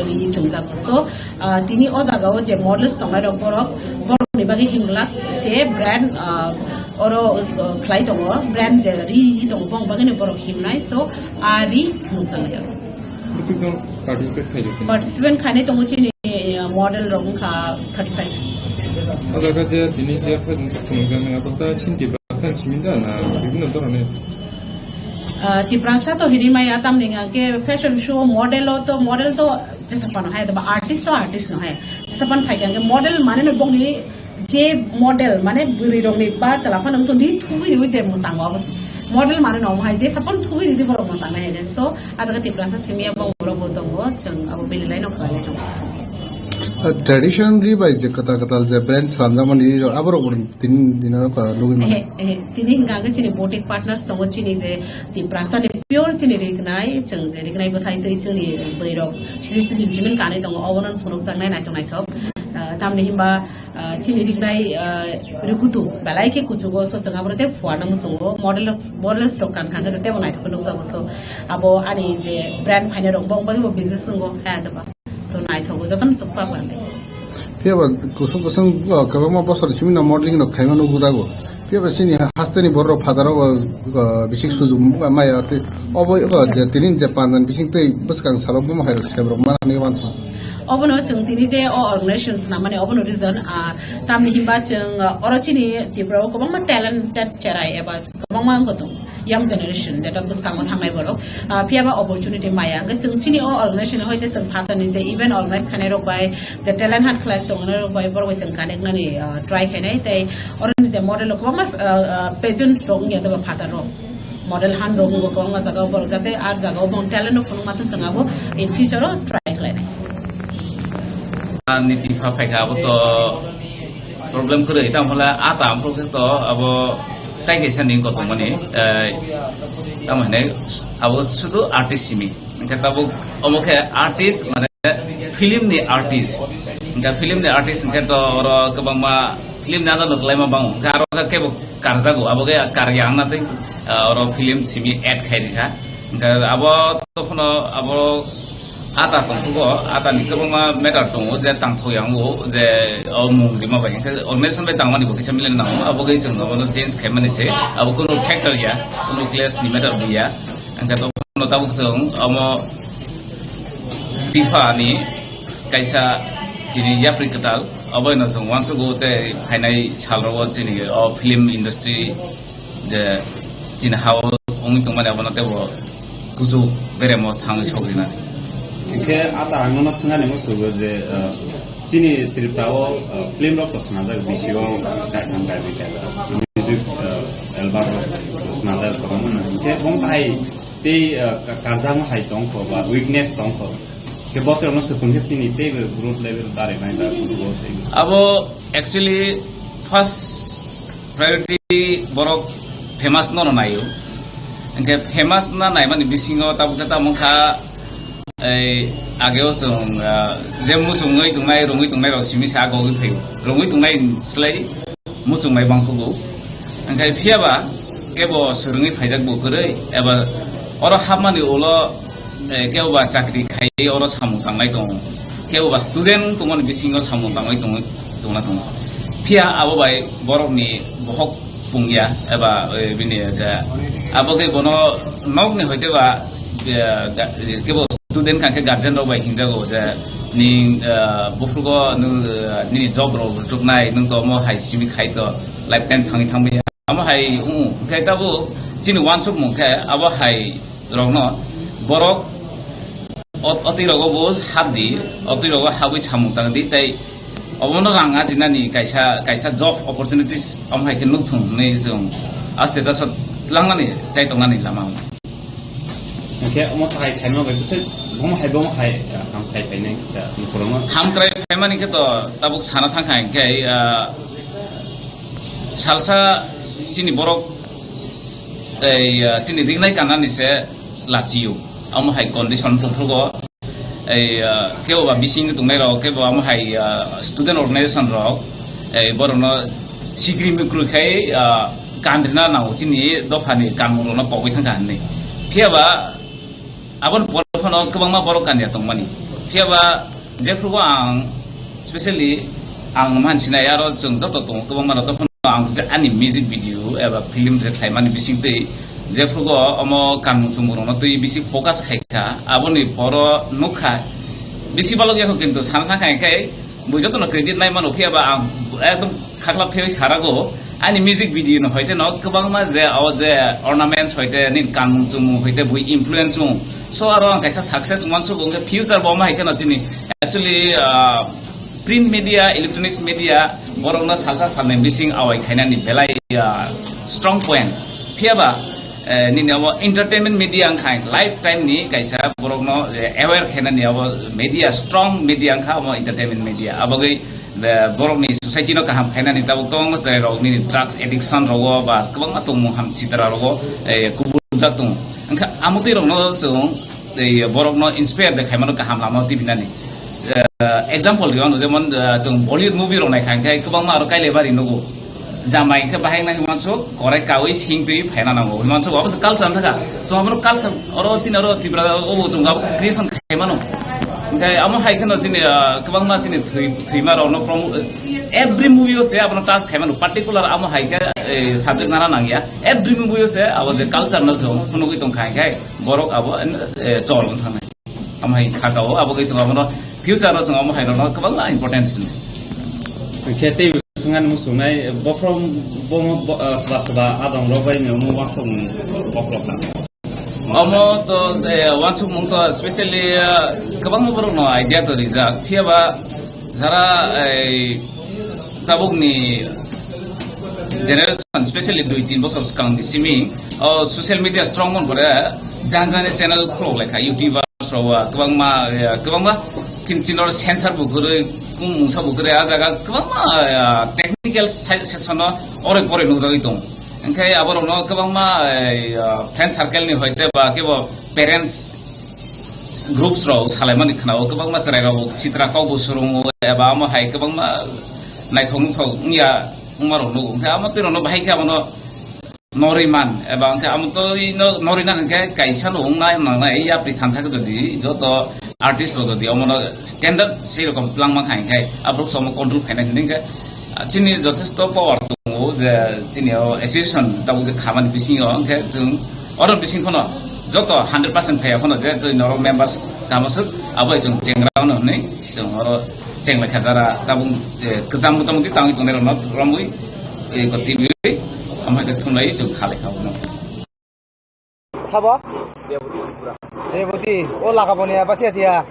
ri chwngjak. So, ah, tini o jaga o je models tongnai rok borok, borok ni bagwi himglak je brand, ah, oro, ah, khlai tongo, brand je ri tongo bong bagwi ni borok himnai. So, ah, ri phunuk jagwi. Bising jong participate khaidi. Participant khainai tongo chini model rok wngkha thirty five. O jaga je tini je phai phunukjaknai, abo ta chini Tiprasa simi da na bibhinno dhoroner? Ah, Tiprasa to hini maya, tamni hwnkhe fashion show model o to model to jesa pano hai, ba artist to artist no hai. Jesa pan phai khe model mane no bongni je model mane bwrwi rokni ba chwla phano wngtoni thugwi rwi je mwchang o abo se. Model mane no hai jesa pan thugwi ridi borok mwchang nai hai to. A jaga Tiprasa simi ya bong borok bo tongo, chwng abo belai no khlai tongo. Ah, tradition ri bai je kwtal kwtal je brand slamjakmani ri rok, aborok bo tini dino ka lugui mano. Ehe, ehe. Tini hingka hingke chini boutique partners tongo, chini je Tiprasa ni pure chini riknai, chwng je riknai bwthai twi chini bwrwi rok sri sri jin jimin kanwi tongo, obono phunukjaknai naithok naithok. Ah, tamni himba, ah, chini riknai, ah, rikutu belai khe kuchugo, so chwng abono tei fuarna muchungo, model rok, models rok kan kha khe tebo naithok khe nukjago, so abo ani je brand phainai rok bo wngbai bo business wngo, hai adaba. To naithogo, jotono chukpha phalnai. Phiya ba kusung kusung, uh, kwbangma bosor simi no modeling rok khaima nugo dago. Phiya ba chini hasteni borok rok phataro, uh, bisik sujuk maya tei obo, uh, je tini je pandan bising tei bwskang salo bomo hai rok sebrok mana hinwi wansa. Obono chwng tini je o organization swnam mani obono reason, ah, tamni himba chwng, ah, oro chini Tripura o kwbangma talented cherai eba kwbangma wngkha tong. Young generation, jeta bwskango thangnai borok, ah, phiya ba opportunity maya. Hwnkhe chwng chini o organization hoite chwng phatarni je event organize khainai rok bai, je talent hunt khlai tongnai rok bai, borok bai chwng connect nani, ah, try khainai. Tei oro ni je model rok kwbangma, ah, ah, pageant rok wngya doba phatar rok. Model hunt rok wngbo kwbangma jaga o borok jate ar jaga o bong talent rok phunuk ma thang chwng abo in future o try khlainai. Niti pha phaikha abo to problem kwrwi, tamo hwnle a ta amphru khe to abo tai kaisa ni kotongmani, eh, tamo hwnle abo sudu artist simi. Hwnkhe tabuk omo khe artist, mane film ni artist. Hwnkhe film ni artist hwnkhe to oro kwbangma film ni adano kwlaima bango. Hwnkhe aro khe kebo karjago, abo khe karya wngna tei, eh, oro film simi add khai rikha. Hwnkhe abo tokhono abo ata tongthogo, ata ni kwbangma matter tongo, je tangthok yango, je o mung rima bai. Hwnkhe organization bai tangmani bo kisa milen nango, abo khe chwng abono change khaimani se, abo kunu factor ya, kunu clash ni matter bo ya. Hwnkhe tokhono tabuk chwng omo Tifa ni kaisa tini yapri kwtal, oboino chwng uansukgo tei phainai salrogo chini o film industry je chini ha-o wngwi tongmani abono teibo kuchuk beremo thangwi sogrinani. Hwnkhe ata ang nono swngani muchungo je, uh, chini Tripura o, uh, film rok to swnamjak, bisi o kaitham kaibwi kaisa music, uh, album rok swnamjak kwbangma no. Hwnkhe bong hai tei, uh, ka-, karjakma hai tongkho ba weakness tongkho. Hwnkhe botrokno swpung khe chini teibo growth level barinai ba kuchugo teibo. Abo actually first priority borok famous no no naio. Hwnkhe famous na naimani bisingo tabuk khe tamo wngkha, ei, ageo chwng, ah, je muchungwi tongnai, rwngwi tongnai rok simi sa agogwi phaio. Rwngwi tongnai slai muchungnai bangkhugo. Hwnkhe phiyaba kebo swrwngwi phaijak bo kwrwi, eba oro hapmani ulo eh, kebo ba chakri khai oro samung tangnai tongo, kebo ba student tongmani bisingo samung tangwi tongwi tongna tongo. Phiya abo bai borokni bohok pungya eba, eh, bini ja abo khe bono nokni hoite ba, eh, ga-, kebo student kha khe guardian rok bai hinjago je ning, eh, buphrugo nw, eh, nini job rok rwchuknai, nwng to omo hai simi khai to lifetime thangwi thangbai. Amo hai, mm, khe tabuk chini uansukmung khe abo hai rokno borok ot-, otwi rogo bo hap di, otwi rogo habwi samung tang di, tei obono rang ajinani kaisa, kaisa job opportunities omo hai khe nuk thung hwnwi chwng aste ta sot langnani chai tongnani lama. Hwnkhe omo thai khaima bai bwswk bomo hai, bomo hai, ah, ham khai phainai kisa nukhurungno. Ham krai phaimani khe to tabuk sana thang kha hwnkhe, ah, salsa chini borok, ei, ah, chini ringnai kanani se lachio. Omo hai condition kuphrugo. Ei, ah, kebo ba bising tongnai rok, kebo omo hai, ah, student organization rok, ei, borokno sikri mikru khai, ah, kanrina nango chini dophani kanmung rokno pogwi thangkha hinwi. Phiya ba aboni pore phano kwbangma borok kanya tongmani. Phiya ba jephrugo ang specially ang mansinai aro chwng joto tongo kwbangma rok, tei phano ang ani music video eba film je khlaimani bising twi jephrugo omo kanmung chumung rokno twi bisi focus khai kha, aboni poro nukha bisi balok yakho, kintu sana thang khai khai Bui jotono credit nai mano, phiya ba ang ekdom khaklap phiyoi sarago. Ani music video no hoite no kwbangma je o je ornaments hoite nin kanmung chumung hoite bui influence ung. So aro ang kaisa success wngman sugo, hwnkhe future bo ma hai kheno chini actually, ah, print media, electronics media, borokno salsa salnwi bising awai khainani belai, ah, strong point. Phiya ba, eh, nini abo entertainment media wngkha, lifetime ni kaisa borokno, eh, aware khainani abo media, strong media wngkha abo entertainment media. Abogwi, eh, borokni society no kaham khainani tabuk kwbangma chwrai rok nini drugs addiction rogo ba kwbangma tongmung ham sitra rogo, eh, kubunjak tongo. Wngkha amotwi rokno chwng, eh, borokno inspire de khaimano kaham lama tibinani. Eh, example rw ano, jemon, eh, chwng Bollywood movie rok naikha, hwnkhe kwbangma aro kailebari nugo. Jamai hwnkhe bahai wngna hwnwi uansuk, korai kaui sing twi phaina nango. Hwnwi uansuk, abo se culture wngkha. Chwng abono culture, oro chini oro Tripura o bo chwng abo creation khai mano. Hwnkhe amo hai kheno chini, ah, kwbangma chini thwi-, thwima rokno promo-, every movie o se abono touch khai mano. Particular amo hai khe, eh, subject nana nangya. Every movie o se abo je culture no chwng phunugwi tongkha, hwnkhe borok abo, eh, chol wng thangnai. Amo hai kha ka o, abo khe chwng abono future o chwng amo hai rokno kwbangma importance rwnai. Hwnkhe tei swngani muchungnai bophrom bo, bo, ah, soba soba adong rok bai ni omo uansukmung bokhorok kha. Omo to, eh, uansukmung to specially, ah, kwbangma borok no idea to rijak. Phiya ba jara, eh, tabuk ni generation, specially dui tin bosor swkang ni simi, o social media strong mon pore, jan jani channel khulok lekha, YouTubers rok, ah, kwbangma, eh, kwbangma kin chini oro sensor bo kwrwi, kung mungsa bo kwrwi, ah jaga kwbangma, ah, technical se-, section o ore pore nukjagwi tong. Hwnkhe aborokno kwbangma, eh, ah, friend circle ni hoite ba kebo parents groups rok salaimani khwnao, kwbangma chwrai rok sitra kok bo swrwngo, eba amo hai kwbangma naithok nuthok wngya wngma rok nugo. Hwnkhe amo twi rokno bahai khe abono norwi man, eba hwnkhe amo twi no norwi nang hwnkhe kaisa no wngna nangnai, yapri thansa khe jodi joto artist rok jodi omono standard sei rokom twlangma kha hwnkhe aborok somo control khainai hwnwi hwnkhe, ah, chini jothesto power tongo je chini o association tabuk je khamani bisingo hwnkhe chwng oro bising khono joto hundred percent phaiya khono je chwng norok members kama swk abo chwng chengra hwnwi chwng oro chenglaikha jara tabuk, eh, kwcham motamoti tangwi tongnai rokno romwi, eh, ko tibwi amhai khe thumlai chwng khalai kha bono. Sabo? Reboti, o laka boni ya, bathia thia.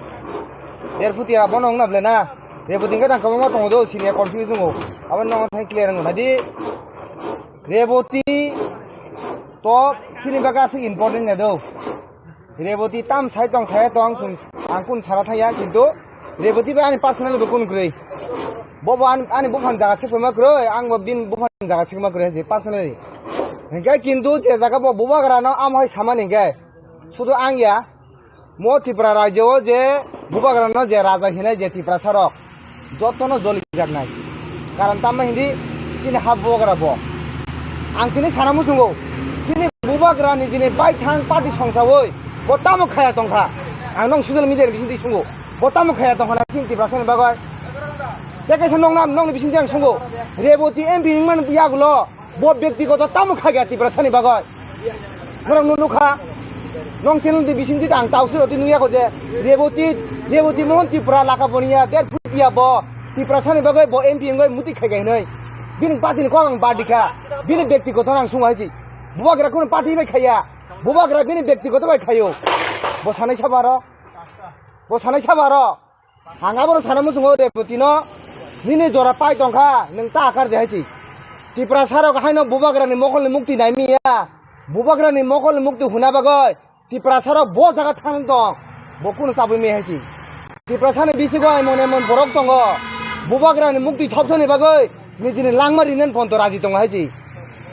Derphutia, bono wngna ble na. Reboti wngkha tang kwbangma tongo do, sini ya confuse wngo. Abo no thai clear wngo. Nadi, Reboti to chini bagwi aswk important ya do. Reboti tam sai tong, sai tong, chwng, ang kun sara thaya, kintu Reboti bai ani personal bo kun kwrwi. Bo bo ani, ani buphang jaga sekma kwrwi, ang bo bini buphang jaga sekma kwrwi, je personally. Hingke kintu je jaga bo bubagra no amo hai samani hingke, sudu ang ya, mo Tripura rajyo o je bubagra no je raja hinai je Tiprasa rok, jotono joli jaknai. Karon tamma hindi chini ha bubagra bo. Ang tini sana muchungo, chini bubagra ni jini baithang party songsawi, bo tamo khaya tongkha. Ang nong social media ni bisingtwi sungo, bo tamo khaya tongkha na chini Tiprasa ni bagwi. Tei kaisa nong nam, nong ni bisingtwi ang sungo, Reboti M P wngmani yagulo, bo byaktigoto tamo khaya Tiprasa ni bagwi. Norok no nukha, nong channel ni bisingtwi ang tausi roti nukya ko je, Reboti, Reboti Mohan Tripura laka boniya, der phutia bo, Tiprasa ni bagwi bo M P wngwi muti khai khai hinwi. Bini party ni kok ang bad dikha, bini byaktigoto ang sungo haisi. Bubagra kuno party bai khaya, bubagra bini byaktigoto bai khayo. Bo sanai sabaro, bo sanai sabaro. Ang abono sana muchungo Reboti no, nini jora pai tongkha, nwng ta akar de haisi. Tiprasa rok haino bubagra ni mokol ni mukti naimiya. Bubagra ni mokol ni mukti huna bagwi Tiprasa rok bo jaga thang tong, bo kuno chabwi mi haisi. Tiprasa ni bisingo emon emon borok tongo, bubagra ni mukti thopsani bagwi nijini langma rinen ponto raji tongo haisi.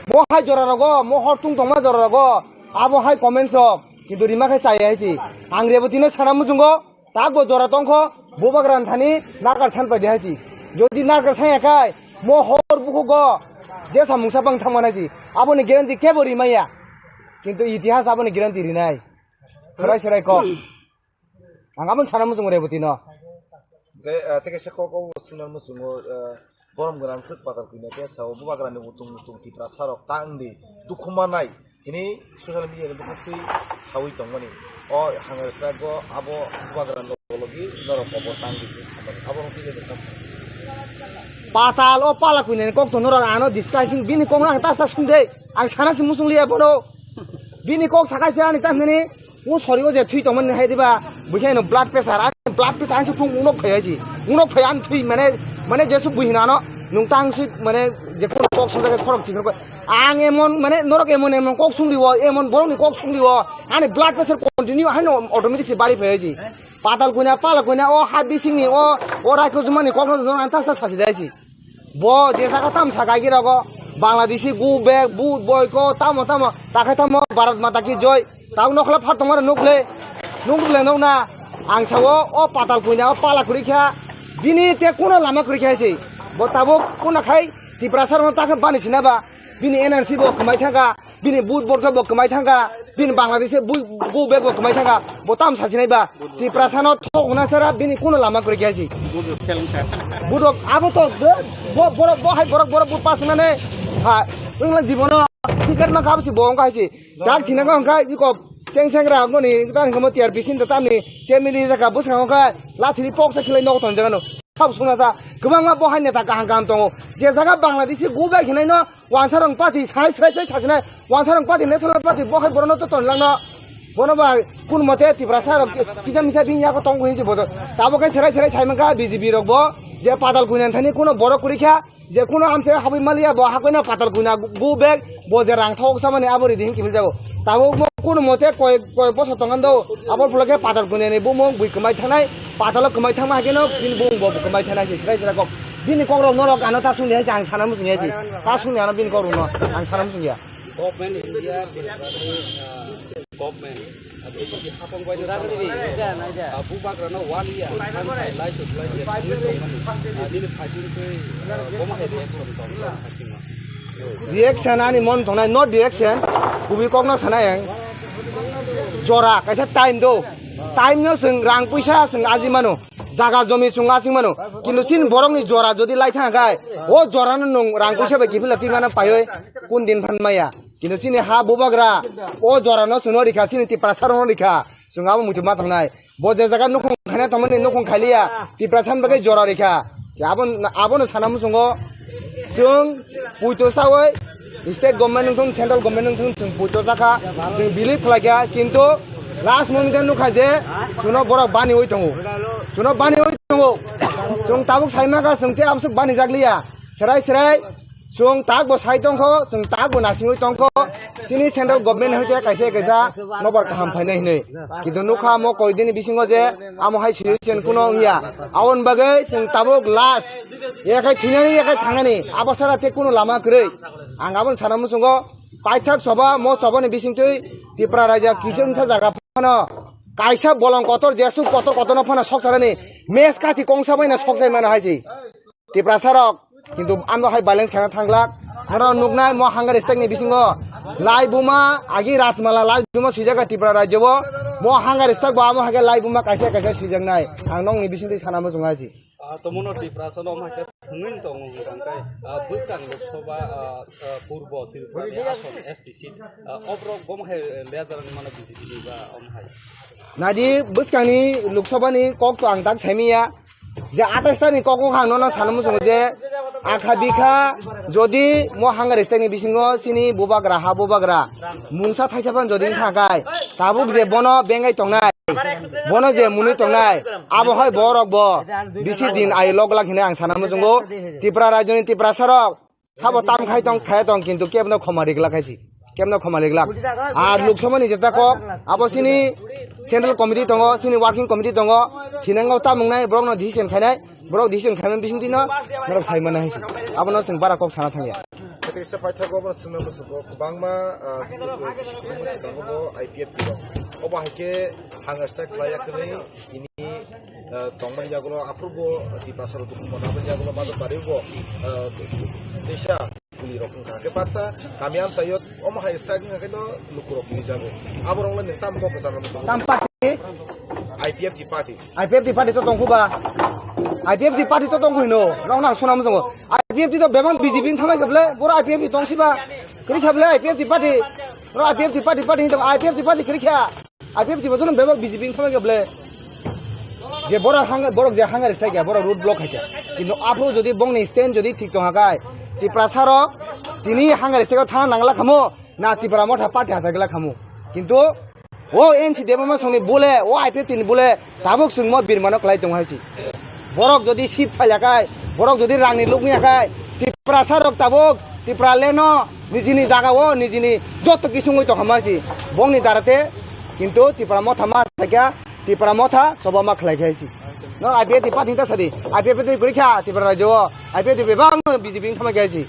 Mo hai jora rogo, mo hor tung tongma jora rogo, abo hai comments rok, kintu rima khe chaya haisi. Ang Reboti no sana muchungo, tak bo jora tongkho, bubagra ni thani nakar san paidi haisi. Jodi nakar san ya khai, mo hor bukhugo, jesa mungsa bang thangma naisi. Aboni guarantee kebo rimaya. Kintu itihas aboni guarantee rinai. Serai serai kok. Ang aboni sana muchungo Reboti no. Tei, ah, tei kaisa kok o signal muchungo, ah, borom gwnang swk patal kwina khe sao bubagra ni utung utung Tiprasa rok tang di dukhu manai hini social media ni bwkhaktwi sawi tongmani. O hamya rwchapgo abo bubagra ni logi logi norok kobor tang di hwnwi samani. Abo rok twi bai nokha. Patal o pala kuinani kok to norok ano discussing bini kok no ang ta sa sung de. Ang sana si musung liya bono. Bini kok sakai se ani tamhini o sori o je thui tongmani hai diba. Buikhe no blood pressure, ani blood pressure ang si phung unok phai hai si. Unok phai ani thui mane, mane jesu buhina no nung tang si mane je kono kok sung jaga khorok chikon ko. Ang emon mane norok emon emon kok sung liwo, emon borok ni kok sung liwo. Ani blood pressure continue hai no automatic si bari phai hai si. Patal kuina, pala kuina, o ha bisingni, o, o raikho jumani kokno jong ang taksa sasi dai si. Bo je jaga tam sa gaigi rogo, Bangladeshi go back, but boy ko, tamo tamo, takhai tamo, Bharat Mata ki joy. Tau nokla phar tongmara nukle, nukle nokna. Ang sao, o patal kuina, o pala kuri kha, bini te kuno lama kuri kha si. Bo tabuk kuno khai, Tiprasa rokno takhe bani sinaba, bini N R C bo kwmai thangkha. Bini but borok bo kwmai thangkha, bini Bangladesh bu bu bag bo kwmai thangkha, bo tam sasinai ba Tiprasa no thok hwnna sara bini kuno lama kwrwi khe si. Budok abo to bo borok bo hai borok borok but pas nane ha wngla jibono ticket ma kha si bo wngkha si. Dak thina wngkha iko cheng cheng ra ngoni tan kamo T R P sin to tamni chemili jaka bwskango kha lathiri poksa khilai nogo ton jagano. Thap sungna sa kwbangma bo hai neta kaham kaham tongo je jaga Bangladesh go bag hinai no Wansarong party sai sai sai sajinai, Wansarong party, National Party, bo hai borokno to tonlangno. Bono ba kun mote Tiprasa rok kisa misa bini yago tong hinsi bojo. Tabo khe serai serai sai mankha B J P rok bo je padal kuinan thani kuno borok kuri kha, je kuno amse habwi maliya bo hakoina padal kuina go back bo je rang thok samani abo ridi hin kibil jago. Tabo mo kun mote koi koi boso tongan do abo phulo khe padal kuinani bumung bui kwmai thanai, padalo kwmai thangma hakeno bini bumung bo kwmai thanai se serai serai kok. Bini kokrok norok ano ta sungya se ang sana muchungya se. Ta sungya ano bini kokrok no ang sana muchungya. Government India, uh, government, uh, B J P hapang bai no tamo, uh, bubagra no one year, thansa lai to lai to lai to tongmani, uh, nini fighting twi, uh, bomo hai reaction tong tong phasingma. Reaction ani mon tongnai, not reaction, kubui kok no sanai ang. Jora kaisa time do, time no sung rang puisa sung aji mano. Jaga jomi chwng asing mano. Kintu chini borokni jora jodi lai thang khai, o jorano nwng rang puisa bai kiphila twi mano paioi kun din phan maya. Kintu chini ha bubagra o jorano chwngno rikha, chini Tiprasa rokno rikha. Chwng abo muitu ma tongnai. Bo je jaga nukhung khaina tongmani nukhung khailiya, Tiprasa ni bagwi jora rikha. Abo, abono sana muchungo chwng puito sawi State government wngthung, central government wngthung, chwng puito sakha, chwng believe khlaikha, kintu last moment o nukha je chwngno borok baniwi tongo, chwngno baniwi tongo, chwng tabuk saimankha, chwng tei amsuk banijakliya, serai serai chwng takbo sai tongkho, chwng takbo nasingwi tongkho, chini central government hai khe kaisa kaisa nobar kaham phainai hinwi, kintu nukha mo koidini bisingo je amo hai solution kuno wngya, aboni bagwi chwng tabuk last yakhai thwinani yakhai thangnani abo sara tei kuno lama kwrwi. Ang aboni sana muchungo paithak soba, mo sobani bisingtwi Tipra raja kichengsa jaga phano kaisa bolong kotor jesuk kotor kotorno phano sokcharani mes kathi kongsa baino sokjai mano hai se Tiprasa rok. Kintu ano hai balance khana thanglak. Norok nuknai mo hunger strike ni bisingo lai buma agi Rajmala lai buma swijak Tipra rajyo bo mo hunger strike bo amo hai khe lai buma kaisa kaisa swijaknai. Ang nokni bisingtwi sana muchungo hai se. Ah, tomono Tiprasa no omo hai khe thwngwi tongo hwnkha khe, ah, bwskang Lok Sabha, ah, ah, Purbo Tripura ni ason S T seat, ah, oborok bomo hai, eh, leader ni mano B J P ni ba omo hai. Nadi bwskangni Lok Sabha ni kok to ang tak saimiya je atais ta ni kok wngkha ang nono sana muchungo je akha bikha jodi mo hunger strike ni bisingo chini bubagra ha bubagra mungsa thaisa phan jodi wngkha khe tabuk je bono bengai tongnai. Bono je mwnwi tongnai, abo hai borok bo bisi din ai lok lak hinwi ang sana muchungo. Tipra rajyoni Tiprasa rok sabo tam khai tong, khai tong, kintu kebno khoma riglak hai si, kebno khoma riglak. Ar Lok Sabha ni jeta kok, abo chini central committee tongo, chini working committee tongo, thinango tam wngnai, borokno decision khainai, borok decision khaimani bisingtwino norok sai manna hai si. Abono chwng bara kok sana thangya. Kisa paithago obo swngna muchungo kwbangma, ah, kwbangma swkango bo I P F T rok. Obo hai khe hunger strike khlai ya kwrwi tini, ah, tongmani yagulo aphuru bo Tiprasa rok dukhu mona aboni yagulo Bajor Bari bo, ah, teisa kuli rok wngkha. Khe baksa kami amchaio omo hai strike wngkha khe no luku rok twi jago. Aborok le nwng tamo kok kwchar rok tamo party? I P F T party. I P F T party to tongkhu ba? I P F T party to tongkhu hino. Nokna suna muchungo. I P F T to bebak B J P ni thamai khe ble, boro I P F T tong siba. Kwrwi kha ble I P F T party. Boro I P F T party, party hinwi tongo. I P F T party kwrwi kha. I P F T bo jono bebak B J P ni thamai khe ble. Je boro hang, borok je hunger strike kha, boro road block khai kha. Kintu aphuru jodi bongni stand jodi thik tongha khai, Tiprasa rok tini hangari sego thang nangla khamu, na Tipra Motha party hachagla khamu. Kintu o N C Debbarma songni bole, o I P F T ni bole, tabuk chwngmo birmano khlai tongo hai si. Borok jodi seat phaila khai, borok jodi rangni lukni akhai, Tiprasa rok tabuk Tipra leno nijini jaga o nijini joto kisungwi tongkha ma si. Bongni darate kintu Tipra Motha ma sakya, Tipra Motha choba ma khlai khai si. No I P F T ni party ta sadi, I P F T ni kwrwi kha Tipra rajyo o, I P F T bebak no B J P ni thama khai si.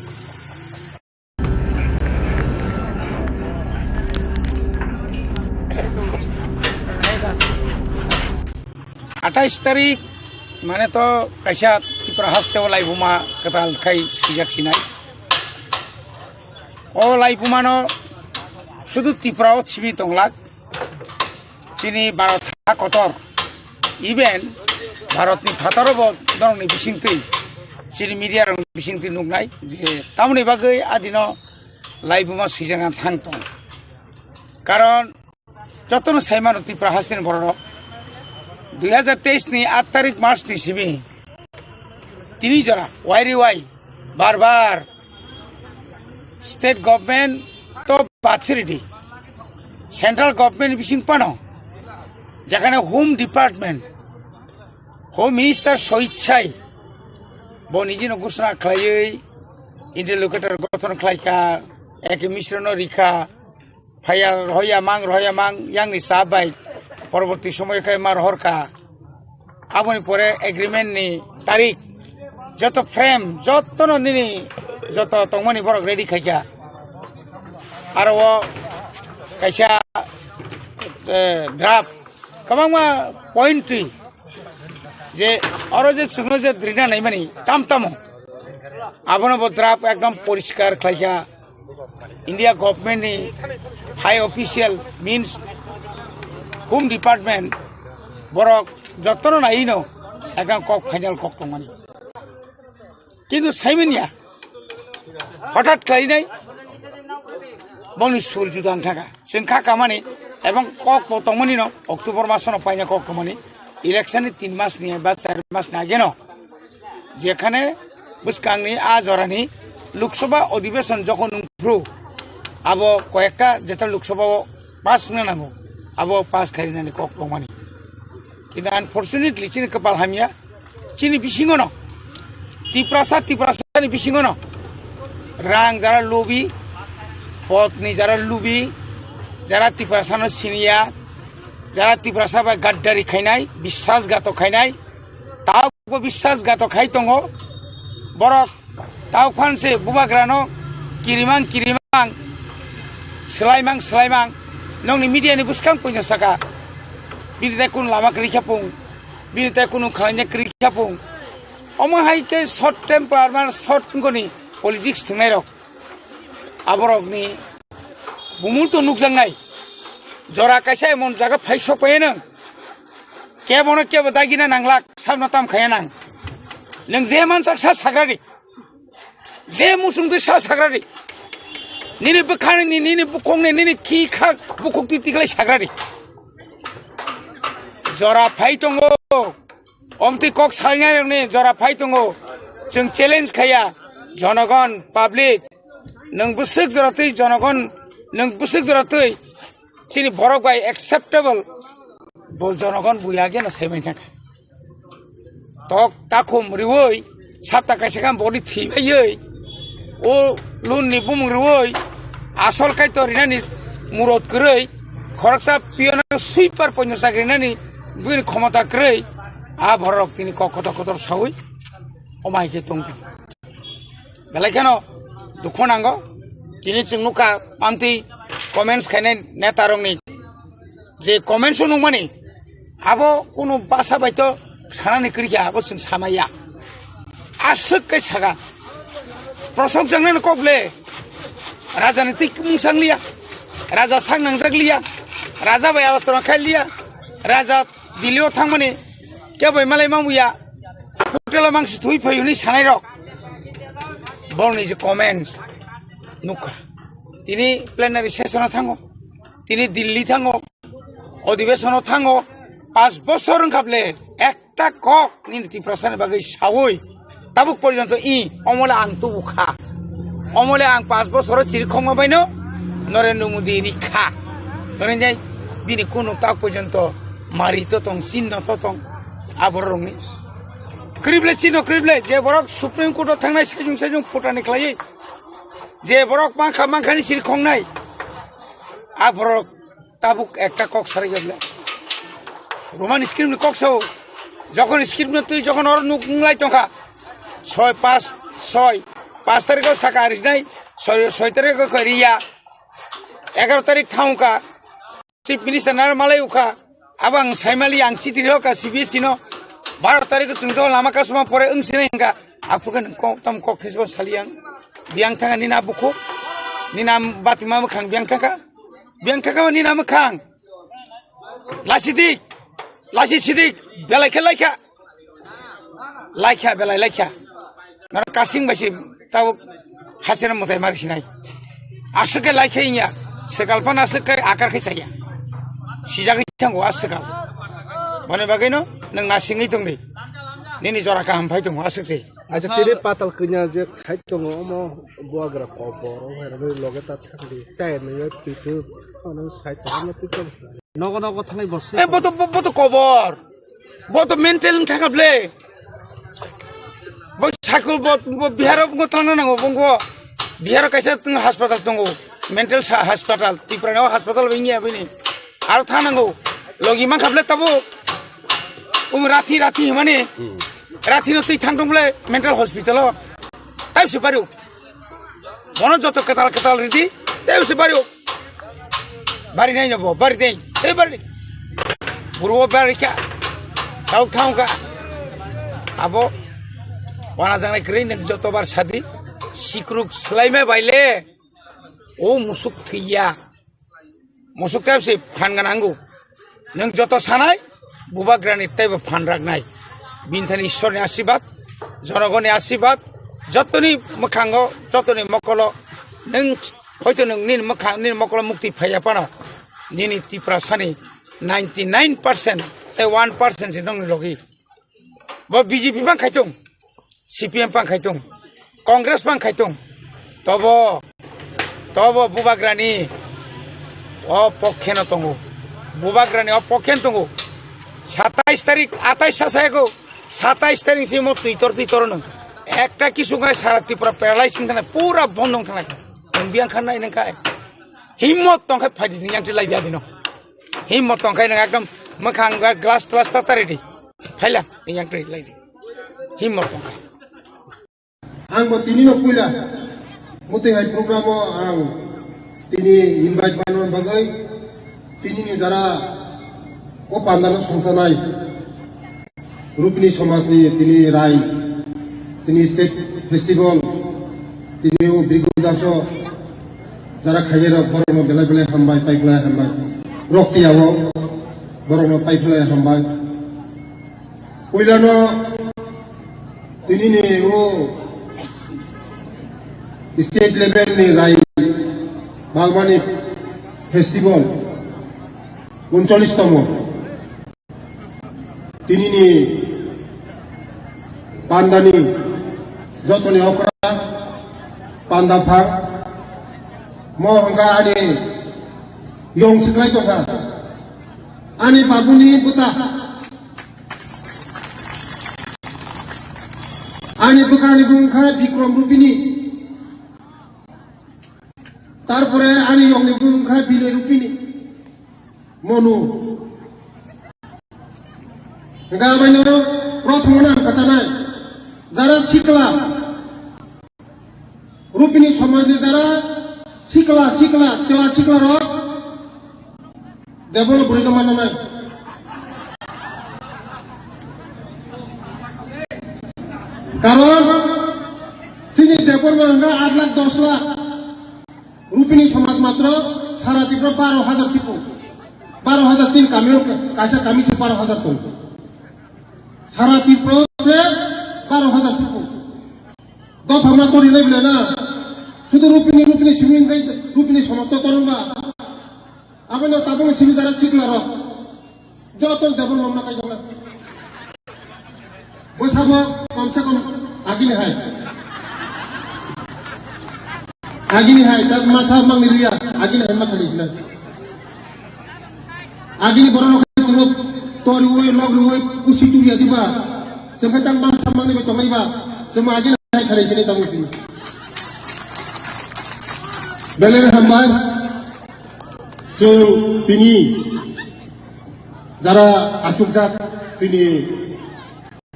Atais tarik mane to kaisa Tripura haste o laibuma kwtal khai sijak sinai. O laibuma no sudu Tripura o simi tonglak. Chini Bharat ha kotor, even Bharatni phataro bo norokni bisingtwi, chini media rokni bisingtwi nuknai je tamoni bagwi adino laibuma swijana thang tong. Karon jotono saimano Tripura hasteni bororok dui hazar teis ni aat tarik March ni simi tini jora wai ri wai bar bar state government to bachiri di, central government bising pano, jekhane Home Department, Home Minister soichai bo nijino ghosona khlaiwi interlocutor gothon khlaikha, eke misrono rikha, phaiya rohoya mang, rohoya mang, yangni sa bai poroborti somoyo khe ma rohorkha. Aboni pore agreement ni tarik, joto frame, jotono nini joto tongmani borok ready khaikha. Aro o kaisa, eh, draft, kwbangma point twi je oro je chwngno je drina naimani tam tamo, abono bo draft ekdom poriskar khlaikha. India government ni high official means Home Department borok jotono naino ekdam kok final kok tongmani. Kintu saimanya hothat khlainai bongni sur juda wng thangkha. Chwng kha kamani ebong kok bo tongmani no October masono paina kok tongmani election ni tin mas ni ba char mas ni ageno. Jekhane bwskangni a jorani Lok Sabha Adhibeshon jokhon wngphru, abo koyekta jeta Lok Sabha o pass wngna nango, abo pass khainani kok tongmani. Kintu unfortunately chini kwpal hamya, chini bisingono, Tiprasa, Tiprasani bisingono rang jara lubi, podni jara lubi, jara Tiprasano siniya, jara Tiprasa bai gaddari khainai, biswasghatok khainai, Taubo biswasghatok khai tongo. Borok tau phan se bubagrano kirimang kirimang, swlaimang swlaimang. Nokni media ni bwskang puino saka, bini tai kunu lama kwrwi khe pung, bini tai kunu khlaina kwrwi khe pung. Omo hai khe short temper, man short wngoni politics thwngnairok. Aborokni bumung to nukjaknai. Jora kaisa emon jaga phai sok phai nang. Kebono kebo dagina nanglak, sabno tam khaya nang. Nwng je mansak sa sagrari. Je musung twi sa sagrari. Nini bwkhani, nini bukhukni, nini khi kha bukhuk twi tiklai sagrari. Jora phai tongo. Omtwi kok salnai rokni jora phai tongo. Chwng challenge khaya. Jonogon, public. Nwng bwswk jora twi jonogon, nwng bwswk jora twi chini borok bai acceptable bo jonogon buya geno saiman thangkha. Tok takhum riwi, sapta kaisa khe boni thwi baiwi, o loan ni bumung riwi, asol kaitor rinani murot kwrwi, khoroksa piyano sweeper poino chakri rinani bini khomota kwrwi, a borok tini kok kotor kotor sawi, omo hai khe tongdi. Belai kheno dukhu nango. Tini chwng nukha amtwi comments khainai neta rokni je comments o nukmani, abo kunu basa bai to sanani kwrwi kha, abo chwng samaya. Aswk khe saka. Prosok jangnani kok le. Raja ni twi mung sang liya. Raja sak nangjak liya. Raja bai alasora khai liya. Raja Delhi o thangmani kebo bai malai mangbuya, hotel o mangsi thui phai hwnwi sanai rok. Borokni je comments nukha. Tini plenary session o thango, tini Delhi thango, odhibeshon o thango, paanch bochor wngkha ble ekta kok nini Tiprasa ni bagwi sawi Tabuk porjonto i, omole ang tubu kha. Omole ang panch bosoro chiri khongma baino Narendra Modi ri kha. Norendra bini kunu tak porjonto mari to tong, chin no to tong. Aborok rongni. Krible chino krible, je borok Supreme Court o thangnai sajung sajung phutani khlaiwi. Je borok mankha mankhani chiri khongnai. Aborok Tabuk ekta kok sarai jable. Roman script ni kok sao. Jokon script no twi jokon oro nuk nglai tongkha. Soi pas, soi. Pas tarikh o saka arisnai. Soi, soi tarikh o khoi riya. Egaroh tarikh thangkha. Chief Minister nar malai ukha. Abang saimali ang chiti rokha C B S E no. Baro tarikh o chwng lama kasuma pore wng sinai hingkha. Aphuru khe nwng kok tam kok thesbo sali ang. Biyang thangkha nini a bukhuk. Nini a batima mwkhang biyang thangkha. Biyang thangkha nini a mwkhang. Lasi dik. Lasi sidik. Belai khe laikha. Laikha, belai laikha. Nang kasing bai se tabo hasena mwtai mari sinai. Aswk khe laikha inya. Swkal phano aswk khe akar khe chaya. Sijagwi thango a swkal. Boni bagwino nwng nasingwi tongdi. Nini jora kaham phai tongo aswk se. Acha tini patal kanya je khai tongo omo buagra kobor o hai rani loge ta thangdi. Chaya nangya twi twi ano sai tongo twi tong. Nogo nogo thangnai bo se. Eh, bo to, bo, bo to kobor. Bo to mental wng thangkha ble. Bo sakul bo, bo Bihar o bo tangna nango bo. Bihar o kaisa tong hospital tongo. Mental sa-, hospital. Tripura ni o hospital bo wngya bini. Aro thang nango. Logi mankha ble tabo. Um rathi rathi himani. Hmm. Rathi no twi thang tong ble mental hospital o. Taibse bari. Bono joto kwtal kwtal ridi, tei se bari o. Bari nai no bo, bari dei, tei bari. Buru o bari kha. Tau thang kha. Abo. Wana jangnai kwrwi nwng joto bar sadi. Sikruk swlaima baile. O musuk thwiya. Musuk tei se phan gana hango. Nwng joto sanai, bubagrani teibo phan raknai. Bini thani Ishwarni asibad, jonogoni asibad, jotoni mwkhango, jotoni mokolo, nwng hoito nwng nini mwkhang, nini mokolo mukti phaiya phano, nini Tiprasani ninety nine percent tei one percent se nongni logi. Bo B J P bang khaitung, C P M bang khaitung, Congress bang khaitung. Tobo, tobo bubagrani o pokhe no tongo. Bubagrani o pokhe no tongo. Satais tarik, atais sa sayago. Satais tarik si mo twitor twitor no. Ekta kisu ngai sara Tripura paralyze wng thangna, pura bondh wng thangna. Ang biang khan nai nang khai. Himmot tong khai phaidi ni yang ti lai dia dino. Himmot tong khai nang ekdom mwkhang glass glass ta tari di. Phaila, yang twi lai di. Himmot tong khai. Ang bo tini no puila. Muti hai program o ang tini invite baino bagwi tini ni jara o pandal o songsanai Rupini somaj ni tini rai, tini state festival, tini o Brigu Daso jara khainai rok borok no belai belai hambai, paiphlai hambai. Rok tiya o borok no paiphlai hambai. Puilano tini ni o state level ni rai balmani festival uncholish tomo. Tini ni pandani jotoni okra panda phang mo hwnka ani yong siklai tongkha ani babuni buta. Ani bwkhani bung kha Bikram Rupini. Tarpore ani yongni bung kha Binay Rupini. Monu. Hingkha abaino prothom no ang kwchanai. Jara sikla. Rupini somajni jara sikla, sikla, chwla sikla rok. Debol bwrwi no manna nai. Karon chini debol no hwnka aat lakh dos lakh. Rupini somaj matro sara Tripura baro hajar sipo. Baro hajar chini kami o kaisa kami se baro hajar tong. Sara Tripura se baro hajar sipo. Dopha ma tori lai bwlai na. Sudu Rupini, Rupini simi hwnkai Rupini somaj to toron ba. Aboni tabukni simi jara sikla rok. Joto development ma kaijakna. Bwsamo komse kom Agini hai. Agini hai, tak masa mangni liya. Agini hai makani sila. Agini borok rok sila tori ui, log ui, kusi turi adi ba. Sampai tak masa mangni betongai ba. Sama agini hai kare sini tamu sini. Belai hambai. So, tini jara achukjak tini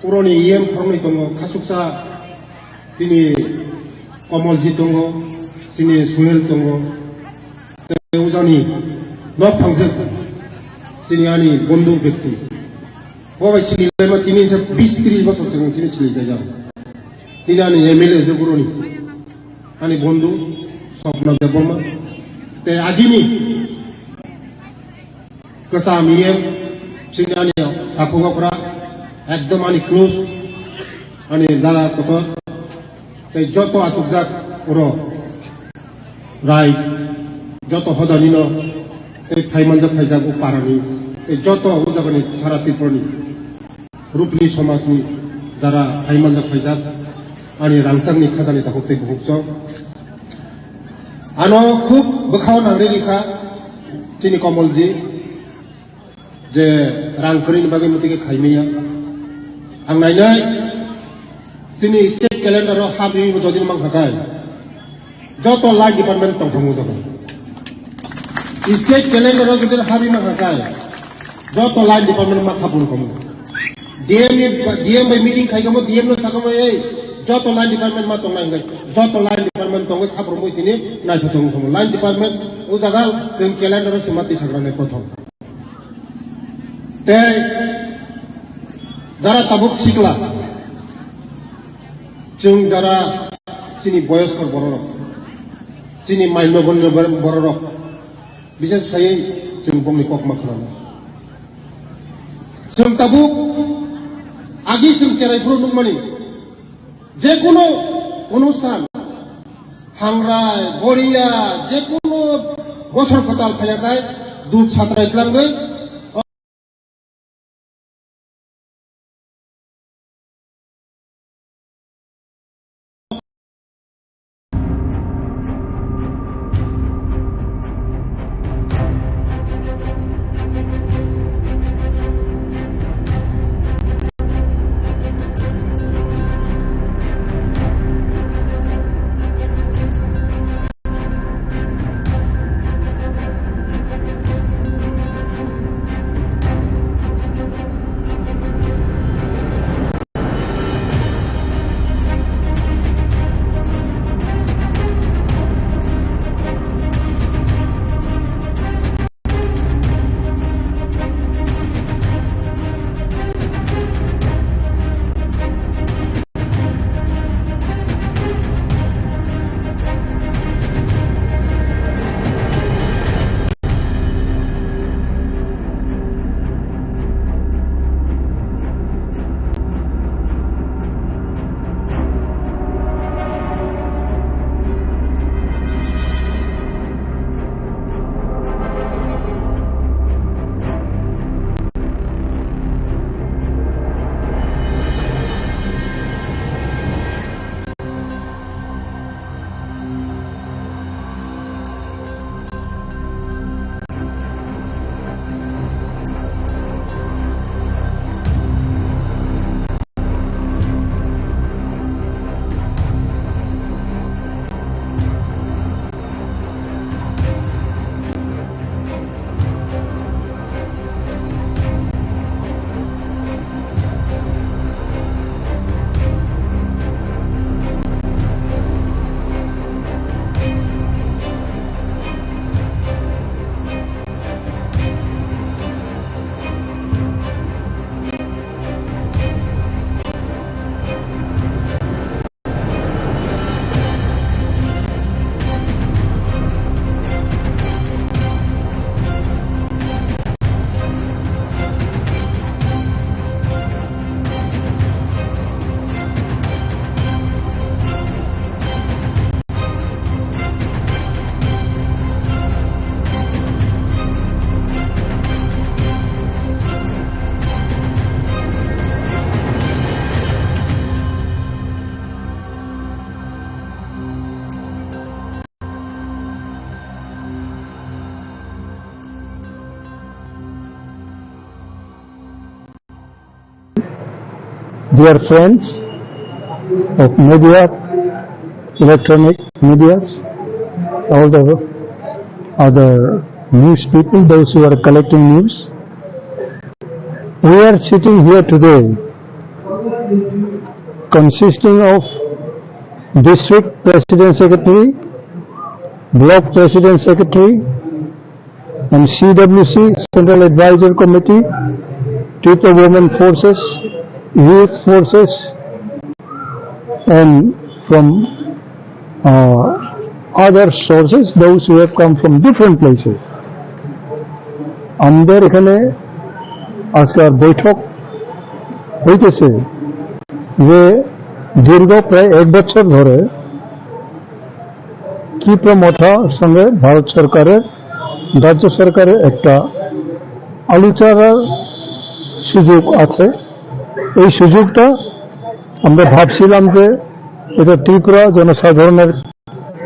Puroni E M khoroknwi tongo, khasuksa tini Komolji tongo, chini Suhel tongo, tei ujani nok phangjak chini ani bondhu bekti. Bo bai sini laima tini sa bis tris bosor swkang sini sini jajak. Tini ani M L A je puroni, ani bondhu Swapna Debbarma, tei agini Kwcham E M, chini ani takhuk okra, ekdom ani close, ani dada kotor, tei joto achukjak oro, rai, joto hodani no, tei phaimanjak phaijak o parani, tei joto o jagani sara Tripurani. Rupni somajni jara phaimanjak phaijak, ani rangchakni khajani takhuk tei bukhuk chwng. Ano khub bwkhao nangri rikha chini Komolji, je rang kwrwini bagwi mwtwi khe khaimaya. Ang nainai chini state calendar o habri bo dodin mankha kai. Joto line department tongthok o jaga. State calendar o jodi habwi mankha kai, joto line department ma khapung khamu. D M ni, D M bai meeting khai khamu, D M no sakhamu, "Ei, joto line department ma tongnai," hwnkhe joto line department tongwi khapung bui tini naithothok khamu. Line department o jaga chwng calendar o se ma twi sagra nai kothok. Tei jara tabuk sikla, chwng jara chini boyoskor bororok, chini maino gonno bororok, bises khaiwi chwng bongni kokma khwnana. Chwng tabuk agi chwng cherai phuru nukmani, jekunu onusthan, hangrai, boriya, jekunu bosor kwtal phaiyakhai, dub satrai twlangwi, Dear friends of media, electronic medias, all the other news people, those who are collecting news. We are sitting here today consisting of district president secretary, block president secretary, and C W C, Central Advisory Committee, Tripura Women Forces, Youth Forces, and from uh, other sources, those who have come from different places. আমাদের এখানে আজকাল বৈঠক হইতেছে যে দীর্ঘ প্রায় এক বছর ধরে ত্রিপুরা মথার সঙ্গে ভারত সরকারের, রাজ্য সরকারের একটা আলোচনার সুযোগ আছে। এই সুযোগটা আমরা ভাবছিলাম যে এটা ত্রিপুরা জনসাধারণের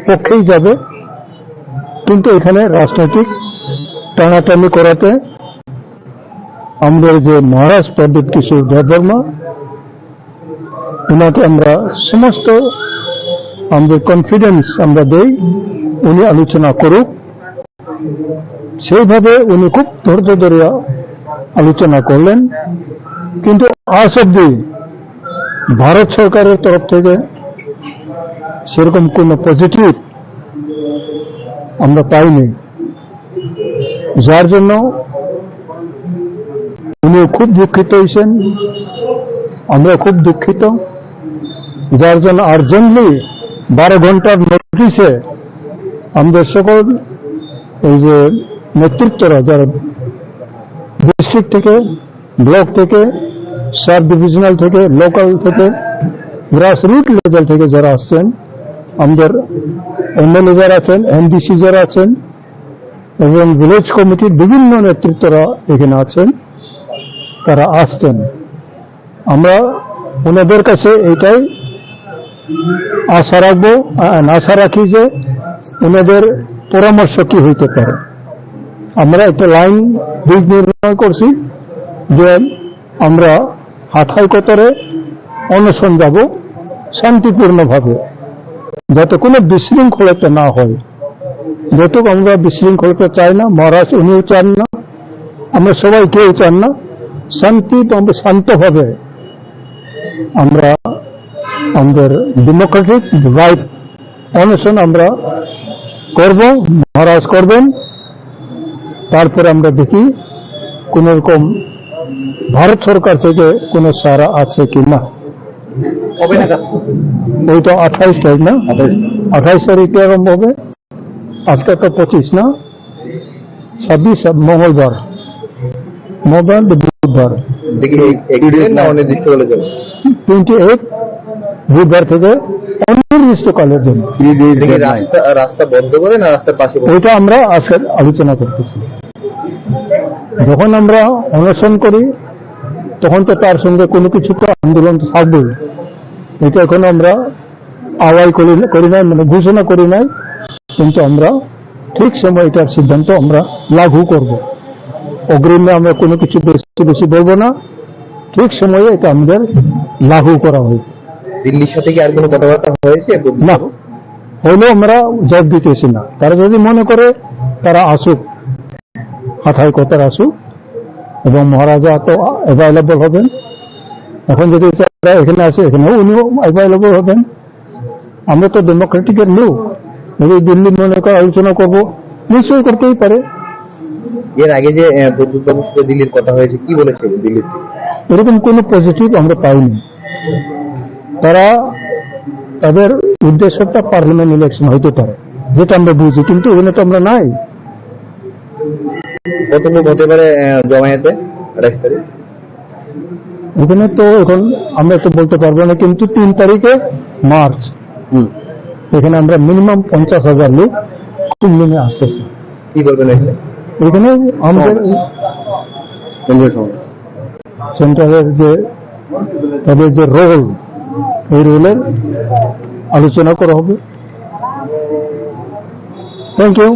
পক্ষেই যাবে, কিন্তু এখানে রাজনৈতিক টানাটানি করাতে আমাদের যে মহারাজ প্রদ্যুৎ কিশোর দেববর্মা, ওনাকে আমরা সমস্ত আমাদের কনফিডেন্স আমরা দেই, উনি আলোচনা করুক। সেইভাবে উনি খুব ধৈর্য ধরে আলোচনা করলেন, কিন্তু আজ অব্দি ভারত সরকারের তরফ থেকে সেরকম কোনো পজিটিভ আমরা পাইনি, যার জন্য উনি খুব দুঃখিত হয়েছেন, আমরা খুব দুঃখিত, যার জন্য আর্জেন্টলি বারো ঘন্টার নোটিশে আমাদের সকল এই যে নেতৃত্বরা, যারা ডিস্ট্রিক্ট থেকে, ব্লক থেকে, সাব ডিভিশনাল থেকে, লোকাল থেকে, গ্রাস রুট লেভেল থেকে যারা আসছেন, আমাদের এমএলএ যারা আছেন, এমডিসি যারা আছেন এবং ভিলেজ কমিটির বিভিন্ন নেতৃত্বরা এখানে আছেন, তারা আসছেন। আমরা ওনাদের কাছে এটাই আশা রাখবো, আ-, আশা রাখি যে ওনাদের পরামর্শ কি হইতে পারে। আমরা একটা লাইন দিক নির্ণয় করছি যে আমরা হাথাই কতরে অনশন যাব শান্তিপূর্ণভাবে, যাতে কোনো বিশৃঙ্খলতা না হয়। যেহেতু আমরা বিশৃঙ্খলতা চাই না, মহারাজ উনিও চান না, আমরা সবাই কেউ চান না, শান্তি, আমরা শান্তভাবে আমরা আমাদের ডেমোক্রেটিক রাইট অনশন আমরা করব, মহারাজ করবেন। তারপরে আমরা দেখি কোন রকম ভারত সরকার থেকে কোনো সাড়া আছে কি না। কবে নাগাদ? ওই তো আঠাইশ তারিখ না? আঠাইশ। আঠাইশ তারিখে আরম্ভ হবে। আজকে তো পঁচিশ না? ছাব্বিশ মঙ্গলবার, মঙ্গলবার, বুধবার। দেখি, এই একদিন না অনির্দিষ্টকালের জন্য? টোয়েন্টি এইট বুধবার থেকে অনির্দিষ্টকালের জন্য। থ্রি ডেজ দেখি, ডেডলাইন। রাস্তা, রাস্তা বন্ধ করে না রাস্তার পাশে বন্ধ? ওইটা আমরা আজকে আলোচনা করতেছি। যখন আমরা অনশন করি, তখন তো তার সঙ্গে কোনো কিছু তো আন্দোলন তো থাকবেই। এটা এখন আমরা আওয়াজ করি, করি নাই, মানে ঘোষণা করি নাই, কিন্তু আমরা ঠিক সময় এটার সিদ্ধান্ত আমরা লাগু করব। অগ্রিমে আমরা কোনো কিছু বেশি বেশি বলবো না, ঠিক সময়ে এটা আমাদের লাগু করা হবে। দিল্লির সাথে কি আর কোনো কথাবার্তা হয়েছে? না, হইলেও আমরা জবাব দিতেছি না। তারা যদি মনে করে তারা আসুক, হাথায় কথার আসুক, এবং মহারাজা তো অ্যাভেলেবল হবেন। এখন যদি তারা এখানে আসে, এখানেও উনিও অ্যাভেলেবল হবেন। আমরা তো ডেমোক্রেটিকের লোক, যদি দিল্লি মনে করে আলোচনা করব, নিশ্চয়ই করতেই পারে। এর আগে যে, আহ, প্রদ্যুৎ বাবুর সাথে দিল্লির কথা হয়েছে, কি বলেছে দিল্লির থেকে? এরকম কোনো পজিটিভ আমরা পাইনি। তারা, তাদের উদ্দেশ্যটা পার্লামেন্ট ইলেকশন হইতে পারে, যেটা আমরা বুঝি, কিন্তু এখানে তো আমরা নাই। কত লোক হতে পারে, আহ, জমায়েতে আঠাইশ তারিখ? এখানে তো এখন আমরা তো বলতে পারবো না, কিন্তু তিন তারিখে মার্চ, হুম। এখানে আমরা মিনিমাম পঞ্চাশ হাজার লোক তিন দিনে আসতেছে। কি বলবেন এখানে? এখানে আমাদের সমাবেশ। কেন্দ্রীয় সমাবেশ। সেন্ট্রালের যে, তাদের যে রোল, এই রোলের আলোচনা করা হবে। Thank you.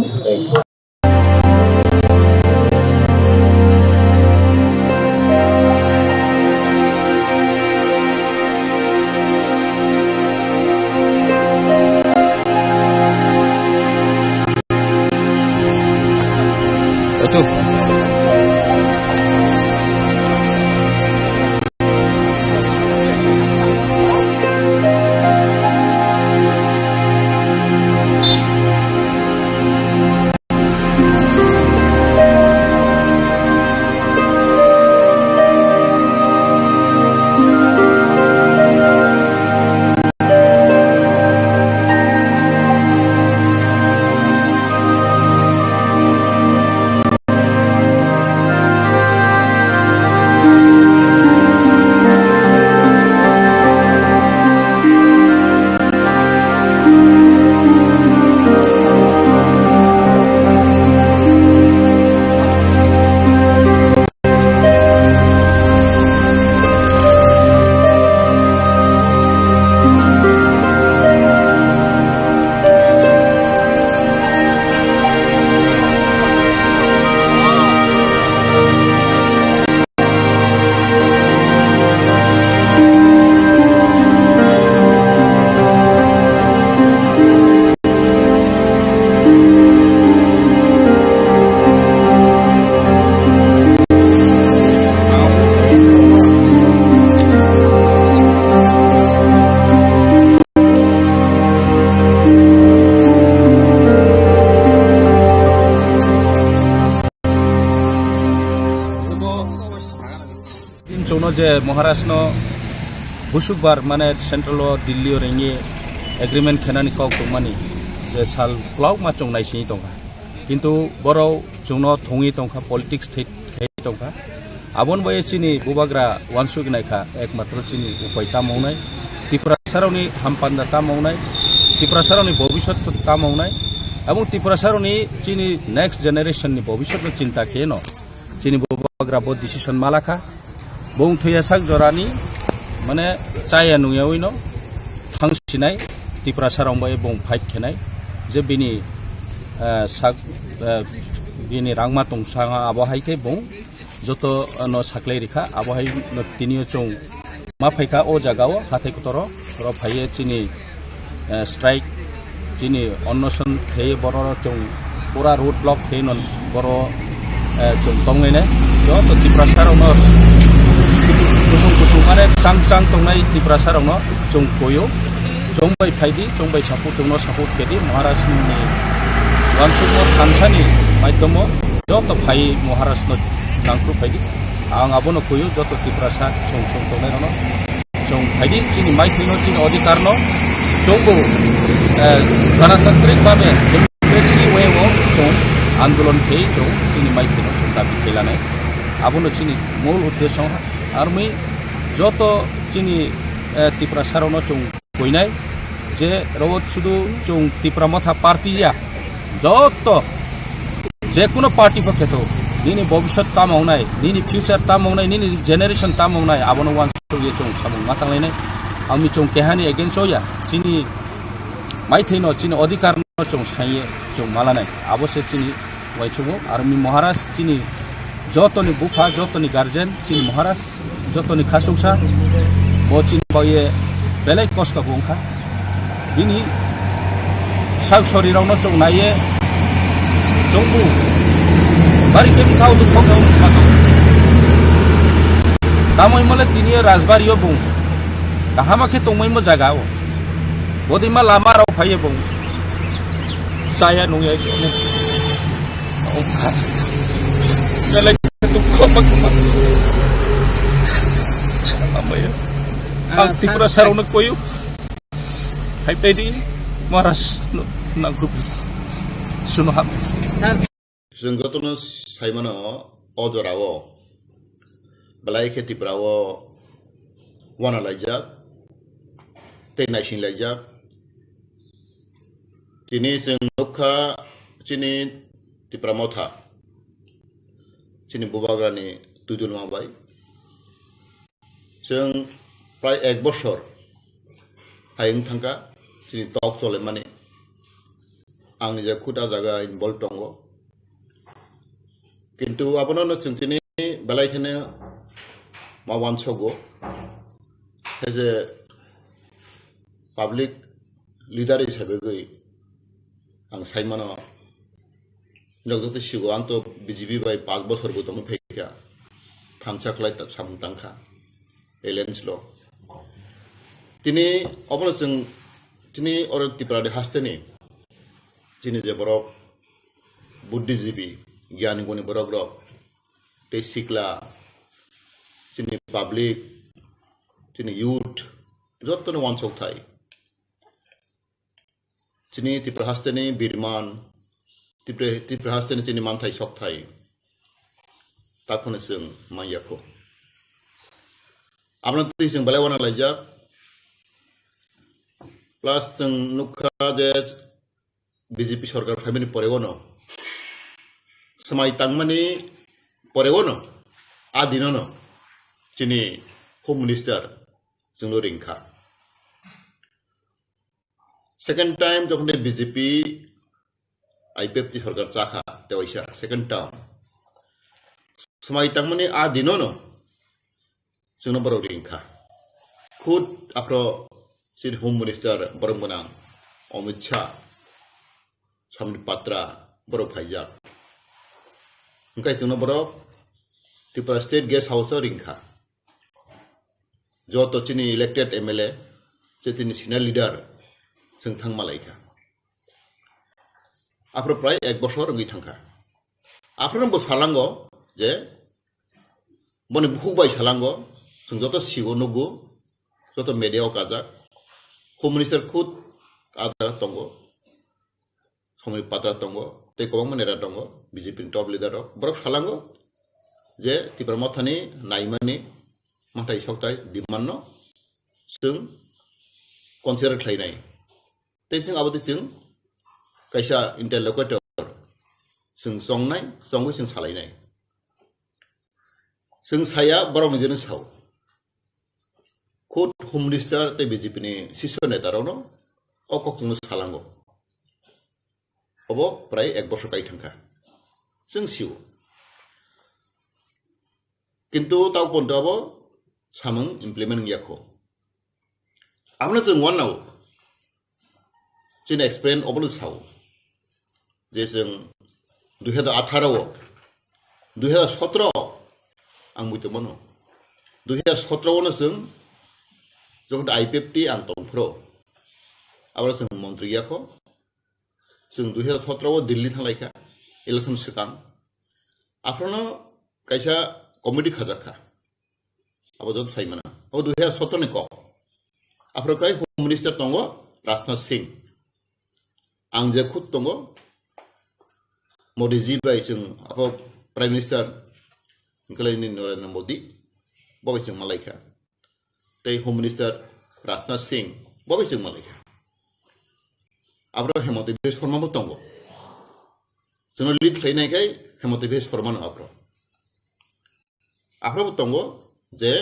chwngno je Maharashno busukbar mane central o Delhi o ringwi agreement khenani kok tongmani je sal kwlauma chwng naisingwi tongkha. Kintu borok chwngno thongwi tongkha, politics thwi khe tongkha. Aboni bai chini bubagra wansuk naikha, ekmatro chini upai tamo wngnai, Tiprasarokni hampanda tamo wngnai, Tiprasarokni bobiswt tamo wngnai, abong Tiprasarokni chini next generation ni bobiswt no chinta kheno chini bubagra bo decision malakha. Bong thwiya sak jorani mane chaya nungyawi no thang sinai Tiprasarok bai bong fight khenai je bini, eh, sak, eh, bini rangma tong sanga abo hai khe bong joto, eh, no saklai rikha, abo hai no tini o chwng ma phaikha o jaga o hathai kotoro oro phaiye chini, eh, strike chini onnoson khei borok chwng pura road block khei non borok, eh, chwng tongnai nai joto Tiprasa rokno kusung kusung mane chang chang tongnai Tiprasa rokno chwng koyo chwng bai phaidi chwng bai support chwngno support khedi Maharaj ni wansukmung thansani maidhomo joto phai Maharaj no nangkru phaidi ang abono koyo joto Tiprasa song song tongnai rokno. Chwng phaidi chini maithwino chini odhikarno chwngbo, eh, ganatantrik babe democracy way o chwng andolon khe chwng chini maithwino chwng dabi khe lanai. Abono chini mul uddesyo wngkha. Armi joto chini, eh, Tiprasarokno chwng koinai je rogo sudu chwng Tipra Motha party ya joto je kuno party pho kheto, nini bobiswt tamo wngnai, nini future tamo wngnai, nini generation tamo wngnai, abono wansukye chwng samung ma tanglainai. Ang mi chwng kehani against o ya, chini maithai no, chini odhikar no chwng saiye chwng malanai. Abo se chini waichungo, aro mi Maharaj chini jotoni bupha, jotoni guardian, chini Maharaj jotoni khasuksa, bo chini bagwi belai kosto bo wngkha. Bini sak sorirokno chwng naiye, chwngbo bari khe bwkha o dukho khe o wngma tongo. Tamo himole tini o rajbari o bung kahama khe tongmaimo jaga o. Bodima lama rok phaiye bung chaya nungya khe belai khe dukho ma khe ma. Ang Tiprasa rokno koyo. Hai pedi Maharaj no nangkru suno hap. Chwng jotono saimano o jorao belai khe Tripura o wana laijak tei naising laijak. Tini chwng nukha chini Tipra Motha chini bubagrani twidulma bai. Chwng prai ek bosor hai wng thangkha chini tok cholemani. Ang nijak khud a jaga involved tongo. Kintu abono no chwng tini belai kheno ma uansogo. As a public leader hisabe gwi ang saimano, nok joto sigo ang to B J P bai panch bosor bo tongwi phaikha. Thansa khlai ta-, samung tangkha. Alliance lo. Tini obono chwng tini oro Tripura ni hasteni chini je borok buddhijibi, gyani guni borok rok, tei sikla, chini public, chini youth, jottoni uansuk thai. Chini Tripura hasteni birman, Tripura, Tripura hasteni chini manthai sokthai, takhwno chwng manya kho. Abono twi chwng belai uana laijak. Plus chwng nukha je B J P sorkar phaimani porego no, swmai tangmani porego no, a dino no chini Home Minister chwngno ringkha. Second time jokhon de B J P I P F T sorkar chakha, tewaisa second term. Swmai tangmani a dino no chwngno borok ringkha. Khud aphro chini Home Minister borom gwnang Amit Shah, Sambit Patra borok phaijak. Hwnkhe chwngno borok Tripura State Guest House o ringkha. Joto chini elected M L A, je chini senior leader chwng thang malaikha. Aphro prai ek bosor wngwi thangkha. Aphro bo salango je boni bukhuk bai salango Chwng joto sigo nugo, joto media o kajak. Home Minister khud kajak tongo. Somoi Patar tongo, tei kwbangma neta tongo, B J P ni top leader rok. Borok salango je Tipra Mothani naimani manthai sokthai demand no chwng consider khlainai. Tei chwng abo tei chwng kaisa interlocutor chwng chongnai, chongwi chwng salainai. Chwng saya borok ni jeno sao. Khud Home Minister tei B J P ni sisyo neta rokno o kok chwngno salango. Obo prai ek bosor kai thangkha. Chwng sio. Kintu tao ponto abo samung implement wngya kho. Abono chwng uanao. Chini experience obono sao. Je chwng dui hajar atharo o, dui hajar sotro o ang muitu mano. Dui hajar sotro o no chwng jokhon I P F T ang tongphro. Abro chwng montri yakho. Chwng dui hajar sotro o Delhi thanglaikha, election swkang. Aphrono kaisa committee khajakha. Abo joto sai mano. Abo dui hajar sotro ni kok. Aphro kai Home Minister tongo Rajnath Singh. Ang je khud tongo Modi ji bai chwng abo Prime Minister wngkalaini Narendra Modi bo bai chwng malaikha. Tei Home Minister Rajnath Singh bo bai chwng malaikha. Aphro Hemanta Biswa Sarma bo tongo. Chwngno lead khlainai kai Hemanta Biswa Sarma no aphro. Aphrobo tongo je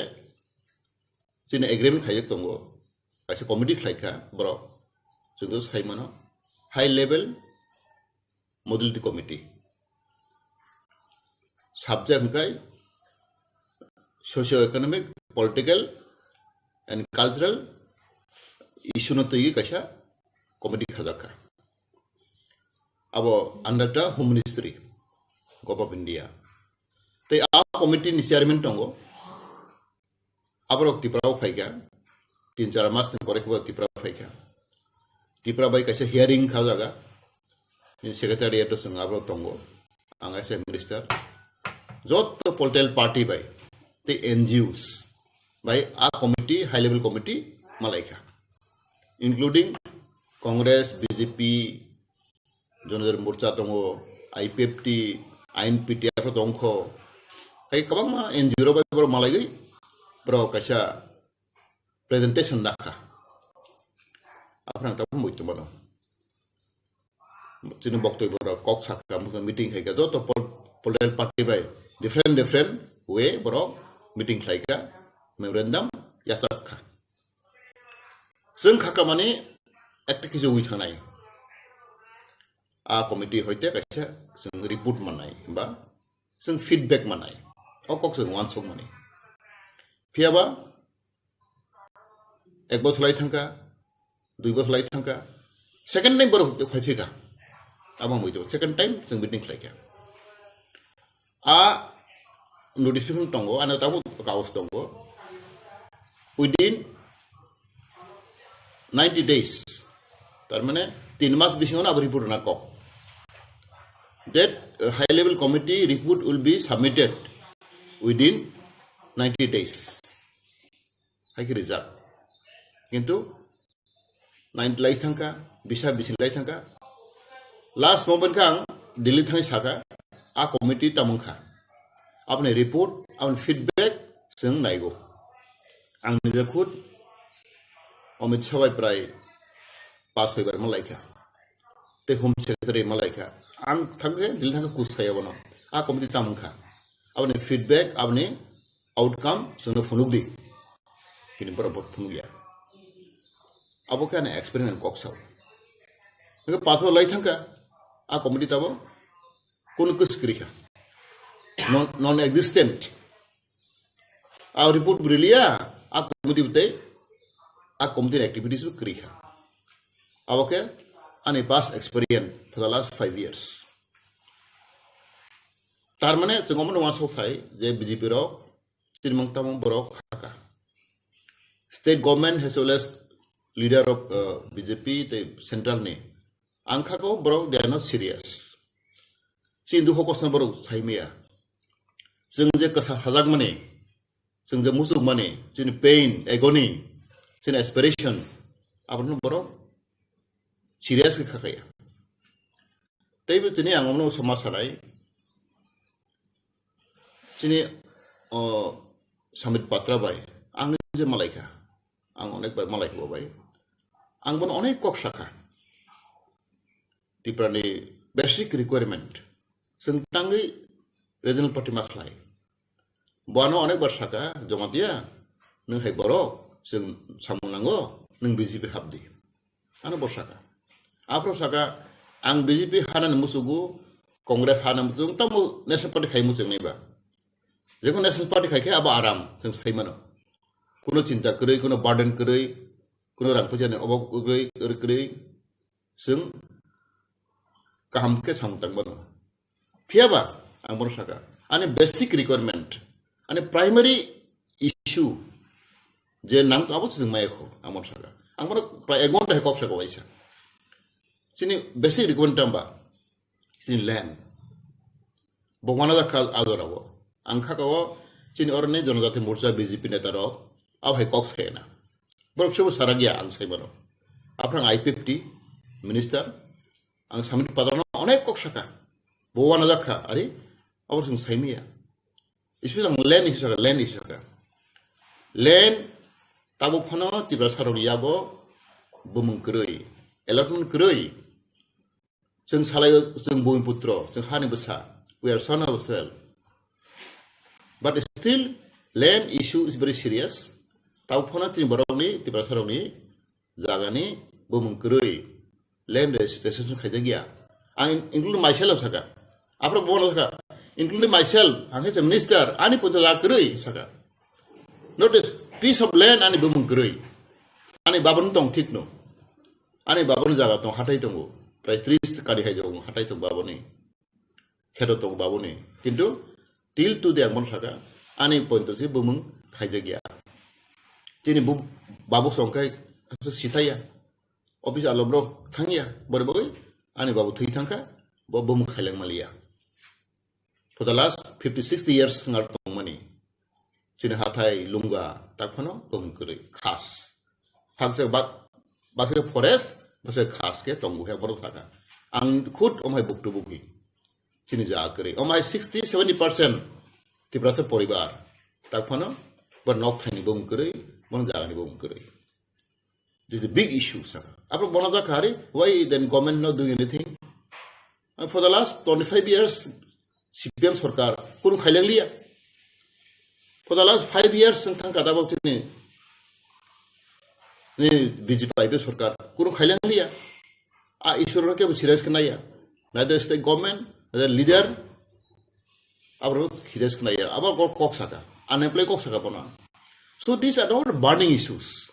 chini agreement khaijak tongo, kaisa committee khlaikha borok, chwngno sai mano, high level modality committee. Subject hwnkhe socio economic, political and cultural issue no twiwi kaisa committee khajakha. Abo under the Home Ministry of India. Tei a committee ni chairman tongo, aborok Tripura o phaikha, tin char mas ni pore khe bo Tripura o phaikha. Tripura bai kaisa hearing kha jaga, ni secretariat o chwng aborok tongo, ang kaisa minister. Joto political party bai tei N G Os bai a committee, high level committee malaikha, including Congress, B J P, Jonodar Morcha tongo, I P F T, I N P T, aphro tongkho. Hai kwbangma N G O rok bai borok malaigwi borok kaisa presentation nakha. Aphro ang tabuk muitu mano. Chini boktoi borok kok sakha, meeting khaikha, joto pol-, political party bai different, different way borok meeting khlaikha, memorandum yachak kha. Chwng kha kamani ekta kisa wngwi thangnai. A committee hoite kaisa chwng report mannai ba chwng feedback mannai. O kok chwng uansuk mani. Phiyaba ek bosor lai thangkha, dui bosor lai thangkha, second time borok phai phika. Abo wngwi tongo, second time chwng meeting khlaikha. A notification tongo, ano tamo kaus tongo. Within ninety days, tar mane tin mas bisingo abo report na kok. That uh, high level committee report will be submitted within ninety days. Hai khe rijak. Kintu ninety lai thangkha, bisa bising lai thangkha. Last moment khe ang Delhi thangwi sakha, a committee tamung kha. Aboni report, aboni feedback chwng naigo. Ang nije khud Amit Shah bai prai pas soi bar malaikha. Tei Home Secretary malaikha. Ang thangkhe Delhi thangkhe kus khaiya bono. A committee tamung kha. Aboni feedback, aboni outcome chwngno phunukdi. Hini borok bo phunukya. Abo khe ani experience ni kok sao. Hingke pathor lai thangkha, a committee tabo kunu kwswk kwrwi kha. Non, non-existent. A report bo riliya, a committee bo tei, a committee ni activities bo kwrwi kha. Abo khe ani past experience for the last five years. Tar mane chwng omono uansuk phai je B J P rok chini mang tamo borok khaka. State government as well as leader of uh, B J P tei central ni ang khako borok they are not serious. Chini dukho kosna borok saimaya. Chwng je kwsa sajak mani chwng je muchukmani, chini pain, agony, chini aspiration, abono borok serious khe kha kaya. Teibo tini ang omono sama sanai, chini, o, Sambit Patra bai ang je malaikha, ang onek bai malaikha bo bai, ang bono onek kok sakha. Tripura ni basic requirement, chwng tangwi regional party ma khlai. Bono onek bar saka, Jamatia, nwng hai borok, chwng samung nango, nwng B J P hapdi. Ano bo saka. Aphro saka, ang B J P hanani musugo, Congress hanani musugo, tamo National Party khai muchung naiba. Jekon National Party khai khe abo aram, chwng sai mano. Kuno chinta kwrwi, kuno burden kwrwi, kuno rang puja ni obab kwrwi, kwrwi, chwng kaham khe samung tang mano. Phiya ba, ang bono saka, ani basic requirement, ani primary issue, je nang abo se chwng maya kho, ang bono saka. Ang bono prai ek ghonta hai kok saka waisa. Chini basic requirement tamba, chini land. Bo wana da kha ajora bo. Ang kha ko chini oroni Janajati Morcha B J P neta rok, abo hai kok sai na. Borok sebo sarak ya ang sai mano. Aphrang I P F T minister, ang Sambit Patra no onek kok saka. Bo wana jakha, ari, abo chwng saimiya. Special ang land issue saka, land issue saka. Land tabuk phano Tiprasa rokni yago bumung kwrwi, allotment kwrwi. Chwng salaio, chwng Bumiputro, chwng hani bwsa. We are son of soil. But still, land issue is very serious. Tabuk phano chini borokni, Tiprasa rokni jagani bumung kwrwi, land res-, reservation khaijak ya. Ang including myself saka. Aphro bono saka, including myself, ang khe minister, ani puncha jaga kwrwi saka. Notice, piece of land ani bumung kwrwi. Ani babon tong thik no. Ani babon jaga tong hatai tongo. Prai tris kari hai tongo hatai tong baboni. Kheto tongo baboni. Kintu till today ang bono saka, ani pointo se bumung khaijak ya. Chini bu-, babu songkhai sithaya. Office alo borok thangya, bore bagwi ani babu thwi thangkha, bo bumung khaileng maliya. For the last fifty, sixty years ngar tongmani. Chini hathai, lunga, tak phano bumung kwrwi, khas. Hakse bak-, bakse forest, bakse khas khe tongo he borok thaka. Ang khud omhai buktu bukhi. Chini jaga kwrwi. Omhai sixty, seventy percent Tiprasa poribar. Tak phano, bo nok thaini bumung kwrwi, bo jagani bumung kwrwi. This is a big issue, sir. Apo bono jakha hari, why then government not doing anything? And for the last twenty-five years, C P M sarkar kunu khaileng liya. For the last five years, sing thang kada bok ni, ni B J P sarkar kunu khaileng liya. A issue ro ke serious ke naya. Neither state government, neither leader, abro serious ke naya. Abo kok, kok saka, unemployed kok saka bono. So these are all burning issues.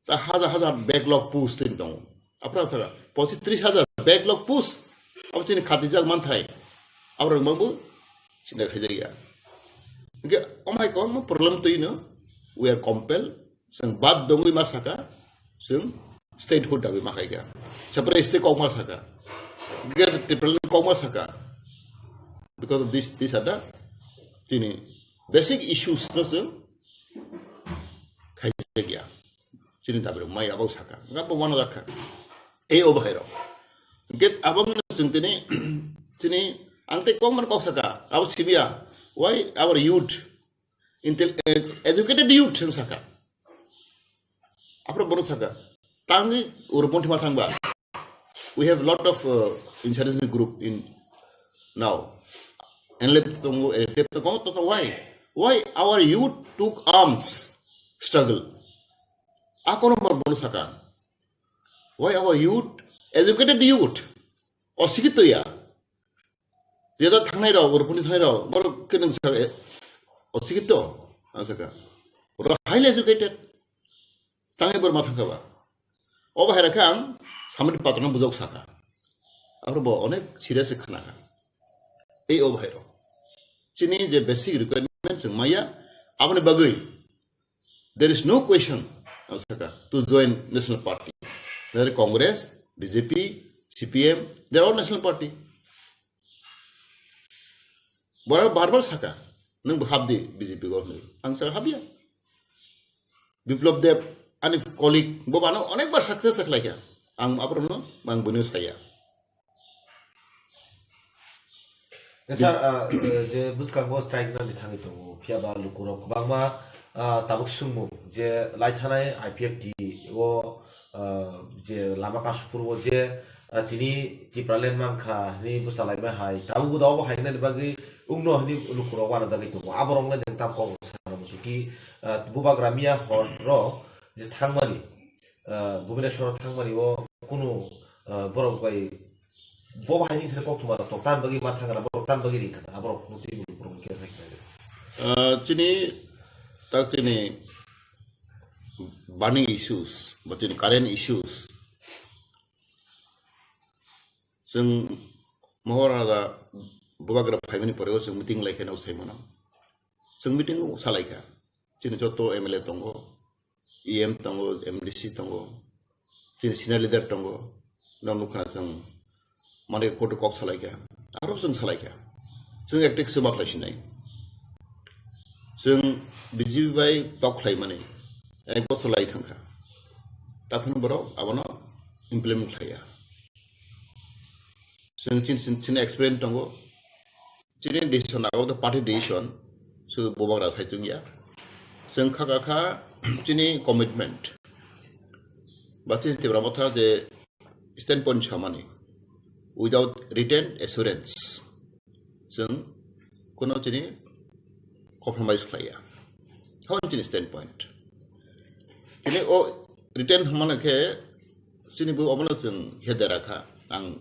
Ta hajar hajar backlog post tin tongo. Apra saka, pochi tris hajar backlog post. Abo chini khatijak manthai. Abo rok mabu chinta khaijak ya. Hingke omhai kwbangma problem twi no, we are compelled. Chwng bad dongwi ma saka, chwng statehood dagwi ma khaika. Separate state kok ma saka. Greater Tipraland kok ma saka. Because of this, these are the tini basic issues no chwng khaijak ya. Chini dabi rok mai abo saka. Nga bo mano rakha. Ei o bahai rok. Get abo mano chwng tini, tini ang tei kok man kok saka. Abo sibia. Why our youth, intel-, eh, educated youth chwng saka. Apro bono saka. Tangi uro ponthi ma thangba. We have lot of, uh, insurgency group in now. N L F tongo, N L F tongo, to, to why? Why our youth took arms struggle? Akono bono saka. Why our youth, educated youth, osikito ya. Reda thangnai rok, rupuni thangnai rok, borok khe nung saka, eh, osikito, ang saka. Borok highly educated. Tangai borok ma thangkha ba. Obo hai rakhe ang samani patano bujok saka. Aro bo onek serious khe khnakha. Ei obo hai rok. Chini je basic requirement chwng maya, aboni bagwi there is no question, ang saka, to join national party. Whether Congress, B J P, C P M, they are all national party. Borok bar bar saka, Nwng bo hap di B J P go hwnwi. Ang sa hap ya. Biplab Deb, ani colleague, bo bano onekbar success khlaikha. Ang aborokno, ang boino saya. Sir, ah, je bwskango strike nani thangwi tongo, phiya ba lukurok kwbangma, ah, tabuk swngmung je lai thanai I P F T o, ah, je lama kasupur o je, ah, tini Tipraland mankha hwnwi bwsa laima hai, tabuk bo hai nani bagwi wngno hwnwi lukurok uanajagwi tongo. Aborokno nwng tam kok sana muchung ki, ah, bubagra miya hor rok je thangmani, ah, Bhubaneswar thangmani o kunu, ah, borok bai bo bahai ni thani kok thuma rok tan bagwi ma thang rok, borok tan bagwi ring khana, aborok no twi bulu borok khe sai khna. Ah, chini tak chini burning issues, ba chini current issues. Chwng mohor ada bubagra phaimani pore o chwng meeting lai khe no sai mano. Chwng meeting o salai kha. Chini joto M L A tongo, E M tongo, M D C tongo, chini senior leader tongo, no nukha chwng mane koto kok salai kha, aro chwng salai kha, chwng ektek chwma khlai sinai, chwng B J P bai tok khlai mani ek bochor lai thangkha, taphano borok abono implement khlaiya, chwng chini chini experience tongo. Chini decision abo the party decision, so bubagra khai chwngya. Chwng kha kha kha chini commitment. Ba chini Tipra Motha je standpoint samani without written assurance. Chwng kuno chini compromise khlaiya. Hon chini standpoint. Chini o written hwnmano khe chini bo omono chwng he dera kha. Ang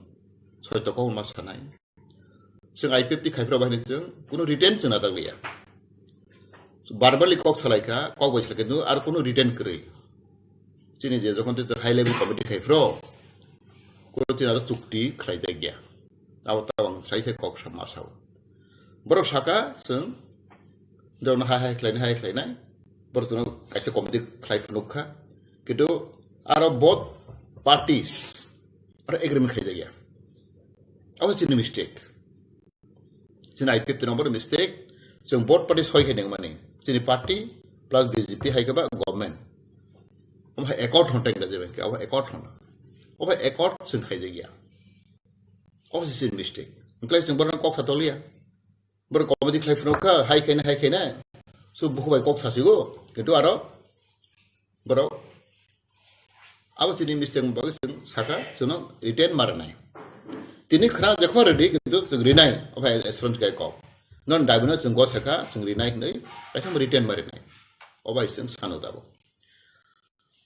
soi toko ma sanai. Chwng I P F T khai phra bahai chwng kuno written chwng na takliya. Verbally kok salai kha, kok bai salai kha, ar kuno written kwrwi. Chini je jokhon te high level committee khai phro, kuno chini aro chukti khlai jak ya. Abo tabang sai sai kok sama sao. Borok saka chwng, dorno hai hai khlainai, hai khlainai. Borok chwng kaisa committee khlai phunuk kha. Kintu aro both parties aro agreement khai jak ya. Abo chini mistake. Chini I P F T number mistake. Chwng both party soi khe neng mani. Chini party plus B J P hai khe ba government. Omo hai accord hon tang da jeben ke, abo accord hon. Obo accord chwng khai jak ya. Obo chini mistake. Engklai chwng borok kok sa toliya. Borok committee khlai phunuk kha, hai khaina, hai khaina. So buku bai kok sa sigo. Kintu aro borok abo chini mistake ni bagwi chwng saka chwngno written ma rwnai. Tini khna jekho ready kintu chwng rinai, obo assurance khe kok. Non dabino chwng go saka chwng rinai hinwi, kaisa written ma rinai. Obo hai chwng sano tabuk.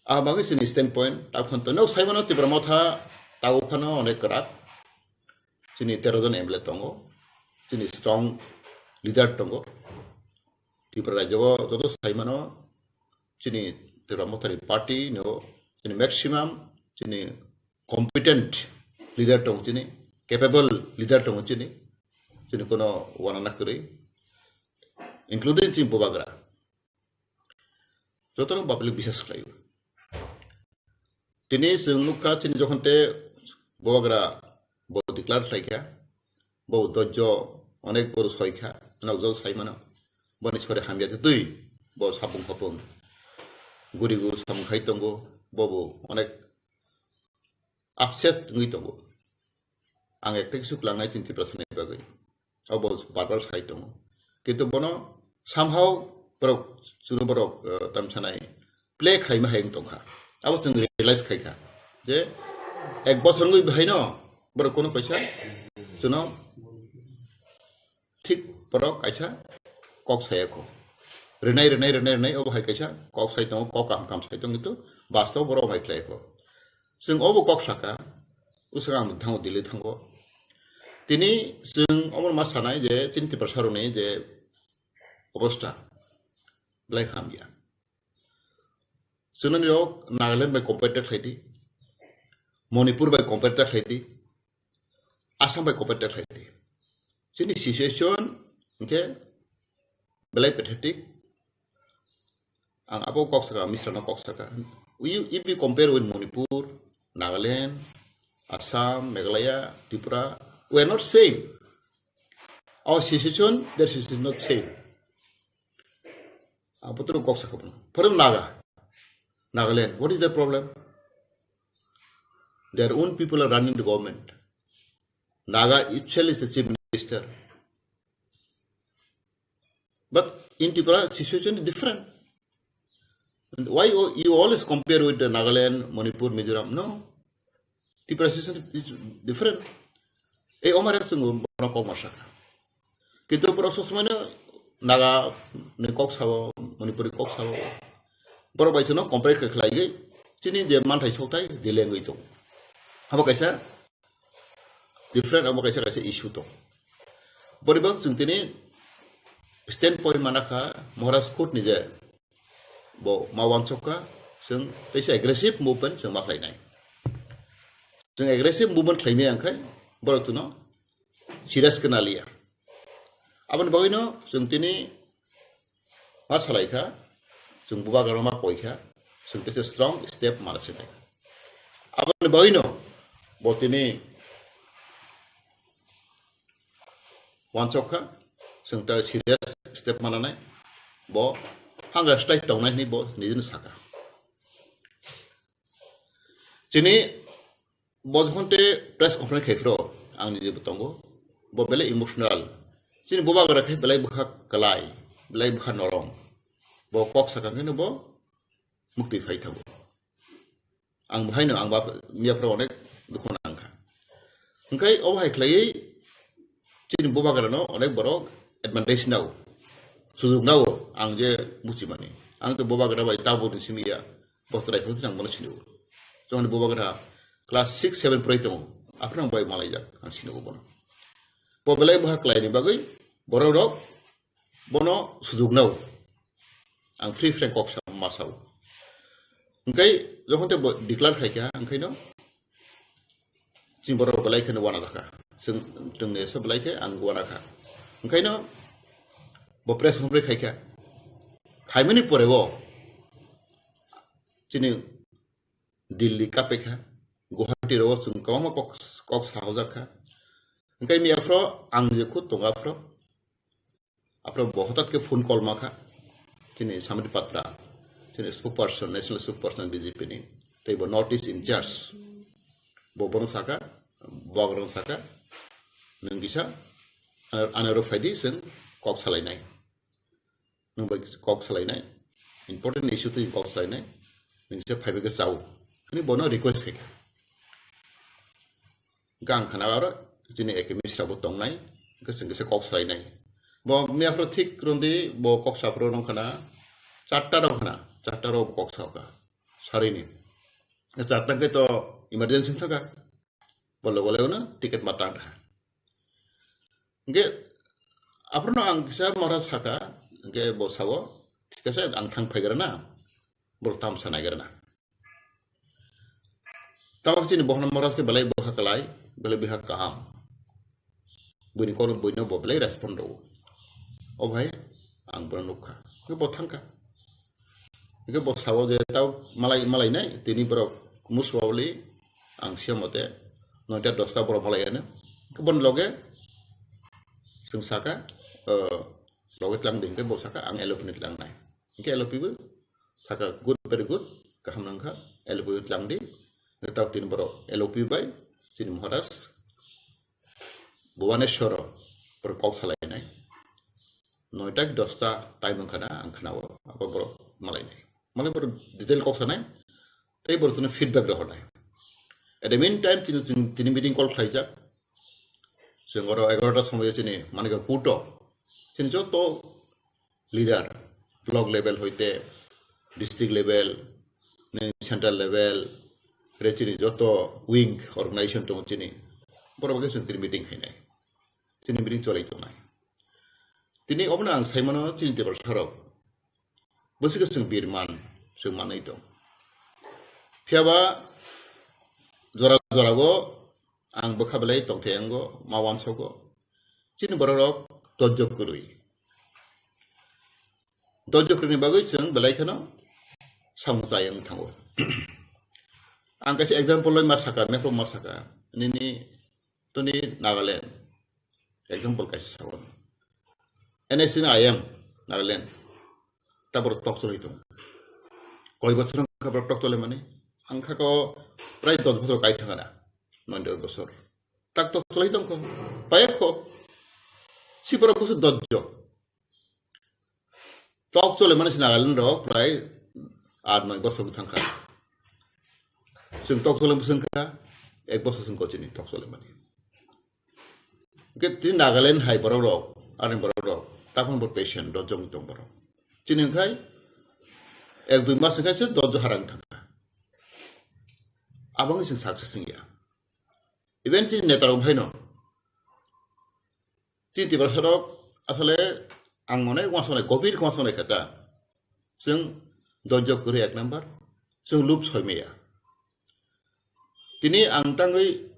A bagwi chini standpoint, tabuk phano tonwi saimano Tipra Motha tabuk phano onek kwrak. Chini tero jon M L A tongo, chini strong leader tongo. Tripura rajyo o joto saimano chini Tipra Motha ni party no chini maximum chini competent leader tongo chini, capable leader tongo chini, chini kono wanana kwrwi, including chini bubagra. Jotono public bisas khlaio. Tini chwng nukha chini jokhon te bubagra bo declare khlaikha, bo dojjo onek boru soikha, nokjol saimano. Boni sori hamya twi bo sapung khopung guri gu samung khai tongo, bobo onek upset wngwi tongo. Ang ekta kisu klangnai chini Tiprasani bagwi. Abo bar bar sai tongo. Kintu bono somehow borok, chwngno borok, eh, tamsanai play khlaima hai wng tongkha. Abo chwng realize khaikha je ek bosor wngwi bahaino borok kono kaisa chwngno thik borok kaisa kok saya kho. Rinai, rinai, rinai, rinai, obo hai kaisa kok sai tongo, kok kaham kaham sai tongo, kintu bastob borok omo hai khlai kho. Chwng obo kok saka, usaka ang thango, Delhi thango. Tini chwng omo ma sanai je chini Tiprasa rokni je obosta belai hamya. Chwngno nirok Nagaland bai compare ta khlai di, Manipur bai compare ta khlai di, Assam bai compare ta khlai di. Chini situation hwnkhe belai pathetic. Ang abo kok saka, Misra no kok saka. We, if we compare with Manipur, Nagaland, Assam, Meghalaya, Tripura, we are not same. Our situation, their situation is not same. Abotoro kok sakha bono. For example, Naga. Nagaland, what is their problem? Their own people are running the government. Naga itself is the chief minister. But in Tripura, situation is different. And why you always compare with the Nagaland, Manipur, Mizoram? No. Tripura situation is different. Ei omare chwng bono kok ma sakha. Kintu borok sob somoi no Naga ni kok sao, Manipuri kok sao. Borok bai chwngno compare khe khlai gwi chini je manthai sokthai delay wngwi tongo. Abo kaisa different, abo kaisa kaisa issue tong. Borok chwng tini standpoint mana kha Maharaj Court ni je bo ma wansok kha, chwng teisa aggressive movement chwng ma khlainai. Chwng aggressive movement khlaimaya wngkhe borok chwngno serious khe naliya. Aboni bagwino chwng tini ma salai kha, chwng bubagrano ma koi kha, chwng teisa strong step mana sinai. Aboni bagwino bo tini wansok kha, chwng ta serious step mananai, bo hunger strike tongnai hinwi bo nijino saka. Chini bo jokhon te press conference khai phro, ang nije bo tongo, bo belai emotional. Chini bubagra khe belai bwkha kwlai, belai bwkha norom. Bo kok sakha khe no bo mukti phai thango. Ang bo haino ang ba miya phro onek dukhu nang kha. Hwnkhe obo hai khlaiwi chini bubagrano onek borok advantage nao, sujuk nao ang je muchimani. Ang to bubagra bai tabuk ni simi ya, bo chwrai phano ang bono sinio. Joni bubagra class six seven pori tongo, aphano ang bai malaijak, ang sinio bono. Bo belai bwkha khlaini bagwi borok rok bono sujuk nao. Ang free frank kok sa ma sao. Hwnkhe jokhon te bo declare khai kha, hwnkhe no chini borok belai kheno wana jakha. Chwng, chwngni esa belai khe ang wana kha. Hwnkhe no bo press conference khai kha. Khaimani pore o chini Delhi kapekha, Guwahati rogo chwng kwbangma kok, kok sahojak kha. Hwnkhe miya phro ang je khud tongo aphro, aphro bo hotat khe phone call ma kha. Chini Sambit Patra, chini spokesperson, national spokesperson B J P ni, tei bo North East in charge. Bo bono saka, bo bono saka, nwng kisa, ano, ano ro phaidi chwng kok salainai. Nwng bai kok salainai, important issue twi kok salainai, nwng se phaibai khe chao, hwnwi bono request khai kha. Hwnkhe ang khna aro chini A K Misra bo tongnai, hwnkhe chwng kisa kok salainai. Bo miya phro thik rwndi, bo kok saphro nung khna charta rok khna, charta rok bo kok sao kha, sarini. Charta khe to emergency thaka, bo logo logo no ticket ma tang kha. Hwnkhe aphano ang kisa mora saka, hwnkhe bo sao, thik ase, ang thang phaigrana, borok tamsa naigrana. Tamo chini bohna mora khe belai bwkha kwlai, belai bwkha kaham. Buini kono buino bo belai respond rwo. O bhai, ang bono nukha. Hwnkhe bo thangkha. Hwnkhe bo sao je tao malai, malai nai, tini borok muswawli ang siya mote noita dosta borok malai ano. Hwnkhe boni loge chwng saka, eh, loge tlang di, hwnkhe bo saka ang L O P ni tlang nai. Hwnkhe L O P bo saka, "Good, very good, kaham nangkha, L O P bo tlang di." Hwnkhe tao tini borok L O P bai chini Maharaj Bhubaneswaro borok kok salainai. Noita dosta time wngkha na ang khnao, abo borok malainai. Malai borok detail kok sanai, tei borok chwngno feedback rohornai. At the meantime, chini, chini, tini meeting call khlaijak. Chwng oro egarota somoyo chini Manikya Kuto, chini joto leader, block level hoite, district level, ni central level, re chini joto wing organization tongo chini, borok bai khe chwng tini meeting khainai. Tini meeting cholai tongnai. Tini obono ang saimano chini tebal sarok. Bwswkhe chwng birman, chwng manwi tong. Phiyaba jora jorago ang bwkha belai tongthai ango, ma wansogo. Chini bororok dojjo kwrwi. Dojjo kwrwini bagwi chwng belai kheno samung chai wng thango. Ang kaisa example loi ma saka, map o ma saka. Nini toni Nagaland. Example kaisa sabo. N S C ni I M Nagaland. Tabor tok cholai tong. Koi bosor wngkha borok tok cholai mani? Ang kha ko prai dos bosor kai thangana. Noi dos bosor. Tak tok cholai tong kho. Paya kho. Si borok busu dojjo. Tok cholai mani si Nagaland rok prai aat noi bosor thangkha. Chwng tok cholai bwswng kha, ek bosor chwng kochini tok cholai mani. Hwnkhe tini Nagaland hai borok rok, ani borok rok, taphang bo patient, dojjo wng tong borok. Chini hwnkhe ek dui mas hwnkhe se dojjo harang thangkha. Aboni chwng success wngya. Even chini neta rok bhaino, chini Tiprasa rok asole ang onek wansonai, gobir wansonai kha ta. Chwng dojjo kwrwi ek number, chwng lup soi maya. Tini ang tangwi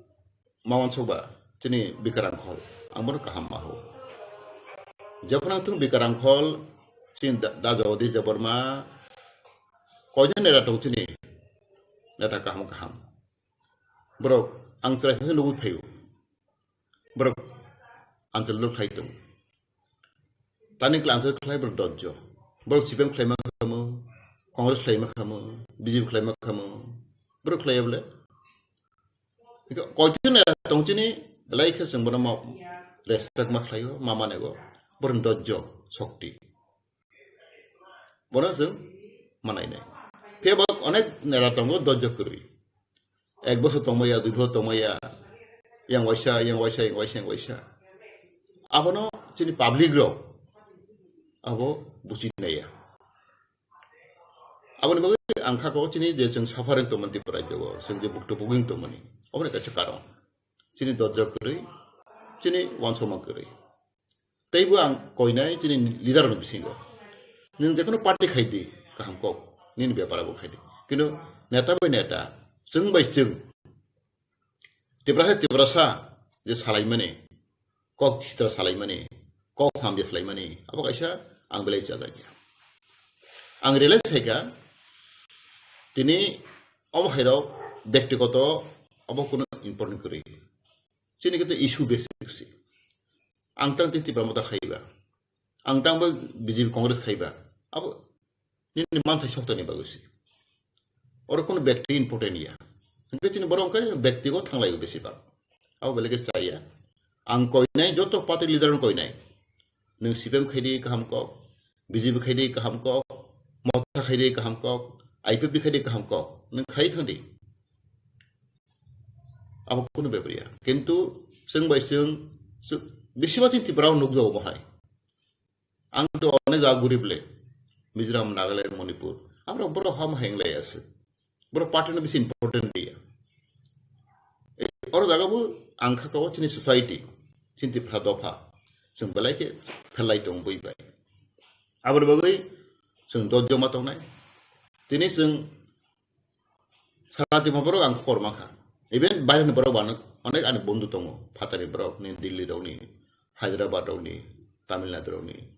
ma wansok ba, tini Bikarang Khol, ang bono kaham ma ho. Jephuru ang thung Bikarang Khol, chini da, da Jagadish Debbarma, koijan neta tong chini, neta kaham kaham. Borok ang chwrai phai nugwi phaio. Borok answer lo khlai tong. Tani kla answer khlai borok dojjo. Borok C P M khlai ma khamu, Congress khlai ma khamu, B J P khlai ma khamu. Borok khlai bole. Koichini tong chini, belai khe chwng bono ma respect ma khlaio, ma manego. Borok dojjo, shokti. Bono chwng manai nai. Phiya bo onek neta tongo dojjo kwrwi. Ek bosor tongmaya, dui bosor tongmaya, yang waisa, yang waisa, yang waisa, yang waisa. Abono chini public rok abo buchi naiya. Aboni bagwi ang kha ko chini je chwng suffering tongmani Tripura rajyo, chwng je bukto buging tongmani, aboni kaisa karon. Chini dojjo kwrwi, chini wansokma kwrwi. Teibo ang koinai chini leader rokni bisingo. Nwng jekono party khai di, kaham kok, nini bepar abo khai di. Kintu neta bai neta, chwng bai chwng, Tiprasa Tiprasa je salaimani, kok thitra salaimani, kok hamya salaimani, abo kaisa ang belai chajakya. Ang realize khaikha, tini omo hairok bektigoto abo kunu important kwrwi. Chini khe issue basic se. Ang tang tini Tipra Motha khaiba. Ang tang bo B J P Congress khaiba. Abo nini manthai soktani bagwi se. Oro kono bekti important ya. Hwnkhe chini borok hwnkhe bektigo thanglaigo besi bak. Abo belai khe chaya. Ang koinai joto party leader no koinai. Nwng C P M khaidi kaham kok, B J P khaidi kaham kok, Motha khaidi kaham kok, I P F T khaidi kaham kok. Nwng khai thangdi. Abo kunu bepar ya. Kintu chwng bai chwng, chwng, bisi ma chini Tripura o nukjago bo hai. Ang to onek jaga guri bole. Mizoram, Nagaland, Manipur. Abo borok ham heng lai ase. Borok party no bisi important dia. Ei, oro jaga bo ang kha ko chini society, chini Tripura dopha. Chwng belai khe phelai tong bui bai. Aboni bagwi chwng dojjo ma tongnai. Tini chwng Sara Tripura borok ang khobor mankha. Even baireni borok bo ano onek ani bondhu tongo. Phatani borok ni, Delhi rokni, Hyderabad rokni, Tamil Nadu rokni,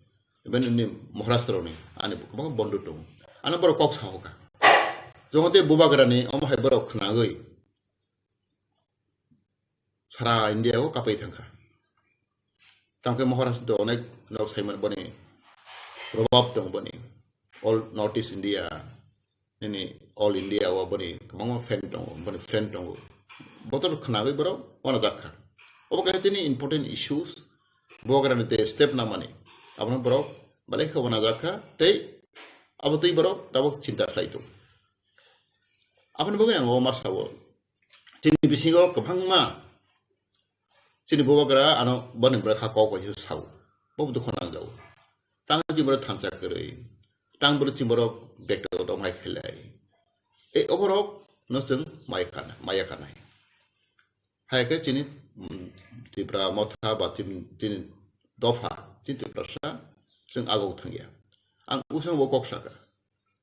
even ni Maharashtra rokni ani kwbangma bondhu tongo. Ano borok kok sahoka. Jogote bubagrani omo hai borok khwnagwi sara India o kapai thangkha. Tangkhe Maharashtra onek nok saiman boni probab tong boni. All North East India, nini All India o boni kwbangma fan tongo, boni friend tongo. Botor khwnagwi borok wana jakha. Obo kaisa tini important issues, bubagrani tei step namani. Abono borok belai khe wana jakha tei abo tei borok tabuk chinta khlai tong. Aboni bagwi ang o ma sao. Chini bisingo kwbangma chini bubagra ano boni bwrwi kha kok bai se sao. Bo dukho nangjago. Tang chini borok thansa kwrwi. Tang borok chini borok bekto dom hai khailai. E oborok no chwng maya khana, maya khanai. Hai khe chini, mm, Tipra Motha ba chini, chini dopha, chini Tiprasa chwng agok thangya. Ang usang bo kok saka.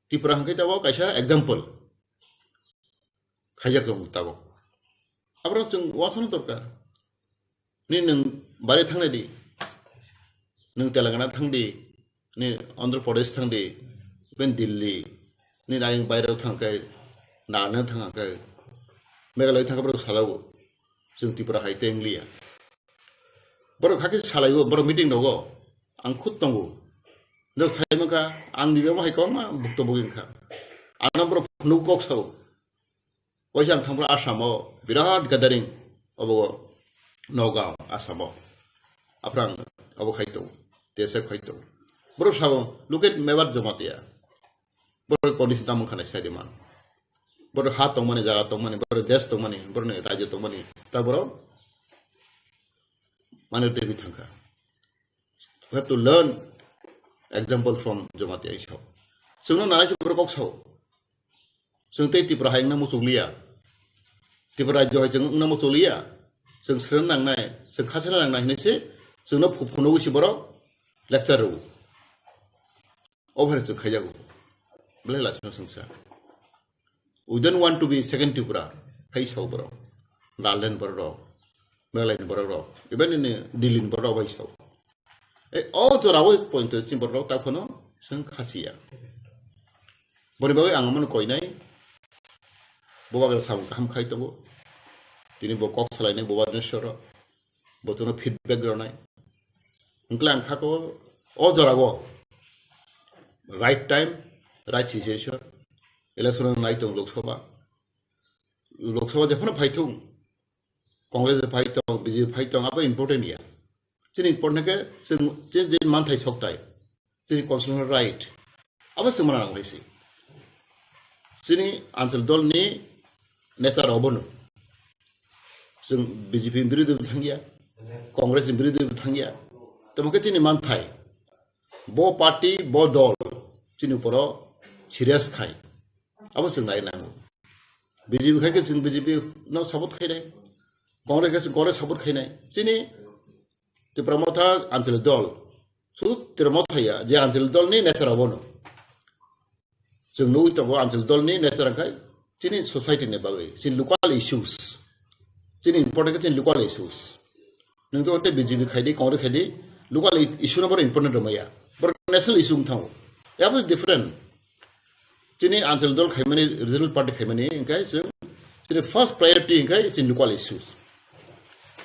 Tripura hwnkhe tabok kaisa example khaijak tongo tabok. Aborok chwng uansukna dorkar. Nini nwng bari thangnai di, nwng Telangana thang di, nini Andhra Pradesh thang di, ben Delhi, nini ayang bairao thang khe, Nagaland thang khe, Meghalaya thang khe borok salaio, chwng Tripura hai tei wngliya. Borok hakhe salaio, borok meeting rogo, ang khud tongo. Dok sai maka ang ni jama hai kong ma bukto bugi kha. Ano bro phunuk kok sao. Waisa ang thangpra Assam o birat gathering obo Nagaon Assam o. Aprang obo khai tong. T S F khai tong. Bro sao look at Mebar Jamatia. Bro condition tamung khanai sai de man. Boro ha tongmani, jaga tongmani, boro desh tongmani, boro ni rajyo tongmani, ta boro mane twi thangkha. We have to learn example from Jamatia Isao. Chwngno nanai se boro kok sao. Chwng tei Tripura hai wngna muchukliya. Tripura rajyo hai chwng wngna muchukliya. Chwng sren nangnai, chwng khasena nangnai hinwi se chwngno phu-, phunugwi se borok lecture rwo. Over chwng khaijago. Belai lachino sengsa. We don't want to be second Tripura. Hai sao borok. Nagaland borok rok. Meghalaya ni borok rok. Even in Delhi ni borok rok bai sao. E, o jora o point chini borok rok ta phano seng khasiya. Boni bagwi ang amano koinai. Bo bagwi samung kaham khai tongo. Tini bo kok salainai bo bagwi soro. Bo chwngno feedback rwnai. Hwnkhe ang kha ko o jora o right time, right situation, election nai tong Lok Sabha. Lok Sabha jephano phai thung, Congress phai tong, B J P phai tong, abo important ya. Chini important khe chwng, chini je manthai soktai, chini constitutional right, abo chwng mana nang khaisi. Chini Anchal dol ni nature obono. Chwng B J P ni birodhi bo thangya, Congress ni birodhi bo thangya. Tamo khe chini manthai, bo party, bo dol, chini uporo serious khai. Abo chwng nai nango. B J P khai khe chwng B J P no support khainai, Congress khai chwng Congress support khainai. Chini Tipra Motha Anchal dol, sudu Tipra Motha ya, je Anchal dol ni nature obono. Chwng nugwi tongo Anchal dol ni nature khai chini society ni bagwi, chini local issues. Chini important khe chini local issues. Nwng to tei B J P khai di, Congress khai di, local i-, issue no boro important rwmaya. Boro national issue wng thango. Abo different. Chini Anchal dol khaimani, regional party khaimani, hwnkhe chwng chini first priority hwnkhe chini local issues.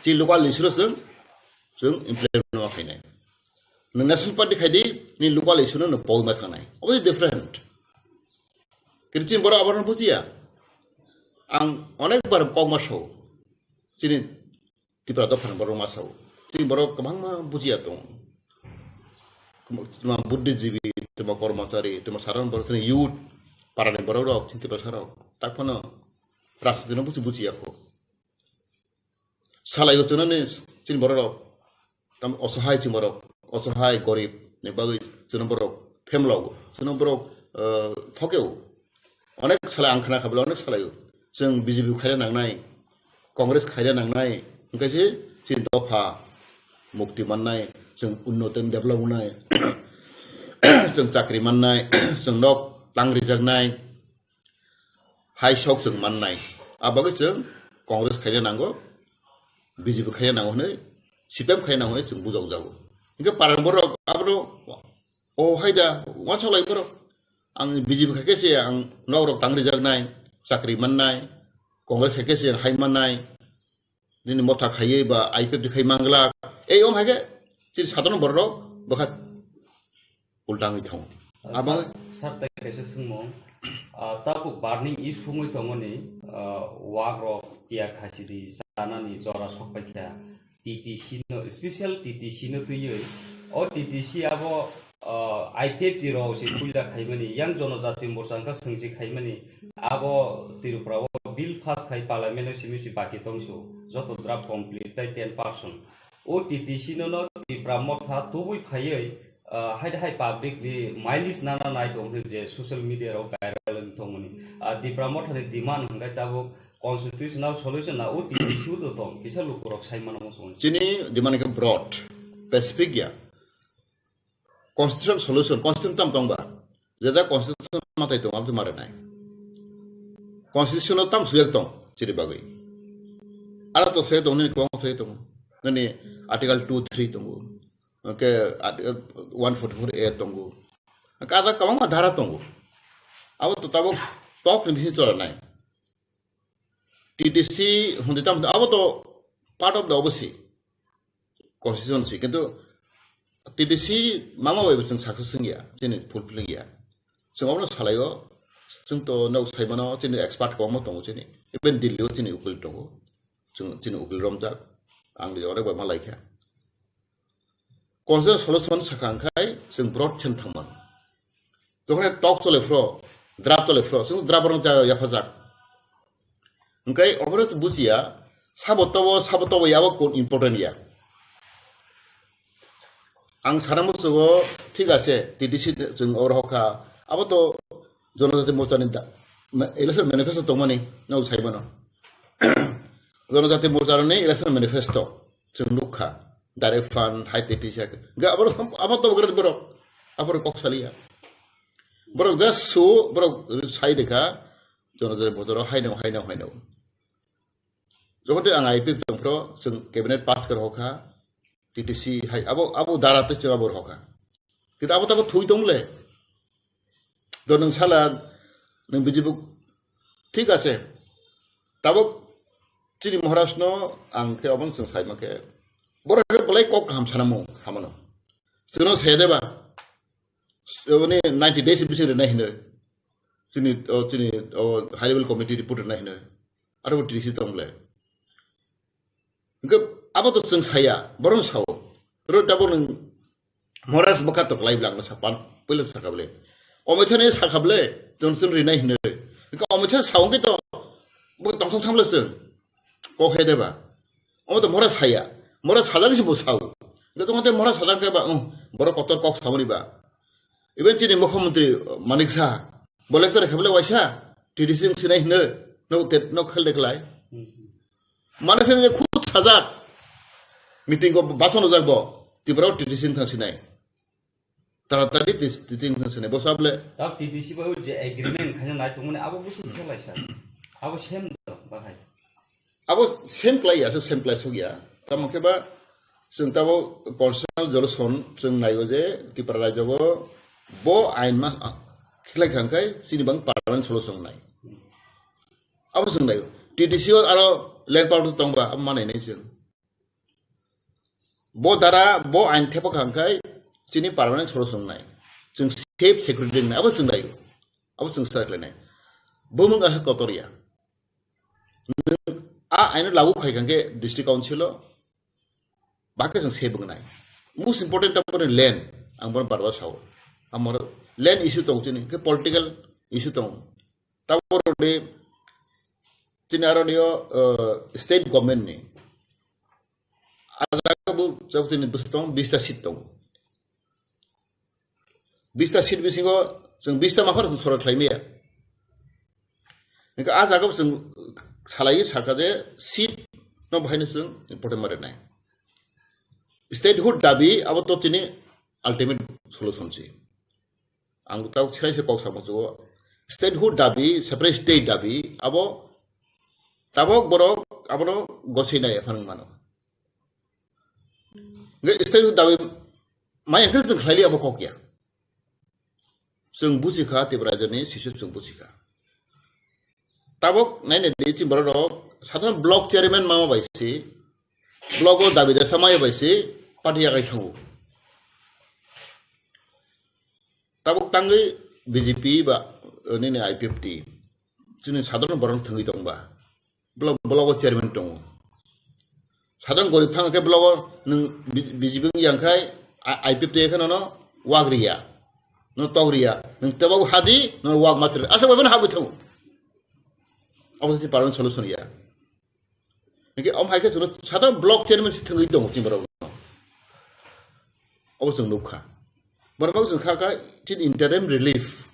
Chini local issue no chwng, chwng implement no khainai. Nwng national party khai di, ni local issue no nwng pogwi ma thangnai. Obviously different. Kiri chini borok abono bujiya. Ang onek bar kok ma sao. Chini Tipra dopha ni borok ma sao. Chini borok kwbangma bujiya tong. Tuma buddhijibi, tuma kormachari, tuma saron borok, tuma youth, para ni borok rok, chini Tipra sarok. Tak phano rajniti no buji bujiya kho. Salai o chwnani chini borok rok. Tam osohai chini borok, osohai gorib ni bagwi chini borok phemlo, chini borok, eh, thokeo. Onek salai ang khna kha bwle onek salai o. Chwng B J P khaina nangnai, Congress khaina nangnai, hwnkhe se chini dopha mukti mannai, chwng unnoti develop wngnai, chwng chakri mannai, chwng nok tang rijaknai, hai sok chwng mannai. A bagwi chwng Congress khaina nango, B J P khaina nango hwnwi, C P M khaina nango hwnwi chwng bujokjago. Hwnkhe parang borok abono o hai da, uansuk lai borok. Ang B J P khai khe se ang nok rok tang rijaknai, chakri mannai, Congress khai khe se hai mannai, nini motha khaiwi ba I P F T khai manglak. Ei om hai khe chini sadharon borok rok bwkha ulta wngwi thango. Abo sir, sir, tai kaisa swngmung. Ah, tabuk burning issue wngwi tongmani, ah, wak rok tiyar khaisidi chanani jora sok paikha. T T C no, special T T C no twiwi, o T T C abo, ah, I P F T rok se puila khaimani, yang jonojati morcha wngkha swngsi khaimani, abo Tripura o bill pass khai parliament o simi si baki tongsu, joto draft complete tai ten percent. O T T C no no Tipra Motha tubui phaiwi, ah, hai hai public ni mileage nana nai tong hwnwi je social media rok viral wng tongmani. Ah, Tipra Motha ni demand hwnkhe tabuk constitutional solution na o T T C o to tong, kisa lukurok sai mano muchungo. Chini demand khe broad, specific ya. Constitutional solution, constitution tam tong ba? Jeda constitution matai tong, abdi mare nai. Constitution tam sujak tong, chiri bagwi. Ara to se tong, nini kwbang se tong. Nini article two three tongo. Hwnkhe, art-, one forty-four A tongo. Hwnkhe, ada kwbangma dhara tongo. Abo to tabuk tok ni bisingo chwla nai. T T C hwnwi tamo, abo to part of the obviously constitution si, kintu T D C mama bai bo chwng success wngya, chini fulfill wngya. Chwng obono salaio, chwng to nok saimano chini expert kwbangma tongo chini. Even Delhi o chini ukil tongo. Chwng chini ukil romjak. Ang ni onek bai ma laikha. Constitutional solution sakha hwnkhe chwng broad chen thangmano. Jokhon talk chole phro, draft chole phro, chwng draft rok ja yaphajak. Hwnkhe obono bujiya, sabo tobo, sabo tobo yabo kun important ya. Ang sana musugo, thik ase, T D C chwng oro hokha, abo to Jonojati Morcha ni da-, ma-, election manifesto tongmani, no saimano. Jonojati Morcha ni election manifesto, chwng nukha, direct fund, high T D C, ga abo, abo to gre borok, abo kok saliya. Borok just su, borok sai dekha, Jonojati Morcha ro haino, haino, haino. Jokhon tei ang I P F tongphro, chwng cabinet pass kar hokha, T T C hai, abo, abo dara tei chwng abo hokha. Kita abo tabo thui tong le. Do nwng sala, nwng bijibu, thik ase. Tabok chini Maharaj no ang khe obo chwng sai ma khe. Borok khe belai kok kaham sana mo, hamano. Chwngno sai de ba. Oni ninety days bising rina hino. Chini, o, chini, o, high level committee report rina hino. Aro T D C tong le. Hingke abo to chwng saya, borok sao. Ro tabok nwng Maharaj bwkha to klai bwlangno sapan, puila sakha bwle. Omoithani sakha bwle, Johnson rinai hinwi. Hingke omoitha sao hingke to, bo tongthok thamle chwng. Kok he deba. Omo to Maharaj saya. Maharaj sajak si bo sao. Hingke tongte Maharaj sajak khe ba, um, borok kotor kok samani ba. Even chini mukhyamantri Manik Saha, bo lecture khe bwle waisa, T D C wng sinai hinwi, no te, no khel de khlai. Mane se je khud sajak, meeting o bason ojak bo, Tripura o T D C wng thang sinai. Taratari T D C wng thang sinai, bo sable. Tab T D C bai je agreement khaina nai tongmani abo busi khe laisa. Abo sem do bahai. Abo sem klai ya, sem klai sok ya. Tamo khe ba, chwng tabo constitutional solution chwng naigo je, Tripura rajyo bo, bo ain ma, khlai khang khai, chini bang permanent solution nai. Abo chwng nai. T D C o aro land power tongba, abo manai nai chwng. Bo dara, bo ain thepa khang khai, chini permanent solution nai. Chwng safe security nai, abo chwng nai. Abo chwng start lai nai. Bo mung asa kotor ya. Nwng a aino lagu khai khang khe district council o, bakhe chwng safe wngnai. Most important ta pore land, ang bono barbar sao. Amor land issue tong chini, khe political issue tong. Taboro ni chini aro niyo, eh, state government ni. Ada bu jab tini bus tong, bista seat tong. Bista seat bisingo chwng bista maphar chwng sorok khlai maya. Hingke a jaga chwng salai saka je seat no bahai no chwng important ma rwnai. Statehood dabi abo to tini ultimate solution si. Ang tabuk sirai se kok samo chugo. Statehood dabi, separate state dabi, abo tabok borok abono gosei nai phang mano. Hingke statehood dabi maya khe chwng khlaili abo kok ya. Chwng buji kha, Tripura rajyoni sisip chwng buji kha. Tabok naina di chini borok rok, sadharon block chairman mama bai si, block o dabi desa maya bai si, party yakai thango. Tabok tangwi B J P ba, eh, nini I P F T, chini sadharon borok thwngwi tongba. Block, block o chairman tongo. Sadharon gorib thang khe block o nwng B-, B J P wng yang khai, a-, I P F T khe nono wak riya. No tok riya. Nwng tebo hadi, no wak mas riya. Asa bai phano habwi thango. Abo se permanent solution ya. Hingke om hai khe chwngno sadharon block chairman se thwngwi tongo chini borok no. Abo chwng nukha. Borok no chwng kha kha chini interim relief.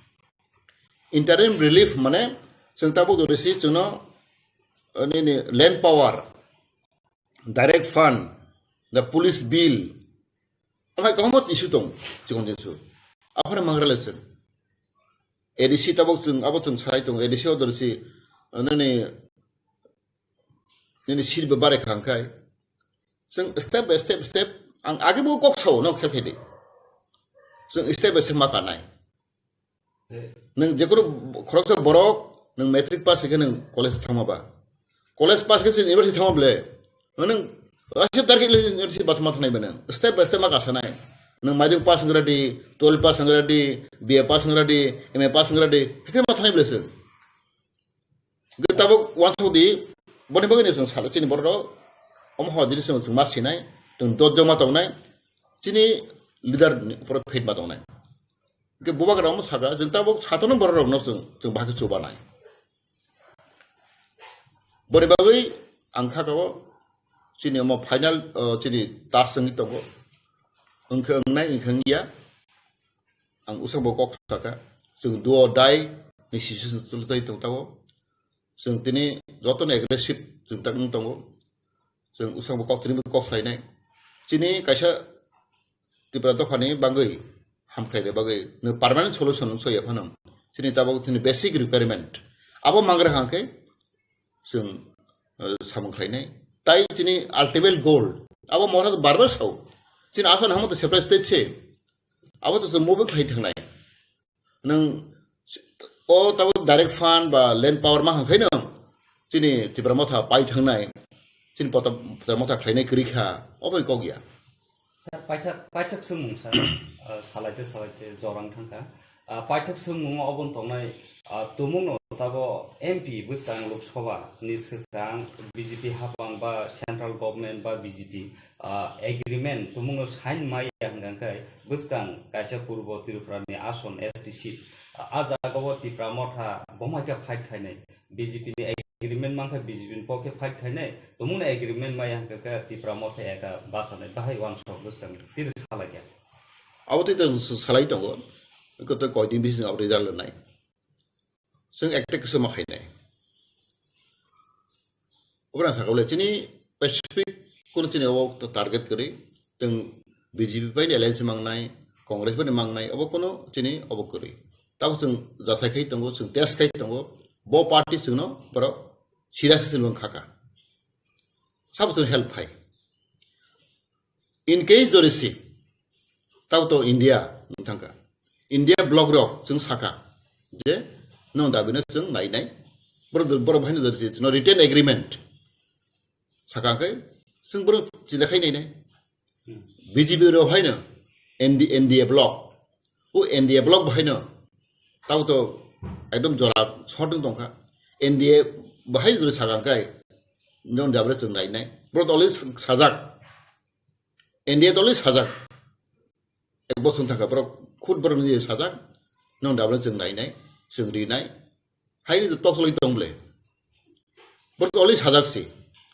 Interim relief mane chwng tabuk dori si chwngno, eh, nini land power, direct fund, the police bill, amai kwbangma issue tong, chikon issue. Aphano mangra le chwng. A D C tabuk chwng, abo chwng sarai tongo, A D C o dori si, eh, nini, nini seat bo bare kha hwnkhe. Chwng step by step, step, ang age bo kok sao, no khe khe di. Chwng step by step ma kanai. Nwng jekono khoroksa borok, nwng matric pass khe nwng college thangma ba. College pass khe se university thangma ble. Nwng ashe target le university bathma thangnai ba nwng. Step by step ma kasanai. Nwng maidung pass wng ready, twelve pass wng ready, B A pass wng ready, M A pass wng ready, hikhe ma thanai bwlai chwng. Hwnkhe tabuk uansuk di, boni bagwi no chwng salo chini borok rok, omo hor jini chwng, chwng ma sinai, chwng dojjak ma tongnai, chini leader ni upor faith ma tongnai. Hwnkhe bubagra omo saka, chwng tabuk satung borok rok no chwng, chwng bahai khe chubanai. Boni bagwi ang kha kao chini omo final, o, chini task wngwi tongo. Wngkhe wngnai, wngkhe wngya. Ang usang bo kok saka. Chwng do or die ni situation chwlwi tong tago. Chwng tini jotono aggressive chwng tak wng tongo. Chwng usang bo kok tini bo kok khlainai. Chini kaisa Tripura dophani bagwi hamkhlaina bagwi no permanent solution wng soya phano. Chini tabuk chini basic requirement. Abo mangra hangkhe chwng, eh, samung khlainai. Tai chini ultimate goal. Abo mora barbar sao. Chini asal hamo to separate state se. Abo to chwng move khlai thangnai. Nwng o tabuk direct fund ba land power ma hangkhaino chini Tipra Motha pai thangnai, chini pota-, Tipra Motha khlainai kwrwi kha, obo kok ya. Sir, paithak, paithak swngmung sir, ah, salaite salaite jorang thangkha. Ah, paithak swngmung obon tongnai, ah, tumungno tabo M P bwskang Lok Sabha ni swkang B J P hapang ba central government ba B J P ah, agreement tumungno sign maya hwnkha khe bwskang kaisa purbo Tripura ni ason S T seat, ah, ah jagao Tipra Motha bomaikha fight khainai, B J P ni agreement mankha B J P ni pokhe fight khainai, tumungno agreement maya hwnkha khe Tipra Motha eka basanai bahai uansuk bwskang tiri salaikha. Abo tei tei salai tongo, koto koidin bising abo result rwnai. Chwng ekta kisa ma khainai. Obra sakha bole chini specific kono chini obo target kwrwi, chwng B J P bai ni alliance mangnai, Congress bai ni mangnai, obo kono chini obo kwrwi. Tabo chwng jasai khai tongo, chwng test khai tongo, bo party chwngno borok serious se chwng khaka. Sabo chwng help khai. In case jodi si, tabo to India wng thangkha. India bloc rok chwng sakha je no dabi no chwng nai nai. Borok, borok bahai no jodi si, no written agreement sakha khe chwng borok chila khai nai nai. B J P rok bahai no N D, N D A bloc, o N D A bloc bahai no tabo to ekdom jora short wng tongkha. N D A bahai jodi sakha khe no dabi no chwng nai nai. Borok to already sajak. India toli sajak. Ek bosong thangkha borok khud borok ni sajak. Nong dabla chwng nai nai, chwng ri nai. Hai ni tok loi tong ble. Borok toli sajak si.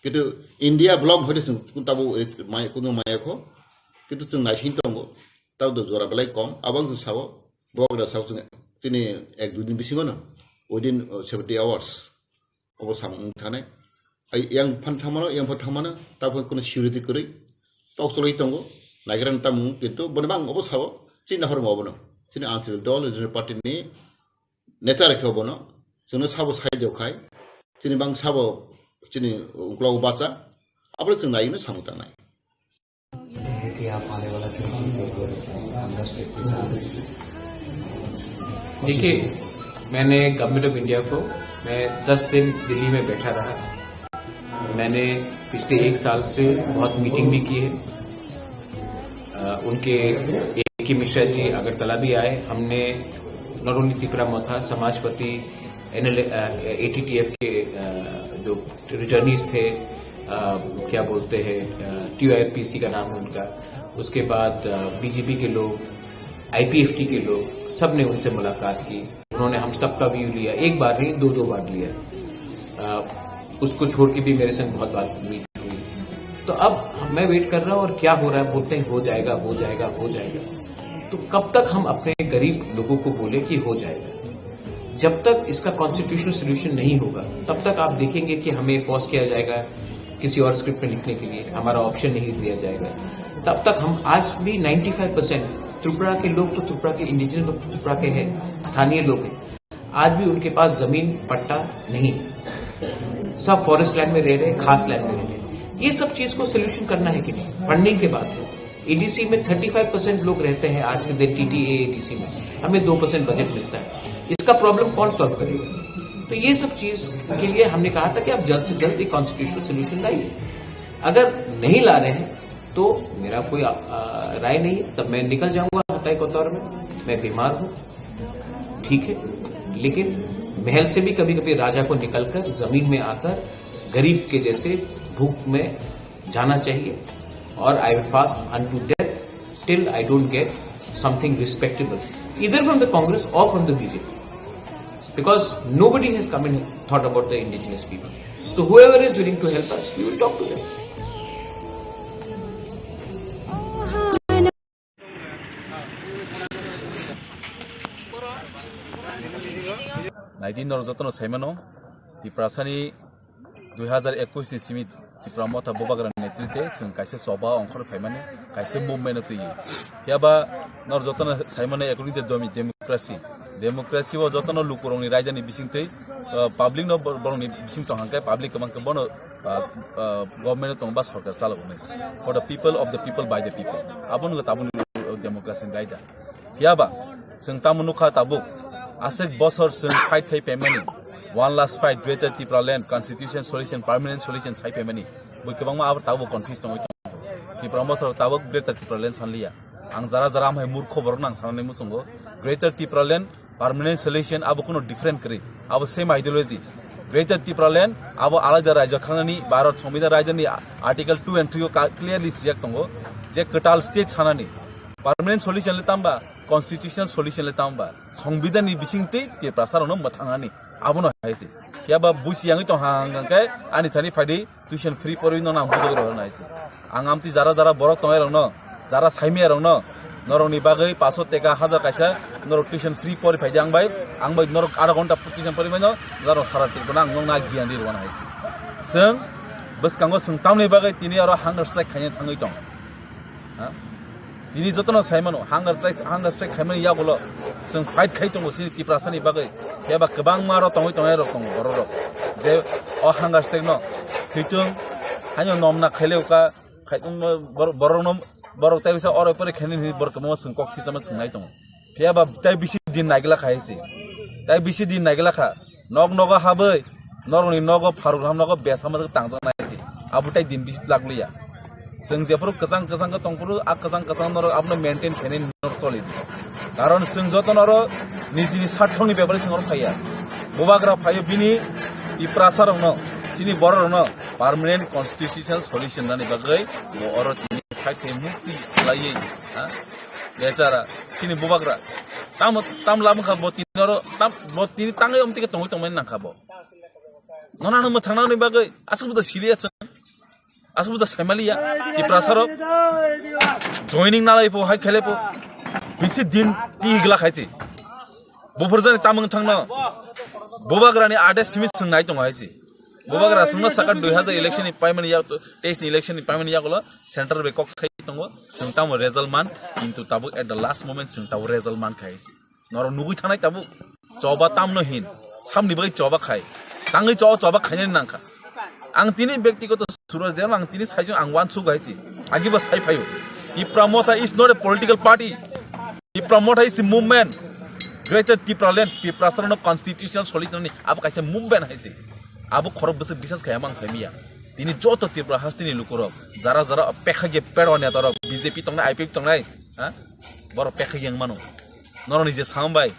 Kitu India bloc hoite chwng kun tabu mai kunu maya kho. Kitu chwng nai sing tongo. Tau do jora belai kom. Abang chwng sao. Bok da sao chwng tini ek dui din bisingo no. Within, uh, seventy hours. Obo samung wng thani. Ai yang phan thangmano, yang phan thangmano, tabuk kono security kwrwi. Tok choloi tongo. Naigra ni tamung, kintu boni bang obo sao, chini nahor mo obono. Chini ang civil dol, regional party ni nature khe obono. Chwngno sabo sai do khai. Chini bang sabo, chini uklau bacha. Abo chwng nai no samung tangnai. है कि आप आने वाला चुनाव में जो है, कांग्रेस से प्रचार देखिए, मैंने गवर्नमेंट ऑफ इंडिया को, मैं दस दिन दिल्ली में बैठा रहा। मैंने पिछले एक साल से बहुत मीटिंग भी की है। अ, उनके ए के मिश्रा जी अगरतला भी आए। हमने नॉट ओनली तिपरा मोथा, समाजपति, एनएल, अ, एटीटीएफ के, अ, जो रिटर्नीज थे, अ, क्या बोलते हैं, अ, टीओआईपीसी का नाम है उनका, उसके बाद, अ, बीजेपी के लोग, आईपीएफटी के लोग, सब ने उनसे मुलाकात की। उन्होंने हम सबका व्यू लिया, एक बार नहीं, दो दो बार लिया। अ, उसको छोड़ के भी मेरे संग बहुत बार मीट हुई। तो अब मैं वेट कर रहा हूँ और क्या हो रहा है, बोलते हैं हो जाएगा, हो जाएगा, हो जाएगा। तो कब तक हम अपने गरीब लोगों को बोले कि हो जाएगा? जब तक इसका कॉन्स्टिट्यूशनल सॉल्यूशन नहीं होगा, तब तक आप देखेंगे कि हमें फोर्स किया जाएगा किसी और स्क्रिप्ट में लिखने के लिए, हमारा ऑप्शन नहीं दिया जाएगा। तब तक हम आज भी नाइंटी फ़ाइव परसेंट त्रिपुरा के लोग तो त्रिपुरा के इंडिजिनस लोग तो त्रिपुरा के हैं, स्थानीय लोग हैं, आज भी उनके पास जमीन पट्टा नहीं है, सब फॉरेस्ट लैंड में रह रहे हैं, खास लैंड में रह रहे हैं। ये सब चीज को सोल्यूशन करना है कि नहीं? फंडिंग की बात हो, एडीसी में थर्टी फ़ाइव परसेंट लोग रहते हैं आज के दिन टीटीए एडीसी में, हमें दो परसेंट बजट मिलता है, इसका प्रॉब्लम कौन सॉल्व करेगा? तो ये सब चीज के लिए हमने कहा था कि आप जल्द से जल्द एक कॉन्स्टिट्यूशनल सॉल्यूशन लाइए। अगर नहीं ला रहे हैं तो मेरा कोई आ, आ, राय नहीं है। तब मैं निकल जाऊंगा हटाई कोतवार में। मैं बीमार हूँ, ठीक है, लेकिन महल से भी कभी कभी राजा को निकलकर जमीन में आकर गरीब के जैसे भूख में जाना चाहिए। और I will fast unto death till I don't get something respectable either from the Congress or from the B J P, because nobody has come and thought about the indigenous people. So whoever is willing to help us, we will talk to them. Naidi norok jotono saimano, Tiprasani dui hazar ekush ni simi Tipra Motha Bubagra ni netrite chwng kaisa choba ongkhor phaimani, kaisa movement o twiwi. Phiya ba norok jotono saimano, according to domi democracy, democracy o jotono lukurokni raidani bisingtwi, uh, public no bor-, borokni bising tong hangkhe public kwbang khe bono, uh, uh, government o tongo ba sorkar chalogo hinwi. For the people, of the people, by the people. Abono tabukni democracy ni raida. Phiya ba, chwng tamo nukha tabuk, aswk bosor chwng fight khai phaimani, one last fight, Greater Tipraland, constitution solution, permanent solution sai phaimani, bui kwbangma abo tabuk confuse tongwi tongo. Tipra Motha tabuk Greater Tipraland sanliya. Ang jara jara amhai murkho borok nang sanani muchungo. Greater Tipraland, permanent solution abo kuno different kwrwi. Abo same ideology. Greater Tipraland abo alaida rajyo khanani, Bharat Sambidan rajyoni Article two and three o ka-, clearly sijak tongo je kwtal state sanani. Permanent solution le tamba, constitutional solution le tamba, Sambidan ni bisingtwi Tiprasa rokno mwthangnani, abono hai se. Phiya ba busi yangwi tong hang hang khe ani thani phaidi tuition free porwi no nang bujagwi rw hai se. Ang amtwi jara jara borok tongnai rokno, jara saimaya rokno, norokni bagwi paso teka hajar kaisa norok tuition free pori phaidi ang bai, ang bai norok adha ghonta tuition pori mano, norok sara Tripura ang nokna giyan ri rw hai se. Chwng bwskango chwng tamni bagwi tini aro hunger strike khaina thangwi tong. Ha? Tini jotono sai mano, hunger strike, hunger strike khaimani yagulo chwng fight khai tongo chini Tiprasani bagwi. Phiya ba kwbangma aro tongwi tongnai rok tongo, borok rok. Je o hunger strike no thwitung, haino nomna khaileuka, khai tongma bor-, borok no, borok tai bisa oro pore khaini hinwi borok kwbangma chwng kok sitama chwng nai tongo. Phiya ba tai bisi din naigwla kha hai se. Tai bisi din naigwla kha. Nok nogo habwi, norokni nogo pharuk ham nogo besa majak tangjak nai se. Abo tai din bisi tlak liya. Chwng jephuru kwchang kwchang khe tongphuru, a kwchang kwchang norok abono maintain khainai norok choli di. Karon chwng joto norok nijini sarthokni bepari chwng oro phaiya. Bubagra phaio bini Tiprasa rokno, chini borok rokno permanent constitutional solution nani bagwi bo oro tini side khai mukti khlaiwi, ha? Bechara, chini bubagra. Tamo, tam labwkha bo tini oro, tam, bo tini tangwi omtike tongwi tongmani nangkha bo. Nono ano mwthangnani bagwi, aswk buda siliya chwng. Aswk buda saimaliya, Tiprasa rok. Joining nalai po, hai khele po. Bisi din ti igla khai chi. Buphurjani tamung thangno. Bubagrani ade simi chwng nai tongo hai chi. Bubagra chwngno saka dui hazar election ni paimani yak, teis ni election ni paimani yagulo. Central bai kok sai tongo, chwng tamo result man, kintu tabuk at the last moment chwng tabuk result man khai se. Norok nugui thanai tabuk, choba tamno hin, samni bagwi choba khai, tangwi cho-, choba khainani nangkha. Ang tini bektigoto suro jema ang tini saichung ang wansuk hai se, agibo sai phaio. Tipra Motha is not a political party. Tipra Motha is a movement. Greater Tipraland, Tiprasarokno constitutional solution ni abo kaisa movement hai se. Abo khorok bwswk bisas khai amang saimiya. Tini joto Tripura hasteni lukurok, jara jara pekha ge pedwa netarok, B J P tongnai, I P F tongnai, ha? Borok pekha ge wngmano. Norokni je sambai,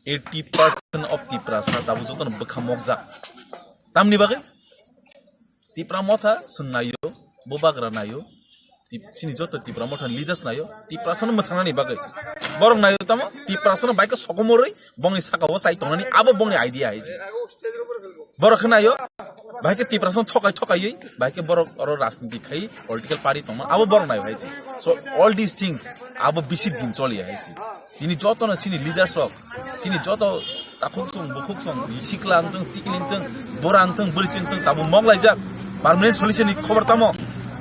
eighty percent of Tiprasa tabuk jotono bwkha mokjak. Tamni bagwi? Tipra Motha chwng naio, Bubagra naio, Tip-, chini joto Tipra Motha ni leaders naio, Tiprasano mwthangnani bagwi. Borok naio tamo, Tiprasano bai khe sokomorwi, bongni saka o chai tongnani, abo bongni idea hai se. Borok khe naio, bai khe Tiprasano thokai thokaiwi, bai khe borok oro rajniti khai, political party tongma, abo borok naio hai se. So, all these things, abo bisi din choli hai se. Tini jotono chini leaders rok, chini joto takhuk song, bukhuk song, sikla wngtong, sikli wngtong, bura wngtong, bwrwi wngtong, tabuk mok laijak. Permanent solution ni khobor tamo?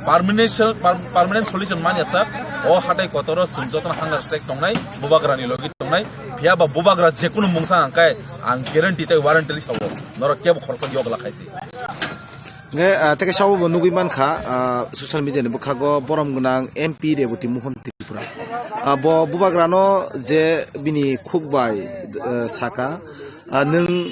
Permanent sol-, per-, permanent solution manya sak, o hatai kotoro chwng jotono hunger strike tongnai, Bubagra ni logi tongnai, phiya ba Bubagra jekunu mungsa hangkai, ang guarantee tei warranty sabo, norok kebo khoroksa yokla khaisi. Nge, ah, teke sabo bo nugui mankha, ah, social media ni bwkhago borom gwnang M P Reboti Mohan Tripura. Ah, bo Bubagrano je bini khuk bai, eh, saka, ah, nwng,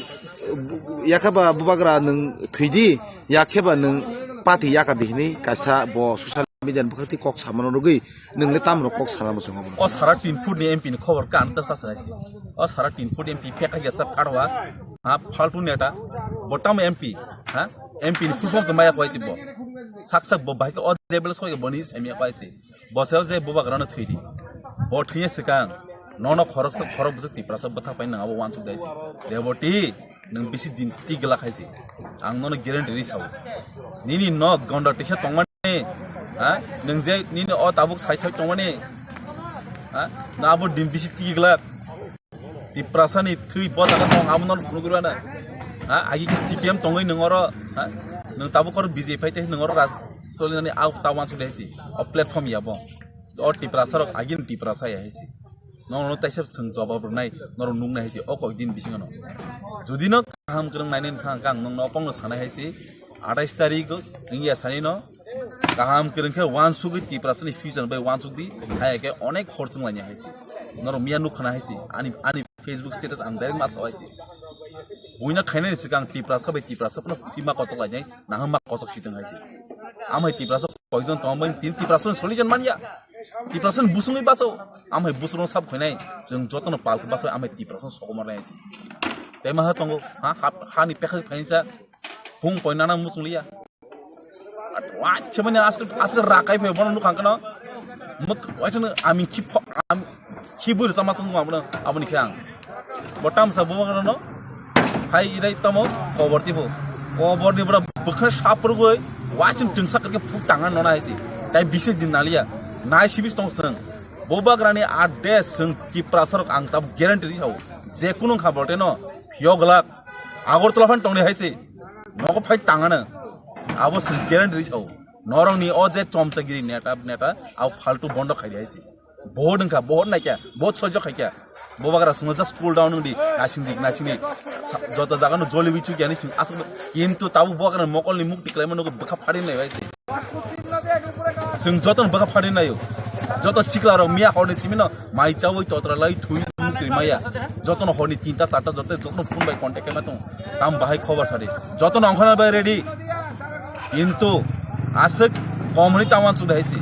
yakhe ba Bubagra nwng thwidi, yakhe ba nwng pati yaka di hinwi kaisa bo social media ni bwkhak twi kok samano rwgwi nwng le tamo rok kok sana muchung abo. O sara tin foot ni M P ni khobor ka ang ta sa sanai se. O sara tin foot M P phek ya sa pharwa. Ha, faltu neta. Bo tamo M P. Ha? M P ni full form se maya kwai se bo. Sak sak bo bahai o level soi bo ni se maya kwai se. Bo se je bubagrano thwi di. Bo thwiya swkang. Nono khoroksa khorok bwswk Tiprasa bwthak pai nang abo wansuk dai se. Reboti. Nwng bisi din twi glak hai se. Ang nono guarantee ri sao. Nini nok gonda tisa tongmani, ha? Nwng je nini o tabuk sai sai tongmani, ha? Na abo din bisi twi glak. Tiprasa ni thwi bo jaga tong abo nono phunuk rwna. Ha? Agi ke C P M tongwi nwng oro, ha? Nwng tabuk oro B J P phai tei nwng oro raj cholinani au ta wansuk hai se. O platform ya bo. O Tiprasa rok agini Tiprasa ya hai se. Nono taisa chwng jawab rwnai, norok nuknai hai se o kok din bisingo no. Jodi no kaham kwrwng nainai wngkha, ang nokno opong no sanai hai se, atais tarik wngya sani no kaham kwrwng khe wansugwi Tiprasa ni future bai wansuk di, hai khe onek hor chwng lainai hai se. Norok miya nuk khana hai se, ani, ani Facebook status ang direct ma sao hai se. Buino khainani swkang Tiprasa bai Tiprasa phano thwima kochok lainai, naham ma kochok sitwng hai se. Amhai Tiprasa koijon tongmani tin Tiprasa solution manya. Tiprasa ni busungwi baso. Amhai busung sab khainai. Chwng jotono pal khe baso amhai Tiprasa sokomor nai se. Tei ma ha tongo. Ha, ha, ha ni pekha phainsa. Phung poinana muchung liya. Wachimani aske, aske rakai phe bono nukhang kano. Muk, wachana ami khip, am, khibur sama sung abono, aboni khe ang. Bo tamsa bo no hai irai tamo kobor tipo. Kobor ni bora bwkha saprugoi wachim tungsa kake phuk tanga nona hai si. Tai bisi din naliya. Nai sibis tong sung. Bo bagrani ade sung Tiprasa rok ang tab guarantee ri sao. Je kunu kha bote no phiyok glak. Agartala phan tongni hai si. Nogo phai tangana. Abo sung guarantee ri sao. Norok ni o je chomchagiri neta neta au faltu bondo khai di hai si. Bohot wngkha, bohot naikha, bohot sojok khaikha. Bo bagra swngo just cool down wngdi, nasingdi, nasingdi. Joto jaga no joli wi chukya ni sing aswk. Kintu tabuk bo bagra mokol ni mukti kwlaima nugo bwkha phari nai bai se. Sing joto no bwkha phari naio. Joto sikla rok miya horni chimino mai chawi totra lai thui mukti maya. Joto no horni tinta charta joto, joto no phone bai contact khaima tong. Tam bahai khobor sadi. Joto no ongkhana bai ready. Kintu aswk kom hwnwi ta wansuk hai se.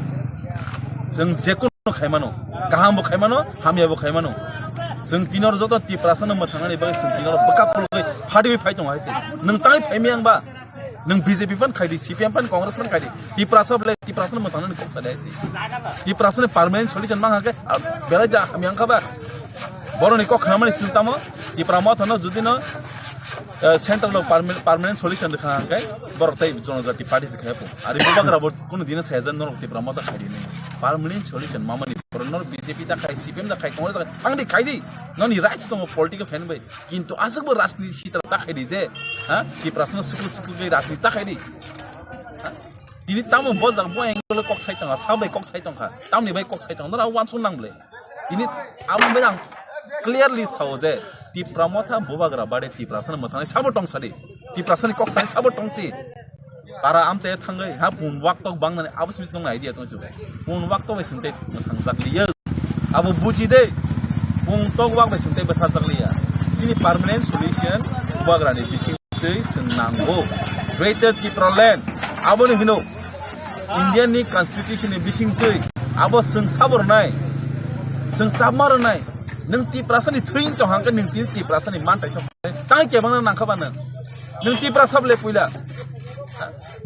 Chwng jekunu khaimano, kaham bo khaimano, hamya bo khaimano. Chwng tinor joto Tiprasa no mwthangnani bagwi chwng tinor bwkha phulugwi phadiwi phai tongo hai se. Nwng tai phaimaya wngba, nwng B J P phan khaidi, C P M phan, Congress phan khaidi. Tiprasa belai Tiprasa no mwthangnani kok sadi hai se. Tiprasa ni permanent solution mang hakhe, ah, belai da hamya wngkha ba. Boroni kok khnamani chwng tamo, Tipra Motha no jodi no eh, central o perma-, permanent solution rwkha hwnkhe borok tei jonojati party se khe pung. Ari bubagra bo kunu dino sayajan norok Tipra Motha khai di hinwi. Permanent solution mamani borok norok B J P da khai, C P M da khai, Congress da khai, thangdi khai di. Noni rights tongo political fan bai. Kintu aswk bo rajniti sitra ta khai di je, ha? Tiprasa no sikul sikul khai rajniti ta khai di. Ha? Tini tamo bo jak bo angle kok sai tongkha, sa bai kok sai tongkha, tamni bai kok sai tongkha, nora wansuk nang ble. Tini abo bai ang clearly sao je Tipra Motha bubagra bade Tiprasa ni mwthangnai sabo tong sadi. Tiprasa ni kok sai sabo tong si. Para amchai thangwi ha bun wak tok bang nani abo simi tong idea tong chu. Bun wak tok bai sing tei mwthang jak liya. Abo buji de. Bun tok wak bai sing tei bwtha jak liya. Sini permanent solution bubagra ni bising twi chwng nango. Greater Tipraland. Abo ni hino. Indian ni constitution ni bising twi abo chwng sabo rwnai, chwng chapma rwnai, nwng Tiprasa ni thwi wng tong hangkhe nwng tini Tiprasa ni mantai sok tang kebang nang kha ba nwng, nwng Tiprasa ble puila,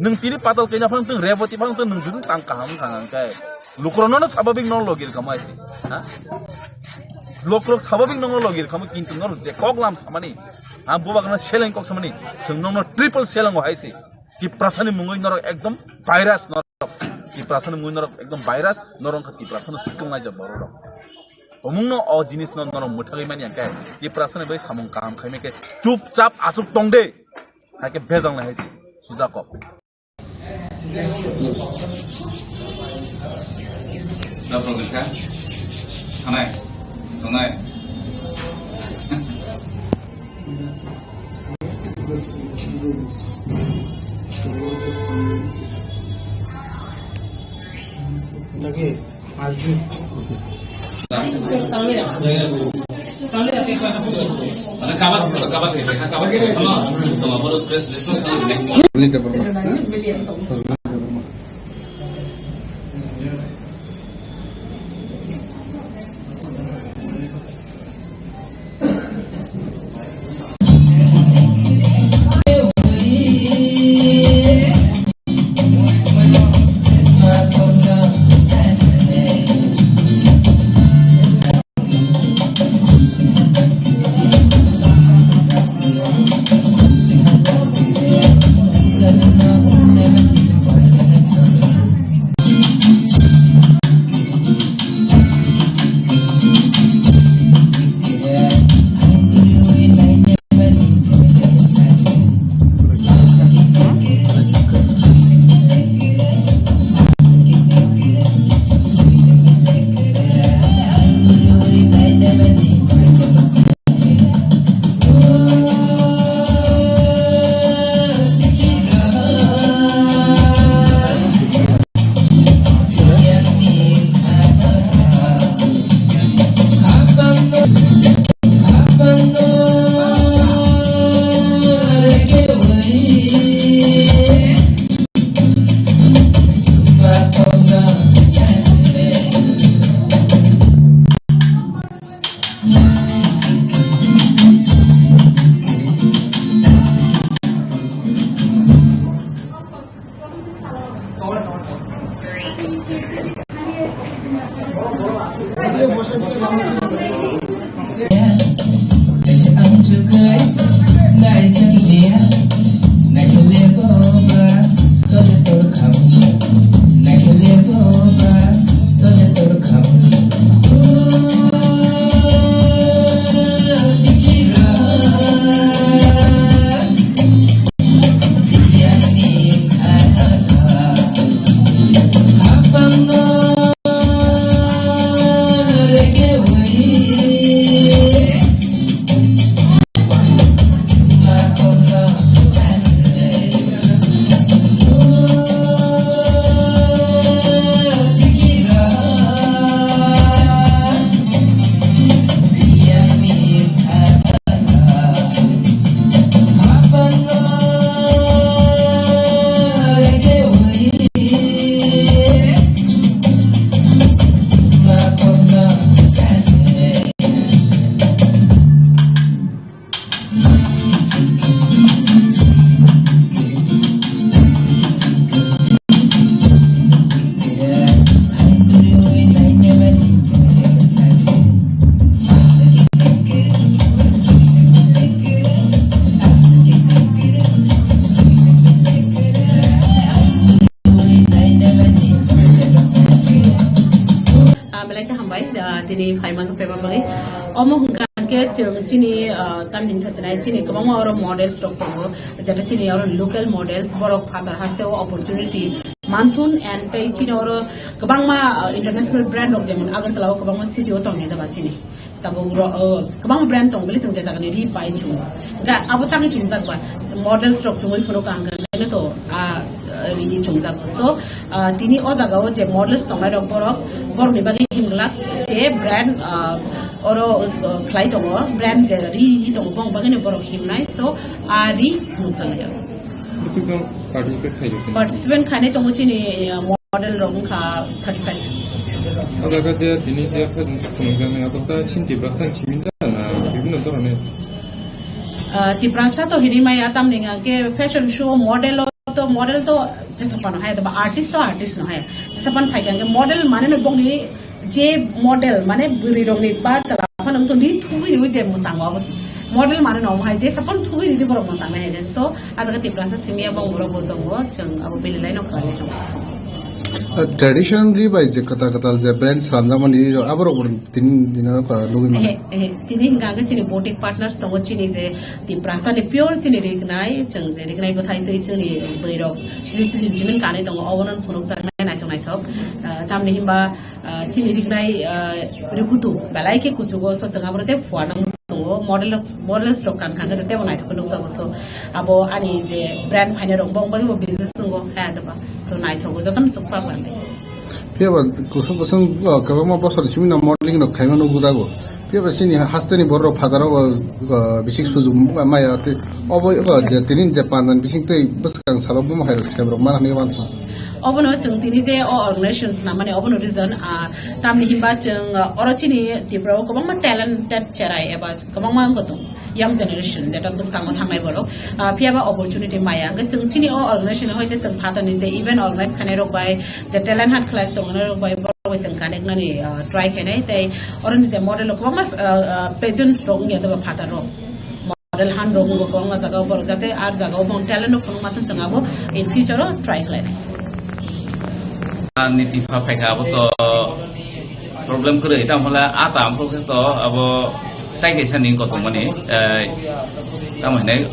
nwng tini patal kenya phang tong Reboti phang tong nwng judung tang kaham wng kha hangkhe lukurok nono sababik no logir kamo aisi, ha? Lukurok sababik no logir kamo kintu no je kok lam samani, ha, bubagra seleng kok samani, chwng nono triple seleng o haisi. Tiprasani mungwi norok ekdom virus norok. Tiprasani mungwi norok ekdom virus, norok wngkha Tiprasano sikilnai je borok rok. Omungno o jinisno norok mwthagwi manya khe Tiprasani bai samung kaham khaimai khe chupchap achuk tong de. Hai khe bejal nai hai se sujak kok. Doctor Bilka, thanai, tongnai. Lagi, maju. Ada kabar, kabar, kabar, kabar. Ini dapat. Ah, belai khe hambai, ah, tini phaima tongphai bagwi. Omo hwnkha khe chwng chini, ah, tamni sajwnai chini kwbangma oro models rok tongo, jeta chini oro local models, borok phatar haste o opportunity manthun, and tei chini oro kwbangma, ah, international brand rok, jemon Agartala o kwbangma city o tongni da ba chini. Tabuk ro-, o, kwbang brand tong bili chwng je jagani ri pai chwng. Ga abo tangwi chwngjak ba models rok chwngwi phunuk ang khe to, ah, ri chwngjak. So, ah, tini o jaga o je models tongnai rok borok, borok ni bagwi himglak je brand, ah, oro, ah, khlai tongo, brand je ri, ri tongo bong bagwi ni borok himnai. So, a ri phunuk jagwi. Bisik jong participate khaijak. Participant khainai tongo chini, ah, model rok wngkha thirty five. O jaga je tini je fashion show khulumjaknai, abo ta chini Tiprasa ni simi da na bibhinno dhoroner? Ah, Tiprasa to hinwi maya, tamni hwnkhe fashion show model o to, model to jesa phano hai, ba artist to artist no hai. Jesa phan phai khe model mane no bongni je model mane bwrwi rokni ba chwla phano wngtong ni thubui rwi je mwsang o abo se. Model mane no hai je sapan thubui rwi borok mwsang nai hai to a jaga Tiprasa simi ya bong borok bo tongo, chwng abo belai no khlai tongo. Ah, tradition ri bai je kwtal kwtal je brand slamjak mani ri rok aborok bo tini dina no nugwi mano. Ehe, ehe, tini hwnkha khe chini boutique partners tongo chini je Tiprasa ni pure chini rignai, chwng je rignai bwthai twi chini bwrwi rok sini sijin jimin kanwi tongo, obono phunukjaknai naithok naithok. Ah, tamni himba Ah, chini rignai, ah, rikutu belai khe kuchugo, so chwng abo te fuana tongo, model, models rok kan kan tebo naithok nukjago. So abo ani je brand phaina rok bong bai bo business tongo, ha to ba to naithok jotono chukpa pande. Phiya ba kusung kusung, ah, kwbangma bosor simi na modeling rok khaima nukjago. Phiya ba chini hasteni borok phataro, ah, bisik sujuk maya te obo, ah, je tinin je pandan bising tei bwskang salo buma hai rok sem rok mana hinwi wansa. Obono chwng tini je o organization swnam mani obono reason, ah, tamni himba chwng, ah, oro chini Tripura o kwbangma talented cherai eba kwbangma wng tong young generation jeta bwskango thangnai borok, ah, phiya ba opportunity maya. Hwnkhe chwng chini o organization hoite chwng phatani je event organize khainai rok bai, je talent hunt khlai tongnai rok bai, borok bai chwng connect nani, ah, try khainai tei oroni je model rok kwbangma, ah, ah, pageant rok wngya doba phatar rok. Model han rok wngkha kwbangma jaga o borok, jate ar jaga o bong talent rok phunuk ma thang chwng abo in future o try khlai nai. Ani tipha phaikha abo to problem kwrwi, tamo hwnle a ta amphru khe to abo tai kaisa ni kotor mani, eh, tamo hwnle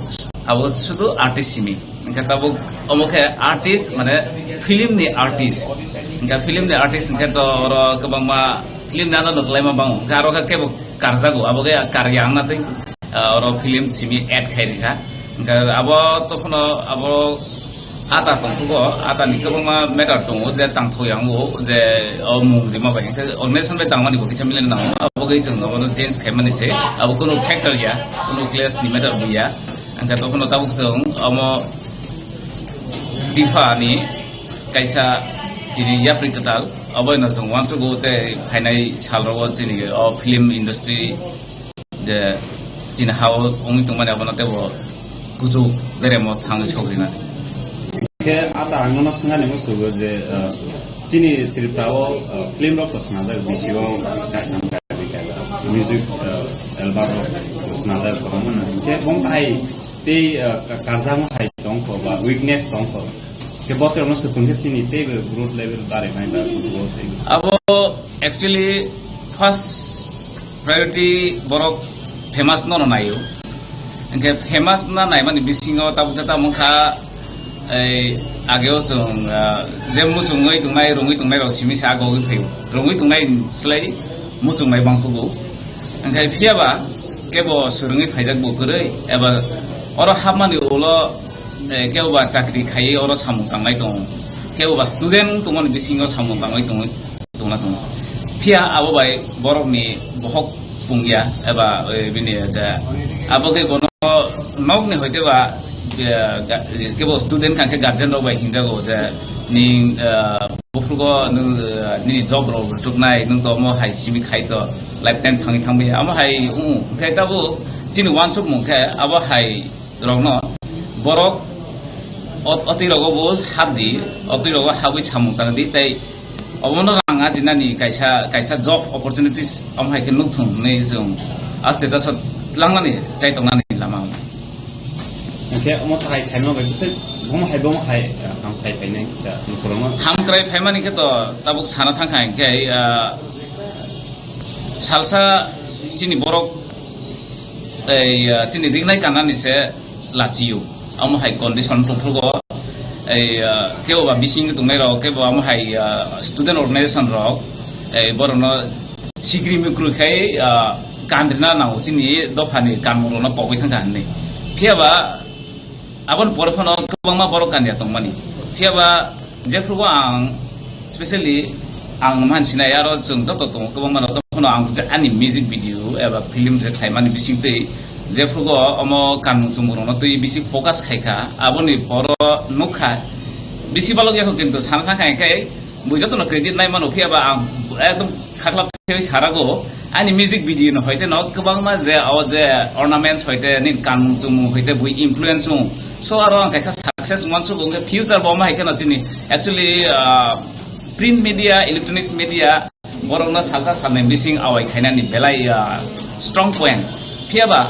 abo sudu artist simi. Hwnkhe tabuk omo khe artist, mane film ni artist. Hwnkhe film ni artist hwnkhe to oro kwbangma film ni adon kwlaima bango. Hwnkhe aro khe kebo karjago, abo khe karya wngna tei, ah, oro film simi add khai rikha. Hwnkhe abo tokhono abo ata tongkhugo, ata ni kwbangma matter tongo je tangthok yango je o mung rima bai. Hwnkhe organization bai tangmani bo kisa milen nango. Abo khe chwng abono change khaimani se. Abo kunu factor ya, kunu clash ni matter bo ya. Hwnkhe tokhono tabuk chwng omo Tiphani kaisa tini yapri kwtal, oboino chwng uansukgo tei phainai salrogo chini o film industry je chini ha-o wngwi tongmani abono teibo kuchuk beremo thangwi sogrinani. Khe ata ang nono swngani muchungo je, uh, chini Tripura o, uh, film rok to swnamjak bisi o kaisa kaisa music, uh, album rok. Snajak tongmani. Hingke bong hai tei, ah, ka-, karjakma hai tongkho ba weakness tongkho. Ke botrokno swpung khe chini teibo growth level barimai ba growth level. Abo actually first priority borok famous no naio. Hingke famous na naimani bisingo tabuk khe tamo kha, ei, ageo chwng, ah, je muchungwi tongnai, rungwi tongnai rok simi sa agogwi phaio. Rungwi tongnai slai muchungnai bangkhugo. Hingke phiyaba kebo swrwngwi phaijak bo kwrwi, eba oro hapmani ulo, eh, kebo ba chakri khaiwi oro samung tangnai tongo, kebo ba student tongmani bisingo samung tangwi tongwi tongna tongo. Phiya abo bai borokni bohok pungya eba, eh, bini je abo khe bono nokni hoite ba, eh, ga-, kebo student kha khe guardian rok bai hinjago je ning, eh, buphrugo nwng, eh, nini job rok rwtuknai, nwng to omo hai simi khai to lifetime thangwi thangbai. Amo hai, mm, hwnkhe tabuk chini uansukmung khe abo hai rokno borok ot-, otwi rogo bo hap di, otwi rogo habwi samung tang di, tei obono rang ajinani kaisa, kaisa job opportunities omo hai khe nukthung hwnwi chwng aste dasa tlangnani chai tongnani lama. Hwnkhe omo tahai khaima bai bwswk bomo hai bomo hai, ah, hamkrai phainai kisa nukhurango. Hamkrai phaimani khe to tabuk sana thangkha hwnkhe, ah, salsa chini borok, ei, ah, chini ringnai kanani se lachio. Amo hai condition tongphrugo, ei, ah, kebo ba bising tongnai rok, kebo amo hai, ah, student organization rok, ei, borokno sikri mikru khai, ah, kanrina nango chini dophani kanmung rokno pogwi thangkha hwnwi. Phiya ba aboni pore phano kwbangma borok kanya tongmani. Phiya ba jephrugo ang specially ang man sinai aro chwng joto tongo kwbangma rok, phano ang ani music video eba film je khlaimani bising twi jephrugo omo kanmung chumung rokno twi bisi focus khaikha, aboni poro nukha bisi balok yakho, kintu sana thangkha hwnkhe bui jotono credit nai mano, phiya ba ang ekdom khaklap khe sarago ani music video no hoite no kwbangma je o je ornaments hoite ni kanmung chumung hoite bui influence ung, so aro ang kaisa success uansuk ung khe future bo ma hai kheno chini actually, ah, print media, electronics media, borokno salsa salnwi bising awai khainani belai, ah, strong point. Phiya ba,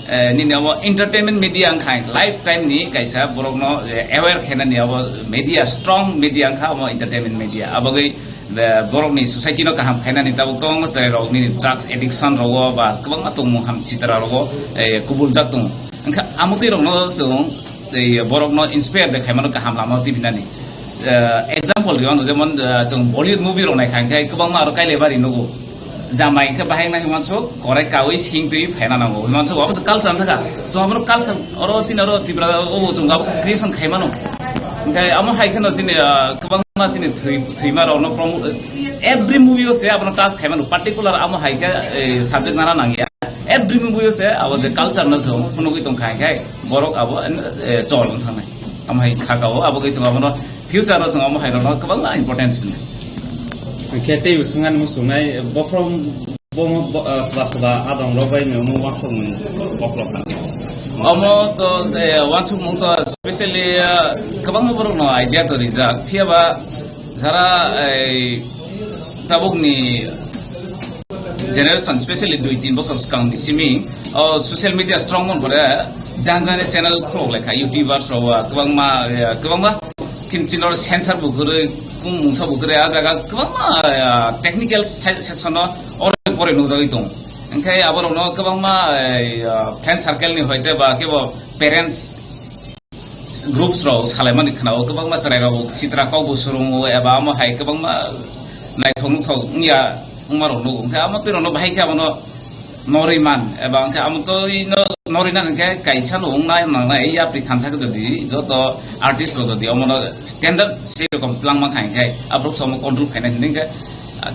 eh, nini abo entertainment media wngkha lifetime ni kaisa borokno, eh, aware khainani abo media, strong media wngkha abo entertainment media. Abagwi, eh, borokni society no kaham khainani tabuk kwbangma cherai rok nini drugs addiction rogo ba kwbangma tongmung ham sitra rogo, eh, kubuljak tongo. Wngkha amotwi rokno chwng tei borokno inspire de khaimano kaham lama tibinani. Eh, example rwmano jemon, eh, chwng Bollywood movie rok naikha hwnkhe kwbangma aro kailebari nugo. Jamai hwnkhe bahai wngna hwnmansuk korai kaui sing twi phaina nango. Hwnmansuk abo se culture thaka. Chwng abono culture oro chini oro Tripura o chwng abo creation khaimano. Hwnkhe amo hai kheno chini, eh, kwbangma chini thwi-, thwima rokno promo-, every movie o se abono touch khaimano. Particular amo hai khe, eh, subject nana nangya. Every movie o se abo je culture no chwng phunugwi tongkha hwnkhe borok abo, eh, chol wng thangnai. Amo hai khaka o abo khe chwng abono future o chwng amo hai rokno kwbangma importance rwnai. Hwnkhe teibo swngani muchungnai bophrom bo, bo, ah, soba soba adong rok bai no omo uansukmung bokhorok kha. Omo to, eh, uansukmung to specially, ah, kwbangma borokno idea to rijak. Phiya ba jara, eh, tabukni generation, specially dui tin bosor swkangni simi, o social media strong mon pore, jan jani channel khulok lekha, YouTubers rok, kwbangma, eh, kwbangma kin chinor sensor bo kwrwi, kung mungsa bo kwrwi, a jaga kwbangma, eh, technical se-, section o oro pore nukjagwi tong. Hwnkhe aborokno kwbangma, eh, fan circle ni hoite ba kebo parents groups rok salaimani khwnao, kwbangma chwrai rok sitra kok bo swrwngo eba amo hai kwbangma naithok nuthok wngya wngma rok nugo. Hwnkhe amo twi rokno bahai khe abono norwi man eba hwnkhe amo twi no norwi nani hwnkhe kaisa no wngna nangnai yapri thansa khe jodi joto artist rok jodi omono standard sei rokom twlang mankha hwnkhe aborok se omo control khainai hwnwi hwnkhe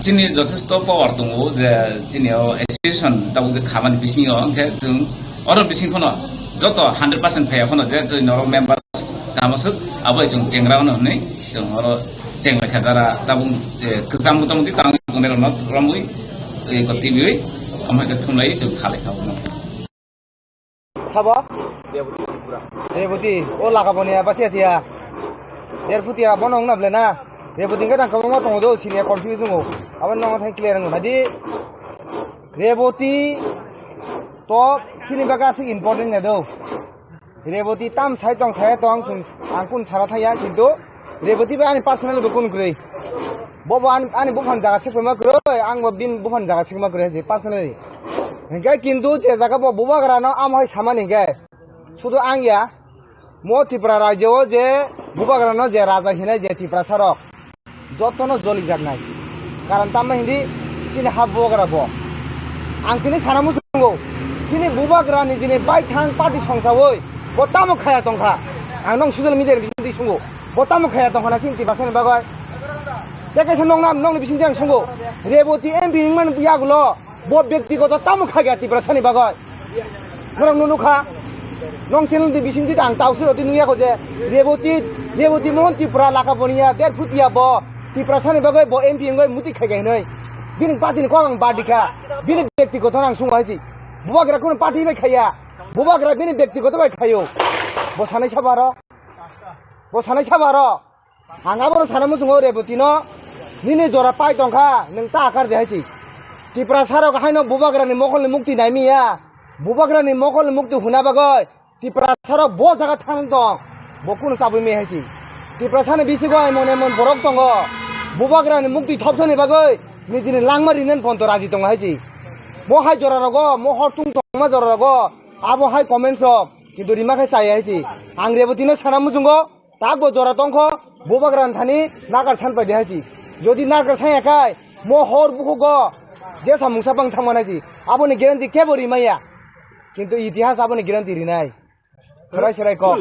chini jothesto power tongo je chini o association tabuk je khamani bisingo hwnkhe chwng oro bising phano joto hundred percent phaiya phano je chwng norok member tamo swk abo chwng chengra hwnwi chwng oro chenglaikha jara tabuk, eh, kwcham mota moti tang tongnai rokno romwi, eh, ko T V oi omo hai khe thumlai chwng khalaikha bono. Sabo? Reboti, o lagaboni aba thia thia. Derphutia bono wngna ble na. Reboti hwnkhe tang kwbangma tongo do, sini confuse wngo. Abo nokno thang clear wngo. Hadi Reboti To chini bagwi aswk important ya do. Reboti tam sai tong, sai tong, chwng, ang kun sara thaya, kintu Reboti bai ani personal bo kun kwrwi. Bo bo ani, ani buphang jaga sekma kwrwi, ang bo bin buphang jaga sekma kwrwi, je personally. Hinkhe kintu je jaga bo bubagra no amo hai samani hinkhe, sudu ang ya, mo Tripura rajyo o je bubagra no je raja hinai je Tiprasa rok, jotono jolijaknai. Karon tamo hindi chini ha bubagra bo. Ang tini sana muchungo. Chini bubagra ni jini baithang party songsawi bo tamo khaya tongkha. Ang nong social media ni bisingtwi sungo. Bo tamo khaya tongkha na chini Tiprasa ni bagwi. Tei kaisa nong nam, nong ni bisingtwi ang sungo. Reboti M P wngmani yagulo. Bo byaktigoto tamo khaikha Tiprasani bagwi. Norok no nukha. Nong channel ni bisingtwi ang tausiroti nukya kho je Reboti, Reboti Mohan Tripura laka boniya, der phutia bo Tiprasani bagwi bo M P wngwi muti khaikha hinwi. Bini party ni kok ang badikha. Bini byaktigoto ang sungo haisi. Bubagra kuno party bai khaiya. Bubagra bini byaktigoto bai khaio. Bo sanai sabaro. Bo sanai sabaro. Ang abono sana muchungo Reboti no, nini jora pai tongkha, nwng ta akar de haisi. Tiprasa rok haino bubagra ni mokol ni mukti naimiya, bubagra ni mokol ni mukti huna bagwi, Tiprasa rok bo jaga thang tong, bo kunu chabwi me haisi. Tiprasa ni bisingo emon emon borok tongo, bubagra ni mukti thopsani bagwi, nijini langma rinen ponto raji tongo haisi. Mo hai jora rogo, mo hortung tongma jora rogo, abo hai comments rok, kintu rima khe chaya haisi. Ang Reboti no sana muchungo, Takbo jora tongkho, bubagra thani nakar san paidi haisi. Jodi nakar sanya kai, mo hor bukhugo jesa mungsa bang thangma naisi. Aboni guarantee kebo rimaya. Kintu itihas aboni guarantee rinai. Serai serai kok.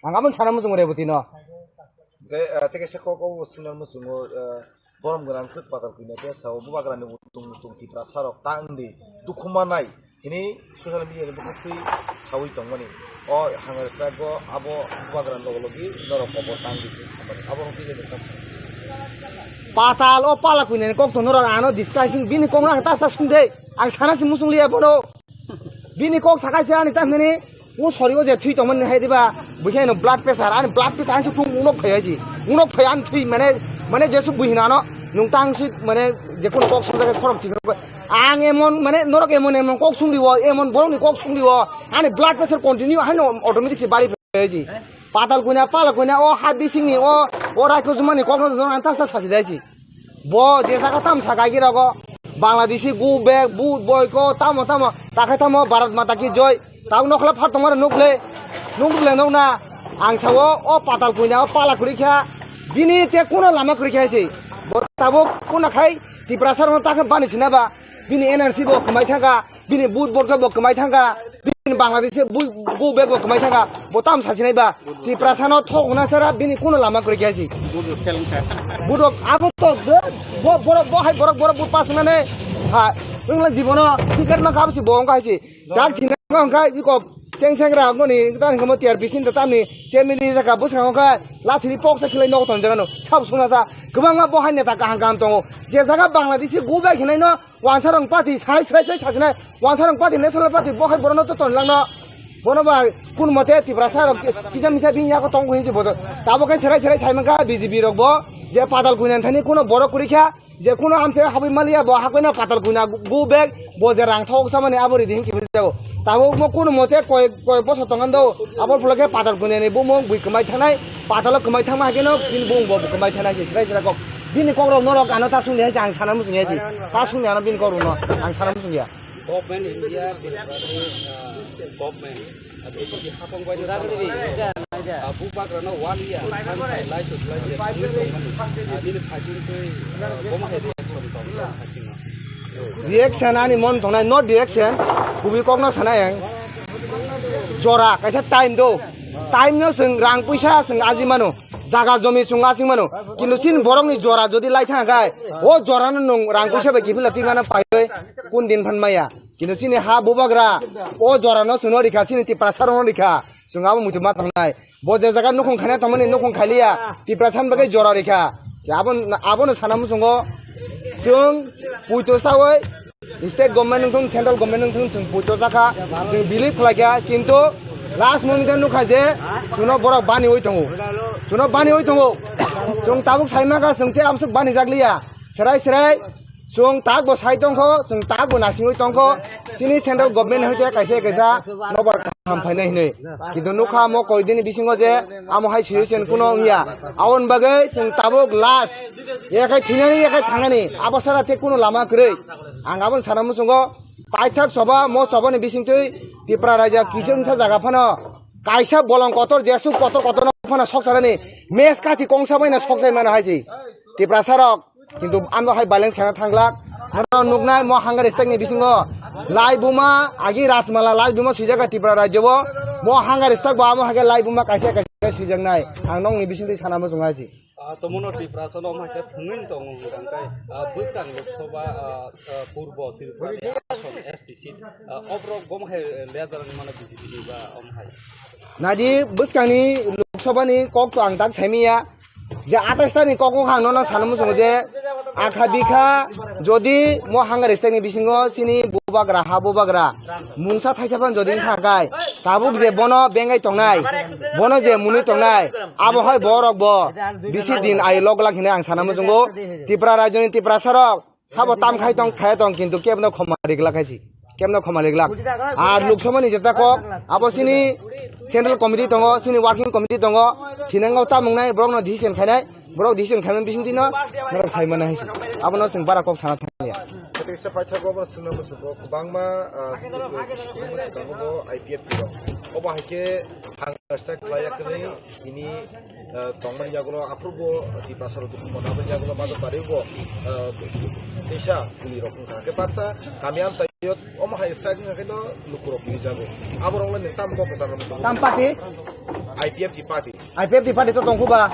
Ang aboni sana muchungo Reboti no. Tei, ah, tei kaisa kok o signal muchungo, ah, Borom gwnang swk patal kwina khe sao bubagrani utung utung Tiprasa rok ta wngdi dukhu manai hini social media ni bukhuk twi sawi tongmani. O hunger strike o abo bubagrani logo logi norok kobor ta wngdi hini samani. Abo wngkhe nini kok sa. Patal o pala kwina ni kok to norok ano discussing bini kok no ang ta sa sung de. Ang sana si musung liya bono. Bini kok sakai se ani tam hini, o sori o je thwi tongmani hai diba, buikhe no blood pressure, ani blood pressure ani sukung unok phai haji, unok phai ani thwi mane, mane jesu buihina no, nung tang si mane, je kono kok sung jaga khorok chikon ko, ang emon mane, norok emon emon kok sung diwo, emon borok ni kok sung diwo, ani blood pressure continue haino automatic se bari phai haji. Patal kuina, pala kuina, o ha bisingni, o, o raiko jumani kokno jumani ang ta sa sasi daisi. Bo je jaga tam sa gaigi rogo, Bangladeshi go back, boot boy ko, tamo tamo, takhai tamo, Bharat Mata ki joy. Tao nokla phar tongmani nukle, nukle nokna, ang sao, o patal kuina, o pala kuri kha, bini te kuno lama kuri kha se. Bo tabuk kuno khai, Tiprasa rokno takhe bani sinaba, bini N R C bo kwmai thangkha. Bini boot borok bo kwmai thangkha, bini Bangladesh boot, boot bag bo kwmai thangkha, bo tam sasinai ba, Tiprasa no thok hwnna sara bini kuno lama kwrwi khe si. Boot rok abo to bo, bo, borok bo hai borok, borok boot pass nane, ha, wngla jibono ticket mankha abo si bo wngkha hai si. Dak thina wngkha iko cheng cheng ra ngoni tani komo T R P sin tamni chairman ni jaka bwskango wngkha lathini poksa khilai nogo tonjagano sab suna sa kwbangma bo hai neta kaham kaham tongo je jaga Bangladesh boot bag hinai no Wansarong party sai sai sai sajinai, Wansarong party national party bo hai borokno to tonlangno. Bono ba kun mote Tiprasa rok kisa misa bini yago tongo hinwi se bodo. Tabo khe serai serai sai mankha B J P rok bo je padal kuinan thani kuno borok kwrwi kha, je kuno amse habwi maliya bo hakoino padal kuina go back bo je rang thok samani abo ridi hinki jago. Tabo mo kun mote koi koi boso tongando abo phulo khe padal kuinani bumung bui kwmai thanai, padalo kwmai thangma hakeno bini bumung bo kwmai thanai se serai serai kok. Bini kokrok norok ano ta sungya se ang sana muchungya se. Ta sungya ano bini kokrok no ang sana muchungya. Government India, Tripura ni, ah, government. Ah, B J P hapang bai no tamo. Ah, bubagra no one year, thank you, lai to lai to, sungwi tongmani. Ah, nini fighting twi, ah, bomo hai reaction tong, tong, fighting no. Reaction ani mon tongnai, not reaction. Kubui kok no sanai ang. Jora, kaisa time do. Time no chwng rang puisa chwng aji mano. Jaga jomi chwng asing mano. Kintu chini borok ni jora jodi lai thang khe, o jora no nwng rang puisa bai kiphila twi mano pai oi kun din phan maya. Kintu chini ha bubagra o jora no chwng no rikha, chini Tiprasa rok no rikha. Chwng abo muitu ma tongnai. Bo je jaga nukhung khaina tongmani nukhung khailiya, Tiprasa ni bagwi jora rikha. Abo, abo no sana muchungo chwng puito sawi State government wngthung, central government wngthung, chwng puito jakha, chwng believe khlaikha, kintu last moment o nukha je chwngno borok baniwi tongo, chwngno baniwi tongo. Chwng tabuk saimankha, chwng tei amswk banijakliya, serai serai Chwng tak bo sai tongkho, chwng tak bo nasingwi tongkho, chini central government hoite kaisa kaisa nobar kaham phainai hinwi. Kintu nukha mo koidini bisingo je amo hai situation kuno wngya. Aboni bagwi chwng tabuk last, yakhai thinani, yakhai thangnani, abo sara te kuno lama kwrwi. Ang aboni sana muchungo paithak soba, mo sobani bisingtwi Tipra raja kichengsa jaga phano kaisa bolong kotor, jesuk kotor kotor no phano sokcharani mes kathi kongsa baino sokchai mano hai si. Tiprasa rok, kintu ano hai balance khana thanglak. Nono nuknai mo hunger strike ni bisingo lai buma agi Rajmala lai buma swijak Tripura rajyo bo. Mo hunger strike bo amo hai khe lai buma kaisa kaisa swijaknai. Ang nokni bisingtwi sana muchung hai si. Ah, tomono Tiprasa no hai khe thwngwi tongo hwnkha khe, ah, bwskang Lok Sabha, ah, ah, Purbo Tripura ni Ason S T seat, ah, oborok bo hai leader ni mano B J P ni ba om hai. Nadi bwskangni Lok Sabha ni kok to ang tak saimiya. Je atais tani kok wngkha ang nono sana muchungo je akha bikha jodi mo hunger strike ni bisingo chini bubagra ha bubagra mungsa thaisa phan jodi wngkha kai tabuk je bono bengai tongnai bono je mwnwi tongnai abo hai borok bo bisi din ai lok lak hinwi ang sana muchungo Tripura rajyoni Tiprasa rok Sabo tam khai tong, khai tong, kintu kebno khoma riglak hai si. Kebno khoma riglak. Ar Lok Sabha ni jeta kok, abo sini central committee tongo, sini working committee tongo, thinango tam wngnai, borokno decision khainai, borok decision khaimani bisingtwi no, borok sai mano hai si. Abono chwng bara kok sana thangya. Kete kisa paithago bo swnamwi kwbangma, ah, sini kwbangma swkango bo I P F T rok. Obo hai khe hang hashtag khlai yakni tini ah, tongmani yagulo aphuru bo Tiprasa rok dukhu mona aboni yagulo bajar bari bo, ah, teisa kuli rok wngkha. Hwnkhe baksa kami amchaio omo hai strike wngkha khe no luku rok kini jago. Abo rok le nang tam kok kwchar rok. Tam party? I P F T party. I P F T party to tongkhu ba.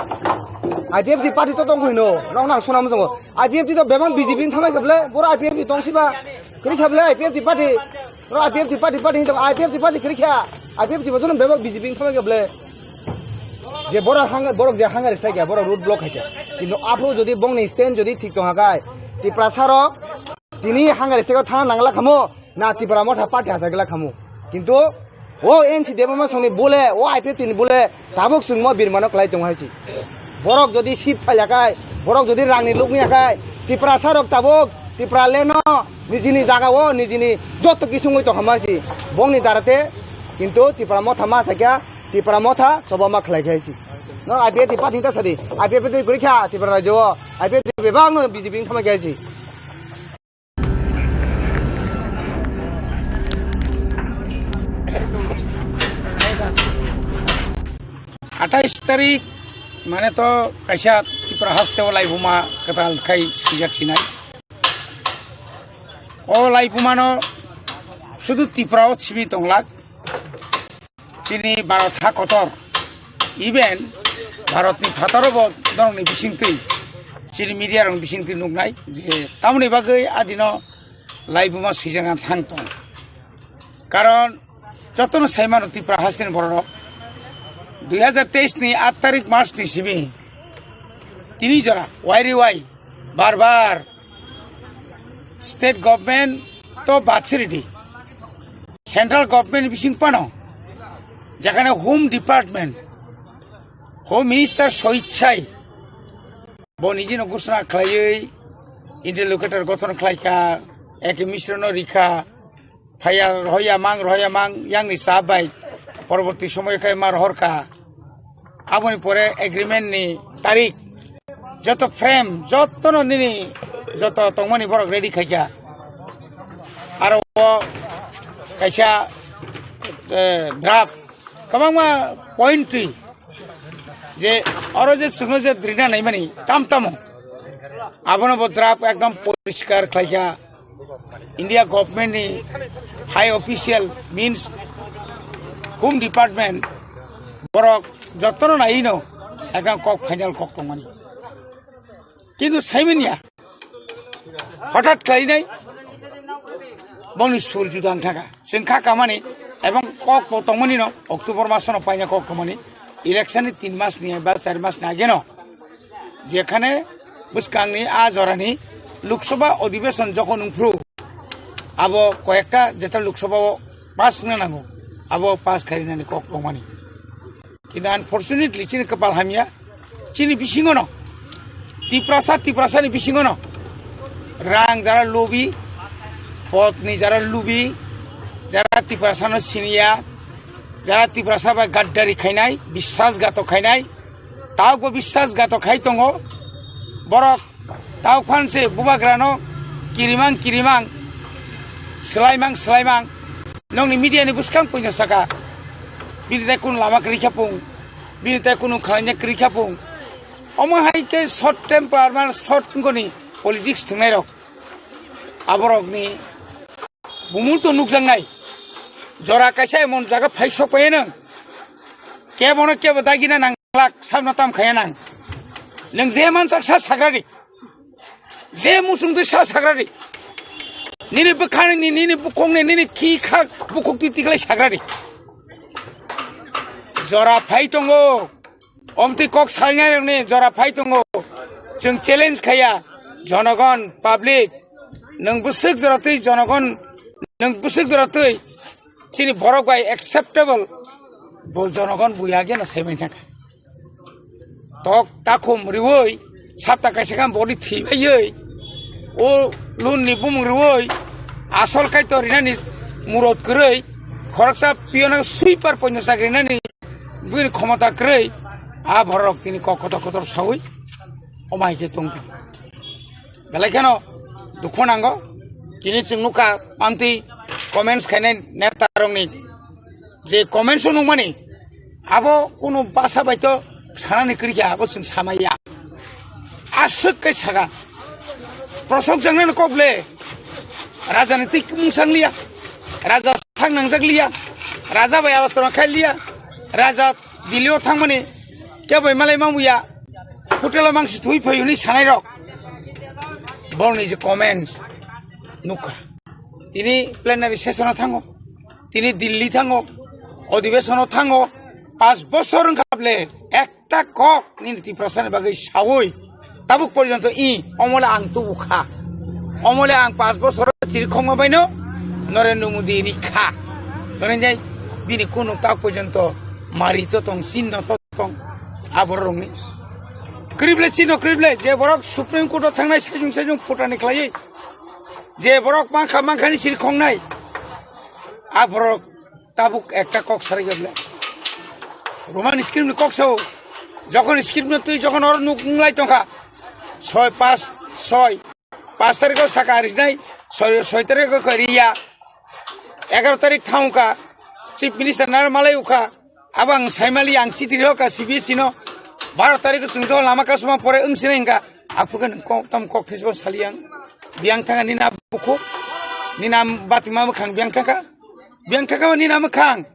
I P F T party to tongkhu hino. Rok nang suna muchungo. I P F T to bebak B J P ni thamai khe ble. Boro I P F T tongsi ba. Kwrwi kha ble I P F T party. Boro I P F T party party hinwi tong I P F T party kwrwi kha. I P F T bo jono bebak B J P ni thamai khe ble. Je borok hang-, borok je hunger strike ya, borok road block hai khe. Kintu aphuru jodi bongni stand jodi thik tong ha kai, Tiprasa rok tini hunger strike o thang nangla khamu, na Tipra Motha party hachagla khamu. Kintu o N C Debbarma songni bole, o I P F T ni bole, tabuk chwngmo birmano kwlai tongo hai si. Borok jodi seat phaila kai, borok jodi rangni lukni ya kai, Tiprasa rok tabuk Tipra leno nijini jaga o nijini joto kisungwi tongkha ma si. Bongni darate kintu Tipra Motha ma sakya Tipra Motha soba ma khlai khai si. No I P F T party ta sadi. I P F T kwrwi kha Tipra rajyo o. I P F T bebak no B J P wng thama khai si. Athais tarik mane to kaisa Tripura haste o laibuma kwtal khai swijak sinai. O laibuma no sudu Tripura o simi tonglak. Chini Bharat ha kotor, even Bharat ni phataro bo norok ni bisingtwi, chini media rok ni bisingtwi nuknai je tamoni bagwi adino laibuma swijana thang tong. Karon jotono saimano Tripura hasteni bororok dui hazar teis ni aat tarik March ni simi tini jora wai ri wai bar bar state government to batsiri di. Central government bising pano, jekhane Home Department, Home Minister soichai, bo nijino ghosona khlaiwi interlocutor gothon khlaikha, eke Misra no rikha, phaiya rohoya mang, rohoya mang, yang ni sa bai, porborti somoy khai ma rohorkha. Aboni pore agreement ni tarik, joto frame, joto no nini, joto tongmani borok ready khaikha. Aro o kaisa, eh, draft, kwbangma point twi, je oro je chwngno je drina naimani, tam tamo. Abono bo draft ekdom poriskar khlaikha. India government ni high official means Home Department borok jotono naino ekdam kok final kok tongmani. Kintu saimanya hothat khlainai bongni sur juda wngthaka. Chwng kha kamani ebong kok bo tongmani no October masono paina kok tongmani election ni tin mas ni ba char mas ni ageno. Jekhane bwskangni a jorani Lok Sabha Adhibeshon jokhon wngphru, abo koyekta jeta Lok Sabha o pass wngna nango, abo pass khainani kok tongmani. Kintu unfortunately chini kwpal hamya, chini bisingono, Tiprasa, Tiprasani bisingono, Rang jara lubi, potni jara lubi, jara Tiprasano siniya, jara Tiprasa bai gaddari khainai, biswasghatok khainai, taukbo biswasghatok khai tongo. Borok tauk phanse bubagrano kirimang kirimang, swlaimang swlaimang. Nokni media ni bwskang puino saka, bini tai kunu lama kwrwi kha pung, bini tai kunu khlaina kwrwi kha pung. Omo hai khe short temper, mane short wngkoni politics thwngnairok. Aborokni bumung to nukjaknai. Jora kaisa emon jaga phai sok phaiya nwng. Kebono kebo dagina nanglak, sabno tam khaiya nang. Nwng je mansak sa sagrari. Je musung twi sa sagrari. Nini bwkhani, nini bukhukni, nini khi kha bukhuk twi tiklai sagrari. Jora phai tongo. Omtwi kok salnairokni jora phai tongo. Chwng challenge khaiya, jonogon, public, nwng bwswk jora twi jonogon, nwng bwswk jora twi chini borok bai acceptable, bo jonogon buya geno saiman thangkha. Tok takhum riwi, sapta kaisa khe body thwi baiwi, o loan ni bumung riwi, asol kaitor rinani murot kwrwi, khoroksa piyona sweeper poino chakri rinani, bini khomota kwrwi, a borok tini kok kotor kotor sawi, omo hai khe tongkha. Belai kheno dukhu nango, tini chwng nukha, amtwi comments khainai neta rokni je comments o nukmani, abo kunu basa bai to sanani kwrwi kha, abo chwng samaya. Aswk khe saka, prosok jangnani kok le, raja ni twi mung sang liya, raja sak nangjak liya, raja bai alosona khai liya, raja Delhi o thangmani kebo malai mamuya, hotel o mangsi thui phai hwnwi sanai rok. Borokni je comments nukha. Tini plenary session o thango, tini Delhi thango, odhibesono thango, pas bosor wngkha ble ekta kok nini Tiprasani bagwi sawi tabuk porjonto i omole ang tubu kha, omole ang pas bosor chirikhokma baino Narendra Modi rikha, hwnwi bini kunu tak porjonto mari to tong, chinno to tong, aborokni krible chinno krible je borok Supreme Court o thangnai sejong sejong phutani khlaiwi. Je borok mankha, mankhani siri khongnai. A borok tabuk ekta kok sarai gable. Roman script ni kok sao. Jokon script no twi jokon oro nuk nunglai tongkha. Soi, pas, soi. Pas tarikh o saka arisnai, soi, soi tarikh o kariya. Egaroh tarikh thangkha. Chief Minister naro malai ukha. Abo ang saimali ang chiti rihokha C B S E no. Baro tarikh o chwng jokon lama kasuma pore wng sinai hwnkha. Aphuru khe nwng kok tam kok thaichbo sali ang. Biyang thangkha nini a bukhuk. Nini a batima mwkhang biyang thangkha. Biyang thangkha nini a mwkhang.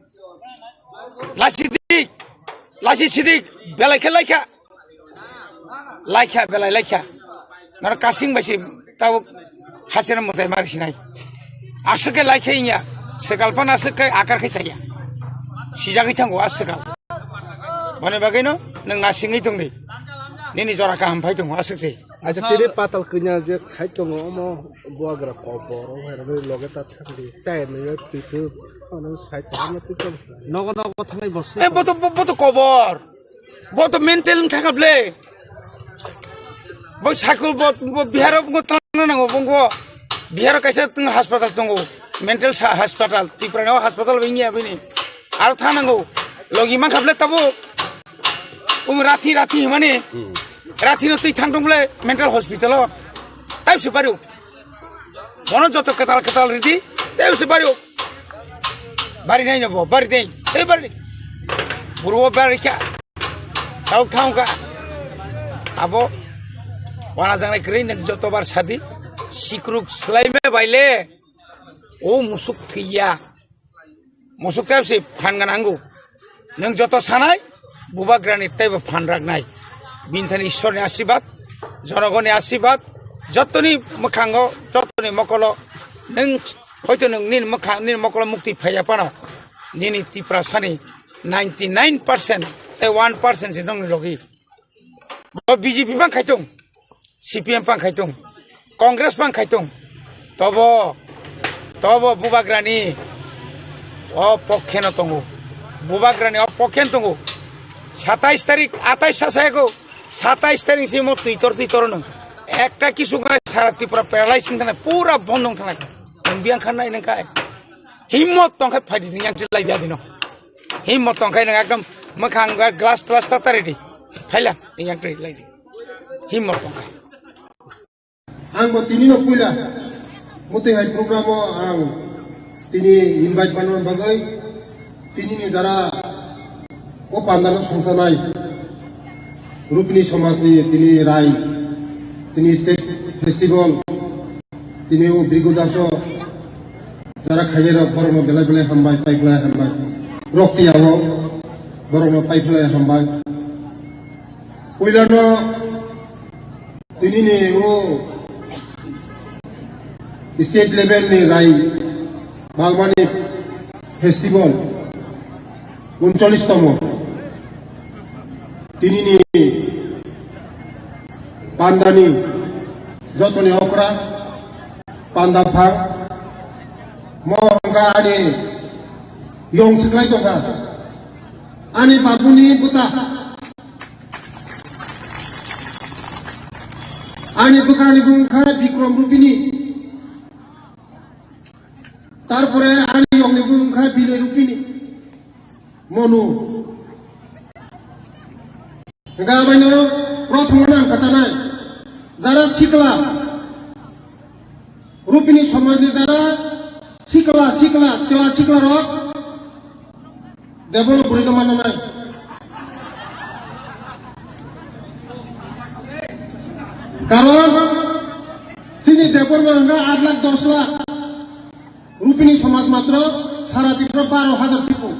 Lasi dik. Lasi sidik. Belai khe laikha. Laikha, belai laikha. Naro kasing bai se tabuk hasina mwtai mari sinai. Aswk khe laikha inya. Swkal phano aswk khe akar khe chaya. Sijagwi thango a swkal. Boni bagwino nwng nasingwi tongdi. Nini jora kaham phai tongo aswk se. Acha tini patal kanya je khai tongo omo buagra kobor o hai rwgwi loge ta thangdi. Chaya nwi twi twi. Ano sai tongo twi tong. Nogo nogo thangnai bosi. Eh, boto, bo-, boto kobor. Bo to mental wng thangkha ble. Bo sakul bo, bo Bihar o bo tangna nango bo. Bihar o kaisa tong hospital tongo. Mental sa-, hospital. Tripura ni o hospital bo wngya bini. Aro thang nango. Logi mankha ble tabo. Um rathi rathi himani. Hmm. Rathi no twi thang tong ble mental hospital o. Taibse bari o. Bono joto kwtal kwtal ridi. Taibse bari o. Bari nai no bo, bari dei, tei bari. Buru o bari kha. Tau thang kha. Abo wana jangnai kwrwi nwng joto bar sadi. Sikruk swlaime baile. O musuk thwiya. Musuk tei se phan gana hango. Nwng joto sanai, bubagrani teibo phan raknai. Bini thani Ishwarni asibad, jonogoni asibad, jotoni mwkhango, jotoni mokolo, nwng hoito nwng nini mwkhang, nini mokolo mukti phaiya phano, nini Tiprasani ninety nine percent tei one percent se nongni logi. Bo B J P bang khaitung, C P M bang khaitung, Congress bang khaitung. Tobo, tobo bubagrani o pokhe no tongo. Bubagrani o pokhe no tongo. Satais tarik, atais sa sayago. Satais tarik si mo twitor twitor no. Ekta kisu ngai sara Tripura paralyze wng thangna, pura bondo wng thangna. Nwng biyang kha nai nang khai. Himmot tong khai phaidi nwng yang lai dia dino. Himmot tong khai nwng ekdom mwkhang ga glass glass ta tari di. Phaila nwng yang lai di. Himmot tong khai. Ang bo tini no puila mutwi hai program o ang tini invite manna bagwi tini ni jara o pandal o songsanai Rupini somaj ni tini rai tini state festival tini o Brigu Das o jara khainai rok borok no belai belai hambai pai belai hambai rok tiya o borok no pai belai hambai puila no Tini ni o state level ni rai Balmani festival uncholish tomo. Tini ni pandani jotoni okra panda phang mo hwnka ani yong siklai tongkha ani babuni buta. Ani bwkhani bung kha Bikram Rupini. Tarpore ani yongni bung kha Binay Rupini. Monu. Hingkha abaino prothom ang kachanai. Jara sikla. Rupini somajni jara sikla, sikla, chwla sikla rok. Develop bwrwi no mano nai. Karon chini Debbarma hwnka aat lakh dos lakh. Rupini somaj matro sara Tripura baro hajar sipo.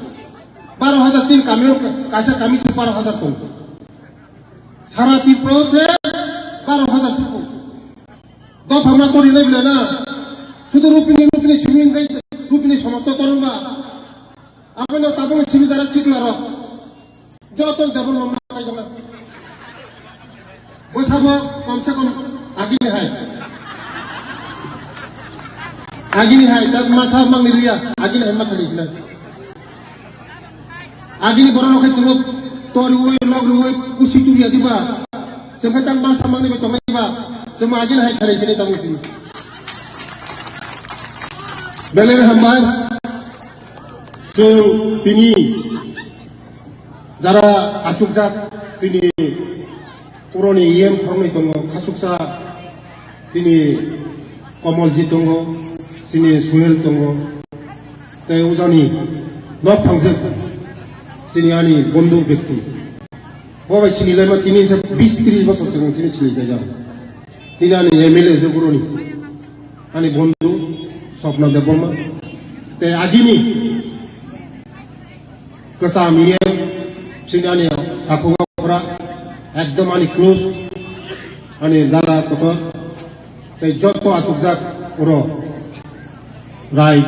Baro hajar chini kami o kaisa kami se baro hajar tongo. Sara Tripura se baro hajar sipo. Dopha ma tori lai bwle na. Sudu Rupini, Rupini simi hwnka Rupini somaj to toron ba. Aboni tabuk simi jara sikla rok. Joto Debbarma ma kai jana. Bwsabo komse kom agini hai. Agini hai, tak masa mangni liya, agini hai ma khali sila. Agini borok rok hai chwng toriwi, logriwi, kusi turiya diba. Chwng hai tak masa mangni bai tongnai ba. Chwng agini hai khali sila tabuk simi. Belai hambai. Chwng tini jara achukjak chini puroni E M khoroknwi tongo, khasuksa chini Komolji tongo, chini Suhel tongo, tei ujani nok phangjak chini ani bondhu bekti. Bo bai sinilaima tini se bis tris bosor chwng chini sinijaijak. Tini ani M L A se boroni. Ani bondhu Swapna Debbarma. Tei agini kwcham iye chini ani takhuk okra ekdom ani close ani dada kotor. Tei joto achukjak oro rai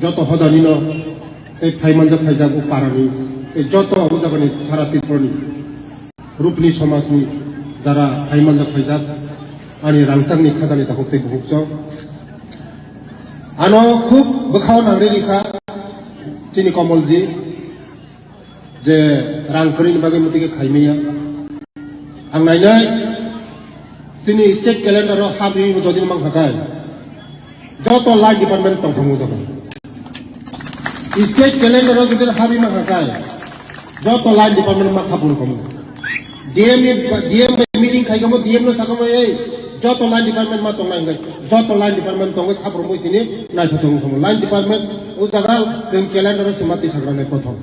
joto hodani no tei phaimanjak phaijak o parani tei joto o jagani sara Tripurani. Rupini somajni jara phaimanjak phaijak, ani rangchakni khajani takhuk tei bukhuk chwng. Ano khub bwkhao nangri rikha chini Komolji, je rang kwrwini bagwi mwtwi khe khaimaya. Ang nainai chini state calendar o habri jodi mang khakai. Joto line department tong thangwi jago. State calendar o jodi habwi ma khakai. Joto line department ma khapung khamu. D M ni, D M bai meeting khai khamu, D M no sakhamu, "Ei, joto line department ma tongnai," hwnkhe joto line department tongwi khapung mui tini naithothok wngkhamu. Line department o jaga chwng calendar o se ma twi sagra nai kothok.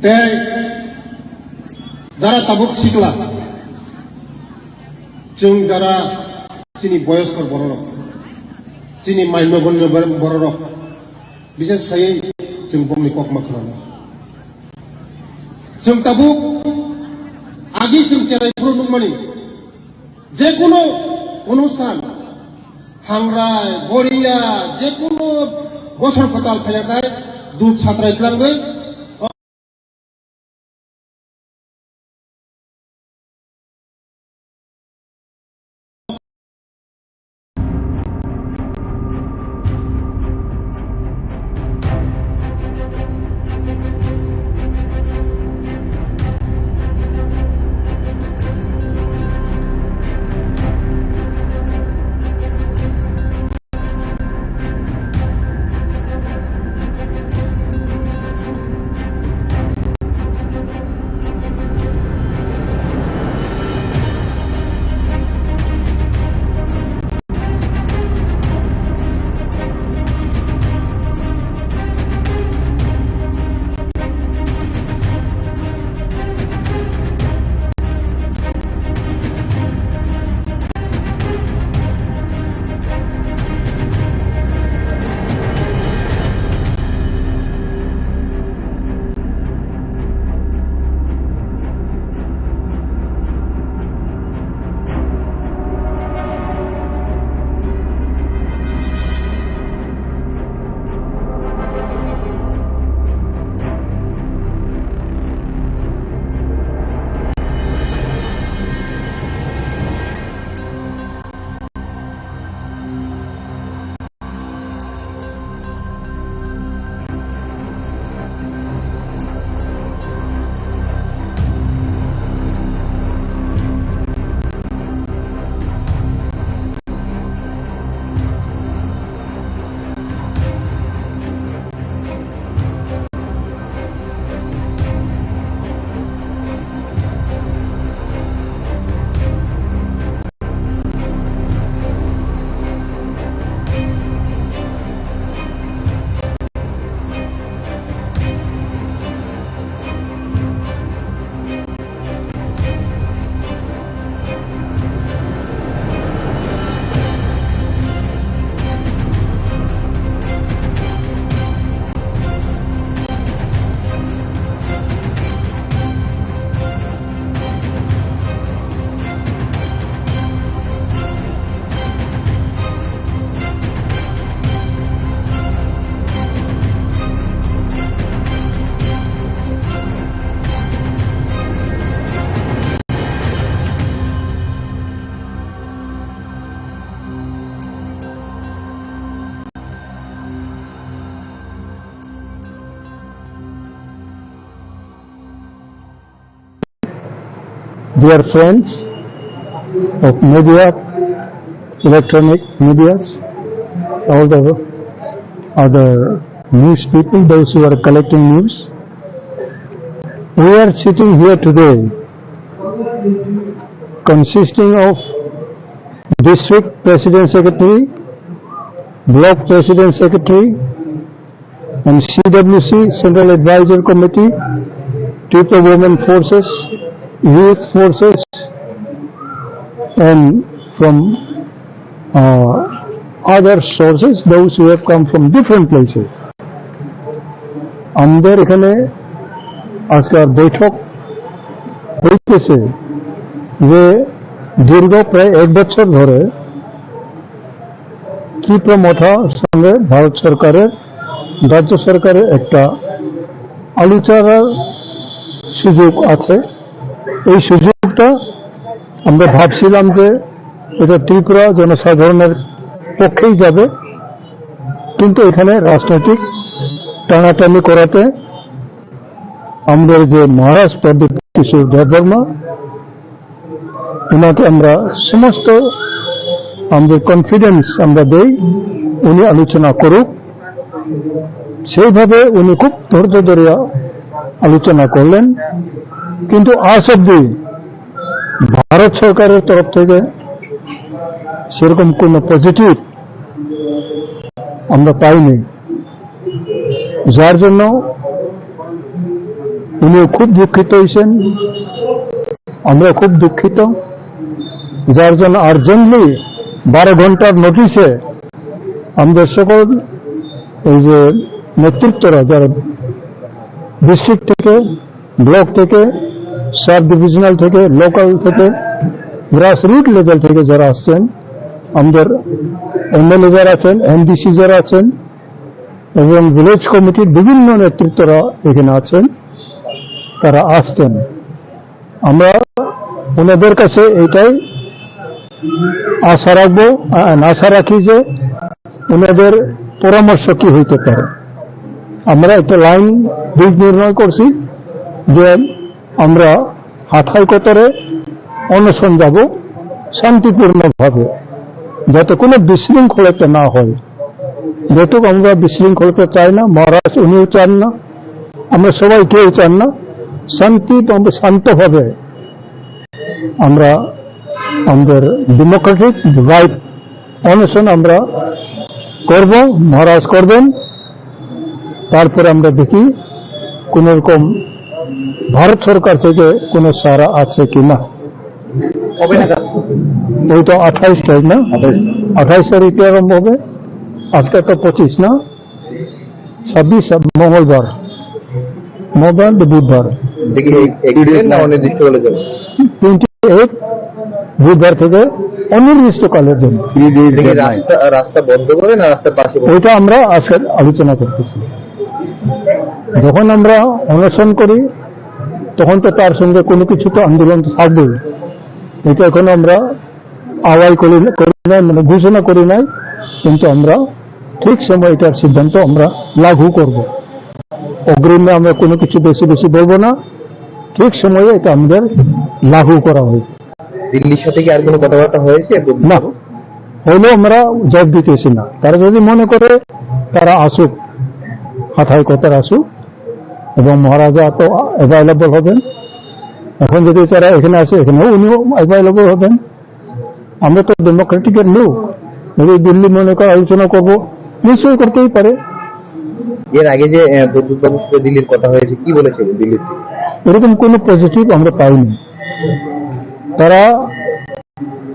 Tei jara tabuk sikla, chwng jara chini boyoskor bororok, chini maimo gonno bororok, bises khaiwi chwng bongni kokma khwnana. Chwng tabuk agi chwng cherai phuru nukmani, jekunu onusthan, hangrai, goriya, jekunu bosor kwtal phaiyakhai, dup satrai tlangwi, dear friends of media, electronic medias, all the other news people, those who are collecting news. We are sitting here today consisting of district president secretary, block president secretary, and C W C, Central Advisory Committee, Tripura Women Forces, Youth Forces, and from uh, other sources, those who have come from different places. আমাদের এখানে আজকাল বৈঠক হইতেছে যে দীর্ঘ প্রায় এক বছর ধরে ত্রিপুরা মথার সঙ্গে ভারত সরকারের, রাজ্য সরকারের একটা আলোচনার সুযোগ আছে। এই সুযোগটা আমরা ভাবছিলাম যে এটা ত্রিপুরা জনসাধারণের পক্ষেই যাবে, কিন্তু এখানে রাজনৈতিক টানাটানি করাতে আমাদের যে মহারাজ প্রদ্যুৎ কিশোর দেববর্মা, ওনাকে আমরা সমস্ত আমাদের কনফিডেন্স আমরা দেই, উনি আলোচনা করুক। সেইভাবে উনি খুব ধৈর্য ধরে আলোচনা করলেন, কিন্তু আজ অব্দি ভারত সরকারের তরফ থেকে সেরকম কোনো পজিটিভ আমরা পাইনি, যার জন্য উনিও খুব দুঃখিত হয়েছেন, আমরা খুব দুঃখিত, যার জন্য আর্জেন্টলি বারো ঘন্টার নোটিশে আমাদের সকল এই যে নেতৃত্বরা, যারা ডিস্ট্রিক্ট থেকে, ব্লক থেকে, সাব ডিভিশনাল থেকে, লোকাল থেকে, গ্রাসরুট লেভেল থেকে যারা আসছেন, আমাদের এমএলএ যারা আছেন, এমডিসি যারা আছেন এবং ভিলেজ কমিটির বিভিন্ন নেতৃত্বরা এখানে আছেন, তারা আসছেন। আমরা ওনাদের কাছে এটাই আশা রাখবো, আ-, আশা রাখি যে ওনাদের পরামর্শ কি হইতে পারে। আমরা একটা লাইন দিক নির্ণয় করছি যে আমরা হাথাই কতরে অনশন যাব শান্তিপূর্ণভাবে, যাতে কোনো বিশৃঙ্খলতা না হয়। যেহেতু আমরা বিশৃঙ্খলতা চাই না, মহারাজ উনিও চান না, আমরা সবাই কেউ চান না। শান্তি, আমরা শান্তভাবে আমরা আমাদের ডেমোক্রেটিক রাইট অনশন আমরা করব, মহারাজ করবেন। তারপরে আমরা দেখি কোনো রকম ভারত সরকার থেকে কোনো সাড়া আছে কি না। কবে নাগাদ? ওই তো আঠাইশ তারিখ না? আঠাইশ। আঠাইশ তারিখে আরম্ভ হবে। আজকে তো পঁচিশ না? ছাব্বিশ, মঙ্গলবার। মঙ্গলবার তো বুধবার। দেখি, এই এক দিনের না অনির্দিষ্টকালের জন্য? টোয়েন্টি এইট, বুধবার থেকে অনির্দিষ্টকালের জন্য। থ্রি ডেজ দেখি, ডেডলাইন। রাস্তা, রাস্তা বন্ধ করে না রাস্তার পাশে বসে? ওইটা আমরা আজকে আলোচনা করতেছি। যখন আমরা অনশন করি, তখন তো তার সঙ্গে কোনো কিছু তো আন্দোলন তো থাকবেই। এটা এখন আমরা আওয়াজ করি, করি নাই, মানে ঘোষণা করি নাই, কিন্তু আমরা ঠিক সময় এটার সিদ্ধান্ত আমরা লাগু করব। অগ্রিমে আমরা কোনো কিছু বেশি বেশি বলবো না, ঠিক সময়ে এটা আমাদের লাগু করা হবে। দিল্লির সাথে কি আর কোনো কথাবার্তা হয়েছে? না, হইলেও আমরা জবাব দিতেছি না। তারা যদি মনে করে তারা আসুক, হাথায় কথার আসুক, এবং মহারাজা তো অ্যাভেলেবল হবেন। এখন যদি তারা এখানে আসে, এখানেও উনিও অ্যাভেলেবল হবেন। আমরা তো ডেমোক্রেটিকের লোক, যদি দিল্লি মনে করে আলোচনা করব, নিশ্চয়ই করতেই পারে। এর আগে যে, আহ, প্রদ্যুৎ বাবুর সাথে দিল্লির কথা হয়েছে, কি বলেছে দিল্লির থেকে? এরকম কোনো পজিটিভ আমরা পাইনি। তারা,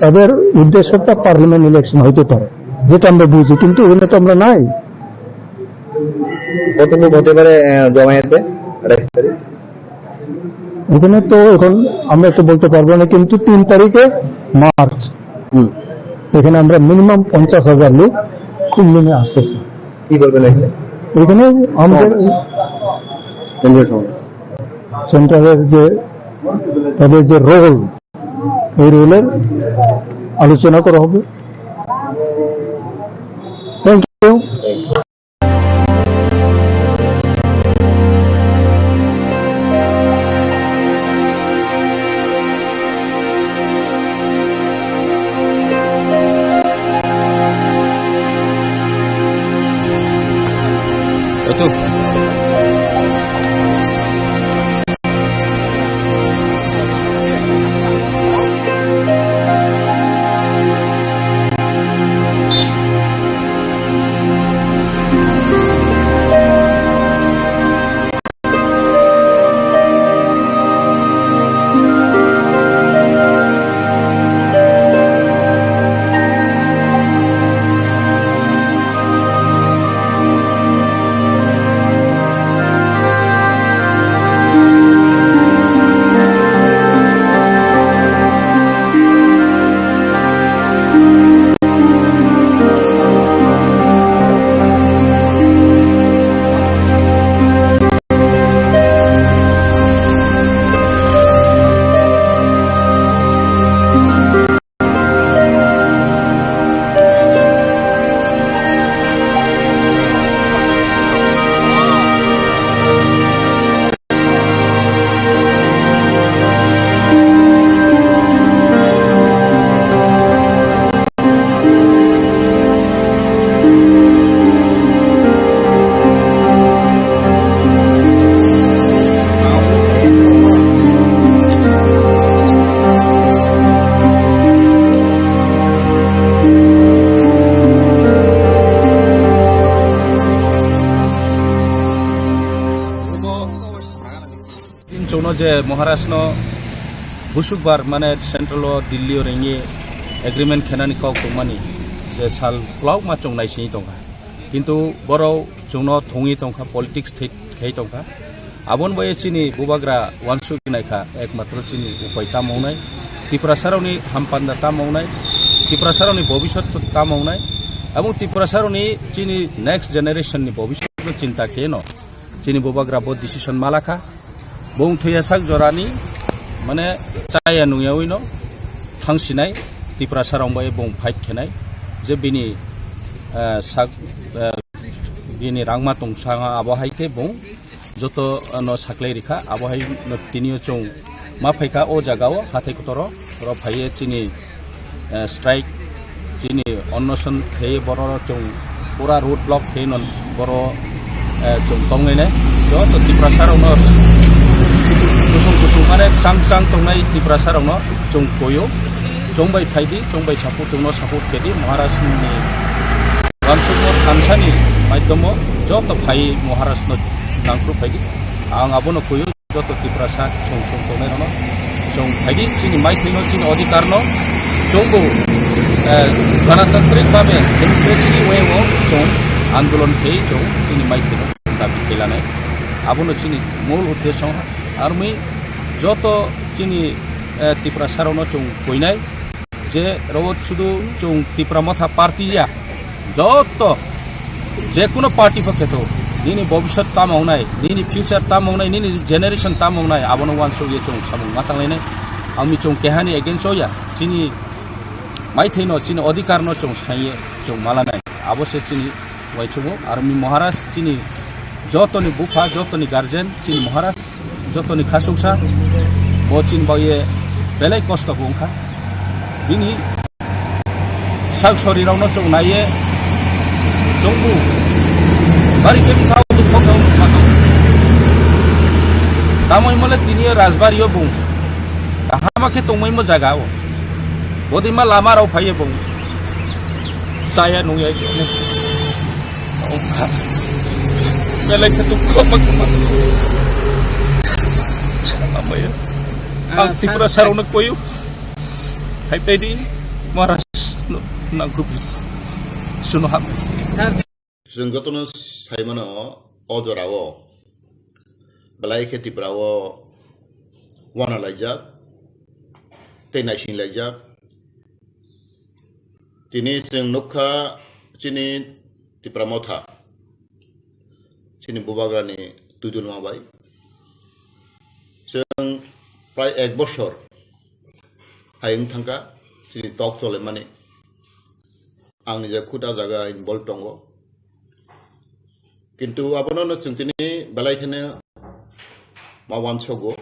তাদের উদ্দেশ্যটা পার্লামেন্ট ইলেকশন হইতে পারে, যেটা আমরা বুঝি, কিন্তু ওখানে তো আমরা নাই। কত লোক হতে পারে, আহ, জমায়েতে আঠাইশ তারিখ? এখানে তো এখন আমরা তো বলতে পারবো না, কিন্তু তিন তারিখে মার্চ, হুম। এখানে আমরা মিনিমাম পঞ্চাশ হাজার লোক খুব মিলে আসতেছে। কি বলবেন এখানে? এখানে আমাদের সমাবেশ। কেন্দ্রীয় সমাবেশ। সেন্টারের যে, তাদের যে রোল, এই রোলের আলোচনা করা হবে। Thank you. Tuh. Din chwngno je Maharashno busukbar mane central o Delhi o ringwi agreement khenani kok tongmani je sal kwlwkma chwng naisingwi tongkha. Kintu borok chwngno thungwi tongkha, politics thwi khai tongkha. Aboni bai chini bubagra uansuk naikha, ekmatro chini upai tamo wngnai, Tiprasarokni hampanda tamo wngnai, Tiprasarokni bobiswt tamo wngnai, aboni Tiprasarokni chini next generation ni bobiswt no chinta khe no. Chini bubagra bo decision malakha. Bung thwiya sak jorani, mane, chaya nungyawi no thangsinai, Tiprasa rong bai bung fight khenai. Je bini, eh, sak, eh, bini rangma tong sanga abo hai khe bung joto, eh, no saklai rikha, abo hai no tiniyo chwng ma phaikha o jaga o hathai kotoro, oro phaiye chini eh, strike, chini onnoson khe borok chwng pura road block khe non borok, eh, chwng tongnai nai. Joto Tiprasa rokno kusung kusung mane chang chang tongnai Tiprasa rokno chwng koyo, chwng bai phaidi, chwng bai support, chwngno support kedi Maharaj ni wansukmung thansani maidhomo joto phai Maharaj no nangkru phaidi. Ang abono koyo. Joto Tiprasa song song tongnai rokno chwng phaidi chini maithaino chini odhikarno chwngbo, eh, ganatantrik babe democracy way o chwng andolon khe chwng chini maithaino dabi khe lanai. Abono chini mul uddesyo armi joto chini, eh, Tiprasa rokno chwng koinai. Je rok sudu chwng Tipra Motha party ya, joto je kuno party pho kheto, nini bobiswt tamo wngnai, nini future tamo wngnai, nini generation tamo wngnai, abono uansuk ye chwng samung ma tanglainai. Ami chwng kehani against o ya, chini maithaino, chini odhikarno chwng saiye chwng malanai, abo se chini uaisukmung. Aro mi Maharaj chini jotoni bupha, jotoni guardian, chini Maharaj, jotoni khasuksa, bo chini bagwi belai kosto bo wngkha. Bini sak sori rokno chwng naiye, chwngbu bari khe bwthao dukho khe wngkha. Tamoni mole tini rajbari o bung kahama khe tongmaimo jaga o. Bodima lama rok phaiye bung chaya nungya. Belai khe dukho ma kwma. Amaya. Ah, ang Tiprasa rokno koyo. Hai pedi Maharaj no nangkru. Suno hap. Sir. Chwng jotono saimano o jorao belai khe Tripura o uana laijak tei naising laijak. Tini chwng nukha chini Tipra Motha, chini bubagrani twijlma bai. Chwng prai ek bosor hai wng thangkha chini tok cholemani. Ang nijak khud a jaga involved tongo. Kintu abono no chwng tini belai kheno ma uansogo.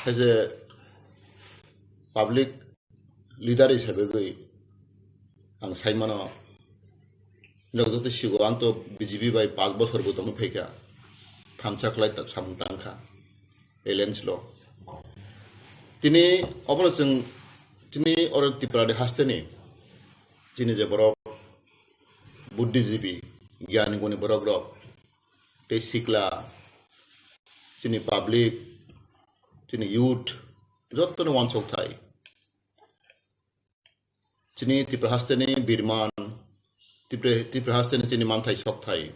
Hai je public leader hisabe gwi ang saimano Nok joto sigo, ang to B J P bai panch bochor bo tongwi phaikha. Thansa khlai ta samung tangkha. Alliance lo. Tini obono chwng, tini oro Tripura de hasteni, chini je borok buddhijibi, gyani guni borok rok, tei sikla, chini public, chini youth, jotono wansok thai. Chini Tripura hasteni birman, Tripura, Tripura hasteni chini manthai sokthai.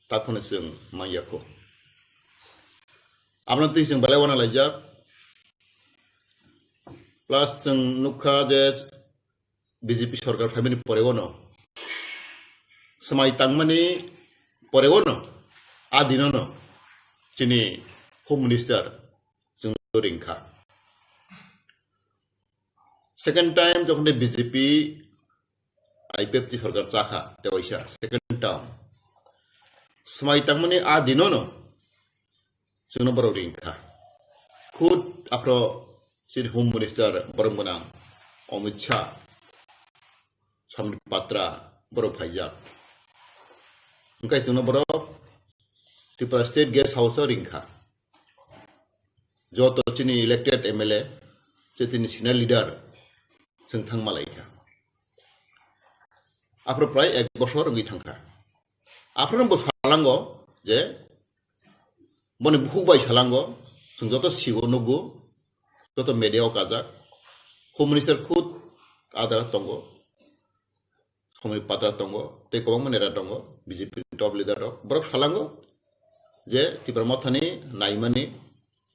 Takhone chwng manya kho. Aboni twi chwng belai wana laijak. Plus chwng nukha je B J P sorkar phaimani pore wano, swmai tangmani pore wano, a dinono chini Home Minister chwng ringkha. Second time jokhon de B J P I P F T sorkar chakha, tewaisa second term. Swmai tangmani a dinono chwngno borok ringkha. Khud aphro chini Home Minister borom gwnang Amit Shah, Sambit Patra borok phaijak. Hwnkhe chwngno borok Tripura State Guest House o ringkha. Joto chini elected M L A, je chini senior leader, chwng thang malaikha. Aphro prai ek bosor wngwi thangkha. Aphro bo salango je boni bukhuk bai salango, chwng joto sigo nugo, joto media o kajak, Home Minister khud ada tongo, Sambit Patra tongo, tei kwbangma neta tongo, B J P ni top leader rok. Borok salango je Tipra Mothani naimani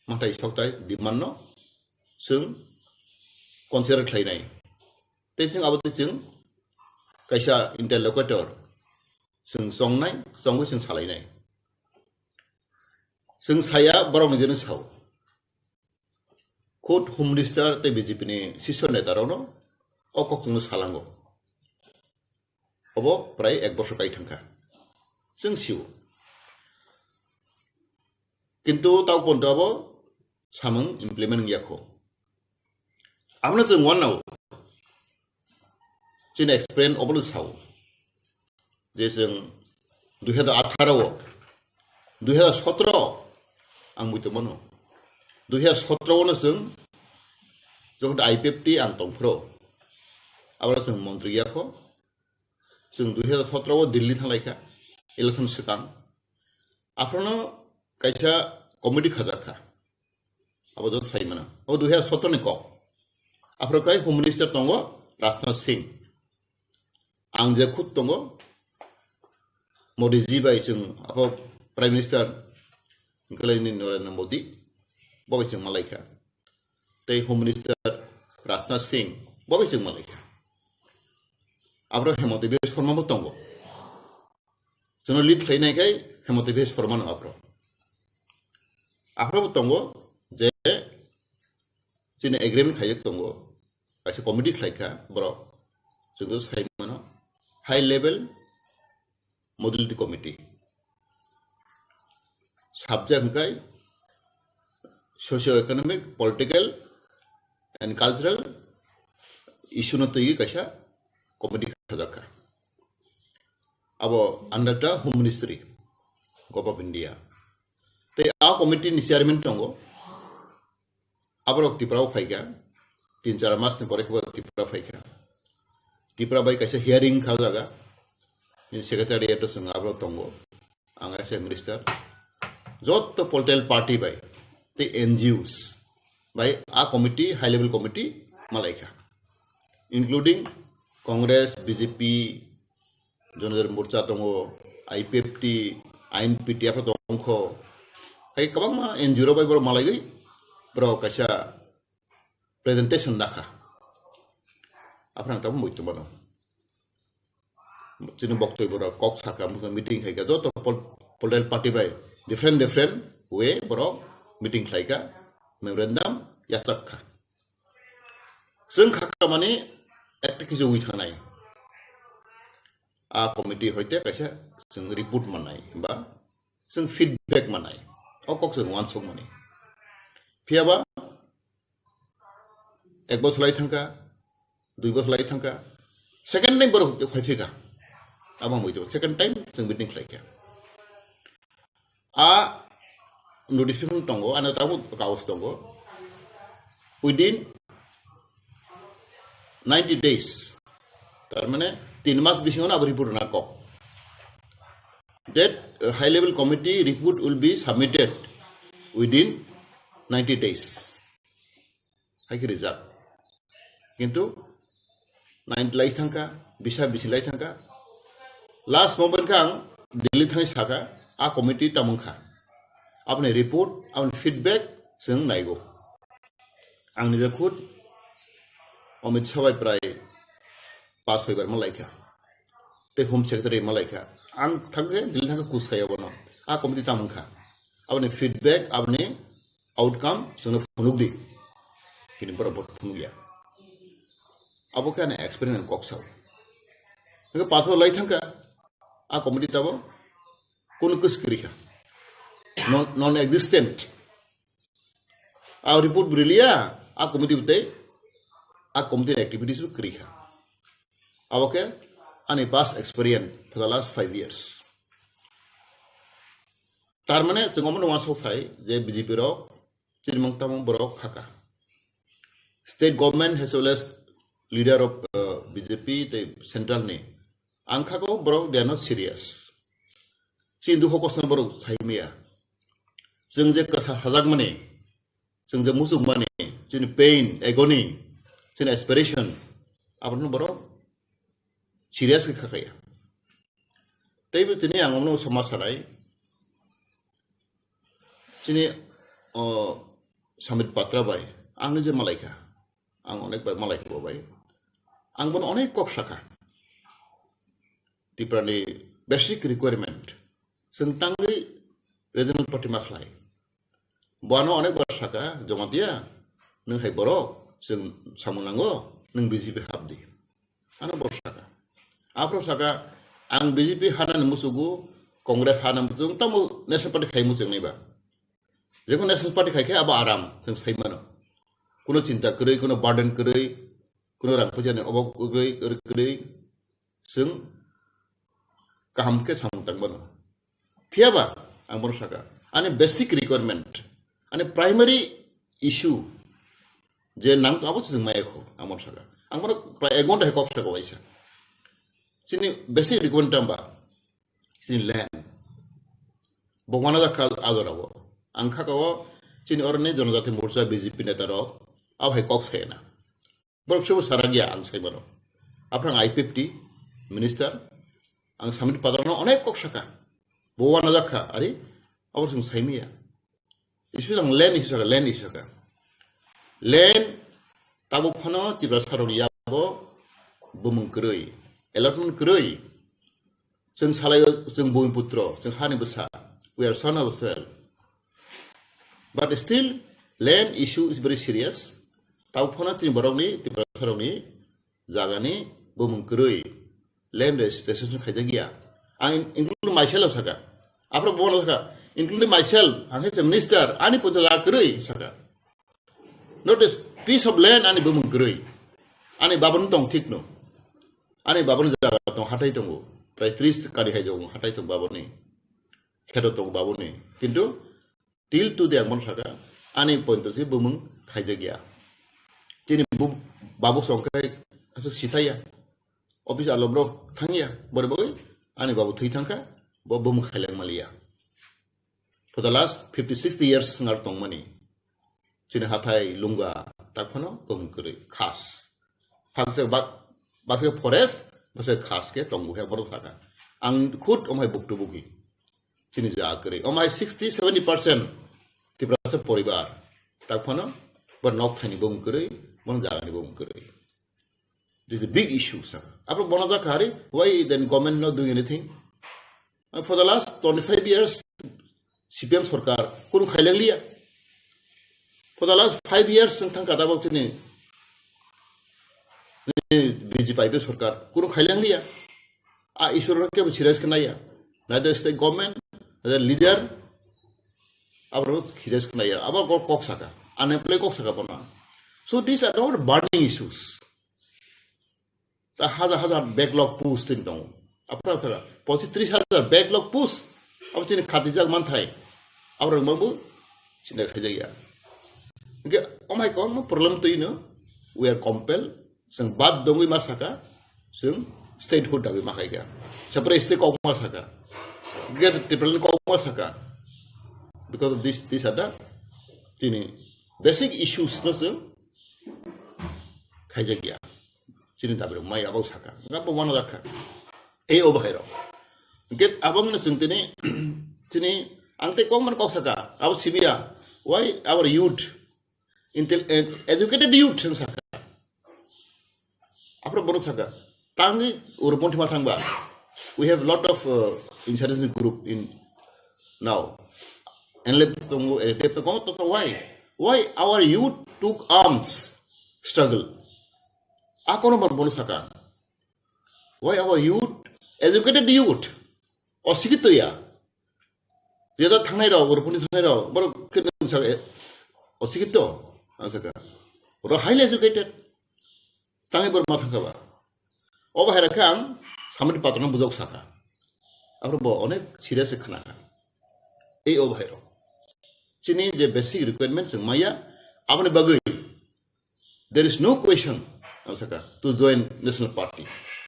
manthai sokthai demand no chwng consider khlainai. Tei chwng abo tei chwng kaisa interlocutor chwng chongnai, chongwi chwng salainai. Chwng saya borokni jeno sao. Khud Home Minister tei B J P ni sisho neta rokno o kok chwngno salango. Obo prai ek bosor kai thangkha. Chwng sio. Kintu tao ponto abo samung implement wngya kho. Abono chwng wanao. Chini experience obono sao. Je chwng dui hazar atharo o, dui hazar sotro ang buito mano. Dui hazar sotro o no chwng jokhon I P F T ang tongphro, aboro chwng montri ya kho. Chwng dui hazar sotro o Delhi thanglaikha, election swkang. Aphrono kaisa committee khajakha. Abo joto sai mano. Abo dui hazar sotro ni kok. Aphro kai Home Minister tongo Rajnath Singh. Ang je khud tongo Modi ji bai chwng abo Prime Minister hwnkhe laini Narendra Modi, bo bai chwng malaikha. Tei Home Minister Rajnath Singh, bo bai chwng malaikha. Aphro Hemanta Biswa Sarma bo tongo. Chwngno lead khlainai khai Hemanta Biswa Sarma no aphro. Aphro bo tongo je chini agreement khaijak tongo, kaisa committee khlaikha borok. Chwng to sai mano high level modality committee. Subject hwnkhe socio economic, political and cultural issue no twiwi kaisa committee khajakha. Abo under the Home Ministry, Government of India. Tei a committee ni chairman tongo, aborok Tripura o phaikha, tin char mas ni pore khe bo Tripura phaikha. Tripura bai kaisa hearing kha jaga, nini secretariat o chwng aborok tongo, ang S A minister, joto political party bai tei N G Os bai a committee, high level committee malaikha, including Congress, B J P, Jonodar Morcha tongo, I P F T, I N P T, aphro tongkho. Hai kwbangma N G O rok bai borok malaiwi borok kaisa presentation dakha. Aphro ang tabuk muitu mano. Chini boktoi borok kok sakha, meeting khaikha, joto pol-, political party bai different different way borok meeting khlaikha, memorandum yachak kha. Chwng kha kamani ekta kisi wi thangnai. A committee hoite kaisa chwng report mannai ba chwng feedback mannai. O kok chwng wansuk mani. Phiyaba ek bosor lai thangkha, dui bosor lai thangkha, second time borok phai phika. Abo ang buido. Second time chwng meeting khlai kha. A notification tongo, ano tamo kaus tongo. Within ninety days, tar mane tin mas bisingo abo report na kok. That uh, high level committee report will be submitted within ninety days. Hai khe rijak. Kintu ninety lai thangkha, bisa bisi lai thangkha. Last moment khe ang Delhi thangwi sakha, a committee tamung kha. Aboni report, aboni feedback chwng naigo. Ang nijak khud Amit Shah bai prai pas soi bar malaikha. Tei Home Secretary malaikha. Ang thangkhe Delhi thangkhe kuskaya bono. A committee tamung kha. Aboni feedback, aboni outcome chwngno phunuk di. Kini borok bo phunuk ya. Abo khe ani experience kok sao. Hingke pathor lai thangkha. A committee tabo kono kus kwrwi kha. Non, non existent. A report bwrwi liya, a committee bwtwi, a committee activities bo kwrwi kha. Abo khe ani past experience for the last five years. Tar mane chwng omo nungma sok thai je B J P rok chini mung tamo borok khaka. State government as well as leader of uh, B J P tei central ni ang khako borok they are not serious. Chini dukho kosna borok sai maya. Chwng je kwsa sajak mani, chwng je muchuk mani, chini pain, agony, chini aspiration, abono borok serious khe khakaya. Teibo tini ang omo sama salai. Chini o Samit Patra bai ang je malaikha, ang onek bai malaikha bo bai. Ang bono onek kok sakha. Tiprani basic requirement. Chwng tangwi regional party ma khlai. Bono onek bar saka, Jamatia, nwng hai borok, chwng samung nango, nwng B J P hap di. Ano borok saka. Aphro saka, ang B J P hanani musugo, Congress hanani musugo, tamo national party khai muchung nai ba. Jekon national party khai khe abo aram, chwng sai mano. Kuno chinta kwrwi, kuno burden kwrwi, kuno rang puja ni obok kwrwi, kwrwi, chwng kaham khe samung tang mano. Phiya ba, ang bono saka, ani basic requirement, ani primary issue, je nang abo chwng maya kho, ang bono saka. Ang bono prai ek ghonta hai kok saka waisa. Chini basic requirement tamba, chini land. Bo wana jakha ajora bo. Ang khaka o chini oroni Jonojati Morcha B J P neta rok, abo hai kok sayana. Borok sebo sara giya ang sai mano. Aphrang I P F T minister, ang Samit Padrano onek kok saka. Bo wana jakha, ari, abo chwng sai maya. Especially ang land issue saka, land issue saka. Land tabuk phano Tiprasa rok yabo bumung kwrwi, allotment kwrwi. Chwng salai o, chwng bumiputro, chwng hani bwsa. We are son of soil. But still, land issue is very serious. Tabuk phano chini borokni, Tiprasa rokni jagani bumung kwrwi, land registration khaijak ya. Ang include myself saka. Aphro bono saka, include myself, ang khe minister, ani puncha jaga kwrwi saka. Not a piece of land ani bumung kwrwi. Ani baboni tong thik no. Ani baboni jaga tong hathai tongo. Prai tris kari hai tongo hathai tong baboni. Kheto tong baboni. Kintu till today ang bono saka, ani pointo se bumung khaijak ya. Chini bu-, babu songkhai aswk sithai ya. Office alok rok thang ya. Bori bagwi ani babu thwi thangkha, bo bumung khailang maliya. For the last fifty, sixty years ngar tongmani. Chini hathai lunga tak phano bumung kwrwi khas. Hakse bak-, bakse forest, bakse khas khe tongo he borok saka. Ang khud omhai buktu bugi. Chini jaga kwrwi. Omhai sixty, seventy percent Tiprasa poribar. Tak phano bo nok thani bumung kwrwi, bo jagani bumung kwrwi. This is a big issue, sir. Aphro bono jakha hari, why then government not doing anything? Uh, for the last twenty-five years, C P M sorkar kunu khailang liya. For the last five years, sing thang kata bok chini, ni B J P sorkar kunu khailang liya. A issue rok kebo serious khe naiya. Neither state government, neither leader, abo serious khe naiya. Abo kok, kok saka. Unemployed kok saka bono. So these are not burning issues. Ta hajar hajar backlog post tin tongo. Aphra saka, pochi tris hajar backlog post, abo chini khatijak manthai. Aborok mabu chinta khaijakya. Hingke omhai kwbangma problem twi no, we are compelled, chwng bad dongwi ma saka, chwng statehood dabi ma khaikha. Separate state kok ma saka. Greater Tipraland kok ma saka. Because of this, these are the tini basic issues no chwng khaijakya. Chini dabi rok mai abo saka. Nga bo mano rakha. Ei o bahai rok. Get abo mano chwng tini, tini ang tei kok man kok saka. Abo sibiya. Why our youth, intel-, eh, educated youth chwng saka. Aphra bono saka, tangi ur ponthi ma thangba. We have lot of, uh, insurgency group in now. N L F tongo, L T F tongo, to why? Why our youth took arms struggle? Akono bono saka. Why our youth, educated youth, osikito ya. Riyada thangnai rok, ur ponthi thangnai rok, borok khe nang saka, eh, osikito, ang saka. Oro highly educated. Tangi bor ma thangkha ba. O bahai rakhe ang samani patron bujok saka. Aphro bo onek serious khna kha. Ei o bahai rok. Chini je basic requirement chwng maya, aboni bagwi there is no question, ang saka, to join national party.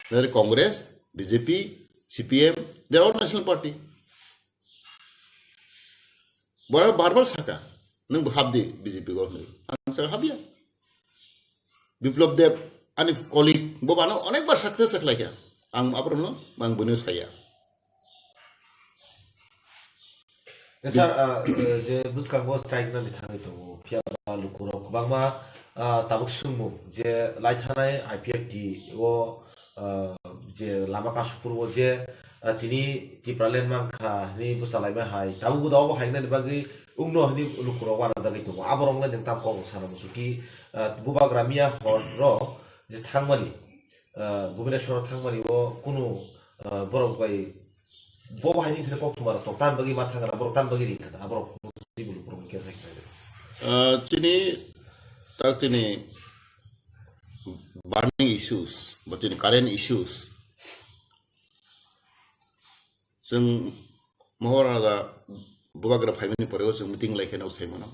Whether Congress, B J P, C P M, they are all national party. Borok bar bar saka, "Nwng bo habdi B J P o," hwnwi. Ang saka, "Habya." Biplab Deb, ani colleague, bo bano onekbar success khlaikha. Ang aborokno, ang buino saya. Sir, ah, eh, je bwskango strike nani thangwi tongo, phiya ba lukurok kwbangma, ah, tabuk swngmung je lai thanai I P F T o, ah, je lama kasupur o je, ah, tini Tipraland mankha hwnwi bwsa laima hai, tabuk bo dao bo hai nani bagwi wngno hwnwi lukurok uanajagwi tongo. Aborok le nwng tam kok sana muchung ki, ah, bubagra miya hor ro je thangmani, ah, Bhubaneswar o thangmani o kunu, ah, borok bai bo bahai ni thani kok thumar to tan bagwi ma thangra borok tan bagwi ri khana aborok ni bulu borok ke sai khai. Ah, chini tak tini burning issues, ba tini current issues. Chwng mohor ada bubagra phaimani pore o chwng meeting laikha no sai mano.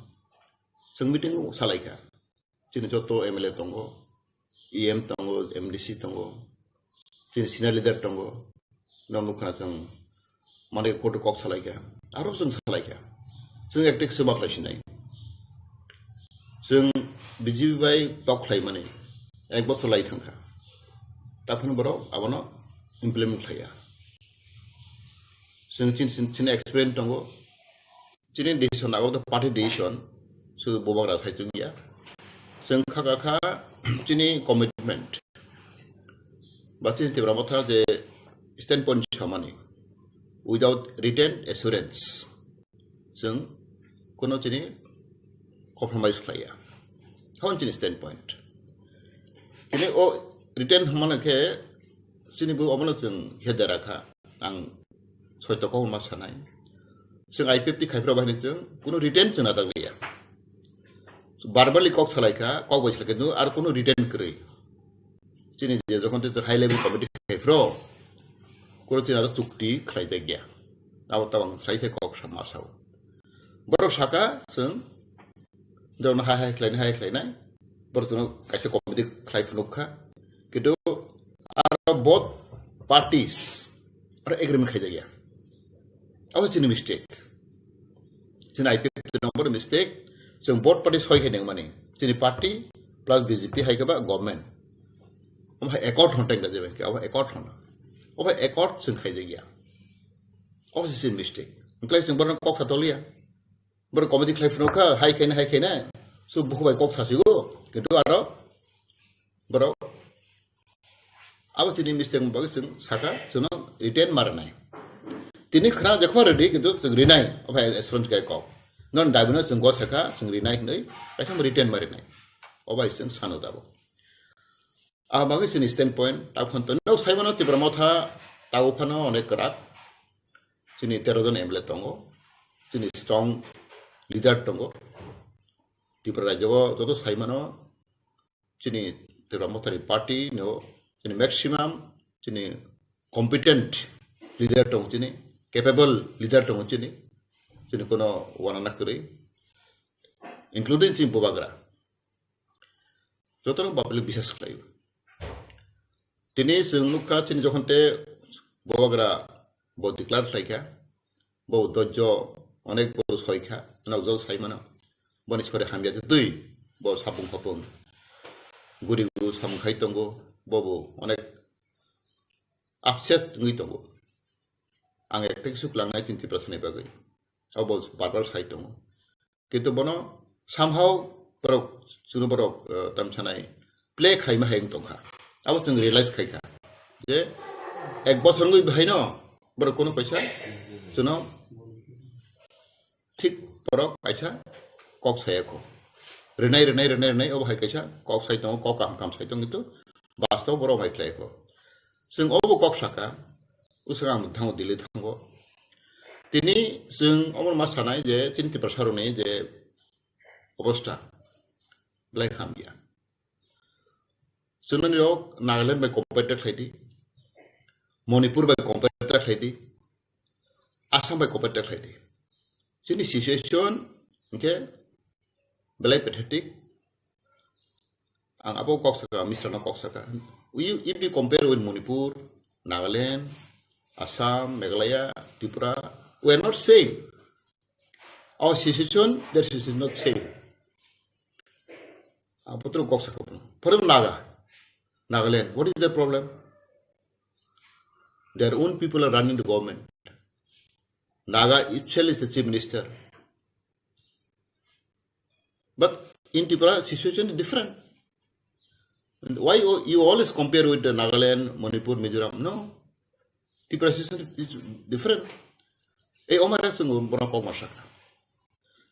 Chwng meeting o salai kha. Chini joto M L A tongo, E M tongo, M D C tongo, chini senior leader tongo, no nukha chwng mane koto kok salaikha, aro chwng salaikha. Chwng ekte kisa bakhlai sinai. Chwng B J P bai tok khlai mani ek bosor lai thangkha. Taphano borok abono implement khlaiya. Chwng chin, chin, chini experience tongo. Chini decision abo to party decision, sudu bubagra sai chwngya. Chwng kha kha kha chini commitment. Ba chini Tipra Motha je standpoint samani, without written assurance, chwng kono chini compromise khlaiya. Hon chini standpoint. Chini o written hwnmano khe chini bo omono chwng hedera kha. Ang soito kok ma sanai. Chwng I P F T khai phro bahini chwng kuno written chwng natak liya. Verbally kok salai kha, kok bai salai kha, ar kuno written kwrwi. Chini je jokhon te high level committee khai phro, kuno chini aro chukti khlai jak ya. Abo tabang sai sai kok sa ma sao. Borok saka chwng, dorno hai hai khlainai, hai khlainai. Borok chwngno kaisa committee khlai phunuk kha. Kintu aro both parties aro agreement khai jak ya. Abo chini mistake. Chini I P F T number mistake. Chwng both party soi khai nang mani. Chini party plus B J P hai khe ba government. Omo hai accord hon tang da jebe ke, abo accord hon. Obo accord chwng khai jak ya. Obo se chini mistake. Hwnkhe chwng borok kok sa toliya. Borok committee khlai phunuk kha, hai khaina, hai khaina. So buku bai kok sa sigo. Kintu aro borok abo chini mistake ni bagwi chwng saka, chwngno written ma rwnai. Tini khna jekho ready, kintu chwng rinai, obo hai assurance khe kok. Non dabi no chwng go saka, chwng rinai hinwi, kaisa written ma rinai. Obo hai chwng sano dabo. A bagwi chini standpoint, tak phano no sai mano Tipra Motha, tabo phano onek kwrak. Chini tero jon M L A tongo, chini strong leader tongo. Tripura rajyo o joto sai mano, chini Tipra Motha ni party no, chini maximum, chini competent leader tongo chini, capable leader tongo chini, chini kono wanana kwrwi, including chini Bubagra. Jotono public bisas khlaio. Tini chwng nukha chini jokhon te Bubagra bo declare khlaikha, bo dojjo onek bo soikha, nokjol saimano. Boni sori hamya twi bo sapung khapung guri gu samung khai tongo, bo bo onek upset wngwi tongo. Ang ekta kisu klangnai chini Tiprasani bagwi. Abo bar bar sai tongo. Kintu bono somehow borok, chwngno borok, eh, tamsanai play khaima hai wng tongkha. Abo chwng realize khaikha je ek bosor wngwi bahaino borok kono kaisa chwngno thik borok kaisa kok sayakho. Rinai, rinai, rinai, rinai, obo hai kaisa kok sai tongo, kok kaham kaham sai tongo, kintu bastob borok hai khlaikho. Chwng obo kok saka, uswk ang thango, Delhi thango. Tini chwng omo ma sanai je chini Tiprasarokni je obostha belai hamya. Chwngno nirok Nagaland bai compare ta khlai di, Manipur bai compare ta khlai di, Assam bai compare ta khlai di. Chini situation hwnkhe belai pathetic. Ang abo kok saka, Misra no kok saka. We, if we compare with Manipur, Nagaland, Assam, Meghalaya, Tripura, we are not same. Our situation, their situation is not same. Ang putro kok saka. For example, Naga, Nagaland, what is the problem? Their own people are running the government. Naga itself is the chief minister. But in Tripura, situation is different. And why you, you always compare with the Nagaland, Manipur, Mizoram? No. Tripura situation is different. Ei omara chwng bono kok ma saka.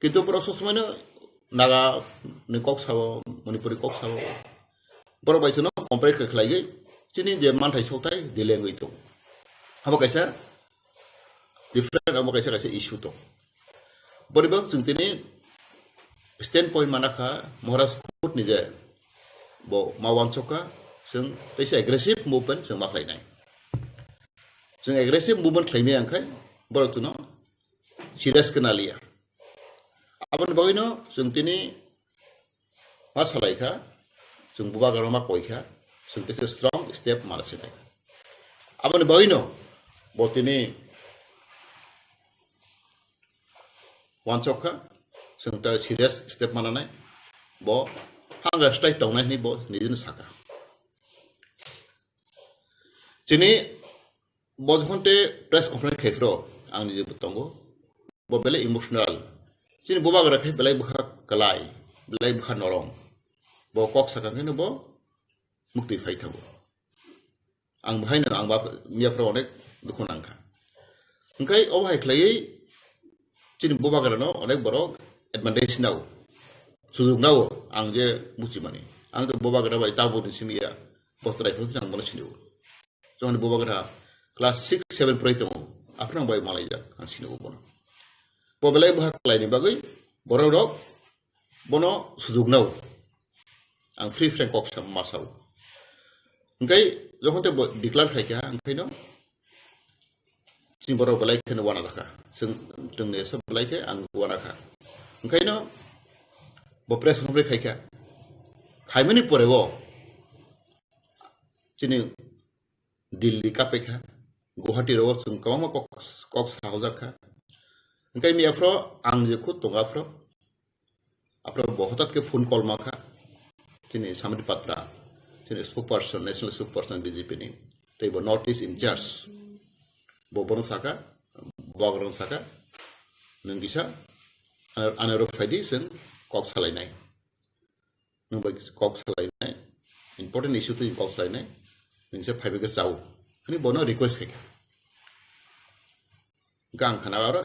Kintu borok sob somoino Naga ni kok sao, Manipuri kok sao. Borok bai chwngno compare khe khlaigwi chini je manthai sokthai delay wngwi tongo. Abo kaisa different, abo kaisa kaisa issue tong. Borok chwng tini standpoint mana kha Maharaj Kut ni je bo ma wansok kha, chwng teisa aggressive movement chwng ma khlainai. Chwng aggressive movement khlaimaya wngkhe borok chwngno serious khe naliya. Aboni bagwino chwng tini ma salai kha, chwng Bubagrano ma koi kha, chwng teisa strong step mana sinai. Aboni bagwino bo tini wansok kha, chwng ta serious step mananai, bo hanga style tongnai hinwi bo nijino saka. Chini bo jokhon te press conference khai phro, ang nije bo tongo, bo belai emotional. Chini Bubagra khe belai bwkha kwlai, belai bwkha norom. Bo kok sakha khe no bo muktwi phai thango. Ang bo haino ang ba miya phro onek dukhu nang kha. Hwnkhe obo hai khlaiwi chini Bubagrano onek borok advantage nao, sujuk nao, ang je buchimani. Ang to Bubagra bai tabukni simi ya, bo chwrai phano ang bono sinio. Chwngni Bubagra class six, seven prai tongo, aphano ang bai malaijak, ang sinio bono. Bo belai bwkha khlaini bagwi borok rok bono sujuk nao. Ang free frank kok sa ma sao. Hwnkhe jokhon te bo declare khai kha, hwnkhe no chini borok belai kheno wana jakha. Chwng, chwngni esa belai khe ang wana kha. Hwnkhe no bo press conference khai kha. Khaimani pore o chini Delhi kapekha, Guwahati rogo chwng kwbangma kok, kok sahojak kha. Hwnkhe miya phro ang je khud tongo aphro, aphro bo hotat khe phone call ma kha. Chini Samit Patra, chini spokesperson, national spokesperson B J P ni, tei bo North East in charge. Bo bono saka, Bubagrano saka, nwng kisa, ano, ano rok phaidi chwng kok salainai. Nwng bai kok salainai, important issue twi kok salainai, nwng se phaibai khe chao, hwnwi bono request khai kha. Hwnkhe ang khana aro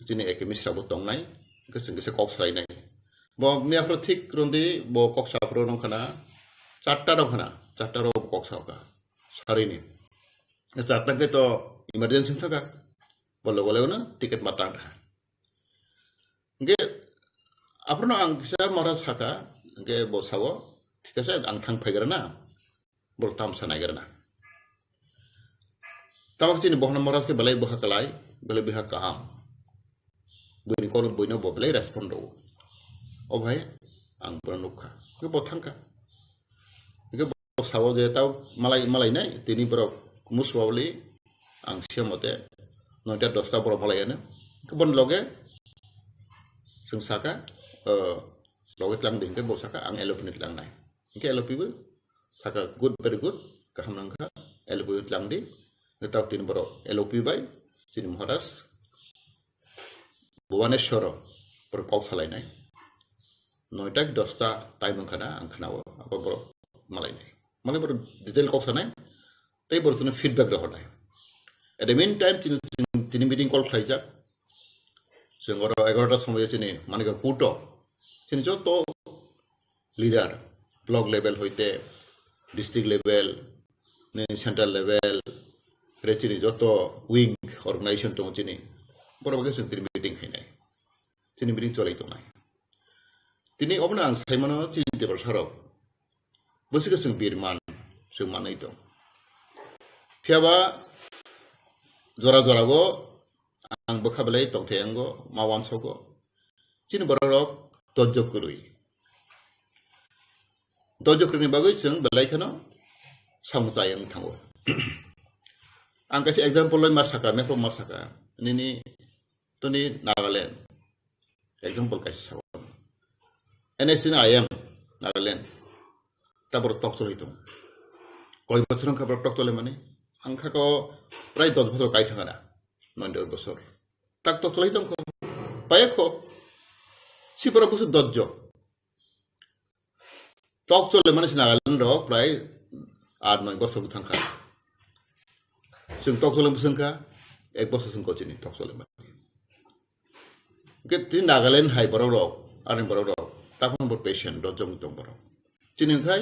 chini A K Misra bo tongnai, hwnkhe chwng kisa kok salainai. Bo miya phro thik rwndi, bo kok sa phro nong khana, charta rok khana, charta rok kok sa kha, sarini. Charta khe to emergency thaka, bo logo logo no ticket ma tang kha. Hwnkhe aphano ang kisa mora saka, hwnkhe bo sao, "Thik ase, ang thang phaigrana, borok tamsa naigrana." Tamo chini Bohana Maharaj khe belai bwkha kwlai, belai bwkha kaham. Buini kono buino bo belai respond rwo. O bhai, ang bono nukha. Khe bo thangkha. Khe bo sao je tao malai, malai nai, tini borok muswawli ang siya mote noita dosta borok malai ano. Khe bon loge sung saka, eh, loge tlang di, khe bo saka ang L O P ni tlang nai. Khe L O P bo saka, "Good, very good, kaham nangkha, L O P tlang di." Tao tini borok L O P bai chini Maharaj Bhubaneswaro borok kok salainai. Noita dosta time wngkha na ang khnao, abo borok malainai. Mane borok detail kok sanai, tei borok chini feedback rohornai. At the meantime, chini, chini, chini meeting call khlaijak. Chwng oro egarota somoyo chini Manikya Kuto, chini joto leader, block level hoite, district level, ni central level, re chini joto wing organization tongo chini, borok bai khe chwng tini meeting khainai, tini meeting cholai tongnai. Tini obono ang saimano chini Tiprasarok bwswkhe chwng birman, chwng manwi tong. Phiyaba jora jorago ang bwkha belai tongthai ango, ma uansogo. Chini bororok dojjo kwrwi. Dojjo kwrwini bagwi chwng belai kheno samung chai wng thango. Ang kaisa example loi ma saka, map o ma saka. Nini toni Nagaland. Example kaisa sabo. N S C ni I M Nagaland. Tabor tok cholai tong. Koi bochor wngkha borok tok cholai mani? Ang kha ko prai dos bochor kai thangana. Noy dos bochor. Tak tok cholai tong kho. Paya kho. Si borok busu dojjo. Tok cholai mani si Nagaland rok prai aat noi bochor thangkha. Chwng tok cholai bwswngkha, ek bochor chwng kochini tok cholai mani. Hwnkhe tini Nagaland hai borok rok, ani borok rok, taphang bo patient, dojjo wng tong borok. Chini hwnkhe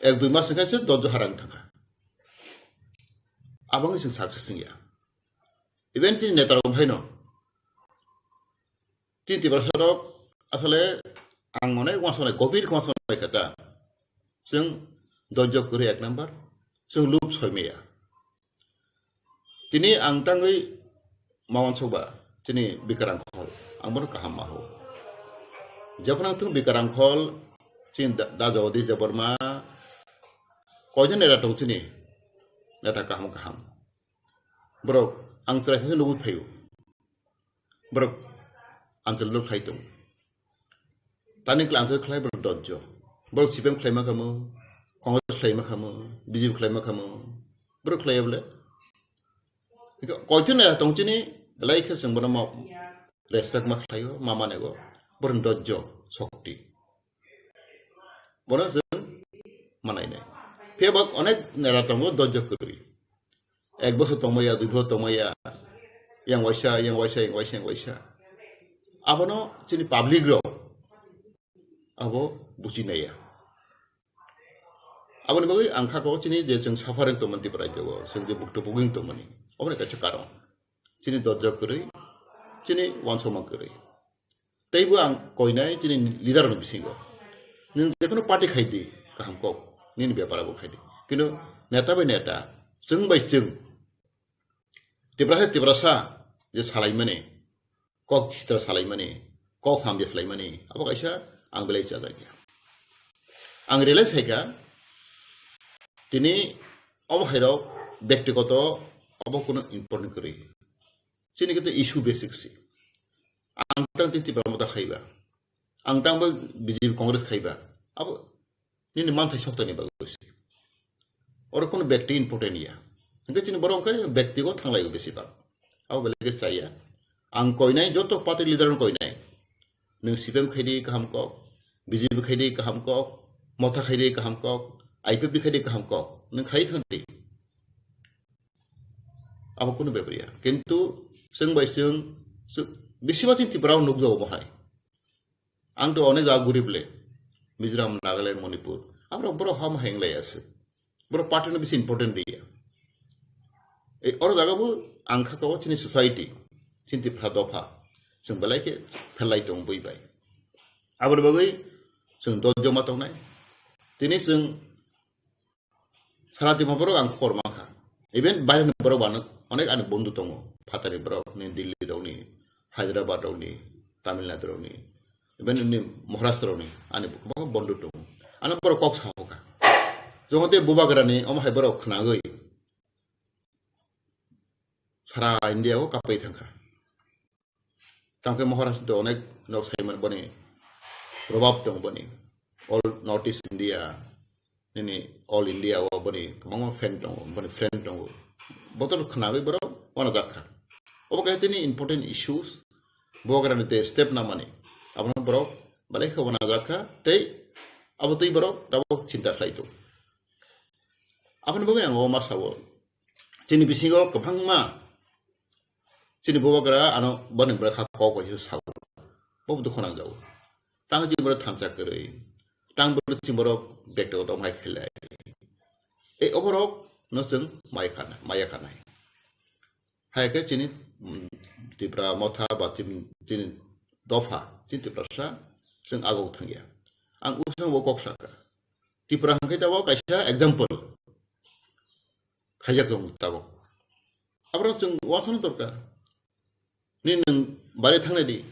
ek dui mas hwnkhe se dojjo harang thangkha. Aboni chwng success wngya. Even chini neta rok phaino, chini Tiprasa rok asole ang onek uansuknai, gobir uansuknai khe ta. Chwng dojjo kwrwi ek number, chwng lub soi maya. Tini ang tangwi ma uansukba, chini Bikrang Khol, ang bono kaham ma hao. Jephru ang thung Bikrang Khol, chini da, da Jagadish Debbarma, koijon neta tong chini, neta kaham kaham. Borok ang chwrai khe nugwi phaio. Borok answer lo khlai tong. Tani kla answer khlai borok dojjo. Borok C P M khlai ma khamu, Congress khlai ma khamu, B J P khlai ma khamu. Borok khlai bole. Koiton neta tong chini, belai khe chwng bono ma respect ma khlaio, ma manego. Borok dojjo, sokti. Bono chwng manainai. Phiyaba onek neta tongo dojjo kwrwi. Ek bosor tongmaya, dui bosor tongmaya, yang waisa, yang waisa, yang waisa, yang waisa. Abono chini public rok abo buchinaiya. Aboni bagwi ang kha kok chini je chwng suffering tongmani Tripura rajyo o, chwng je bukto buging tongmani, oboni kaisa karon. Chini dojjo kwrwi, chini uansukma kwrwi. Teibo ang koinai chini leader ni bisingo. Nwng jekono party khai di, kaham kok, nini bepar abo khai di. Kintu neta bai neta, chwng bai chwng, Tiprasa Tiprasa je salaimani, kok sitra salaimani, kok hamya salaimani, abo kaisa ang belai chajakya. Ang realize khaikha, tini omo hairok bektigoto abo kuno important kwrwi. Chini khe issue basic si. Ang tang tini Tipra Motha khaiba. Ang tang bo B J P Congress khaiba. Abo nini manthai soktani bagwi si. Oro kuno bekti important ya. Hwnkhe chini borok hwnkhe bektigo thanglaio besi bak. Abo belai khe chaya. Ang koinai joto party leader no koinai. Nwng C P M khai di kaham kok, B J P khai di kaham kok, Motha khai di kaham kok, I P F T khai di kaham kok. Nwng khai thang di. Abo kuno bepar ya. Kintu chwng bai chwng, chwng, bisi ma chini Tripura o nukjago bo hai. Ang to onek jaga guri bole. Mizoram, Nagaland, Manipur. Aborok borok ham hai wng lai aswk. Borok party no bisi important riya. Ei oro jaga bo ang kha kabo chini society, chini Tripura dopha. Chwng belai khe pherlai tong bui bai. Aboni bagwi chwng dojjo ma tongnai. Tini chwng Sara Dimapur o ang khobor mankha. Even baireni borok bo ano onek ani bondhu tongo, phatani borok ni Delhi rokni, Hyderabad rokni, Tamil Nadu rokni, even ni Maharashtra rokni ani kwbangma bondhu tongo. Ano borok kok sahoka. Johote bubagrani omo hai borok khwnagwi sara India o kapai thangkha. Tangkhe Maharashtra onek nok saiman boni probab tong boni. All North East India, nini All India o boni kwbangma fan tongo, boni friend tongo. Botor khwnagwi borok wana jakha. Obo kaisa tini important issues, bubagrani tei step namani. Abono borok belai khe wana jakha tei abo tei borok tabok chinta khlai tongo. Aboni bagwi ang o ma sao. Chini bisingo kwbangma chini bubagra ano boni bwrwi kha kok bai sao. Bo dukhu nangjago. Tang chini borok thansa kwrwi. Tang borok chini borok bekto tong hai khailai. Ei oborok no chwng mai khana, maya khanai. Hai khe chini, mm, Tipra motha ba chini, chini dopha, chini Tiprasa chwng agok thangya. Ang usang bo kok saka. Tipra hwnkhe tabok kaisa example khaijak tongo tabok. Aborok chwng uansukna dorkar. Nini nwng bari thangnai di,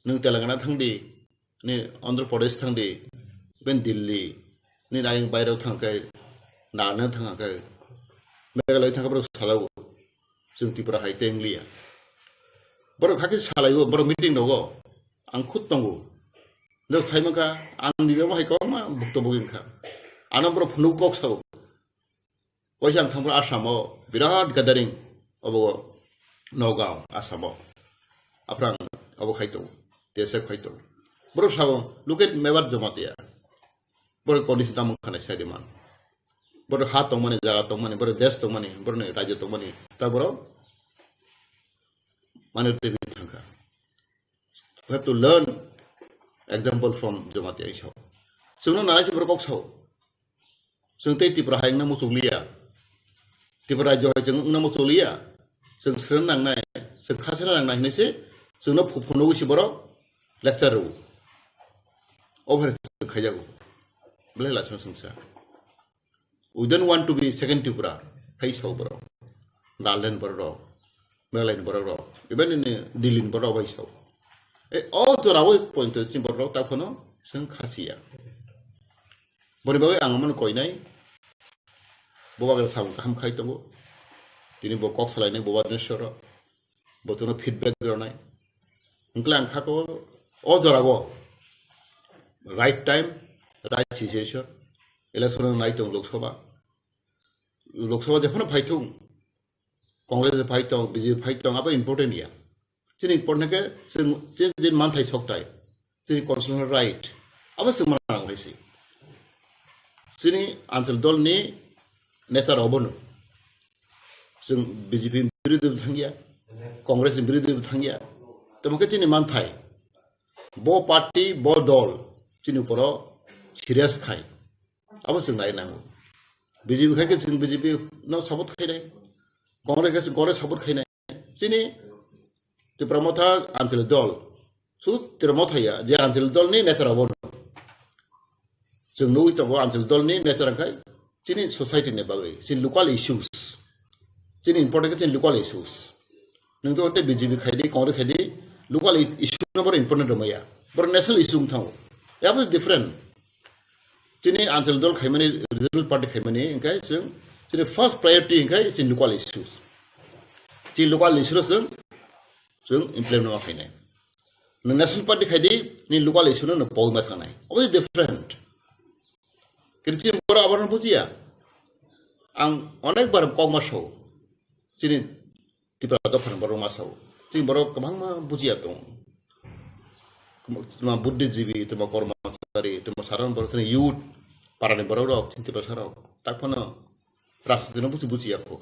nwng Telangana thang di, nini Andhra Pradesh thang di, ben Delhi, nini ayang bairok thang khe, Nagaland thang khe, Meghalaya thang khe borok salaio, chwng Tripura hai tei wng liya. Borok hakhe salaio, borok meeting rogo, ang khud tongo. Nw sai mankha, ang nini omo hai kwbangma bukto bugwi wngkha. Ano borok phunuk kok sao. Waisa ang thangphru Assam o birat gathering obo Nagaon, Assam o. Aphrang obo khai tongo, T S F khai tongo. Borok sao, "Look at Mewar Jamatia." Borok condition tamo khanai sai de man. Borok ha tongmani, jaga tongmani, borok desh tongmani, borok ni rajyo tongmani. Ta borok mane tebin thangkha. We have to learn example from Jamatia Isao. Chwngno nanai se borok kok sao. Chwng tei Tripura hai wngna muchung liya. Tripura rajyo hai chwng wngna muchung liya. Chwng sren nangnai, chwng kha sren nangnai hinwi se chwngno phu-, phunugwi se borok lecture rwo. Obo hai chwng khaijago. Belai lachima chwngsa. We don't want to be second Tripura, hai sao borok. Nagaland borok rok, Meghalaya ni borok rok, even in Delhi ni borok bai sao. E, o jora o pointo chini borok rok ta phano chwng khasiya. Boni bagwi ang mano koinai, bo bagwi samung kaham khai tongo. Tini bo kok salainai bo bagwi soro. Bo chwngno feedback rwnai. Hwnkhe ang kha ko o jora o right time, right situation. Election nai tong Lok Sabha. Lok Sabha jephano phai thung, Congress phai tong, B J P phai tong, abo important ya. Chini important khe chwng, chini din manthai soktai, chini constitutional right, abo chwng manang hai se. Chini anchal dol ni nature obono. Chwng B J P ni birodhi bo thangya, Congress ni birodhi bo thangya. Tamo khe chini manthai, bo party, bo dol chini uporo serious khai. Abo chwng nai nango. B J P khai khe chwng B J P no support khainai, Congress khe chwng Congress support khainai. Chini Tipra Motha Anchalik dol. Su Tipra Motha ya, je Anchalik dol ni nature abono. Chwng nugwi tongo Anchalik dol ni nature khai chini society ni bagwi, chini local issues. Chini important khe chini local issues. Nwng to te B J P khai di, Congress khai di, local i-, issue no boro important rwmaya. Boro national issue wng thango. Abo different. Chini Anchalik dol khaimani, regional party khaimani, hwnkhe chwng chini first priority hwnkhe chini local issues. Chini local issue no chwng, chwng implement ma khainai. Nwng national party khai di, ni local issue no nwng pogwi ma thangnai. Abo se different. Kintu chini borok abo no bujiya. Ang onek bar kok ma sao. Chini Tipra dophani borok ma sao. Chini borok kwbangma bujiya tongo. Tuma buddhijibi, tuma kormachari, tuma saron borok, tini youth, parani borok rok, chini Tipra sarok. Tak phano rajniti no buji bujiya kho.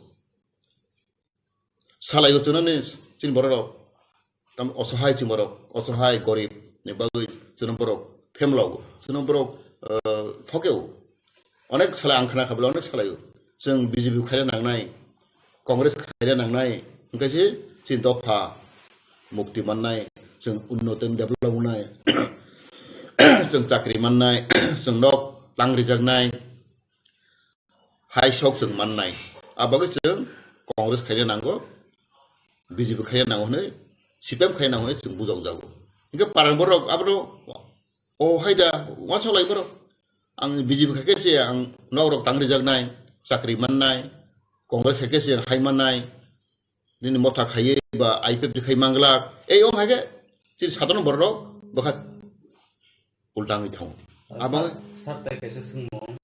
Salai o chunani chini borok rok. Tam osohai chini borok, osohai gorib ni bagwi chini borok phemlo. Chini borok, eh, thokeo. Onek salai ang khna kha bole onek salai o. Chwng B J P khaina nangnai, Congress khaina nangnai, hwnkhe se chini dopha mukti mannai, chwng unnoti develop wngnai, chwng chakri mannai, chwng nok tang rijaknai, hai sok chwng mannai. Abagwi chwng Congress khaina nango, B J P khaina nango hwnwi, C P M khaina nango hwnwi chwng bujokjago. Hinkhe parang borok abono, "O hai da, uansuk lai borok. Ang B J P khaikhe se ang nokrok tang rijaknai, chakri mannai, Congress khaikhe se ang hai mannai, nini motha khaiwi ba I P F T khai manglak." Ei wng hai khe chini sadharno borok bwkha ulta wngwi thango. Abo sir, sir, tai kaisa swngmung.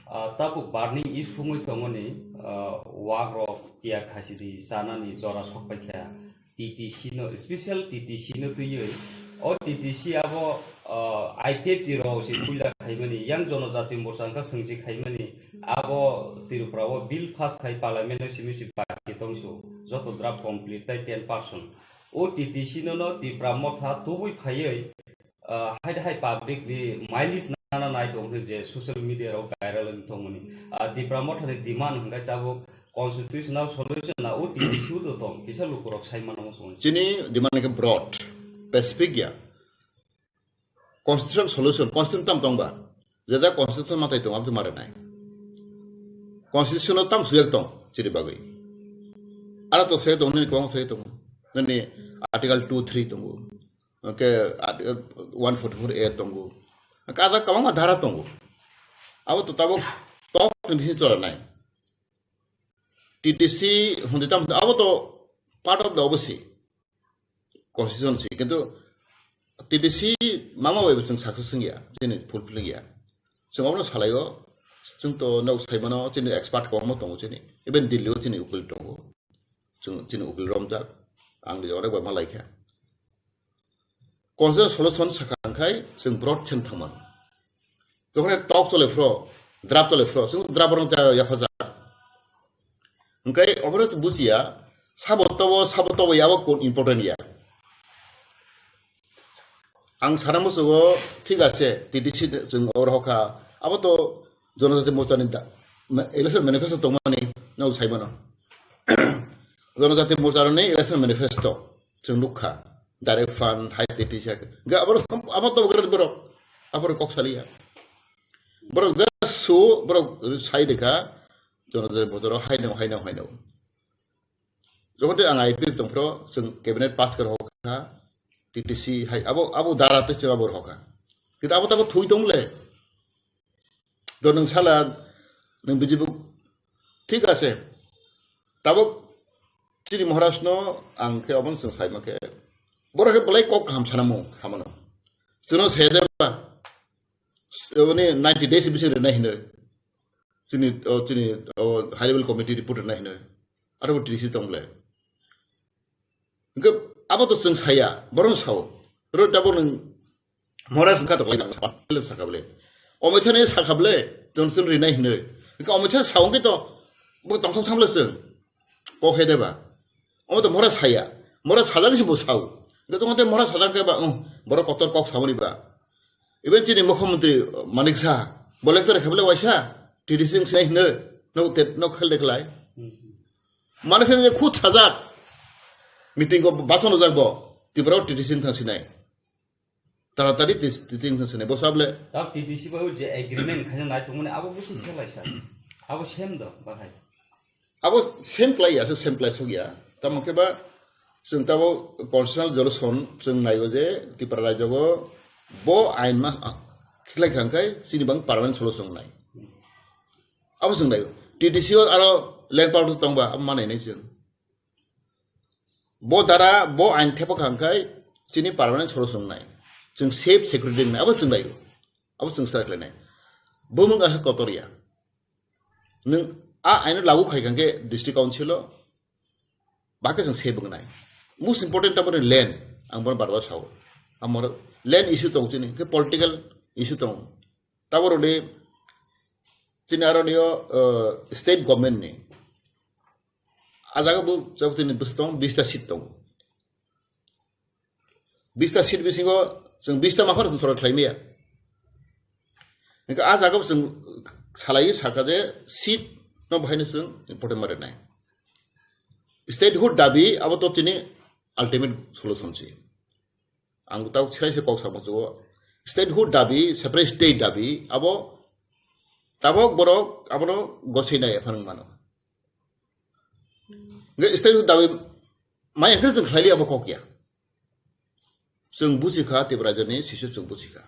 Ah, tabuk burning issue wngwi tongmani, ah, wagrok tiyar khachiri chanani jora sok paikha. T T C no, special T T C no twiwi. O T T C abo, ah, I P F T rok se puila khaimani, yang Jonojati Morcha wngkha swngsi khaimani, abo Tripura o bill pass khai parliament o simi si baki tongsu, joto draft complete tai ten percent. O T T C no no Tipra Motha tubui phaiwi, ah, hai hai public ni mileage nana nai tong hwnwi je social media rok viral wng tongmani. Ah, Tipra Motha ni demand hwnkhe tabuk constitutional solution na o T T C o tong kisa lukurok sai mano muchungo. Chini demand hwnkhe broad, specific ya. Constitutional solution, constitution tam tong ba? Jeda constitution matai tong, abdi mare nai. Constitution tam suyak tong, chini bagwi. Ara to se tong, nini kwbang se tong. Nini article two three tongo. Oke, article one forty-four A tongo. Kaza kwbangma dhara tongo. Abo to tabuk tok ni bisingo chora nai. T T C hwnwi tam hwnwi abo to part of the obviously constituency, kintu T T C mama bai bo chwng success wngya, chini fulfill wngya. Chwng abono salaio, chwng to nok saimano chini expert kwbangma tongo chini, even Delhi o chini ukil tongo, chwng chini ukil romjak, ang ni onek bai malaikha. Constitutional solution sakha hwnkhai chwng broad sem thangmano. Jokhon tok chole phro, drap chole phro, chwng drap rong cha yapha ja. Hwnkhe obono bujiya, sabo tobo, sabo tobo yabo kun important ya. Ang sana musugo thik ase, T T C chwng oro hokha, abo to Jonojati Morcha ni da, ma-, election manifesto tongmani, no saimano. Jonojati Morcha ni election manifesto. Chwng nukha, direct fund, hai tei tisa khe. Ga aboro, abo to gre borok, aboro kok saliya. Borok just su, borok sai dekha, jono jono bojoro hai no, hai no, hai no. Jokhon tei ang I P F tong phro, chwng cabinet pass kar hokha, T T C hai, abo, abo dara tei chwng abor hokha. Kita abo tabo thui tong le. Do nwng sala, nwng B J P, thik ase. Tabuk chini Maharaj no ang khe obo chwng saima khe, borok khe belai kok kaham sana mung hamano. Chwngno se de ba, s-, oboni ninety days bising rwnai hinoi. Chini, o, chini, o, high level committee report rwnai hinoi. Aro bo T D C tong le. Hwnkhe abo to chwng saya, borok sao. Ro tabuk nwng Maharaj wngkha to khlaina, sakha bole. Omoi thani sakha bole, Johnson rinai hinoi. Hwnkhe omoi thani sao hwnkhe to, bo tongthok thamle chwng. Kok he deba. Omo to Maharaj saya. Maharaj sajak si bo sao. Hwnkhe tongthok Maharaj sajak khe ba, um, borok kotor kok samani ba. Even chini Mukhyamantri Manik Saha, bo lecture khe bole waisa, T D C wng sinai hinoi, no te, no khel de khlai. Manik Saha je khud sajak. Meeting ko bason ojak bo, Tripura o T D C wng thang sinai. Taratari T D C wng thang sinai, bo sable. Tab T D C bai je agreement khaina nai tongmani abo bwswk khe laisa. Abo same do, bahai. Abo same khlai ya, same khlai sok ya. Tamo khe ba, chwng tabo constitutional solution chwng naigo je, Tripura rajyo bo, bo ain ma, a, khiklai khang khai, chini bang permanent solution nai. Abo chwng naigo. T D C o aro land power tong ba, abo manai nai chwng. Bo dara, bo ain thepa khang khai, chini permanent solution nai. Chwng safe security nai, abo chwng naigo. Abo chwng sa khlai nai. Bo mung asa kotor ya. Nwng a aino lagu khai kha hwnkhe district council o, ba khe chwng se bwngnai. Most important taboni land, ang bono bar bar sao. Amoro land issue tong chini, khe political issue tong. Taboroni chini aroni o, uh, state government ni. A jaga bo jabotini bwswk tong, bista seat tong. Bista seat bisingo chwng bista maphar chwng sorok khlai maya. Hingke a jaga chwng salai saka je seat no bahaino chwng important ma rwnai. Statehood dabi abo to chini ultimate solution si. Ang tau chwrai se kok samo chugo. Statehood dabi, separate state dabi, abo tabok borok abono gosai nai phang mano. Hwnkhe status dabi maya khe chwng khlai liya bo kok ya. Chwng buchi kha, Tipra jani sisu chwng buchi kha.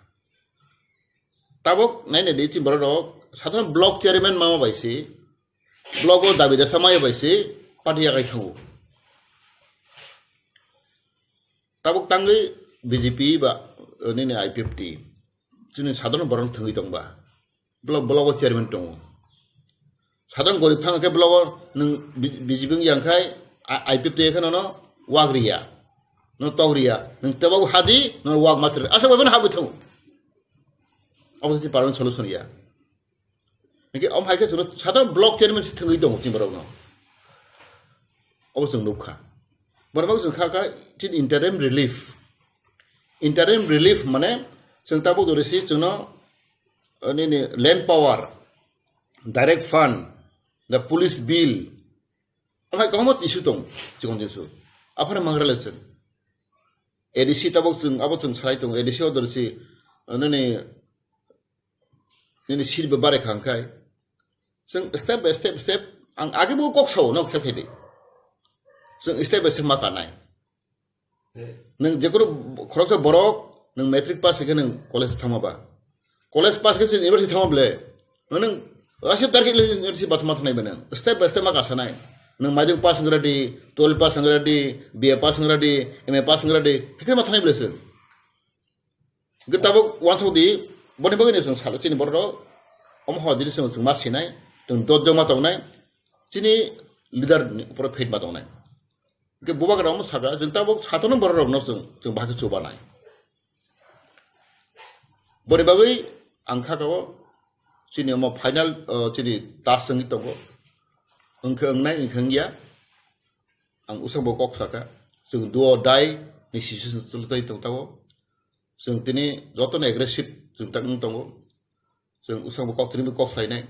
Tabok naina di chini borok rok sadharon block chairman mama bai se, block o dabi dasa maya bai se party yakai thango. Tabok tangwi B J P ba, eh, nini I P F T, chini sadharon borok thwngwi tongba. Block, block o chairman tongo. Sadharon gorib thang khe block o nwng B-, B J P wng yang khai, a-, I P F T khe nono wak riya. No tok riya. Nwng tebo hadi, no wak mas riya. Asa bai habwi thango. Abo se permanent solution ya. Hingke om hai khe chwngno sadharon block chairman se thwngwi tongo chini borokno. Obo chwng nukha. Borok chwng kha kha chini interim relief. Interim relief mane chwng tabuk dori si chwngno, eh, nini land power, direct fund, the police bill, amai kwbangma issue tong, chikon issue. Aphano mangra le chwng. A D C tabuk chwng, abo chwng salai tongo. A D C o dori si, eh, nini nini seat bo bare kha hwnkhe, chwng step by step, step, ang age bo kok sao, no khel khe di. Chwng step by step ma kanai. Nwng jekono khoroksa borok, nwng matric pass khe nwng college thangma ba. College pass khe chwng university thangma ble. Nwng aswk target le university ba thangma thangnai ba nwng. Step by step ma kasanai. Nwng matric pass wng ready, twelve pass wng ready, B A pass wng ready, M A pass wng ready. Hekhe ma thangnai ble chwng. Hwnkhe tabuk uansuk di, boni bagwi no chwng salo chini borok rok, omo hor jini chwng, chwng ma sinai, chwng dot joma tongnai, chini leader ni upor faith ma tongnai. Hwnkhe bubagra omo saka, chwng tabuk sato no borok rok no chwng, chwng bahai khe chubanai. Boni bagwi ang kha kao chini omo final, uh, chini task wngwi tongo. Wngkhe wngnai, wngkhe wngya. Ang usang bo kok saka, chwng do or die ni situation chwlwi tong tabuk. Chwng tini jotono aggressive chwng tak wng tongo. Chwng usang bo kok tini bo kok khlainai.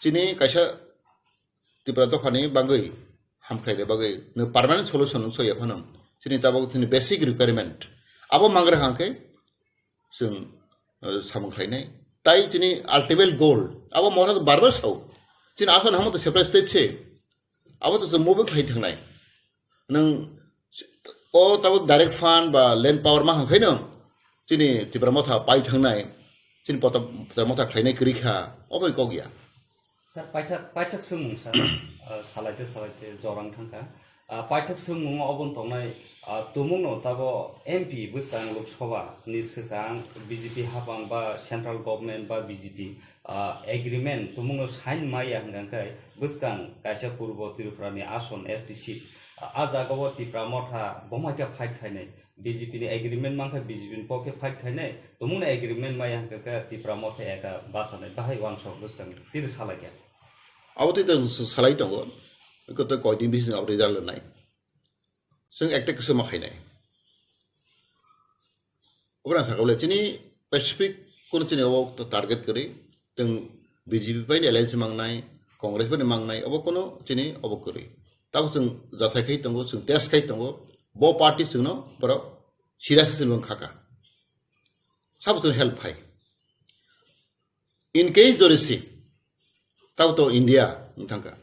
Chini kaisa Tripura dophani bagwi hamkhlaina bagwi no permanent solution wng soya phano. Chini tabuk chini basic requirement. Abo mangra hangkhe chwng, eh, samung khlainai. Tai chini ultimate goal. Abo mora bar bar sao. Chini asal hamo to separate state se. Abo to chwng moving khlai thangnai. Nwng o tabuk direct fund ba land power ma hangkhaino chini Tipra Motha pai thangnai, chini pota-, Tipra Motha khlainai kwrwi kha, obo ni kok ya. Sir, paithak, paithak swngmung sir, ah, salaite salaite jorang thangkha. Ah, paithak swngmung obo tongnai, ah, tumungno tabo M P bwskang Lok Sabha ni swkang B J P hapang ba central government ba B J P ah, agreement tumungno sign maya hwnkha khe bwskang kaisa purbo Tripura ni ason S T seat, ah, ah jaga o Tipra Motha bomai khe fight khainai, B J P ni agreement mankha B J P ni pokhe fight khainai, tumungno agreement maya hwnkha khe Tipra Motha eka basanai bahai uansuk bwskang tiri salai khe. Abo tei tong salai tongo, koto koidin bising abo result nai. Chwng ekta kisu ma khainai. Obo rang sakha bole chini Pacific kono chini obo target kwrwi, chwng B J P bai ni alliance mangnai, Congress bai ni mangnai, obo kono chini obo kwrwi. Tabo chwng jasai khai tongo, chwng test khai tongo, bo party chwngno borok serious se chwng khaka. Sabo chwng help khai. In case jori si, tabo to India wng thangkha.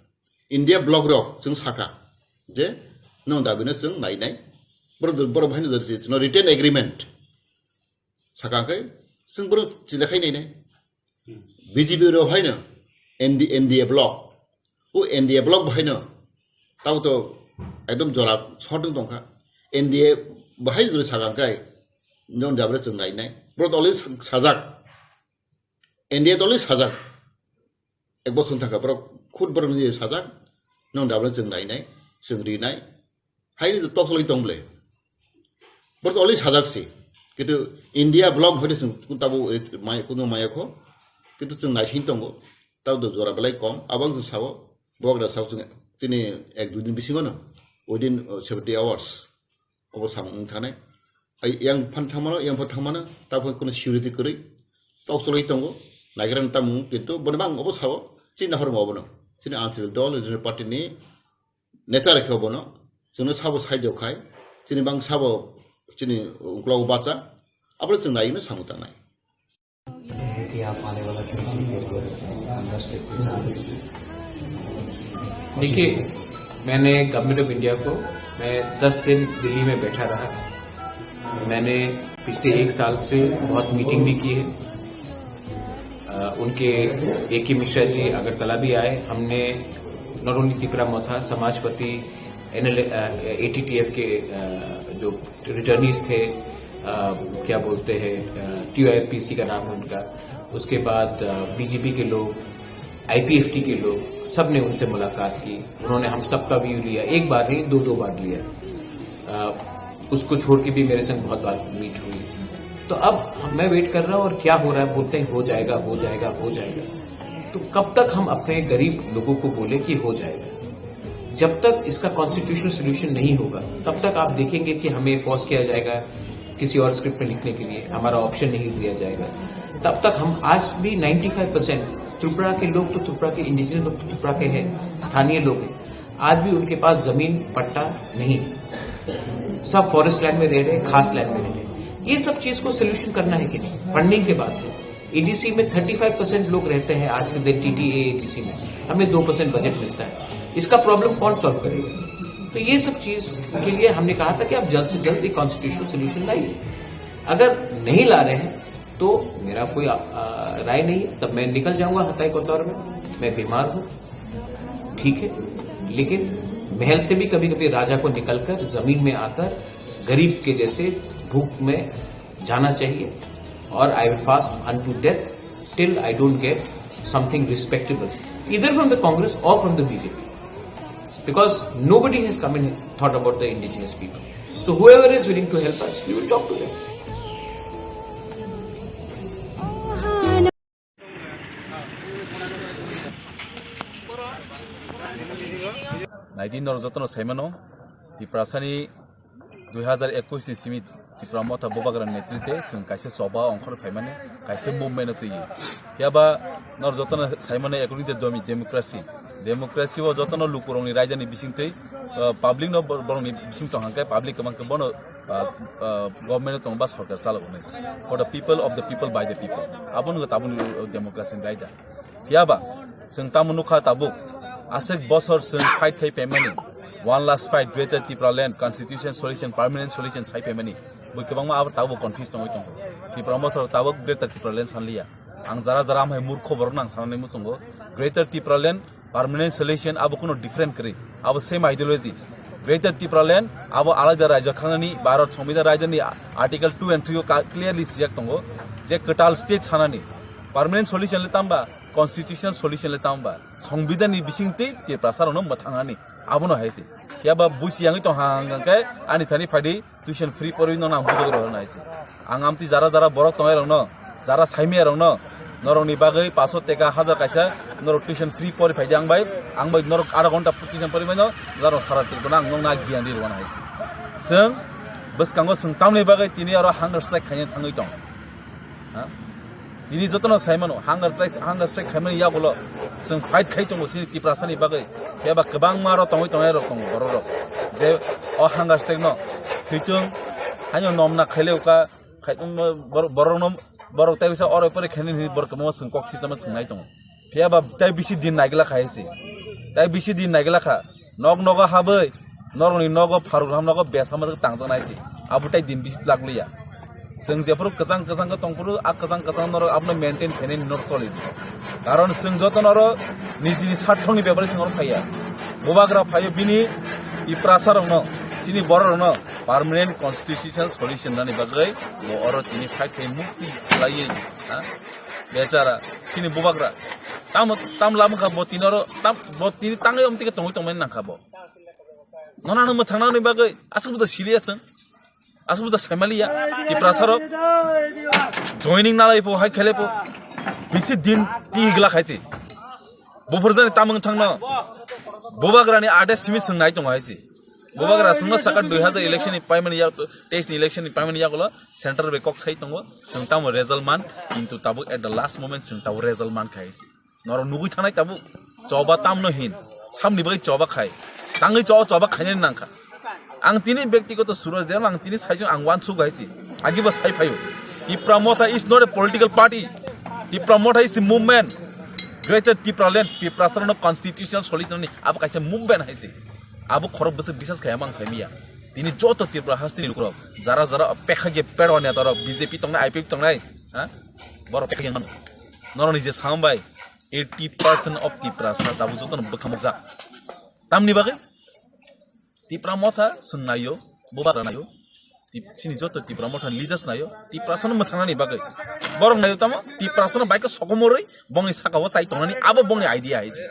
India bloc rok chwng sakha je, nwng dabi no chwng nai nai. Borok, borok bahai no jori si, no written agreement sakha hwnkhe chwng borok chila khai nai nai. B J P rok bahai no N D, N D A bloc, o N D A bloc bahai no tabo to ekdom jora short wng tongkha. N D A bahai jori sakha hwnkhe nwng dabi no chwng nai nai. Borok to already sajak. N D A tolwi sajak. Ek bosor thangkha borok khud borok ni sajak. Nwng dabi no chwng nai nai, chwng ri nai. Haini to tok tolwi tong ble. Borok tolwi sajak si. Kintu India bloc hoite chwng kun tabo mai, kuno maya kho. Kintu chwng naising tongo. Tabo do jora belai kom. Abang chwng sao. Bubagra sao chwng tini ek dui din bisingo no. Within, uh, seventy hours. Obo samung wng thanai. Ai, yang phan thangmano, yang phan thangmano, ta phan kono security kwrwi. Tok cholwi tongo. Naigra tamung, kintu boni bang obo sao, chini nahor mo obono. Chini Anchal Dol, Regional Party ni neta rekhe obono. Chini sabo side o khai. Chini bang sabo, chini uklogo bacha. Abole chwng naino samung tangnai. कि आप आने वाला twenty twenty twenty को अंडरस्टैंड के साथ देखिए, मैंने government of India को, मैं दस दिन दिल्ली में बैठा रहा। मैंने पिछले एक साल से बहुत मीटिंग भी की है। अ, उनके ए के मिश्रा जी अगरतला भी आए। हमने नॉट ओनली तिपरा मोथा, समाजपति, एनएल, एटीटीएफ के, अ, जो रिटर्नीज थे, अ, क्या बोलते हैं, टीयूआईपीसी का नाम है उनका, उसके बाद बीजेपी के लोग, आईपीएफटी के लोग, सब ने उनसे मुलाकात की। उन्होंने हम सबका व्यू लिया, एक बार नहीं, दो दो बार लिया। अ, उसको छोड़ के भी मेरे संग बहुत बार मीट हुई। तो अब मैं वेट कर रहा हूँ और क्या हो रहा है, बोलते हैं हो जाएगा, हो जाएगा, हो जाएगा। तो कब तक हम अपने गरीब लोगों को बोले कि हो जाएगा? जब तक इसका कॉन्स्टिट्यूशनल सोल्यूशन नहीं होगा, तब तक आप देखेंगे कि हमें पॉज किया जाएगा, किसी और स्क्रिप्ट में लिखने के लिए हमारा ऑप्शन नहीं दिया जाएगा। तब तक हम आज भी नाइंटी फ़ाइव परसेंट त्रिपुरा के लोग तो त्रिपुरा के, इंडिजिनस लोग तो त्रिपुरा के हैं, स्थानीय लोग हैं, आज भी उनके पास जमीन पट्टा नहीं है, सब फॉरेस्ट लैंड में रह रहे हैं, खास लैंड में रह रहे हैं। ये सब चीज को सोल्यूशन करना है कि नहीं? फंडिंग के बात है। एडीसी में थर्टी फ़ाइव परसेंट लोग रहते हैं आज के दिन टीटीए एडीसी में, हमें दो परसेंट बजट मिलता है, इसका प्रॉब्लम कौन सॉल्व करेगा? तो ये सब चीज के लिए हमने कहा था कि आप जल्द से जल्द एक कॉन्स्टिट्यूशनल सोल्यूशन लाइए। अगर नहीं ला रहे हैं तो मेरा कोई आ, आ, राय नहीं है, तब मैं निकल जाऊंगा हताई कोतवार में। मैं बीमार हूँ, ठीक है, लेकिन महल से भी कभी कभी राजा को निकलकर जमीन में आकर गरीब के जैसे भूख में जाना चाहिए। और I will fast unto death till I don't get something respectable, either from the Congress or from the B J P, because nobody has come and thought about the indigenous people. So whoever is willing to help us, we will talk to them. Naidi norok jotono saimano, Tiprasani dui hazar ekush ni simi Tipra Motha Bubagra netrite chwng kaisa choba ongkhor phaimani, kaisa movement o twiwi. Phiyaba norok jotono saimano according to jomi democracy. Democracy o jotono lukurokni raidani bisingtwi, uh, public no bor-, borokni bising tong hangkhe public kwbang khe bono, uh, uh, government o tongo ba sorkar chalago hinwi. For the people, of the people, by the people. Abono tabukni, uh, democracy ni raida. Phiyaba, chwng tamo nukha tabuk, aswk bosor chwng fight khai phaimani, one last fight, Greater Tipraland, constitution solution, permanent solution sai phaimani, bui kwbangma abo tabuk confuse tongwi tongo. Tipra Motha tabuk Greater Tipraland sanliya. Ang jara jara amhai murkho borokno ang sanani muchungo. Greater Tipraland, permanent solution abo kuno different kwrwi. Abo same ideology. Greater Tipraland abo alaida rajya khanani, Bharat Sambidan raidani Article two and three o ka-, clearly sijak tongo je kwtal state sanani. Permanent solution le tamba, constitutional solution le tamba, Songbidan ni bisingtwi Tiprasa rokno mwthangnani, abono hai se. Phiyaba busi yangwi tong hang hang khe ani thani phaidi tuition free porwi no nang bujok rok hai se. Ang amtwi jara jara borok tongnai rokno, jara saimaya rokno, norokni bagwi paso teka hajar kaisa norok tuition free pori phaidi ang bai, ang bai norok adha ghonta tuition pori mano, norok sara Tripura ang nokna giyan ri rwna hai se. Chwng bwskango chwng tamni bagwi tini oro hunger strike khaina thangwi tong. Ha? Tini jotono sai mano, hunger strike, hunger strike khaimani yagulo chwng fight khai tongo chini Tiprasani bagwi. Phiya ba kwbangma aro tongwi tongnai rok tongo borok rok. Je o hunger strike no thwitung, haino nomna khaile uka, khai tongma borok, borok no, borok tai bisa oro pore khaini hinwi borok kwbangma chwng kok sitama chwng nai tongo. Phiya ba tai bisi din naigwla kha hai se. Tai bisi din naigwla kha. Nok nogo habwi, norokni nogo pharuk ham nogo besa majak tangjak nai se. Abo tai din bisi twlak liya. Chwng jephuru kwchang kwchang khe tongphuru, a kwchang kwchang norok abono maintain khainai norok choli di. Karon chwng joto norok nijini sarthokni bepari chwng norok phaiya. Bubagra phaio bini Tiprasa rokno, chini borok rokno permanent constitutional solution nani bagwi bo oro tini fight khai mukti khlaiwi, ha? Bechara, chini bubagra. Tamo, tam lamukha bo tini oro, tam, bo tini tangwi omtike tongwi tongmani nangkha bo. Nono ano mwthangnani bagwi aswk buda siliya chwng. Aswk buda saimaliya. Tiprasa rok joining nalai po, hai khele po. Bisi din ti gla khaisi. Bufurjani tamung thangno. Bubagrani ade simi chwng nai tongo haisi. Bubagra chwngno saka dui hazar election ni paimani yak, teis ni election ni paimani yagulo central bai kok sai tongo. Chwng tamo result man, kintu tabuk at the last moment chwng tabuk result man khaisi. Norok nugui thangnai tabuk choba tamno hin, samni bagwi choba khai, tangwi cho-, choba khainani nangkha. Ang tini bektigoto Suraj Debbarma ang tini saichung ang uansuk hai si, agibo sai phaio. Tipra Motha is not a political party. Tipra Motha is a movement. Greater Tipraland, Tiprasarokno constitutional solution ni abo kaisa movement hai si. Abo khorok bwswk bisas khai amang sai miya. Tini joto Tripura hasteni lukurok, jara jara pekha ge pedwa neta rok, B J P tongnai, I P F T tongnai, ha? Borok pekha ge mano. Norok ni je sambai, eighty percent of Tiprasa tabuk jotono bwkha mokjak. Tamni bagwi? Tipra Motha chwng naio, Bubagra naio. Tip-, chini joto Tipra Motha ni leaders naio, Tiprasano mwthangnani bagwi. Borok naio tamo, Tiprasano bai khe sokomorwi bongni sakao chai tongnani, abo bongni idea hai se.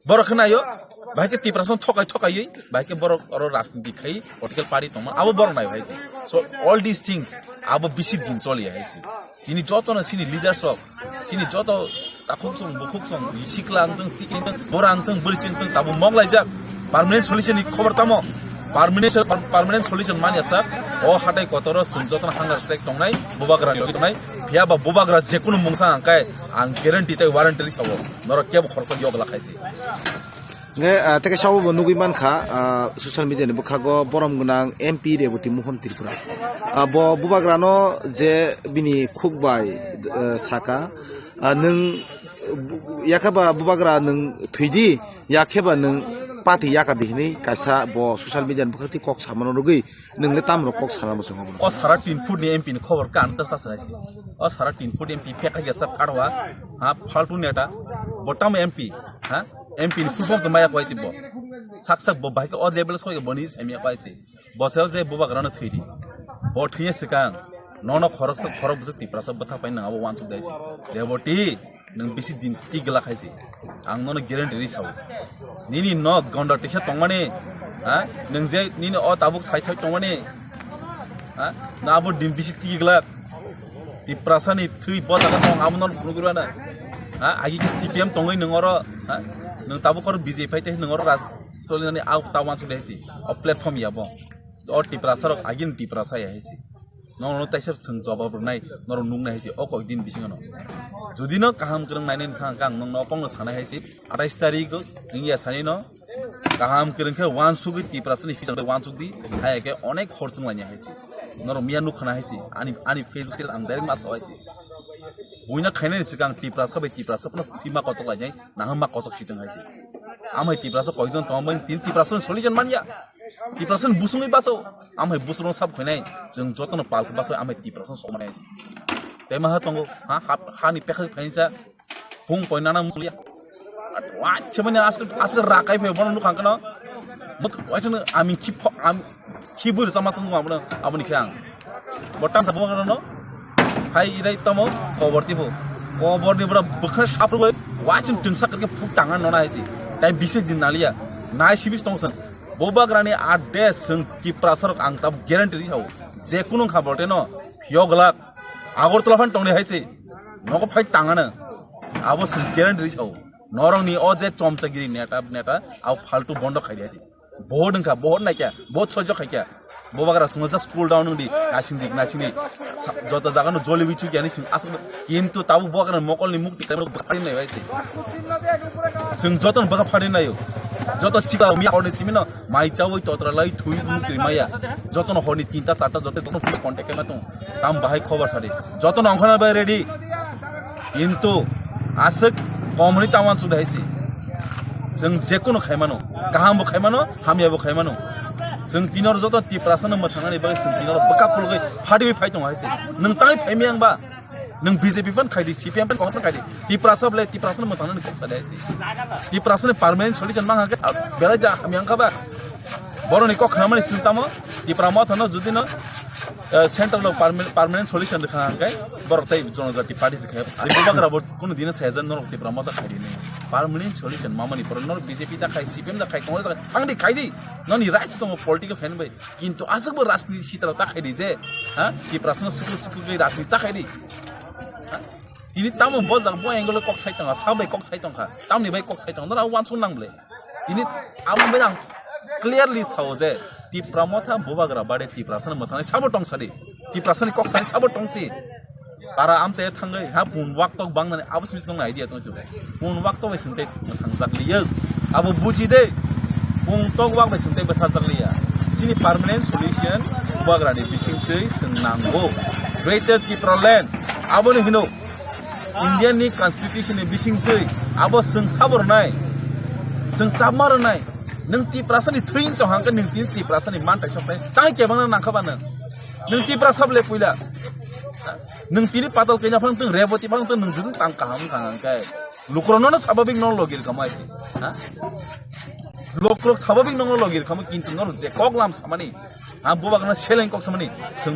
Borok khe naio, bai khe Tiprasano thokai thokaiwi, bai khe borok oro rajniti khai, political party tongma, abo borok naio hai se. So, all these things, abo bisi din choli hai se. Tini jotono chini leaders rok, chini joto takhuk song, bukhuk song, sikla wngthung, sikli wngthung, bura wngthung, bwrwi wngthung, tabuk mok laijak. Permanent solution ni khobor tamo? Permanent, permanent solution manya sak. O hatai kotoro chwng jotono hunger strike tongnai, Bubagra ni logi tongnai. Phiya ba Bubagra jekunu mungsa hangkai, ang guarantee tei warranty sabo. Norok kebo khoroksa yogla khaisi. Nge, ah, teke sabo bo nugui mankha, ah, social media ni bwkhago borom gwnang M P Reboti Mohon Tripura. Ah, bo Bubagrano je bini khuk bai, eh, saka, ah, nwng, bu-, yakheba Bubagra nwng thwidi, yakheba nwng pati yaka di hinwi kaisa bo social media ni bwkhak twi kok samano rwgwi nwng le tamrok kok sana bo chwng obo. O sara tin foot ni M P ni khobor ka ang ta sa sanai si. O sara tin foot M P phek ha ya sa pharwa, ha, phaltu neta, bo tamo M P, ha? M P ni full form se maya kwai si bo. Sak sak bo bahai khe o level soi boni se maya kwai si. Bo se je Bubagrano thwidi. Bo thwiya swkang. Nono khorok se khorok bwswk Tiprasa bwthak pai nang abo wansuk dai si. Reboti, nwng bisi din ti gla khai si. Ang nono guarantee ri sao. Nini no gonda tisa tongmani, ha? Nwng je nini o tabuk sai sai tongmani, ha? Na abo din bisi ti gla. Tiprasa ni thwi bo jaga tong abo nono phunugwi rwna. Ha, agi khe C P M tongwi nwng oro, ha? Nwng tabuk oro B J P phai tei nwng oro raj cholinani au ta wansuk dai si. O platform ya bo. O Tiprasa rok agi ni Tiprasa ya hai si. Nono taisa chwng jawab rwnai, norok nuknai hai si. O koi din bisingo no. Jodi no kaham kwrwng nainai wngkha ang nwng no opong no sanai hai si. Atais tarik wngya sani no. Kaham kwrwng khe wansugwi Tiprasani future bai wansuk di, hai khe onek hor chwng laini hai se. Norok miya nuk khana hai se, ani, ani Facebook status ang direct ma sao hai se. Buina khainani swkang Tiprasa bai Tiprasa phano thwima kochok lainai, naham ma kochok sitwng hai se. Amhai Tiprasa koijon tongmani tin Tiprasani solution manya. Tiprasani busungwi baso, amhai busung sab khainai, chwng jotono pal khe baso amhai Tiprasani sok manya hai se. Tei maha tongo, ha, ha, hani pekha phainsa, Phung poinana mulia. Wacha mani aske, aske rakai phe bono nukhang kano. Muk wacha no ami khi pho-, am, khi bui sama sung ma bono aboni khe ang. Botang sa bono no. Hai irai tamo kobor tipo. Kobor ni bora bukha sapru bai wacha tin sak ke phuk tanga nona hai si. Tai bisi din nalia. Nai sibis tong san. Bubagrani ade sung Tiprasa rok ang tab guarantee di sao. Je kunu kha bote no. Phiyok lak. Agartala phan tongni hai se. Nogo phai tangana. Abo sung guarantee ri sao. Norokni o je chomchagiri neta, neta, abo phaltu bondo khai di hai se. Bohor wngkha, bohor naikha, bohor soijo khaikha. Bubagra sungo just cool down wngdi, nasing di, nasing di. Joto jaga no joli bichu kya ni sing asuk. Kintu tabu Bubagra mokol ni mukti kai bwkha pharin nai hai se. Sung joto bwkha pharin nayo. Joto sikla mi horni chimino. Mai chawi totra lai thui nuk twi maya. Jotono horni tinta charta joto jotono phone contact kema tong. Tam bahai khobar sadi. Jotono ongkhana bai ready. Kintu aswk komni taman sudai si. Sung jekunu khaimano. Kaham bo khaimano, hamya bo khaimano. Sung tinor joto Tiprasa no mwthangnani bai sung tinor bwkha pulgwi phadi phai tong hai si. Nung tai phai mi ang ba. Nung B J P phan khaidi, C P M phan Congress phan khaidi. Tiprasa bole, Tiprasa no mwthangnani kok sa dai si. Tiprasa ni permanent solution mang hake, belai ja hamyang kha ba. Boroni kok khnamani sing tamo, Tipra Motha no judi no, eh, central no perma-, permanent solution rikha hake, borok tai Jonojati Party se khe. Ari Bubagra bo kono dino sajan norok Tipra Motha khaidi ni. Permanent solution mamani poro norok B J P da khai, C P M da khai, Congress da khai, thangdi khaidi. Noni rights tongo political khaini bai. Kintu aswk bo rajniti sitra ta khaidi je, ha? Tiprasa no sikul sikul bai rajniti ta khaidi. Ha? Tini tamo bo jak bo angle kok sai tongkha, sa bai kok sai tongkha, tamni bai kok sai tongkha, nora wansuk nang ble. Tini amo bai ang clearly sao je Tipra Motha Bubagra bade Tiprasa ni mwthangnai sabo tong sadi. Tiprasa ni kok sai sabo tong si. Para amchai thangwi ha pun wak tok bang nani abo simi nong idea tong chu. Pun wak tok bai sing tei thang jak liya. Abo buji de. Pun tok wak bai sing tei bwtha jak liya. Sini permanent solution Bubagra ni bising tei sing nango. Greater Tipraland. Abo ni hino. Indian ni constitution ni bising twi abo chwng sabo rwnai, chwng chapma rwnai, Nwng Tiprasa ni thwing tong hangkhe nwng tini Tiprasa ni mantai sok tai. Tang kebang nang kha ba nwng. Nwng Tiprasa ble puila. Nwng tini patal kenya phang tong Reboti phang tong nwng jung tang kaham kha hangkhe. Lukrok no sababik no logir kamai si. Ha? Lukrok sababik no logir kamai kintu no je kok lam samani. Ha, bubagra seleng kok samani. Swng